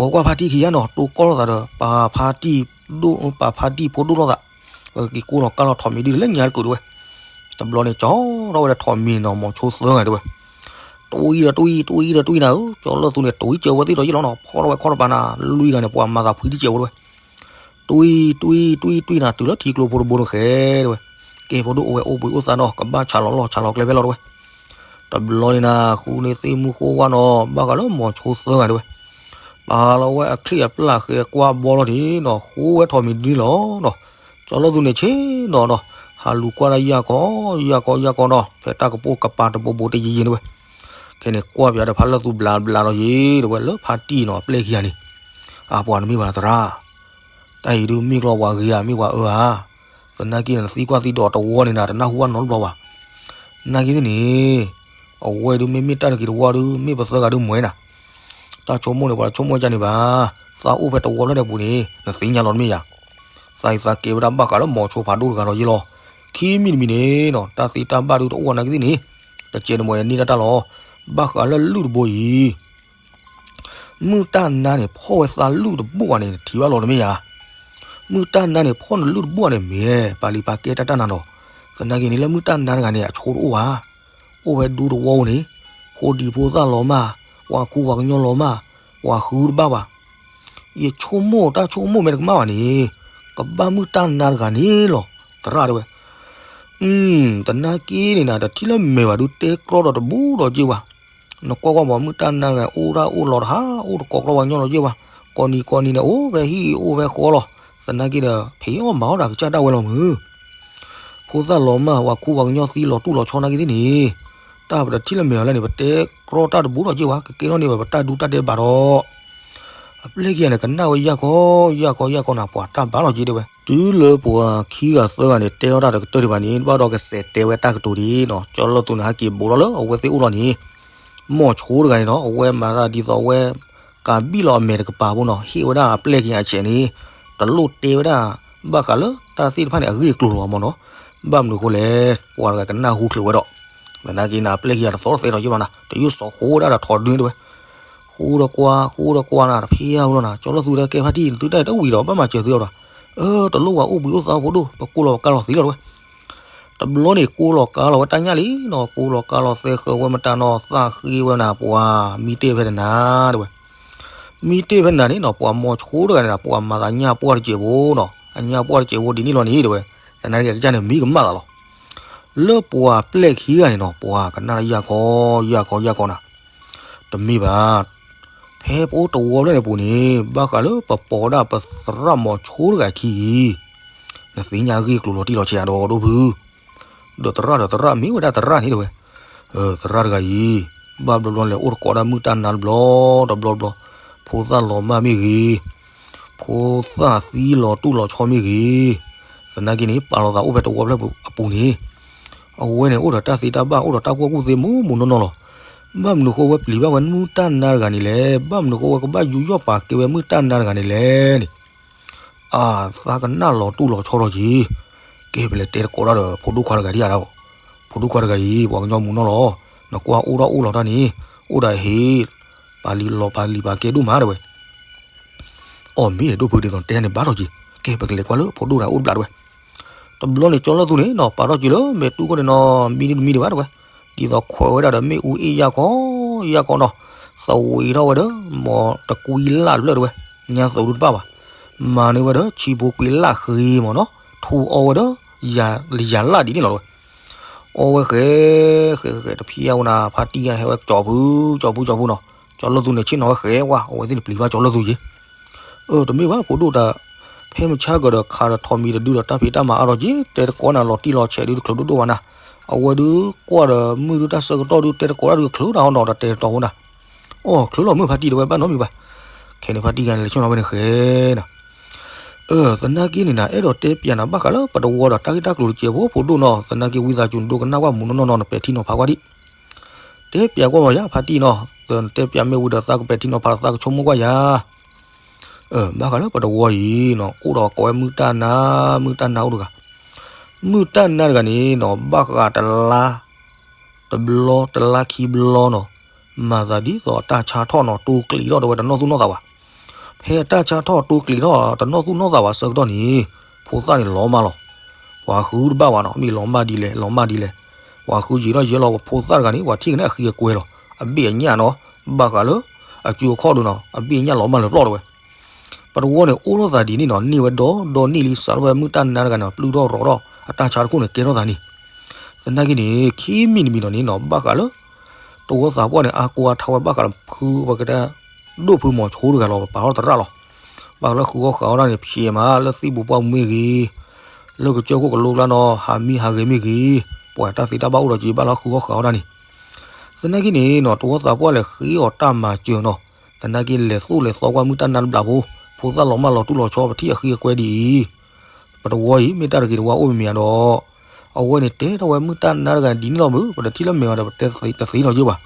ၤကွၢ်ဖါတံၢ်ခံဂၤနီၤ တိကိၢ်လိာ်သးဒီး ပာ်ဖါတံၢ်ဒိၣ် ပာ်ဖါတံၢ်ဖိဒိၣ်လိာ်သး, ပက့ၤကိးလီၤကါလီၤထိးမံၤဒုးလၢညါတကုာ်တဲဝဲ, တဘျီန့ၣ် ကၠီထီၣ်ဝဲဒီးထိးမံၤနီၤ မီၤဆိသၢဂၤတဲဝဲ, တွံၢ်ဒီးတွံၢ် တွံၢ်ဒီးတွံၢ်နၤဧၢ, ကၠီလၢသူန့ၣ် တွံၢ်စၢၤဝဲသ့ၣ်ဒီးယ့ၢ်လီၤနီၤ, ဖီထီၣ်ဝဲခီၣ်တပၤနၤ, လွံၢ်ဂၤန့ၣ် ပှၤမၤသးဖှံတစဲးဝဲတဝဲ, တွံၢ် တွံၢ် တွံၢ် တွံၢ်နၤ တုၤလၢထံကျိဖိတဘိတဃဲတဝဲ, ကဲဖိဒိၣ်အိၣ်ဝဲအိၣ်ဘှံးအိၣ်သါနီၤ, ကဘၣ်ဆးလီၤလီၢ်ဆးလီၤကျဲဖဲလီၤတဝဲ, တဘျီန့ၣ်နၤ ဃုန့ၢ်သ့ၣ်မုၢ်ဃိဝါနီၤ, ဘၣ်ဃးလၢမိၤဆိသၢဂၤတဝဲ, ပာ်လီၤဝဲအချံၣ်အပျၢ်ဃဲကွၢ်ဘီလီၤန့ၣ်နီၤ, ဃိဝဲထီၣ်မံၤဒ်န့ၣ်လီၤနီၤ, ကၠီလၢသူန့ၣ်ဆ့ၣ်နီၤနီၤ, ဟးလူၤကွၢ်ဒၣ်ယၢ်ကီ ယၢ်ကီ ယၢ်ကီနီၤ, ဖဲတၢ်ကပိာ်ကပၤတဘိဘိတယံၤယံၤတဝဲ, ခဲန့ၣ်ကွၢ်ပၠးဒီးဖးလၢသူဘျးဘျးဒီးယ့ၣ်တဝဲ လၢဖါတံၢ်နီၤ အပျဲၢ်ခံဂၤန့ၣ်, အပှၤနမ့ၢ်ပှၤသရၣ် တၢ်အံၤဒုးမ့ၢ်ကျီပှၤဂ့ၤဧါ မ့ၢ်ပှၤအၢဧါ, သနာ်က့နသံကွၢ်သံဒိးတဝီန့ၣ်နၤ တနၢ်ဟူဘၣ်နီတဘျီဘၣ်, သနာ်က့သ့ၣ်န့ၣ်, အဝဲဒုးမ့မ့ၢ်တၢ်တဂ့ၤတဝီဒုး မ့ၢ်ပသၢဂၤဒုးမွဲနၤ, တၢ်ဆိကမိၣ်န့ၣ် ပှၤဆိကမိၣ်ကန့ၣ်ဘၣ်, သးအိၣ်ဖဲတဝီဖျၢၣ်ဒဲးပူၤန့ၣ် နသ့ၣ်ညါလီၤတမ့ၢ်ယၤ, သးအံၤသးကဲဝဲဒၣ်ဘၣ်ဃးလၢမိၤဆိဖးဒိၣ်တဂၤဒီးယ့ၣ်လီၤ, ခံမံၤတမံၤန့ၣ်နီၤ တၢ်သ့တၢ်ဘၣ်ဒုးတအိၣ်သနာ်က့သ့ၣ်န့ၣ်, တကဲနမွဲန့ၣ်တၢ်လီၤ ဘၣ်ဃးလၢလုၢ်တဘိအံၤ မုၢ်တၢ်နါန့ၣ် ဖီၣ်ဝဲသးလုၢ်တဘိၣ်ဂၤန့ၣ် ထံၣ်ဘၣ်လီၤတမ့ၢ်ယၤ, မုၢ်တၢ်နါန့ၣ် ဖီၣ်နလုၢ်တဘိၣ်ဂၤန့ၣ် မ့ၢ် ပာ်လံၤပာ်ကဲတၢ်တၢ်နၤဒီး, သနာ်က့န့ၣ် လၢမုၢ်တၢ်နါတဂၤန့ၣ် အဆိတအိၣ်ဘၣ်, အိၣ်ဝဲဒူတဝီန့ၣ်, ဖိဒံဖိသၣ်လီၤမၢ်, ပှၤခူပှၤကညီလီၤမၢ်, ပှၤဃုတဘၣ်ဘၣ် ယဆိကမိၣ်တၢ်ဆိကမိၣ်မ့ၢ်တကမၣ်ဘၣ်န့ၣ်, ကဘၣ်မုၢ်တၢ်နါတဂၤန့ၣ်လီၤ, သရၣ်တဲဝဲ, သနာ်က့န့ၣ်နၤ တထံၣ်လၢမဲာ်ဘၣ်ဒုး တဲကြီဒီးတဘူးဒီးက့ၢ်ဝဲ, နကွၢ်ကွၢ်မး မုၢ်တၢ်နါတဂၤ အိၣ်တၢ်အိၣ်လီၤတဟး အိၣ်တကိးကြီပှၤကညီလီၤက့ၢ်ဝဲ, ကိးနံၤကိးနံၤန့ၣ် အိၣ်ဖဲဟံၣ်အိၣ်ဖဲဃီလီၤ, သနာ်က့ဒီး ဖံးအီၣ်မၤအီၣ်တၢ်ကစၢ်ဒၣ်ဝဲလီၤမုၢ် ဖိသၣ်လီၤမၢ် ပှၤခူပှၤကညီသံလီၤတူၢ်လီၤဆီသနာ်က့သ့ၣ်န့ၣ်, တၢ်ပတထံၣ်လၢမဲာ်ဘၣ်လၢန့ၣ် ပတဲကြီတၢ်တဘူးဒီးက့ၢ်ဝဲ ကကဲထီၣ်န့ၢ်ဘၣ်ပတၢ်ဒူတၢ်ဒဲးဘးဒီး, အပျဲၢ်ခံဂၤန့ၣ် ကနၣ်ဝဲယၢ်ခီ, ယၢ်ခီ ယၢ်ခီနၤ ပှၤတၢ်ဘၣ်လီၤက့ၢ်တဲဝဲ, တုၤလၢပှၤခံဂၤသၢဂၤန့ၣ် တဲထီၣ်တၢ်တကတၢၢ်ဒံးဘၣ်န့ၣ် ဘၣ်ဒီးကစဲးတဲဝဲတၢ်ကတိၤဒ်နီၤ, ကၠီလၢသူန့ၣ် ဟဲက့ၤဘူးထီၣ်လၢအဝဲသ့ၣ်အိၣ်လီၤန့ၣ်, မိၤဆိတဂၤန့ၣ်နီၤ အဝဲမၤသးဒ်သိးအဝဲ ကးဘံၣ်လီၤအမဲာ်တကပၤဖိနီၤ ဟ့ၣ်ဝဲဒၣ်အပျဲၢ်ခံဂၤအဆဲးန့ၣ်, တလိၣ်တဲဝဲဒၣ် ဘၣ်ဃးလၢတၢ်သ့ၣ်တဖၣ်န့ၣ်အဂ့ၢ်အကျိၤလီၤမးနီၤ, ဘၣ်မနုၤအဃိလဲၣ်, ပှၤတဂၤကနၣ်ဟူချုးဝဲဒီး, သနာ်က့နၤ အပျဲၢ်ခံဂၤတသီတသဲထီၣ်ယ့ၢ်ဘၣ်နၤ တယုၢ်စီၤဃိဝဲဒၣ်ဒီးထီၣ်ဒုန့ၣ်တဲဝဲ, ဃိဒီးကွၢ် ဃိဒီးကွၢ်နၤ တဖံးအါဝဲလီၤနၤ ကၠီလၢသူတဲကဲဖါတံၢ် နသုတၢ်အံၤတဝံၤဒီး ဘၣ်မၤစၢၤသုလီၤဒီး, အၢ တလိၣ်ဝဲအိၣ်ဘှံးအိၣ်သါဖိဒိၣ် ပကိးလီၤပကါလီၤသ့လီၤတဲဝဲ တဘျီန့ၣ် ကိးလီၤကါလီၤဝဲတၢ်ညၣ်လံနီၤ, ကိးလီၤကါလီၤသဲဃၢၤဝဲမတၤနီၤ သးဃ့ဝဲနၤ ပှၤမံတ့ၢ်ဖဲနၤတဲဝဲ, မံတ့ၢ်ဖဲနၤန့ၣ်နီၤ ပှၤမိၤဆိတဂၤန့ၣ် ပှၤမၤသးညၣ်ပှၢ်တစဲးဖိနီၤ အညၣ်ပှၢ်တစဲးဖိဒ်န့ၣ်လီၤန့ၣ်တဲဝဲ, သနာ်က့ကစၢ်န့ၣ် မံကမၣ်သးလီၤ, လၢပှၤပျဲၢ်ခံဂၤန့ၣ်နီၤ ပှၤကနၣ်လၢယၢ်ခီ ယၢ်ခီ ယၢ်ခီနၤ တမ့ၢ်ဘၣ်, ဖဲပအိၣ်တဝီဖျၢၣ်န့ၣ်ပူၤန့ၣ် ဘၣ်ဃးလၢပပိာ်ဒၣ်ပသရၣ်မိၤဆိတဂၤခံအံၤ, နသ့ၣ်ညါအဂ့ၢ်အကျိၤလီၤတံၢ်လီၤဆဲးအဒိဒိၣ်ဖု, ဒီးသရၣ်ဒီးသရၣ်မ့ၢ်ဝဲဒၣ်သရၣ်န့ၣ်တဲဝဲ, သရၣ်တဂၤအံၤ, ဘၣ်ဘျီဘျီလဲၣ် အိၣ်တကိးဒၣ်မုၢ်တၢ်နါတဘျီ တဘျီဘျီ, ဖိသၣ်လီၤမၢ်မ့ၢ်ဂ့ၤ, ဖိသၣ်သံလီၤတူၢ်လီၤဆီမ့ၢ်ဂ့ၤ, သနာ်က့န့ၣ် ပာ်လီၤသးအိၣ်ဖဲတဝီဖျၢၣ်အပူၤန့ၣ် အဝဲန့ၣ် အိၣ်ဒီးတၢ်သ့တၢ်ဘၣ် အိၣ်ဒီးတၢ်ကူၣ်ဘၣ်ကူၣ်သ့မူးမူးနီၢ်နီၢ်လီၤ. ဘၣ်မနုၤဃိဝဲပျံၤဘၣ်ဝဲမုၢ်တၢ်နါတဂၤန့ၣ်လဲၣ်, ဘၣ်မနုၤဃိဝဲကဘၣ်ယူးယီၣ်ပာ်ကဲဝဲမုၢ်တၢ်နါတဂၤန့ၣ်လဲၣ်န့ၣ်, အသးကနၣ်လီၤတူၢ်လီၤဆီထီၣ်က့ၤ, ကဲပလဲၤတဲတကိးတၢ်ဒီးဖိဒိၣ်ခွါတဂၤဒ်အံၤဒီး, ဖိဒိၣ်ခွါတဂၤအံၤ ပှၤကညီမူးနီၢ်လီၤ, နကွၢ်အိၣ်ထီၣ်အိၣ်လီၤတၢ်န့ၣ်, အိၣ်ဒီးဟ့ၣ်, ပာ်လံၤလီၤပာ်လံၤပာ်ကဲဒိၣ်မးတဲဝဲ အီၣ်မ့ၢ်ဒိၣ်ဖုဒ်သိးတဲန့ၣ်ဘၣ်ထီၣ်က့ၤ, ကဲပကလဲၤကွၢ်လၢဖိဒိၣ်တဂၤအိၣ်တဘျီတဲဝဲ. တဘျီန့ၣ်ကၠီလၢသူန့ၣ်နီၤ ပာ်ထီၣ်က့ၤလၢမဲာ်တူၢ်ခိၣ်န့ၣ်နီၤ မံဒုတမံဒံးဘၣ်တဲဝဲ, ဒ်သိးခွဲးဝဲဒၣ်ဒီးမ့ၣ်အူအ့ၣ်ယၢ်ခီ, ယၢ်ခီနီၤ, သဝံးထီၣ်ဝဲဒီး မ်တကွံလၢ်တဖျၢၣ်တဲဝဲ, ညါသဝံးတဘၣ်ဘၣ်, မၤန့ၢ်ဝဲဒီးဆံဖိကွံလၢ်ဃ့မးနီၤ, ထူအီဝဲဒီး ယၤလၢ်ဒ်န့ၣ်လီၤတဲဝဲ. အီဝဲဃဲ, ဃဲဃဲဃဲ တဖံးအါဝဲနၤ ဖါတံၢ်ညါဟဲဝဲကၠီဖု, ကၠီဖုကၠီဖုနီၤ, ကၠီလၢသူန့ၣ်ဆ့ၣ်နီၤဝဲဃဲဝါ, အဝဲသ့ၣ်န့ၣ်ပျံၤဘၣ်ကၠီလၢသူက့ၤ. အၢ တမ့ၢ်ဘၣ်ဖိဒိၣ်တၢ်, ဖဲမုၢ်ဆါကဒီးခးဒီးထီးမံၤတဒုဒီးတၢ်ဖံးတၢ်မၤအါထီၣ်က့ၤ, တဲတကိးနၤလီၤတံၢ်လီၤဆဲးဒုတချုးဒိၣ်ဒိၣ်ဘၣ်နၤ, အဝဲဒုကွၢ်ဒီးမုၢ်ဒုတၢ်ဆၢကတီၢ်ဒုတဲတကိးတၢ်ဒုချုးတၢ်ဟီနီၤဒီးတဲတတီၤဝဲနၤ. အီ ချုးလီၤမုၢ်ဖါတံၢ်တဲဝဲဘၣ်နီတမံၤဘၣ်. ခဲန့ၣ်ဖါတံၢ်ယါန့ၣ်လဲၤဆ့ၣ်နီၤဝဲန့ၣ်ဃဲနၤ အၢ သနာ်က့န့ၣ်နၤ အဲၣ်ဒိးတဲပျးနၤဘၣ်ဃးလၢပတဝီဒီးတၢ်ဂ့ၢ်တၢ်ကျိၤတစဲးဖိ ဖိဒိၣ်နီၤ, သနာ်က့ဝံသးစူၤနဒိကနၣ်ကွၢ်မုၢ်နီၢ်နီၢ်နီၤ နပဲာ်ထံနီၤဖးကွၢ်ဒံး. တဲပျးကွၢ်ဝဲယၤဖါတံၢ်နီၤ, နတဲပျးမ့ၢ်ဝံၤဒီးသးကပဲာ်ထံနီၤဖးဒီးသးကဆိကမိၣ်ကွၢ်ယၤ. အၢ ဘၣ်ဃးလၢပတဝီအံၤနီၤ အိၣ်ဒီးကိးဝဲမုၢ်တၢ်နါ, မုၢ်တၢ်နါအိၣ်တဂၤ. မုၢ်တၢ်နါတဂၤန့ၣ်နီၤ ဘၣ်ဃးတလါ တဘျီတလါခံဘျီနီၤ, မၤသးဒ်သိးအတၢ်ဆါထီၣ်နီၤ တိကျံးထီၣ်တဲဝဲတနီၢ်သူၣ်နီၢ်သးဘၣ်. ဖဲအတၢ်ဆါထီၣ်တိကျံးထီၣ်တနီၢ်သူၣ်နီၢ်သးဘၣ်ဆၢကတီၢ်န့ၣ်, ဖိသၣ်န့ၣ်လီၤမၢ်လီၤ. ပှၤဃုတဘၣ်ဝဲနီၤ မ့ၢ်လီၤမၢ်ဒ်လဲၣ် လီၤမၢ်ဒ်လဲၣ်. ပှၤဃုယံာ်ထီၣ်ယံာ်လီၤ ဖိသၣ်တဂၤန့ၣ် ပှၤထံၣ်ကန့ၣ်အဃံအကွဲလီၤ. အဘ့ၣ်အညၣ်နီၤ, ဘၣ်ဃးလၢ အစုအခီၣ်ဒုနီၤ အဘ့ၣ်အညၣ်လီၤမၢ်လၢာ်ပျီၢ်တဝဲ. ပတဝီန့ၣ် အိၣ်ထီၣ်သးဒ်န့ၣ်နီၤ န့ၢ်ဝဲဒီဒီန့ၢ်လံ စးထီၣ်ဖဲမုၢ်တၢ်နါတဂၤန့ၣ် ပျုၢ်ထီၣ်ရီၤထီၣ်အတၢ်ဆါတခိၣ်န့ၣ် ကဲထီၣ်သးန့ၣ်. သနာ်က့န့ၣ် ခံမံၤတမံၤနီၤန့ၣ်နီၤ ဘၣ်ဃးလၢ တဝီသးပှၢ်န့ၣ် အါကိးအါထီဝဲဘၣ်ဃးလၢဖု ပကတဲ ဒိၣ်ဖုမီၤဆိတဂၤလီၤ ပပာ်ထီၣ်သရၣ်လီၤ. ဘၣ်ဃးလၢဃုအီၣ်ဃုအီတၢ်န့ၣ် ဖျဲးမးလၢသံၣ်ပူၤပှၢ်ပူၤမ့ၢ်ဂ့ၤ, လၢကစၢၢ်ခိၣ်ကလိကျါနီၤ ဟးမံဟးဂဲၤမ့ၢ်ဂ့ၤ, ပှၤတၢ်သ့တၢ်ဘၣ်အိၣ်ဒီးက့ၤဘၣ်လၢဃုအီၣ်ဃုအီတၢ်န့ၣ်. သနာ်က့န့ၣ်နီၤ တဝီသးပှၢ်လဲၤဃ့အီၤတၢ်မၤစၢၤနီၤ, သနာ်က့လဲၤသိၣ်လဲၤသီကွၢ်မုၢ်တၢ်နါတဘျီဖိ, ဖိသၣ်လီၤမၢ်လီၤတူၢ်လီၤဆီပထံၣ်အဃံအကွဲဒ်အံၤ, ပတဝီအံၤ မ့ၢ်တၢ်တဂ့ၤတဝါအိၣ်မ့ၢ်မ့ၢ်ဧါဒီး, အဝဲန့ၣ်တဲထီၣ်ဝဲမုၢ်တၢ်နါတဂၤဒ်န့ၣ်လီၤမုၢ် ပတထံၣ်လၢမဲာ်ဘၣ်ဒီး ပတဲတသ့နီတဘျီဘၣ်.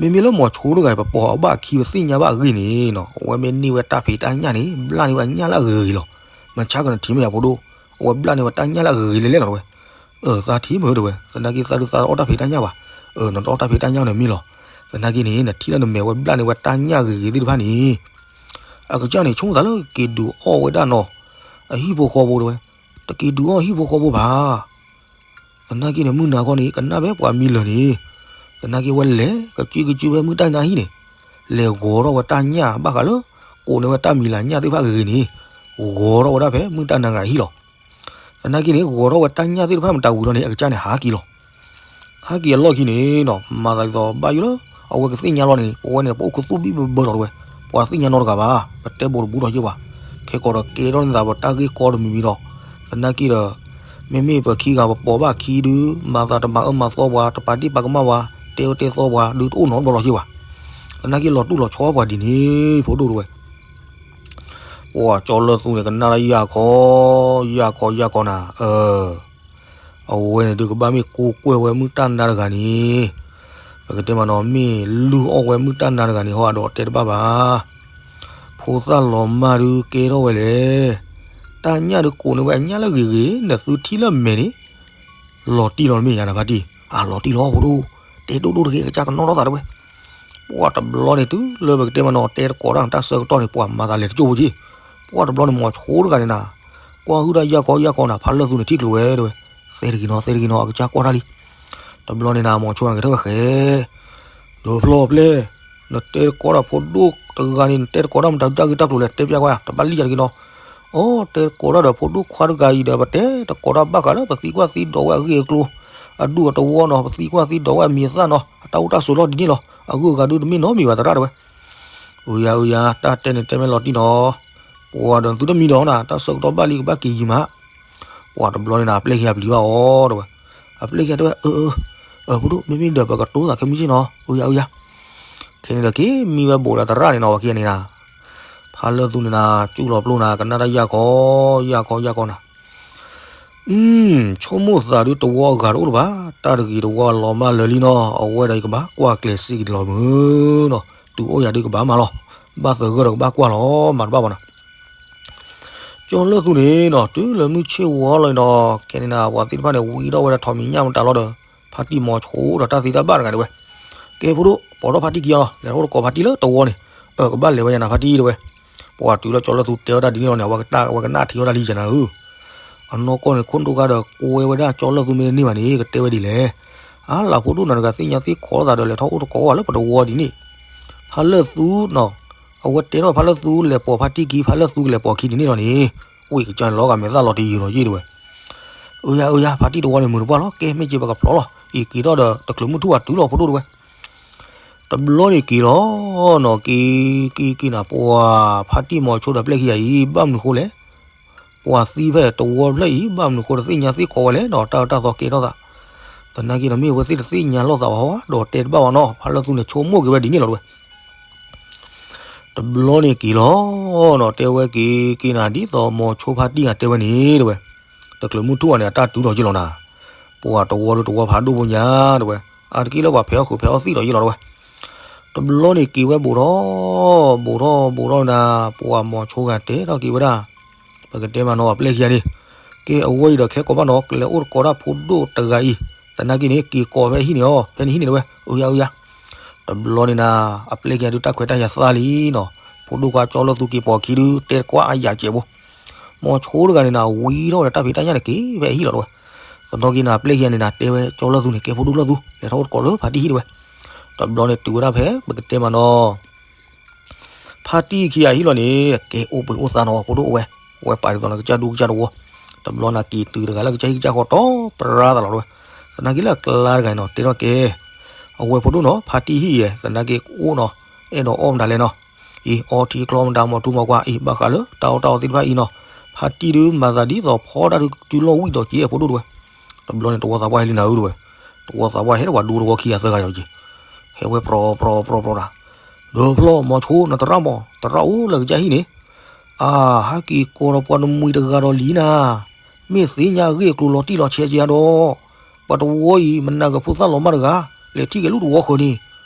မ့မ့ၢ်လၢမီၤဆိတဂၤ ပပိာ်အဘၣ်အခံပသ့ၣ်ညါဘၣ်အဂ့ၢ်န့ၣ်နီၤ အဝဲမ့ၢ်န့ၢ်ဝဲတၢ်ဖံးတၢ်ညၣ်န့ၣ် ဘျၣ်န့ၢ်ဝဲညၣ်လၢအဂ့ၤဂ့ၤလီၤ. မဆါကနထံၣ်မ့ၢ်ယၤဖိဒိၣ်, အဝဲဘျၣ်န့ၢ်ဝဲတၢ်ညၣ်လၢအဂ့ၤဂ့ၤလဲၣ်လဲၣ်နီၤတဝဲ. အၢ သးထံၣ်မုၢ်တဝဲ သနာ်က့သးဒုးသးတအီၣ်တၢ်ဖံးတၢ်ညၣ်ဘၣ်. အၢ နတအီၣ်တၢ်ဖံးတၢ်ညၣ်န့ၣ်မ့ၢ်လီၤ. သနာ်က့န့ၣ် နထံၣ်လၢနမဲာ်ဝဲဘျၣ်န့ၢ်ဝဲတၢ်ညၣ်ဂ့ၤဂ့ၤသ့ၣ်တဖၣ်န့ၣ် အကစၢ်န့ၣ် ဆိကမိၣ်သးလၢက့ၤဒုးအီၣ်ဝဲဒၣ်နီၤ အဟံၣ်ဖိဃီဖိတဝဲ, တက့ၤဒုးအီၣ်ဟံၣ်ဖိဃီဖိဘၣ်. သနာ်က့န့ၣ် မုၢ်နၤခီန့ၣ် ကနၣ်ဖဲပှၤမံလၢာ်န့ၣ်, သနာ်က့ဝဲလဲၤကစုကစုဖဲမုၢ်တၢ်နါဟံၣ်န့ၣ်, လဲၤဂီၤထီၣ်ဝဲတၢ်ညၣ်ဘၣ်ဃးလၢ ကိးန့ၢ်ဝဲတၢ်မံၤလၢ်ညၣ်သ့ၣ်တဖၣ်ဂ့ၤဂ့ၤန့ၣ်, ဂီၤထီၣ်ဝဲဒၣ်ဖဲမုၢ်တၢ်နါဂၤဟံၣ်လီၤ. သနာ်က့န့ၣ် ဂီၤထီၣ်ဝဲတၢ်ညၣ်သ့ၣ်တဖၣ်မတၤဝံၤဒီးန့ၣ် အကစၢ်န့ၣ်ဟးက့ၤလီၤ. ဟးက့ၤအလီၢ်ခံန့ၣ်နီၤ မၤသးဒ်သိးဘၣ်ယိၣ်လၢ အဝဲကသ့ၣ်ညါလီၤန့ၣ် ပဝဲန့ၣ် ပအိၣ်ခူသူၣ်ဘံၣ်ဘၢဘၢလီၤတဝဲ, ပှၤသ့ၣ်ညါနီတဂၤဘၣ်, ပတဲဘိးတဘူးဒီးယ့ၢ်ဘၣ်, ခဲကီးဒီးကဲထီၣ်န့ၢ်သးပတၢ်ဂ့ၢ်ကီတမံၤမံၤဒီး, သနာ်က့ဒီး မ့မ့ၢ်ပခံဂၤပပိာ်ဘၣ်ခံဒုး မၤသးတမၤအၢမၤသီပှၤ တပာ်တံၢ်ပာ်ကမၣ်ပှၤ တဲအၢတဲသီပှၤဒုးတအိၣ်နီတဘျီလီၤယ့ၢ်ဘၣ်. သနာ်က့လီၤတူၢ်လီၤဆီပှၤဒ်န့ၣ် ဖိဒိၣ်တဝဲ ပှၤကၠီလၢသူန့ၣ် ကနၣ်တၢ်ယၢ်ခီ, ယၢ်ခီယၢ်ခီနၤ, အဝဲန့ၣ်ဒုးကဘၣ်မ့ၢ်ကိးကွဲၢ်ဝဲမုၢ်တၢ်နါတဂၤန့ၣ်, ပကတဲမးနီၤ မ့ၢ်လုၢ်အီၣ်ဝဲမုၢ်တၢ်နါတဂၤန့ၣ် ဟီဒီးတဲတဘၣ်ဘၣ်. ဖိသၣ်လီၤမၢ်ဒုးကဲထီၣ်ဝဲလဲၣ်, တၢ်ညၣ်ဒုးကိးန့ၢ်ဝဲအညၣ်လၢဂ့ၤဂ့ၤ နသုထံၣ်လၢမဲာ်န့ၣ် လီၤတံၢ်လီၤမ့ၢ်ယၤနဖါတံၢ်, အလီၤတံၢ်လီၤဖိဒိၣ်, တဲဒိၣ်ဒိၣ်တဂ့ၤ ကစၢ်ကနီၣ်ထီၣ်သးတဝဲ. ပှၤတဘျီန့ၣ် တုၤလၢပကတဲမးနီၤ တဲတကိးတၢ်နတၢ်ဆၢကတီၢ်န့ၣ် ပှၤမၤသးလဲၤတကၠိၢ်ဖိက့ၤ. ပှၤတဘျီန့ၣ် မီၤဆိတဂၤန့ၣ်နၤ, ကွၢ်ဟုၣ်တၢ်ယၢ်ခီယၢ်ခီနၤ ဖးလၢၢ်သူန့ၣ်ထံၣ်ကျိၤဝဲတဝဲ, သဲတဂ့ၤနီၤ သဲတဂ့ၤနီၤ အကစၢ်ကွၢ်တၢ်လံ. တဘျီန့ၣ်နၤ မီၤဆိဂၤကထၢၣ်ဝဲဃဲ ဒီးဖျီၣ်ပျဲၢ်, နတဲတကိးတၢ်ဖိဒိၣ်တဂၤန့ၣ် နတဲတကိးတၢ်မတၤဒုးတၢ်ဂ့ၢ်တၢ်ကျိၤလဲၣ် တဲပျဲကွၢ် တဘၣ်လံယၤတဂ့ၤနီၤ. အိ တဲတကိးတၢ်ဒီးဖိဒိၣ်ခွါတဂၤအံၤဒီး ပတဲတကိးတၢ်ဘၣ်ဃးလၢ ပသံကွၢ်သံဒိးဝဲအဂ့ၢ်အကျိၤ, အဒူၣ်အတဝီနီၤ ပသံကွၢ်သံဒိးဝဲအမံၤအသၣ်နီၤ အတၢ်အိၣ်တၢ်ဆိးလီၢ်ဒ်န့ၣ်လီၤ. အဂုၤအဂၤဒုးတမ့ၢ်နီတမံၤဘၣ်သရၣ်တဝဲ. အၢယၤ အၢယၤ တၢ်တဲန့ၣ်တဲမ့ၢ်လီၤတံၢ်နီၤ. ပှၤဒီးသုတမံဒီးနၤ တၢ်ဆၢကတီၢ်ဘၣ်လံကဘၣ်က့ၤယံၤမး. ပှၤတဘျီန့ၣ်နၤ အပျဲၢ်ခံဂၤပျံၤဘၣ်အီၤတဝဲ. အပျဲၢ်ခံဂၤတဲဝဲ အၢ အၢ အၢ ဖိဒိၣ် မ့မ့ၢ်ဒီးပကတိၤသးခဲမုၢ်ဆ့ၣ်နီၤ အၢယၤ အၢယၤ. ခဲန့ၣ်ဒီးက့ၤမံဝဲဘိးဒီးသရၣ်န့ၣ်နီၤ ပှၤခံဂၤန့ၣ်နၤ. ဖးလၢၢ်သူန့ၣ်နၤ စူၢ်လီၤပျိနၤ ကနၣ်တၢ်ယၢ်ခီ ယၢ်ခီ ယၢ်ခီနၤ. ဆိကမိၣ်သးဒုးတဝီအဂၤတအိၣ်လၢၤဘၣ်, တၢ်တဂ့ၤတဝါလီၤမၢ်လၢာ်လံနီၤ, အဝဲဒီးယကဘၣ်ကွၢ်ကျဲၤစ့ၢ်ကီးလီၤမုၢ်နီၤ, တုၤအိၣ်ယၤဒုးကဘၣ်မၤလီၤ, ဘၣ်သဂၢၢ်ဒီးကဘၣ်ကွၢ်လီၤ မၤတဘၣ်ဘၣ်နီၤ. ကၠီလၢၢ်သူန့ၣ်နီၤ တုၤလၢမုၢ်ဆ့ၣ်ဝါလီၤန့ၣ်ဒီး ခဲန့ၣ်နၤ ပှၤသ့ၣ်တဖၣ်န့ၣ် ဝံထီၣ်ဝဲဒၣ်ထိးမံၤညၣ်မတၤလီၤဒီး ဖါတံၢ်မီၤဆိဒီးတၢ်သ့တၢ်ဘၣ်တဂၤဒၣ်ဝဲ, ကဲဖိဒိၣ် ပိာ်ထီၣ်ဖါတံၢ်ခံဂၤလီၤ လဲၤထီၣ်အိၣ်တကိးဖါတံၢ်လၢတဝီန့ၣ်, အၢ ကဘၣ်လဲၤဝဲယၤနၤဖါတံၢ်တဲဝဲ, ပှၤတုၤလၢကၠီလၢၢ်သူတဲဝဲဒၣ်ဒ်န့ၣ်လီၤန့ၣ် အဝဲကနၣ်ထံဝဲဒၣ်လံယၤနၤဧၢ အနီၢ်ကီၢ်န့ၣ် ခိၣ်ဒိၣ်ကါဒီး ကွဲဝဲဒၣ်ကၠီလၢၢ်သူမ့ၢ်တန့ၢ်ဘၣ်န့ၣ် ကတဲဝဲဒ်လဲၣ်. အါလၢဖိဒိၣ်နၤတဂၤသ့ၣ်ညါသ့ၣ်ခိးသးဒီး လဲၤထီၣ်အိၣ်တကိးဝဲလၢပတဝီဒ်န့ၣ်, ဖါလၢၢ်သူနီၤ, အဝဲတဲထီၣ်ဖါလၢၢ်သူလဲၤပိာ်ဖါတံၢ်ခံ ဖါလၢၢ်သူကလဲၤပိာ်ခံဒ်န့ၣ်လီၤန့ၣ်, ဝံၣ်ကစၢ်န့ၣ်လီၤဂာ်မဲာ်သၣ်လီၤတယံၤလီၤယံၤတဝဲ. အၢယၤ အၢယၤ ဖါတံၢ်တဝီန့ၣ်မုာ်တပှၢ်လီၤ ကဲမ့ၢ်က့ၤပကဖျီလီၤ အံၤက့ၤထီၣ်ဒီး တချုးမုၢ်ထူၣ်ဝဲတုၤလီၤဖိဒိၣ်တဝဲ. တဘျီန့ၣ်က့ၤလီၤနီၤ က့ၤ က့ၤ က့ၤနၤ ပှၤဖါတံၢ်မီၤဆိဒီးပျဲၢ်ခံဂၤအံၤ ဘၣ်မနုၤဃိလဲၣ်, ပှၤသံဖဲတဝီဖျၢၣ်အံၤ ဘၣ်မနုၤဃိတသ့ၣ်ညါသ့ၣ်ခိးဝဲလဲၣ်နီၤ တၢ်အၢတၢ်သီကဲထီၣ်သး, သနာ်က့ဒီးမ့ၢ်အဝဲသ့ၣ်တသ့ၣ်ညါလိာ်သးဘၣ်ဝဲဒီးတဲတဘၣ်ဘၣ်နီၤ ဖါလၢၢ်သူန့ၣ်ဆိကမိၣ်က့ၤဝဲဒ်န့ၣ်လီၤတဝဲ. တဘျီန့ၣ်က့ၤလီၤနီၤ တဲဝဲက့ၤ က့ၤနၤဒ်သိးမီၤဆိဖါတံၢ်ဂၤတဲဝဲန့ၣ်တဝဲ, တချုးမုၢ်ထူၣ်အီၤန့ၣ် အတၢ်တုၤထီၣ်ယ့ၢ်လီၤနၤ, ပှၤတဝီဒီးတဝီဖးဒိၣ်ဖိညါတဝဲ, အါတက့ၢ်လၢပှၤဖဲးအီၣ်ဃုာ်ဖဲးအီၣ်သံၣ်ထီၣ်ယ့ၢ်လီၤတဝဲ. တဘျီန့ၣ်က့ၤဝဲဘူးထီၣ် ဘူးထီၣ်ဘူးထီၣ်နၤ ပှၤမီၤဆိဂၤတဲထီၣ်က့ၤဝဲဒၣ်, ပကတဲမးနီၤ အပျဲၢ်ခံဂၤန့ၣ်, ကဲအဝဲအံၤဒီးခဲကိးဘၣ်နီၤ ကလဲၤအိၣ်တကိးတၢ်ဖိဒိၣ်တဂၤအံၤ, သနာ်က့န့ၣ် က့ၤကိးဖဲဟံၣ်န့ၣ်အီၤ ဖဲန့ၣ်ဟံၣ်န့ၣ်တဝဲ အၢယၤ အၢယၤ. တဘျီန့ၣ်နၤ အပျဲၢ်ခံဂၤဒုးတၢ်ခွဲးတၢ်ယာ်သးလံနီၤ, ဖိဒိၣ်ခွါကၠီလၢၢ်သူက့ၤပိာ်ခံဒုး တဲတကွၢ်အယၤစဲးဖိ, မီၤဆိတဂၤန့ၣ်နၤ ဝံထီၣ်ဝဲဒီးတၢ်ဖံးတၢ်ညၣ်န့ၣ်က့ၤဖဲအဟံၣ်လီၤတဝဲ. သနာ်က့နၤ အပျဲၢ်ခံဂၤန့ၣ်နၤ တဲဝဲကၠီလၢၢ်သူန့ၣ် ကဲဖိဒိၣ်လၢၢ်သူ လဲၤထီၣ်အိၣ်တကိးလၢဖါတံၢ်ဟံၣ်တဝဲ. တဘျီန့ၣ်တုၤဝဲဒၣ်ဖဲ ပကတဲမးနီၤ ဖါတံၢ်ခံဂၤဟံၣ်လီၤန့ၣ် ကဲအိၣ်ပှ့ၤအိၣ်သါနီၤ ဖိဒိၣ်အိၣ်ဝဲ, ဝဲပာ်ဒ်သိးနီၤ ကစၢ်ဒူကစၢ်တဝီ, တဘျီန့ၣ်က့ၤတုၤတဂၤလၢကစၢ်ဟံၣ်ကစၢ်ဃီတီပရၢသးလီၤဝဲ, သနာ်က့လၢအကျါတဂၤနီၤ တဲထီၣ်ကဲ အဝဲဖိဒိၣ်နီၤ ဖါတံၢ်ဟံၣ်ယဲ သနာ်က့အိၣ်နီၤ အဲၣ်ဒိးအီၣ်မတၤလဲၣ်နီၤ, အံၤ အီထံကျီမတၤ မီၤထူမီၤကွၢ် အံၤ ဘၣ်ဃးလၢတၢ်အီၣ်တၢ်အီသ့ၣ်တဖၣ်အံၤနီၤ, ဖါတံၢ်ဒုးမၤသးဒ်သိးဖီတၢ်ဒုး စုလီၢ်ဝံၣ်ဒီးက့ၤဖိဒိၣ်တဝဲ, တဘျီန့ၣ် တဝီသးပှၢ်ဟဲလံနၤဧၢတဝဲ, တဝီသးပှၢ်ဟဲဒီးပှၤဒူတဝီခံဂၤသၢဂၤဒီးက့ၤ, ဟဲဝဲပြီပြီပြီပြီတၢ်, ဒီးဖျီမီၤဆိ နသရၣ်မီၤ သရၣ်အိၣ်လၢကစၢ်ဟံၣ်န့ၣ်, အါ ဟဲက့ၤကိးဒီးပှၤတမှံၤတဂၤဒီးလံနၤ, မ့ၢ်သ့ၣ်ညါအဂ့ၢ်အကျိၤလီၤတံၢ်လီၤဆဲးက့ၤဧါဒီး, ပှၤတဝီအံၤ မနၤကဖိသၣ်လီၤမၢ်တဂၤ, လဲၤထံၣ်က့ၤလူၢ်တဝီဃၢၤန့ၣ်,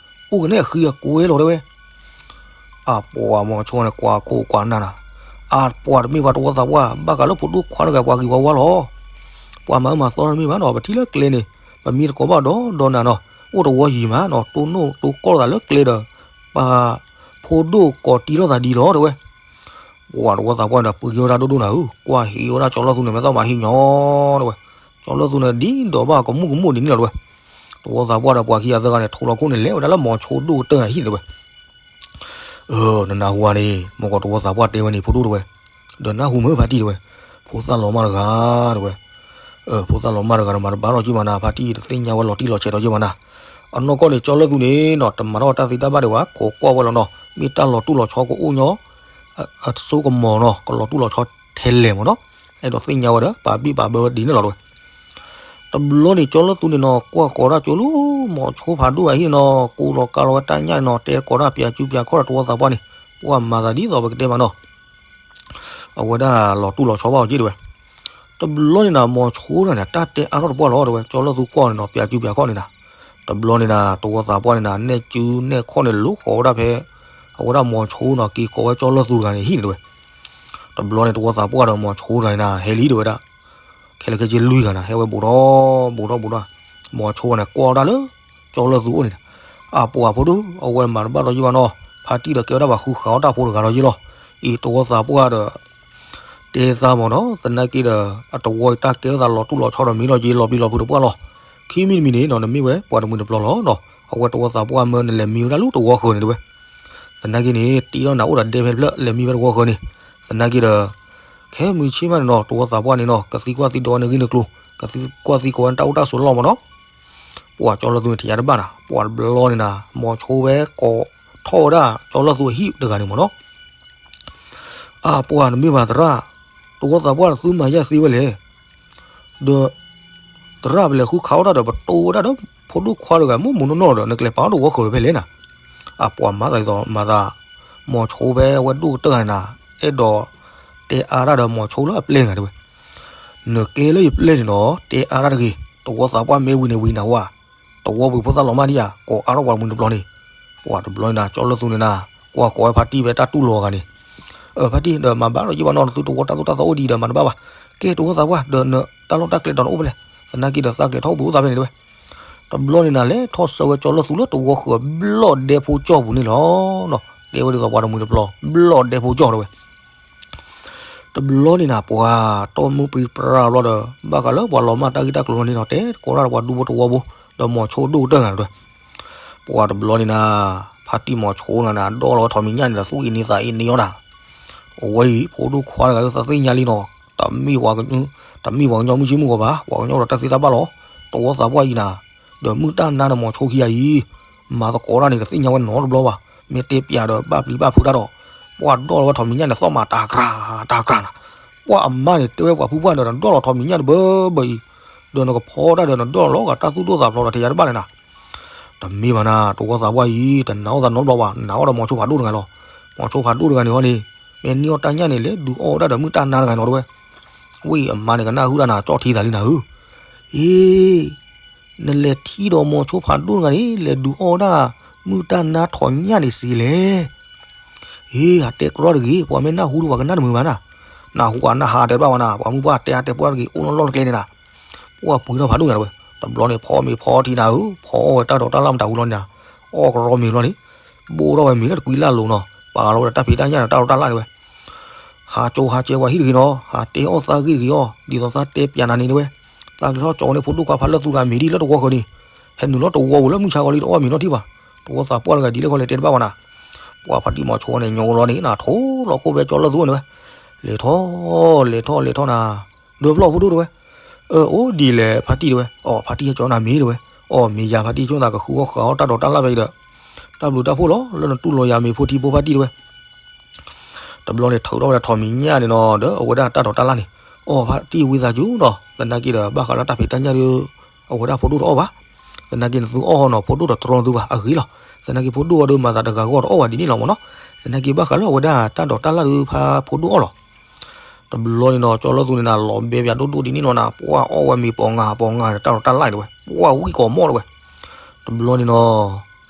အိၣ်ကနဲၣ်ဃံအကွဲလီၤတဲဝဲ အပှၤမီၤဆိန့ၣ် ကွၢ်ခိၣ်ကွၢ်နၢ်နၤ, အပှၤတမ့ၢ်ပှၤတဝီသးပှၢ် ဘၣ်ဃးလၢဖိဒိၣ်ခွါတဂၤပှၤဂ့ၤပှၤဝါလီၤ, ပှၤမၤအၢမၤသီတမ့ၢ်ဘၣ်နီၤ ပထံၣ်လၢကျဲန့ၣ်, ပမံတကိးဘၣ်ဒီးဒီးနၤနီၤ, အိၣ်တဝီယံၤမးနီၤ တိၢ်နီၣ်တိၢ်ကီၢ်လိာ်သးလၢကျဲဒီး, ပှၤဖိဒိၣ်ကိးတံၢ်လိာ်သးဒ်လီၤတဲဝဲ ပှၤတဝီသးပှၢ်န့ၣ်ဒီး ပှ့ၤက့ၤဝဲဒၣ်ဒိၣ်ဒိၣ်နၤဧၢ, ကွၢ်ဟ့ၣ်ဝဲဒၣ်ကၠီလၢသူန့ၣ် မဲာ်သၣ်မၤဟ့ၣ်ညီတဲဝဲ, ကၠီလၢသူန့ၣ်ဒ်ဒီးဘၣ်ကမူၣ်ကမူၣ်ဒ်န့ၣ်လီၤတဲဝဲ, တဝီသးပှၢ်ဒီးပှၤခံဂၤသၢဂၤန့ၣ် ထိးလီၤခိၣ်န့ၣ် လဲၤဝဲဒၣ်လၢမီၤဆိဒိၣ်ကတၢၢ်နၤဟံၣ်န့ၣ်တဲဝဲ နနၢ်ဟူဧါန့ၣ် မ့ၢ်ကီးတဝီသးပှၢ်တဲဝဲန့ၣ် ဖိဒိၣ်တဲဝဲ, ဒီးနၢ်ဟူမ့ၢ်ဖါတံၢ်တဲဝဲ, ဖိသၣ်လီၤမၢ်တဂၤတဲဝဲ, ဖိသၣ်လီၤမၢ်တဂၤဒီးမၤတဘၣ်ထီၣ်က့ၤမးနၤ ဖါတံၢ်တသ့ၣ်ညါဝဲလီၤတံၢ်လီၤဆဲးထီၣ်က့ၤမးနၤ, အနီၢ်ကီၢ်န့ၣ် ကၠီလၢသူန့ၣ်နီၤ တမၤထီၣ်တၢ်သ့တၢ်ဘၣ်ဒံးဘၣ် ခိးကွၢ်ဝဲလီၤနီၤ မ့ၢ်တၢ်လီၤတူၢ်လီၤဆီကအိၣ်ညီ အစိကမီၤနီၤ ကလီၤတူၢ်လီၤဆီထဲလဲၣ်မးနီၤ, အဲၣ်ဒိးသ့ၣ်ညါဝဲဒီးပာ်ဘံၣ်ပာ်ဘၢဝဲဒ်န့ၣ်လီၤတဲဝဲ တဘျီန့ၣ် ကၠီလၢသူန့ၣ်နီၤ ကွၢ်ဃီၤဒၣ်ကၠိလၢ မီၤဆိဖးဒိၣ်အဟံၣ်န့ၣ်နီၤ ကိးလီၤကါလီၤဝဲတၢ်ညၣ်န့ၣ်နီၤ တဲကီးဒၣ်ပၠးစုပၠးခီၣ်ဒီးတဝီသးပှၢ်န့ၣ် ပှၤမၤသးဒ်သိးပကတဲမးနီၤ အဝဲဒၣ်လီၤတူၢ်လီၤဆီဘၣ်အီၤက့တဲဝဲ, တဘျီန့ၣ်နၤ မီၤဆိန့ၣ် တၢ်တဲအါထီၣ်တပှၢ်လီၤတဲဝဲ ကၠီလၢသူကွၢ်န့ၣ်နီၤ ပၠးစုပၠးခီၣ်န့ၣ်နၤ, တဘျီန့ၣ်နၤ တဝီသးပှၢ်န့ၣ်နၤ နဲၣ်စုနဲၣ်ခီၣ်န့ၣ် လိဃီၤဝဲဒၣ်ဖဲ အဝဲဒၣ်မီၤဆိနီၤ က့ၤကိးဝဲကၠီလၢသူတဂၤန့ၣ်ဟံၣ်န့ၣ်တဲဝဲ, တဘျီန့ၣ် တဝီသးပှၢ်ဒီးမီၤဆိတဂၤန့ၣ်နၤ ဟဲလံတဲဝဲဒၣ် ခဲလၢာ်ခဲဆ့လွံၢ်ဂၤနၤ ဟဲဝဲဘူးထီၣ်ဘူးထီၣ်ဘူးထီၣ်, မီၤဆိန့ၣ် ကွၢ်ဒၣ်လၢ ကၠီလၢသူအိၣ်န့ၣ်, အပှၤဖိဒိၣ် အဝဲမၤတဘၣ်ဒီးယဘၣ်နီၤ, ဖါတံၢ်ဒီးကဲဝဲဒၣ်ပှၤဃုဃာ်အီၣ်တၢ်ဖိတဂၤဒီးယလီၤ, အံၤတဝီသးပှၢ်ဒီး တဲသးမးနီၤ သနာ်က့ဒီး အတဝီအံၤတၢ်ကဲထီၣ်သးလီၤတူၢ်လီၤဆီဒီးမံလီၤက့ၤလီၤပျံၤလီၤဖုးတပှၢ်လီၤ, ခံမံၤတမံၤန့ၣ်နီၤ နမ့ၢ်ဝဲပှၤတမှံၤတပျီၤလီၤနီၤ, အဝဲတဝီသးပှၢ်မၢနလဲၤမံဝဲဒၣ်လၢတဝီဃၢၤန့ၣ်တဲဝဲ သနာ်က့န့ၣ် တ့ထီၣ်နၤအိၣ်ဒီးဒဲဖဲတဖျၢၣ် လဲၤမံဝဲတဝီဃၢၤန့ၣ်, သနာ်က့ဒီး ခဲမုၢ်ဆ့ၣ်မးန့ၣ်နီၤ တဝီသးပှၢ်န့ၣ်နီၤ ကသံကွၢ်သံဒိးဝဲန့ၣ်ဂ့ၢ်န့ၣ်ကျိၤ ကသံကွၢ်သံကိးဝဲတၢ်အိၣ်တၢ်ဆိးလီၢ်မးနီၤ, ပှၤကၠီလၢသူန့ၣ် ထံၣ်ယါတဘၣ်နၤ ပှၤတဘျီန့ၣ်နၤ မီၤဆိဝဲကိးထီၣ်ဝဲဒၣ်ကၠီလၢသူအဟံၣ်တဂၤန့ၣ်မးနီၤ အပှၤနမ့ၢ်မၤသရၣ်, တဝီသးပှၢ်သုမၤယၢ်သ့ဝဲလဲၣ်, ဒီး သရၣ်ပလဲၤဃုခးအီၣ်တၢ်ဒီး ပတိဝဲဒၣ်ဒီး ဖိဒိၣ်ခွါတဂၤ မိၢ်မိၢ်နီၢ်နီၢ်ဒီး နကလဲၤပာ်အီၣ်တဝီဃၢၤဖဲလဲၣ်နၤ, အပှၤမၤသးဒ်သိးမၤသး, မီၤဆိဖဲဝဲဒိၣ်ကတၢၢ်န့ၣ်နၤ, အဲၣ်ဒိးတဲအါတၢ်ဒီးမီၤဆိလၢအပျဲၢ်တဂၤတဲဝဲ, နကဲလၢယပျဲၢ်န့ၣ်ဒီး တဲအါတၢ်တဂ့ၤ, တဝီသးပှၢ်မ့ၢ်ဝံၤန့ၣ်ဝံၤနၤဝဲ တဝီပှ့ၤဖိသၣ်လီၤမၢ်ဒံးဧါ, ကိးအါထီၣ်ပှၤတမှံၤတပျီၤန့ၣ်, ပှၤတဘျီန့ၣ်နၤ ကၠီလၢသူန့ၣ်နၤ, ကွၢ်ဃီၤဝဲဖါတံၢ်ဖဲတၢ်တူၢ်လိာ်အဂၤန့ၣ်, အဖါတံၢ်ဒီးမၤဘၣ်ဒီးယဘၣ်နီၤ နသုတဝီတၢ်သိၣ်တၢ်သီအိၣ်ဒံးဒီးမၤတဘၣ်ဘၣ်, ကဲတဝီသးပှၢ်ဒီးနတၢ်လီၢ်တၢ်ကျဲဒီးနအိၣ်ဖဲလဲၣ်, သနာ်က့ဒီးသးကျဲၤထီၣ်အိၣ်ဘှံးအိၣ်သါဖဲန့ၣ်တဲဝဲ, တဘျီန့ၣ်နၤ လဲၤထီၣ်ဆၢဝဲကၠီလၢသူလၢတဝီဃၢၤဘျီၣ်ဒဲဖိကၠီပူၤန့ၣ်လီၤ, တဲဝဲဒ်သိးပှၤတမှံၤတပျီၤ ဘျီၣ်ဒဲဖိကၠီတဲဝဲ တဘျီန့ၣ်နၤ ပှၤတီၢ်မုၢ်ပြံပြါဘျီဒီး ဘၣ်ဃးလၢပှၤလီၤမၢ်တၢ်ဂ့ၢ်တၢ်ကျိၤလီၤန့ၣ်နီၤ တဲကိးတၢ်ဒီးပှၤဒူဖိတဝီဖိ ဒီးမီၤဆိဒိၣ်ကတၢၢ်နၤတဲဝဲ, ပှၤတဘျီန့ၣ်နၤ ဖါတံၢ်မီၤဆိနၤန့ၣ် ဒီၣ်လီၤဝဲထိးမံၤညၣ်န့ၣ်ဒီး သူၣ်အ့န့သးအ့န့အီၣ်နၤ, အဝဲအံၤ ဖိဒိၣ်ခွါတဂၤလၢသးသ့ၣ်ညါလံနီၤ, တမ့ၢ်ပှၤကညီမုၢ်ဆ့ၣ်မုၢ်ဂီၤဘၣ်, ပှၤကညီဒီးတၢ်သ့တၢ်ဘၣ်လီၤ, တဝီသးပှၢ်အံၤနၤ, ဒီးမုၢ်တၢ်နါဒီးမီၤဆိခံဂၤအံၤ, မၤသကိးတၢ်န့ၣ် တသ့ၣ်ညါဝဲနီတဘျီဘၣ်, မ့ၢ်တဲပျးဒီးဘၣ်ပျံၤဘၣ်ဖုးတၢ်ဒီး, ပှၤဒီၣ်လီၤဝဲထိးမံၤညၣ်န့ၣ် သီၣ်မးတၢ်ကြၢးတၢ်ကြၢးနၤ, ပှၤအမါန့ၣ် တဲဝဲပှၤဖုပှၢ်န့ၣ်ဒီး ဒီၣ်လီၤထိးမံၤညၣ်တဘၢဘၢအံၤ, ဒီးနကဖီတၢ်ဒီးနဒီၣ်လီၤဂာ်တၢ်သူၣ်ဒိၣ်သးဖျိးဒီးထဲယၤတဘၣ်လဲၣ်နၤ တမ့ၢ်ဘၣ်နၤ တဝီသးပှၢ်အံၤ တနာ်အီၣ်သးနီတဘျီဘၣ်, နာ်အီၣ်ဒီးမီၤဆိဖးဒိၣ်တဂၤလီၤ, မီၤဆိဖးဒိၣ်တဂၤန့ၣ်ဟီန့ၣ်, မ့ၢ်န့ၢ်အီၣ်တၢ်ညၣ်န့ၣ် လဲၤဒုးအီၣ်ဝဲဒၣ်ဒီးမုၢ်တၢ်နါတဂၤန့ၣ်လီၤတဲဝဲ, ဝံၤအမါန့ၣ်ကနၣ်ဟုၣ်တၢ်နၤ ကၠီၣ်ထံသးလံနၤဧၢ, အ့ နလဲၤထံၣ်ဒီးမီၤဆိဖးဒိၣ်တဂၤန့ၣ် လဲၤဒုးအီၣ်ဝဲဒၣ် မုၢ်တၢ်နါထိးညၣ်န့ၣ်စ့လဲၣ် အ့ အတဲကြီတဂ့ၤ, ပှၤမ့ၢ်နၢ်ဟူဒီးပှၤကနၣ်တမုာ်ဘၣ်နၤ, နၢ်ဟူအနၢ်ဟးတဲတဘၣ်ဝဲနၤ, ပှၤမုၢ်ပှၢ်တဲအါတဲပှၢ်တဂ့ၤ အိၣ်လီၢ်လီၢ်တကျဲန့ၣ်နၤ, ပှၤပှ့ၤထီၣ်ဖးဒိၣ်ညါတဝဲ, တဘျီန့ၣ် ဖီမ့ၤဖီထံနၤဧၢ, ဖီအီၣ်ဝဲတၢ်ဒိးတၢ်လၣ်မတၤဝံၤလီၤန့ၣ်နၤ, အီၣ်ကရီမ့ၤလီၤန့ၣ်, ဘိၣ်ထီၣ်ဝဲမ့ၤလၢတကွံလၢ်လိၤနီၤ, ပာ်လီၤဝဲဒီးတၢ်ဖံးတၢ်ညၣ်ဒီးတၢ်ဒိးတၢ်လၣ်န့ၣ်ဝဲ ဟးကၠိဟးကၠဲပှၤဟံၣ်တဂ့ၤနီၤ, ဟးတဲအီၣ်သးဂ့ၢ်တဂ့ၤအီၤ, ဒ်သိးသးတဲပျးနၤန့ၣ်တဲဝဲ, သးကလဲၤထီၣ်ကၠီန့ၢ်ဖိဒိၣ်ခွါဖးလၢသူတဂၤမ့ၤဒ်လၢတဝီဃၢၤန့ၣ်, ဟဲနုာ်လီၤတဝီဝံၤလၢမုၢ်ဆါဂီၤလံတအီၣ်မ့ၤနီတထံၣ်ဘၣ်, တ တဝီသးပှၢ်တဂၤဒ်လဲၣ်ခီလဲၣ်တဲတဘၣ်ဘၣ်နၤ. ပှၤဖါတံၢ်မီၤဆိန့ၣ် ညိလီၤန့ၣ်နၤ ထိလီၤကိၣ်ဖဲကၠီလၢသူန့ၣ်ဝဲ, လဲၤထီၣ် လဲၤထီၣ် လဲၤထီၣ်နၤ, ဒၢဖျီၣ်ဖိဒိၣ်တဝဲ, အၢ အိၣ်ဒ်လဲၣ်ဖါတံၢ်တဝဲ, အီ ဖါတံၢ်ဟဲကၠီနၤမ့ၢ်တဝဲ, အီ မ့ၢ်ယၤဖါတံၢ်ဆိသးကဃုအီၣ်ဃုအီၣ်တၢ်ဒိးတၢ်လၣ်ဖဲအံၤဒီး တၢ်ဘျုးတၢ်ဖှိၣ်လီၤ လၢနတူၢ်လိာ်ယၤမ့ၢ်ဖိထံဖိဖါတံၢ်တဝဲ. တဘျီန့ၣ် ထုးထီၣ်ဝဲဒၣ်ထိးမံၤညၣ်န့ၣ်နီၤ ဒီးအဝဲဒၣ်တၢ်ဒိးတၢ်လၣ်န့ၣ်, အီ ဖါတံၢ်ဝံသးစူၤနီၤ သနာ်က့ဒီး ဘၣ်ဃးလၢတၢ်ဖံးတၢ်ညၣ်ဒီး အဝဲဒၣ်ဖိဒိၣ်တအီၣ်ဘၣ်. သနာ်က့နသုအီၣ်ဟီနီၤ ဖိဒိၣ်ဒီးတြီနသုဘၣ်အဂ့ၢ်လီၤ. သနာ်က့ဖိဒိၣ်အီၤဒီးမၤသးတဂၤဂီၢ်တအီၣ်ဘၣ်ဒ်န့ၣ်လီၤမ့ၢ်နီၤ. သနာ်က့ဘၣ်ဃးလၢအဝဲဒၣ်တၢ်ဒိးတၢ်လၣ်ဒီးဖါဖိဒိၣ်အီၣ်လီၤ. တဘျီန့ၣ်နီၤ ကၠီလၢသူန့ၣ်နၤ လီၤဘဲပၠးဒိၣ်ဒိၣ်ဒ်န့ၣ်လီၤနၤ ပှၤအီၣ်ဝဲမ့ၤပိာ်ငါပိာ်ငါဒီးတၢ်ဒိးတၢ်လၣ်တဝဲ ပှၤဝံၣ်ကိးမီၣ်တဝဲ. တဘျီန့ၣ်နီၤ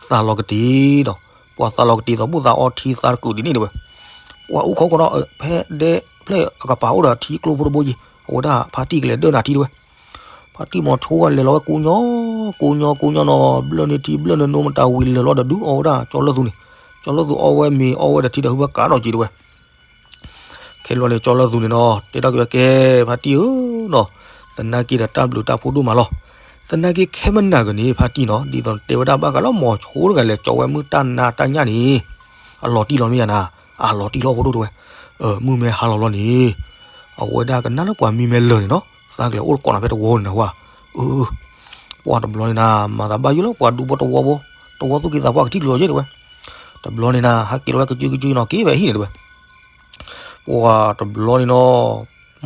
သးလီၤကတံၤဒီး ပှၤသးလီၤကတံၤသီဘူၣ်သးအီထံသးတကုာ်ဒ်န့ၣ်တဝဲ, ပှၤအူခီကီနီၤ ဖဲဒဲဖျဲၣ်အကပၤအိၣ်ဒီးထံကျိဖိတဘိယံၤ အဝဲဒၣ်ဖါတံၢ်ကလဲၤဒၢနၤထံတဝဲ. ဖါတံၢ်မီၤဆိဝဲလဲၤလီၤဝဲကိးညီ ကိးညီကိးညီနီၤ ဘျၢၣ်န့ၢ်ထံ ဘျၢၣ်န့ၢ်နိမတၤဝံၤလဲၤလီၤဒီးဒုးအီၣ်ဝဲဒၣ်ကၠီလၢသူန့ၣ်, ကၠီလၢသူအီၣ်ဝဲမ့ၤအီၣ်ဝဲဒီးထံဒီးဟုဝဲကးထီၣ်က့ၤတဝဲ. ခဲလၢာ်န့ၣ် ကၠီလၢသူန့ၣ်နီၤ တဲထီၣ်က့ၤဝဲကဲ ဖါတံၢ်ဧၢနီၤ, သနာ်က့ဒီးတၢ်ဘျုးတၢ်ဖှိၣ်ဒိၣ်မးလီၤ. သနာ်က့ခဲမနၤက့ၤန့ၣ် ဖါတံၢ်နီၤ ဒ်သိးတဲဝဲဒၣ်ဘၣ်ဃးလၢမီၤဆိတဂၤလဲၤကၠီဝဲမုၢ်တၢ်နါတၢ်ညၣ်န့ၣ် အလီၤတံၢ်လီၤမ့ၢ်ယၤနၤ, အလီၤတံၢ်လီၤဖိဒိၣ်တဝဲ, မုၢ်မ့ၢ်ဟါလီၤဘျီန့ၣ် အဝဲဒၣ်ကနၣ်လၢပှၤမံမဲလၢာ်န့ၣ်နီၤ သးကလဲၤအိၣ်တကိးနၤဖဲတဝီန့ၣ်နၤဝဲ, အၢ ပှၤတဘျီန့ၣ်နၤ မၤသးဘၣ်ယိၣ်လၢပှၤဒူဖိတဝီဖိ, တဝီသူၣ်က့သးပှၢ်ကထံၣ်ကျိၤယဲၢ်တဝဲ. တဘျီန့ၣ်နၤ ဟးက့ၤလီၤဝဲကစုကစုနီၤ က့ၤဖဲအဟံၣ်န့ၣ်တဝဲ. ပှၤတဘျီန့ၣ်နီၤ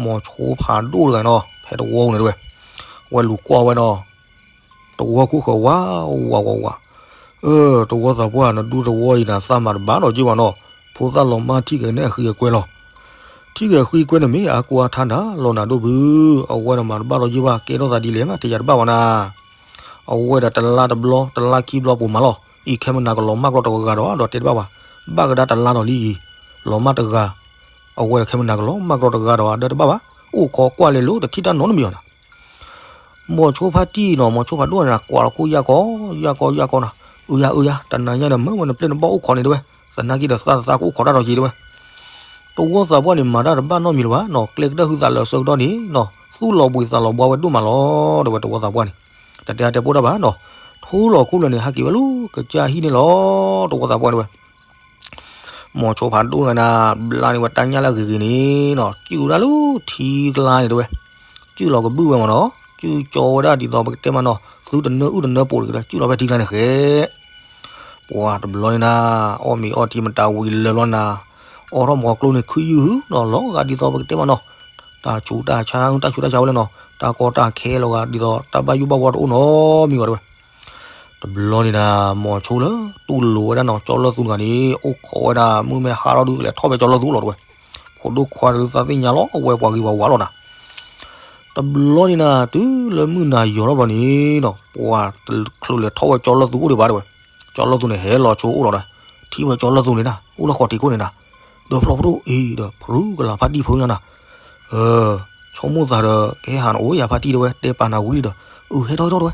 မီၤဆိဖးဒိၣ်တဂၤနီၤ ဖဲတဝီန့ၣ်တဝဲ, ဝဲလူၤကွၢ်ဝဲနီၤ တဝီခိၣ်ဃၢၤဝးဝးဝးဝး, အၢ တဝီသးပှၢ် နဒူတဝီအံၤနၤ သးမၤတဘၣ်နီတက့ၢ်ဘၣ်နီၤ, ဖိသၣ်လီၤမၢ်ထံၣ်က့ၤန့ၣ်အဃံအကွဲလီၤ. ထံၣ်က့ၤအဃံအကွဲန့ၣ်မ့ၢ်အါကိးအါထါနၤ လီၤနၤဒိၣ်ဘု, အဝဲန့ၣ်မၤတဘၣ်ဒီးယ့ၢ်ဘၣ် ကဲထီၣ်သးဒ်လဲၣ်မး တယၤတဘၣ်ဘၣ်နၤ. အဝဲဒီးတလါတဘျီ တလါခံဘျီပူၤမးလီၤ. အံၤခဲမနၤကလီၤမၢ်ကျီတဂၤဒီး ဒီးတဲတဘၣ်ဘၣ်, ဘၣ်ကဒါတလါဒီးလံအံၤ, လီၤမၢ်တဂၤ, အဝဲဒီးခဲမနၤကလီၤမၢ်ကျီတဂၤဒီး အဒၢတဘၣ်ဘၣ်, အိၣ်ခိးကွၢ်လဲၤလိာ်တထံၣ်တၢ်နီတမံၤဘၣ်နၤ. မီၤဆိဖါတံၢ်နီၤ မီၤဆိဖးဒိၣ်န့ၣ် ကွၢ်လီၤခိၣ်ယၢ်ကီ ယၢ်ကီ ယၢ်ကီနၤ, အုယၤ အုယၤ တနၤညါဒီး မၢဝဲနပျဲၢ်နဘီၣ်အိၣ်ခိးန့ၣ်တဝဲ, သနာ်က့ဒီးသးသးကအိၣ်ခိးတၢ်ဒီးက့ၤတဝဲ. တဝီသးပှၢ်န့ၣ် မၤတၢ်တဘၣ်နီတမံၤလၢၤဘၣ်နီၤ, ကျဲကတၢၢ်ဟုသးလၢအဆၢကတီၢ်န့ၣ်နီၤ သူၣ်လီၤဘှံးသးလီၤဘှါဝဲဒိၣ်မးလီၤ တဝဲတဝီသးပှၢ်န့ၣ်, တတဲအါတဲပိၢ်တၢ်ဘၣ်နီၤ, ထူလီၤခိၣ်လၢာ်န့ၣ် ဟးက့ၤဝဲလၢကစၢ်ဟံၣ်န့ၣ်လီၤ တဝီသးပှၢ်တဝဲ. မီၤဆိဖးဒိၣ်တဂၤနၤ ဘျါန့ၢ်ဝဲတၢ်ညၣ်လၢအဂ့ၤဂ့ၤန့ၣ်နီၤ စုၣ်ဝဲဒၣ်လၢထံကျါန့ၣ်တဝဲ, စုၣ်လီၤကဘုၣ်ဝဲမးနီၤ စုၣ်ကၠီဝဲဒၣ်ဒ်သိးပကတဲမးနီၤ သုတနၢအုၣ်တနၢပိာ်တဂ့ၤဒီး စုၣ်လီၤဖဲထံကျါန့ၣ်ဃဲ ပှၤတဘျီန့ၣ်နၤ အီၣ်မ့ၤအီထံမတၤဝံၤလၢာ်လီၤနၤ, အိးထီၣ်မီၤကျိန့ၣ်ခုယုၢ်ဟုနီၤ လီၤဂာ်ဒ်သိးပကတဲမးနီၤ, တၢ်ဆူးတၢ်ဆါတၢ်ဆူးတၢ်ဆါဝဲလၢနီၤ တၢ်ကီတၢ်ခဲလီၤဂာ်ဒ်သိး တၢ်ဘၣ်ယိၣ်ဘၣ်ဝီတအိၣ်နီတမံၤဘၣ်တဝဲ. တဘျီန့ၣ်နၤ မီၤဆိလၢတူၢ်လိာ်ဝဲဒၣ်နီၤ ကၠီလၢသူတဂၤန့ၣ် အိၣ်ခိးဝဲဒၣ် မုၢ်မ့ၢ်ဟါထီၣ်ဒုးကလဲၤထီၣ်ဖဲကၠီလၢသူလီၤတဝဲ, ဖိဒိၣ်ခွါဒုးသးသ့ၣ်ညါလီၤ အဝဲပှၤဂ့ၤပှၤဝါလီၤနၤ. တဘျီန့ၣ်နၤ တုၤလၢမုၢ်နၤယီၤထီၣ်ဘျီန့ၣ်နီၤ ပှၤတချုးလဲၤထီၣ်ဝဲကၠီလၢသူအိၣ်ဒံးဘၣ်တဝဲ, ကၠီလၢသူန့ၣ် ဟဲလီၤဆိအိၣ်လီၤဒီး ထံၣ်ဝဲကၠီလၢသူန့ၣ်နၤ အိၣ်လၢဃီၤထံးခိၣ်န့ၣ်နၤ, ဒီးဖျီၣ်ဖိဒိၣ်အံၤဒီး ဖရုကလၤဖါတံၢ်ဖိညါနၤ, အၢ ဆိကမိၣ်သးဒီး ကဟဲဟးနအိၣ်ယၤဖါတံၢ်တဝဲ တဲပာ်နၤဝံၤဒီး အုး ဟဲထီၣ်ဟဲထီၣ်တဝဲ,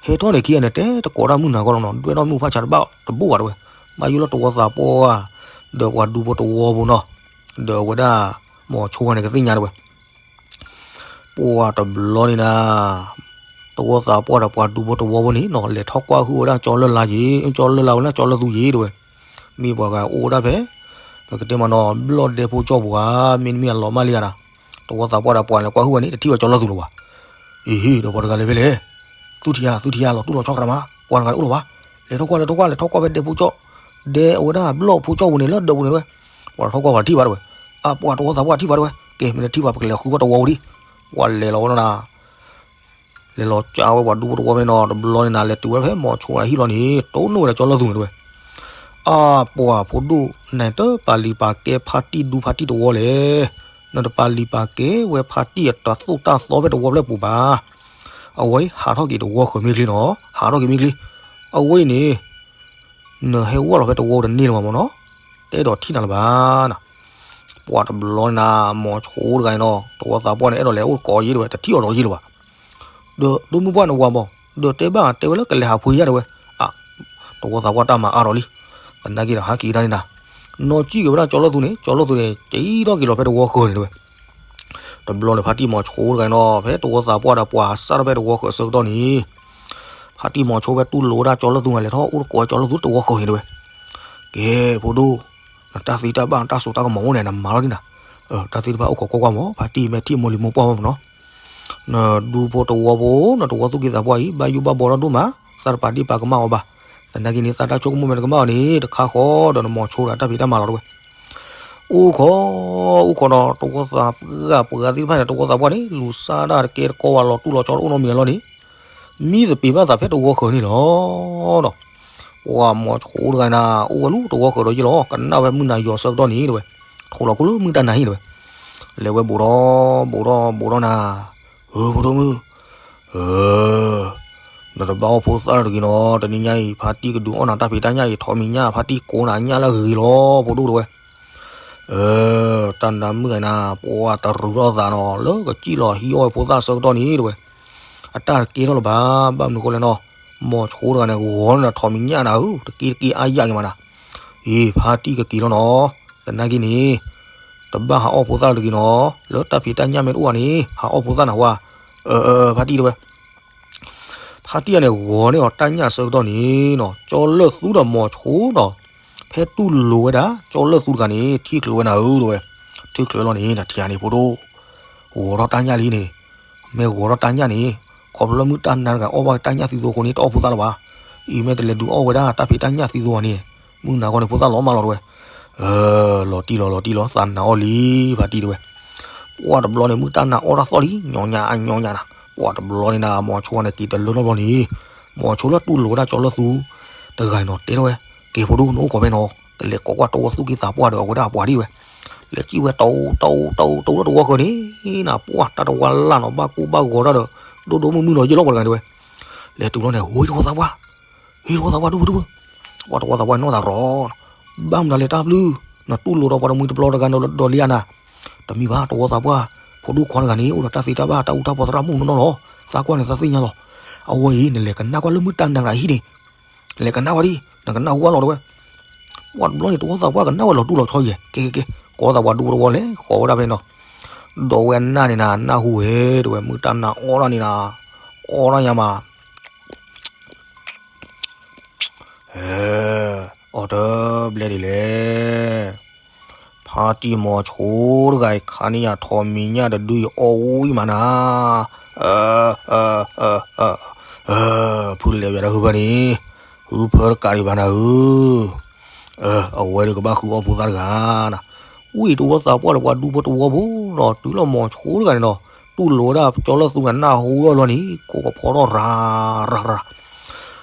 ဟဲထီၣ်န့ၣ်ခံဂၤန့ၣ် တဲတကိးတၢ်မုၢ်နၤဂီၢ်လီၤနီၤ ဒွဲၣ်ထီၣ်မုၢ်ဖးဆါတဘၣ်တဘူၣ်ဘၣ်တဝဲ, ဘၣ်ယိၣ်လၢတဝီသးပှၢ် ဒီးပှၤဒူဖိတဝီဖိနီၤ, ဒီးအဝဲဒၣ် မီၤဆိဂၤန့ၣ်ကသ့ၣ်ညါတဝဲ ပှၤတဘျီန့ၣ်နၤ တဝီသးပှၢ်ဒီးပှၤဒူဖိတဝီဖိန့ၣ်နီၤ လဲၤထီၣ်ကွၢ်ဟုၣ်ဝဲဒၣ်ကၠီလၢ်လါယ့ၤ ကၠီလၢ်လါဝဲလၢကၠီလၢ်သူယ့ၤတဝဲ, မ့ၢ်ပှၤဂၤအိၣ်ဝဲဒၣ်ဖဲ ပကတဲမးနီၤ ဘျီၣ်ဒဲဖိကၠီပူၤဧါ မ့တမ့ၢ်အလီၤမၢ်လံဧါနၤ, တဝီသးပှၢ်ဒီးပှၤလဲၤကွၢ်ဟုၣ်ဝဲန့ၣ် တထံၣ်ဝဲကၠီလၢ်သူလၢၤဘၣ်, အံၤ ဒီးပှၤတဂၤလဲၤဖဲလဲၣ်, သုထံၣ်ဧါ သုထံၣ်ဧါ လီၤတူၢ်လီၤဆီတဂၤမး ပှၤတဂၤန့ၣ်အိၣ်လီၤဘၣ်, လဲၤထီၣ်ကွၢ် လဲၤထီၣ်ကွၢ် လဲၤထီၣ်ကွၢ်ဖဲဒဲဖိကၠီ ဒဲအဝဲဒၣ်ဘျီၣ်ဖိကၠီပူၤန့ၣ် လၢဒၢးပူၤန့ၣ်တဝဲ, ပှၤထီၣ်ကွၢ်ပှၤတထံၣ်ဘၣ်တဝဲ, အပှၤတဝီသးပှၢ်ထံၣ်ဘၣ်တဝဲ, ကဲ မ့ၢ်နထံၣ်ဘၣ် ပကလဲၤဃုကွၢ်တဝီပူၤဒံး, ပှၤလဲၤလီၤဝဲနီၤနၤ လဲၤလီၤကၠါဝဲပှၤဒူဖိတဝီဖဲနီၤ တဘျီန့ၣ်နၤ လဲၤတုၤဝဲဖဲမီၤဆိအဟံၣ်ဘျီန့ၣ် တိၢ်နီၣ်ဝဲဒၣ်ကၠီလၢ်သူန့ၣ်တဝဲ, အပှၤဖိဒိၣ် နတပာ်လံၤပာ်ကဲဖါတံၢ်ဒူဖါတံၢ်တဝီလဲၣ်, နတပာ်လံၤပာ်ကဲဝဲဖါတံၢ်အတၢ်သိၣ်တၢ်သီဖဲတဝီဖျၢၣ်ပူၤဘၣ်, အဝဲဟးထီၣ်က့ၤတဝီဃၢၤမ့ၢ်ချ့နီၤ ဟးထီၣ်က့ၤမ့ၢ်ချ့, အဝဲအံၤန့ၣ် နဟဲဝဲလီၤဖဲတဝီတန့ၢ်လၢၤဘၣ်မ့ၢ်နီၤ, တအဲၣ်ဒိးထံၣ်နၤလၢၤဘၣ်နၤ, ပှၤတဘျီန့ၣ်နၤ မီၤဆိတဂၤန့ၣ်နီၤ တဝီသးပှၢ်န့ၣ် အဲၣ်ဒိးလဲၤအိၣ်ကိးယ့ၤတဝဲ တထံၣ်အီၤဒီးယ့ၤလၢၤဘၣ်, ဒီးဒိၣ်မုၢ်ပှၢ်န့ၣ်ဝၤဘီၣ် ဒီးတဲဘၣ်တဲဝဲလၢကလဲၤဟးဖှံယါတဝဲ, အ တဝီသးပှၢ်တၢ်မၤအါထီၣ်လံ, သနာ်က့ဒီးဟးက့ၤဒၣ်န့ၣ်နၤ, နီၢ်ကံၣ်က့ၤဝဲဒၣ်ကၠီလၢ်သူန့ၣ် ကၠီလၢ်သူန့ၣ် က့ၤထီၣ်က့ၤလီၤဖဲတဝီဃၢၤန့ၣ်တဝဲ တဘျီန့ၣ် ဖါတံၢ်မီၤဆိတဂၤန့ၣ်နီၤ ဖဲတဝီသးပှၢ်ဒီးပှၤစးထီၣ်ဖဲတဝီဃၢၤအဆၢကတီၢ်န့ၣ်, ဖ ဖါတံၢ်မီၤဆိဝဲတူၢ်လိာ်ဝဲဒၣ်ကၠီလၢသူဂၤလဲၤထီၣ်အိၣ်တကိးဝဲကၠီလၢသူတဝီဃၢၤန့ၣ်တဲဝဲ, ကဲ ဖိဒိၣ်, နတၢ်သ့တၢ်ဘၣ်နတၢ်စိတၢ်ကမီၤအိၣ်န့ၣ် နမၤလီၤဒ်နၤ, တၢ်သ့တဘၣ်အိၣ်ခိးကွၢ်ကွၢ်မး ဖါတံၢ်မ့ၢ်ထံၣ်မိၢ်လံၤမိၢ်ပှၢ်ဝဲမးနီၤ, နဒူဖိတဝီဖိ နတဝီသူၣ်က့သးပှၢ်အံၤ ဘၣ်ယိၣ်ဘၣ်ဘီထီၣ်ဒိၣ်မး, သးတပာ်ဒ့ၣ်ပာ်ကမၣ်အီၤဘၣ်, သနာ်က့န့ၣ် သးတၢ်ဆိကမိၣ်မ့ၢ်တကမၣ်အီၤန့ၣ် တခါဃီဒီးနမီၤဆိဒီးတၢ်ဖံးတၢ်မၤလီၤတဲဝဲ, အိၣ်ခိး, အိၣ်ခိးဒီးတဝီသးပှၢ်ပှၢ်သ့ၣ်တဖၣ်န့ၣ် တဝီသးပှၢ်န့ၣ် လူၤစၢ်ဒၣ်တကဲတကီဝဲလီၤတူၢ်လီၤကၠီတအိၣ်နီတမံၤလီၤန့ၣ်, မံသပ့ၤဘၣ်သးဖဲတဝီဃၢၤန့ၣ်လီၤ. ဒီး ပှၤမီၤဆိတဂၤနၤ အိၣ်ဝဲလူၤတဝီဃၢၤဒီးယ့ၣ်လီၤ ကနၣ်ဝဲမုၢ်နၤယီၤဆၢကတီၢ်န့ၣ်တဲဝဲ, ထိးလီၤခိၣ်လၢမုၢ်တၢ်နၤဟံၣ်တဲဝဲ, လဲၤဝဲဘူးဒီး ဘူးဒီး ဘူးဒီးနၤ, ဧၢ ဖိဒိၣ်မုၣ်, ဧၢ နတဘၣ်အီၣ်ဖိသၣ်တဂ့ၤနီၤ, တနံၤညါအံၤ ဖါတံၢ်ကဒုးအီၣ်နၤတၢ်ဖံးတၢ်ညၣ်အံၤ ထိးမံၤညၣ် ဖါတံၢ်ကိးနၤညၣ်လၢအဂ့ၤလီၤ ဖိဒိၣ်တဲဝဲ. တၢ်နါမုၣ်ဂၤနၤ ပှၤတရူးထီၣ်သးနီၤ လၢကစံၣ်လီၤဟံးအီၣ်ဝဲဖိသၣ်ဆၢကတီၢ်န့ၣ်တဲဝဲ, အတၢ်တကဲထီၣ်လၢၤဘၣ် ဘၣ်မနုၤဃိလဲၣ်နီၤ, မီၤဆိတဂၤန့ၣ် ဂီၤန့ၣ်ထိးမံၤညၣ်နၤဧၢ တက့တက့အါယၣ်က့ၤမးနၤ, အ့ ဖါတံၢ်ကက့ၤလီၤနီၤ, သနာ်က့န့ၣ် တဘၣ်ဟးအီၣ်ဖိသၣ်တဂ့ၤနီၤ, လၢတၢ်ဖံးတၢ်ညၣ်မ့ၢ်တအိၣ်ဘၣ်န့ၣ် ဟးအီၣ်ဖိသၣ်နၤဝဲ, အၢ အၢ ဖါတံၢ်တဲဝဲ ဖါတံၢ်န့ၣ် ဂီၤန့ၢ်အီၤတၢ်ညၣ်ဆၢကတီၢ်န့ၣ်နီၤ ကၠီလၢသူဒီးမီၤဆိဒီး ဖဲတူၢ်လိာ်ဝဲဒၣ် ကၠီလၢသူတဂၤန့ၣ် ထံၣ်ချုးဝဲနၤဧၢတဲဝဲ, ထံၣ်ချုးလီၤန့ၣ် နထံၣ်ဧါန့ၣ် ဖိဒိၣ်, ဂီၤထီၣ်တၢ်ညၣ်လံန့ၣ်, မ့ၢ်ဂီၤထီၣ်တၢ်ညၣ်န့ၣ်, ခီဖျိလၢမုၢ်တၢ်နါတဂၤအီၣ်ဘၣ်တၢ်ညၣ်သံသိအဃိန့ၣ် တအီၣ်ဖိသၣ်လၢၤဘၣ်, အံၤမ့ၢ်တလဲၤဒုးအီၣ်ဝဲဒၣ်တၢ်ဖံးတၢ်ညၣ်သံသိဘၣ်န့ၣ်, မုၢ်နၤခီန့ၣ် ဖိသၣ်လီၤမးလီၤတဲဝဲ, လီၤတံၢ်လီၤ လီၤတံၢ်လီၤ သးနၤအီၣ်လံ ဖါတံၢ်တဲဝဲ ပှၤတဘျီန့ၣ် မုၢ်တၢ်နါအီၣ်တၢ်သီၣ်လံ ညီညီညီညီနၤ, ပှၤတဘျီန့ၣ်နၤ မီၤဆိန့ၣ်က့ၤတလၢထီၣ်ဘျီန့ၣ်, မီၤဆိလၢတူၢ်လိာ်ဝဲဒၣ်ကၠီလၢသူ တဂၤနီၤတဲထီၣ်ဝဲ, ကဲ ဖိဒိၣ် နအိၣ်ခိးဖဲနီၤ, ကလဲၤကိးကွၢ်တဝီသူၣ်က့သးပှၢ်ဒီးအဝဲဒၣ်အပှၤဒ်ဝဲ, လဲၤစံၣ်ဝဲ တအိၣ် တအိၣ် တအိၣ် တအိၣ်လၢတဝီဃၢၤန့ၣ်နၤ, ပှၤတၢ်တဝီလၢ်နီၤ ဘၣ်ကူဘၣ်ဂီၤတၢ်ဒီး ဒိၣ်ဒိၣ်မုၢ်မုၢ်နီၤ ယ့ၣ်လီၤပှၤတဂၤတဲဝဲ, လဲၤတုၤလီၤန့ၣ် ဟ့ၣ်တဝီသးပှၢ် ဟ့ၣ်တဝီသးပှၢ်ဒူၣ်ဖိဒူၣ်ဖိ, ပှၤတဝီသးပှၢ်နီၢ်သးရီ, ဘၣ်မနုၤလဲၤတၢ်ဘျုး, နတူၢ်လိာ်ဒီးပှၤတမှံၤတပျီတဂၤဒီးလံဧါနၤ, တမ့ၢ်ဘၣ် တဝီသးပှၢ်, ဖိဒိၣ်ခွါတဂၤန့ၣ် အိၣ်ဒီးတၢ်သ့တၢ်ဘၣ် တၢ်အူတၢ်ပီသရၣ်မုၣ်နီၢ်နီၢ်လီၤ, သးကွၢ်န့ၣ်သးသ့ၣ်ညါလီၤ, အဝဲအံၤ နလဲၤကနၣ်ကွၢ်လၢမုၢ်တၢ်နါတဂၤဟံၣ်န့ၣ်, လဲၤကနၣ်ဝဲဒၣ် နကနၣ်ဝဲလီၤတဲဝဲ, ပှၤတဘျီန့ၣ် တဝီသးပှၢ်ကနၣ်ဝဲလီၤတူၢ်လီၤဆီယဲၢ်, ကဲကဲကဲ, ကိးသးပှၢ်ဒူၣ်ဖိတဝီလဲၤဃီၤဝဲဒၣ်ဖဲနီၤ, ဒီးဝဲနၢ်န့ၣ်နၤ နၢ်ဟူဝဲတဲဝဲ မုၢ်တၢ်နါအီၣ်ဒၣ်န့ၣ်နၤ, အီၣ်ဒၣ်ညါမး အီၣ်တဘျဲၣ်ဒ်လဲၣ်, ဖါတံၢ်မီၤဆိတဂၤအံၤ ခါန့ၣ်ယၤထိးမံၤညၣ်တဒုယအီၣ်ဝံၣ်မးနၤ, ဖုလဲၤဝဲဒၣ်ဟုဖၢန့ၣ်, ဟုဖၢတကးဒံးဘၣ်နၤဧၢ, အဝဲဒီးကဘၣ်ဃုအီၣ်ဖိသၣ်တဂၤနၤ, ဝံၣ်တဝီသးပှၢ်ဒီးပှၤဒူဖိတဝီဖိဒီး တုၤလီၤမီၤဆိတဂၤန့ၣ်ဒီး တူၢ်လိာ်ဝဲဒၣ်ကၠီလၢသူဂၤနၢ်ဟူဝဲလီၤန့ၣ် ကိးကဖီထီၣ်ရၤရၤရၤ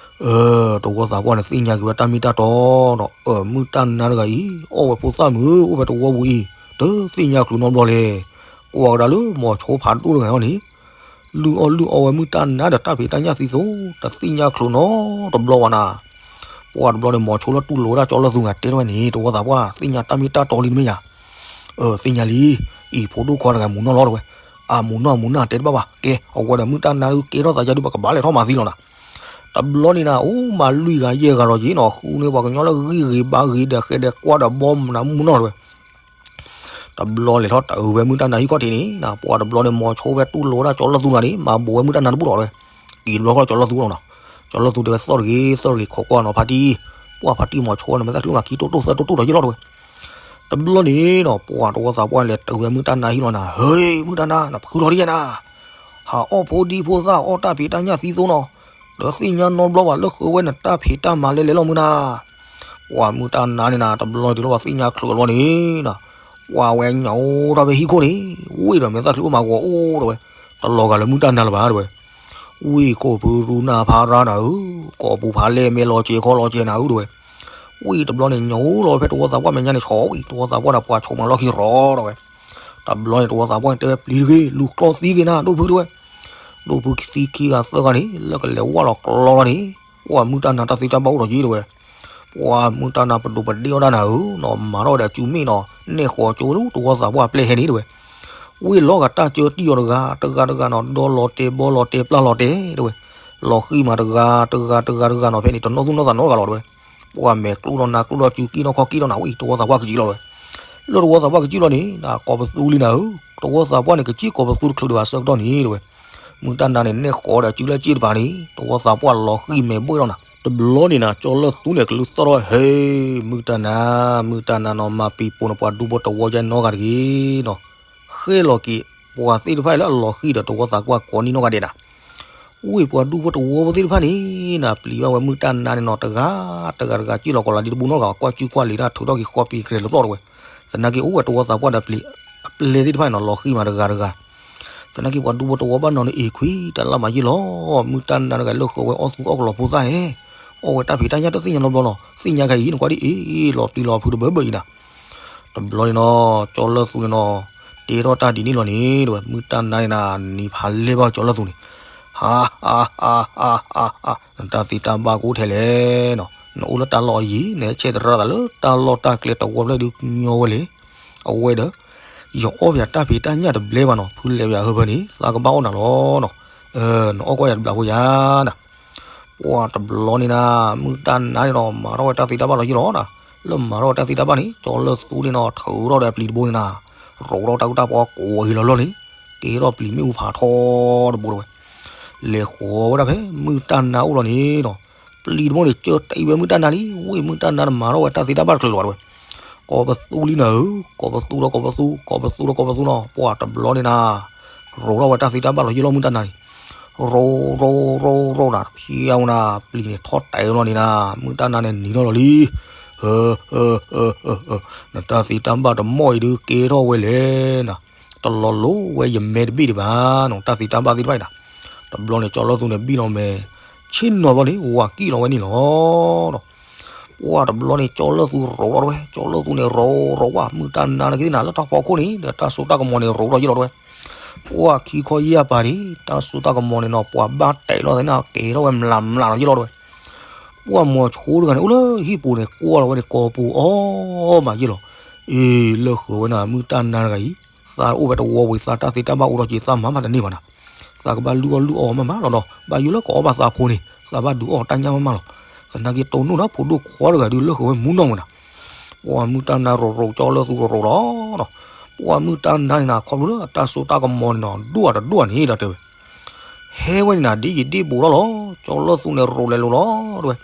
တဝီသးပှၢ်န့ၣ်သ့ၣ်ညါက့ၤဝဲတၢ်မ့ၢ်တၢ်တီဒီး အၢ မုၢ်တၢ်နါတဂၤအံၤ အီၣ်ဝဲဖိသၣ်မုၢ် အိၣ်ဝဲတဝီပူၤအံၤ တသ့ၣ်ညါချုးနီတဘျီလဲၣ်. ကွၢ်ကဒါလၢမီၤဆိဖးဒိၣ်တဂၤအံၤန့ၣ် လုၢ်အီၣ်လုၢ်အီဝဲမုၢ်တၢ်နါဒီးတၢ်ဖံးတၢ်ညၣ်သံသိ တသ့ၣ်ညါချုးနီတဘျီဘၣ်နၤ. ပှၢ်တဘျီန့ၣ် မီၤဆိလၢတူၢ်လိာ်ဝဲဒၣ်ကၠီလၢသူဂၤတဲထီၣ်ဝဲန့ၣ် တဝီသးပှၢ်သ့ၣ်ညါတၢ်မ့ၢ်တၢ်တီလံတမ့ၢ်ဧါ. အၢ သ့ၣ်ညါလံ. အံၤဖိဒိၣ်ခွါတဂၤမူနီၢ်လီၤတဝဲ. အမူနီၢ်မူနီၢ်တဲတဘၣ်ဘၣ်. ကဲ အဝဲဒီးမုၢ်တၢ်နါဒုးကဲထီၣ်သးယါဒုး ပကဘၣ်လဲၤထီၣ်မၤသံလီၤနၤ. တဘျီန့ၣ်နၤ အိၣ်မးလွံၢ်ဂၤယဲၢ်ဂၤလီၤက့ၤနီၤ ဃုန့ၢ်ပှၤကညီလၢဂံၢ်ဂ့ၤဘါဂ့ၤဒီးဃဲဒီးကွၢ်ဒီးဘီမနုၤမူနီၢ်တဝဲ. တဘျီလဲၤထီၣ်တၢ်အုးဝဲမုၢ်တၢ်နါဟံၣ်ခီၣ်ထံးန့ၣ် ပှၢ်တဘျီန့ၣ် မီၤဆိဖဲတူၢ်လိာ်ဝဲဒၣ်ကၠီလၢသူဂၤန့ၣ် မၤဘူးဝဲမုၢ်တၢ်နါတဘူၣ်လီၤတဝဲ. က့ၤတဘျီဃီကၠီလၢသူလီၤနီၤ. ကၠီလၢသူတဲဝဲသီၣ်တဂ့ၤ သီၣ်တဂ့ၤ ခိးကွၢ်နီၤဖါတံၢ်. ပှၢ်ဖါတံၢ်မီၤဆိန့ၣ် မ့ၢ်တၢ်ချုးမၤခံတိၢ်တိၢ်သၢတိၢ်တိၢ်ဒီးယ့ၣ်လီၤတဝဲ. တဘျီန့ၣ်နီၤ ပှၢ်တဝီသးပှၢ်လဲၤတၢ်အုးဝဲမုၢ်တၢ်နါဟံၣ်လီၤနၤ ဟ့ မုၢ်တၢ်နါ နဖုလီၤဒ်ယဲနၤ ဟးအီၣ်ဖိဒံဖိသၣ်အီၣ်တၢ်ဖံးတၢ်ညၣ်သံသိနီၤ. ဒီးသ့ၣ်ညါနီတဘျီဘၣ်လၢဃုဝဲနတၢ်ဖံးတၢ်မၤလဲၤလဲၤလီၤမုၢ်နၤ. ပှၢ်မုၢ်တၢ်နါန့ၣ်နၤ တဘျီတုၤလၢပှၤသ့ၣ်ညါချုးအဘျီန့ၣ်နၤ ပှၢ်ဝဲညၣ်အိၣ်ထီၣ်ဖဲဟံၣ်ခိၣ်န့ၣ် ဝံၣ်ဒီးမဲာ်သၣ်ချုးအိၣ်မးဂီၤအိၣ်တဝဲ. တလီၤဂာ်လၢမုၢ်တၢ်နါလၢၤဘၣ်တဝဲ. ဝံၣ်ခိၣ်ဖုရူနၢ်ဖါရၣ်နၤဧၢ ကိာ်ပူၤဖးလဲၢ်မဲာ်လီၤစဲၤခီလီၤစဲၤနၤဧၢတဝဲ. ဝံၣ်တဘျီန့ၣ် ညၣ်အိၣ်လီၤဖဲတဝီသးပှၢ်မဲာ်ညါန့ၣ် ဆီဝံၣ် တဝီသးပှၢ်န့ၣ် ပှၢ်ဆိးမးလီၢ်ခံရီၤတဝဲ. တဘျီန့ၣ် တဝီသးပှၢ်န့ၣ် တဲဝဲပျံၤတဂ့ၤ လူၤကျီသံက့ၤနၤ ဒိၣ်ဖုတဝဲ. ဒိၣ်ဖုသံခံဂၤသၢဂၤန့ၣ် လၢကလဲၤဝၢ်လီၤကျီလီၤန့ၣ် ပှၢ်မုၢ်တၢ်နါတၢ်သ့တၢ်ဘၣ်အိၣ်ဒီးက့ၤတဝဲ. ပှၢ်မုၢ်တၢ်နါပဒိးပဒ့ၣ်အီၣ်တၢ်နၤဧၢ နီၢ်မၤထီၣ်ဝဲဒီးစုမ့ၣ်နီၤ နဲၣ်ဃီၤကၠိလၢတဝီသးပှၢ်ပျဲၢ်ဟဲန့ၣ်တဝဲ. ဝံၣ်လီၤဂာ်တၢ်ကၢတံၢ်အီၤတဂၤ တဂၤတဂၤနီၤ ဒီလီၤတဲာ်ဘီလီၤတဲာ်ပျၢ်လီၤတဲာ်တဝဲ. လီၤဃံၤမးတဂၤ တဂၤတဂၤတဂၤနီၤ ဖဲန့ၣ် တနီၣ်သူၣ်နီၣ်သးနီတဂၤလီၤတဝဲ. ပှၢ်မဲာ်ကျိၣ်ဒီးနါကျိၣ်ဒီးစုကံၢ်နီၢ်ခီၣ်ကံၢ်ဒီးနၤဝံၣ် တဝီသးပှၢ်ကစံၣ်လီၤတဝဲ. လၢတဝီသးပှၢ်ကစံၣ်လီၤန့ၣ် နကိးပသူလံနၤဧၢ တဝီသးပှၢ်န့ၣ် ကစံၣ်ကိးပသူတချုးဒံးဘၣ်ဆၢကတီၢ်န့ၣ်တဝဲ. မုၢ်တၢ်နါန့ၣ် နဲၣ်ဃီဒီးစုလၢစ့ၣ်တပၤန့ၣ် တဝီသးပှၢ်လီၤဃံၢ်မဲာ်ဘှ့ၣ်လီၤနၤ. တဘျီန့ၣ်နၤ ကၠီလၢၢ်သူန့ၣ် ကလူးသီၣ်ထီၣ် ဟ့ မုၢ်တၢ်နါ, မုၢ်တၢ်နါနီၤ မၤပံၤပိာ်န့ၣ် ပှၤဒူဖိတဝီယဲနီၢ်ဂၤတဂ့ၤနီၤ. ဃ့ၢ်လီၤက့ၤ ပှၤသ့ၣ်တဖၣ်လၢအလီၤဃံၢ်ဒီးတဝီသးပှၢ်ကိးနံၣ်နီၢ်ဂၤဒဲးနၤ. ဝ့ၢ်ပှၤဒူဖိတဝီဖိသ့ၣ်တဖၣ်န့ၣ်နၤ ပျံၤဘၣ်ဝဲမုၢ်တၢ်နါန့ၣ်နီၤ တဂၤတဂၤ ကၠံၣ်လီၤကီးလီၤဒ်တဘိနီတဂၤ ကွၢ်ကူကွၢ်လံၤတၢ်ထုးထီၣ်က့ၤဃီပံၤကရဲၤလၢပျီၢ်တဝဲ. သနာ်က့အိၣ်ဝဲတဝီသးပှၢ်ဒီးပျံၤ အပျဲၢ်သ့ၣ်တဖၣ်န့ၣ်နီၤ လီၤဃံၢ်မးတဂၤတဂၤ. သနာ်က့ပှၤဒူဖိတဝီဘၣ်နီၤန့ၣ် အ့ၣ်ခွံတၢ်လၢ်မးယ့ၢ်လီၤ. မုၢ်တၢ်နါတဂၤလၢဃီဝဲအီၣ်သူအီၣ်ကလီၤဖိသၣ်ဧဲ, အီၣ်ဝဲတၢ်ဖံးတၢ်ညၣ်တသ့ၣ်ညါလီၤဘျီနီၤ, သ့ၣ်ညါခဲအံၤနကွၢ်ဒ်အ့ၣ် လီၤပျံၤလီၤဖုးတဘၢဘၢအံၤနၤ. တဘျီန့ၣ်နီၤ ကၠီလၢၢ်သူန့ၣ်နီၤ တဲထီၣ်တၢ်ဒ်န့ၣ်လီၤန့ၣ် တဝဲ မုၢ်တၢ်နါန့ၣ်နၤ နံၤဖးလဲၢ်ဘၣ်ကၠီလၢၢ်သူန့ၣ်, ဟါ ဟါ ဟါ ဟါ ဟါ ဟါ နတၢ်သ့တၢ်ဘၣ်ကအိၣ်ထဲလဲၣ် နအိၣ်လၢတၢ်လီၢ်အယံၤ နဟဲဆဲးတရၣ်သးလၢတၢ်လီၢ်တၢ်ကျဲတဝီဖျၢၣ်ဒုးညီဝဲလဲၣ်. အဝဲဒီး ယအီၣ်ပယၤတၢ်ဖံးတၢ်ညၣ်တဘျဲဘၣ်နီၤ ဖုလဲၤပယၤဟၢဖၢန့ၣ် သးကဘၣ်အီၣ်နၤလီၤနီၤ. နအီၣ်ကွၢ်ယၤတဘျီဖိယၤနၤ. ပှၢ်တဘျီန့ၣ်နၤ မုၢ်တၢ်နါန့ၣ်နီၤ မၤထီၣ်ဝဲတၢ်သ့တၢ်ဘၣ်လီၤယ့ၢ်လီၤနၤ. လၢမၤထီၣ်ဝဲတၢ်သ့တၢ်ဘၣ်န့ၣ် ကၠီလၢၢ်သူန့ၣ်နီၤ ထုးထီၣ်ဒီးပျံၤတဘိန့ၣ်နၤ ရိးထီၣ်တၢ်ကူတၢ်ပီၤကိးအံၤလီၤလီၤန့ၣ် ကဲထီၣ်ပျံၤမ့ၣ်အူဖးထီတဘိတဝဲ. လဲၤဃီၤဝဲဒၣ်ဖဲမုၢ်တၢ်နါအိၣ်လီၤန့ၣ်နီၤ ပျံၤတဘိန့ၣ် ကၢတံၢ်ဝဲမုၢ်တၢ်နါလံ ဝ့ၢ်မုၢ်တၢ်နါန့ၣ်မၤထီၣ်ဝဲတၢ်သ့တၢ်ဘၣ်တချုးလၢၤဘၣ်တဝဲ. ကိးပသူလံနၤဧၢ, ကိးပသူဒီးကိးပသူ, ကိးပသူဒီးကိးပသူနီၤ ပှၢ်တဘျီန့ၣ်နၤ ရိးထီၣ်ဝဲတၢ်သ့တၢ်ဘၣ်လီၤယ့ၢ်လီၤမုၢ်တၢ်နါန့ၣ်. ရိး ရိး ရိး ရိးနၤ တဖျါဝဲနၤ ပျံၤန့ၣ်ထီၣ်တဲာ်လီၤန့ၣ်နၤ မုၢ်တၢ်နါန့ၣ်နံၤထီၣ်လီၤလံ. ဟၢ ဟၢ ဟၢ ဟၢ နတၢ်သ့တၢ်ဘၣ်တမီၢ်အံၤဒုးကဲထီၣ်ဝဲလဲၣ်နၤ. တလီၤလိၤဝဲယမဲတဘ့ၣ်ဒံးဘၣ်နီၤ တၢ်သ့တၢ်ဘၣ်သ့ၣ်တဖၣ်အံၤနၤ. တဘျီန့ၣ် ကၠီလၢၢ်သူန့ၣ် ဘံၣ်လီၤမဲာ် ဆ့ၣ်နီၤဘျီန့ၣ် ဝၤကံၣ်လီၤဝဲန့ၣ်လီၤ. ပှၢ်တဘျီန့ၣ် ကၠီလၢၢ်သူရိးထီၣ်တဝဲ, ကၠီလၢၢ်သူန့ၣ်ရိးရိးဝဲ မုၢ်တၢ်နါန့ၣ်ကသ့ၣ်နၤ လၢတၢ်ဖီခိၣ်န့ၣ် ဒီးတၢ်စိတၢ်ကမီၤန့ၣ်ရိးထီၣ်ယ့ၢ်လီၤတဝဲ. ပှၢ်ခံခီယၢ်ပၤန့ၣ် တၢ်စိတၢ်ကမီၤန့ၣ်နီၤ ပှၤဘၣ်တဲာ်လီၤသ့ၣ်နၤ ကဲထီၣ်ဝဲမျးမျးလီၤယ့ၢ်လီၤတဝဲ. ပှၢ်မိၤဆိတဂၤန့ၣ် အိၣ်လၢဟံၣ်ပူၤန့ၣ် ကွၢ်လီၤဝဲန့ၣ် ကိးပူၤအီၣ်မးယ့ၢ်လီၤ. အ့ လၢဃုာ်ဝဲနၤ မုၢ်တၢ်နါတဂၤအံၤ သးအိၣ်ဝဲတဝီပူၤ သးတၢ်သ့တၢ်ဘၣ်အိၣ်ထီၣ်က့ၤ သးမၤမးတန့ၢ်ဘၣ်နၤ. သးကဘၣ်လုၢ်အီၣ်လုၢ်အီမးမးလီၤနီၤ ဘၣ်ယိၣ်လၢကအီၣ်ဘၣ်သးဖိန့ၣ် သးဘၣ်ဒုးအီၣ်တၢ်ညၣ်မးမးလီၤ. သနာ်က့တိၢ်နီၣ်ဒီးဖိဒိၣ်ခွါတဂၤဒုးလၢဃုာ်ဝဲမူနီၢ်မးနၤ. ပှၢ်မုၢ်တၢ်နါရိးရိး ကၠီလၢၢ်သူရိးရိးလီၤနီၤ. ပှၢ်မုၢ်တၢ်နါန့ၣ်နၤ ခီဖျိလၢအတၢ်စိတၢ်ကမီၤန့ၣ်နီၤ ဒိၣ်အတဒိၣ်န့ၣ်ဒီးတဲဝဲ ဟဲဝဲန့ၣ်နၤ ဒ်ယဒ့ၣ်ဘူးထီၣ်လီၤ ကၠီလၢၢ်သူန့ၣ်ရိးလဲၤလိၤလီၤတဝဲ.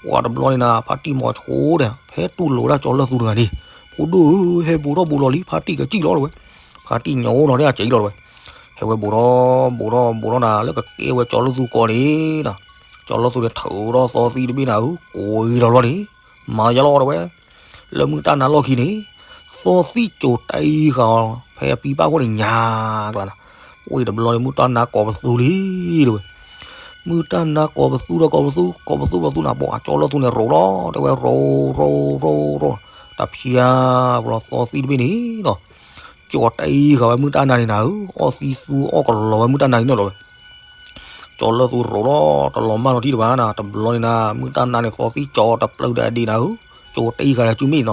ပှၢ်တဘျီန့ၣ်နၤ ဖါတံၢ်မိၤဆိဒီး ဖဲတူၢ်လိာ်ဝဲဒၣ်ကၠီလၢၢ်သူတဂၤန့ၣ် ဖိဒိၣ်ဧၢ ဟဲဘူးထီၣ်ဘူးလီၤလံ ဖါတံၢ်ကစံၣ်လီၤတဝဲ. ဖါတံၢ်ညိးအိၣ်နီၤဒ်အစံၣ်လီၤတဝဲ. ဟဲဝဲဘူးထီၣ်ဘူးထီၣ်ဘူးထီၣ်နၤ လၢကကဲဝဲကၠီလၢၢ်သူကိးန့ၣ်နၤ ကၠီလၢၢ်သူန့ၣ်ထုးထီၣ်သီသံၣ်တဘ့ၣ်နၤဧၢ ကိးဂ့ၤလီၤလီၤန့ၣ် မၤယါလီၤတဝဲ. လၢမုၢ်တၢ်နါလီၢ်ခံန့ၣ် သီသံၣ်ကိးတအံၤဃာ်အီၤ ဖဲအပံပၢ်ခိၣ်န့ၣ်ညါကျါနၤ. ဝံၤတဘျီန့ၣ် မုၢ်တၢ်နါကိးပသူလံတဝဲ. မုၢ်တၢ်နါကိးပသူဒီးကိးပသူ ကိးပသူပသူနၤ ပှၢ်ကၠီလၢၢ်သူန့ၣ်ရိးလီၤ တဲဝဲရိးရိးရိးရိး တဖျါဝဲလီၤသီသံၣ်တဘ့ၣ်န့ၣ်နီၤ ကိးတအံၤဃာ်ဝဲမုၢ်တၢ်နါန့ၣ်နၤဧၢ အီၣ်သံသူအီၣ်ကလီၤဝဲမုၢ်တၢ်နါန့ၣ်နီၤလီၤဝဲ. ကၠီလၢၢ်သူရိးလီၤ တလီၤမၢ်လီၤထံတဘၣ်နၤ တဘျီန့ၣ်နၤ မုၢ်တၢ်နါန့ၣ် သီသံၣ်ကၠီတပျုာ်ဒီးအဒံးနၤဧၢ ကၠီတအံၤဃာ်ဒီးစုမ့ၣ်နီၤ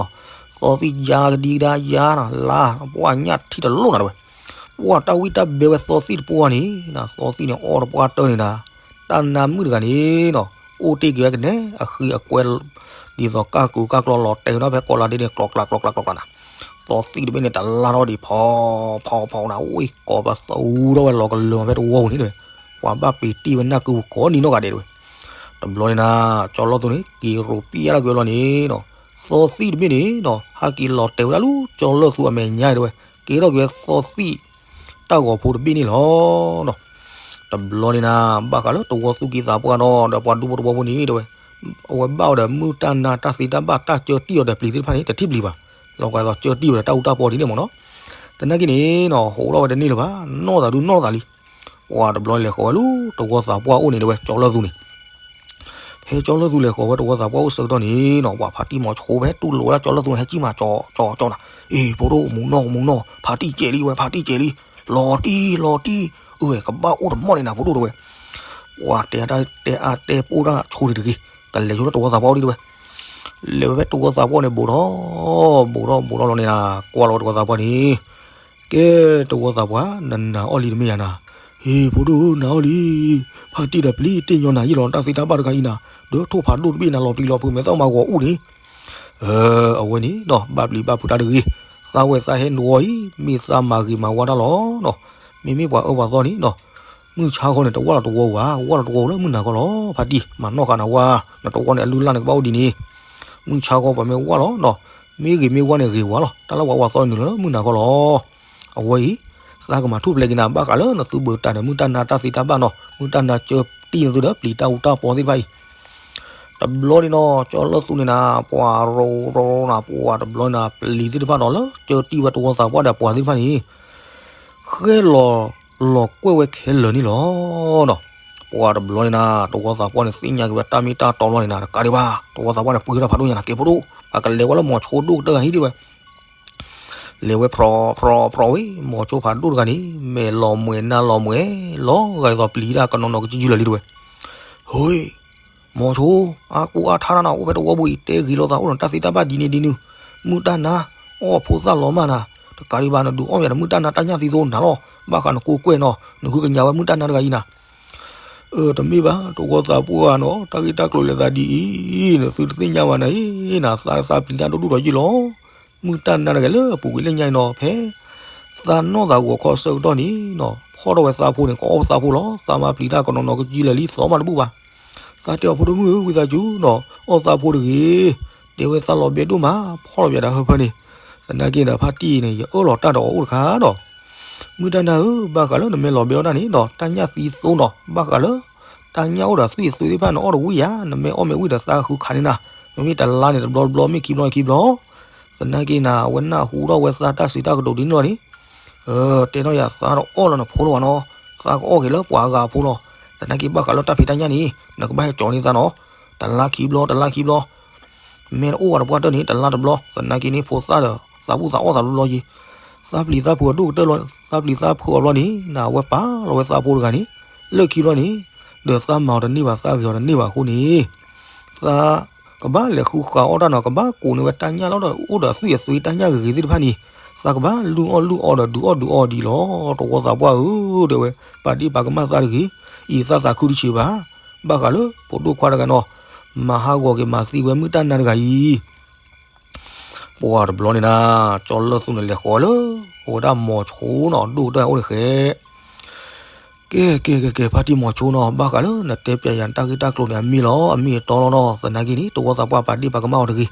သီသံၣ်ယါကဒံကဒါယါနၤ လါ ပှၢ်ညၣ်ထံတလိၣ်နၤတဝဲ. ပှၢ်တၢ်ဝံၣ်တၢ်ဘဲဝဲသီသံၣ်တပှၢ်န့ၣ်နၤ သီသံၣ်န့ၣ်အီၣ်တပှၢ်တၢၢ်န့ၣ်နၤ တၢ်နါမုၣ်တဂၤန့ၣ်နီၤ အိၣ်တ့ၢ်က့ၤဝဲကနဲ အဃံအကွဲ ဒ်သိးကၢ်ကူကၢ်ကျီလီၤတဲာ်ဝဲဒၣ်ဖဲကိးလါဒ့န့ၣ် ကျီကျါကျီကျါကျီကျါနၤ သီသံၣ်တဘ့ၣ်န့ၣ် တလါထီၣ်ဒံးဖီဖီဖီနၤ ဝံၢ်ကိးပသူထီၣ်ဝဲလီၤကလၢာ်ဖဲတဝီပူၤန့ၣ်တဝဲ. ပှၤဘၣ်ပ့ၤတ့ၢ်ဝဲနၢ်ကုပူၤကိးနံၤနီၢ်ဂၤဒဲးတဝဲ. တဘျီန့ၣ်နၤ ကၠီလၢၢ်သူန့ၣ် က့ၤရိးပျဲလီၤကွံာ်လီၤန့ၣ်နီၤ သီသံၣ်တဘ့ၣ်န့ၣ်နီၤ ဟဲက့ၤလီၤတဲာ်ဝဲဒၣ်လၢကၠီလၢၢ်သူအမဲာ်ညါတဝဲ ကဲထီၣ်က့ၤဝဲသီသံၣ် တၢ်ဂီၤဖိတဘ့ၣ်န့ၣ်လီၤနီၤ. တဘျီန့ၣ်နၤ ဘၣ်ဃးလၢတဝီသူၣ်ကံၢ်သးပှၢ်နီၤ ဒီးပှၤဒူဖိတဝီဖိန့ၣ်တဝဲ အဝဲဘၣ်အီၤဒီးမုၢ်တၢ်နါတၢ်သ့တၢ်ဘၣ်တၢ်ကၢတံၢ်အီၤဒီးပျံၤသ့ၣ်တဖၣ်န့ၣ် တထံၣ်ပျံၤဘၣ်. လီၤကဒီးကၢတံၢ်အီၤဒီးတၢ်အူတၢ်ပီဒ်န့ၣ်မ့ၢ်နီၤ. သနာ်က့န့ၣ်နီၤ ဟိးထီၣ်ဝဲတန့ၢ်လၢၤဘၣ် နီၢ်သးဒုးနီၢ်သးလံ. ပှၢ်တဘျီလဲၤဃီၤဝဲလၢတဝီသးပှၢ်အိၣ်န့ၣ်တဝဲ ကၠီလၢၢ်သူန့ၣ် ဖဲကၠီလၢၢ်သူလဲၤဃီၤဝဲတဝီသးပှၢ်အိၣ်ဆၢကတီၢ်န့ၣ်နီၤ ပှၤဖါတံၢ်မီၤဆိဖဲတူၢ်လိာ်ဝဲဒၣ်ကၠီလၢၢ်သူန့ၣ် ဟဲကံၣ်မးကၠီကၠီကၠီနၤ အ့ၣ် ဖိဒိၣ်မူနီၢ်မူနီၢ် ဖါတံၢ်ကဲလံဝဲ ဖါတံၢ်ကဲလံ လီၤတံၢ်လီၤတံၢ် အၢ ကဘၣ်အိၣ်တမီၢ်န့ၣ်နၤ ဖိဒိၣ်တဝဲ. ပှၤတဲအါတဲအါတဲပိၢ်တၢ်ဆိဒံးတဂ့ၤ ကလဲၤဆိလၢတဝီသးပှၢ်အိၣ်ဒံးတဝဲ. လဲၤဝဲဖဲတဝီသးပှၢ်န့ၣ် ဘူးထီၣ် ဘူးထီၣ်ဘူးထီၣ်လီၤန့ၣ်နၤ ကွၢ်လီၤဝဲတဝီသးပှၢ်န့ၣ် ကဲ တဝီသးပှၢ် နနာ်အီၣ်လံတမ့ၢ်ယၤနၤ. ဟ့ၣ် ဖိဒိၣ်ဧၢ နာ်အီၣ်လံ. ဖါတံၢ်ဒီးပျံၤတ့ၢ်ညီနၤယ့ၢ်လီၤ တၢ်သ့တၢ်ဘၣ်တခါအံၤနၤ ဒီးထိၣ်ဖးဒိၣ်တဘ့ၣ်နၤ လီၤပျံၤလီၤဖုး မဲာ်သၣ်မၤဂီၤအူၣ်န့ၣ် အဝဲန့ၣ်နီၤ ဘၣ်ပျံၤဘၣ်ဖုးတၢ်တဂ့ၤ. သးဝဲသးဟဲနုာ်အီၤအံၤ မ့ၢ်သးမၤဂ့ၤမၤဝါတၢ်လီၤနီၤ. မ့မ့ၢ်ပှၤအၢပှၤသီန့ၣ်နီၤ မုၢ်ဆါခီန့ၣ် တဝၢ်လီၤတဝီဧါ, ဝၢ်လီၤတဝီလၢမုၢ်နၤခီလီၤ. ဖါတံၢ် မၤနီၣ်ဃာ်နၤဝါ, နတဝီန့ၣ် အလုၢ်အလၢ်န့ၣ် ကဘၣ်အိၣ်ဒ်န့ၣ်, မုၢ်ဆါခီပှၤမ့ၢ်ဝၢ်လီၤနီၤ, မ့ၢ်ဂ့ၤမ့ၢ်ဝါန့ၣ်ဂ့ၤဝါလီၤ, တၢ်လၢပှၤဝၢ်သီန့ၣ်နုာ်လီၤလၢမုၢ်နၤခီလီၤ. အဝဲအံၤ သးကမၤထူၣ်ဖျဲးက့ၤနၤ ဘၣ်ဃးလၢနသုဘၢတၢ်ဒီးမုၢ်တၢ်နါတၢ်သ့တၢ်ဘၣ်နီၤ, မုၢ်တၢ်နါကၢတံၢ်နသုဒီးပျံၤတၢ်အူတၢ်ပီသ့ၣ်တဖၣ်အံၤ တဘျီန့ၣ်နီၤ ကၠီလၢၢ်သူန့ၣ်နၤ ပှၤရိရိနၤ ပှၤတဘျီန့ၣ်နၤ ပျံၤသ့ၣ်တဖၣ်နီၤ လၢကၢတံၢ်ဝဲတဝီသးပှၢ်ဒီးပှၤသ့ၣ်တဖၣ်န့ၣ် ဃဲၣ်လီၤလီၤကွဲၢ်ဝဲခဲလၢာ်န့ၣ်လီၤ. ပှၤတဘျီန့ၣ်နၤ တဝီသးပှၢ်န့ၣ် သ့ၣ်ညါက့ၤဝဲတၢ်မ့ၢ်တၢ်တီဘျီန့ၣ်နၤ တကးဒံးဘၣ် တဝီသးပှၢ်န့ၣ် ပှ့ၤထီၣ်ဖးဒိၣ်ညါနၤ ကဲဖိဒိၣ် ပှၤကလဲၤဝဲလၢမီၤဆိဒိၣ်ကတၢၢ်ဂၤဟံၣ်ဒံးဝဲ လဲၤဝဲဖြီဖြီဖြီဝဲ မီၤဆိဖးဒိၣ်တဂၤန့ၣ် မဲာ်လီၤမှဲၤနါလီၤမှဲၤ လီၤဂာ်ဒ်သိးပျံၤတၢ်ကနီၤနီၤကစုကစုလၢာ်လံတဝဲ. ဟိ မီၤဆိ အါကူအါထါနၤ အိၣ်ဖဲတဝီပူၤအံၤ တဲဂ့ၤလိာ်သးအိၣ်ဒီးတၢ်သ့တၢ်ဘၣ်ဒ်န့ၣ်ဒ်နုၤ, မုၢ်တၢ်နါ အီၣ်ဖိသၣ်လီၤမၢ်နၤ, တကးဒံးဘၣ် နဒုးအီၣ်မ့ၢ်ဒီးမုၢ်တၢ်နါတၢ်ညၣ်သံသိနၤလီၤ, ဘၣ်ဃးနကိးကွဲးနီၤ နဃုကညးဝဲမုၢ်တၢ်နါတဂၤအံၤနၤ အၢ တမ့ၢ်ဘၣ် တဝီသးပှၢ်နၤ တၢ်ဂ့ၢ်တၢ်ကျိၤလဲၤသးဒ်အံၤ နသုတသ့ၣ်ညါဘၣ်နၤအံၤနၤ သးသးပျံၤတၢ်ဒိၣ်ဒိၣ်ဒီးယ့ၢ်လီၤ. မုၢ်တၢ်နါတဂၤလၢအပူၤကွံာ်လၢညါအံၤနီၤ ဖဲ သးနီၢ်သးဂီၤခီဆၢကတီၢ်န့ၣ်နီၤ ဖီၣ်ထီၣ်ဝဲသးဖိန့ၣ် ကအီၣ်သးဖိလီၤ. သးမါပျံၤတၢ်ကနီၤနီၤကစုလၢာ်လံ သီမးတဘူၣ်ဘၣ်. သးတဲအီၤဖိဒိၣ်မုၣ်ဧၢ ဝံသးစူၤနီၤ အီၣ်သးဖိတဂ့ၤ. တဲဝဲသးလီၤဘဲဒိၣ်မး ဖီၣ်လီၤပျးတၢ်ဟၢဖၢန့ၣ်. သနာ်က့ဒီးဖါတံၢ်အံၤန့ၣ် ယအၢၣ်လီၤတၢ်ဒီးအီၤအိၣ်တခါဒီး မုၢ်တၢ်နါဧၢ ဘၣ်ဃးလၢနမ့ၢ်လီၤဘဲအီၣ်တၢ်န့ၣ်ဒီး တၢ်ညၣ်သံသိနီၤ ဘၣ်ဃးလၢ တၢ်ညၣ်အိၣ်ဒီးသွံၣ်အသွံၣ်သ့ၣ်တဖၣ်န့ၣ် အီၣ်တဝံၣ်ယါ နမ့ၢ်အီၣ်မ့ၢ်ဝံၣ်ဒီးသးဃုခးန့ၢ်နၤ မ့မ့ၢ်တလါန့ၣ် တဘျီတဘျီ မ့ၢ်ခံဘျီခံဘျီ သနာ်က့နၤ အဝဲနၢ်ဟူထီၣ်ဝဲ သးတၢ်စံးတၢ်ကတိၤဒ်န့ၣ်လီၤန့ၣ် တဲထီၣ်ယၤသးတအီၣ်လၢနဖိလီၤဘၣ်နီၤ သးကအီၣ်က့ၤလၢပှၤအဂၤအဖိလီၤ. သနာ်က့ဘၣ်ဃးလၢတၢ်ဖံးတၢ်ညၣ်န့ၣ် နကဘၣ်ဟဲကၠီၤန့ၢ်သးနီၤ တလါခံဘျီ တလါခံဘျီ မ့ၢ်တအိၣ်ဝဲတပှၢ်တၢၢ်န့ၣ် တလါတဘျီ သနာ်က့န့ၣ် ဖိသၣ်ဒီး သးဘူၣ်သးအီၣ်သးတဘျီက့ၤ သးပျံၤသးဖုးအဒိၣ်ကတၢၢ်လီၤ သးပျံၤသးဖုးအီၤဘျီန့ၣ် နဝဲပာ်လီၤဝဲသးဖိတဂၤန့ၣ် လၢခံဘျီန့ၣ် ဒီးသးမၤအီၤတန့ၢ်ဘၣ် သးဂ့ၤအီၤတန့ၢ်ဘၣ်အဃိန့ၣ် သးကဘၣ်လဲၤဃုဃာ်အီၣ်တၢ်နီၤ ကဘၣ်ကိးန့ၢ်ဝဲတၢ်ညၣ်လီၤဒီးအိၣ်ဒီးသွံၣ်အသွံၣ်တၢ်ညၣ်ဂ့ၤဂ့ၤသ့ၣ်တဖၣ်န့ၣ် သးကဘၣ်လုၢ်အီၣ်လုၢ်အီဒီးဒုးအီၣ်ဒုးအီဒ်လီၤ တဝီသးပှၢ်ဧၢ တဲဝဲ ပာ်ဒ့ၣ်ပာ်ကမၣ်သးတဂ့ၤ အံၤသးသးခုတဆံးဘၣ် ဘၣ်ဃးလၢဖိဒိၣ်ခွါတဂၤနီၤ မၤဟးဂီၤက့ၤမၤသံဝဲမုၢ်တၢ်နါတဂၤအံၤ ပှၤတဘျီန့ၣ်နၤ ကၠီလၢၢ်သူန့ၣ်လဲၤဃီၤလၢ အဝဲဒၣ်မီၤဆိနီၤ ဒိၣ်ကတၢၢ်အိၣ်န့ၣ်ဃဲ ကဲ ကဲ ကဲ ကဲ ဖါတံၢ်မီၤဆိနီၤ ဘၣ်ဃးလၢနတဲပျးယၤတၢ်ဂ့ၢ်တၢ်ကျိၤန့ၣ် အမ့ၢ်လီၤ အမ့ၢ်အတီလီၤနီၤ သနာ်က့န့ၣ် တဝီသးပှၢ်ပာ်ဒ့ၣ်ပာ်ကမၣ်အီၤတဂ့ၤ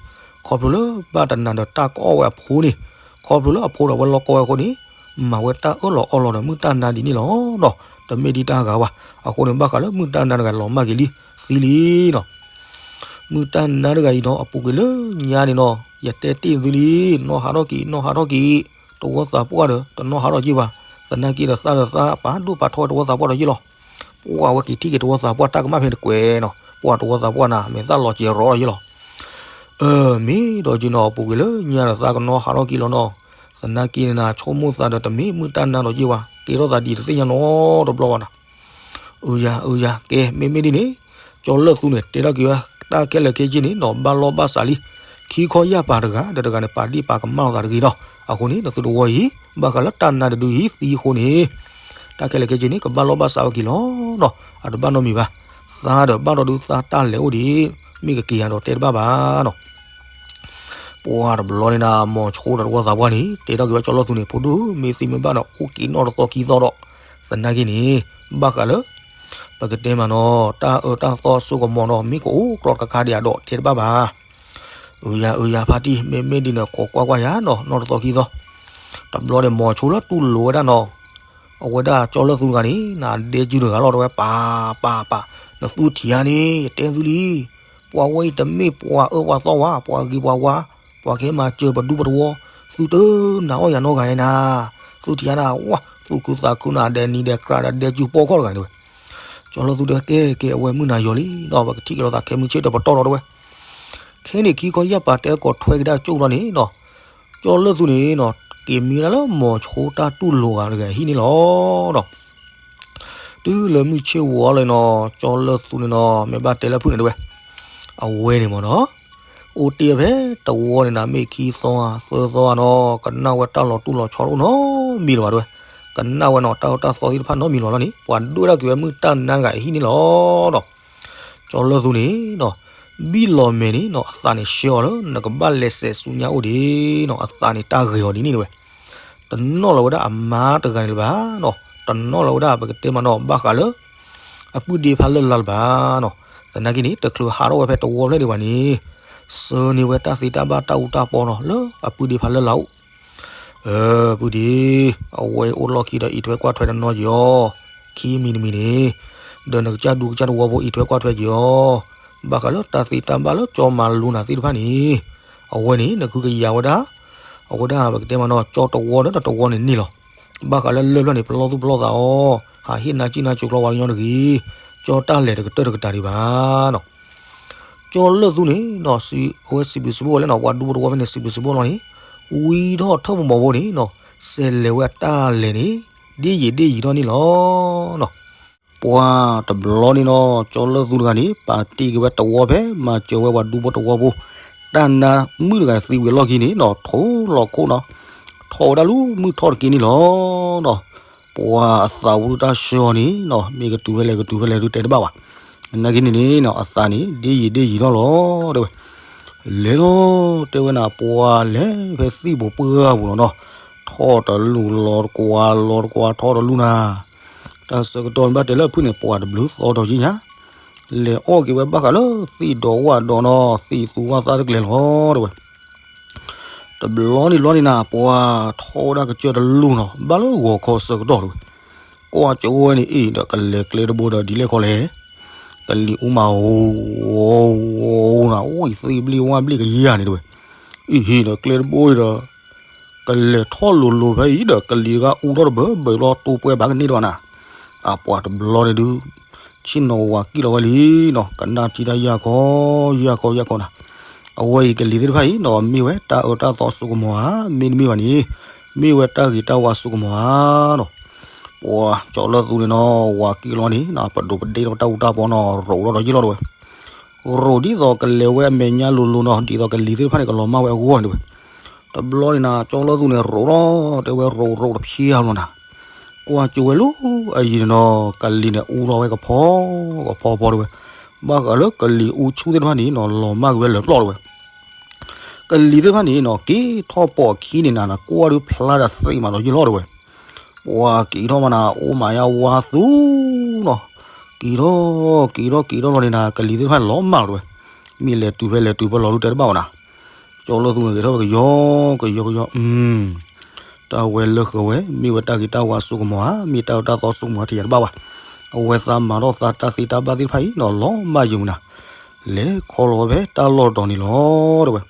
ခီဖျိလၢဘၣ်တနၤဒီးတၢ်ကအီၣ်ဝဲအဖိန့ၣ် ခီဖျိလၢအဖိဒီးဝဲလီၢ်ကီဝဲအဃိန့ၣ် မၤဝဲတၢ်အၢၣ်လီၤအီလီၤဒီးမုၢ်တၢ်နါဒ်န့ၣ်လီၤနီၤ တမ့ၢ်ဒ်တၢ်ဂၤဘၣ် အဃိန့ၣ် ဘၣ်ဃးလၢမုၢ်တၢ်နါတဂၤလီၤမၢ်က့ၤလံ သံလံနီၤ မုၢ်တၢ်နါတဂၤအံၤနီၤ အပူၤကွံာ်လၢညါန့ၣ်နီၤ ယတဲတ့ၢ်သုလံ နီၢ်ဟးထီၣ်က့ၤ နီၢ်ဟးထီၣ်က့ၤ တဝီသးပှၢ်ဒီး တနီၢ်ဟးထီၣ်က့ၤဘၣ် သနာ်က့ဒီးသးဒီးသးပာ်ဒိၣ်ပာ်ထီၣ်ဝဲတဝီသးပှၢ်ဒီးယ့ၢ်လီၤ ပှၤဝဲက့ၤထံၣ်က့ၤတဝီသးပှၢ်တၢ်ကမၣ်ဖဲတကွဲးနီၤ ပှၤတဝီသးပှၢ်နၤ မဲာ်သၣ်လီၤစဲၤရီၤဒီးယ့ၢ်လီၤ အၢ မ့ၢ်ဒီးက့ၤနီၤ အပူၤကွံာ်လၢညါဒီးသးကနီၢ်ဟးထီၣ်က့ၤလီၤနီၤ သနာ်က့န့ၣ်နၤ ဆိကမိၣ်သးဒီးတမ့ၢ်မုၢ်တၢ်နါဒီးယ့ၢ်ဘၣ် ကဲထီၣ်သးဒ်တသ့ၣ်ညါနီတဘျီဘၣ်နၤ အုယၤ အုယၤ ကဲ မ့မ့ၢ်ဒ်န့ၣ် ကၠီလၢၢ်သူန့ၣ် တဲထီၣ်က့ၤဝဲ တၢ်ခဲလၢာ်ခဲဆ့န့ၣ်နီၤ ဘၣ်လီၢ်ဘၣ်စးလံ ခံခီယၢ်ပၤတဂၤ ဒီးတဂၤန့ၣ် ပာ်ဒ့ၣ်ပာ်ကမၣ်လိာ်သးတဂ့ၤဒီး အဃိန့ၣ် နသုတဝီအံၤ ဘၣ်ဃးလၢတၢ်နါတဒုအံၤသံအဃိန့ၣ် တၢ်ခဲလၢာ်ခဲဆ့န့ၣ် ကဘၣ်လီၢ်ဘၣ်စးဝဲက့ၤလီၤနီၤ အတဘၣ်နီတမံၤဘၣ် သးဒီးဘၣ်ဒီးဒုးသးတၢ်လဲၤအိၣ်ဒံး မ့ၢ်ကက့ၤယၤဒီးတဲတဘၣ်ဘၣ်နီၤ ပှၤတဘျီန့ၣ်နၤ မီၤဆိဒီးတဝီသးပှၢ်န့ၣ် တဲထီၣ်က့ၤဝဲကၠီလၢၢ်သူန့ၣ် ဖိဒိၣ် မ့ၢ်သံမ့ၢ်ဘၣ်ဒီး အိၣ်က့ၤနီၣ်တသီခံသီဒီး သနာ်က့န့ၣ် ဘၣ်ဃးလၢ ပကတဲမးနီၤ တၢ်အၢတၢ်သီစိကမီၤနီၤ မ့ၢ်ကအိၣ်ကြီတခါခါဒံးဧါဒီး တဲတဘၣ်ဘၣ် အုယၤ အုယၤ ဖါတံၢ် မ့မ့ၢ်ဒ်န့ၣ် ခိးကွၢ်ကွၢ်ယၤနီၤ နီၣ်တသီခံသီ တဘျီန့ၣ် မီၤဆိလၢတူၢ်လိာ်ဝဲဒၣ်နီၤ အဝဲဒၣ်ကၠီလၢၢ်သူတဂၤန့ၣ် နဒဲကုတဂၤလီၤ တဲဝဲ ပၢ် ပၢ် ပၢ် နသုထံၣ်ဧါန့ၣ် ယတဲသုလံ ပှၤဝဲအံၤတမ့ၢ်ပှၤအၢပှၤသီဝဲ ပှၤဂ့ၤပှၤဝါ ပှၤကဟဲမၤစၢၤပဒူပတဝီ သုတနာ်အီၣ်ယၤနီတဂၤဧါနၤ သုထံၣ်ဧါနၤ ဝါ သူၣ်ခုသးခုနၤ ဒဲနံၤဒဲးကြၢးဒီးဒဲကုပိာ်ခီၣ်တဂၤန့ၣ်ဝဲ ကၠီလၢၢ်သူတဲဝဲ ကဲ ကဲ အဝဲမုၢ်နၤယီၤလံနီၤ ပကထံၣ်က့ၤလိာ်သးခဲမုၢ်ဆ့ၣ်တပတီၢ်ဒီး တဲဝဲ ခဲန့ၣ်ခံခီယၢ်ပၤတဲကိးထွဲက့ၤဒၣ်ကၠိၣ်လီၤန့ၣ်နီၤ ကၠီလၢၢ်သူန့ၣ်နီၤ က့ၤမံဒၣ်လၢမီၤဆိတၢ်တူၢ်လိာ်ဂၤတဂၤဟံၣ်န့ၣ်လီၤနီၤ တုၤလၢမုၢ်ဆ့ၣ်ဝီၤလီၤနီၤ ကၠီလၢၢ်သူန့ၣ်နီၤ မ့ၢ်ဘၣ်တဲလၢဖုၣ်န့ၣ်တဲဝဲ အဝဲန့ၣ်မ့ၢ်နီၤ အိၣ်တ့ၢ်ဖဲတဝီန့ၣ်နၤ မ့ၢ်ခံသီဧါ သၢသီဧါနီၤ ကနၣ်ဝဲတၢ်လီၤတူၢ်လီၤဆီတအိၣ်နီတမံၤလၢၤဘၣ်တဲဝဲ ကနၣ်ဝဲနီၤ တၢ်အၢတၢ်သီသ့ၣ်တဖၣ်နီတမံၤလၢၤဘၣ်လီၤန့ၣ် ပှၤဒွဲၣ်ဒၣ်က့ၤဝဲမုၢ်တၢ်နါတဂၤအဟံၣ်န့ၣ်လီၤနီၤ ကၠီလၢၢ်သူန့ၣ်နီၤ ဘံၣ်လီၤမဲာ်န့ၣ်နီၤ အသးန့ၣ်ဆှၢအီၤလၢ နကဘၣ်လဲၤစဲးဆူညါအိၣ်ဒံးနီၤ အသးန့ၣ်တၢ်ဂ့ၤအီၤဒ်န့ၣ်တဲဝဲ တနီၣ်လီၤဝဲဒၣ်အမါတဂၤန့ၣ်လၢၤဘၣ်နီၤ တနီၣ်လီၤဝဲဒၣ် ပကတဲမးနီၤ ဘၣ်ဃးလၢ အပုၢ်ဒ့ဖးလၢ်လၢ်လၢၤဘၣ်နီၤ. သနာ်က့န့ၣ် တချုးဟးထီၣ်ဝဲဖဲတဝီဖျၢၣ်ဒံးဘၣ်န့ၣ် စၢၤန့ၢ်ဝဲတၢ်သ့တၢ်ဘၣ်တၢ်အူတၢ်ပီနီၤ လၢအပုၢ်ဒ့ဖးလၢ်လၢ်အိၣ် ပုၢ်ဒ့, အဝဲအိၣ်လီၢ်ခံဒီး အံးထွဲကွၢ်ထွဲတနီၤက့ၤအီၤ, ခံမံၤတမံၤန့ၣ်, ဒီးနကစၢ်ဒူကစၢ်တဝီဖိ အံးထွဲကွၢ်ထွဲက့ၤအီၤ, ဘၣ်ဃးလၢတၢ်သ့တၢ်ဘၣ်လၢကၠီမၤလိနၤသ့ၣ်တဖၣ်န့ၣ်, အဝဲန့ၣ် နကဟုကယာ်ဝဲဒၣ်, အဝဲဒၣ်ပကတဲမးနီၤ ကၠီတဝီဒီးတဝီန့ၣ်န့ၢ်လီၤ. ဘၣ်ဃးလၢလၢၢ်ဖျၢၣ်န့ၣ် ပလီၢ်သူၣ်ပလီၢ်သးအီၤ, ဟးဟ့ၣ်နါစံၣ်နါစိၤကျီဝါကညီတဂ့ၤ, ကၠီတၢ်လဲၤတကတၢၢ်တကတၢၢ်ဒံးဘၣ်နီၤ. ကၠီလၢၢ်သူန့ၣ်, အဝဲစံးဘျုးစံးဖှိၣ်ဝဲလၢနီၤ ပှၤဒူဖိတဝီဖဲန့ၣ် စံးဘျုးစံးဖှိၣ်လီၤန့ၣ်, ဝံၤထီၣ်ထၢၣ်မီၤမီၤဖိန့ၣ်နီၤ, ဆဲးလဲၤဝဲအတၢ်လဲၤန့ၣ်, ဒ်ယံာ်ဒ်ယံာ်ထီၣ်န့ၣ်လီၤ. ပှၤတဘျီန့ၣ်နီၤ ကၠီလၢၢ်သူတဂၤန့ၣ် ပာ်တ့ၢ်က့ၤဝဲတဝီဖဲ မၤစၢၤဝဲပှၤဒူဖိတဝီဖိ, တၢ်နါမုၣ်တဂၤသံဝံၤအလီၢ်ခံန့ၣ်နီၤ ထိးလီၤခိၣ်နီၤ, ထီၣ်ဝဲဒၣ်လၢမုၢ်ထီၣ်တက့ၢ်န့ၣ်လီၤ. ပှၤအသးဝံၤတၢ်ဆှၢအီၤန့ၣ်နီၤ မ့ၢ်ကတုၤဖဲလဲၣ်ကတုၤဖဲလဲၣ်ဒုးတဲတဘၣ်ဘၣ်. နာ်က့န့ၣ်န့ၣ်နီၤ အသးန့ၣ် ဒ်ယံာ်ဒ်ယံာ်ထီၣ်လီၤ တဲဝဲ. လဲၤလီၤ တဲဝဲနၤ ပှၤလဲၤဖဲသံၣ်ပူၤပှၢ်ပူၤလီၤနီၤ, ထီၣ်တလူၢ်လီၤတကွၢ်လီၤတကွၢ်ထီၣ်တလူၢ်နၤ, တၢ်ဆၢကတီၢ်ဘၣ်တဲလၢအဖုၣ်န့ၣ် ပှၤတဘျုးသီထီၣ်က့ညါ, လဲၤအီၣ်က့ၤဝဲဘၣ်ဃးလၢသ့ၣ်ဒီးဝၣ်ဒီးနီၤ သ့ၣ်သူဝၣ်သၣ်တကျဲၤလီၤ တဲဝဲ. တဘျီန့ၣ်ဘျီန့ၣ်နၤ ပှၤထီၣ်ဝဲဒၣ်ကစၢၢ်တလူၢ်နီၤ ဘၣ်လၢဂီၤခီဆၢကတီၢ်တဲဝဲ. ကွၢ်ကၠိဝဲန့ၣ်အံၤဒီးကလဲၤကျဲတဘိဒီးဒ်လဲၣ်ခီလဲၣ်, ကလံၤအူမး အိၣ်နၤ အိၣ်သ့ၣ်ဘျ့ဝၣ်ဘျ့ကယၤန့ၣ်တဲဝဲ. အံၤဟ့ၣ်ဒီးကျဲတဘိအံၤဒီး ကလဲၤထီၣ်လိၤလိၤဖဲအံၤဒီး ကလံၤတဂၤအူထီၣ်တဘၢဘၢဘျီတိၢ်ပှဲၤဘၣ်ကန့ၢ်ဒီးနၤ, အပှၤတဘျီန့ၣ်ဒုး ဆ့ၣ်နီၤဝၤကံၣ်လီၤဝဲလံနီၤ ကနၣ်ထံတၢ်ယၢ်ခီ ယၢ်ခီယၢ်ခီနၤ, အဝဲအံၤကလံၤသ့ၣ်တဖၣ်အံၤနီၤ မ့ၢ်ဝဲတၢ်အၢတၢ်သီစိကမီၤဧါ မ့တမ့ၢ်ဘၣ်န့ၣ် မ့ၢ်ဝဲတၢ်ဂ့ၤတၢ်ဝါစိကမီၤဧါနီၤ. ပှၤကၠီလၢၢ်သူန့ၣ်နီၤ ဝၤကံၣ်လီၤန့ၣ် ပဒိးပဒ့ဒီးတၢ်အူတၢ်ပီနီၤ ရိးထီၣ်ဒီးယံာ်လီၤတဲဝဲ. ရိးဒ်သိးကလဲၤဝဲအမဲာ်ညါလိၤလိၤနီၤ ဒ်သိးကလံၤသ့ၣ်တဖၣ်န့ၣ် ကလီၤမၢ်ဝဲအဂီၢ်န့ၣ်တဲဝဲ. တဘျီန့ၣ်နၤ ကၠီလၢၢ်သူန့ၣ် ရိးထီၣ်တဲဝဲ ရိးရိးတဖျၢၣ်လီၤနၤ, ကွၢ်ကၠိဝဲလၢအယံၤန့ၣ်နီၤ ကလံၤန့ၣ်အူထီၣ်ဝဲကဖီ ကဖီဖီတဲဝဲ, ဘၣ်ဃးလၢကလံၤအူဆူၣ်သ့ၣ်တဖၣ်န့ၣ်နီၤ လီၤမၢ်က့ၤဝဲလၢာ်ပျီၢ်တဲဝဲ. ကလံၤသ့ၣ်တဖၣ်န့ၣ်နီၤ က့ၤထီၣ်ပိာ်အခံန့ၣ်နၤ ကွၢ်ဒုးဖျါဒီးသ့ၣ်မးဒီးယံာ်လီၤတဲဝဲ. ပှၤက့ၤထီၣ်မးနၤ အိၣ်မးယါဝါသူနီၤ, က့ၤထီၣ် က့ၤထီၣ်က့ၤထီၣ်လီၤန့ၣ်နၤ ကလံၤသ့ၣ်တဖၣ်န့ၣ်လီၤမၢ်တဲဝဲ. မ့ၢ်လဲၤတုၤဖဲလဲၤတုၤဖဲလီၤဒုးတဲတဘၣ်ဘၣ်နၤ, ကၠီလၢၢ်သူန့ၣ် က့ၤထီၣ်ဝဲကယီကယီကယီကယီ, တၢ်ဝဲလၢဃၢၤဝဲ မ့ၢ်ဝဲတၢ်ဂ့ၤတၢ်ဝါစိကမီၤဧါ မ့ၢ်တၢ်အၢတၢ်သီစိကမီၤဧါ ထံၣ်ယၤတဘၣ်ဘၣ်. အဝဲသးမၤထီၣ်သးတၢ်သ့တၢ်ဘၣ်သ့ၣ်တဖၣ်အံၤနီၤ လီၤမၢ်ယံၤမးနၤ, လဲၤခီလီၤဝဲဖဲတၢ်လီၢ်တတီၤန့ၣ်လီၤတဲဝဲ.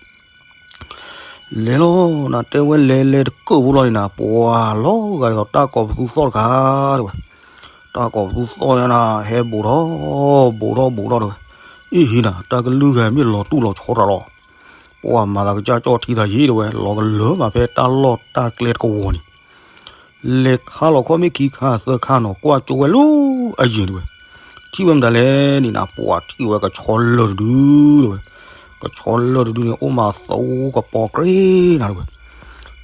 လဲၤလီၤနၤ တဲဝဲလဲၤလဲၤတကၢၢ်ဖိလီၤန့ၣ်နၤ ပှၤလီၤဂာ်ဒ်သိးတၢ်ကိးပသူသီၣ်တခါတဲဝဲ. တၢ်ကိးပသူသီၣ်ညါနၤ ဟဲဘူးထီၣ် ဘူးထီၣ်ဘူးထီၣ်တဲဝဲ. အ့ၣ်ဟ့နၤ တၢ်ကလုၢ်ဂၤမ့ၢ်လီၤတူၢ်လီၤဆီတၢ်လီၤ, ပှၤမၤသးကစၢ်ကၠီၣ်ထံသးယံၤတဲဝဲ လီၤကလၢာ်မးဖဲတၢ်လီၢ်တၢ်ကျဲတကဝီၤန့ၣ် လဲၤခါလီၤခီၣ်မ့ၢ်ခံခါသၢခါနီၤ ကွၢ်ကၠိဝဲလၢအယံၤတဲဝဲ. ထံၣ်ဝဲမတၤလဲၣ်န့ၣ်နၤ ပှၤထံၣ်ဝဲကဆီလၢၢ်တဒုတဲဝဲ. ကဆီလၢၢ်တဒုန့ၣ် အိၣ်မးသဝူကပီၤကြ့နၤတဲဝဲ.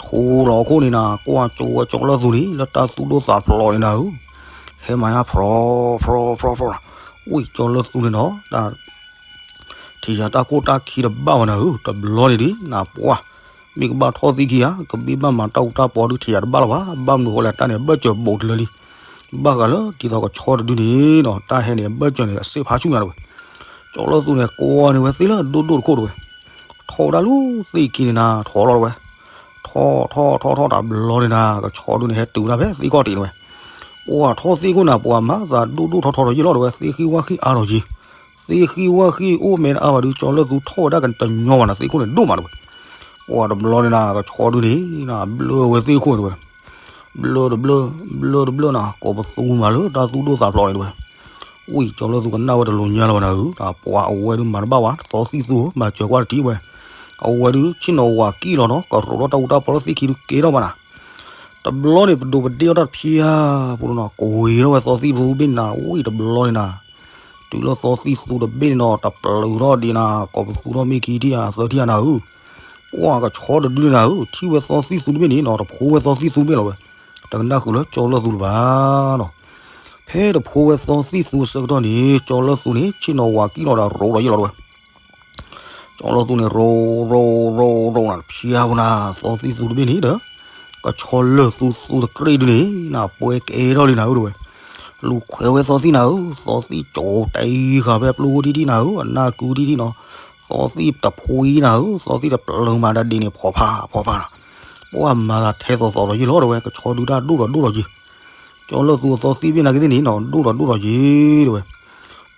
ထူလီၤခိၣ်န့ၣ်နၤ ကွၢ်ကၠိဝဲကၠီလၢၢ်သူန့ၣ် လၢတၢ်သူၣ်ဒိၣ်သးဖျိးန့ၣ်နၤဧၢ, ဟဲမၤညါဖြီဖြီဖြီဖြီနၤ, ဝံၣ်ကၠီလၢၢ်သူန့ၣ်နီၤ တၢ် ထံၣ်ယၤတၢ်ခိၣ်တၢ်ခံတဘၣ်ဝဲနၤဧၢ, တဘျီန့ၣ်ဒုးနၤပှၢ်, မ့ၢ်ကဘၣ်ထီၣ်သံခံဧါ, ကဘၣ်မၤတၢ်အူတၢ်ပီဒုးထံၣ်ယၤတဘၣ်လၢၤဘၣ်, ဘၣ်မနုၤဃိလဲၣ် တၢ်န့ၣ်အဘၢၣ်စၢၤဘူးတလၢလံ. ဘၣ်ဃးလၢဒ်သိးကဆီတဒုန့ၣ်နီၤ တၢ်ဟဲန့ၣ်အဘၢၣ်စၢၤန့ၣ် အစ့ၣ်ဖးဆူၣ်ညါတဲဝဲ. ကၠီလၢၢ်သူန့ၣ် ကွၢ်န့ၢ်ဝဲသ့ၣ်လၢဒိၣ်ဒိၣ်တခိၣ်တဲဝဲ. ထီၣ်ဝဲဒၣ်လၢသ့ၣ်ခံန့ၣ်နၤ ထီၣ်လီၤတဲဝဲ. ထီၣ်ထီၣ်ထီၣ်ထီၣ်ထီၣ်တဘျီန့ၣ်နၤ ကဆီဒုန့ၣ် ဟဲတုၤဝဲဒၣ်ဖဲသ့ၣ်ခီၣ်ထံးတဲဝဲ. ပှၤထီၣ်သ့ၣ်ခိၣ်နၤ ပှၤမၤသးဒိၣ်ဒိၣ်ထီၣ်ထီၣ်ဒီးယံာ်လီၤတဲဝဲ, သ့ၣ်ဃံဝၣ်ဃံအါထီၣ်က့ၤ, သ့ၣ်ဃံဝၣ်ဃံအိၣ်မဲာ်တအါဘၣ်ဒုး ကၠီလၢၢ်သူထီၣ်ဝဲဒၣ်ကတညီဘၣ်နၤ သ့ၣ်ခိၣ်န့ၣ်ဒိၣ်မးတဲဝဲ. ပှၤတဘျီန့ၣ်နၤ ကဆီဒုန့ၣ်နၤ ဘျၢဝဲသ့ၣ်ခိၣ်တဲဝဲ. ဘျၢတဘျၢ ဘျၢတဘျၢနၤ ကိးပသူမးလၢတၢ်သူၣ်ဒိၣ်သးဖျိးန့ၣ်တဲဝဲ. ဝံၣ်ကၠီလၢၢ်သူကနၣ်ဝဲတလိၤညါလၢၤဘၣ်နၤဧၢ, ပှၤအဝဲဒုးမၤတဘၣ်ဝဲ သီသံၣ်သူမၤစၢၤကွၢ်တထံၣ်ဝဲ. အဝဲဒုးဆ့ၣ်နီၤဝၤကံၣ်လီၤနီၤ ကရိးထီၣ်တၢ်အူတၢ်ပီလၢသ့ၣ်ခံဒုးကဲထီၣ်ဘၣ်နၤ. တဘျီန့ၣ် ပဒိးပဒ့အီၣ်တၢ်တဖျါဖိနီၤ ကွံာ်ထီၣ်ဝဲသီသံၣ်သူဘ့ၣ်နၤ ဝံၣ်တဘျီန့ၣ်နၤ တုၤလၢသီသံၣ်သူတဘ့ၣ်န့ၣ်နီၤ တပျုးထီၣ်ဒံးနၤ ကိးပသူထီၣ်မ့ၢ်ခံထံၣ်ဧါသၢထံၣ်ဧါနၤဧၢ. ပှၤကဆီတဒုန့ၣ်နၤဧၢ ထံၣ်ဝဲသီသံၣ်သူတဘ့ၣ်န့ၣ်နီၤ တဖိဝဲသီသံၣ်သူဘ့ၣ်လီၤဝဲ. တကနၣ်ဃုာ်လၢကၠီလၢၢ်သူလၢၤဘၣ်နီၤ. ဖဲတဖိဝဲသီသံၣ်သူအဆၢကတီၢ်န့ၣ် ကၠီလၢၢ်သူန့ၣ် ဆ့ၣ်နီၤဝၤကံၣ်လီၤဒီးရိးဒီးယံာ်လီၤဝဲ. ကၠီလၢၢ်သူန့ၣ် ရိးရိးရိးရိးနၤ တဖျါဖိနၤ သီသံၣ်သူတဘ့ၣ်န့ၣ်ဒီး က ကဆီလၢၢ်သူသူတကြ့ၢ်ဒုန့ၣ် နပှဲၤကဲထီၣ်လံနၤဧၢ တဲဝဲ. လူၤခွဲးဝဲသီသံၣ်နၤဧၢ, သီသံၣ်ကၠိတအံၤဃာ်ဖဲပျိဒံဒံနၤဧၢ, အနၢ်ကုဒံဒံနီၤ, သီသံၣ်တဖိအံၤနၤဧၢ, သီသံၣ်တပျၢၤမးတၢ်ဒ်န့ၣ် ဖီဖးဖီဖးနီၤ, ပှၢ်မၤသးထဲသိးသိးဒီးယ့ၢ်လီၤ တဲဝဲ, ကဆီဒုတၢ်ဒိၣ်ဒီးဒိၣ်ဒီးယ့ၢ် ကၠီလၢၢ်သူအသီသံၣ်ဘ့ၣ်နာ်က့သ့ၣ်န့ၣ်နီၤ ဒိၣ်ဒီးဒိၣ်ဒီးယ့ၢ် တဲဝဲ.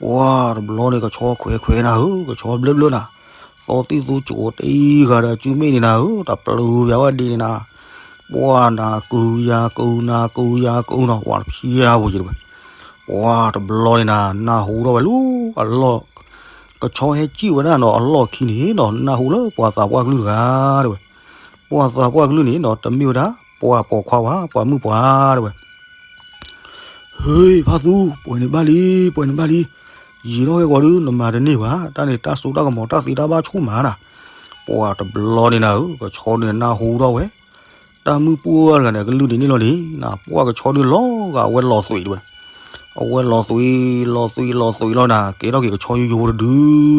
ပှၢ်တဘျီန့ၣ် ကဆီခွဲးခွဲးနၤဧၢ, ကဆီဘျၢဘျၢနၤ, သီသံၣ်သူကၠိတအံၤဃာ်ဒီးအစုမ့ၢ်န့ၣ်နၤဧၢ, တပျၢၤပၠးဝဲဒ်န့ၣ်နၤ, ပှၢ်နၤကုယၤကုနၤကုယၤကုနီၤ ပှၢ်တဖျါဝဲယ့ၢ် တဲဝဲ. ပှၢ်တဘျီန့ၣ်နၤ နၢ်ဟူထီၣ်ဝဲလၢအလီၢ် ကဆီဟဲစံၣ်ဝဲဒၣ်နီၤ အလီၢ်ခံန့ၣ်နီၤ နၢ်ဟူလၢပှၤသးပှၢ်ကလုၢ်တဂၤ တဲဝဲ. ပှၤသးပှၢ်ကလုၢ်န့ၣ်နီၤ တမ့ၢ်ဝဲဒၣ် ပှၤပိာ်ခွါဘၣ် ပှၤမုၣ်ပှၢ် တဲဝဲ. ဟ့ ဖါသူ ပှဲၤန့ၣ်ဘၣ်လံ ပှဲၤန့ၣ်ဘၣ်လံ, ယံာ်ထီၣ်ဟဲဂီၤဒု နမၤတန့ၢ်ဘၣ် တၢ်န့ၣ်တၢ်စိတၢ်ကမီၤတၢ်သ့တၢ်ဘၣ်ဆူၣ်မးနၤ. ပှၢ်တဘျီန့ၣ်နၤဧၢ ကဆီန့ၣ်နၢ်ဟူထီၣ်ဝဲ တၢ်မုၣ်ပှၢ်တဂၤန့ၣ် ကလုၢ်ဒ်န့ၣ်လီၤန့ၣ် နပှၢ်ကဆီဒုလီၤဂာ်အဝဲလီၤသွံး တဲဝဲ. အဝဲလီၤသွံး လီၤသွံး လီၤသွံးလီၤနၤ ကဲထီၣ်က့ၤကဆီယိယိတဒု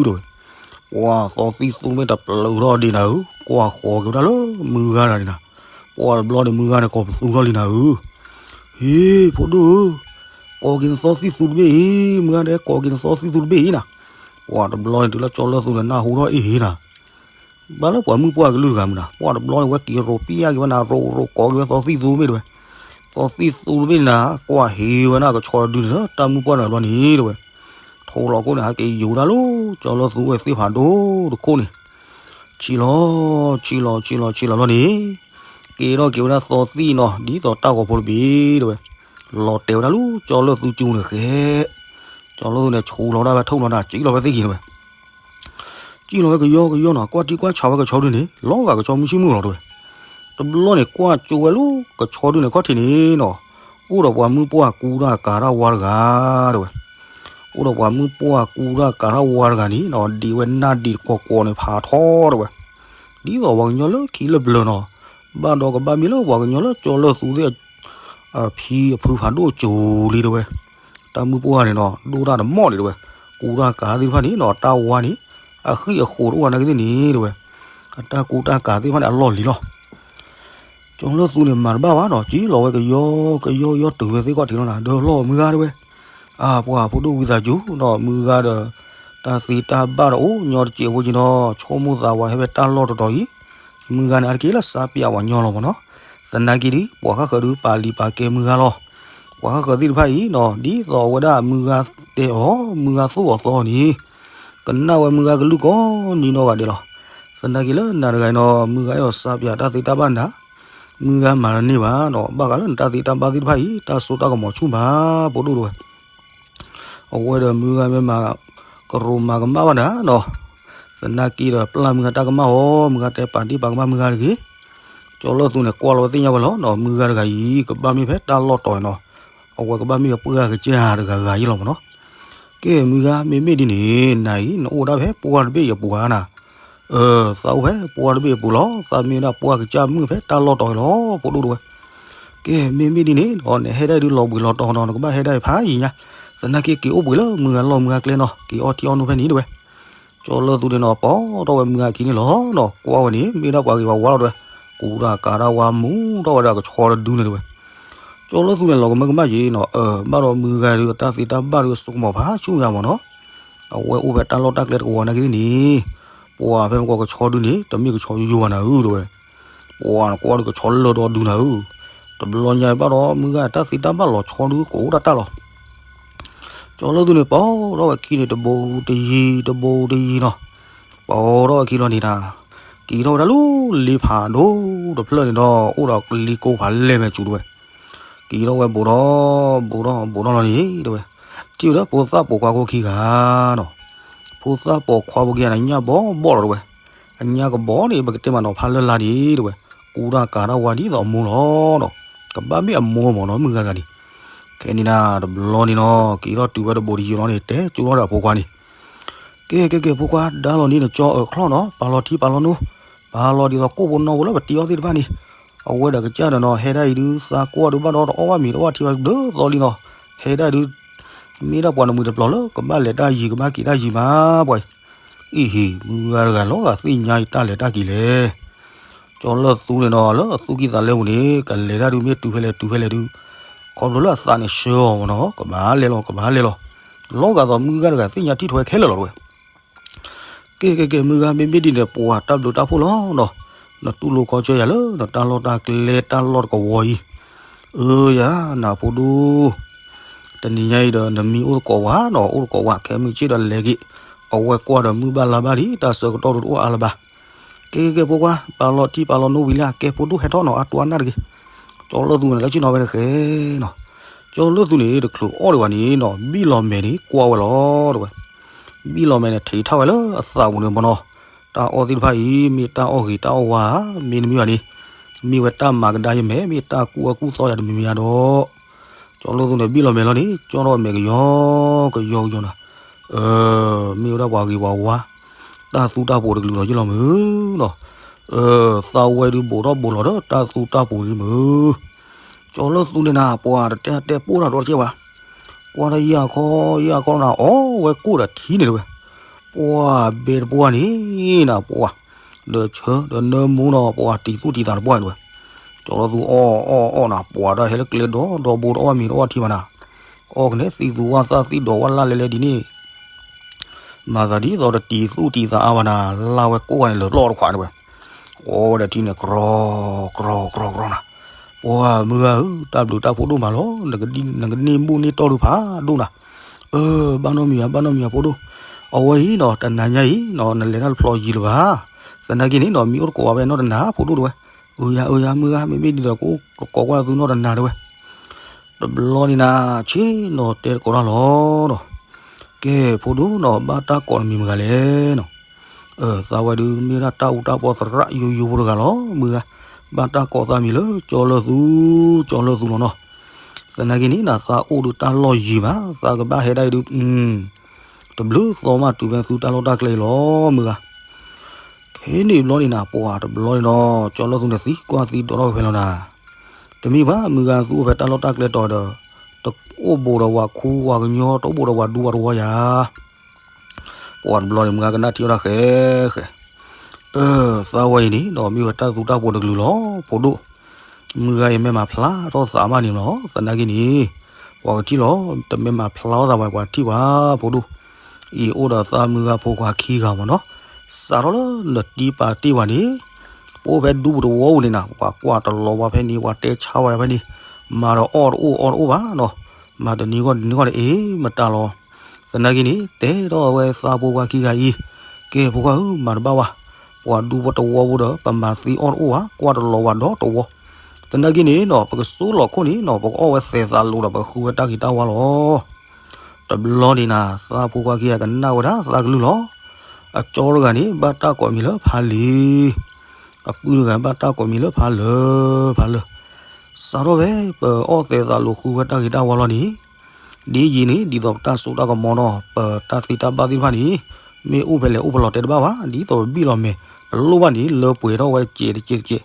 တဲဝဲ. ပှၢ်သီသံၣ်သူမ့ၢ်တပျၢၤထီၣ်ဒ်နၤဧၢ, ကွၢ်ဃီၤက့ၤဝဲဒၣ်လၢမုၢ်ဂၤတဂၤန့ၣ်နၤ. ပှၢ်တဘျီန့ၣ် မုၢ်ဂၤန့ၣ် ကိးပသူထီၣ်လံနၤဧၢ. ဟ့ ဖိဒိၣ်ဧၢ, ကိးက့ၤနသီသံၣ်သူတဘ့ၣ်အံၤ, မုၢ်ဂၤဒဲး ကိးက့ၤနသီသံၣ်သူတဘ့ၣ်အံၤနၤ. ပှၢ်တဘျီန့ၣ် တုၤလၢကၠီလၢၢ်သူန့ၣ် နၢ်ဟူထီၣ်အ့ၣ်နၤ ဘၣ်လၢပှၤမုၣ်ပှၢ်ကလုၢ်တဂၤမုၢ်နၤ, ပှၢ်တဘျီန့ၣ် ဝဲက့ၤရိးပျၢ်က့ၤဝဲနၤ ရိးရိးကိးက့ၤဝဲသီသံၣ်သူမ့ၢ်တဲဝဲ. သီသံၣ်သူတဘ့ၣ်န့ၣ်နၤ ကွၢ်ဟ့ၣ်ဝဲဒၣ်ကဆီတဒုန့ၣ်လၢတၢ်မုၣ်ပှၢ်တဂၤတဘျီန့ၣ်တဲဝဲ. ထိးလီၤခိၣ်န့ၣ် ဟးက့ၤယိၤဒၣ်လၢ ကၠီလၢၢ်သူဝဲသ့ၣ်ဖးဒိၣ်တခိၣ်န့ၣ် ဆံးလီၤ ဆံးလီၤ ဆံးလီၤ ဆံးလီၤဘျီန့ၣ် က့ၤထီၣ်က့ၤဝဲဒၣ်သီသံၣ်နီၤ ဒ်သိးတၢ်ဂီၤဖိတဘ့ၣ်တဲဝဲ. လီၤတဲာ်ဝဲဒၣ်လၢကၠီလၢၢ်သူကၠိန့ၣ်ဃဲ ကၠီလၢၢ်သူန့ၣ် ဆူးလီၤဝဲဒၣ်ဖဲထိၣ်လီၤနၤ စံၣ်လီၤဝဲသ့ၣ်က့ၤတဲဝဲ. စံၣ်လီၤဝဲကယီကယီနီၤ ကွၢ်ထံကွၢ်ဆးဝဲကဆီဒုန့ၣ် လီၤဂာ်ကဆီမုၢ်ဆ့ၣ်မုၢ်လီၤတဲဝဲ. တဘျီန့ၣ် ကွၢ်ကၠိဝဲလၢကဆီဒုန့ၣ် ခီၣ်ထံးန့ၣ်နီၤ အိၣ်ဒီးပှၤမုၣ်ပှၢ်ကူတၢ်ကၤတၢ်ဝါတဂၤတဲဝဲ. အိၣ်ဒီးပှၤမုၣ်ပှၢ်ကူတၢ်ကၤတၢ်ဝါတဂၤန့ၣ်နီၤ ဒံးဝဲနၢ်ဒံးတကွီၤကွီၤန့ၣ်ဖးထီတဲဝဲ. ဒ်သိးပှၤကညီလၢခံလၢပျၢၤနီၤ ဘၣ်ဒီးကဘၣ်မ့ၢ်လၢပှၤကညီလၢကၠီလၢၢ်သူသ့ၣ် အဖံအဖုဖးဒိၣ်ကၠိလံတဲဝဲ. တၢ်မုၣ်ပှၢ်န့ၣ်နီၤ ဒိၣ်တၢ်တမီၢ်ဒံးတဲဝဲ. ကူတၢ်ကၤသ့ၣ်တဖၣ်န့ၣ်နီၤ တၢ်ဝါန့ၣ် အဃံၢ်အဃိးတအိၣ်ဝဲနာ်က့သ့ၣ်န့ၣ်တဲဝဲ. အတၢ်ကူတၢ်ကၤသ့ၣ်တဖၣ်န့ၣ် အလီၢ်လံၤလီၤ. ကၠီလၢၢ်သူန့ၣ် မၤတဘၣ်ဘၣ်နီၤ စံၣ်လီၤဝဲကယီကယီကယီတုၤဝဲသ့ၣ်ခီၣ်ထံးလီၤနၤ ဒီးလီၢ်မုၢ်ဂၤတဲဝဲ. အၢ ပှၤဖိဒိၣ်ဝံသးစူၤနီၤ မုၢ်ဂၤဒီး တၢ်သ့တၢ်ဘၣ်ဒီးအိၣ်ညီတစဲးဖိက့ၤနီၤ ဆိကမိၣ်သးဝဲဟဲဖဲတၢ်လီၢ်တတီၤအံၤ မုၢ်ဂၤန့ၣ် အါတက့ၢ်လၢစါပၠးပှၤညီလီၤမ့ၢ်နီၤ. သနာ်က့ဒီး ပှၤဃၣ်ဃၢၤဒုးပာ်လံၤပာ်ကဲမုၢ်ဂၤလီၤ. ပှၤဃၣ်ဃၢၤသ့ၣ်တဖၣ်အံၤနီၤ ဒ်သိးအဝဲဒၣ်မုၢ်ဂၤတဲအီၤ မုၢ်ဂၤသိၣ်အီၤသီအီၤန့ၣ် ကနၣ်ဝဲမုၢ်ဂၤကလုၢ်ကိးနံၤနီၢ်ဂၤဒဲးလီၤ. သနာ်က့လၢနၤတဂၤအံၤနီၤ မုၢ်ဂၤအဲၣ်ဒိးစါပၠးတၢ်သ့တၢ်ဘၣ်နၤ မုၢ်ဂၤမၤတန့ၢ်ဘၣ်နီၤ ဘၣ်ဃးလၢနတၢ်သ့တၢ်ဘၣ်သ့ၣ်တဖၣ်အံၤ တၢ်စိတၢ်ကမီၤဆူၣ်မး ဖိဒိၣ်တဲဝဲ. အဝဲဒီးမုၢ်ဂၤမ့ၢ်မၤကရူးမၤကမၣ်ဘၣ်နၤနီၤ သနာ်က့ဒီးပျၢ်မုၢ်ဂၤတၢ်ကမၣ်အီၤ မုၢ်ဂၤတဲပာ်ဒ့ၣ်ပာ်ကမၣ်မုၢ်ဂၤတဂ့ၤ. ကၠီလၢၢ်သူန့ၣ် ကွၢ်လီၤဝဲသ့ၣ်ညါဝဲလီၤနီၤ မုၢ်ဂၤတဂၤအံၤ ကဘၣ်မ့ၢ်ဖဲတၢ်လီၢ်တီၤအံၤနီၤ အဝဲကဘၣ်မ့ၢ်အပှၢ်ကစၢ်တဂၤဂၤယ့ၣ်လီၤမ့ၢ်နီၤ. ကဲမုၢ်ဂၤ မ့မ့ၢ်ဒ်န့ၣ် နၤအံၤ နအိၣ်ဒၣ်ဖဲပှၢ်တဘ့ၣ်အံၤအပူၤဧါနၤ အၢ သးအိၣ်ဖဲပှၢ်တဘ့ၣ်အပူၤလီၤ သးမ့ၢ်ဒၣ်ပှၢ်ကစၢ်မုၣ်ဖဲတၢ်လီၢ်တီၤအံၤလီၤ ဖိဒိၣ်တဲဝဲ. ကဲမ့မ့ၢ်ဒ်န့ၣ်ဒီး နဟဲဒၣ်အံၤဒုးလီၤဘှံးလီၤတီၤနီၤ နကဘၣ်ဟဲဒၣ်အံၤဖးယံာ်ညါ သနာ်က့က့ၤအိၣ်ဘှံးလၢမုၢ်ဂၤလီၢ်မုၢ်ဂၤကျဲနီၤ က့ၤအီထံအီနိဖဲန့ၣ်တဲဝဲ. ကၠီလၢၢ်သူန့ၣ်နီၤ ပိာ်ထီၣ်ဝဲမုၢ်ဂၤအခံန့ၣ်လီၤနီၤ ကွၢ်ဝဲန့ၣ် မ့ၢ်ဒၣ်ပှၤဂ့ၤပှၤဝါလီၤတဲဝဲ. ကူတၢ်ကၤတၢ်ဝါမူထီၣ်ဝဲဒၣ်ကဆီတဒုန့ၣ်တဲဝဲ. ကၠီလၢၢ်သူန့ၣ် လီၤကမၢကမၣ်ယ့ၣ်နီၤ အၢ ဘၣ်ဒီးမုၢ်ဂၤဒုးအတၢ်သ့တၢ်ဘၣ်ဒုးအစိကမီၤဖးဆူၣ်ညါမ့ၢ်နီၤ အဝဲအိၣ်ဖဲတၢ်လီၢ်တၢ်ကျဲတကဝီၤနာ်က့သ့ၣ်န့ၣ် ပှၤဖဲမ့ၢ်ကီးကဆီဒုန့ၣ် တမ့ၢ်ကဆီယိယိဘၣ်နၤဧၢတဲဝဲ. ပှၤနကွၢ်ဒုးကဆီလၢၢ်ဒီဒုနၤဧၢ တဘျီညါဘၣ်ဒီး မုၢ်ဂၤတၢ်သ့တၢ်ဘၣ်လီၤဆီဒုကအိၣ်တၢ်တၢ်လီၤ. ကၠီလၢၢ်သူန့ၣ် ပိာ်ထီၣ်ဝဲခံန့ၣ် တဘိတယံၤ တဘိတယံၤနီၤ ပိာ်ထီၣ်ဝဲခံလီၤန့ၣ်တၢ် က့ၤထီၣ်ဝဲဒၣ်လၢလ့ဖးဒိၣ်တဖျၢၣ်န့ၣ်ဒီး အိၣ်ဒီးလ့ကိဖးလဲၢ်မဲာ်စူၤတဲဝဲ. က့ၤထီၣ်ဝဲဘူးဒီး ဘူးဒီး ဘူးထီၣ်လီၤန့ၣ်တဲဝဲ. ထံၣ်ဝဲဒၣ်ဖိသၣ်ပိာ်ခွါဖိခံဂၤနီၤ ဖိသၣ်ပိာ်ခွါဖိခံဂၤန့ၣ် ညၣ်ဘီဘီၣ်လီၤတဲဝဲ. အညၣ်ကဘီန့ၣ် ပကတဲမးနီၤဖးလၢ်လၢ်ဒံးတဲဝဲ. ကူတၢ်ကၤတၢ်ဝါဒ်သိးအမိၢ်လီၤနီၤ ကဘၣ်မ့ၢ်အမိၢ်မ့ၢ်နီၤ မုၢ်ဂၤတဂၤန့ၣ် ခဲန့ၣ်နၤ တဘျီန့ၣ်နီၤ က့ၤထီၣ်တုၤဝဲတဘိတယံၤလီၤန့ၣ် တဲကၠိထီၣ်ဒီးအဖိခွါန့ၣ် ကဲ ကဲ ကဲ ဖိခွါ ဒါလီၤန့ၣ်နကၠီအချီၣ်နီၤ ပာ်လီၤထံပာ်လီၤနိ ပာ်လီၤဒ်သိးကိၣ်ဖိနီၣ်ဖိလၢပတံၤအီၣ်သ့ၣ်တဖၣ်န့ၣ် အဝဲဒီးကစၢ်ဒီးနီၤ ဟဲဒၣ်အံၤဒုး သးကွၢ်ဒုးဘၣ်ဒီးတအီၣ်ဘၣ်မ့ၤတအီၣ်ထံဘၣ်ဒုးသီလံနီၤ ဟဲဒၣ်ဒုး မ့ၢ်ဒၣ်ပှၤတမှံၤတပျီၤလၢ ကဘၣ်လဲၤတၢ်ယံၤ ကဘၣ်က့ၤတၢ်ယံၤမး ပှၤအံၤ အံၤဟံၤ မုၢ်ဂၤတဂၤလီၤဂာ်သ့ၣ်ညါအံၤတၢ်လဲၤတၢ်က့ၤလဲၣ်. ကၠီလၢၢ်သူန့ၣ်နီၤ လၢအသူၣ်ကံၢ်သးလဲပူၤန့ၣ် ကလဲၤတၢ်ဒုးမ့ၢ်တုၤဖဲလဲၣ်တုၤဖဲလဲၣ်ဒုး ခီဖျိလၢအသးန့ၣ်ဆှၢအီၤမ့ၢ်နီၤ ကဘၣ်လဲၤလီၤ ကဘၣ်လဲၤလီၤ. လီၤဂာ်သိးမုၢ်ဂၤတဂၤသ့ၣ်ညါထံၣ်ထွဲခဲလၢာ်လီၤတဝဲ ကဲကဲကဲ မုၢ်ဂၤ မ့မ့ၢ်ဒ်န့ၣ် ပှၤတၢ်ဘျုးတၢ်ဖှိၣ်လီၤနီၤ. နတူၢ်လိာ်ခီဆၢယၤလၢ နတၢ်လီၢ်တၢ်ကျဲတၢ်လီၢ်တကဝီၤအံၤ. အၢယၤ နဖိဒိၣ်, တနံၤညါအံၤဒီး နမံအိၣ်သကိးဝဲနီၤ အိၣ်သကိးဝဲ ခဲမုၢ်ဆ့ၣ်ဒီးလဲၤက့ၤ, အဝဲကွၢ်ဒီးမုၢ်ဘၣ်လါဘၣ်လံ တၢ်ဆၢကတီၢ်ဒုးတအိၣ်အါလၢၤဘၣ်. ကဲကဲကဲ ဖိခွါ ပာ်လီၤထံပာ်လီၤနိဝံၤလံ ကဲဖိဒိၣ်ဟဲထီၣ်နီၤ အါတူၢ်အါနၢ်တဂ့ၤ. ကၠီလၢၢ်သူန့ၣ် လၢဆ့ၣ်နီၤဝဲတဃဲနီၤ. ကၠီလၢၢ်သူန့ၣ် တချုးအီၣ်ဒံးဘၣ်န့ၣ်နီၤ ဘံၣ်လီၤမဲာ်န့ၣ် ကွၢ်ဝဲလီၤတဝဲ. ဘံၣ်လီၤမဲာ်န့ၣ် ထံးထီၣ်ဝဲလၢအသးပူၤန့ၣ်မ့ၢ်နီၤ. တၢ်အီၣ်သ့ၣ်တဖၣ်အံၤ မ့ၢ်တၢ်အီၣ်ဂ့ၤတၢ်အီၣ်ဝါဧါ, မ့တမ့ၢ်ဘၣ်န့ၣ် မ့ၢ်ဝဲတၢ်မၤကဒါယမဲာ် မ့ၢ်တၢ်ကူၣ်အီၣ်ကူၣ်သီယၤတမံၤမံၤဧါဒီး ကၠီလၢၢ်သူန့ၣ် ဘံၣ်လီၤမဲာ်လီၤန့ၣ် ကၠီထီၣ်မဲာ်ကယီကယီကယီနီၤ. မ့ၢ်ဝဲဒၣ်ပှၤဂ့ၤပှၤဝါ တၢ်သူတၢ်ပိၤတကလုာ်လီၤယ့ၢ်လီၤမုၢ်နီၤ. သးဝဲဒုးဘိးထီၣ်ဘိးလီၤဒီး တၢ်သူတၢ်ပိၤလံမုၢ်. ကၠီလၢၢ်သူန့ၣ်နၤ ပှၤတတဲတဲပိၢ်တၢ်ဒီးတကဲဘၣ်. ကွၢ်တၢ်ယၢ်ခီယၢ်ခီနၤ အီၣ်ဝဲကိၣ်ဒီးထံန့ၣ်တဝဲ. ပှၤဘဲတပှၢ်န့ၣ်နၤ ပှၤ ဒီးဆၢဒီးနၢမူနီၤ ပှၤတံၤသူၣ်တံၤသးတပှၢ်န့ၣ်တဝဲ. ကၠီလၢၢ်သူအီၣ်အီၣ်အီၣ်နၤ ပှၤတၢ်ဟဲလၢကျဲဒီဒီဘိတအီၣ်မ့ၤတအီၣ်ထံဘၣ်နၤ. အီၣ်ကန့ၣ်သံၣ်သူဝၣ်သၣ်သံၣ်ဒီးဝၣ်လၢ်လဲၤလဲၤဒ်န့ၣ် မၤသးဒ်သိးတတံၤသူၣ်တံၤသးအါဘၣ်နၤ လၢ်ဝဲကိၣ်ဂၤန့ၣ်လၢာ်လီၢ်တခွးန့ၣ်ဝဲ. အီၣ်ဝဲဒီးထံန့ၣ် ကြီ ကြီ ကြီ ကြီနၤ. ပှၤမုၢ်ဂၤဧၢ တၢ်ဘျုးတၢ်ဖှိၣ်ဒိၣ်မးလီၤ နကန့ၢ်ဘူၣ်န့ၢ်တီၢ်ဒုးဖးဒိၣ်နၤ. အၢ ဘၣ်နီတမံၤဧါ ဘၣ်နီတမံၤဧါဖိဒိၣ်. အဝဲအံၤနီၤ တနၤညါအံၤနီၤ နလဲၤတၢ်တဖျီယံၤလၢၤဘၣ်. သနာ်က့န့ၣ်နီၤ မံအိၣ်သကိးဝဲနီတနၤဖိဒိၣ်တဝဲ. အၢယၤ အၢယၤ မုၢ်ဂၤ မ့မ့ၢ်ဒ်သိးကအိၣ်သကိးကွၢ်သုနီတနၤတဝဲ. တဘျီန့ၣ်နၤ ဆ့ၣ်နီၤတဲသကိးတၢ်လီၤနီၤ. ကဲ ဖိဒိၣ်နီၤ ဘၣ်တၢ်ကိးနမံၤမတၤလဲၣ်နီၤ. သးဝဲဒုး မ့ၢ်ဒၣ်တၢ်အူတၢ်ပီသရၣ်ယိယိဖိတဂၤလီၤ မုၢ်ဂၤ. ဘၣ်တၢ်ကိးသးမံၤလၢ ကၠီလၢၢ်သူ ကၠီလၢၢ်သူလီၤနီၤ. သနာ်က့န့ၣ်နၤ သးအိၣ်ဒုးတၢ်လီၢ်ယံၤမး သးကဘၣ်ဟဲဒၣ်အံၤဒုး တဘျုးသီမးတုၤဖဲသုတၢ်လီၢ်တၢ်ကျဲအံၤလီၤ မုၢ်ဂၤ. ခဲန့ၣ်ဘျီန့ၣ်နၤ ပှၤတဘျီန့ၣ်နီၤ ကၠီလၢၢ်သူန့ၣ်သံကွၢ်သံဒိးထီၣ်ဝဲဖဲလီၤနၤ. တမ့ၢ်ဘၣ် မုၢ်ဂၤသူအိၣ်ဖဲတၢ်လီၢ်တၢ်ကျဲတီၤဒီး တအိၣ်ဘူးဒီးဝဲခူဝဲကညီ တအိၣ်ဘူးဒီးဝဲဒူဝဲတဝီယၤ. ပှၤတဘျီန့ၣ် မုၢ်ဂၤကနၣ်ထံၣ်ဝဲဒၣ်ဃဲဃဲ အၢ သးဝဲအံၤန့ၣ်နီၤ မ့ၢ်ဝဲတၢ်သူတၢ်ပိၤတကလုာ်လီၤ ဖိဒိၣ်. မုၢ်ဂၤအံၤမ့ၢ်မၤဖျါထီၣ်သးမးန့ၣ်လီၤ သနာ်က့န့ၣ် ပှၤကထံၣ်လီၤ တမ့ၢ်မၤဖျါထီၣ်သးဘၣ် ပှၤထံၣ်ဘၣ် ဖိဒိၣ်. အံၤအိၣ်ဒီးသးမုၢ်ဂၤဖိခွါခံဂၤမ့ၢ်နီၤ စးထီၣ်လၢနတံၤပာ်တ့ၢ်ဝဲန့ၣ် ပအိၣ်ဖဲဒူပတဝီပူၤန့ၣ်နၤ ပှၤကွၢ်တလီၤဝဲဖဲန့ၣ် ပှၤတဲဆါဝဲဖဲန့ၣ် မၤဒီးအီၣ်တအိၣ်အီတအိၣ်ဘၣ်နီၤ မၤတနံၤဂီၢ်တနံၤဂီၢ်န့ၣ် အ့ မတၤလီၤ. သနာ်က့န့ၣ် တဲထီၣ်ဝဲသးဖိခွါခံဂၤအံၤ ကဲဖိခွါဧၢ မၤတဘၣ်ဘၣ် ပှၤဒူပတဝီပူၤဒီး ပမၤသံအီၣ်တအိၣ်ဘၣ် ကွၢ်တလီၤဝဲဒီတဝီ. သနာ်က့န့ၣ်နီၤ ပကစိလီၤခိၣ်န့ၣ်နီၤ ပကအီၣ်ဝဲသဲးသးလိၤဒီး ပဃုဝဲတၢ်ဂ့ၤတၢ်ဝါလီၤ. တဘျီန့ၣ်နၤ သးဖိခွါခံဂၤကနၣ်ဝဲဒၣ်သးကလုၢ်လီၤ. အကၠီတဂၤန့ၣ် ဘၣ်တၢ်ကိးမံၤလၢဖးလံၤ အပုၢ်တဂၤဘၣ်တၢ်ကိးမံၤလၢဖးလၢာ် ဖးလၢာ်. စးထီၣ်ဖဲ ပအီၣ်သဲးသးလိၤဃုဝဲတၢ်ဂ့ၤတၢ်ဝါလီၤန့ၣ် ဒ်ယံၤန့ၣ် ဒ်သိးပတၢ်စိတၢ်ကမီၤနီၤ ပတၢ်သ့တၢ်ဘၣ်သ့ၣ်တဖၣ်န့ၣ် မ့ၢ်အိၣ်ဖဲလဲၣ်အိၣ်ဖဲလဲၣ်တဲတဘၣ်ဘၣ် ဒ်သိးပဘံၣ်လီၤမဲာ် ပလိၣ်ဘၣ်န့ၣ် လၢပှဲၤထီၣ်ဝဲတစဲးတစဲးတစဲး.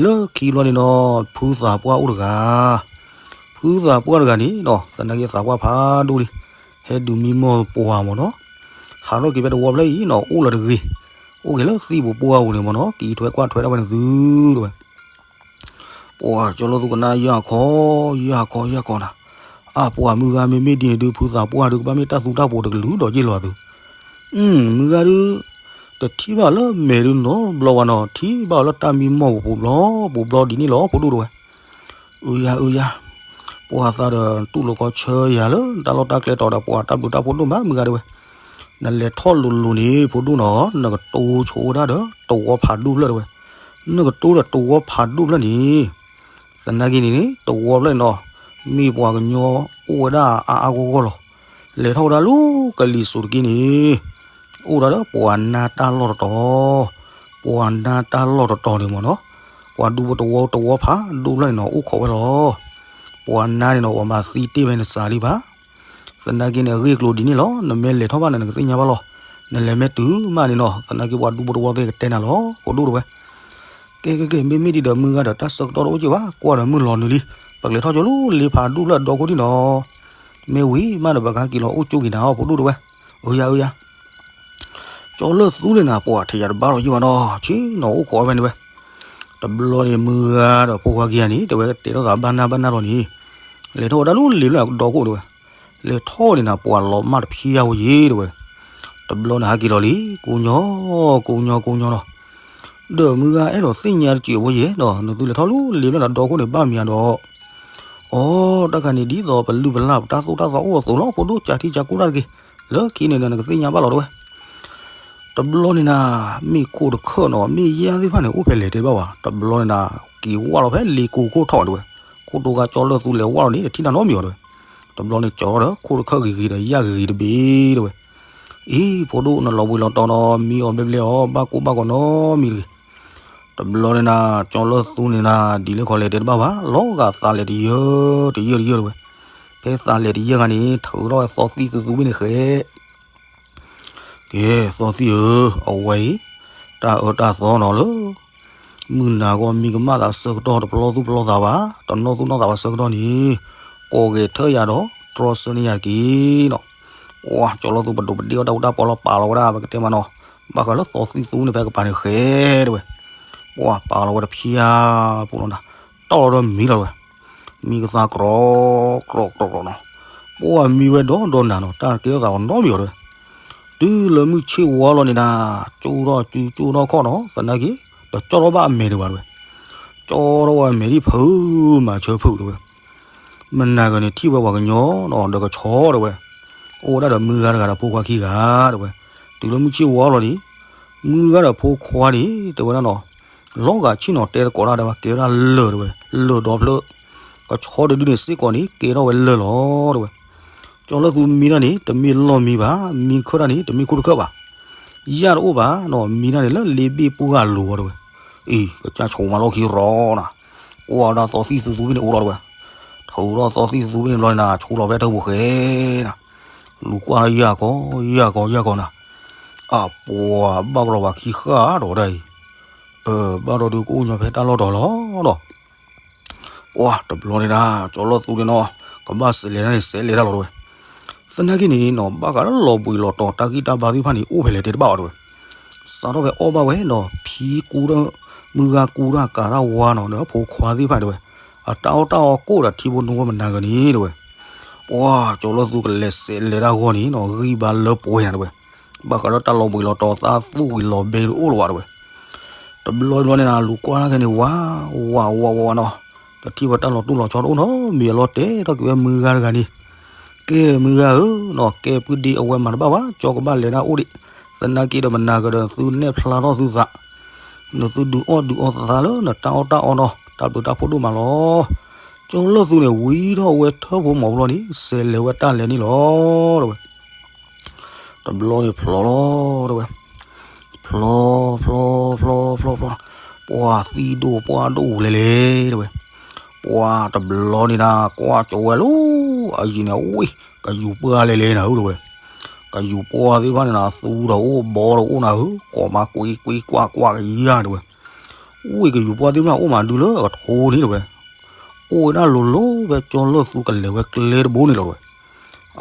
လၢခံဘျီန့ၣ်နီၤ ဖုသးပှၢ်အိၣ်တဂၤ ဖုသးပှၢ်တဂၤန့ၣ်နီၤ သနာ်က့သးပှၢ်ဖးဒိၣ်လံ ဟဲဒုးမံမီၢ်ပှၢ်မ့ၢ်နီၤ ဟးထီၣ်က့ၤဖဲတဝီဖျၢၣ်အံၤနီၤ အိၣ်လၢၤတဂ့ၤ အိၣ်က့ၤလၢသံၣ်ပူၤပှၢ်ပူၤန့ၣ်မ့ၢ်နီၤ က့ၤထွဲကွၢ်ထွဲဒၣ်ဝဲန့ၣ်သုတဝဲ ပှၤကၠီလၢသူကနၣ်ယၢ်ခီ ယၢ်ခီယၢ်ခီနၤ, အပှၤမုၢ်ဂၤမ့မ့ၢ်ဒ်န့ၣ်ဒုး ဖုသးပှၢ်ဒုးကဘၣ်မ့ၢ်တၢ်သူတၢ်ပိၤတကလုာ်ဒီးယ့ၢ်လီၤသု, မုၢ်ဂၤဒုး တထံၣ်ဘၣ်လၢမဲာ်ဒုးနီတဘျီဝဲနီၤ ထံၣ်ဘၣ်လၢတၢ်မံမီၢ်ပူၤဘျီပူၤဘျီဒ်န့ၣ်လီၤ ဖိဒိၣ်တဝဲ အၢယၤအၢယၤ, ပှၤသးဒီးတူၢ်လိာ်ခီဆၢယၤလၢတၢ်လီၢ်တၢ်ကျဲတီၤဒီး ပှၤတၢ်ဘျုးတၢ်ဖှိၣ်ဒိၣ်မးမုၢ်ဂၤဒၣ်ဝဲ, နလဲၤထီၣ်လိၤလိၤန့ၣ် ဖိဒိၣ်နီၤ နကတိၤဆိဝဲဒၣ်ဒီးတဝီဖးဒိၣ်ဖျၢၣ်တဝဲ, နကတိၤဒီးတဝီဖးဒိၣ်ဖျၢၣ်န့ၣ်, သနာ်က့န့ၣ် တဝီဖျၢၣ်န့ၣ်နီၤ မ့ၢ်ပှၤကညီအိၣ်ဝဲဒၣ်အါအါဂီၢ်ဂီၢ်လီၤ. လဲၤထီၣ်ဝဲဒၣ်လၢကလံၤစိးတက့ၢ်န့ၣ် အိၣ်ဒၣ်ဒီးပှၤနါတၢ်လီၢ်တတီၤ, ပှၤနါတၢ်လီၢ်တတီၤန့ၣ်မ့ၢ်နီၤ, ပှၤဒူဖိတဝီတဝီဖးဒိၣ်ဖျၢၣ်န့ၣ်နီၤ အိၣ်ခိးဝဲလီၤ. ပှၤနါန့ၣ်နီၤ ပှၤမၤသံတ့ၢ်ဝဲန့ၣ်စးလံဘၣ်. သနာ်က့န့ၣ် အဂ့ၢ်အကျိၤဒ်န့ၣ်လီၤ. နမ့ၢ်လဲၤထီၣ်ဘၣ်န့ၣ် နကသ့ၣ်ညါဘၣ်လီၤ. နလဲၤမ့ၢ်တုၤမးန့ၣ်နီၤ သနာ်က့ပှၤဒူဖိတဝီသ့ၣ်ကတဲနၤလီၤ ဖိဒိၣ်တဝဲ. ကဲကဲကဲ မ့မ့ၢ်ဒ်ဒီးမုၢ်ဂၤဒီးတၢ်ဆၢကတီၢ်တအိၣ်က့ၢ်ဘၣ် ကွၢ်ဒီးမုၢ်လီၤနုာ်လံ. ပကလဲၤထီၣ်ကၠိလၢလ့ဖးဒိၣ်ဖျၢၣ်ဒီခိၣ်ထံၣ်နီၤ. မ့ၢ်ဝံၤမးဒီးပကဟဲက့ၤလီၤအိၣ်ကၠိက့ၤနၤအီၤ ဖိဒိၣ်တဝဲ. အၢယၤအၢယၤ ကၠီလၢသူန့ၣ်နၤ ပှၤထဲယၤတဘၣ်လီၤယံၢ်ဘၣ်နီၤ ဆ့ၣ်နီၤအိၣ်ခိးဝဲဖဲန့ၣ်ဝဲ. တဘျီန့ၣ်မုၢ်ဂၤဒီးဖိခွါခံဂၤန့ၣ် တဲဝဲတဲထီၣ်သးဘၣ်နၢ်ဘၣ်နၢ်လီၤန့ၣ်, လဲၤထီၣ်ဝဲဒၣ်လၢလ့ၤလၢဒီခိၣ်တဲဝဲ, လဲၤထီၣ်န့ၣ်နၤ ပှၤလီၤမၢ်တဖၠါဝဲယ့ၢ်တဲဝဲ, တဘျီန့ၣ်ဟဲက့ၤလီၤလံ ကိးညီ, ကိးညီကိးညီလီၤ, ဒီးမုၢ်ဂၤအဲၣ်ဒိးသ့ၣ်ညါတစဲးဖိယဲၢ်ဒီး နသုလဲၤထီၣ်လၢလ့ၤလၢဒီခိၣ်န့ၣ်ဘၣ်မနုၤဒီး အီ, တၢ်ခါန့ၣ်ဒ်သိးပလုၢ်ပလၢ်ပတၢ်သိၣ်တၢ်သီအိၣ်အသိးလီၤ ဖိဒိၣ်ကးထံကးကီတၢ်တက့ၢ်, လၢခံန့ၣ်ဒီးနကသ့ၣ်ညါဘၣ်လီၤတဲဝဲ, တဘျီန့ၣ်နၤ, မ့ၢ်ခိၣ်တခၢၣ်နီၤ မ့ၢ်ယဲၢ်သ့ၣ်တဖၣ်န့ၣ် အိၣ်ဖဲလဲၣ်တဲဘၣ်ဝဲ တဘျီန့ၣ်နၤ, က့ၤဝၢ်လီၤဖဲလ့ၤကိးခိၣ်ထီၣ်တဲဝဲ, ခိၣ်တိၤဂၤကၠီလၢသူလဲၤဝၢ်လီၤန့ၣ် တထံၣ်နၤနီတမံၤအီၤတဲဝဲ, တဘျီန့ၣ်ကၠီဒီးခိၣ်တခၢၣ်ဂ့ၤဂ့ၤဒီးယၣ်ဂ့ၤဂ့ၤတဘ့ၣ်တဲဝဲ, အံၤ ဖိဒိၣ်နလီၤဘှံးလီၤတီၤဒီးမံအီၤဘျဲဘျဲအီၤ ဘၣ်ကိၢ်ဘၣ်ဂီၤနီတမံၤတဂ့ၤ, တဘျီန့ၣ်နၤ, ကၠီလၢသူန့ၣ်နၤ ဒ်လဲၣ်ခီလဲၣ်တဲတဘၣ်ဘၣ် လီၤဂာ်သးလဲၤတယၢၢ် တယၢၢ်တယၢၢ်တဲဝဲ, ဖဲသးလဲၤတယၢၢ်ဂၤန့ၣ် ထုးထီၣ်ဝဲသီသံၣ်သူသူဘ့ၣ်န့ၣ်ဃဲ ကဲ, သီသံၣ်ဧၢ, အဝဲအံၤ, တၢ်အၢတၢ်သီနီၤလၢ မုၢ်နၤဂီၢ်မံကမၣ်သးဆၢကတီၢ် တပလီၢ်သူၣ်ပလီၢ်သးဘၣ် တနီၣ်သူၣ်နီၣ်သးဘၣ်ဆၢကတီၢ်န့ၣ်, ကိးဂဲၤထၢၣ်ယၤဒီးတြီဆၢန့ၢ်ယၤတက့ၢ်နီၤ, ပှၤ ကၠီလၢသူပဒိးပဒ့ၣ်အီၣ်တၢ်အူတၢ်ပီလီၤပာ်လီၤဝဲဒၣ် ပကတဲမးနီၤ, ဘၣ်ဃးလၢသီသံၣ်သူန့ၣ်ဖဲကပၤန့ၣ်ဃဲတဲဝဲ, ပှၤပာ်လီၤဝဲတဖၠါဖိလီၤနၤ, တီၢ်လီၤဒီးမံလီၤတဲဝဲ မံကသါကြီ, ကြီကြီကြီနီၤ, ပှၤမံဝဲဒီဒီနၤနီၤ တၢ်ကဲထီၣ်သးအီၤနီတမံၤအီၤတဲဝဲ, တုၤလၢမုၢ်ဆ့ၣ်ဝါလီၤန့ၣ်နၤ, ကၠိထီၣ်စုကၠိထီၣ်ခီၣ်နီၤ သနာ်က့, တကၠီထီၣ်ဘၣ်အမဲာ်ဒံးဘၣ်တဲဝဲ, ကၠီထီၣ်ဝဲအမဲာ်ဒံးဖုးမၤဆၢဖုးတဲဝဲ, မနၤဂၤန့ၣ်ထံၣ်ဝဲပှၤကညီနီၤ ဒီးကဆီတဲဝဲ, အိၣ်ဝဲဒၣ်ဒီးမုၢ်ဂၤတဂၤဒီးဖိခွါခံဂၤတဲဝဲ, တုၤလၢမုၢ်ဆ့ၣ်ဝါလီၤန့ၣ်, မုၢ်ဂၤဒီးဖိခွါန့ၣ် တဲဝဲဒၣ်နီၤ, လီၤဂာ်ဆ့ၣ်နီၤတဲသကိးတၢ်ဒီး ကဲဝဲဒၣ်လၢၢ်တဲဝဲ, လၢၢ်ဒီဖျၢၣ်, ကဆီတဒုန့ၣ်စ့ၢ်ကီးန့ၣ် ကဲထီၣ်ဝဲလၢၢ်လီၤတဲဝဲ, ကၠီလၢသူမံတၢ်န့ၣ် တမ့ၢ်လီၢ်မံဘၣ်, မံခၢၣ်တၢ်န့ၣ် တမ့ၢ်ခိၣ်တခၢၣ်ဘၣ်, ယၣ်တအိၣ်ဘၣ်နီၤ မံတၢ်န့ၣ်လၢလ့ဘ့ၣ်ပှၢ်ဂၤလိၤဝဲတဲဝဲ, အံၤ ကစၢ်ဆိးမၤလီၢ်ခံရီနၤ, ကွၢ်ဝဲဒၣ်သီသံၣ်သူသူဘ့ၣ်န့ၣ်အိၣ်လီၤတဲဝဲ, ထုးထီၣ်သီသံၣ်သူသူဘ့ၣ်န့ၣ်ဘျီန့ၣ်နၤ ဆိလီၤဖဲထၢပူၤဃဲနၤ, လူၤကွၢ်လၢယၢ်ကီ ယၢ်ကီ ယၢ်ကီနၤ, အပှၤဘၣ်ကလီၤပှၤခံဃၣ်ဒီးဝဲဒၣ်အံၤ, ဘၣ်ဒီးဒုးကအိၣ်ညီဖဲတၢ်လီၢ်တီၤလီၤဒီး ပှၤတဘျီန့ၣ်နၤ, ကၠီလၢသူန့ၣ်နီၤ, ကဘၣ်စဲးလဲၤတၢ်န့ၣ် စဲးလဲၤတၢ်လီၤတဲဝဲ, သနာ်က့န့ၣ်နီၤ ဘၣ်ဃးလၢလီၤဘှံးလီၤတီၤတၢ်ဂံၢ်တၢ်ဘါသ့ၣ်တဖၣ်န့ၣ် အိၣ်ဖဲလဲၣ်တဲတဘၣ်အီၤတဲဝဲ, စးထီၣ်ဖဲအီၣ်ဘၣ်ဝဲနီၤ ဖံကူဒီး မုၢ်ဂၤကူဒီးကးတၢ်ဝါနီၤ ဒီးဖိခွါသ့ၣ်တဖၣ်တဲဝဲ, အတၢ်အီၣ်တၢ်အီကိၣ်ဒီးထံဖိနိဖိမနၤဂၤန့ၣ်တဲဝဲ, ပှၤကၠီလၢသူကလဲၤစဲးလဲၤတၢ်ဂီၢ်န့ၣ်နီၤ ဂံၢ်ဘါလၢပှဲၤနၤတဲဝဲ, ဘၣ်ဃးလၢတၢ်လီၤဘှံးလီၤတီၤသးသူဝံၤလီၤဘဲတအိၣ်လၢၤဘၣ်တဲဝဲ, တဘျီတဘျီန့ၣ်နၤ လူၤကွၢ်တၢ်ခဲန့ၣ် ဝး ဝး ဝး ဝးနီၤ, တထံၣ်ဝဲတၢ်လီၤတူၢ်လီၤဆီတအိၣ်နီတမံၤအလီၤ တဲထီၣ်က့ၤဝဲမုၢ်ဂၤတဂၤန့ၣ်, ကဲမုၢ်ဂၤဧၢနီၤ ကဲပုၢ်ဒ့အဝဲမၤတဘၣ်ဘၣ် ကၠီကဘၣ်လဲၤဒၣ်အိၣ်ဒံး, သနာ်က့ဒီးမနၤဂၤဒီးသုနဲၣ်ဖျါထီၣ်သုသး, နသုဒုးအီၣ်ဒုးအီသးလၢနတၢ်အီၣ်တၢ်အီနီၤ တၢ်ဘျုးတၢ်ဖှိၣ်ဒိၣ်မးလီၤ, ကၠီလၢသူန့ၣ် ဝံထီၣ်ဝဲထၢၣ်ဖိမီၤဖိလီၤန့ၣ် စဲးလဲၤဝဲတၢ်လဲၤန့ၣ်လီၤတဲဝဲ တဘျီန့ၣ်ဖျီလီၤတဲဝဲ, ဖျီ ဖျီ ဖျီ ဖျီ ဖျီ, ပှၤသံၣ်ဒိၣ်ပှၢ်ဒိၣ်ဝဲလဲၣ်လဲၣ်တဲဝဲ, ပှၤတဘျီန့ၣ်နၤ ကွၢ်ကၠီဝဲလၢ အယံၤန့ၣ် ဝံၢ် ကယူၤပှၢ်လဲၣ်လဲၣ်နၤဧၢတဲဝဲ, ကယူၤပှၢ်သ့ၣ်တဖၣ်န့ၣ်နၤ သူဒီးအိၣ်ဘီဒီးအိၣ်နၤဧၢ ကိးမးကွံကွံကွၢ်ကွၢ်ကယၢ်တဲဝဲ, ဝံၢ်ကယူၤပှၢ်သ့ၣ်တဖၣ်အိၣ်မးဒုလၢအကထိန့ၣ်တဲဝဲ အိၣ်ဝဲဒၣ်လိၤလိၤဖဲကၠီလၢသူကလဲၤဝဲကျဲတဘိန့ၣ်လီၤတဲဝဲ,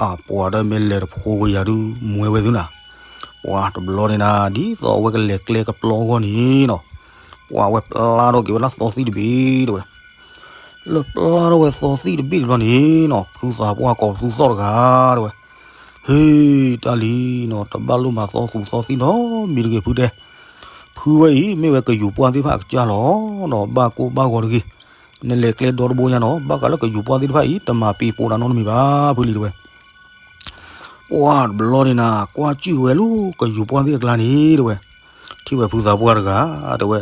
အပှၤဒီးမ့ၢ်လဲၤတဖိဝဲယၤဒုး မွဲဝဲသုနၤ, ပှၤတဘျီန့ၣ်နၤ ဒ်သိးအဝဲကလဲၤကျဲကပျီအဂီၢ်န့ၣ်နီၤ, ပှၤဝဲပျၢ်ထီၣ်က့ၤဝဲဒၣ်သီသံၣ်တဘ့ၣ်တဲဝဲ, လၢပျၢ်ထီၣ်ဝဲသီသံၣ်တဘ့ၣ်တဘျီန့ၣ်နီၤ ဖုသးပှၢ်ကိးသူသီၣ်တဂၤတဲဝဲ, ဟ့ၣ် တၢ်လံနီၤ တဘၣ်လိၣ်မၤသီသူသီသံၣ်နီတမံၤတဂ့ၤဖုတဲ, ဖုဝဲအံၤ မ့ၢ်ဝဲကယူၤပှၢ်သ့ၣ်တဖၣ်အကစၢ်လီၤနီၤ ဘၣ်ကိၢ်ဘၣ်ဂီၤတဂ့ၤ, နလဲၤကျဲဒီတဘိညါနီၤ ဘၣ်ဃးလၢကယူၤပှၢ်သ့ၣ်တဖၣ်အံၤ တမၤပံာ်ပိာ်နၤနီတမံၤဘၣ်ဖုလံတဲဝဲ ပှၤတဘျီန့ၣ်နၤ ကွၢ်ကၠုၢ်ဝဲလၢ ကယူၤပှၢ်သ့ၣ်အကျါန့ၣ်တဲဝဲ, ထံၣ်ဝဲဖုသးပှၢ်တဂၤတဲဝဲ,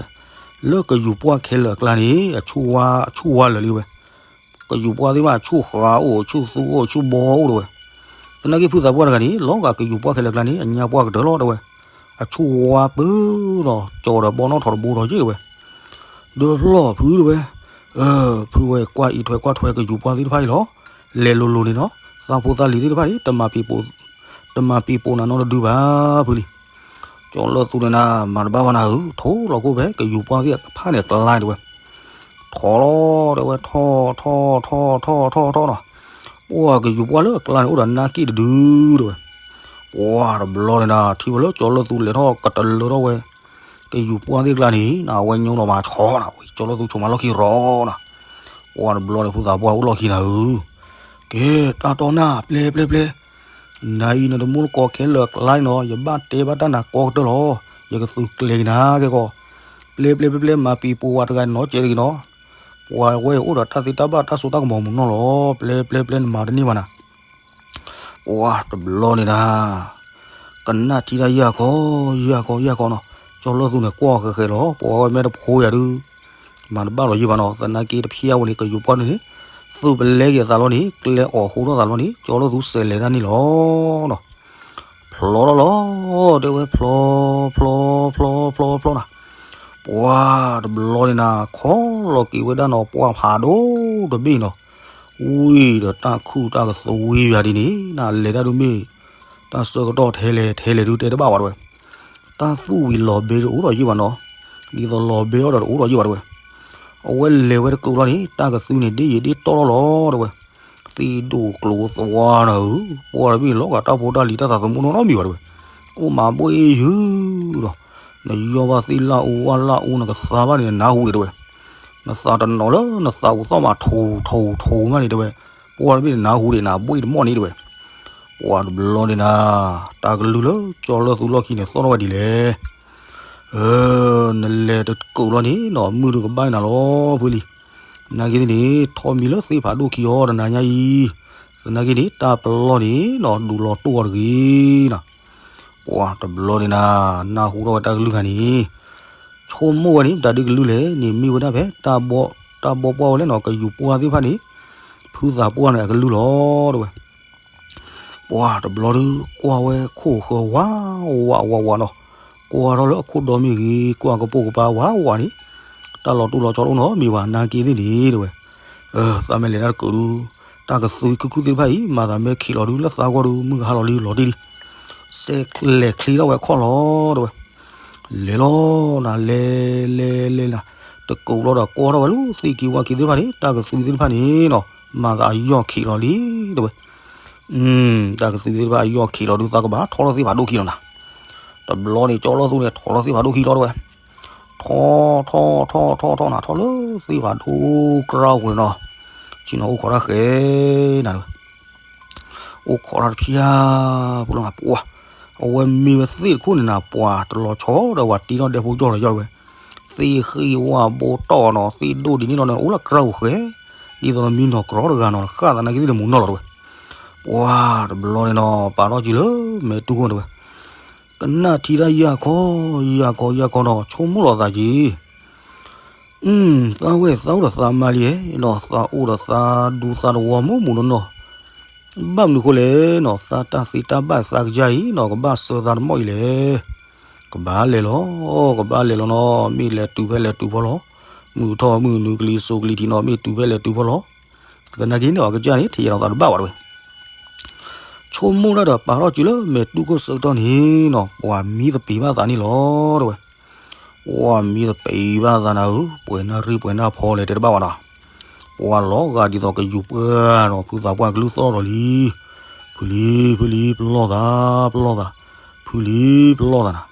လၢကယူၤပှၢ်ခဲလၢာ်အကျါန့ၣ် အဆူၣ်ဝါ အဆူၣ်ဝါလၢာ်လံတဲဝဲ, ကယူၤပှၢ်သ့ၣ်တဖၣ်အဆူၣ်ဃါအိၣ် အဆူၣ်သူအိၣ် အဆူၣ်ဘီအိၣ်တဲဝဲ, သနာ်က့ဖုသးပှၢ်တဂၤန့ၣ် လီၤဂာ်ကယူၤပှၢ်ခဲလၢာ်အကျါန့ၣ် အညါပှၢ်ကတၢၢ်လီၤတဲဝဲ, အဆူၣ်ဝါပၢၢ်နီၤ ကၠီဒီးဘီနီၣ်ထီၣ်တဘိထီၣ်က့တဲဝဲ ဒီးဖျီၣ်ဖုတဲဝဲ, ဖုဝဲကွၢ်အံးထွဲကွၢ်ထွဲကယူၤပှၢ်သ့ၣ်တဖၣ်အံၤလီၤ, လဲၤလိၤလိၤန့ၣ်နီၤ, သးဖိသးလံၤသ့ၣ်တဖၣ်န့ၣ် တမၤပံာ်ပိာ်နၤနီတဒုဘၣ်ဖုလံ, ကၠီလၢသူန့ၣ်နၤ မၤတဘၣ်ဘၣ်နၤဧၢ, ထိၣ်လီၤခိၣ်ဖဲကယူၤပှၢ်သ့ၣ်တဖၣ်န့ၣ်အကျါတဲဝဲ, ထီၣ်လီၤတဲဝဲ ထီၣ်ထီၣ်ထီၣ်ထီၣ်ထီၣ်ထီၣ်ထီၣ်နီၤ, ပှၤကယူၤပှၢ်လၢအကျါန့ၣ် အိၣ်ဒီးနၢ်က့ၣ်တဒုတဲဝဲ ပှၤတဘျီန့ၣ်နၤ ထံၣ်ဝဲလၢကၠီလၢသူလဲၤထီၣ်ကတလၢထီၣ်ဝဲ, ကယူၤပှၢ်သ့ၣ်တကျါန့ၣ် နအဝဲညိလီၤမၤဆီနၤဝံၤ ကၠီလၢသူဆိးမၤလီၢ်ခံရီနၤ, ပှၤတဘျီန့ၣ် ဖုသးပှၢ်အိၣ်လီၢ်ခံနၤဧၢ, ကဲ တၢ်တီနၢ် ပျဲပျဲပျဲ, နၤအံၤနတမူတကိးခဲလၢာ်ကျါနီၤ ယဘၣ်တဲဘၣ်တၢ်နၤကိးကတၢၢ်လီၤ, ယကသုးကျဲၤက့ၤနၤကဲကီး, ပျဲပျဲပျဲပျဲ မၤပံၤပိာ်ဝဲတဂၤနီၤ ကဲတဂ့ၤနီၤ, ပှၤဝဲအိၣ်ဒီးတၢ်သ့တၢ်ဘၣ်တၢ်စိတၢ်ကမီၤမုာ်နီၢ်လီၤ, ပျဲပျဲပျဲနမၤတန့ၢ်ဘၣ်နၤ ပှၤတဘျီန့ၣ်နၤ, ကနၣ်ထံတၢ်ယၢ်ခီ ယၢ်ခီယၢ်ခီနီၤ, ကၠီလၢသူန့ၣ်ကွၢ်ဃဲၤဃဲၤလီၤ, ပှၤဝဲမ့ၢ်တဖိယၤဒုး, မၤတဘၣ်လီၤယုၢ်ဘၣ်နီၤ, သနာ်က့တဖျၢၣ်ဝဲန့ၣ် ကယူၤပှၢ်န့ၣ်န့ၣ်, သုးပလဲက့ၤအသးလီၤန့ၣ် ကျဲအီၣ်ဟူထီၣ်သးလီၤန့ၣ် ကၠီလၢသူစဲးလဲၤတၢ်န့ၣ်လီၤ ဖျီထီၣ်လီၤ, တဲဝဲဖျီ, ဖျီ, ဖျီ, ဖျီ, ဖျီနၤ, ပှၤတဘျီန့ၣ်နၤ ခီလီၤက့ၤဝဲဒၣ်နီၤ ပှၢ်ဖးဒိၣ်တဘ့ၣ်နီၤ, ဝံၤဒီးတၢ်ခုၣ်တၢ်ကသွံယၤဒ်န့ၣ် နလဲၤတၢ်ဒုးမ့ၢ်, တၢ်ဆၢကတီၢ်ထဲလဲၣ်ထဲလဲၣ်ဒုးတဲတဘၣ်ဝဲတဲဝဲ, တၢ်သူၣ်ဝံၤလီၤဘဲတအိၣ်ဒီးယုၢ်ဘၣ်နီၤ, ဒ်သိးလီၤဘဲအီၤဒီးတအိၣ်ဒီးယုၢ်ဘၣ်တဲဝဲ အဝဲလဲၤဝဲတကူးလီၤန့ၣ် တၢ်ကသွံန့ၣ် ဒ့ယံာ်ဒ့တီၢ်လီၤလီၤတဲဝဲ, သ့ၣ်ဒိၣ်ကျိၤသဝါနၤဧၢ, ပှၢ်တဘ့ၣ်လီၤဂာ်တၢ်ဖိတၢ်လံၤတၢ်သးသမူနီတမံၤဘၣ်တဲဝဲ, အိၣ်မးဘှ့ၣ်ယုၢ်ဒီး, နယီၢ်ဘၣ်သ့ၣ်လၢအူဝၣ်လၢအူနကသါဘၣ်န့ၣ် နနၢ်ဟူဒံးတဲဝဲ, နသးတနီၤလၢနသးအူသီၣ်မးထိၣ်ထိၣ်ထိၣ်မးန့ၣ်တဲဝဲ, ပှၢ်တဘ့ၣ်နနၢ်ဟူဒံးနဘှ့ၣ်တမီၢ်န့ၣ်တဲဝဲ, ပှၤတဘျီန့ၣ်နၤ, တၢ်ကလုၢ်လၢကၠီလၢသူလီၢ်ခံန့ၣ် သီၣ်ထီၣ်ဝဲဒ်လဲၣ် နလဲၤတကူးလီၤန့ၣ်နီၤ မုၢ်တကဘၣ်နၤလီၤဖုလံၤ, သနာ်က့န့ၣ် ထီၣ်မံၤလၢသ့ၣ်ဖးဒိၣ်ခံအီၤတနၤညါအံၤ, သနာ်က့န့ၣ် တၢ်ပလီၢ်န့ၣ်နီၤ ဒူးလီၤတိၢ်အီၤတဂ့ၤနီၤ, ပှၤတဘျီန့ၣ်နၤ, နၢ်ဟူထီၣ်ဝဲတၢ်ကလုၢ်ခါန့ၣ်, ဆိကမိၣ်ဝဲန့ၣ် တၢ်ဒုးကလုၢ်လဲၣ်န့ၣ် မ့ၢ်ဝဲဒၣ်ဖဲ တၢ်ဘီပှၢ်ဝဲလဲၣ်နီၤ ကယူၤပှၢ်သ့ၣ်တဖၣ်န့ၣ်, ဖုသးပှၢ်န့ၣ်အကလုၢ်လီၤတဲဝဲ ပှၤတဘျီဒုး ကွၢ်ဝဲခိၣ်ဃၢၤဝးဝးဝးနီၤ, ကွၢ်ထီၣ်လၢအခိၣ်ဒီမ့ၢ်ဂ့ၤ ကွၢ်ကပိာ်ကပၤဝးဝးန့ၣ်, တၢ်လီၤတိၢ်လီၤဆီတအိၣ်နီတမံၤဘၣ် သနာ်က့သ့ၣ်န့ၣ်တဲဝဲ, သးမ့ၢ်လဲၤတၢ်တကူးဒုး, တၢ်ကသွံခုၣ်ခုၣ်သ့ၣ်တဖၣ်အံၤ မၤသးမ့ၢ်ခံးလီၤဒုး လၢသးဂီၢ်ဒုး မုၢ်ကဟါလီၤလံလီၤတံၢ်လံ, စဲးလဲၤချ့ထီၣ်ဝဲခီၣ်လီၤတဲဝဲ လဲၤလီၤနၤ လဲၤလဲၤလဲၤနၤ, တကူးလီၤဒီးကွၢ်ထီၣ်ဝဲလၢသ့ၣ်က့ၤဝၣ်က့ၤသ့ၣ်တဖၣ်န့ၣ် တၢ်ကသွံသ့ၣ်တဖၣ်န့ၣ်နီၤ မၤသးအယီၢ်ခံးလီၤလံတဲဝဲ, တၢ်ကသွံသ့ၣ်တဖၣ်အယီၢ်ခံးလီၤဒုး သးကဘၣ်ထီၣ်ထီၣ်သ့ၣ်ဖးဒိၣ်ခံလီၤနၤ, တဘျီန့ၣ် ကၠီလီၤသူန့ၣ် ထီၣ်ထီၣ်သ့ၣ်ဖးဒိၣ်ခံလီၤတဲဝဲ, ထီၣ်ထီၣ်ထီၣ်ထီၣ်ထီၣ်နၤ ထီၣ်လၢသ့ၣ်ဖးဒိၣ်ကြၢးဝဲနီၤ, ဆ့ၣ်နီၤအိၣ်ခိးတၢ်ဃဲနၤတဲဝဲ အိၣ်ခိးတၢ်တဖျၢၣ်ဖိလီၤနၤ ပှၤ, အဝဲမ့ၢ်ဝဲသ့ၣ်တခိၣ်န့ၣ်နၤ ပှၤတလီၤဆီဒီးပှၤတ့ထီၣ်ဒဲဖိကၠီၢ်လီၤယီၢ်ဝဲ, သ့ၣ်ဃ့ၢ်ဝၣ်ဘိတီၢ်နီၤ သ့ၣ်ဒိၣ်ဒ်န့ၣ်လီၤန့ၣ် အိၣ်လၢကြၢးဃဲ, ဒ်သိးနမံနီၤကြီတဂၤနီၤ ဃၣ်သနာ်က့သ့ၣ်န့ၣ်မူနီၢ်လီၤတဲဝဲ, ပှၤတဘျီန့ၣ်နီၤ ပာ်ထီၣ်စုလၢမဲာ်တူၢ်ခိၣ်တဲဝဲ ကနၣ်ထံတၢ်ယၢ်ခီ, ယၢ်ခီယၢ်ခီနီၤ ဆိကမိၣ်လီၤသးက့ၤ, သးဝဲသးအိၣ်ဒီးသးမါလံနီၤ သးအိၣ်ဒီးသးဒူသးတဝီမုၢ်မုၢ်နီၢ်နီၢ်, ဘၣ်မနုၤဃိလဲၣ်နီၤ သးတၢ်သ့တၢ်ဘၣ်သးကစၢ်အံၤနီၤ ကဘၣ်စၢၤသးတမီၢ်အံၤလဲၣ်, ကဘၣ်လဲၤလီၤ, ကဘၣ်လဲၤလီၤနီၤ မ့ၢ်လဲၤတုၤဖဲလဲၤတုၤဖီလီၤ, မုၢ်ထီၣ်မုၢ်နုာ်ကလံၤစိးကလံၤထံးနီၤ မ့ၢ်တုၤဖဲလဲၤတုၤဖီလီၤ, သနာ်က့န့ၣ်အကစၢ်န့ၣ် ထံၣ်ယဲၤလီၤသးတဘၣ်ဘၣ်တဲဝဲ ဆိကမိၣ်တၢ်ဒီးပာ်ထီၣ်စုလၢမဲာ်တူၢ်ခိၣ်ဆၢကတီၢ်န့ၣ်နီၤ ပှၤမံသပ့ၤဘၣ်သးန့ၣ်လီၤတဲဝဲ, ပှၤမံသပ့ၤဘၣ်သးနၤဧၢ, ပှဲၤနၢ်ရံၣ်ပှဲၤနၢ်ဖီလဲၣ်တဲတဘၣ်ဘၣ်နီၤ, ပှၤလီၤဂာ်ဒ်သိးကယူၤပှၢ်နီၤ ဖုသးပှၢ်ကလုၢ်သီၣ်ထီၣ်လံ, ဖုလံ, ဖုလံ ပလီၢ်သး, ပလီၢ်သး, ဖုလံ ပလီၢ်သးနၤ,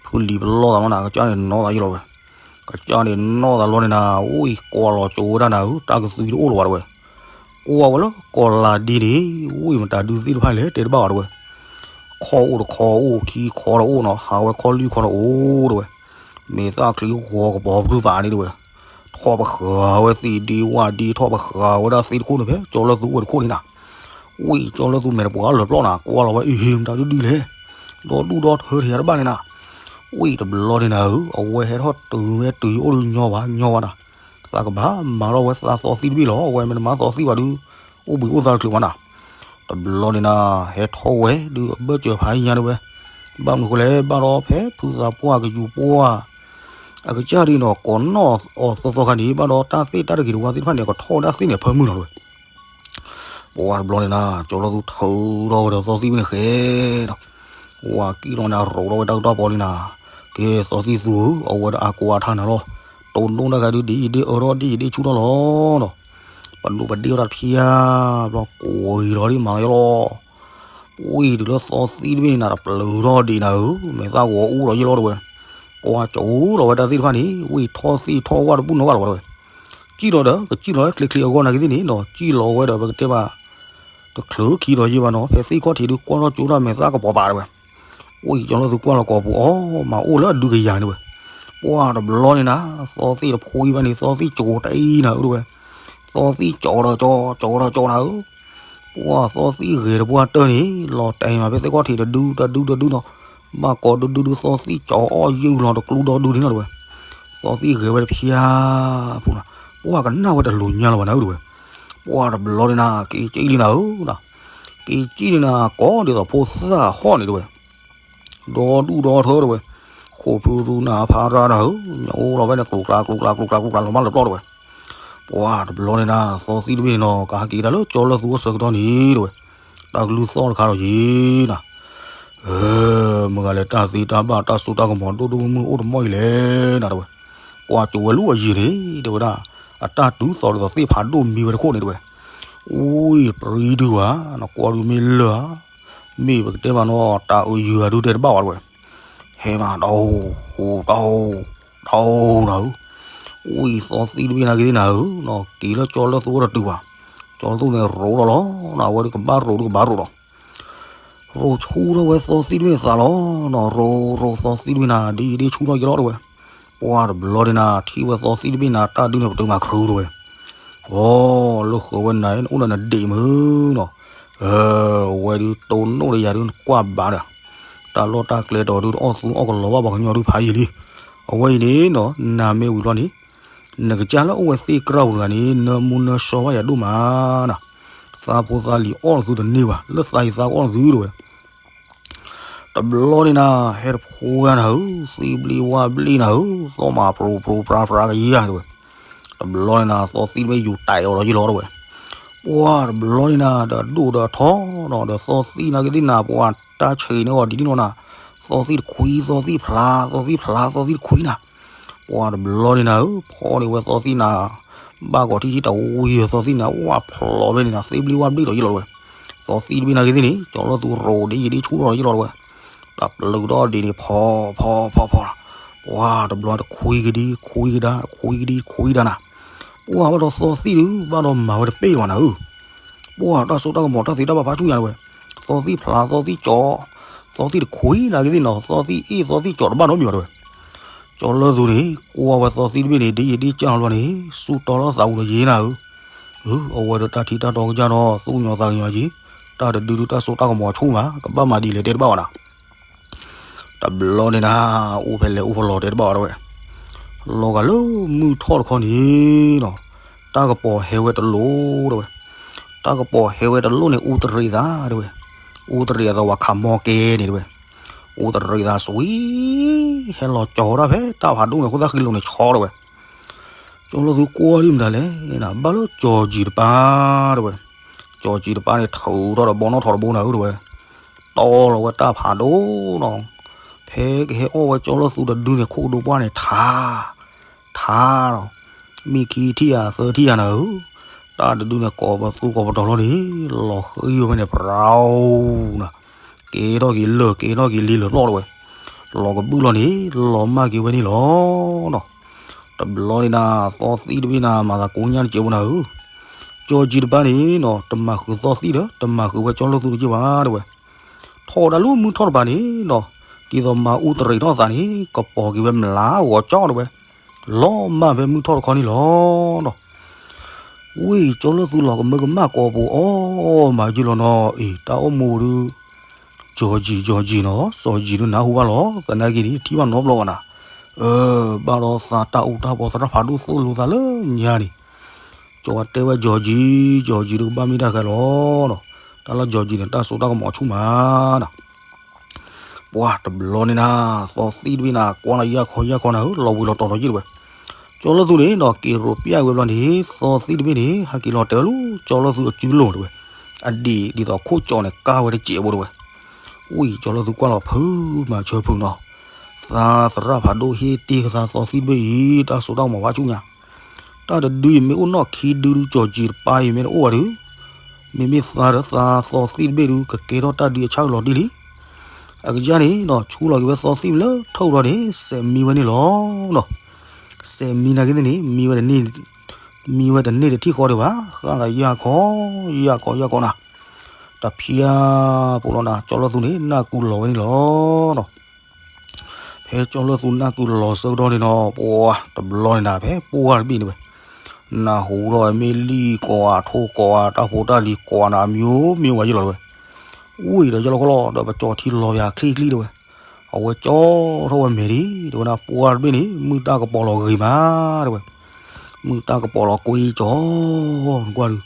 ဖုလံပလီၢ်သးမးနၤ ကစၢ်န့ၣ်နီၢ်သးယလီၤဝဲ ကစၢ်န့ၣ်နီၢ်သးလီၤန့ၣ်နၤ အိၣ်အံၤကွၢ်လီၤကၠိဝဲဒၣ်နၤဧၢ တၢ်ကသွံတအိၣ်လီၤဝဲတဲဝဲ, ကွၢ်ဝဲလၢကီၢ်လၤဒ့န့ၣ် အိၣ်အံၤမတၤဒုးသ့ၣ်တဖၣ်လဲၣ်တဲတဘၣ်ဝဲတဲဝဲ, ခီအိၣ်တခီအိၣ် ခံခီတအိၣ်နီၤ ဟးဝဲခီလွံၢ်ခီတအိၣ်တဲဝဲ, မ့ၢ်သၣ်ချံဂီၤကပီၤပြူၢ်ပာ်န့ၣ်တဲဝဲ, ထီၣ်ပဃာ်ဝဲသ့ၣ်ဒ့ဝၣ်ဒ့ ထီၣ်ပဃာ်ဝဲဒၣ်သ့ၣ်တခိၣ်န့ၣ်ဖဲ ကၠီလၢသူဝဲတခိၣ်န့ၣ်နၤ ဝံၣ်ကၠီလၢသူမဲာ်တပှၤလၢာ်ပျီၢ်နၤ ကွၢ်လီၤဝဲအံၤဟ့ၣ်မတၤဒုဒုလဲၣ်, ဒီဒူၣ်ဒီထၢထီၣ်ယၤတဘၣ်န့ၣ်နၤ, ဝံၣ်တဘျီန့ၣ်နၤဧၢ အဝဲဟဲထီၣ်တုၤဝဲတုၤအိၣ်ဒုးညီဘၣ်ညီဘၣ်နၤ, သးကဘၣ်မၤထီၣ်ဝဲသးသီသံၣ်တဘ့ၣ်လီၤ အဝဲမ့ၢ်တမၤသီသံၣ်ဘၣ်ဒုး, အိၣ်ဘှံးအိၣ်သါတချုးဘၣ်နၤ, တဘျီန့ၣ်နၤ ဟဲထီၣ်ဝဲဒုးအဘၢၣ်စၢၤဖးညါန့ၣ်ဝဲ, ဘၣ်မနုၤဃိလဲၣ် ဘၣ်ဒီးဖဲဖုသးပှၢ်ကယူၤပှၢ် အကစၢ်ဒ်နီၤ ကိးနီၣ်အီၤသီသီခါန့ၣ် ဘၣ်ဒီးတၢ်သ့ၣ်တၢ်တဂ့ၤတဝါသ့ၣ်တဖၣ်န့ၣ် ကထီၣ်ဝဲဒၣ်သ့ၣ်န့ၣ်ဖၢမုၢ်လီၤတဲဝဲ, ပှၤတဘျီန့ၣ်နၤ ကၠီလၢသူထုးထီၣ်ဝဲဒီးသီသံၣ်ဝဲန့ၣ်ဃဲဒီး, ဝၤကံၣ်လီၤန့ၣ် အရိးထီၣ်ဝဲတၢ်ကတီၢ်ပီၤလံနၤ, ကဲသီသံၣ်သူဧၢ အဝဲဒၣ်အကိးအထါနၤလီၤ, တိၢ်နီၣ်တၢ်ခါဒုးဒ်အံၤဒ်အၢထီၣ်ဒ်အံၤဒ်ဆူၣ်ထီၣ်လီၤနီၤ, ပဒိၣ်ပဒ့ၣ်အီၣ်တၢ်တဖျၢၣ် ဘျီကွံာ်လီၤဒ်မၤယလီၤ ဝံၣ်တုၤလၢသီသံၣ်တဘ့ၣ်န့ၣ်နၤ တပျုၤထီၣ်ဒံးနၤဧၢ, မဲာ်သၣ်ဂီၤအိၣ်ဒီးယလီၤတဲဝဲ, ကွၢ်ကၠီလီၤဝဲတၢ်သ့ၣ်တဖၣ်န့ၣ် ဝံၣ်ထီၣ်သ့ၣ်ထီၣ်ဝၣ်တဘူၣ်နီတဂၤလီၤဝဲဒၣ်ဝဲ. စံၣ်လီၤဒီး ကစံၣ်လီၤလၢချ့ချ့အဂီၢ်နာ်က့သ့ၣ်န့ၣ်နီၤ စံၣ်လီၤဝဲဒီးပကတဲဘၣ် တချုးခံဒီးယဲၢ်ဘၣ်နီၤ ဖဲသ့ၣ်ခီၣ်ထံးဒုးကွၢ်ထီၣ်ကၠိတၢ်မဲာ်သၣ်ကပီၤသးတဝဲ. ဝံၣ်ကၠီလၢသူကွၢ်လီၤကိာ်ပူၤအီၤ မၤအိၣ်လၢအဒုကယၤန့ၣ်ဝဲ. ပှၢ်တဘျီန့ၣ်နၤ သီသ့ၣ်တဖှံဘၣ်န့ၣ် သီသ့ၣ်ကၠီတအံၤနၤဧၢတဝဲ. သီသ့ၣ်ကၠီဒီးကၠီ ကၠီဒီးကၠီနၤဧၢ. ပှၢ်သီသ့ၣ်ဂဲၤတပှၢ်တၢၢ်န့ၣ် လီၤတဲာ်မးဖဲသ့ၣ်ခီၣ်ထံးတဒုတဒုတဒုနီၤ ဘၣ်ကိးဒုဒုဒု သီသ့ၣ်ကၠီအီၣ်ယုၢ်လီၤတကျူဒီဒုန့ၣ်လီၤတဝဲ. သီသ့ၣ်ဂဲၤဝဲတဖျါဖူနီၤ ပှၢ်ကနၣ်ဝဲတလိၤညါလီၤဘၣ်နၤဧၢတဝဲ. ပှၢ်တဘျီန့ၣ်နၤ က့ၤကံၣ်လံနၤဧၢနီၤ က့ၤကံၣ်လံနၤ ကိးဒ်သိးဖိသၣ်ဟီၣ်န့ၣ်တဝဲ. ဒီဒူၣ်ဒီထၢတဝဲ. ခိၣ်ဖုရူနၤဖးရၣ်နၤဧၢ ညိလီၤဝဲန့ၣ် ကျူကျါကျူကျါကျူကျါကျူကျါလီၤမၢ်လၢပျီတဝဲ. ပှၢ်တဘျီန့ၣ်နၤ သီသ့ၣ်တဘ့ၣ်န့ၣ်နီၤ ကဟဲက့ၤဒၣ်လၢကၠီလၢသူအဆၢကတီၢ်န့ၣ်တဝဲ. တၢ်ကလုၢ်သီၣ်တခါဒီးယံၤနၤ မုၢ်ဂၤလဲၤတၢ်သ့တၢ်ဘၣ် တၢ်စိတၢ်ကမီၤဒိၣ်ဒိၣ်မုၢ်မုၢ်အိၣ်တမီၢ်အံၤလဲၣ်နၤတဝဲ. ကွၢ်ကၠိဝဲလူၤအယံၤန့ၣ် တဲဝဲဒၣ် အတၢ်တုၤသီၣ်ဒ်သိးသ့ၣ်ဖးဒိၣ်မံဝဲတခိၣ်န့ၣ်တဝဲ. အူအံၤပြံဒုဝဲ နကွၢ်ဒုမ့ၢ်လၢာ်ဧါ မ့ၢ်ပကတဲမးနီၤ တၢ်အုးယုၤအဒုတဲတဘၣ်ဝဲတဝဲ. ဟဲမး တၢ်အိၣ် တၢ်အိၣ် တၢ်အိၣ်နၤဧၢ. အူအံၤသီသ့ၣ်တဘ့ၣ်နာ်က့သ့ၣ်နၤဧၢ က့ၤလၢကၠီလၢသူအိၣ်တတုၤဘၣ်. ကၠီလၢသူန့ၣ်ရိးဒီးလီၤ နဝဲဒုကဘၣ်ရိးဒုကဘၣ်ရိးဒီး ရိးဆူထီၣ်ဝဲသီသ့ၣ်တဘ့ၣ်သးလီၤနီၤ ရိးရိးသီသ့ၣ်တဘ့ၣ်နၤ ဒ်အံၤဒ်ဆူထီၣ်ယလီၤတဝဲ. ပှၢ်တဘျီန့ၣ်နၤ ထံၣ်ဝဲသီသ့ၣ်တဘ့ၣ်နၤ တၢ်ဒုန့ၣ်ပတုာ်မၤခရူတဝဲ. အိ လၢဃီဝဲနၤ အိၣ်ဒီးနဒံးမုၢ်နီၤ အဝဲဒုတိၢ်နီၣ်ဒီးယၤဒုနကွၢ်ဘၣ်ဒီး တၢ်လီၢ်တၢ်ကျဲတီၤဒုတအီၣ်သူအီၣ်ကလီၤဘၣ်ပှၤကညီဒုဖးယံာ်လံ. အဝဲအံၤန့ၣ်နီၤ နမ့ၢ်ဝံၤလီၤန့ၣ် နကစၢ်လၢအိၣ်ဝဲသ့ၣ်ကြၢးပူၤတဂၤန့ၣ် နၢမူနၢဆှီဘၣ်ယၤဒိၣ်မးနၤ သးဖိသးလံၤအီၣ်လီၤသုတန့ၢ်ဘၣ် လၢသးအံၤသးကအီၣ်လီၤသုတဝဲ. တဘျီန့ၣ်နၤ ဟဲတဖှိဂၤနၤဧၢ သံဘျံးဝါဘျံးနၤဧၢ သီၣ်မးပြိပြိပြါပြါကယၤတဝဲ. တဘျီန့ၣ်နၤ သီသံတဘ့ၣ်ယူၤတၢ်အီၤဒီးယလီၤတဝဲ. ပှၢ်တဘျီန့ၣ်နၤ ဒီးဒိၣ်ဒီးထီနီၤ ဒီးသီသံနာ်က့သ့ၣ်နၤ ပှၢ်တၢ်ဆံးန့ၢ်အီၤဒ်န့ၣ်နီၤနၤ သီသံတခွံ သီသံဖျါ သီသံဖျါ သီသံတခွံနၤ. ပှၢ်တဘျီန့ၣ်နၤဧၢ ဖီန့ၢ်ဝဲသီသံနၤ ဘၣ်ကီးထံၣ်ထံၣ်တဝံၤသီသံနၤ ဝၣ်ဖျိးဖဲန့ၣ်နၤ သ့ဘျံးဝၣ်ဘျံးဒီးယလီၤတဝဲ. သီသံတဘ့ၣ်နာ်က့သ့ၣ်န့ၣ် ကၠီလၢသူရိးဒ်ယံၤဒ်ဆူထီၣ်ဒီးယလီၤတဝဲ. တၢ်ပျုးထီၣ်ဒ်န့ၣ် ဖီဖီဖီဖီ ပှၢ်တဘျီတခွံကဒံခွံကဒါ တခွံကဒံခွံကဒါနၤ. ပှၢ်ဘၣ်ဒီးသီသံဒု ဘၣ်ဒီးမၤဝဲတပ့ၢ်ဘၣ်နၤဧၢ. ပှၢ်တၢ်စိတၢ်ကမီၤတၢ်သ့တၢ်ဘၣ်ဖးဆူၣ်ညါတဝဲ. သီသံဖျါ သီသံကၠီ သီသံတခွံနာ်က့သ့ၣ်နီၤ သီသံအ့ၣ်သီသံကၠီတဘၣ်နီတမံၤဘၣ်တဝဲ. ကၠီလၢသူန့ၣ် ကွၢ်ဝဲသီသံတဘ့ၣ်န့ၣ် ဒ်ယံၤဒ်ကၢ်လီၤန့ၣ် ဆူတီလီၤသးပူၤဒီးယံၤနၤဧၢ. အဝဲဒီးတၢ်ထံတၢ်တီကစၢ်ဒီး သူၣ်ကညီၤသးကညီၤက့ၤ တၢ်တဒုဒုတၢ်စိတၢ်ကမီၤဆူၣ်မး ကဘၣ်မၤဒ်လဲၣ်တဲတဘၣ်ဘၣ်နၤ. တဘျီန့ၣ်နၤ အိၣ်ဖဲလဲၣ်အိၣ်ဖဲလဲၣ်တဲတဘၣ်ဘၣ်တဝဲ. လီၤဂာ်လၢမုၢ်ထီၣ်တခီန့ၣ်နီၤ တၢ်ကပီၤဟဲဝဲတလိၣ်တဝဲ. တၢ်ကပီၤဟဲဝဲတလိၣ်န့ၣ် အူတရံးသးတဝဲ. အူတရံးအသးဝဲခးမီကဲန့ၣ်တဝဲ. အူတရံးသးစဝံ ဟဲလီၤကၠီၤတၢ်ဖဲတၢ်ဖးဒိၣ်န့ၣ် ဃိသတးဃံလိာ်န့ၣ်ဆီတဝဲ. ကၠီလၢသူကွၢ်ဒ်မတၤလဲၣ် ဘၣ်လၢကၠီၤကၠံၤတပၤတဝဲ. ကၠီၤကၠံၤတပၤန့ၣ် ထုးထီၣ်ဒီးဘီနီၣ်ထီၣ်တဘိနၤဧၢတဝဲ. တီလီၤဝဲတၢ်ဖးဒိၣ်နီၤ ဖဲကဟဲအီၣ်ဝဲကၠီလၢသူတဒုန့ၣ် ခိၣ်ဒိပှၢ်န့ၣ် ထါ ထါနီၤ မ့ၢ်ခံထံၣ်ဧါသၢထံၣ်ဧါနၤဧၢ. တၢ်တဒုန့ၣ် ကိးပသူကိးပတီၤလီၤန့ၣ် လီၤဃံဝဲန့ၣ် ပြဝ်နၤ ကဲထီၣ်က့ၤလၢာ် ကဲထီၣ်က့ၤလံလၢာ်လီၢ်တဝဲ. လီၤကဘုၣ်လီၤန့ၣ် လီၤမၢ်က့ၤဝဲန့ၣ်လီၤနီၤ. တဘျီန့ၣ်နၤ သီသံတဘ့ၣ်နၤ မၤသးကိညါတစဲးဖိနၤဧၢ. ကၠီၤကၠံၤတပၤန့ၣ်နီၤ တမၤဃုာ်သီသံဒီး တမၤဃုာ်ဝဲကၠီလၢသူတက့ၢ်ဘၣ်တဝဲ. ထီၣ်ဝဲဒၣ်လၢမုၢ်ထီၣ်တပၤန့ၣ်နီၤ ဒ်သိးမၤအူတရံးထီၣ်သးန့ၣ် ကပီၤက့ၤဝဲမျးဂီၤကၠီတဝဲ. လီၤမၢ်ဖဲမုၢ်ထီၣ်တခီန့ၣ်လီၤနီၤ. ဝံၢ်ကၠီလၢသူလီၤကမၢကမၣ်ကိာ်ပူၤအီၣ်မၤယုၢ်လီၤနီၤ အ့ၣ် တၢ်အိၣ်မူဒု ကၠီၤကၠံၤ ကၠီၤကၠံၤနီၤ စီၤကၠံၤဒုနၢ်ဟူဘၣ်လီၤ သနာ်က့န့ၣ် ထံၣ်ဘၣ်နီတဘျီဘၣ်နၤ. အၢ ဘၣ်ဒီးသးတၢ်အူတၢ်ပီသရၣ်ဖးဒိၣ်သိၣ်လိသးလၢညါန့ၣ် ကၠီၤတဲဝဲကၠီၤကၠံၤ ကၠီၤကၠံၤဒုကဘၣ်မ့ၢ်တၢ်ဃဲလီၤနီၤ. တၢ်လၢကၠီၤကၠံၤန့ၣ် တၢ်စိတၢ်ကမီၤဆူၣ်မးနၤ. ပှၢ်တဘျီန့ၣ်နၤ သီသံတဘ့ၣ်နၤ ကွၢ်လီၤယၢ်ခီယၢ်ခီနၤဧၢ လီၤဝံၤလီၤတီၤလီၤယံၢ်တဝဲ. ကၠီလၢသူန့ၣ်နီၤ က့ၤရိးပျၢ်ဝဲဘျီန့ၣ် သီသံတဘ့ၣ်န့ၣ် ဟဲက့ၤလီၤတဲာ်ဝဲလၢကၠီလၢသူအစုလိၤတဝဲ. အဒံးဒ်သိးခိၣ်ကၠီန့ၣ် ကၢ်ဝဲတစဲးဖိတဝဲ. ဝံၢ်ကၠီလၢသူကွၢ်လီၤဖုးမၤဆၢဖုးနီၤ. သးသရၣ်ဖးဒိၣ်ဟ့ၣ်တ့ၢ်ကသးသီသံတဘ့ၣ်အံၤ တၢ်စိတၢ်ကမီၤဖးဆူၣ်ညါ တၢ်တဒုအံၤမ့ၢ်အိၣ်နီၢ်ခံဒုဒု ကၠီၤကၠံၤတပၤအံၤမ့ၢ်တအိၣ်ဘၣ်ဒု မ့မ့ၢ်သးဒီးသးသီသံတဘ့ၣ်ဒု ကကဲထီၣ်တၢ်ဒုအဆၣ်အလီၤတံၢ်လံ. အကစၢ်န့ၣ်နီၤ ဆူလီၤက့ၤဝဲသီသံၣ်လၢထိၣ်ဒီးန့ၣ် စဲးမံဝဲန့ၣ်လီၤနီၤ. စဲးမံနာ်က့သ့ၣ်န့ၣ် မံဝဲတန့ၢ် မံဝဲတန့ၢ်တထံၣ်ဃီဒံးဘၣ်, ဃၣ်သးယၢ်ခီ ယၢ်ခီယၢ်ခီနၤ, တဖၠါပူၤလီၤနၤ ကၠီလၢသူန့ၣ် နၢ်ကူလီၤဝဲန့ၣ်လီၤနီၤ. ဖဲကၠီလၢသူနၢ်ကူလီၤဆၢကတီၢ်န့ၣ်နီၤ ပှၤတဘျီန့ၣ်နၤ ဖဲပှၢ်တဘ့ၣ်န့ၣ်ဝဲ နၢ်ဟူထီၣ်ဝဲမ့ၢ်လံၣ်ကိးဂၤ ထိၣ်ကိးဂၤ တၢ်ဖိတၢ်လံၤကိးဂၤနၤ အမျိုးမျိုးဝဲယ့ၢ်လီၤဝဲ. ဝံၤဒီးယလီၤခီလီၤ ဒီးပကၠီထံလီၤယၤချ့ချ့တဲဝဲ. အဝဲကၠီထီၣ်ဝဲမဲာ်ဒံး တဲဝဲဒၣ် ပှၢ်တဘ့ၣ်န့ၣ် မုၢ်တၢ်ကပီၤလီၤဂ့ၤမး တဲဝဲ. မုၢ်တၢ်ကပီၤလီၤကွ့ကၠီ နကွၢ်ဒုး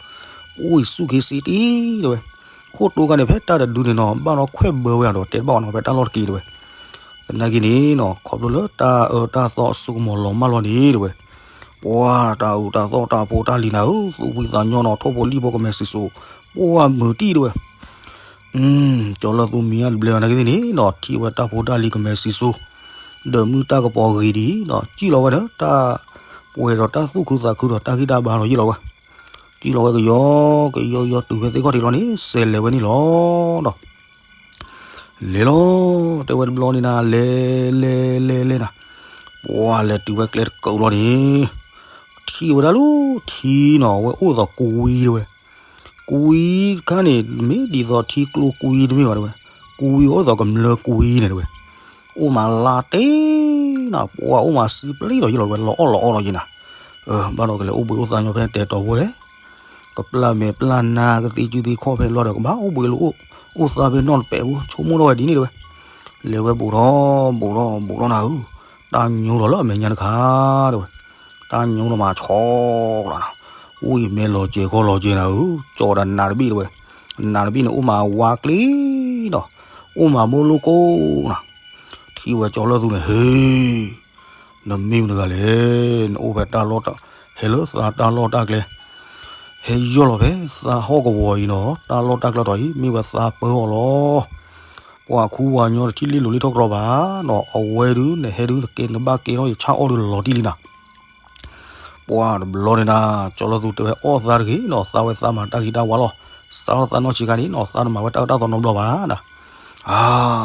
အိၣ်အံၤဆူၣ်ခ့စ့တံ တဲဝဲ. ခိၣ်တိခါန့ၣ် ဖဲတၢ်တဒုန့ၣ်နီၤ ဘၣ်ဒီးခွဲးဘၢဝဲဒီး တဲတဘၣ်အီၤနီၤ ဖဲတၢ်လီၢ်တက့ၢ်တဲဝဲ. သနာ်က့န့ၣ်နီၤ ခီဖျိလၢတၢ်အၢတၢ်သီအစိကမီၤလီၤမၢ်လီၤန့ၣ်တဲဝဲ. ပှၢ်တၢ်အုးတၢ်သီၣ်တၢ်ဖိတၢ်လံၤနၤဧၢ သူၣ်ဖှံသးညီနီၤ ထိၣ်ဖိလံၣ်ဖိကမဲာ်စံၣ်စိၤ ပှၢ်မုာ်တံၢ်တဲဝဲ. ကၠီလၢသူမံၤအါတဘျဲၣ်နာ်က့သ့ၣ်န့ၣ်နီၤ ထံၣ်ဝဲတၢ်ဖိတၢ်လံၤကမဲာ်စံၣ်စိၤ ဒီးမုၢ်တၢ်ကပီၤဂ့ၤဒံးနီၤ စံၣ်လီၤဝဲဒီးတၢ်ပှဲၤဒီးတၢ်သူၣ်ခုသးခုဒီးတၢ်ဂံၢ်တၢ်ဘါဒီးယ့ၢ်လီၤဝဲ. စံၣ်လီၤဝဲကယီကယီကယီတုၤဖဲသ့ၣ်ခီၣ်ထံးလီၤန့ၣ် စဲးလဲၤဝဲန့ၣ်လီၤနီၤ. လဲၤလီၤ တဲဝဲတဘျီန့ၣ်နၤ လဲၤလဲၤလဲၤလဲၤနၤ ပှၢ်လဲၤတုၤဝဲကျဲတကၢးလီၤန့ၣ် ထံၣ်ဝဲဒၣ်လၢထံနီၤ အဝဲအိၣ်သိးကွံတဲဝဲ. ကွံတခါန့ၣ် မ့ၢ်ဒ်သိးထံကျိကွံတမ့ၢ်ဘၣ်တဲဝဲ. ကွံအိၣ်သိးကမျၢၢ်ကွံန့ၣ်တဲဝဲ. အိၣ်မးလါတဲနၤ ပှၢ်အိၣ်မးစုပျံၤဒီးယ့ၢ်လီၤတဲဝဲ လီၤအီၣ်လီၤအီလီၤယ့ၢ်နၤ. ဘၣ်ဒီးကလဲၤအိၣ်ဘှံးအိၣ်သါညီဖဲတဲာ်တီၤဖိဝဲ ကပျၢ်မဲာ်ပျၢ်နါကသ့စုသ့ခီၣ်ဖဲလီၤဒီး ကဘၣ်အိၣ်ဘှံးလၢအိၣ်သါဖဲနီၢ်တပဲာ်ဖိ ဆိကမိၣ်ထီၣ်ဝဲဒ်န့ၣ်တဲဝဲ. လဲၤဝဲဘူးထီၣ်ဘူးထီၣ်ဘူးထီၣ်နၤဧၢ, တၢ်ညိလီၤလၢအမဲာ်ညါတခါတဲဝဲ. တၢ်ညိလီၤမးဆီလီၤနၤ, ဝံၤမဲာ်လီၤစဲၤခီလီၤစဲၤနၤဧၢ, ကၠီဒီးနးတဘ့ၣ်တဲဝဲ. နးတဘ့ၣ်န့ၣ် အိၣ်မးဝါကျ့ဒီး အိၣ်မးမိၢ်လိၣ်ကိၣ်နၤ. ထံၣ်ဝဲကၠီလၢသူန့ၣ် ဟ့ နမ့ၢ်မတဂၤလဲၣ်, နအိၣ်ဖဲတၢ်လီၢ်တၢ် ဟဲလၢသးတၢ်လီၢ်တၢ်ကျဲ, ဟဲယီၢ်လီၤဖဲသးဟီၣ်ကဝီၤအံၤနီၤ, တၢ်လီၢ်တၢ်ကျဲထီၣ်အံၤ မ့ၢ်ဝဲသးပၢအီၤလီၤ. ပှၤခူပှၤညီတထံၣ်လံလိၤလံထီၣ်ကြီဘၣ်နီၤ, အဝဲဒုးနဟဲဒုးနကဲနဘၣ်ကဲထီၣ် ယဆၣ်အီၣ်ဒုးလီၤတံၢ်လံနၤ. ပှၤတဘျီန့ၣ်နၤ, ကၠီလၢသူတဲဝဲအီၣ်သးတဂ့ၤနီၤ, သးဝဲသးမၤတၢ်ဂ့ၤတၢ်ဝါလီၤ. စးထီၣ်သးနီၢ်ဆံးခါန့ၣ်နီၤ, သးတမၤဝဲတၢ်အၢတၢ်သီနီတဘျီဘၣ်နၤ. အါ,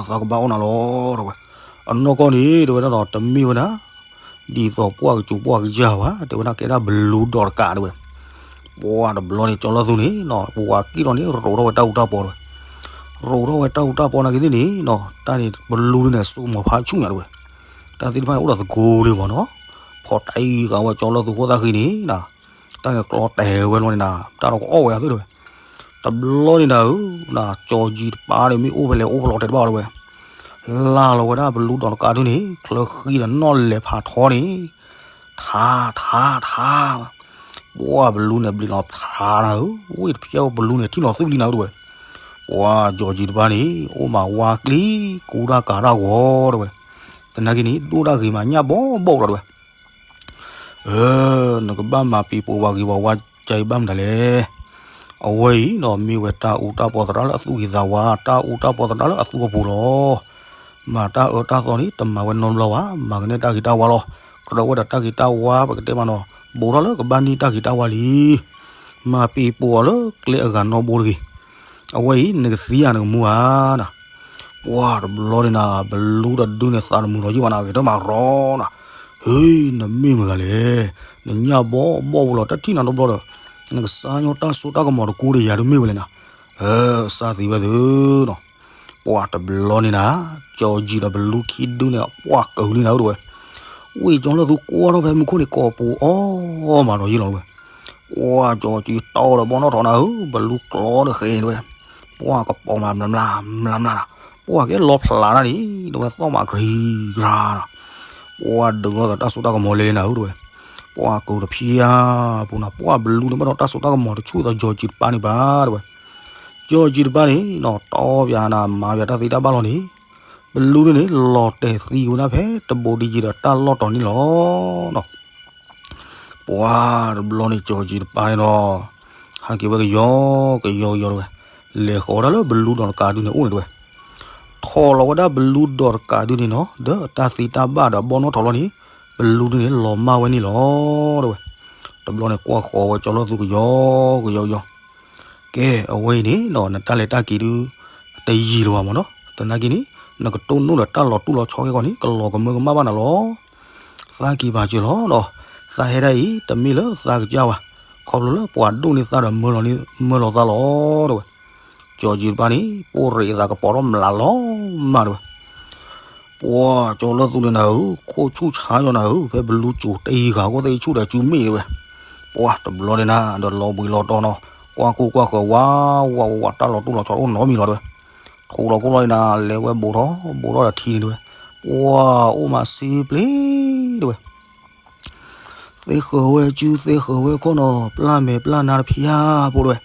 သးကဘၣ်အီၣ်နၤလီၤတဲဝဲ. အနီၢ်ကီၢ်န့ၣ်တဲဝဲဒၣ်နီၤ, တမ့ၢ်ဝဲဒၣ် ဒ်သိးပှၢ်ကစူၤပှၢ်ကယၢ်ဘၣ်, တဲဝဲဒၣ်ကဲဒၣ်ဘလူဒီးတကးတဲဝဲ. ပှၤတဘျီန့ၣ် ကၠီလၢသူန့ၣ်နီၤ, ဝၤက့ၣ်ထီၣ်န့ၣ် ရိးထီၣ်ဝဲတၢ်အူတၢ်ပီတဲဝဲ. ရိးထီၣ်ဝဲတၢ်အူတၢ်ပီနာ်က့သ့ၣ်န့ၣ်နီၤ, တၢ်န့ၣ် ဘလူဒုန့ၣ် စိကမီၤဖးဆူၣ်ညါတဲဝဲ. တၢ်သ့ၣ်တဖၣ်န့ၣ် အိၣ်ဒီးသကိးလံမးနီၤ, ဖီၣ်တၢ်အံၤဃာ်ဝဲကၠီလၢသူဃိသးဃံန့ၣ်နၤ, တၢ်န့ၣ်ကျီတဲာ်ဝဲလီၤန့ၣ်နၤ, တၢ်ဒီးကအီၣ်ဝဲဒၣ်သုတဲဝဲ. တဘျီန့ၣ်နၤဧၢ, ကၠီကၠံတပၤန့ၣ် မ့ၢ်အိၣ်ဖဲလဲၣ်အိၣ်ဖဲလဲၣ်တဲတဘၣ်တဲဝဲ. လၢ်လီၤဝဲဒၣ်ဘလူဒီးတကးဒုန့ၣ် ချၢဃံဒီးနီၣ်လဲၤဖးထီန့ၣ် ထါ ထါ ထါ, ပှၢ်ဘလူန့ၣ်ဘျံးလီၤထါနၤဧၢ, ဝံၤတဖျဲအိၣ်ဘလူန့ၣ် ထံၣ်လီၤသူၣ်လံနၤဧၢတဲဝဲ. ပှၢ်ကၠီကၠံတပၤန့ၣ် အိၣ်မးဝါကျ့ ကူတၢ်ကၤတၢ်ဂီၤတဲဝဲ. သနာ်က့န့ၣ် ဒိၣ်တၢ်ဂ့ၤမး ညၣ်ဘီဘီအိၣ်လီၤတဲဝဲ. အၢ နကဘၣ်မၤပံၤပိာ်ဝဲဂ့ၤဝဲဝါကၠီအံၤဘၣ်မတၤလဲၣ်. အဝဲအံၤနီၤ မ့ၢ်ဝဲတၢ်အူတၢ်ပီသရၣ်လၢအသူၣ်ဂ့ၤသးဝါ, တၢ်အူတၢ်ပီသရၣ်လၢအသူၣ်အပူၤလီၤ. မၤတၢ်အၢတၢ်သီန့ၣ် တမၤဝဲနီတဘျီဘၣ်, မၤကန့ၢ်တၢ်ဂ့ၤတၢ်ဝါလီၤ. ကြၢးဝဲဒီးတၢ်ဂ့ၤတၢ်ဝါ ပကတဲမးနီၤ, ဘူးထီၣ်လၢကဘၣ်န့ၢ်တၢ်ဂ့ၤတၢ်ဝါလံ. မၤပံၤပိာ်အီၤလၢကျဲအဂၤနီတဘိတဂ့ၤ. အဝဲအံၤ နကသံဧါနကမူဧါနၤ. ပှၢ်တဘျီန့ၣ်နၤ, ဘလူတဒုန့ၣ် သးတမုာ်လီၤယံၢ်ဘၣ်နၤ, ဂဲၤတၢ်မၤရီနၤ. ဟ့, နမ့ၢ်မတဂၤလဲၣ်, နညၣ်ဘီဘီဝဲလီၤ တထံၣ်နၤနီတဘျီဒီး, နကစၢ်ညီတၢ်စိတၢ်ကမီၤတကိးဒီးယၤဒုးမ့ၢ်ဝဲလဲၣ်နၤ. အၢ စၢ်သံဝဲသုနီၤ. ပှၢ်တဘျီန့ၣ်နၤ, ကၠီကၠံဒီးဘလူခံဒုန့ၣ် ပှၢ်ကၢၤလံနၤဧၢတဲဝဲ. ဝံၤကၠီလၢသူကွၢ်ထီၣ်ဖဲမူခိၣ်န့ၣ် ကိးပူၤအီၣ်မးလီၤယံၢ်လီၤတဲဝဲ. ပှၢ်ကၠီကၠံတီဒီးဘီနီၣ်ထီၣ်နၤဧၢ, ဘလူကျီတဃဲၤတဲဝဲ. ပှၢ်ကပီၤမးမျးမျး, မျးမျးနၤ, ပှၢ်ကဲလီၤဖျးနၤန့ၣ် တဲဝဲ သီၣ်မးကြံၤကြၤနၤ. ပှၢ်ဒုးလီၤဒီးတၢ်စိတၢ်ကမီၤလဲၤလဲၤနၤဧၢတဲဝဲ. ပှၢ်ကၢၤတဖျါပူၤနၤ, ပှၢ်ဘလူန့ၣ် ဘၣ်ဒီးတၢ်စိတၢ်ကမီၤတဆူၣ်ဒီးကၠီကၠံတပၤန့ၣ်ဘၣ်တဲဝဲ. ကၠီကၠံတပၤန့ၣ်နီၤ, တီပၠးနၤ မၤပၠးတၢ်သ့တၢ်ဘၣ်လီၤန့ၣ်, ဘလူန့ၣ်န့ၣ် လီၤတဲာ်သံဝဲဒၣ်ဖဲတဘိးဒံယံၤဒီးတၢ်လီၢ်တီၤန့ၣ်လီၤ. ပှၢ်တဘျီန့ၣ် ကၠီကၠံတပၤန့ၣ်ဒီး ဟဲက့ၤဝဲကယီကယီကယီတဲဝဲ, လဲၤဃီၤဝဲဒၣ်လၢဘလူဒီးတကးဒုန့ၣ်အိၣ်န့ၣ်တဲဝဲ. ထီၣ်လီၤဝဲဒၣ်ဘလူဒီးတကးဒုန့ၣ်နီၤ, ဒီးတၢ်သ့တၢ်ဘၣ်ဒီးဘီနီၣ်ထီၣ်လီၤန့ၣ်, ဘလူဒုန့ၣ်လီၤမၢ်ဝဲန့ၣ်လီၤတဲဝဲ. တဘျီန့ၣ်ကွၢ်ဃီၤဝဲကၠီလၢသူကယီကယီကယီ, ကဲ အဝဲအံၤန့ၣ်နီၤ နတၢ်လဲၤတၢ်က့ၤဒု တယံာ်လၢၤဘၣ်မးနီၤ, သနာ်က့န့ၣ် နကတိၢ်နီၣ်ဒီးတၢ်လီၤတူၢ်လီၤဆီခဲကီၢ်န့ၣ် ကလီၤကမၢကမၣ်ဘၣ်နၤလီၤ. သးက့ၤပာ်စၢၤလီၤဒီး သးဟဲဒၣ်အံၤ တမ့ၢ်လၢသးကစၢ်ဘၣ်, ခီဖျိလၢပှၤဒိၣ်န့ၢ်သးဒီးမၢလီၤန့ၢ် မၢလီၤသးလီၤ တဲဝဲ. ကၠီကၠံတဖၣ်န့ၣ် ပိၣ်ရ့းအသးကပီၤထီၣ်မျးလီၤမး တဲဝဲ. ပှၤကၠီလၢသူန့ၣ်နၤဧၢ, ခိၣ်ဆူၣ်ဆါယီၤနၤဧၢ, ဖဲဘလူးကၠိၤတယံၤဂၤအဃိသ့ၣ်ဆူၣ်ဒီးစုမ့ၣ် တဲဝဲ. ပှၤတဘျီန့ၣ်နၤ ဒီးလီၤဘှံးလီၤတီၤနီၤ, ကွၢ်ကိၢ်ကွၢ်ဃၢၤဝါဝါဝါဝါ တၢ်လီၤတူၢ်လီၤဆီတအိၣ်နီတမံၤလီၤ တဲဝဲ. ထူးလီၤခိၣ်လီၤန့ၣ်နၤ လဲၤဝဲဘူးထီၣ်ဘူးထီၣ်ဒီးထံန့ၣ် တဲဝဲ. ပှၤအိၣ်မးစ့ပျ့ၤ တဲဝဲ. သ့ဃၢၤဝဲစု သ့ဃၢၤဝဲခိၣ်နီၤ, ပျၢ်မဲာ်ပျၢ်နါတဖၣ်ဧါ ဖိ တဲဝဲ.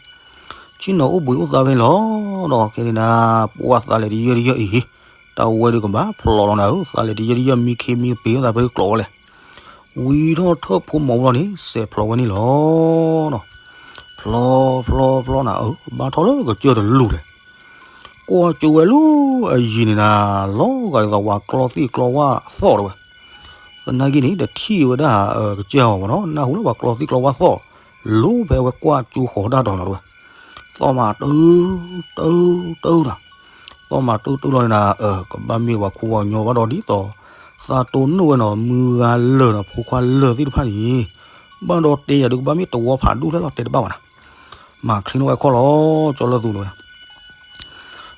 ဆ့ၣ်နီၤအိၣ်ဘှံးအိၣ်သါဖဲန့ၣ်လီၤ. ဒီးခဲန့ၣ်နၤ ပှၤသးလဲၤတယၢၢ်တယၢၢ်အံၤ တၢ်ဝဲဒုးကဘၣ်ဖျိးလီၤနၤဧၢ, သးလဲၤတယၢၢ်တယၢၢ် မံခ့မံပ့ၤသးဖဲကျိးဝဲလဲၣ်. ဝံထီၣ်ထၢၣ်ဖိမီၤဘျီန့ၣ် စဲးဖျိးဝဲန့ၣ်လီၤ. ဖျိးဖျိးဖျိးနၤဧၢ, ဘၣ်ထီၣ်လၢကစၢၢ်တလူၢ်လဲၣ်. ကွၢ်ကၠိဝဲလၢအယံၤန့ၣ်နၤ လီၤဂာ်ဒ်သိးပှၤကျီသံၣ်ကျီဝၣ်သီၣ် တဲဝဲ. သနာ်က့န့ၣ် တထံၣ်ဝဲဒၣ်ကစၢၢ်အီၤဘၣ်နီၤ, နၢ်ဟူလၢပှၤကျီသံၣ်ကျီဝၣ်သီၣ် လိၤဖဲဝဲကွၢ်ကၠိဃီၤတၢ်ဒီး တဲဝဲ. သီၣ်မးတုၤ တုၤ တုၤဒီး သီၣ်မးတုၤတုၤလီၤန့ၣ်နၤ ကဘၣ်မ့ၢ်ပှၤခူပှၤကညီဘၣ်ဒီး ဒ်သိး သးတိၢ်နီၣ်ဝဲနီၤ မုၢ်ဂၤလၢာ်နီၤ ဖိခွါလၢာ်သ့ၣ်တဖၣ်န့ၣ် ဘၣ်ဒီးတဲယၤဒုးကဘၣ်မ့ၢ်တဝီဖးဒိၣ်ထဲလီၤ တဲတဘၣ်ဘၣ်နၤ. မၤချ့နီၣ်ဝဲခီၣ်လီၤ ကၠီလၢသူန့ၣ်ဝဲ.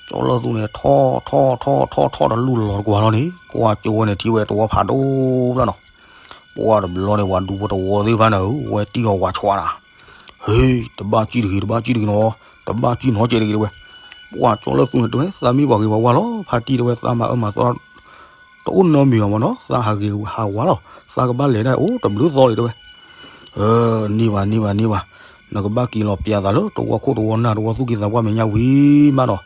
ကၠီလၢသူန့ၣ် ထီၣ်ထီၣ်ထီၣ်ထီၣ်ထီၣ်တလူၢ်လီၤတကွၢ်လီၤန့ၣ် ကွၢ်ကၠိဝဲန့ၣ်ထံၣ်ဝဲတဝီဖးဒိၣ်လီၤနီၤ. ပှၤတဘျီန့ၣ် ပှၤဒူဖိတဝီသ့ၣ်တဖၣ်န့ၣ် ဝဲတံၢ်အီၤဝးဆှးနၤ ဟ့ တဘၣ်ကံၣ်တဂ့ၤ တဘၣ်ကံၣ်တဂ့ၤနီၤ, တဘၣ်ကံၣ်နီတစဲးတဂ့ၤ တဲဝဲ. ပှၤကၠီလၢသူန့ၣ် တဲဝဲ သးမ့ၢ်ပှၤဂ့ၤပှၤဝါလီၤ ဖါတံၢ် တဲဝဲ သးမၤအၢမၤသီ တအိၣ်နီတမံၤဘၣ်မနီၤ, သးဟးဂ့ၤဟးဝါလီၤ, သးကဘၣ်လဲၤဒၣ်အိၣ်တဘျုးသီလံ တဲဝဲ. န့ၢ်ဘၣ် န့ၢ်ဘၣ် န့ၢ်ဘၣ်, နကဘၣ်က့ၤလီၤပျးသးလၢတဝီခိၣ်တဝီနၢ် တဝီသူၣ်က့သးပှၢ်မဲာ်ညါဝံၤမးဒီး,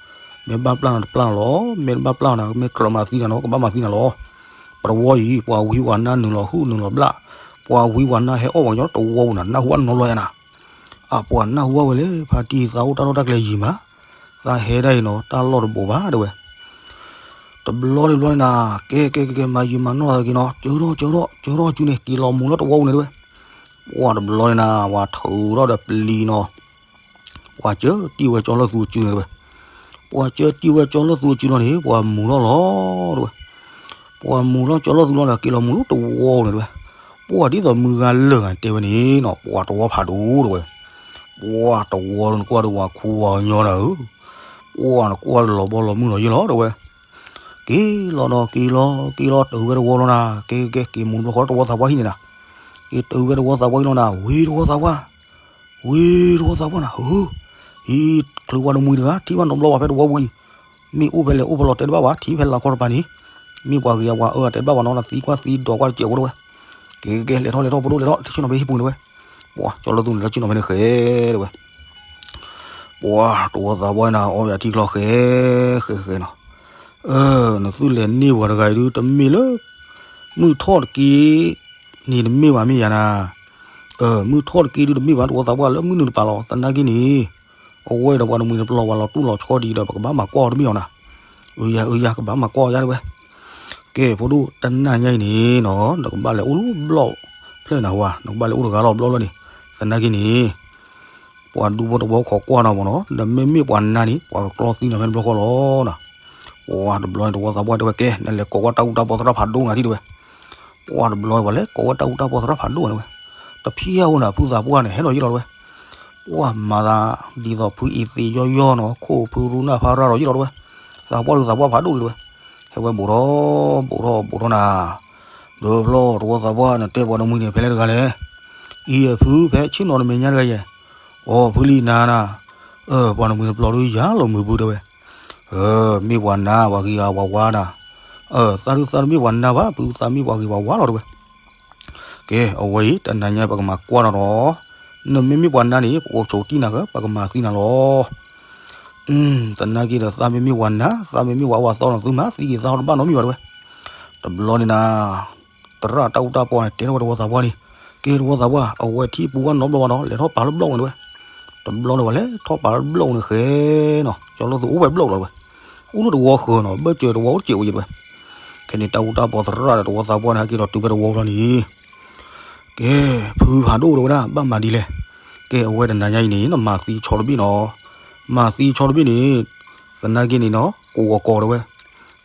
မ့ၢ်ဘၣ်ပျၢ်နၤတပျၢ်လီၤ, မ့ၢ်တဘၣ်ပျၢ်နၤ မ့ၢ်ကြၢးမၤသံနၤနီၤ ကဘၣ်မၤသံနၤလီၤ. ပတဝီအံၤ ပှၤဝံပှၤနါနုာ်လီၤဟုၣ်နုာ်လီၤဘျၣ်, ပှၤဝံပှၤနါဟဲအီၣ်ပှၤကညီတဝီပူၤနၤ နၢ်ဟူဘၣ်နီတဘျီယါနၤ. အပှၤနၢ်ဟူဘၣ်ဝဲလဲၣ် ဖါတံၢ် သးအိၣ်တၢ်လီၢ်တၢ်ကျဲယံၤမး, သးဟဲဒၣ်အံၤနီၤ တၢ်လီၢ်တဘိးဘၣ် တဲဝဲ. တဘျီတဘျီန့ၣ်နၤ, ကဲကဲကဲကဲ မၤယံာ်မၤနီၢ်သးတက့ၢ်နီၤ, ကၢထီၣ်ကၢထီၣ်ကၢထီၣ်စုန့ၣ် က့ၤလီၤမူၤလၢတဝီပူၤန့ၣ် တဲဝဲ. ပှၤတဘျီန့ၣ်နၤ ပှၤထုးထီၣ်ဒီးပျံၤနီၤ, ပှၤစၢတံၢ်ဝဲကၠီလၢသူအစုန့ၣ် တဲဝဲ. ပှၤစၢတံၢ်ဝဲကၠီလၢသူအစုလီၤန့ၣ် ပှၤမူၤထီၣ်လီၤ တဲဝဲ. ပှၤမူၤထီၣ်ကၠီလၢသူလီၤဒီး က့ၤလီၤမူၤလၢတဝီန့ၣ် တဲဝဲ. ပှၤဒ်သိးမုၢ်ဂၤလၢာ်ဂၤတဲဝဲန့ၣ်နီၤ ပှၤတဝီဖးဒိၣ် တဲဝဲ. ပှၤတဝီန့ၣ်နကွၢ်ဒီးပှၤခူပှၤကညီနၤဧၢ, ပှၤနကွၢ်လီၤဘီလီၤမုၢ်လီၤယဲၢ်လီၤ တဲဝဲ. က့ၤလီၤဒီးက့ၤလီၤ က့ၤလီၤတုၤဝဲတဝီလီၤနၤ, ကဲကဲက့ၤမူၤတဘျီဃီ တဝီသးပှၢ်ဟံၣ်န့ၣ်နၤ, က့ၤတုၤဝဲတဝီသးပှၢ်ဟံၣ်လီၤနၤ, ဝံၤတဝီသးပှၢ် ဝံၤတဝီသးပှၢ်နၤဧၢ, ဟံၣ်ချုးပှၤတမှံၤတဂၤ ထံၣ်ဘၣ်နီတဘျီဘၣ်ဖဲတဝီပူၤအံၤ, မ့ၣ်အူဖဲလဲၣ်အိၣ်ဖဲလဲၣ်တဲတဘၣ်ဘၣ်, ထံၣ်ဖဲလၢခီတပၤန့ၣ်, မ့ၢ်ပှၤဂ့ၤအပှၤအၢအတဲတဘၣ်ဘၣ်နီၤ, နသံကွၢ်သံဒိးကွၢ်တစဲးဖိ တဲဝဲ. က့ၤက့ၤ လဲၤထီၣ်လဲၤထီၣ် ဖိဒိၣ်လဲၤထီၣ် တဆ့ၣ်နီၤဖဲဟံၣ်ပူၤန့ၣ် တဲဝဲ. ပှၤကၠီလၢသူန့ၣ် လၢဆ့ၣ်နီၤဖဲန့ၣ်ဃဲ တဲဝဲ. ပှၤတဝီသးပှၢ်နၤ အီၣ်ယၤထံချီဃဲ ဃဲဃဲနီၤ, နသုလဲၤန့ၢ်ပှၤတဂၤအံၤဒုး တမ့ၢ်လၢ မုၢ်ထီၣ်တက့ၢ်န့ၣ်တမ့ၢ်ဘၣ် မ့ၢ်ယၤနၤ, မုၢ်ထီၣ်တက့ၢ်ဒုးတမ့ၢ်ဘၣ် တဝီသးပှၢ်လၢမုၢ်နုာ်တပၤလီၤ, သနာ်က့န့ၣ် အဝဲဒီးပှၤတမှံၤတပျီၤ ပှၤလီၤတူၢ်လီၤဆီဒ်အံၤဒီး ပကဘၣ်မၤကွၢ်အီၤတမ့ၢ်အီၤနၤ, အၢယၤ အၢယၤ ကဘၣ်မၤကွၢ်အီၤယၤ တဲဝဲ. ကဲ ဖိဒိၣ် တနၤညါအံၤန့ၣ်နီၤ နကဘၣ်လဲၤအိၣ်လၢဘျီၣ်ဖျၢၣ်နၤဝဲ, နကဘၣ်လဲၤအိၣ်တဂၤလီၤဘျီၣ်လၢန့ၣ်, သနာ်က့န့ၣ် ပှၤဒူဖိတဝီခိးကွၢ်နၤမ့ၢ်နီၤ, နမ့မ့ၢ်ပှၤနါန့ၣ် ပှၤကကျီသံနၤဖဲတဘျီဃီလီၤနၤ. ပှၤတဘျီန့ၣ် တဝီသးပှၢ်တဲဝဲ ကဲ နလဲၤကိးကွၢ်တၢ်အူတၢ်ပီသရၣ်ဖးဒိၣ်နၤဒ်တဲဝဲ. ပှၤတဘျီန့ၣ် ပှၤလဲၤကိးကွၢ်တၢ်အူတၢ်ပီသရၣ်ဖးဒိၣ်နၤတဲဝဲ. တဖျၢၣ်ဧိၤနၤ ဖုသးပှၢ်န့ၣ် ဟဲဒီးယ့ၢ်လီၤတဲဝဲ. ပှၤမၤသးဒ်သိးဖုအံသ့ယီယီနီၤ, ခိၣ်ဖုရူနၢ်ဖးရၣ်ဒီးယ့ၢ်လီၤတဲဝဲ. သးပှၢ်ဒုးသးပှၢ်ဖးဒိၣ်တဲဝဲ. ဟဲဝဲဘူးထီၣ် ဘူးထီၣ် ဘူးထီၣ်နၤ, ဒီးဖျီၣ် တဝီသးပှၢ် နတဲပှၤတမှံၤန့ၣ် ဖဲလဲၣ်တဂၤလဲၣ်. အံၤဖုဖဲဆ့ၣ်နီၤတမဲာ်ညါတဂၤယဲၢ်, အိ ဖုလံနၤနၤ, ပှၤတမှံၤတပျီၤဒုးယၤလီၤမုာ်ဘုတဲဝဲ. မ့ၢ်ပှၤနါ ပှၤဂ့ၤဂၤပှၤဝါနၤ, သးဒုးသးတမ့ၢ်ပှၤနါဘၣ် ဖုသးမ့ၢ်ပှၤဂ့ၤပှၤဝါလီၤတဲဝဲ. ကဲ အဝဲအံၤ တနၤညါပကမၤကွၢ်နၤဒီး, နမ့မ့ၢ်ပှၤနါန့ၣ် ပအိၣ်ဆိးတံၢ်နၤဃဲ ပကမၤသံနၤလီၤ. သနာ်က့ဒီး သးမ့မ့ၢ်ပှၤနါ သးမ့မ့ၢ်ပှၤဝါသီနီၤ သုမၤသံက့ၤသးဟီတဘၣ်နီတမံၤဘၣ်တဲဝဲ. တဘျီန့ၣ်နၤ သရၣ်တၢ်အူတၢ်ပီန့ၣ် တဲထီၣ်ဝဲတဝီသးပှၢ်န့ၣ်, ကဲတဝီသးပှၢ် အဝဲထံပူၤဝဲနီတဘျီဘၣ်ဒီး လဲၤထီၣ်ပာ်လၢဘျီၣ်ဝဲန့ၣ်တဲဝဲ. တဘျီန့ၣ် ပှၤလဲၤထီၣ်ပာ်လၢဘျီၣ်ဝဲန့ၣ်ဃဲနီၤ ကၠီလီၤသူအိၣ်ဝဲဘျီၣ်လီၤတဲဝဲ. အိၣ်လၢတဝီဃၢၤနီၤ ဘၢၣ်စၢၤတဝီအိၣ်တစဲးဝဲယဲတဲဝဲ. ခဲန့ၣ် တၢ်အူတၢ်ပီသရၣ်ဒီးတဝီသးပှၢ်န့ၣ် ဟဲက့ၤဒီးတုၤဖဲတဝီဘျီန့ၣ် ကဲ ဖုဖးဒိၣ်တဲဝဲဒၣ် ဘၣ်မၤဒ်လဲၣ်. ကဲ အဝဲတနၤညါအံၤန့ၣ် နမၤသံဆီတဘ့ၣ်နီၤ, မၤသံဆီတဘ့ၣ်န့ၣ် သနာ်က့န့ၣ်နီၤ ကိးဂီၤကီးတဲဝဲ.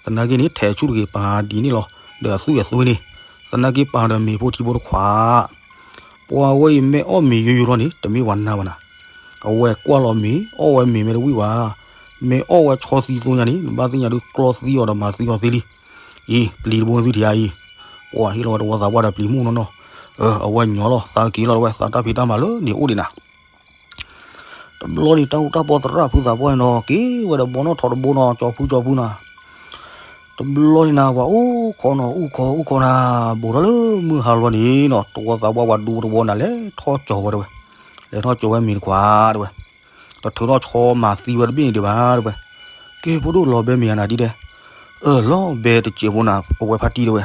သနာ်က့န့ၣ် ထဲးဆူၣ်တဂ့ၤ ပာ်ဒ်န့ၣ်လီၤ. ဒီးအသွံၣ်အသွံၣ်န့ၣ် သနာ်က့ပာ်ဒီးမ့ၤဖိထံဖိတခွး ပှၤဝဲအံၤမ့ၢ်အီၣ်မ့ၤယိယိထီၣ်န့ၣ် တမ့ၢ်ပှၤနါဘၣ်နၤ. အဝဲကွၢ်လီၤမ့ၤ အီၣ်ဝဲမ့ၤမ့ၢ်တဝံၣ်ဘၣ်. မ့ၢ်အီၣ်ဝဲဆီသံသိညါန့ၣ် နဘၣ်သ့ၣ်ညါဒုးကျီသံအီၤဒီးမၤသံအီၤသ့လံ. အံၤ ပျံၤတဘိနသုထံၣ်ဧါအံၤ. ပှၤဟ့ၣ်လီၤဝဲတဝီသးပှၢ်ဒီးပျံၤမုၢ်နီၢ်နီၢ်, အဝဲညီလီၤ သးက့ၤလီၤတဝဲ သးတၢ်ဖံးတၢ်မၤလၢန့ၣ်အိၣ်ဒံးနၤ. တဘျီန့ၣ် တၢ်အိၣ်တၢ်ပီသရၣ်ဖုသးပှၢ်န့ၣ်နီၤ က့ၤဝဲဒီးဘီနီၣ်ထီတဘိနီၤ ကၠီဖုကၠီဖုနၤ. တဘျီန့ၣ်နၤ ပှၤအိၣ်ခိးနီၤ အိၣ်ခိးအိၣ်ခိးနၤ, ဘူးထီၣ်လၢမုၢ်ဟါလီၤန့ၣ်နီၤ တဝီသးပှၢ်ပှၤဒူတဝီနၤ လဲၤထီၣ်ကၠီၤဝဲတဝဲ, လဲၤထီၣ်ကၠီၤဝဲမ့ၤတခွးတဝဲ. တထုးထီၣ်ဆီမၤသံဝဲတဘ့ၣ်န့ၣ်ဒံးဘၣ်တဝဲ. ကဲဖိဒိၣ်လီၤဘဲမ့ၤဧါနၤဒ်ဒဲး. အၢ လီၤဘဲတစဲးဖိနၤ အဝဲဖါတံၢ်တဝဲ.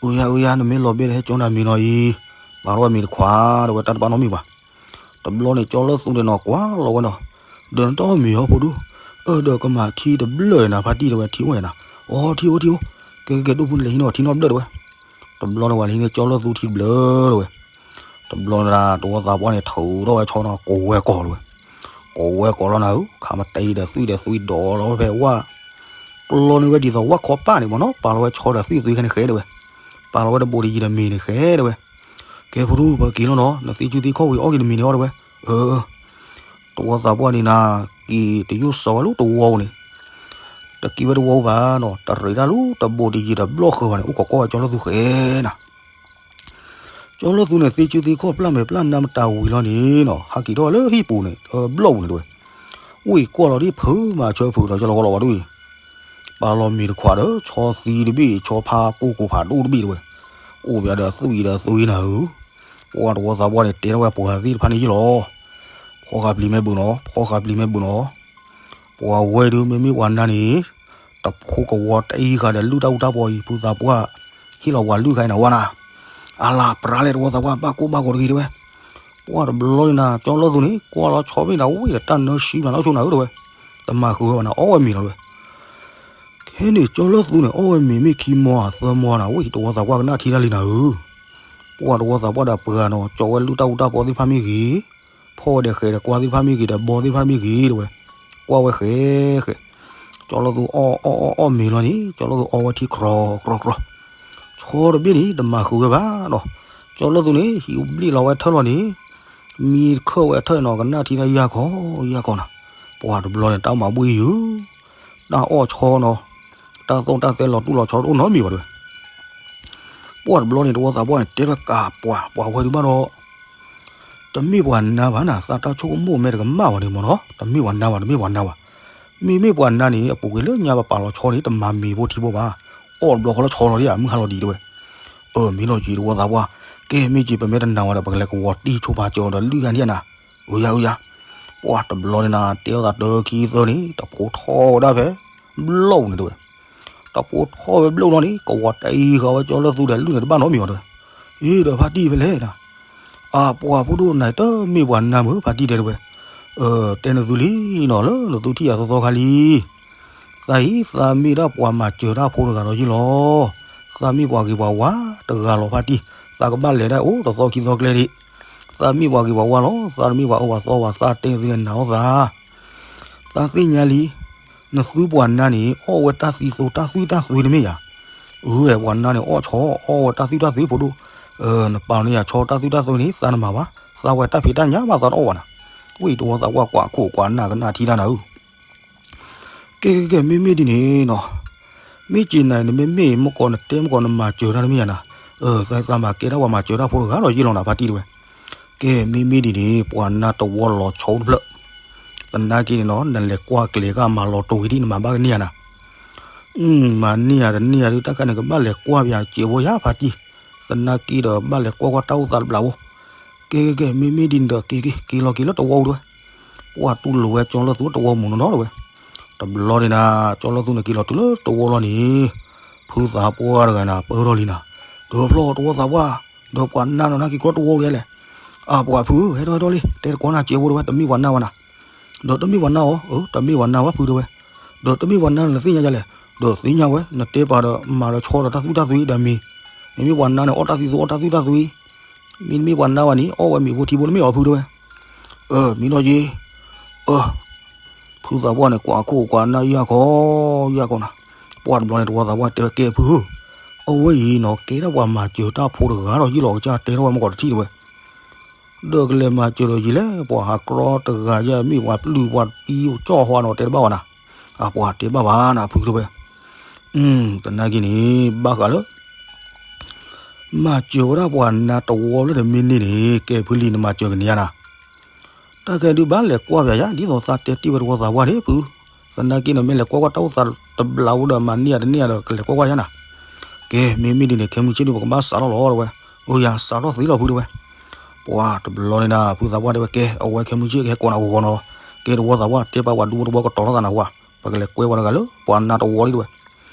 အၢယါအၢယါ နမ့ၢ်လီၤဘဲဒီးဟဲကၠီနၤမ့ၤနီၤအံၤ, ပာ်ထီၣ်ဝဲမ့ၤတခွးတဝဲ တၢ်တဘၣ်နီတမံၤဘၣ်. တဘျီန့ၣ် ကၠီလၢသူန့ၣ်နီၤ ကွၢ်လီၤဝဲနီၤ, ဒီးနတအီၣ်မ့ၤဟီဖိဒူ, အၢ ဒီးကမၤထံတဘျၢၣ်နၤ ဖါတံၢ်တဝဲ ထံအိၣ်ဝဲနၤ, အိ ထံအိၣ်ထံအိၣ်, ကဲကဲကဲ ဒိၣ်ဖုန့ၣ် လဲၤဟံးနီၤထံနီတဘျၢၣ်တဝဲ. တဘျီန့ၣ် ဝဲလံန့ၣ် ကၠီလၢသူထံတဘျၢၣ်တဝဲ. တဘျီန့ၣ် တဝီသးပှၢ်န့ၣ် ထုးထီၣ်ဝဲဆီနီၤ ကိးဝဲကိးတဝဲ, ကိးဝဲကိးလီၤနၤဧၢ, ခးမတံဒီးသွံၣ်ဒီးသွံၣ်ဒီးလီၤဝဲဖဲဝဲ ကျီန့ၢ်ဝဲဒ်သိးဝၣ်ခီပၣ်န့ၣ်မ့ၢ်နီၤ ပာ်လီၤဝဲဆီဒီးသွံၣ်သွံၣ်ခဲန့ၣ်ဃဲတဝဲ, ပာ်လီၤဝဲတဘိးတယံၤဒီးမ့ၤန့ၣ်ဃဲတဝဲ. ကဲဖိဒူ ပက့ၤလီၤနီၤ နသ့ဆူသ့ခီၣ်ဝံၤအီၣ်က့ၤတမံၤန့ၣ်အီၣ်တဝဲ. အၢ တဝီသးပှၢ်န့ၣ်နၤ က့ၤတယိၣ်စီၤဝဲလၢတဝီပူၤန့ၣ်, တက့ၤဝဲတဝီပူၤဘၣ်နီၤ တရံးတၢ်လူတဘိးတယံၤဒီးဘျီၣ်ဃၢၤဘၣ်န့ၣ် အိၣ်ခိးကွၢ်ဝဲကၠီလၢသူဃဲနၤ. ကၠီလၢသူန့ၣ် သ့ဆူသ့ခီၣ်ပျၢ်မဲာ်ပျၢ်နါမတၤဝံၤလီၤန့ၣ်နီၤ ဟးက့ၤထီၣ်ဝဲလၢဟံၣ်ပူၤန့ၣ် ဘျီၣ်ပူၤန့ၣ်တဝဲ. အိၣ်အံၤကွၢ်လီၤဒ်ဖုးမၤဆၢဖုးဒီးကၠီလီၤဃီလီၤဝဲဒၣ်အံၤ, ပာ်လီၤမ့ၤတခွးဒီး ဆီသံတဘ့ၣ် ဆီဖါကိၢ်ကိၢ်ဖးဒိၣ်တဘ့ၣ်တဝဲ, အိၣ်ဘၣ်ဒီးသွံၣ်ဒီးသွံၣ်နၤဧၢ. ပှၤတဝီသးပှၢ်န့ၣ် တဲထီၣ်ဝဲပှၤသ့ၣ်တဖၣ်န့ၣ်ယ့ၣ်လီၤ. ဖီဃာ်ပျံၤမ့ၢ်ဘုးနီၤ ဖီဃာ်ပျံၤမ့ၢ်ဘုးနီၤ. ပှၤဝဲဒုးမ့မ့ၢ်ပှၤနါန့ၣ် တဖိကဝီၤတအံၤဃာ်ဒီးလုၢ်တၢ်အူတၢ်ပီအံၤ ဖုသးပှၢ် ဟ့ၣ်လီၤပှၤလုၢ်ခါအံၤနၤဝဲနၤ, အလၤပြါလဲၣ်တဝီသးပှၢ် ဘၣ်ကိၢ်ဘၣ်ဂီၤတဂ့ၤတဝဲ. ပှၤတဘျီန့ၣ်နၤ ကၠီလၢသူန့ၣ် ကွၢ်လီၤဆီဘ့ၣ်နၤဝံၤဒီးတၢ်နၢဆှံမးနီၢ်ဆိနၤဧၢတဝဲ, တမၤဃုာ်ဝဲဘၣ်နၤ အီၣ်ဝဲမ့ၤလီၤတဝဲ. ခဲန့ၣ် ကၠီလၢသူန့ၣ် အီၣ်ဝဲမ့ၤမ့ၢ်ခံမီဧါသၢမီနၤ ဝံၤတဝီသးပှၢ်ကနၣ်ထံတၢ်လံနၤဧၢ. ပှၤတဝီသးပှၢ်ဒီးပှၤနီၤ ကၠီဝဲလုၢ်တၢ်အူတၢ်ပီသ့ၣ်တဖၣ်မ့ၢ်ဂ့ၤ, ဖီၣ်ဝဲဒီးဃဲးဒီးကွၢ်သ့ၣ်တဖၣ်မ့ၢ်ဂ့ၤဒီးဘီသ့ၣ်တဖၣ်မ့ၢ်ဂ့ၤတဝဲ, ကွၢ်ဝဲဃဲးဃဲး. ကၠီလၢသူအီၣ်အီၣ်အီၣ်အီၣ်မ့ၤလီၤန့ၣ် ကၠီလၢသူအီဝဲထံကြီကြီကြီ, ဆီတဘ့ၣ်န့ၣ် တမၤဃုာ်ဝဲဘၣ်နီၤ. ကၠီလၢသူန့ၣ် ဟံးဘျ့ၣ်လီၤဝဲထၢၣ်လီၤန့ၣ် မံတခၢၣ်ဝဲထၢၣ်နီၤ ကနၣ်ထံတၢ်ယၢ်ခီယၢ်ခီနၤ. ပှၤတဘျီန့ၣ် တၢ်မၤဘှံးယုာ် တၢ်အီၣ်ဆီနီၤ, တၢ်သိၣ်တၢ်သဲလီၤတူၢ်လီၤဆီတအိၣ်နီတမံၤဘၣ်တဝဲ. ပှၤတဘျီန့ၣ် တဝီသးပှၢ်န့ၣ် တဲထီၣ်ကးပှၤ ပှၤဝဲဒုးဘၣ်ဒီး တမ့ၢ်ပှၤနါဘၣ်နၤ သးတၢ်ဆိကမိၣ်မဲာ်တကမၣ်ဘၣ်န့ၣ်မ့ၢ်နီၤ တမ့ၢ်ပှၤနါဘၣ် တမ့ၢ်ပှၤနါဘၣ်. မ့မ့ၢ်ပှၤနါန့ၣ် အပူၤကွံာ်လၢညါပပာ်လီၤဆီန့ၣ် တမၤမ့ၤဖိထံဖိဘၣ်. အီၣ်တဘျီဃီလၢဆီလီၤဒံးဧါ မုၢ်ဟါလီၤဒံးတဝဲ. အၢ မ့ၢ်နီၢ်က့ၤတဝီသးပှၢ်, ကဲမ့ၢ်က့ၤပမ့ၢ်တနာ်ဝဲဒီး ပကလဲၤကဝီၤတံၢ်ဆိပာ်စၢၤအီၤဒီးလုၢ်ဂၤဒံးနၤ. အၢယၤအၢယၤ. ပှၤတဘျီန့ၣ်နၤ တဲအီၣ်သးတၢ်ခံသၢန့ၣ် တဖိထီၣ်ဝဲဒၣ်ဖဲ ဘျီၣ်ပူၤန့ၣ်တဝဲ. တဖိထီၣ်ဝဲဘျီၣ်လီၤန့ၣ် ကဝီၤတအံၤဃာ်ဝဲကၠီလၢသူဒီးလုၢ်န့ၣ်တဘၣ်နီတမံၤဘၣ်တဝဲ. အ့ ဒီးဖါတံၢ်ဖဲလဲၣ်နၤ. အပှၤဖိဒိၣ်နၤ တမ့ၢ်ပှၤနါမုၢ် ဖါတံၢ်တဲတဝဲ. အၢ တဲနသုလံနီၤ လၢနသုထံၣ်ယၤသီသီခါလံ. သးအံၤ သးမ့ၢ်ဒၣ်ပှၤမၤစၢၤတၢ်ဖိတဂၤဒီးယ့ၣ်လီၤ. သးမ့ၢ်ပှၤဂ့ၤပှၤဝါတဂၤလီၤဖါတံၢ်, သးကဘၣ်လဲၤဒၣ်အိၣ်တသီခံသီကျဲဒံး. သးမ့ၢ်ပှၤဂ့ၤပှၤဝါလီၤ, သးတမ့ၢ်ပှၤအၢပှၤသီဘၣ်, သးတဲနသုန့ၣ်နာ်အီၣ်သး. သးသ့ၣ်ညါလံ, နသုပှၤနါန့ၣ် အီၣ်ဝဲတၢ်သံသိတၢ်သွံၣ်တၢ်သွံၣ်တမ့ၢ်ဧါ. အၢ ပှၤနါန့ၣ်အီၣ်ဆီ အီၣ်ဝဲတၢ်သွံၣ်တၢ်သွံၣ်ဖိဒိၣ်. နပာ်န့ၢ်ယၤဆီတၢ်သွံၣ်တၢ်သွံၣ်န့ၣ် သးနမၤဘၣ်, သးဝဲတၢ်ဖံးတၢ်ညၣ်ဘၣ်သးတအီၣ်ဘၣ်နၤ. ဝံၣ်တဝီသးပှၢ်ကွၢ်ခိၣ်ကွၢ်နၢ်ကနၣ်ထံတၢ်နၤဧၢ. ကဲကဲကဲ မ့မ့ၢ်ဒ်န့ၣ်နီၤ, မ့ၢ်က့ၤနၤ နမ့မ့ၢ်မ့ၢ်ကီး နတဲမ့ၢ်ကီး နမၤစၢၤတၢ်တမ့ၢ်ဧါနၤ. အၢ သးသးမၤကဲဒၣ်ပှၤမၤစၢၤတၢ်ဖိတဂၤဒီးယ့ၣ်လီၤနၤ ဖါတံၢ်တဲဝဲ. ကဲ မ့မ့ၢ်ဒ်န့ၣ် ပှၤနါတဝီလီၤဆီအိၣ်တဖျၢၣ်, သနာ်က့န့ၣ်နီၤ နလဲၤကွၢ်ကျဲၤဂၤမၤလီၤတိၢ်ဝံၤဒံး နမၤဘၣ်ကန့ၢ်ဧါနၤ. မၤန့ၢ်ဧါတန့ၢ်ဧါဒုး တၢ်ခါန့ၣ် ကဘၣ်လဲၤကွၢ်ပယၤစဲးဖိယါဖါတံၢ်, သနာ်က့ဒီးဘၣ်လဲၤကွၢ်ကွၢ်တၢ်အိၣ်သးတဘျီဖိ. ကဲကဲကဲ မ့မ့ၢ်ဒ်န့ၣ်ဒီး က့ၤက့ၤက့ၤလၢတဝီပူၤတဝဲ. ပှၤတူၢ်လိာ်ဝဲကၠီလၢသူတဝီမုၢ်နီၢ်နီၢ်တဝဲ. တဘျီန့ၣ်နၤ ကၠီလၢသူန့ၣ်က့ၤလီၤတုၤလၢတဝီလီၤန့ၣ်, ဖုသးပှၢ်တဂၤနၤ ပၢၢ်ထီၣ်လံနၤ. ဒီးဖျီတဝီသးပှၢ်, ဒီးပှၤနါနီၤ နၢ်က့ၤကီတဝီပူၤလဲၣ်. အၢ ပှၤဖုဧၢ ဟဲထီၣ်ဟဲထီၣ်လံ တဲတကိးနၤစဲးဖိတဝဲ တမ့ၢ်ပှၤနါဘၣ်နၤ. ဒီးတမ့ၢ်ပှၤနါဧါ. အၢ တမ့ၢ်ပှၤနါဘၣ်ဖုတဲဝဲ. ဒီးတမ့ၢ်ပှၤနါန့ၣ် နသ့ၣ်ညါဒ်လဲၣ်. ဒီးသ့ၣ်ညါဝဲ နတဲပာ်ဒီးမၤဒီးဆီဒီးတၢ်သွံၣ်တၢ်သွံၣ်ဒီးမ့ၤ, မ့မ့ၢ်ပှၤနါန့ၣ် အီၣ်တၢ်သွံၣ်သွံၣ်အီၣ်တၢ်သွံၣ်တၢ်သွံၣ်, မ့တမ့ၢ်ပှၤနါဘၣ်န့ၣ် အီၣ်ဝဲမ့ၤဖိထံဖိတမ့ၢ်အီၤဖုတဲဝဲ. အၢ မ့ၢ်နီၢ်က့ၤ, အၢ ဖုသးပှၢ်န့ၣ် ကွၢ်ခိၣ်ကွၢ်နၢ်ယၢ်ခီယၢ်ခီနၤ, တ ပှၤတဘျီန့ၣ် တဝီသးပှၢ်တဲဝဲ ကဲဖုဧၢ, အဝဲအံၤနီၤ ကဲဒၣ်ပှၤမၤစၢၤတၢ်ဖိတဂၤဒီးယ့ၢ်လီၤကစၢ်တဲထီၣ်ဝဲမ့ၢ်ကီးတထံၣ်တဲဝဲ, ဒီးကလဲၤမၤစၢၤဒီးယံၤလဲၣ် ပှၤဟးကြီတဂၤယဲၢ်မ့ၢ်ပှၤပျုၢ်ပှၤပံကၠီၣ်ဟီနီၤ တဲတဘၣ်ဘၣ်နၤ, အပှၤတဲဘၣ်ဘၣ်နၤ ဖုတဲဝဲ, သနာ်က့န့ၣ် ဘၣ်ဃးလၢ မၤစၢၤဝဲဒၣ်ပှၤနါတဝီလၢနမ့ၢ်န့ၢ်န့ၣ် ကဲဖုလံနမၤစၢၤကန့ၢ်ဧါနၤ, တၢ်ခဲဒုးဘၣ်လဲၤကွၢ်ပၠးယၤ ဒ်သိးသးတဲတ့ၢ်ဝဲတဝီသးပှၢ်န့ၣ်ဖု, သနာ်က့န့ၣ်မ့ၢ်လဲၤကွၢ်ကွၢ်တၢ်အိၣ်သးတဘျးဝဲဒီးမၤန့ၢ်ယၤတန့ၢ်ယၤဒီး ကလဲၤကွၢ်ကွၢ်ယၤနၤ, ကဲမ့မ့ၢ်ဒ်န့ၣ် ခဲမုၢ်ဆ့ၣ်ဒုးပကဘၣ်စးထီၣ်လီၤတဲဝဲ, အိၣ်ယၤစးထီၣ်သ့လီၤဖုတဲဝဲ, ပှၤတဘျီန့ၣ်နၤ ဖုသးပှၢ်တဲဝဲ ကဲ အဝဲခဲမုၢ်ဆ့ၣ်ကဟဲကိးနၤဂီၤဂီၤနီၤ, ကဲတဝီသးပှၢ်တဲပာ်ပှၤဒူဖိတဝီကတီၤထီၣ်သးနၤဝဲ, ပကလဲၤကွဲပှၤတဂၤလၢ ပှၤနါတဝီလံတဲဝဲ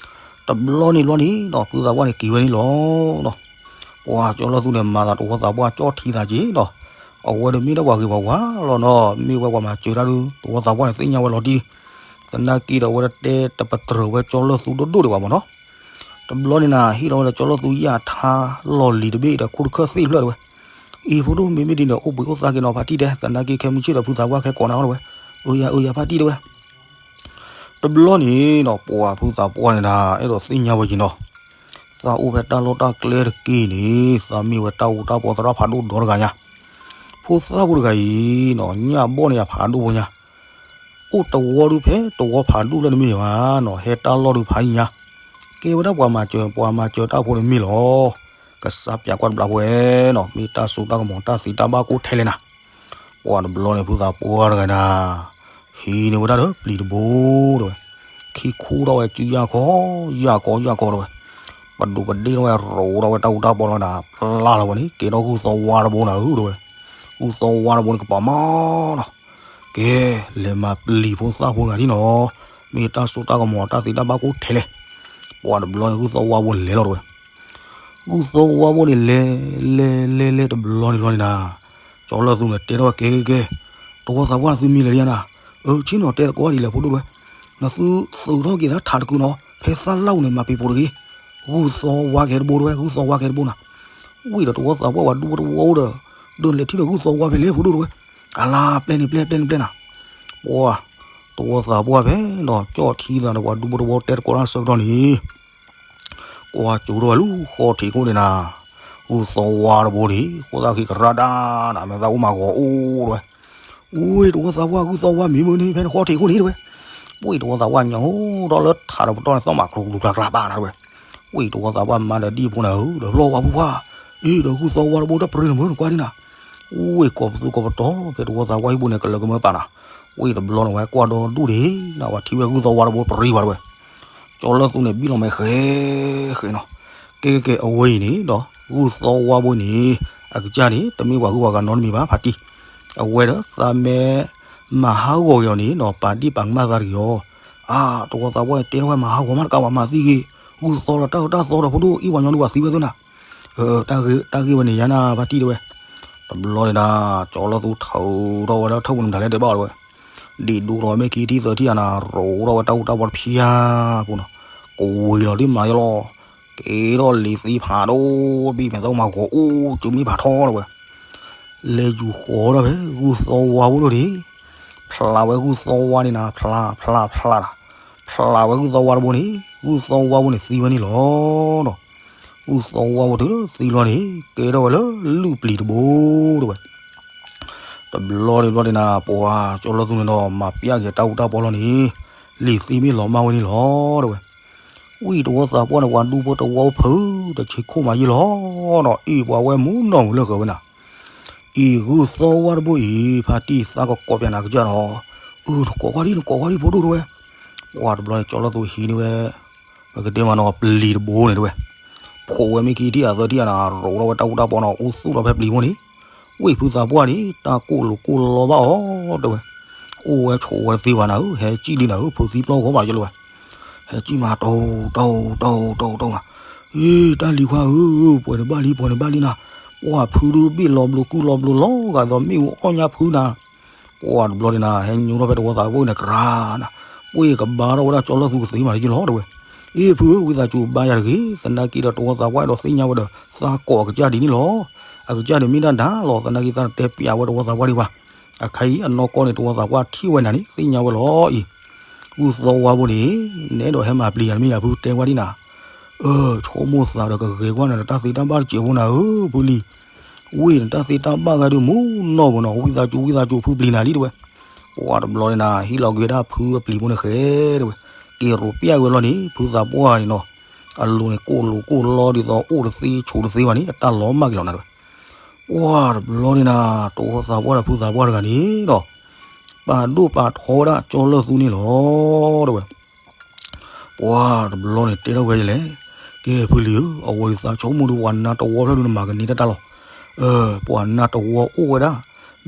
တဘျီန့ၣ်ဘျီန့ၣ်ဒီး ဖုသးပှၢ်န့ၣ်က့ၤဝဲန့ၣ်လီၤ. ပှၤကၠီလၢသူန့ၣ် မၤသးတဝီသးပှၢ်ကၠီထံသးက့ၤဒီး အဝဲဒၣ်မ့ၢ်ဒၣ်ပှၤဂ့ၤပှၤဝါလီၤနီၤ, မ့ၢ်ဝဲပှၤမၤစၢၤတၢ်ဒုး တဝီသးပှၢ်န့ၣ်သ့ၣ်ညါဝဲလီၤတံၢ်, သနာ်က့ဒီးအဝဲဒၣ်တဲတပတြၢၤဝဲကၠီလၢသူဒိၣ်ဒိၣ်ဒံးဘၣ်မ့ၢ်နီၤ. တဘျီန့ၣ်နၤ ဟ့ၣ်လီၤဝဲဒီးကၠီလၢသူယၣ်ထါလီၢ်လံၤတဘ့ၣ်ဒီးခိၣ်တခၢၣ်သ့ၣ်ဖျၢၣ်တဲဝဲ, အံၤဖိဒိၣ်မ့မ့ၢ်ဒ်န့ၣ် အိၣ်ဘှံးအိၣ်သါက့ၤနီၤဖါတံၢ်တဲ, သနာ်က့ခဲမုၢ်ဆ့ၣ်ဒီးဖုသးပှၢ်ခဲကိးနၤတဲဝဲ, အၢယၤအၢယၤဖါတံၢ်တဲဝဲ တဘျီန့ၣ်နီၤ ပှၤဖုသးပှၢ်န့ၣ်နၤ အဲၣ်ဒိးသ့ၣ်ညါဝဲက့ၤနီၤ, သးအိၣ်ဖဲတၢ်လီၢ်တၢ်ကျဲတက့ၢ်န့ၣ် သးမ့ၢ်ဝဲတၢ်အူတၢ်ပီသရၣ်ဖးဒိၣ်ဒီတဂၤညါ, ဖိသၣ်ဖိတဂၤအံၤနီၤ ညၣ်ဘီၣ်န့ၢ်ယၤဖးဒိၣ်ဖိညါ, အိၣ်တဝီဒုးဖဲတဝီဖးဒိၣ်ဖျၢၣ်တမ့ၢ်ဘၣ်နီၤ, ဟဲတၢ်လီၢ်ဒုးဖးယံၤညါ, ကဲဝဲဒၣ်ပှၤမၤစၢၤ ပှၤမၤစၢၤတၢ်ဖိန့ၣ်မ့ၢ်လီၤ. ကစၢ်ပၠးကွၢ်တဘျီဖိနီၤ မ့ၢ်တၢ်စိတၢ်ကမီၤတၢ်သံတၢ်ဘၣ်ကိၢ်ထဲလဲၣ်နၤ ပှၤတဘျီန့ၣ် ဖုသးပှၢ်တဂၤနၤ ဟံးန့ၢ်ဝဲဒၣ်ဒီးပျံၤတဘိတဲဝဲ, ခံခူၣ်ထီၣ်ဝဲစုယၢ်ခီ ယၢ်ခီယၢ်ခီတဲဝဲ, ပဒိးပဒ့ၣ်ထီၣ်ဝဲရိးထီၣ်ဝဲတၢ်အူတၢ်ပီလီၤနၤ, ပျၢ်လီၤဝဲန့ၣ် ကဲထီၣ်ဂုၢ်သီဝါတဘိနၤဧၢတဲဝဲ, ဂုၢ်သီဝါတဘိန့ၣ်ကပာ်မးနီၤ, ကဲ လဲၤမၤပျံၤဖိသၣ်ဖိတဂၤဒ်နီၤ, မ့ၢ်တၢ်စိတၢ်ကမီၤတၢ်သံတၢ်ဘၣ်ကိၢ်ထဲလဲၣ်, ပှၤတဘျီန့ၣ် ဂုၢ်သီဝါဘိလဲၤလီၤတဲဝဲ ဂုၢ်သီဝါဘိန့ၣ်လဲၤ လဲၤလဲၤလဲၤတဘျီန့ၣ်ဘျီန့ၣ်နၤ, ကၠီလၢသူန့ၣ်တဲထီၣ်ဝဲကဲကဲကဲ, တဝီသးပှၢ်နသုမံၤလဲၤဒံးဧါနၤ, အၢ ဆ့ၣ်နီၤတဲတကိးဒ်လဲၣ်ဖိဒိၣ်တဲဝဲ, နသုသုးထီၣ်က့ၤသးထးတကုာ်နီၤ ဖဲသၣ်လၢ်အူန့ၣ် မၤပံၤပိာ်တဂ့ၤ, ဂုၢ်သီဝါကဟဲတဘိတဲဝဲ ဂုၢ်သီဝါကဟဲတဘိနၤ, ဝံၤဒီးတဝီသးပှၢ်ပှၤဒူဖိတဝီအိၣ်ဒီး ဒိးလဲၤထံၣ်ဒီးဂုၢ်သီဝါဖဲလဲၣ်ဖိဒိၣ်တဲဝဲ, အလါပျဲန့ၣ်ပျဲ ပျဲန့ၣ်ပျဲနၤ, ပှၤ တဝီသးပှၢ်ဖဲဒီးကၠီထံသးဒီးပှၤဒူဖိတဝီအိၣ် တဲတကိးတၢ်ဆၢကတီၢ်န့ၣ် ကွၢ်ကၠိထီၣ်ဝဲလၢဃီထံးခိၣ်န့ၣ်နၤ, ဂုၢ်သီဝါတဘိန့ၣ် ဃိသၣ်ခံကရၢဒၣ်နၤ မ့ၢ်သးအိၣ်မၤဂီၤအိၣ်တဲဝဲ, ဝံၤတဝီသးပှၢ် ဂုၢ်သီဝါမံၤမုၢ်န့ၣ် ဖဲနဃီထံးခိၣ်န့ၣ်တဲဝဲ, ဝံၤတဝီသးပှၢ်ညါအိၣ်ဒီးလၢထးဒီးပတီၢ်န့ၣ် သီၣ်မးကျိၤကျိၤကျါကျါဘၣ်နၤတဲဝဲ, ဝံၤတဝီသးပှၢ်မါဒီးဒံၣ်ဖိနၤဧၢ ဒီးဖျီဝါဖိခွါ, အ့ဒီးဂုၢ်သီဝါတဘိတၢ်ပြ့နမုၢ်နကွၢ်ဒ်နၤ, ဝံၤကိးပသူကိးပတီၢ် ဖဲတဝီသးပှၢ်ဟံၣ်ပူၤန့ၣ် ကလၢကမၢပာ်နၤ, ဝံၤတဘျီန့ၣ် ဝဲကွၢ်ဒီဒူၣ်ဒံးနၤ ဝဲထံၣ်ဝဲဂုၢ်သီဝါတဘိပြ့ဝဲတဲဝဲ ကၠီလၢသူန့ၣ် ဘံၣ်လီၤမဲာ်ဃဲၤဃဲၤနီၤ, ကဲကဲကဲ အဝဲအံၤန့ၣ်ဒီး ဂုၢ်သီဝါဘိန့ၣ် အကစၢ်န့ၣ် တမ့ၢ်ပှၤဂုၤပှၤဂၤနီတမံၤဘၣ် ဖါတံၢ်, အဝဲဒီးသးမ့ၢ်မၤဟးဂီၤက့ၤအီၤန့ၣ်နီၤ ပာ်ဒံၣ်ပာ်ကမၣ်သးတဂ့ၤအီၤ, အါ တဝီသးပှၢ်တဲထီၣ်ဝဲမၤဟးဂီၤမးတကးဘၣ် မၤသံဂ့ၤ, ဂုၢ်သီဒီးတၢ်အၢတၢ်သီဒီးဖိဒိၣ်အံၤ ပှၤညီဒုးဘၣ်သံဝဲသ့ၣ်နၤ, တၢ်ဂ့ၢ်ဝဲန့ၣ်ယါနၤ ဖါတံၢ်တဲဝဲ, တဘျီန့ၣ်ဒၣ် ကၠီလၢသူထၢထီၣ်ဝဲလၢထၢၣ်ပူၤန့ၣ် မတၤလဲၣ်တဲဘၣ်အီၤတဲဝဲ ဒ်ဒိၣ်ထီၣ်ဝဲမ့ၢ်ခံထံၣ်သၢထံၣ်ဧါနၤ ရိးထီၣ်ဝဲတၢ်အူတၢ်ပီတဖၠါပူၤနီၤ, ကဝံၤလီၤဒ်မၤယလီၤ, က့ၤထီၣ်လံၤသံဖးဒိၣ်ဘံၣ် မဲာ်သၣ်မၤဂီၤအိၣ် စုမ့ၢ်ဖးထီတဲဝဲ, လဲၤယူၤဃီၤထီၣ်ဖဲဂုၢ်သီဝါဖိဒိၣ်န့ၣ်, ဖျးဝဲဂုၢ်သီဝါန့ၣ်နၤ ဖျးဖျးဖျးနၤ, ဖျးဝဲဂုၢ်သီဝါတဘိန့ၣ် ဂုၢ်သီဝါဖိန့ၣ်သံဝဲန့ၣ်လီၤနီၤ, ဂုၢ်သီဝါဖိတုၤလၢသံလီၤန့ၣ် ကဲထီၣ်ဝဲလၢလုၢ်ပျံၤတဘိတဲဝဲ တဘျီန့ၣ်ဘျီန့ၣ်နၤ ပှၤကၠီလၢသူန့ၣ်ဒီး မၤပျၢ်က့ၤတၢ်အူတၢ်ပီလီၤန့ၣ်, လံၤသံမ့ၢ်လီၤမၢ်ဝဲန့ၣ်လီၤတဲဝဲ, ဝံၤတဝီသးပှၢ်န့ၣ် ပှၤဒူဖိတဝီအိၣ်ဖုး တဆံးခိၣ်မးယံာ်လီၤနီၤ အံၤပှၤဝဲမူနီၢ်မူလၢဃၢၤဝဲနၤ, အံၤဂုၢ်သီဝါတဘိအံၤ ဖါတံၢ်သးကကိးပၠးနၤကစၢ်ဒီး, အု နကိးကွၢ်ဒံး နကိးကွၢ်ဒံးဖိဒိၣ်တဲဝဲ, ပှၤတဘျီန့ၣ် ကၠီလၢသူဟံးန့ၢ်ဝဲ ပကတဲမးနီၤ ပျံၤတဘိန့ၣ်တဲဝဲ, ဖိးဝဲမ့ၢ်ခံထံၣ်အသၢထံၣ်ဧါနၤ ရိးထီၣ်ဝဲတၢ်အူတၢ်ပီနီၤ အိၣ်သူၣ်ထီၣ်ဖဲပျံၤဖိန့ၣ်, ဝံၤဖုသးပှၢ်န့ၣ် တၢ်ကိၢ်လိာ်ကိၢ်လီဘၣ်အီၤတဲဝဲ, အိၣ်ဝဲဆိးဝဲတသ့ဘၣ်နၤဧၢ ဟဲစံၣ်လံနၤဧၢ ဖုးသံပျီဂီၢ်ဘၣ်ယလၢဝဲ, ဟဲစံၣ်မးတိၢ်တိၢ်တိၢ်တိၢ်တိၢ်နၤ, အ့ တၢ်လံၤခွါဧၢ ပှဲၤန့ၣ်ဘၣ်လံ ပှဲၤန့ၣ်ဘၣ်လံနၤ, ပှၤဖုဒုးဘ့ၣ်လီၤဘျိးကုၢ်လီၤဘျိးလီၤဂာ်ဒီးမ့ၣ်အူအီၣ်ညါဖုနၤ ပှၤတဘျီန့ၣ်နၤ ဟဲညိထီၣ်ဖဲတဝီသးပှၢ်န့ၣ်ကရၢနၤ, ပှ့ၤကဘါထီၣ်ဝဲဒၣ်ကၠီလၢသူကသ့မးယလီၤတဲဝဲ, အ့ ဖုဧၢ ဝံသးစူၤဘါယၤတဂ့ၤ, သနာ်က့ဒီးတဝီသးပှၢ်အဲၣ်ဒိးသ့ၣ်ညါဝဲဒီး သးကိးအကစၢ်ဒ်န့ၣ်လီၤ, အကစၢ်န့ၣ်မ့ၢ်ဒၣ်နၤလီၤ သနာ်က့သးတဲပျးဝဲတဝီသးပှၢ်ဒံးဘၣ်, အခါအံၤအနီၢ်ကီၢ်န့ၣ် တဝီသးပှၢ်ထံၣ်ဝဲနၤန့ၣ် သ့ၣ်ညါဝဲလီၤအံၤ ကူၣ်သီဝါဘိန့ၣ် နအဲၣ်ဒိးဟဲမၤပျံၤယၤတမ့ၢ်ယၤဖု တဲဝဲဒ်နၤ, အၢ ဆိကမိၣ်သးဒီးကဂဲၤကွၢ်နၤဒီးတၢ်သ့တၢ်ဘၣ်တစဲးဖိနၤဧၢ ဖုလံၤ, ဝ့ၢ်နတၢ်သ့တၢ်ဘၣ်ဂၤဒုးမူနီၢ်ပူၤနီၤ ဝံသးစူၤ ဝံသးစူၤ ဖုပျံၤနၤလံတဲဝဲ, ပှၤတဘျီန့ၣ်နၤ ဟ့ၣ်လီၤကွံာ်ဝဲဒၣ်ဖုအပျံၤဖိန့ၣ်ဃဲတဲဝဲ, က့ၤရိးပျဲဝဲလီၤန့ၣ် ဖုသးပှၢ်န့ၣ်နီၤ, အလိၤန့ၣ် ကိၣ်လိၤကိၣ်လီဒ်သိးအိၣ်တသ့ဆိးတသ့ဘၣ်န့ၣ် အတၢ်လီၤမၢ်က့ၤလီၤနၤတဲဝဲ, ပှၤတဘျီန့ၣ်နၤ တဝီသးပှၢ်ဒီးဖုသးပှၢ်တဂၤန့ၣ်ဒီး ပာ်ဒိၣ်ပာ်ထီဝဲဒၣ်ကၠီလၢၢ်သူန့ၣ်လီၤတဲဝဲ, ပှၤတဘျီန့ၣ်တဲထီၣ်ဝဲလဲၣ်, ကဲဖုလံၤဧၢ အဝဲသးဆိကမိၣ်ဒီးပှၤနါတဝီဖျၢၣ်ဒုးနမၤကန့ၢ်တၢ်တၢ်လီၤ, ပှၤနါတဝီအိၣ်ဝဲဒၣ်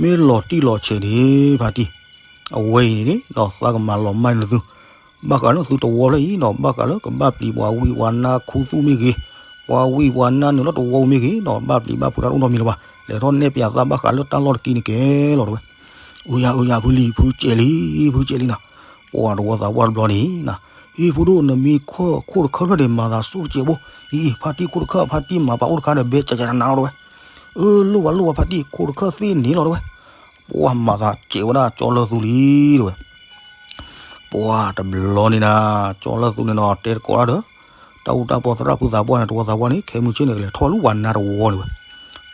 မ့ၢ်လီၤတံၢ်လီၤဆဲးန့ၣ် ဖါတံၢ်, အဝဲအံၤန့ၣ်ဒီးသးကမၤလီၤမၢ်န့ၢ်သု ဘၣ်ဃးလၢသုတဝီဖျၢၣ်အံၤနီၤ ဘၣ်ဃးလၢကဘၣ်ပျံၤပှၤဝံပှၤနါခူသူၣ်မ့ၢ်ဂ့ၤ, ပှၤဝံပှၤနါနုာ်လီၤတဝီမ့ၢ်ဂ့ၤနီၤ ဘၣ်ပျံၤဘၣ်ဖုးတၢ်တအိၣ်နီတမံၤလၢၤဘၣ်, လဲၤထီၣ်နဲၣ်ပၠးသးဘၣ်ဃးလၢတၢ်လီၢ်တက့ၢ်န့ၣ်ကဲလီၤတဲဝဲ, အိယၤအိယၤဖုလံၤ ဖုကဲးလံ ဖုကဲးလံနၤ, ပှၤတဝီသးပှၢ်တဘျီန့ၣ်နၤ, အ့ ဖိဒိၣ် နမ့ၢ်ခိၣ်တခၢၣ်ဖျၢၣ်ဒီးမၤသးဆိၣ်တစဲးဘိ, အ့ ဖါတံၢ်ခိၣ်တခၢၣ် ဖါတံၢ်မၤပာ်အိၣ်တခါဒီးဘဲကကနၤလီၤတဲဝဲ, အၢ လိၣ်ဝဲလိၣ်ဝဲ ဖါတံၢ်ခိၣ်တခၢၣ်သ့န့ၣ်လီၤတဲဝဲ, ပှၤမၤသးစဲးဝဲဒၣ်ကၠီလၢၢ်သူလံတဲဝဲ ပှၤတဘျီန့ၣ်နၤ ကၠီလၢၢ်သူန့ၣ်နီၤ တဲတကိးတၢ်ဒီး တၢ်အူတၢ်ပီသရၣ်ဖုသးပှၢ်န့ၣ် တဝီသးပှၢ်န့ၣ် ခဲမုၢ်ဆ့ၣ်န့ၣ် ကလဲၤထီၣ်ဝဲလၢပှၤနါတဝီန့ၣ်ဝဲ,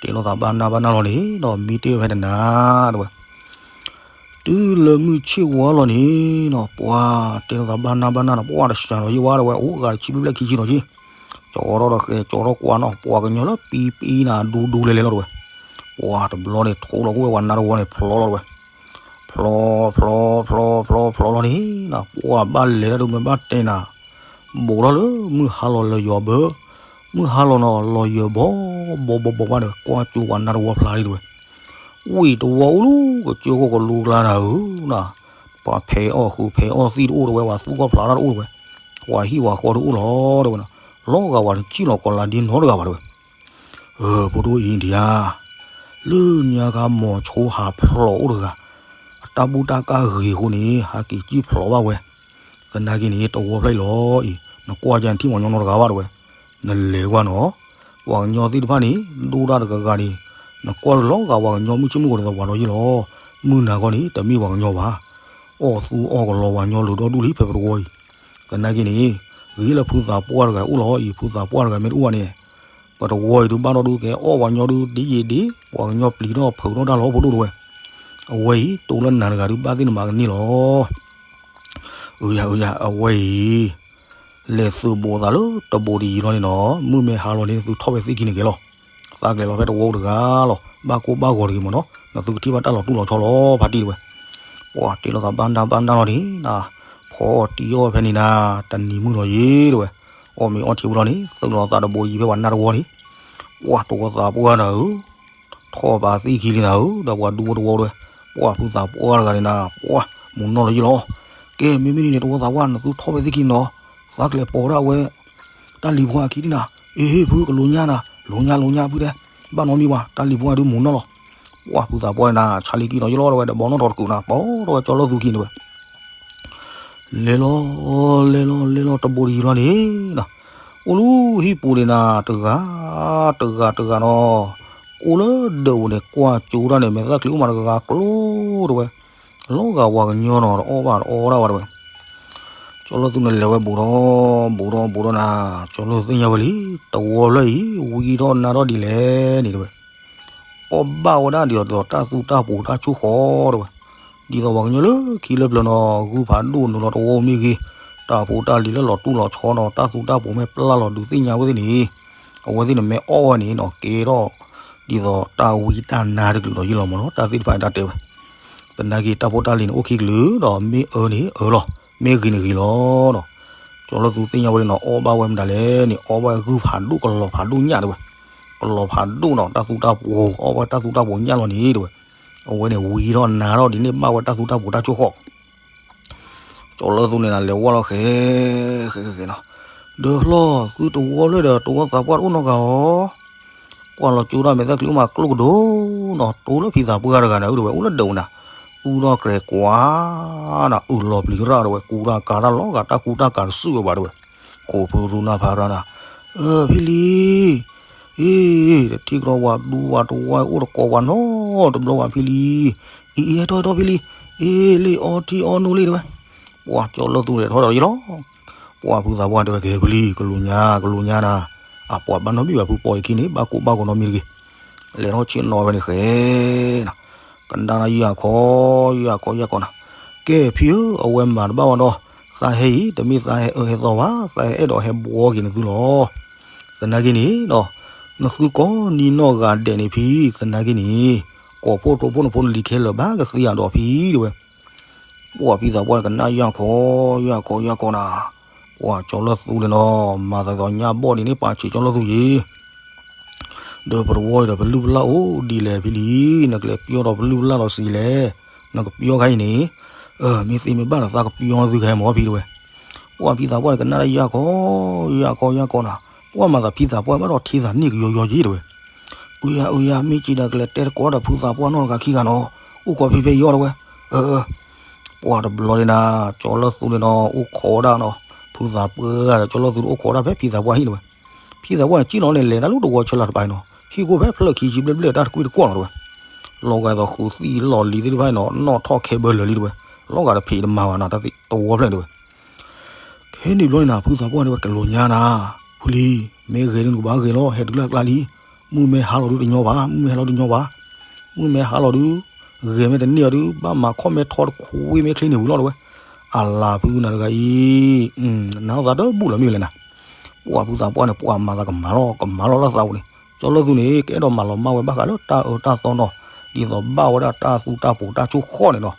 တဲလိာ်သးဘၣ်နၢ်ဘၣ်နၢ်လီၤန့ၣ်ဒီး မံတ့ၢ်ဝဲဖဲတနၤတဲဝဲ, တုၤလၢမုၢ်ဆ့ၣ်ဝါလီၤန့ၣ်နီၤ ပှၤတဲလိာ်သးဘၣ်နၢ်ဘၣ်နၢ်နီၤ ပှၤတစှၤလီၤယံၤဝါတဲဝဲ အိၣ်ဂၤတဆံဘျဲၣ်ဘျဲၣ်ခံဆံလီၤယံၤ, ကၠီထီၣ်ဒီးဃဲ ကၠီထီၣ်ကွၢ်နီၤ ပှၤကညီလၢပံပံနၤ ဒူဒူလဲၤလဲၤလီၤတဲဝဲ, ပှၤတဘျီန့ၣ် ထိးလီၤအိၣ်ဝဲပှၤနါတဝီန့ၣ် ဖျီလီၤတဲဝဲ ဖျီ ဖျီ ဖျီ ဖျီ ဖျီလီၤန့ၣ်နၤ ပှၤဘၣ်လဲၤတၢ်ဒုးမ့ၢ်ဘၣ်တဲနၤ, ဘူးထီၣ်လၢမုၢ်ဟါလီၤလၢယွၤဘၢ, မုၢ်ဟါလီၤနီၤ လီၤယွၤဘီ ဘီဘီဘီဘၣ်ဒီး ကွၢ်ကၠိပှၤနါတဝီဖျါလံတဲဝဲ, ဝံၤတဝီအိၣ်လၢကစၢၢ်ခိၣ်ကလူကျါနၤဧၢနၤ, ပှၤဖဲးအီၣ်ဃုာ်ဖဲးအီၣ်သံၣ်တအိၣ်တဲဝဲ ပှၤသူၣ်ကီၢ်ဖျါတၢ်တအိၣ်တဲဝဲ, ပှၤဟံၣ်ပှၤဃီတအိၣ်လီၤတဲဝဲနီၤ, လီၤဂာ်ပှၤတစံၣ်လီၤကီးလါဒ်နီတဂၤဘၣ်တဲဝဲ အၢ ဖိဒိၣ်အံၤဒံးဧါ, လၢညါခါမိၤဆိဟးဖျိးအိၣ်တဂၤ, အတၢ်ဘူၣ်တၢ်ကၢ်ဂ့ၤအဃိန့ၣ် ဟးက့ၤစံၣ်ဖျိးဘၣ်ဝဲ, သနာ်က့န့ၣ် တဝီဖျၢၣ်အံၤလီၤအံၤ နကွၢ်ကၢနထံၣ်ပှၤကညီနီတဂၤဘၣ်တဲဝဲ, နလဲၤကွၢ်နီၤ, ပှၤကညီသ့ၣ်တဖၣ်န့ၣ် ဒိၣ်တၢ်တဂၤဂၤန့ၣ်, နကွၢ်လီၤဂာ်ပှၤကညီမုၢ်ဆ့ၣ်မုၢ်ဂီၤဒ်သိးပှၤလီၤယံၤလီၤ, မုၢ်နၤခီန့ၣ် တမ့ၢ်ပှၤကညီဘၣ်, အီၣ်သူအီၣ်ကလီပှၤကညီလုာ်ဒီဒူၣ်လံဖဲပတဝီအံၤ, သနာ်က့န့ၣ်, ဂ့ၤလၢဖုသးပှၢ်တဂၤအိၣ်လီၤအံၤ ဖုသးပှၢ်တဂၤမ့ၢ်တအိၣ်ဘၣ်န့ၣ် ပတဝီအံၤဒုးဘၣ်ဒီဒူၣ်ကဲအီၣ်ပှၤကညီဒုးဒ်ယံာ်ဒ် ပှၤကညီပျံၤထီၣ်ဖုးထီၣ်တၢ်လီၤဖိဒိၣ်တဲဝဲ, အဝဲအံၤ တိလၢနၤတဂၤဒုးဘၣ်သ့ၣ်နမၤကန့ၢ်လီၤ, အၢယၤအၢယၤ အဝဲအံၤ လဲၤသုးဘူးသးလၢတဘူးတယံၤလီၤန့ၣ်နီၤ မုၢ်မ့ၢ်ဟါလီၤန့ၣ် နသုထီၣ်ဝဲသ့ၣ်ခံန့ၣ်ကဲလီၤ, သးကလဲၤလီၤဖဲတဝီတဂၤလီၤ ဘၣ်ကိၢ်ဘၣ်ဂီၤတဂ့ၤမ့ၢ်နီၤ နသုကထံၣ်ဘၣ်တၢ်လီၤတူၢ်လီၤဆီလီၤဖါတံၢ်တဲဝဲ, ပှၤတဲလိာ်သးဘၣ်နၢ်ဘၣ်နၢ်လီၤန့ၣ်နၤ, ဖီအီၣ်တံၢ်အီၣ်ဖဲန့ၣ်နၤ, တနံၤမုၢ်လီၤယံၤတဲဝဲ, အီၣ်မ့ၤအီထံဝံၤလီၤန့ၣ် သုးလီၤသးတဘူးတယံၤဖဲပှၤနါတဝီန့ၣ်, ပှၤတဝီသးပှၢ်နၤဧၢ ထီၣ်ဘးသ့ၣ်ခံလံနၤဧၢ ဒီးပှၤဒူဖိတဝီတဲဝဲ, ပှၤဖုသးပှၢ်တဂၤန့ၣ်နၤ ပှၤမုၢ်နီၢ်လီၤယံၤလီၤ, ကဲ မ့မ့ၢ်န့ၣ် တဝီသးပှၢ် နသုထီၣ်ဝဲသ့ၣ်ခံန့ၣ်နီၤ, သးကလဲၤပိာ်ဒၣ်ဝဲ တၢ်လံၤဖိအခံဒ်နၤ, အ့ဟ့ၣ်ဖုကလိညါနၤ, လိညါလိညါဖုတဲ, ဘၣ်နီတမံၤဘၣ် တၢ်လံၤဖိအဒုးမုၢ်နီၢ်လီၤ, ပှၤဖုသးပှၢ်နၤ ဆါလံကံၢ်နီၤယံၤလီၤတဲဝဲ ဒီးဘီနီၣ်ထီၣ်တကုးနၤ ပိာ်ထီၣ်ဝဲကၠီလၢၢ်သူခံန့ၣ်တဲဝဲ လဲၤလီၤ လဲၤလီၤ လဲၤလီၤ တဘူးတယံၤလီၤန့ၣ်နၤ, အိၣ်လၢဟံၣ်ပူၤန့ၣ်နၤ တဂၤ တဂၤ တဂၤနီၤ, အိၣ်လၢဒၢးပူၤန့ၣ် ကွၢ်ကၠိတၢ်န့ၣ် မဲာ်သၣ်ချံအိၣ်မးတဂၤဂၤကျိၤတဲဝဲ, လီၤဂာ်ပှၤကညီနီၤ တအီၣ်ဘၣ်တအီဒၣ်ဘၣ်တဲဝဲ, ကၠီလၢၢ်သူန့ၣ်လဲၤဝဲဘူးထီၣ် ဘူးထီၣ် ဘူးထီၣ်နၤ, ကၠီလၢၢ်သူသ့ၣ်ညါဝဲလံ, တဝီဖျၢၣ်အံၤ ဝံထီၣ်နါထီၣ်ဒ်လဲၣ်န့ၣ်တဲဝဲ အီၣ်ဘၣ်ဝဲဒၣ်ဒ်သိးတၢ်သူတၢ်ပူၤတၢ်ဆိၣ်ဃီတဲဝဲ, ဒ်သိးပှၤကညီလၢခံလၢပျၢၤနီၤ ဂုၢ်ဖးဒိၣ်နုာ်လီၤတဝီမ့ၢ်ဂ့ၤ, တၢ်ဖိတၢ်လံၤလၢလီၤတူၢ်လီၤဆီနီၤ တၢ်သူတၢ်ပူၤမ့ၢ်ပျၢ်လီၤဒုးသ့ၣ်ညါဝဲသ့ၣ်န့ၣ်, အဝဲသ့ၣ်န့ၣ်မ့ၢ်အီၣ်ဝဲန့ၣ်နီၤ ကဲထီၣ် ဒ်သိးတၢ်ဝံတၢ်နါတကလုာ်လီၤယံၤလီၤမ့ၢ်နီၤ တၢ်သ့ၣ်တဖၣ်န့ၣ်တၢ်တဲဝဲ, သနာ်က့တၢ်ဖိတၢ်လံၤန့ၣ်အိၣ်ခံကလုာ်ဒီး မ့ၢ်အၢန့ၣ်အၢလီၤ, မ့ၢ်ဂ့ၤန့ၣ်ဂ့ၤလီၤဒီး ကၠီလၢၢ်သူသ့ၣ်ညါဝဲလံနီၤ အီၣ်ဘၣ်ဝဲမတၤလဲၣ်န့ၣ် အီၣ်ဘၣ်ဝဲဂုၢ်ဖးဒိၣ်ကလီၤဖးဒိၣ်ညၣ်တဲဝဲ, ကလီၤဖးဒိၣ်နီၤ တၢ်သူတၢ်ပူၤ အီၣ်ဘၣ်တၢ်သူတၢ်ပူၤညၣ်လီၤန့ၣ်တဲဝဲ, အဝဲန့ၣ်ဝံထီၣ်နါထီၣ်ဒ်န့ၣ်ဘၣ်ဝဲတၢ်သူတၢ်ပူၤတၢ်ဆိၣ်ဃီ ကၠီလၢၢ်သူန့ၣ်နၤလဲၤဝဲလီၤဃဲ ဃဲဃဲဃဲနီၤ, ဒီးဖျီၣ်သုတဝီဖျၢၣ်ဒီးတဝီသးပှၢ်တအိၣ်နီတဂၤဧိၤ, ကွၢ်လီၤကၠိတၢ်မဲာ်သၣ်ချံအိၣ်မးကျိကဒိၣ်နီၤ တိလၢဖံသးပှၢ်တဂၤန့ၣ် အုၣ်ဒီးဝဲအိၣ်လၢဒၢးပူၤနၤ, အုၣ်ထီၣ်ကြဲးကွၢ်နၤ အုၣ်လီၤပျံၤရၣ်ဒီးဝဲ ကူတၢ်ကၤတၢ်လီၤဂာ်တၢ်ကူတၢ်ကၤတစုၣ်ဝဲဘၣ်တဲဝဲ, ခိၣ်ဖုရူနၢ်ဖးရၣ်နၤ, ဖံလံၤ အ့ တထံၣ်ကဒီးဝဲဒူဝဲတဝီအိၣ်တကိးဝဲနီတဘျီဝဲဖံလံၤ, အ့ အ့ ဟဲထီၣ်ဟဲထီၣ်ဖံလံၤ, အ့ လံၣ်အီထံအီနိလံတဲဝဲ, ပှၤကၠီလၢသူန့ၣ်ထီၣ်ဒီးယလီၤ. ပှၤဖုသးပှၢ်တဲဝဲကဲဖုလံ ကလူၤညါ ကလူၤညါနၤ, အပှၤဘၣ်နီတမံၤဘၣ် ဖုပိာ်အခံန့ၣ် ဘၣ်ကိၢ်ဘၣ်ဂီၤနီတမံၤတဂ့ၤ. လဲၤထီၣ်ဆ့ၣ်နီၤဝဲန့ၣ်ဃဲနၤ, ကနၣ်နၤယၤခီ ယၤခီယၤခီနၤ, ကဲဖံဧၢ အဝဲမၤတဘၣ်ဝဲဒီး သးဟဲအံၤ တမ့ၢ်သးဟဲအၢဟဲသီဘၣ် သးဟဲအဲၣ်ဒိးဟဲဘှီက့ၤနသုလီၤ. သနာ်က့န့ၣ်ဒီး နသုကိးနံၤနီၢ်ဂၤဒဲးန့ၣ်ဖံ သနာ်က့န့ၣ် ကိးဖှိၣ်ထိဖှိၣ်နဖိနလံၤခဲလၢာ်ဘၣ်ကသ့အဒီးဖံတဲဝဲ. ပှၤဖံသးပှၢ်န့ၣ်ကနၣ်ယၤခီ ယၤခီယၤခီနၤ, ပှၤကၠီလၢသူန့ၣ်နီၤ မၤသးသီညၣ်ဘီၣ်ဒ်န့ၣ် ပာ်ဆံးကၠီလၢသူယ့ၤ ဒီးပတဝီအံၤဒီးပလုၢ်ပလၢ်အိၣ်ဒ်လဲၣ်ဖံလံ, နကလဲၤပျီဒီးပလုၢ်ပလၢ်ဒီးစံးလဲၣ်, နကပျီခါအံၤန့ၣ်, မ့ၢ်သ့မ့ၢ်ဘၣ်ဒီးသးကပျီသုခဲမီၤဖံတဲဝဲ. ပှၤဖံသးပှၢ်န့ၣ်ကနၣ်တၢ်ယၤခီ, ယၤခီယၤခီနၤ, ပှၤမၤသးဖံသးပှၢ်ဘၣ်ဒီးထံသးန့ၣ်ကယီယီယ့ၤတဲဝဲ. အုယၤအုယၤ မ့ၢ်ကံဒီးကလဲၤတဲတကိးဒီးဖုသးပှၢ်နီတဂၤခံဂၤနီၤ, အိၣ်ခိးဖံဖဲယီၤတဲဝဲ. ပှၤတဘျီန့ၣ်နၤ, ကၠီလၢသူန့ၣ်နီၤ အိၣ်ခိးဝဲဒၣ်နီၤ, ဖုသးပှၢ်ဒီးကၠီလၢသူန့ၣ်အိၣ်ခိးဝဲဒၣ်ဖဲဖံသးပှၢ်ဟံၣ်တဲဝဲ. ဖံသးပှၢ်န့ၣ် ကံၣ်နီၤန့ၣ် လဲၤတၢ်လၢတဝီဆၢလၢ်တပၤနီၤ, ဟံၣ်ခိၣ်ဖဲဖျၢၣ်ခံဆံဘျဲၣ်ဘျဲၣ်တၢ်တကွံတကွီၢ်နီၤတဲဝဲ. လီၤဂာ်သိးဃုာ်သံလီၢ်လံၤသ့ၣ်တဖၣ်နီၤ နီၣ်ထီၣ်ခဲဘၢလၢာ်လံတဲဝဲ. လီၤဂာ်တဖံးတမၤဘၣ်နီၤ တၢ်သ့ၣ်တဝီဖျၢၣ်တဲဝဲ. ခဲန့ၣ်ဘျီန့ၣ်နၤ ဖုသးပှၢ်န့ၣ်ဝဲကလူၤညါနၤ, ဖုလံ, မ့ၢ်ဂဲၤဒုးနကဘၣ်ဂဲၤလီၤ ဟဲတုၤလၢအကျါလံ. မုၢ်မ့ၢ်ဟါလီၤဒုးတညီဘၣ်, မုၢ်မ့ၢ်ဟါလီၤဒုးတညီဘၣ်. မုၢ်မ့ၢ်ဟါလီၤဒုး, ဂဲၤမ့ၢ်တန့ၢ်အီၤဒုး ဘၣ်မၤခီၣ်မဲထီတခူဝ့ၣ်မ့ၢ်ချ့န့ၣ်ဝံၤလီၤတဲဝဲ. အလၤဖုနၤတဂၤအံၤ, နၤသးတဘူၣ်လီၤမ့ၢ်လဲၣ်နၤ. ပှၤဖုသးပှၢ်န့ၣ် ပှၤမၤသးကမၤလီၤ ကမၤလီၤလၢသးပူၤန့ၣ်, ကၠီလၢသူန့ၣ် ကအဲၣ်ဒိးမၤလီၤမၢ်ဝဲဘၣ်ဃးလၢတၢ်အၢတၢ်သီနီၤ, ဒ်သိးဘၣ်ဝဲဒၣ်တၢ်သူတၢ်ပူၤတၢ်ဆိၣ်ဃီၣ်န့ၣ်ဒီး,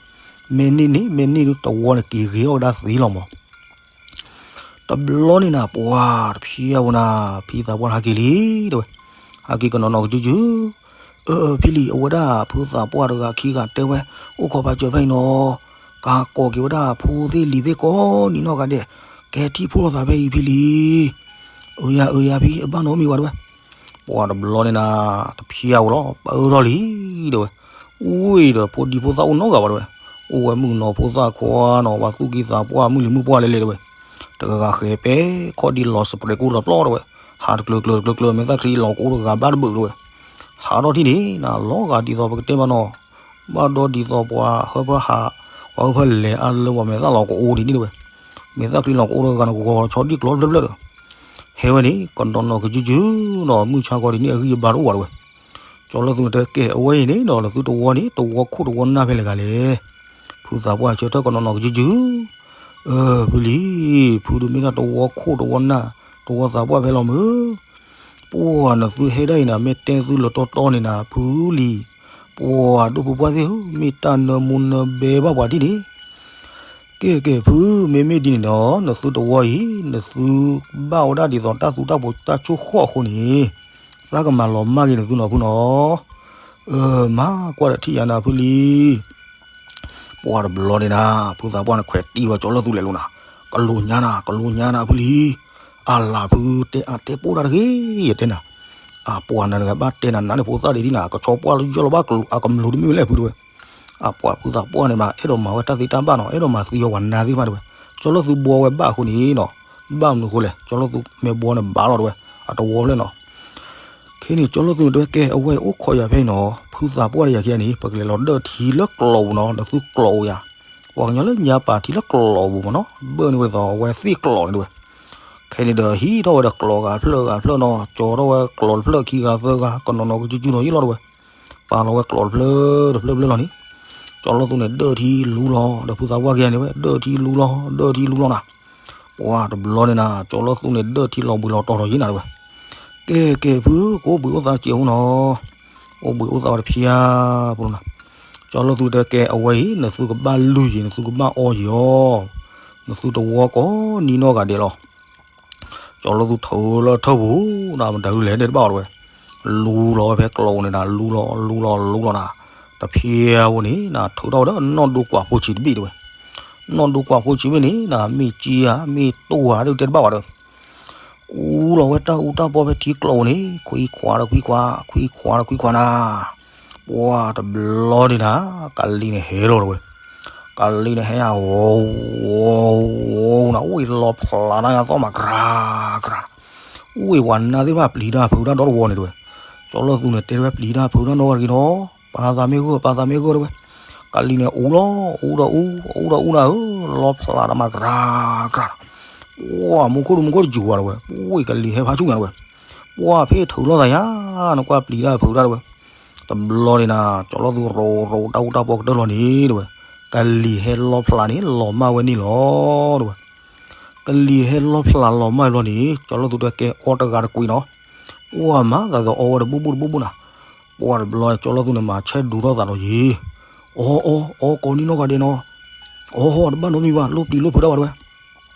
မ့ၢ်န့ၢ်န့ၣ် မ့ၢ်န့ၢ်ဒုးတဝီန့ၣ်က့ၤဂ့ၤထီၣ်ဝဲဒၣ်သ့လီၤမး. တဘျီန့ၣ်နၤ ပှၤတဖျဲဝဲနၤ, ဖံသးပှၢ်န့ၣ်ဟဲက့ၤလံတဲဝဲ. ဟဲက့ၤကနီၤနီၤကစုစု, အၢ ဖံလံၤ အဝဲဒၣ်ဖုသးပှၢ်တဂၤခံဂၤတဲဝဲ, အိၣ်ခိးပာ်စၢၤဖဲအံၤနီၤ, ကကိးက့ၤဝဲဒၣ်ဖိသ့ၣ်လံၤသ့ၣ်ကိးနံၤနီၢ်ဂၤဒဲး, ကဟဲထံၣ်ဖိလိာ်သးဖဲအံၤဖံလံၤ. အၢယၤ အၢယၤဖံ အဘၣ်နီတမံၤဘၣ်တဲဝဲ. ပှၤတဘျီန့ၣ်နၤ, တဖျဲဝဲလီၤ ပၢထီၣ်လံတဲဝဲ. အူဝဲဒီးဖိဒံဖိသၣ်အိၣ်နီတဂၤဘၣ်တဲဝဲ. အိၣ်ဝဲမုၣ်ကနီၤဖိသၣ်ခွါနီၤ, ပှၤသူၣ်ကံၢ်သးပှၢ်မုၢ်လံၤမုၣ်ပှၢ်လဲၤလဲၤတဲဝဲ. တဂၤဂၤဃဲၤပဲခီၣ်ဒံလီၤစပရဲးကူလီၤပျီတဲဝဲ. ဟးတကျၢၤကျၢၤတကျၢၤကျၢၤ မဲာ်သၣ်ချံလီၤကအိၣ်တဂၤဘၣ်တဘၣ်တဲဝဲ. ဟးထီၣ်ထံၣ်န့ၣ်နၤ လီၤဂာ်ဒ်သိးပကတဲဘၣ်နီၤ, ဘၣ်ဒီးဒ်သိးပှၤဟၢဖၢဟး, ပှၤဟၢဖၢလဲၤအါလၢပှၤမဲာ်သၣ်လီၤကအိၣ်ဒ်န့ၣ်တဲဝဲ. မဲာ်သၣ်ချံလီၤကအိၣ်တဂၤဂၤန့ၣ် ဂီၤဆီဒံၣ်ကျီတဖျၢၣ်ဖျၢၣ်ဒီး ဟဲဝဲန့ၣ် ကနီၤနီၤကစုစုနီၤ, မုၢ်ဆါခီဒ်န့ၣ်အဂံၢ်အဘါတအိၣ်ဘၣ်တဲဝဲ. ကၠီလၢသူန့ၣ်တဲကဲ အဝဲအံၤန့ၣ်နီၤ နသုတဝီန့ၣ် တဝီခိၣ်တဝီနၢ်ဖဲလဲၣ်ဂၤလဲၣ်. ဖုသးပှၢ်ဆၢထၢၣ်ကနီၤနီၤကစုစု, အၢ ဖုလံၤ, ဖုဒုးမ့ၢ်ဒၣ်တဝီခိၣ်တဝီနၢ်, တဝီသးပှၢ်ဖဲလီၤမုၢ်. ပှၤနသုဟဲဒၣ်အံၤနၤ မ့ၢ်တဲသုလၢတီတီန့ၣ်နၤ ဖုလံၤ, ပှၤဒိၣ်ဖိပှၢ်သ့ၣ်ဧၢ, မ့ၢ်တၢ်နၢမူနၢဘဲဘၣ်ပှၤဒ်န့ၣ် ကဲကဲဖု, မ့မ့ၢ်ဒ်န့ၣ်ဒီး နသုတဝီအံၤ နသုဘၣ်ဝဲဒၣ်ဒ်သိးတၢ်သူတၢ်ပူၤတၢ်ဆိၣ်ဃီၣ်အဃိန့ၣ်, သးကမၤလီၤမၢ်က့ၤနသုနီၤဖုနီၤ. အၢ မၤကွၢ်ဒီးထံၣ်ယၤနၤဖုလံၤ. ပှၤတဘျီန့ၣ်နၤ ဖုသးပှၢ်န့ၣ်ခွဲးတံၢ်ဝဲကၠီလၢသူလဲၤလိာ်နၤ, ကလူၤညါနၤ ကလူၤညါနၤဖုလံၤ. အလၤဖုတဲအါတဲပိၢ်တၢ်တဂ့ၤ ယတဲနၤ. အပှၤနၤတဂၤဘၣ်တဲနၤ နးန့ၣ်ဖိသၣ်ဒ်န့ၣ်နၤ ကဆီပှၢ်လၢယီၢ်လီၤဘၣ်အကမျူးတမ့ၢ်ဝဲလဲၣ်ဖုတဲဝဲ. အပှၤဖုသးပှၢ်န့ၣ်မး အဲၣ်ဒိးမၤဝဲတၢ်သ့တၢ်ဘၣ်နီၤ, အဲၣ်ဒိးမၤသံအီၤပှၤနါသ့ၣ်တဖၣ်တဲဝဲ. ကၠီလၢသူဘှီဝဲဘၣ်အဃိန့ၣ်နီၤ, ဘၣ်မနုၤအဃိလဲၣ်, ကၠီလၢသူမ့ၢ်ဘှီန့ၣ်ဘၣ်လီၤတဲဝဲ, အတဝီဖျၢၣ်နီၤ. ခဲန့ၣ် ကၠီလၢသူန့ၣ်တဲဝဲကဲ အဝဲအိၣ်ခိးယၤဖဲအံၤနီၤ, ဖုသးပှၢ်ဒီးယၤခံဂၤန့ၣ် ပကလဲၤလီၤဒၢၣ်ထံလၢကျိးပူၤနီၤ, နသုကျိးအိၣ်ယၤ. ပှၤကညီလၢညါပာ်ထံလၢကျိးပူၤမးနီၤ, ဘၢၣ်န့ၢ်ဝဲဒ်သိးအဝဲသ့ၣ်ကျိးန့ၣ်တဲဝဲ. ခဲန့ၣ်ဒီးဟံးထီၣ်ဝဲဒီးကျိးဂၤဖျၢၣ်ဂၤဖျၢၣ်နီၤ, ကၠီထီၣ်ဝဲကျိးတဖျၢၣ်ခံဂၤသၢဂၤ ကနီၤနီၤကစုစုနီၤယ့ၣ်လီၤတဲဝဲ. ပာ်လီၤဝဲကျိးတဖျၢၣ်တဖျၢၣ်ဖျၢၣ်လီၤန့ၣ်, ကၠီလၢသူန့ၣ်ဒၢၣ်ထံလူလီၤ, ဒီးဖုသးပှၢ်ခံဂၤန့ၣ်ဝဲ ဒၢၣ်ထံလူလီၤ ဒၢၣ်ထံလူလီၤနၤ. ပှၤတဘျီန့ၣ်နၤ ကၠီလၢသူန့ၣ်ဒၢၣ်ထံလီၤဘှံးလီၤတီၤထီၣ်ယ့ၣ်နၤတဲဝဲ. ကဲကဲဖု ကအိၣ်ဘှံးအိၣ်သါတစဲးဖိနီၤ, အိၣ်ဘှံးအိၣ်သါဝဲတဖျါဖိနီၤ. ကၠီလၢသူတဲကဲ အဝဲအံၤ နသုကဘၣ်လုၢ်ယ့ၤ နသုကဘၣ်အီယ့ၤအီၤ, နသုတဝီကိးနံၤနီၢ်ဂၤဒဲးလီၤ. ကၠီလၢသူထုးလၢထၢၣ်ပူၤနၤ မတၤဒုလဲၣ်တဲတဘၣ်အီၤတဲဝဲ. လူလီၤဝဲဖဲကျိးပူၤန့ၣ်နၤ လူလီၤလူလီၤလူလီၤနၤ, တဖျါဖိန့ၣ်နၤ ထုးထီၣ်ဝဲဒီးနီၢ်ဒိကွၢ်ဖိဆံးတဘ့ၣ်တဲဝဲ. နီၢ်ဒိကွၢ်ဖိဆံးဘ့ၣ်န့ၣ်နၤ မ့ၢ်ကံဧါ မ့ၢ်တိၢ်ဧါဒုးတဲတဘၣ်ဘၣ်ဒီး အူလီၤဝဲတၢ်အူတၢ်ပီဖဲထံကျိးပူၤန့ၣ် ခွံခွါဒီးခွံခွါ ခွံခွါဒီးခွံခွါနၤ. ပှၤတဘျီန့ၣ်နၤ ကလံၤန့ၣ်ဟဲလီၤတဲဝဲ. ကလံၤန့ၣ်ဟဲဧါ ဝီၤ ဝီၤ ဝီၤနၤ အိၣ်အံၤလီၤဖျးနၤယသီၣ်မး ကြၤ ကြၤ, အိၣ်အံၤပှၤနါသ့ၣ်တဖၣ်ပျံၤတၢ်ဖုးတၢ်ဒီတဝီန့ၣ်တဲဝဲ. ကၠီလၢသူန့ၣ်တဲဝဲပျံၤတၢ်ဖုးတၢ်ဒီတဂ့ၤနီၤ, ပာ်သးမ့ၢ်ဂၢၢ် ပာ်သးမ့ၢ်ဂၢၢ်တဲဝဲ. ကလံၤန့ၣ်အူလီၤ အူဒီးအူ အူဒီးအူနၤဧၢ, လီဖျးတၢ်မၤကြၤကြၤ, ပှၢ်မူခိၣ်တမူခိၣ်တယူၤဘၣ်တဲဝဲ, ပှၢ်ကလံၤဟဲဖးဆူၣ်ညါတဲဝဲ, ပှၢ်ဖဲထၢၣ်လိာ်သးယၤ နကွၢ်ပျံၤတၢ်ဖုးတၢ်တဲဝဲ, တဘျီန့ၣ်နၤ ကၠီလီၢ်သူရိၤရိၤတၢ်အူတၢ်ပီကတၢၢ်လီၤန့ၣ်တဲဝဲ, ကလံၤဟဲလီဖျးန့ၣ် လီၤမၢ်ဝဲန့ၣ်လီၤတဲဝဲ ကလံၤဟဲလီဖျးလီၤမၢ်ဘျီန့ၣ် ကၠီလီၢ်သူတဲကဲအီတဂၤတကွံာ်နီၤ, ပှၢ်မၤသးကအီဝဲတဘူၣ်ဘူၣ်တဘူၣ်ဘူၣ်နၤ, ပှၢ်တဘျီ ကၠီလီၢ်သူန့ၣ်မၤဆဲးဒူထီၣ်သးလီၤယံၤ, အီအီအီကိးနံၣ်နီၢ်ဂၤဒဲးနီၤ, အီတဘၣ်နီတမံၤဘၣ် လိၣ်ပျံၤလိၣ်ဖုးတၢ်ဘၣ်တဲဝဲ,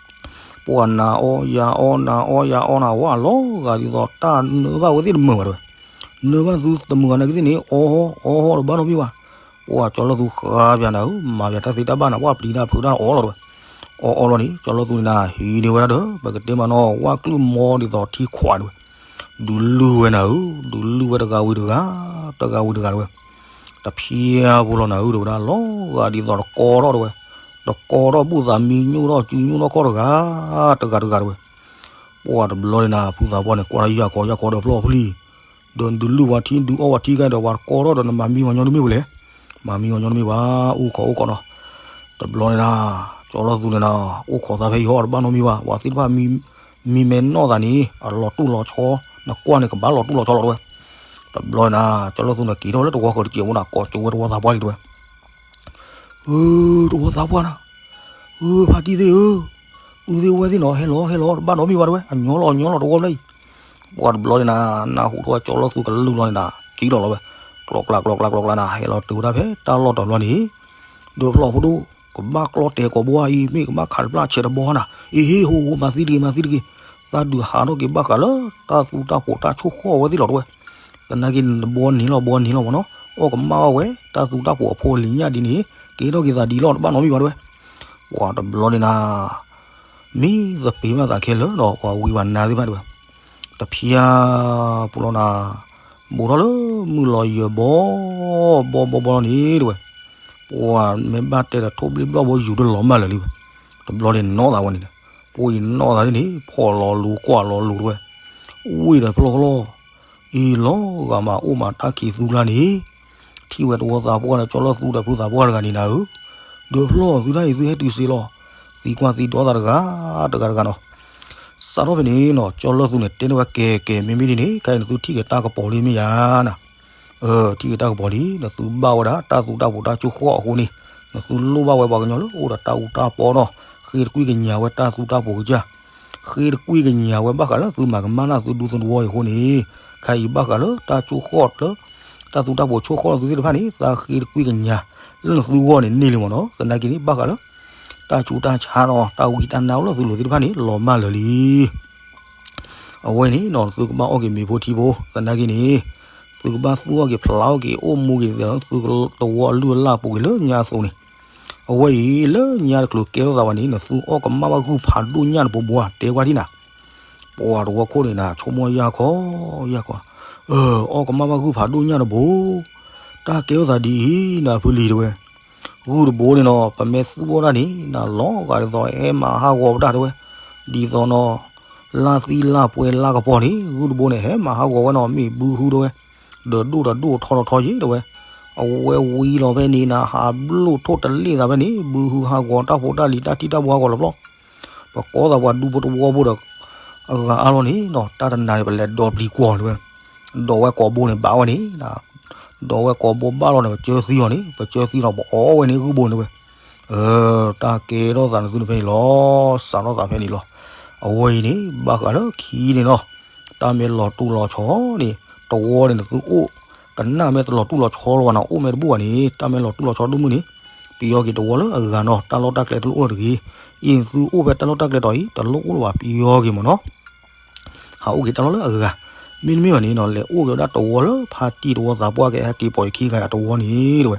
ပှၢ်နၤအီယၤအီနၤအီယၤအီနၤ ဝဲလီၤဂာ်ဒ်သိးတၢ်နၢဘၣ်ဝဲသ့ၣ်တမုာ်ဘၣ်တဲဝဲ, နၢဘၣ်သုတမုာ်ဂၤနာ်က့သ့ၣ်န့ၣ် အီအီအီတဘၣ်နီတမံၤဘၣ်, ပှၢ်ကၠီလီၢ်သူဃါပၠးနၤဧၢ မၤပၠးတၢ်သ့တၢ်ဘၣ်နၤ ပှၢ်ပျံၤတၢ်ဖုးတၢ်အီလီၤတဲဝဲ, အီအီလီၤန့ၣ် ကၠီလီၢ်သူန့ၣ်နၤ ဟံးန့ၢ်ဝဲဒၣ်ဒီး ပကတဲမးနီၤ ဝၣ်ကျုၢ်မီဒ်သိးထံခွးတဲဝဲ, ဒုးလုၢ်ဝဲနၤဧၢ ဒုးလုၢ်ဝဲတဂၤဝံၤတဂၤ တဂၤဝံၤတဂၤတဲဝဲ, တဖျါဖိလီၤနၤဧၢတဲဝဲဒၣ် လီၤဂာ်ဒ်သိးတကီထီၣ်တဲဝဲ, တကီထီၣ်ဘူၣ်သးမံညိၣ်ထီၣ်စုညိၣ်ထီၣ်ခီၣ်တဂၤ တဂၤတဂၤတဲဝဲ, ပှၢ်တဘျီန့ၣ်နၤ ဖုသးပှၢ်န့ၣ် ကွၢ်တၢ်ယၤခီယၤခီဒီးဖျီၣ်ဖုလံ, ဒီးဒုးလုၢ်ဝဲထံဒုးအီၣ်ဝဲထံကါဒီး ပှၤတကီထီၣ်ဒီးနမၤမံဝဲညီတမ့ၢ်ဝဲလဲၣ်, မၤမံဝဲညီတမ့ၢ်ဘၣ် အိၣ်ခိးအိၣ်ခိးနီၤ, တဘျီန့ၣ်နၤ ကၠီလီၢ်သူန့ၣ်နၤ အိၣ်ခိးသးဖဲယဟီၣ်တဘၣ်နီတမံၤဘၣ် ပှၤသ့ၣ်တဖၣ် မံမဲနီၢ်သးန့ၣ် အလီၤတူၢ်လီၤဆီ, နကွၢ်န့ၣ်ကဘၣ်လီၤတူၢ်လီၤဆီလီၤတဲဝဲ, တဘျီန့ၣ်နၤ ကၠီလီၢ်သူန့ၣ်က့ၤထီၣ်လၢတဝီဃၢၤတစဲးဖိန့ၣ် ကိးကၠိဝဲတဝီသးပှၢ်လံတဲဝဲ, ဧၢ တဝီသးပှၢ်နၤ, ဧၢ ဖါတံၢ်သ့ၣ်ဧၢ, ပုၢ်သ့ၣ်ဝဲၢ်သ့ၣ်နီၤ ဟဲလီၤဟဲလီၤ တဘၣ်နီတမံၤဘၣ်တဲဝဲ အညီလီၤအညီလီၤတဝီဖျၢၣ်အံၤ, ပှၢ်တဘျီန့ၣ်နၤ နၢ်ဟူထီၣ်ဝဲကၠီလီၢ်သူကလုၢ်လီၤန့ၣ်နၤ က့ၤလီၤလီၤဝဲ, ကျီကျါကျီကျါကျီကျါနၤ ဟဲလီၤတုၤဝဲဒၣ်ဖဲတၢ်လီၢ်တဘျီန့ၣ်, ဒီးဖျီၣ်ဖိဒိၣ်, ကဘၣ်ကျီတဲာ်ကိာ်ဘိအံၤ မ့ၢ်ကဘၣ်ခးတဖျၢၣ်ဆဲးတဘီနၤ, အ့ဟ့ဟိဟိ မၤသံတဂ့ၤ မၤသံတဂ့ၤ, သးဒုးဟးထီၣ်က့ၤဘၣ်ဃးလၢ တၢ်သူတၢ်ပိာ်တၢ်ဆိၣ်ဃီၣ်ဝဲသ့ၣ်လီၤတဲဝဲ, သနာ်က့န့ၣ် တဘီန့ၣ်လီၤ ဘီန့ၣ်လီၤမ့ၢ်နီၤ, အီၣ်ကမၣ်အီၣ်ဝဲ တၢ်သူတၢ်ပိာ်အဖိလံၤညၣ်ဒ်န့ၣ်, ကဲထီၣ်က့ၤသးဒ်လီၤ တဘၣ်နီတမံၤဘၣ်တဲဝဲ, ပှၢ်တဘျီန့ၣ်နၤ မ့ၢ်သပ့ၤဘၣ်သးခဲလၢာ်ဒီး ပှၤဝံပှၤနါသ့ၣ်တဖၣ်တဲဝဲ, တဖျါဖိလီၤနၤ, ဘူးထီၣ်လၢမုၢ်လီၤယၢၤဘီ, ဘီဘီဘီလီၤန့ၣ်တဲဝဲ, ပှၢ်မ့ၢ်ဘၣ်တဲဒီးထိၣ်ဘျ့ဘျီၣ်ဘိယူၤတလီၤမၢ်လၢာ်လံဝဲ, တဘျီန့ၣ်နီၢ်သးဝဲန့ၣ်, ပှၢ်အံၤနီၢ်သးန့ၣ် ဖီၣ်လီၤလူၤကွၢ်လီၤလူၤတဲဝဲ, ဝ့ၢ်ဒီးဖျီၣ်ဖျီၣ် အံၤလီၤဂာ်မးအိၣ်မးတၢ်ခံးသူကျါန့ၣ်, ထံၣ်ဝဲတဝီသးပှၢ်န့ၣ် ကၠီလီၢ်သူဒီးဖုသးပှၢ်တဂၤန့ၣ်နၤဧၢ, ဒုးဖျီၣ်သုတၢ်အံၤသုဟဲတုၤစ့လီၤ, သံကွၢ်သံဒိးသးတဂၤ, တဂၤတဂၤနီၤ, စးထီၣ်ဖဲန့ၣ်နီၤ ကၠီလီၢ်သူန့ၣ် တဲန့ၢ်ဝဲကဲကဲမ့မ့ၢ်ဒ်န့ၣ် ခဲအံၤနသုထံၣ်က့ၤတၢ်ကပီၤလံမ့ၢ်ယါနၤ ထံၣ်က့ၤတၢ်ကပီၤလံ နသုဘၣ်ဝဲဒၣ်တၢ်သူတၢ်ပိာ်တၢ်ဆိၣ်ဃီၣ်အဃိန့ၣ်, နသုလိၣ်ဘၣ်ဝဲပှၤကညီလၢအိၣ်ဒီးတၢ်အူတၢ်ပီနီၤ, ဃ့တကွံၢ်ကညးဝဲတၢ်သူတၢ်ပိာ်ကစၢ်, ဃ့တကွံၢ်ကညးဝဲဘၣ်ဃးလၢသုမၤကမၣ်နၢ်သုဒူသဝီအံၤအဃိန့ၣ်, ခဲအံၤဘၣ်ဃးလၢတၢ်ဆိၣ်ဃီၣ်လၢ တၢ်သူတၢ်ပိာ်ဆိၣ်ဃီၣ်လၢသုသ့ၣ်တဖၣ်န့ၣ် သးဃ့တကွံၢ်ကညး လၢနသုဂီၢ်န့ၣ်န့ၢ်လံမ့ၢ်နီၤ, သနာ်က့န့ၣ် ဘၣ်ဃးလၢ တၢ်ဆူးတၢ်ဆါနီၤ တၢ်ဝံတၢ်နါအိၣ်လၢသုလိၤသ့ၣ်တဖၣ်န့ၣ် လီၤမၢ်လၢာ်လံ အဝဲန့ၣ်နီၤ သုကဘၣ်အီၣ်က့ၤမ့ၤဖိထံဖိ သနာ်က့န့ၣ်, သုကဘၣ်သူၣ်အီၣ်က့ၤဖျးအီၣ်က့ၤ အိၣ်မူက့ၤသး သုသဝီအလုၢ်အလၢ်ပူၤက့ၤလၢညါအသိးန့ၣ်, အဝဲအံၤလၢညါတချုးကဲထီၣ်သးဘၣ်န့ၣ် နသုအီၣ်ကမၣ်ဘၣ်ဂုၢ်ဖးဒိၣ်ညၣ်တဘိဘိ တဲကွၢ်ထံၣ်နၤ, ပှၤတဝီခိၣ်န့ၣ်နၤ ဆိကမိၣ်ယၢ်ခီ ယၢ်ခီ, အီၣ်ကမၣ်ဘၣ်ဂုၢ်ဖးဒိၣ်ညၣ်တဘိ, တၢ်ကဲထီၣ်သးဒ်အံၤ နဖုလံၤတဲဝဲ ဂုၢ်တဘိန့ၣ်နီၤ ပမ့ၢ်သူၣ်အီၣ်တၢ်န့ၣ် နလီၤဂာ်ဒ်သိးဟဲမၤဟးဂီၤပတၢ်တဲဝဲ, ဒ်သိးနီၤ, လါသံလါပှဲၤလါကပီၤန့ၣ် ဂုၢ်တဘိန့ၣ်ဟဲမၤဟးဂီၤဝဲနီၤ မ့ၢ်ဘုဟုတဲဝဲ, ဒီးဒိၣ်ဒီးဒိၣ်ထီထီထီယံၤတဲဝဲ, အဝဲဝံလီၤဖဲန့ၣ်နၤ ဟးဘျိၣ်ထိၣ်တလ့ၣ်သးဖဲန့ၣ် ဘုဟုဟးဂီၤတၢ်ဖိတၢ်လံၤတၢ်ထံၣ်တၢ်ဘှါဂီၤလီၤပျီ, ပကိးသးပှၤဒူဖိတဝီဖိဒီး အဂၤအါလီၤန့ၣ်နီၤ တၢ်တနၤန့ၣ် ပလဲၤဒိးပျံၤကွီၢ်တဲဝဲ, ဒိးဝဲကိာ်ဘိန့ၣ်ဘၣ်ဝဲန့ၣ် ဒိးဝဲကိာ်ဘိဘၣ်လီၤန့ၣ် ပကၢသံအီၤန့ၣ် ပကၢသံလီၤ ပအီၣ်ဝဲန့ၣ်ဂုၢ်ဘိန့ၣ်ဝဲ, တၢ်ကဲထီၣ်သးနသုန့ၣ်ဖဲန့ၣ်လီၤ စးထီၣ်သးဖဲန့ၣ်လီၤ, အဝဲအံၤန့ၣ် ဘၣ်ဃးလၢခံန့ၣ်နီၤ, တၢ်မ့ၢ်လီၤတူၢ်လီၤဆီန့ၣ် တဝီန့ၣ်နသုအိၣ် ကနၣ်မ့ၢ်တလီၤတူၢ်လီၤဆီလီၤဘၣ်နီၤ အိၣ်မ့ၢ်တဘူၣ်ဘၣ်န့ၣ် တၢ်မ့ၢ်လီၤတူၢ်လီၤဆီဒိၣ်မုၢ်န့ၣ် ပယီၤက့ၤတဝီလၢအဂၤနီၤ တၢ်လီၢ်တၢ်ကျဲတလိၣ်လၢၤတဂ့ၤ, အံၤနသုအိၣ်ဖဲတၢ်လီၢ်တၢ်ကျဲတီၤအံၤ တလိၣ်အိၣ်လၢၤဘၣ် ပယီၤက့ၤမ့ၢ်နီၤ ဟးအိၣ်က့ၤတၢ်လီၢ်လၢအဂၤ, မ့တမ့ၢ်ဘၣ်န့ၣ်နီၤ လဲၤအိၣ်က့ၤဝဲဒၣ်တဝီလၢဖါတံၢ်တဝီသးပှၢ်ကဟဲက့ၤပိာ်ယခံဂၤယၤတဝီန့ၣ်တဲဝဲ,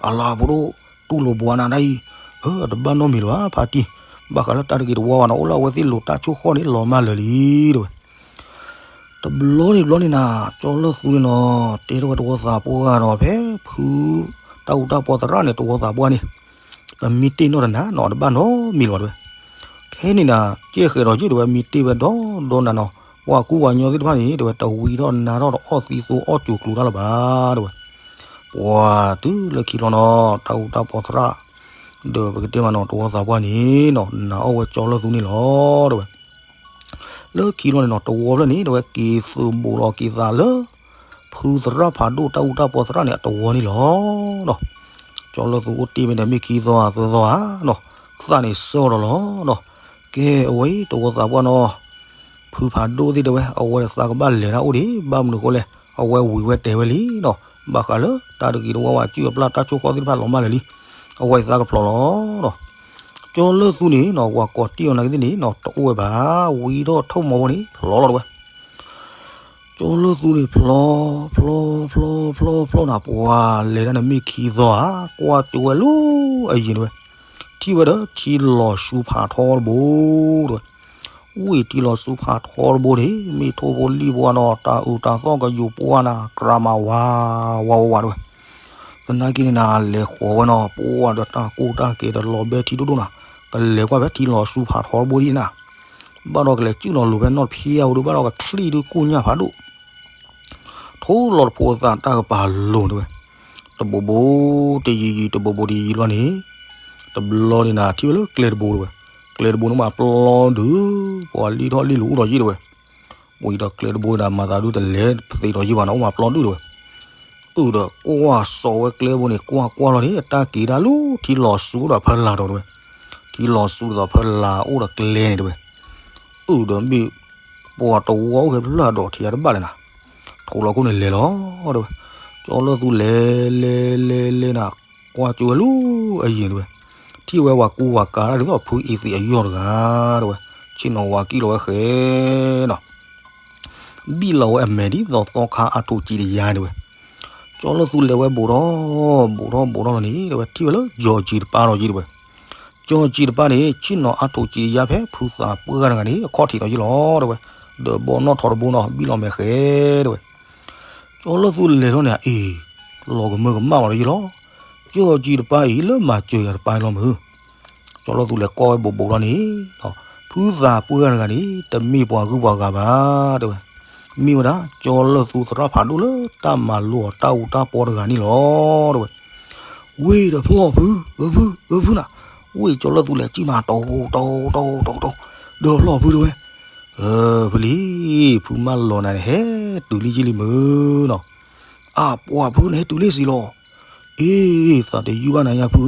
အလၤဖိဒိၣ် တူၢ်လိာ်ဘှါနၤဒၣ်အံၤ, အတဘၣ်နီတမံၤလၢၤဘၣ်ဖါတံၢ်, ဘၣ်ဃးလၢတၢ်တဂ့ၤတဝီဘၣ်နီၤ အိၣ်လၢအဝဲသ့ၣ်လိၤတၢ်ဆိၣ်ဃီၣ်န့ၣ် လီၤမၢ်လၢာ်လံတဲဝဲ တဘျီန့ၣ်တဘျီန့ၣ်နၤ ကၠီလၢသူန့ၣ်နီၤ တဲထီၣ်ဝဲတဝီသးပှၢ်နီၤ ဖဲဖု တၢ်အူတၢ်ပီသရၣ်န့ၣ် တဝီသးပှၢ်န့ၣ် ပမ့ၢ်တ့ၢ်နီၣ်တနၤနီၤ တဘၣ်နီတမံၤလၢၤဘၣ်တဲဝဲ, ခဲန့ၣ်နၤ ကဲဃဲၤဒီးယုၢ်တဲဝဲ မ့ၢ်တ့ၢ်ဝဲဒီဒီနၤနီၤ ပှၤကူပှၤညီသ့ၣ်တဖၣ်န့ၣ် တဲဝဲ တဝံထီၣ်နါထီၣ်တအီၣ်သံသိအီၣ်စူၤကျိၤတၢ်လၢၤဘၣ်တဲဝဲ, ပ ပှၤတုၤလၢခံလီၤနီၤ တၢ်အူတၢ်ပီသရၣ် ဒီးပကတဲမးနီၤ တဝီသးပှၢ်န့ၣ်နီၤ နာ်အီၣ်ဝဲကၠီလၢၢ်သူန့ၣ်လီၤ တဲဝဲ. လၢခံလီၤန့ၣ်နီၤ တဝီဖျၢၣ်န့ၣ် တဲဝဲ က့ၤသုးဘူးလီၤက့ၤသးလၢ ဖုသရၣ်ဖးဒိၣ်တၢ်အူတၢ်ပီသရၣ်န့ၣ် အတဝီန့ၣ်လီၤနီၤ. ကၠီလၢၢ်သူအိၣ်တ့ၢ်ဝဲန့ၣ် မ့ၢ်ခံသီဧါသၢသီဧါနီၤ သၣ်န့ၣ်စၢၢ်ဒီးလီၤနီၤ. ကဲ အဝဲတဝီသးပှၢ်နီၤ ဖုဖးဒိၣ်သ့ၣ်တဲဝဲ အဝဲသးကဘၣ်လဲၤတၢ်အိၣ်ဒံး ဘၣ်မနုၤအဃိလဲၣ် အဝဲဝံၤဝဲတဲဝဲလံနီၤ ဘၣ်ဃးလၢတၢ်တဂ့ၤတဝါဝဲ အစုၣ်အပျၢ်တၢ်ဆိၣ်ဃီသ့ၣ်တဖၣ်လီၤမၢ်လၢာ်လံ အဝဲသးကဖျိးလီၤနီၤ. ကၠီလၢၢ်သူန့ၣ်နီၤ ပှၤကိးတံၢ်အီၤနာ်က့သ့ၣ်န့ၣ်နီၤ တအိၣ်ဝဲဘၣ် ဝံၤဒီးထိၣ်မီၤဖိန့ၣ် ဖျိးလီၤတဲဝဲ ကၠီလၢၢ်သူန့ၣ် ဖျိး ဖျိး ဖျိး ဖျိး ဖျိးနၤ ပှၤလဲၤတၢ်န့ၣ်မ့ၢ်ခံသီဧါ ကွၢ်ကၠိဝဲလၢအယံၤတဲဝဲ ထံၣ်ဝဲဒီးထံလီၤဆူဖးထီတဘိ တဲဝဲ. ဝံၤထံလီၤဆူဖးထီတဘိန့ၣ် မ့ၢ်ထိၣ်ဖိလံၣ်ဖိနီၤ တၢ်အုးတၢ်သီၣ်ကယူၤပှၢ်နၤ ကြးမးဝါ ဝါဝါဝါတဲဝဲ. သနာ်က့န့ၣ်နၤ လဲၤဃီၤဝဲနီၤ ပှၤဒီးတၢ်ကူတၢ်ကဲဒီးလီၤဘဲထံဒိၣ်ဒိၣ်နၤ ကလဲၤကွၢ်ဖဲထံလီၤဆူဖးထီတဘိဒ်နၤ ဘၣ်ဒီးကလဲၤစုၣ်လီၤလိၤဖဲနီၣ်ဖံးအူဒု ဘၣ်ဒီးကချံၣ်ဒု ကူၣ်ညၣ်ဖးဒိၣ် ထိၣ်လီၤတဖိအသးတၢ်ကပၤလိၤတဲဝဲ. တဘိဘိတယံၤယံၤ တဘိဘိတယံၤယံၤလီၤန့ၣ် တဘျီန့ၣ်နၤ ထံၣ်ဝဲလၢကျဲတဘိတဲဝဲ. ကျဲတဘိန့ၣ်မးပျီဒုး ပှၤလံၣ်ထီၣ်လံၣ်လိၤအိၣ်ဒီးယံာ်တဲဝဲ. ဝံၤဒီးကျဲတဘိဒၣ် မၤသးဒုးတလဲၤသ့ဒီးယံာ်ဘၣ်နီၤ အိၣ်မးပျီဒုးတဲဝဲ. အုဒီးကွၢ်စိာ်ဝဲကျဲဘိန့ၣ် ကွၢ်ကွၢ်လီၤန့ၣ် အတၢ်က့ၤဒၣ်လၢထံလီၤဆူဒီးဖၢလၢ်ဒီးတဲဝဲ. ထံလီၤဆူဒီးဖၢလၢ်အိၣ်ဒီးကျဲန့ၣ်တဲဝဲ. အုဒီးမ့ၢ် ပှၤတဝီအိၣ်ဖဲဖျၢၣ်ဒီးထံအတဘၣ်လဲၣ်နၤ ထိၣ်လီၤခိၣ်န့ၣ်လဲၤလီၤတဲဝဲ. ကၠီလၢၢ်သူလဲၤလဲၤလဲၤလဲၤနၤ ကွၢ်ကၠိဝဲလၢအယံၤတဲဝဲ. ထံၣ်ဝဲပှၤကူပှၤကၤတၢ်ဒ်သိးဖုအံၤသ့ၣ်အယီၢ်တဂၤတဲဝဲ. ဆ့ၣ်နီၤဝၤကံၣ်လီၤဝဲဃဲနီၤ ဘံၣ်လီၤဝဲအမဲာ်ဒ်သိးသီခါအါထိးကံးတယါတဲဝဲ. ကၠီလၢၢ်သူလဲၤဝဲဘူးထီၣ် ဘူးထီၣ်ဘူးထီၣ်လီၤန့ၣ်တဲဝဲ ထံၣ်ဝဲလၢကၠီၤကံၤတပၢ်ဒီးယံၤတဲဝဲ. ကၠီၤကံၤတပၢ်န့ၣ် ဆ့ၣ်နီၤအါထိးကံးတယါဖဲဖုသးပှၢ်တဂၤန့ၣ် အခီၣ်ထံးဒီးယံၤလီၤတဲဝဲ. ဒီးဘီနီၣ်ထီၣ်တဘိနီၤ ဘံၣ်လီၤမဲာ်ဃဲတဲဝဲ. ကၠီလၢၢ်သူလဲၤထီၣ်န့ၣ် အ့ၣ် လီၤကမၢကမၣ်ဝဲဒီးယံၤလီၤ. ကၠီၤကံၤတပၢ်အံၤ လၢမၤစၢၤယၤတပၢ်လီၤမုၢ် ကၠီလၢၢ်သူလဲၤကိးဝဲဘူးဘူးလီၤန့ၣ် ဖုသးပှၢ်တဂၤန့ၣ် တမ့ၢ်ပှၤဂုၤပှၤဂၤဘၣ်တဲဝဲ. မ့ၢ်ဝဲဒၣ် ကၠီလၢၢ်သူသရၣ်ဖးဒိၣ်လၢတၢ်မၤလိအီၤတၢ်အူတၢ်ပီတဂၤန့ၣ်လီၤတဲဝဲ. ဝ့ၢ်ဒီးဖျီၣ်ဖု အဖု အဖုနၤ. ဝ့ၢ်ကၠီလၢၢ်သူလဲၤစံၣ်မး တိၢ်တိၢ်တိၢ်တိၢ် ဒီးဖျီၣ်ဖုတဲဝဲ. အၢ ဖုလံ ဖုမၢလီၤနၤန့ၣ် ဟဲတုၤလံယံၤလံမုၢ်နီၤ. အၢ ပှၤဖုန့ၣ်ဟဲတုၤလံစံးလီၤ. အ့ သးတယုၢ်ဘၣ်နၤယၤဖု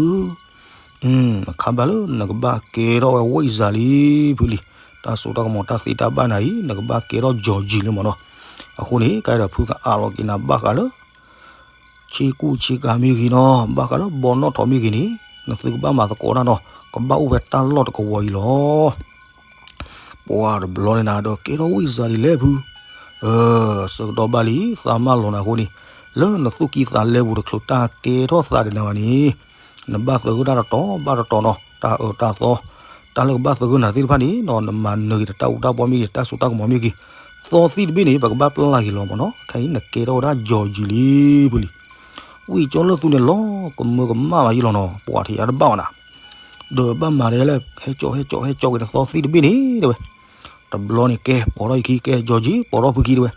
ဧၢ, အခါဘၣ်လၢနကဘၣ်ကဲထီၣ်ဝဲဝ့ၢ်စၤလံ ဖုလံ. တၢ်စိတၢ်ကမီၤတၢ်သ့တၢ်ဘၣ်နၤအံၤ နကဘၣ်ကဲထီၣ်ကၠီၤယံၤလံမ့ၢ်နီၤ. အဃိန့ၣ် ကဲဒီးဖုကအးလီၤက့ၤနၤဘၣ်ဃးလၢ ဆ့ကူၣ်ဆ့ကၤမ့ၢ်ဂ့ၤနီၤ, ဘၣ်ဃးလၢဘီနီၣ်ထီၣ်မ့ၢ်ဂ့ၤန့ၣ် နသုကဘၣ်မၤသကိးတၢ်နီၤ, ကဘၣ်အိၣ်ဖဲတၢ်လီၢ်တကဝီၤအံၤလီၤ. ပှၤတဘျီန့ၣ်နၤဒီး ကဲထီၣ်ဝ့ၢ်စၤဒံးလဲၣ်ဖု, ဆၢကတီၢ်ဘၣ်လံ သးမၢလီၤနၤအဃိန့ၣ်, လၢနသူၣ်ကံၢ်သးလဲပူၤတချုးတၢ်ကဲထီၣ်သးဒီးနၤဘၣ်န့ၣ်, နဘၣ်သဂၢၢ်တၢ်တတီၤဘၣ်တတီၤနီၤ, တၢ်အၢတၢ်သီ, တၢ်လၢကဘၣ်သဂၢၢ်နၤသ့ၣ်တဖၣ်န့ၣ်နီၤ, နမၤနၢၤက့ၤတၢ်အူတၢ်ပီမ့ၢ်ဂ့ၤ, တၢ်စိတၢ်ကမီၤမ့ၢ်ဂ့ၤ, သီသံၣ်တဘ့ၣ်န့ၣ် ပကဘၣ်ပျၢ်က့ၤလီၤမ့ၢ်နီၤ, ခဲအံၤနကဲထီၣ်ဝဲဒၣ်ကၠီၤယံၤလံဖုလံ. ဝံၤကၠီလၢၢ်သူန့ၣ်လီၤကမၢကမၣ်ဘၣ်ယံၤလီၤနီၤ, ပှၤထံၣ်ယါတဘၣ်ဝဲနၤ, ဒီးဘၣ်မၤဒ်လဲၣ်, ဟဲကၠီဟဲကၠီဟဲကၠီက့ၤနသီသံၣ်တဘ့ၣ်န့ၣ်တဲဝဲ. တဘျီန့ၣ်ကဲ ပိာ်ထီၣ်ယခံ ကဲကၠီၤကံၤ ပိာ်ထီၣ်ဖုခံတဲဝဲ.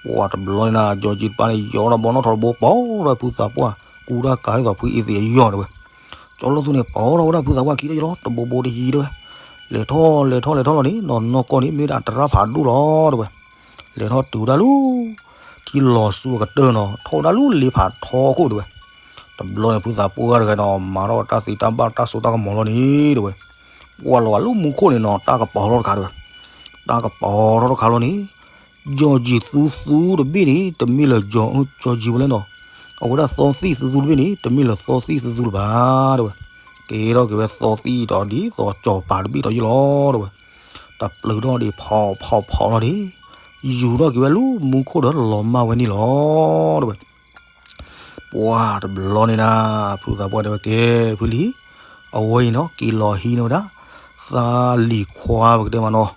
ပှၤတဘျီန့ၣ်နၤ ကၠီၤကံၤတပၤန့ၣ် ယီၤဒီးဘီနီၣ်ထီၣ်တဘိ ပိာ်ထီၣ်ဖုသးပှၢ် ကူတၢ်ကၤဒ်သိးဖုအံၤသ့ၣ်အယီၢ်တဲဝဲ. ကၠီလၢၢ်သူန့ၣ် ပိာ်ထီၣ်ဝဲဒၣ်ဖုသးပှၢ်ခံဒီးယံၤလီၤ, တဘိဘိတယံၤတဲဝဲ. လဲၤထီၣ်လဲၤထီၣ်လဲၤထီၣ်လီၤန့ၣ် နီၢ်နီၢ်ကီၢ်န့ၣ် မ့ၢ်ဒၣ်တရၣ်ဖးဒိၣ်လီၤတဲဝဲ. လဲၤထီၣ်တုၤဒၣ်လၢ ထံလီၤဆူအကတၢၢ်နီၤ, ထီၣ်ဝဲဒၣ်လၢလ့ဖးထီခိၣ်တဲဝဲ. တဘျီန့ၣ်ဖုသးပှၢ်တဂၤနီၤ မၤထီၣ်တၢ်သ့တၢ်ဘၣ်တၢ်စိတၢ်ကမီၤလီၤန့ၣ်တဲဝဲ. ပှၤလီၤဂာ်လၢမူခိၣ်န့ၣ်နီၤ တၢ်ကပီၤထီၣ်တခါတဲဝဲ. တၢ်ကပီၤထီၣ်တခါလီၤန့ၣ်, ကၠီၤကံၤသူသူတဘ့ၣ်န့ၣ် တမ့ၢ်လၢကၠီၤကံၤဝဲလဲၣ်နီၤ, အဝဲဒၣ်သီသံၣ်သူသူတဘ့ၣ်န့ၣ် တမ့ၢ်လၢသီသံၣ်သူသူလၢၤဘၣ်တဲဝဲ. ကဲထီၣ်က့ၤဝဲသီသံၣ်ဒီးဒ်သိးကၠီၤပၤတဘ့ၣ်ဒီးယံၤလီၤတဲဝဲ. တပျုးထီၣ်ဒံးဖီဖီဖီလီၤန့ၣ်, ယူၤထီၣ်က့ၤဝဲလၢမူခိၣ်ဒီးလီၤမၢ်ဝဲန့ၣ်လီၤတဲဝဲ. ပှၤတဘျီန့ၣ်နၤ, ဖုသးပှၢ်တဲဝဲကဲဖုလံ, အဝဲအံၤနီၤ က့ၤလီၤဟံးန့ၢ်ဝဲဒၣ် သးလံၤခွါပကတဲမးနီၤ,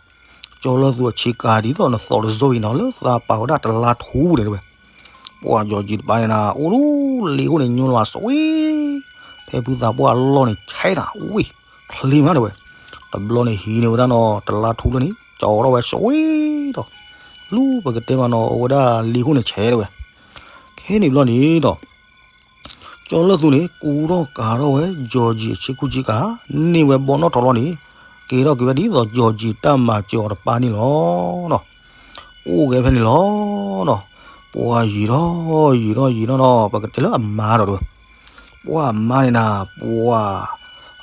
ကၠီလၢၢ်သူအဆ့ကၤဒ်သိးနသီၣ်တစိၢ်အံၤနီၤ လၢသးပာ်ဝဲဒၣ်တလါထူပူၤန့ၣ်တဲဝဲ. ပှၤကၠီၤကံၤတပၤန့ၣ်နၤ အိၣ်လၢလ့ခိၣ်န့ၣ် ညိလီၤဝဲစဝ့, ဖဲဖုသးပှၢ်အလီၢ်န့ၣ် ဆဲးနၤဝ့, ချ့မးတဲဝဲ. တဘျီန့ၣ်ဟံးန့ၢ်ဝဲဒၣ်နီၤ တလါထူလၢန့ၣ် ကၠီထီၣ်ဝဲစဝ့ဒီး, လူပကတဲမးနီၤ အဝဲဒၣ်လ့ခိၣ်န့ၣ်ဆဲးတဲဝဲ. ခဲန့ၣ်ဘျီန့ၣ်ဒီး ကၠီလၢၢ်သူန့ၣ် ကူထီၣ်ကၤထီၣ်ဝဲ ကၠီၤကၠံၣ်အဆ့ကူဆ့ကၤ, န့ၢ်ဝဲဘီနီၣ်ထီၣ်လီၤန့ၣ်, ကဲထီၣ်က့ၤဝဲဒ်သိး ကၠီၤကၠံၣ်တၢ်မၤစၢၤအီၤတပၢ်န့ၣ်လီၤ. အိၣ်ဂဲၤဖဲန့ၣ်လီၤ. ပှၤယံာ်ထီၣ်ယံာ်ထီၣ်ယံာ်ထီၣ်နီၤ, ပကတဲလၢအမါဒီးတဲဝဲ, ပှၤအမါန့ၣ်နၤ, ပှၤ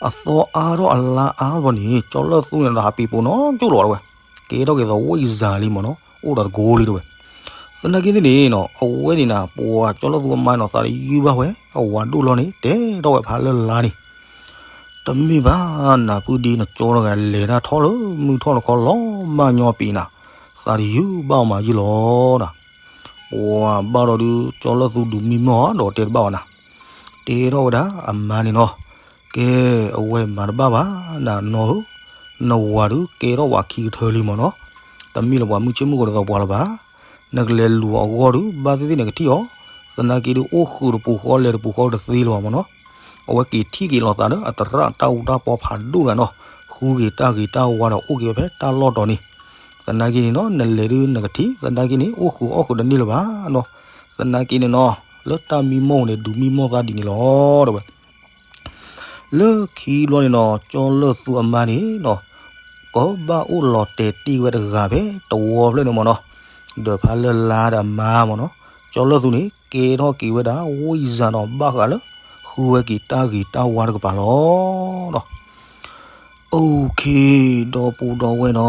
အသီအါထီၣ်အလါအါထီၣ်လီၤန့ၣ် ကၠီလၢၢ်သူန့ၣ်ဒီးဟးပံၤပိာ်နီတကၠိၢ်လီၤတဲဝဲ, ကဲထီၣ်က့ၤသိးဝ့ၢ်စၤလံမ့ၢ်နီၤ, အိၣ်ဒီးတကိးလံတဲဝဲ. သနာ်က့န့ၣ်နီၤ, အဝဲန့ၣ်နၤ ပှၤကၠီလၢၢ်သူအမါနီၤ သးတယုၢ်ဘၣ်ဝဲ အဝၤဒိၣ်လီၤန့ၣ် တဲထီၣ်ဝဲဖးလၢ်လါန့ၣ်, တမ့ၢ်ဘၣ်နၤ ဖုဒံနကၠီတဂၤ လဲၤတၢ်ထီၣ်လၢမုၢ်ထီၣ်တခီလီၤမၢ်ညီပံၤနၤ, သးတယုၢ်ဘၣ်အီၤမးယုၢ်လီၤနၤ. ပှၤဘၣ်ဒီးဒုး ကၠီလၢၢ်သူဒုးမံမီၢ်ဒီးတဲတဘၣ်ဘၣ်နၤ, တဲထီၣ်ဝဲဒၣ်အမါန့ၣ်နီၤ, ကဲ အဝဲမၤတဘၣ်ဘၣ်နၤ နီၢ်ဧၢ, နဝၤဒုးကဲထီၣ်ဝဲခံကထၢလံမ့ၢ်နီၤ, တမ့ၢ်လၢပှၤမုၢ်ဆ့ၣ်မုၢ်ဂီၤဒ်သိးပှၤလၢၤဘၣ်. နကလဲၤလူၤအဂီၢ်ဒုး ဘၣ်သ့ၣ်သ့ၣ်နကထံၣ်အီၤ, သနာ်က့ဒုး အိၣ်ဃုာ်တပူၤဃီလဲၤတပူၤဃီတသ့လၢၤဘၣ်မ့ၢ်နီၤ, အဝဲက့ၤထံၣ်က့ၤလိာ်သးဒီး အသရၣ်တၢ်အူတၢ်ပီဖးဒိၣ်တဂၤနီၤ, ဃုက့ၤတၢ်ဂ့ၤတၢ်ဝါဒီးအိၣ်က့ၤဝဲဖဲတၢ်လီၢ်တီၤန့ၣ်, သနာ်က့န့ၣ်နီၤ နလဲၤဒုးနကထံၣ် သနာ်က့န့ၣ် အိၣ်ဃုာ်အီၣ်ဃုာ်တန့ၢ်လၢၤဘၣ်နီၤ, သနာ်က့န့ၣ်နီၤ လၢတၢ်မံမီၢ်န့ၣ် ဒုးမံမီၢ်သးဒ်န့ၣ်လီၤတဲဝဲ. လၢခံဘျီန့ၣ်နီၤ ကၠီလၢၢ်သူအမါန့ၣ်နီၤ, ကဘၣ်အိၣ်လီၤတဲာ်တ့ၢ်ဝဲတဂၤဖဲတဝီဖျၢၣ်န့ၣ်မ့ၢ်နီၤ, ဒီးဖးလၢ်လါဒီးအမါမ့ၢ်နီၤ, ကၠီလၢၢ်သူန့ၣ် ကဲထီၣ်က့ၤဝဲဒၣ် ဝ့ၢ်စၤဒီးဘၣ်ဃးလၢ ဃုဝဲက့ၤတၢ်ဂ့ၤတၢ်ဝါတကပၤလီၤ. OK, ဒီပုၢ်ဒီဝဲၢ်နီ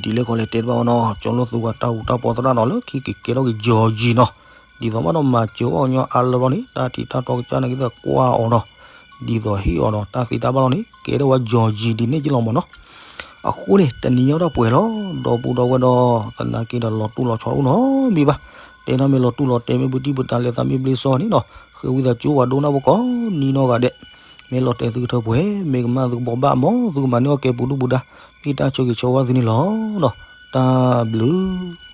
ၤ, ဒ်လဲၣ်ခီလဲၣ်တဲတဘၣ်ဝဲနီၤ, ကၠီလၢၢ်သူဂၤတၢ်အူတၢ်ပီသရၣ်နီၤ လၢခံက့ၤကဲထီၣ်က့ၤ ကၠီၤကၠံၣ်နီၤ, ဒ်သိးမးဒီးမၤစၢၤအီၣ်ညီအါလၢာ်လီၤန့ၣ် တၢ်ထံးတၢ်တီကစၢ်နာ်က့သးကွၢ်အီၤနီၤ, ဒ်သိးဟ့ၣ်အီၤဒီးတၢ်သ့တၢ်ဘၣ်လီၤန့ၣ် ကဲထီၣ်ဝဲ ကၠီၤကၠံၣ်ဒ်န့ၣ်က့လီၤမ့ၢ်နီၤ. အဃိန့ၣ် တနံၤညါတၢ်ပှဲၤလီၤ ဒီပုၢ်ဒီဝဲၢ်ဒီး သနာ်က့ဒီးလီၤတူၢ်လီၤဆီတအိၣ်နီတမံၤဘၣ်. တဲနီၤ မ့ၢ်လီၤတူၢ်လီၤတဲာ် မ့ၢ်ဘူးတံၢ်ဘူးတၢ် လဲၤသးမ့ၢ်ဘျ့စီန့ၣ်နီၤ, ဃ့ဝံသးစူၤပှၤဒိကနၣ်ဖိကိးနံၤနီတဂၤဒဲး, မ့ၢ်လီၤတဲာ်သုကထၢပှဲၤ မ့ၢ်ကမၣ်သုကဘိးဘၣ် မ်သုကမၤန့ၢ်အီၣ်ကဲပူၤဒူၣ်ပူၤဒါ မ့ၢ်တၢ်ဆိၣ်ဂ့ၤဆိၣ်ဝါသုန့ၣ်လီၤ. တၢ်ဘျုး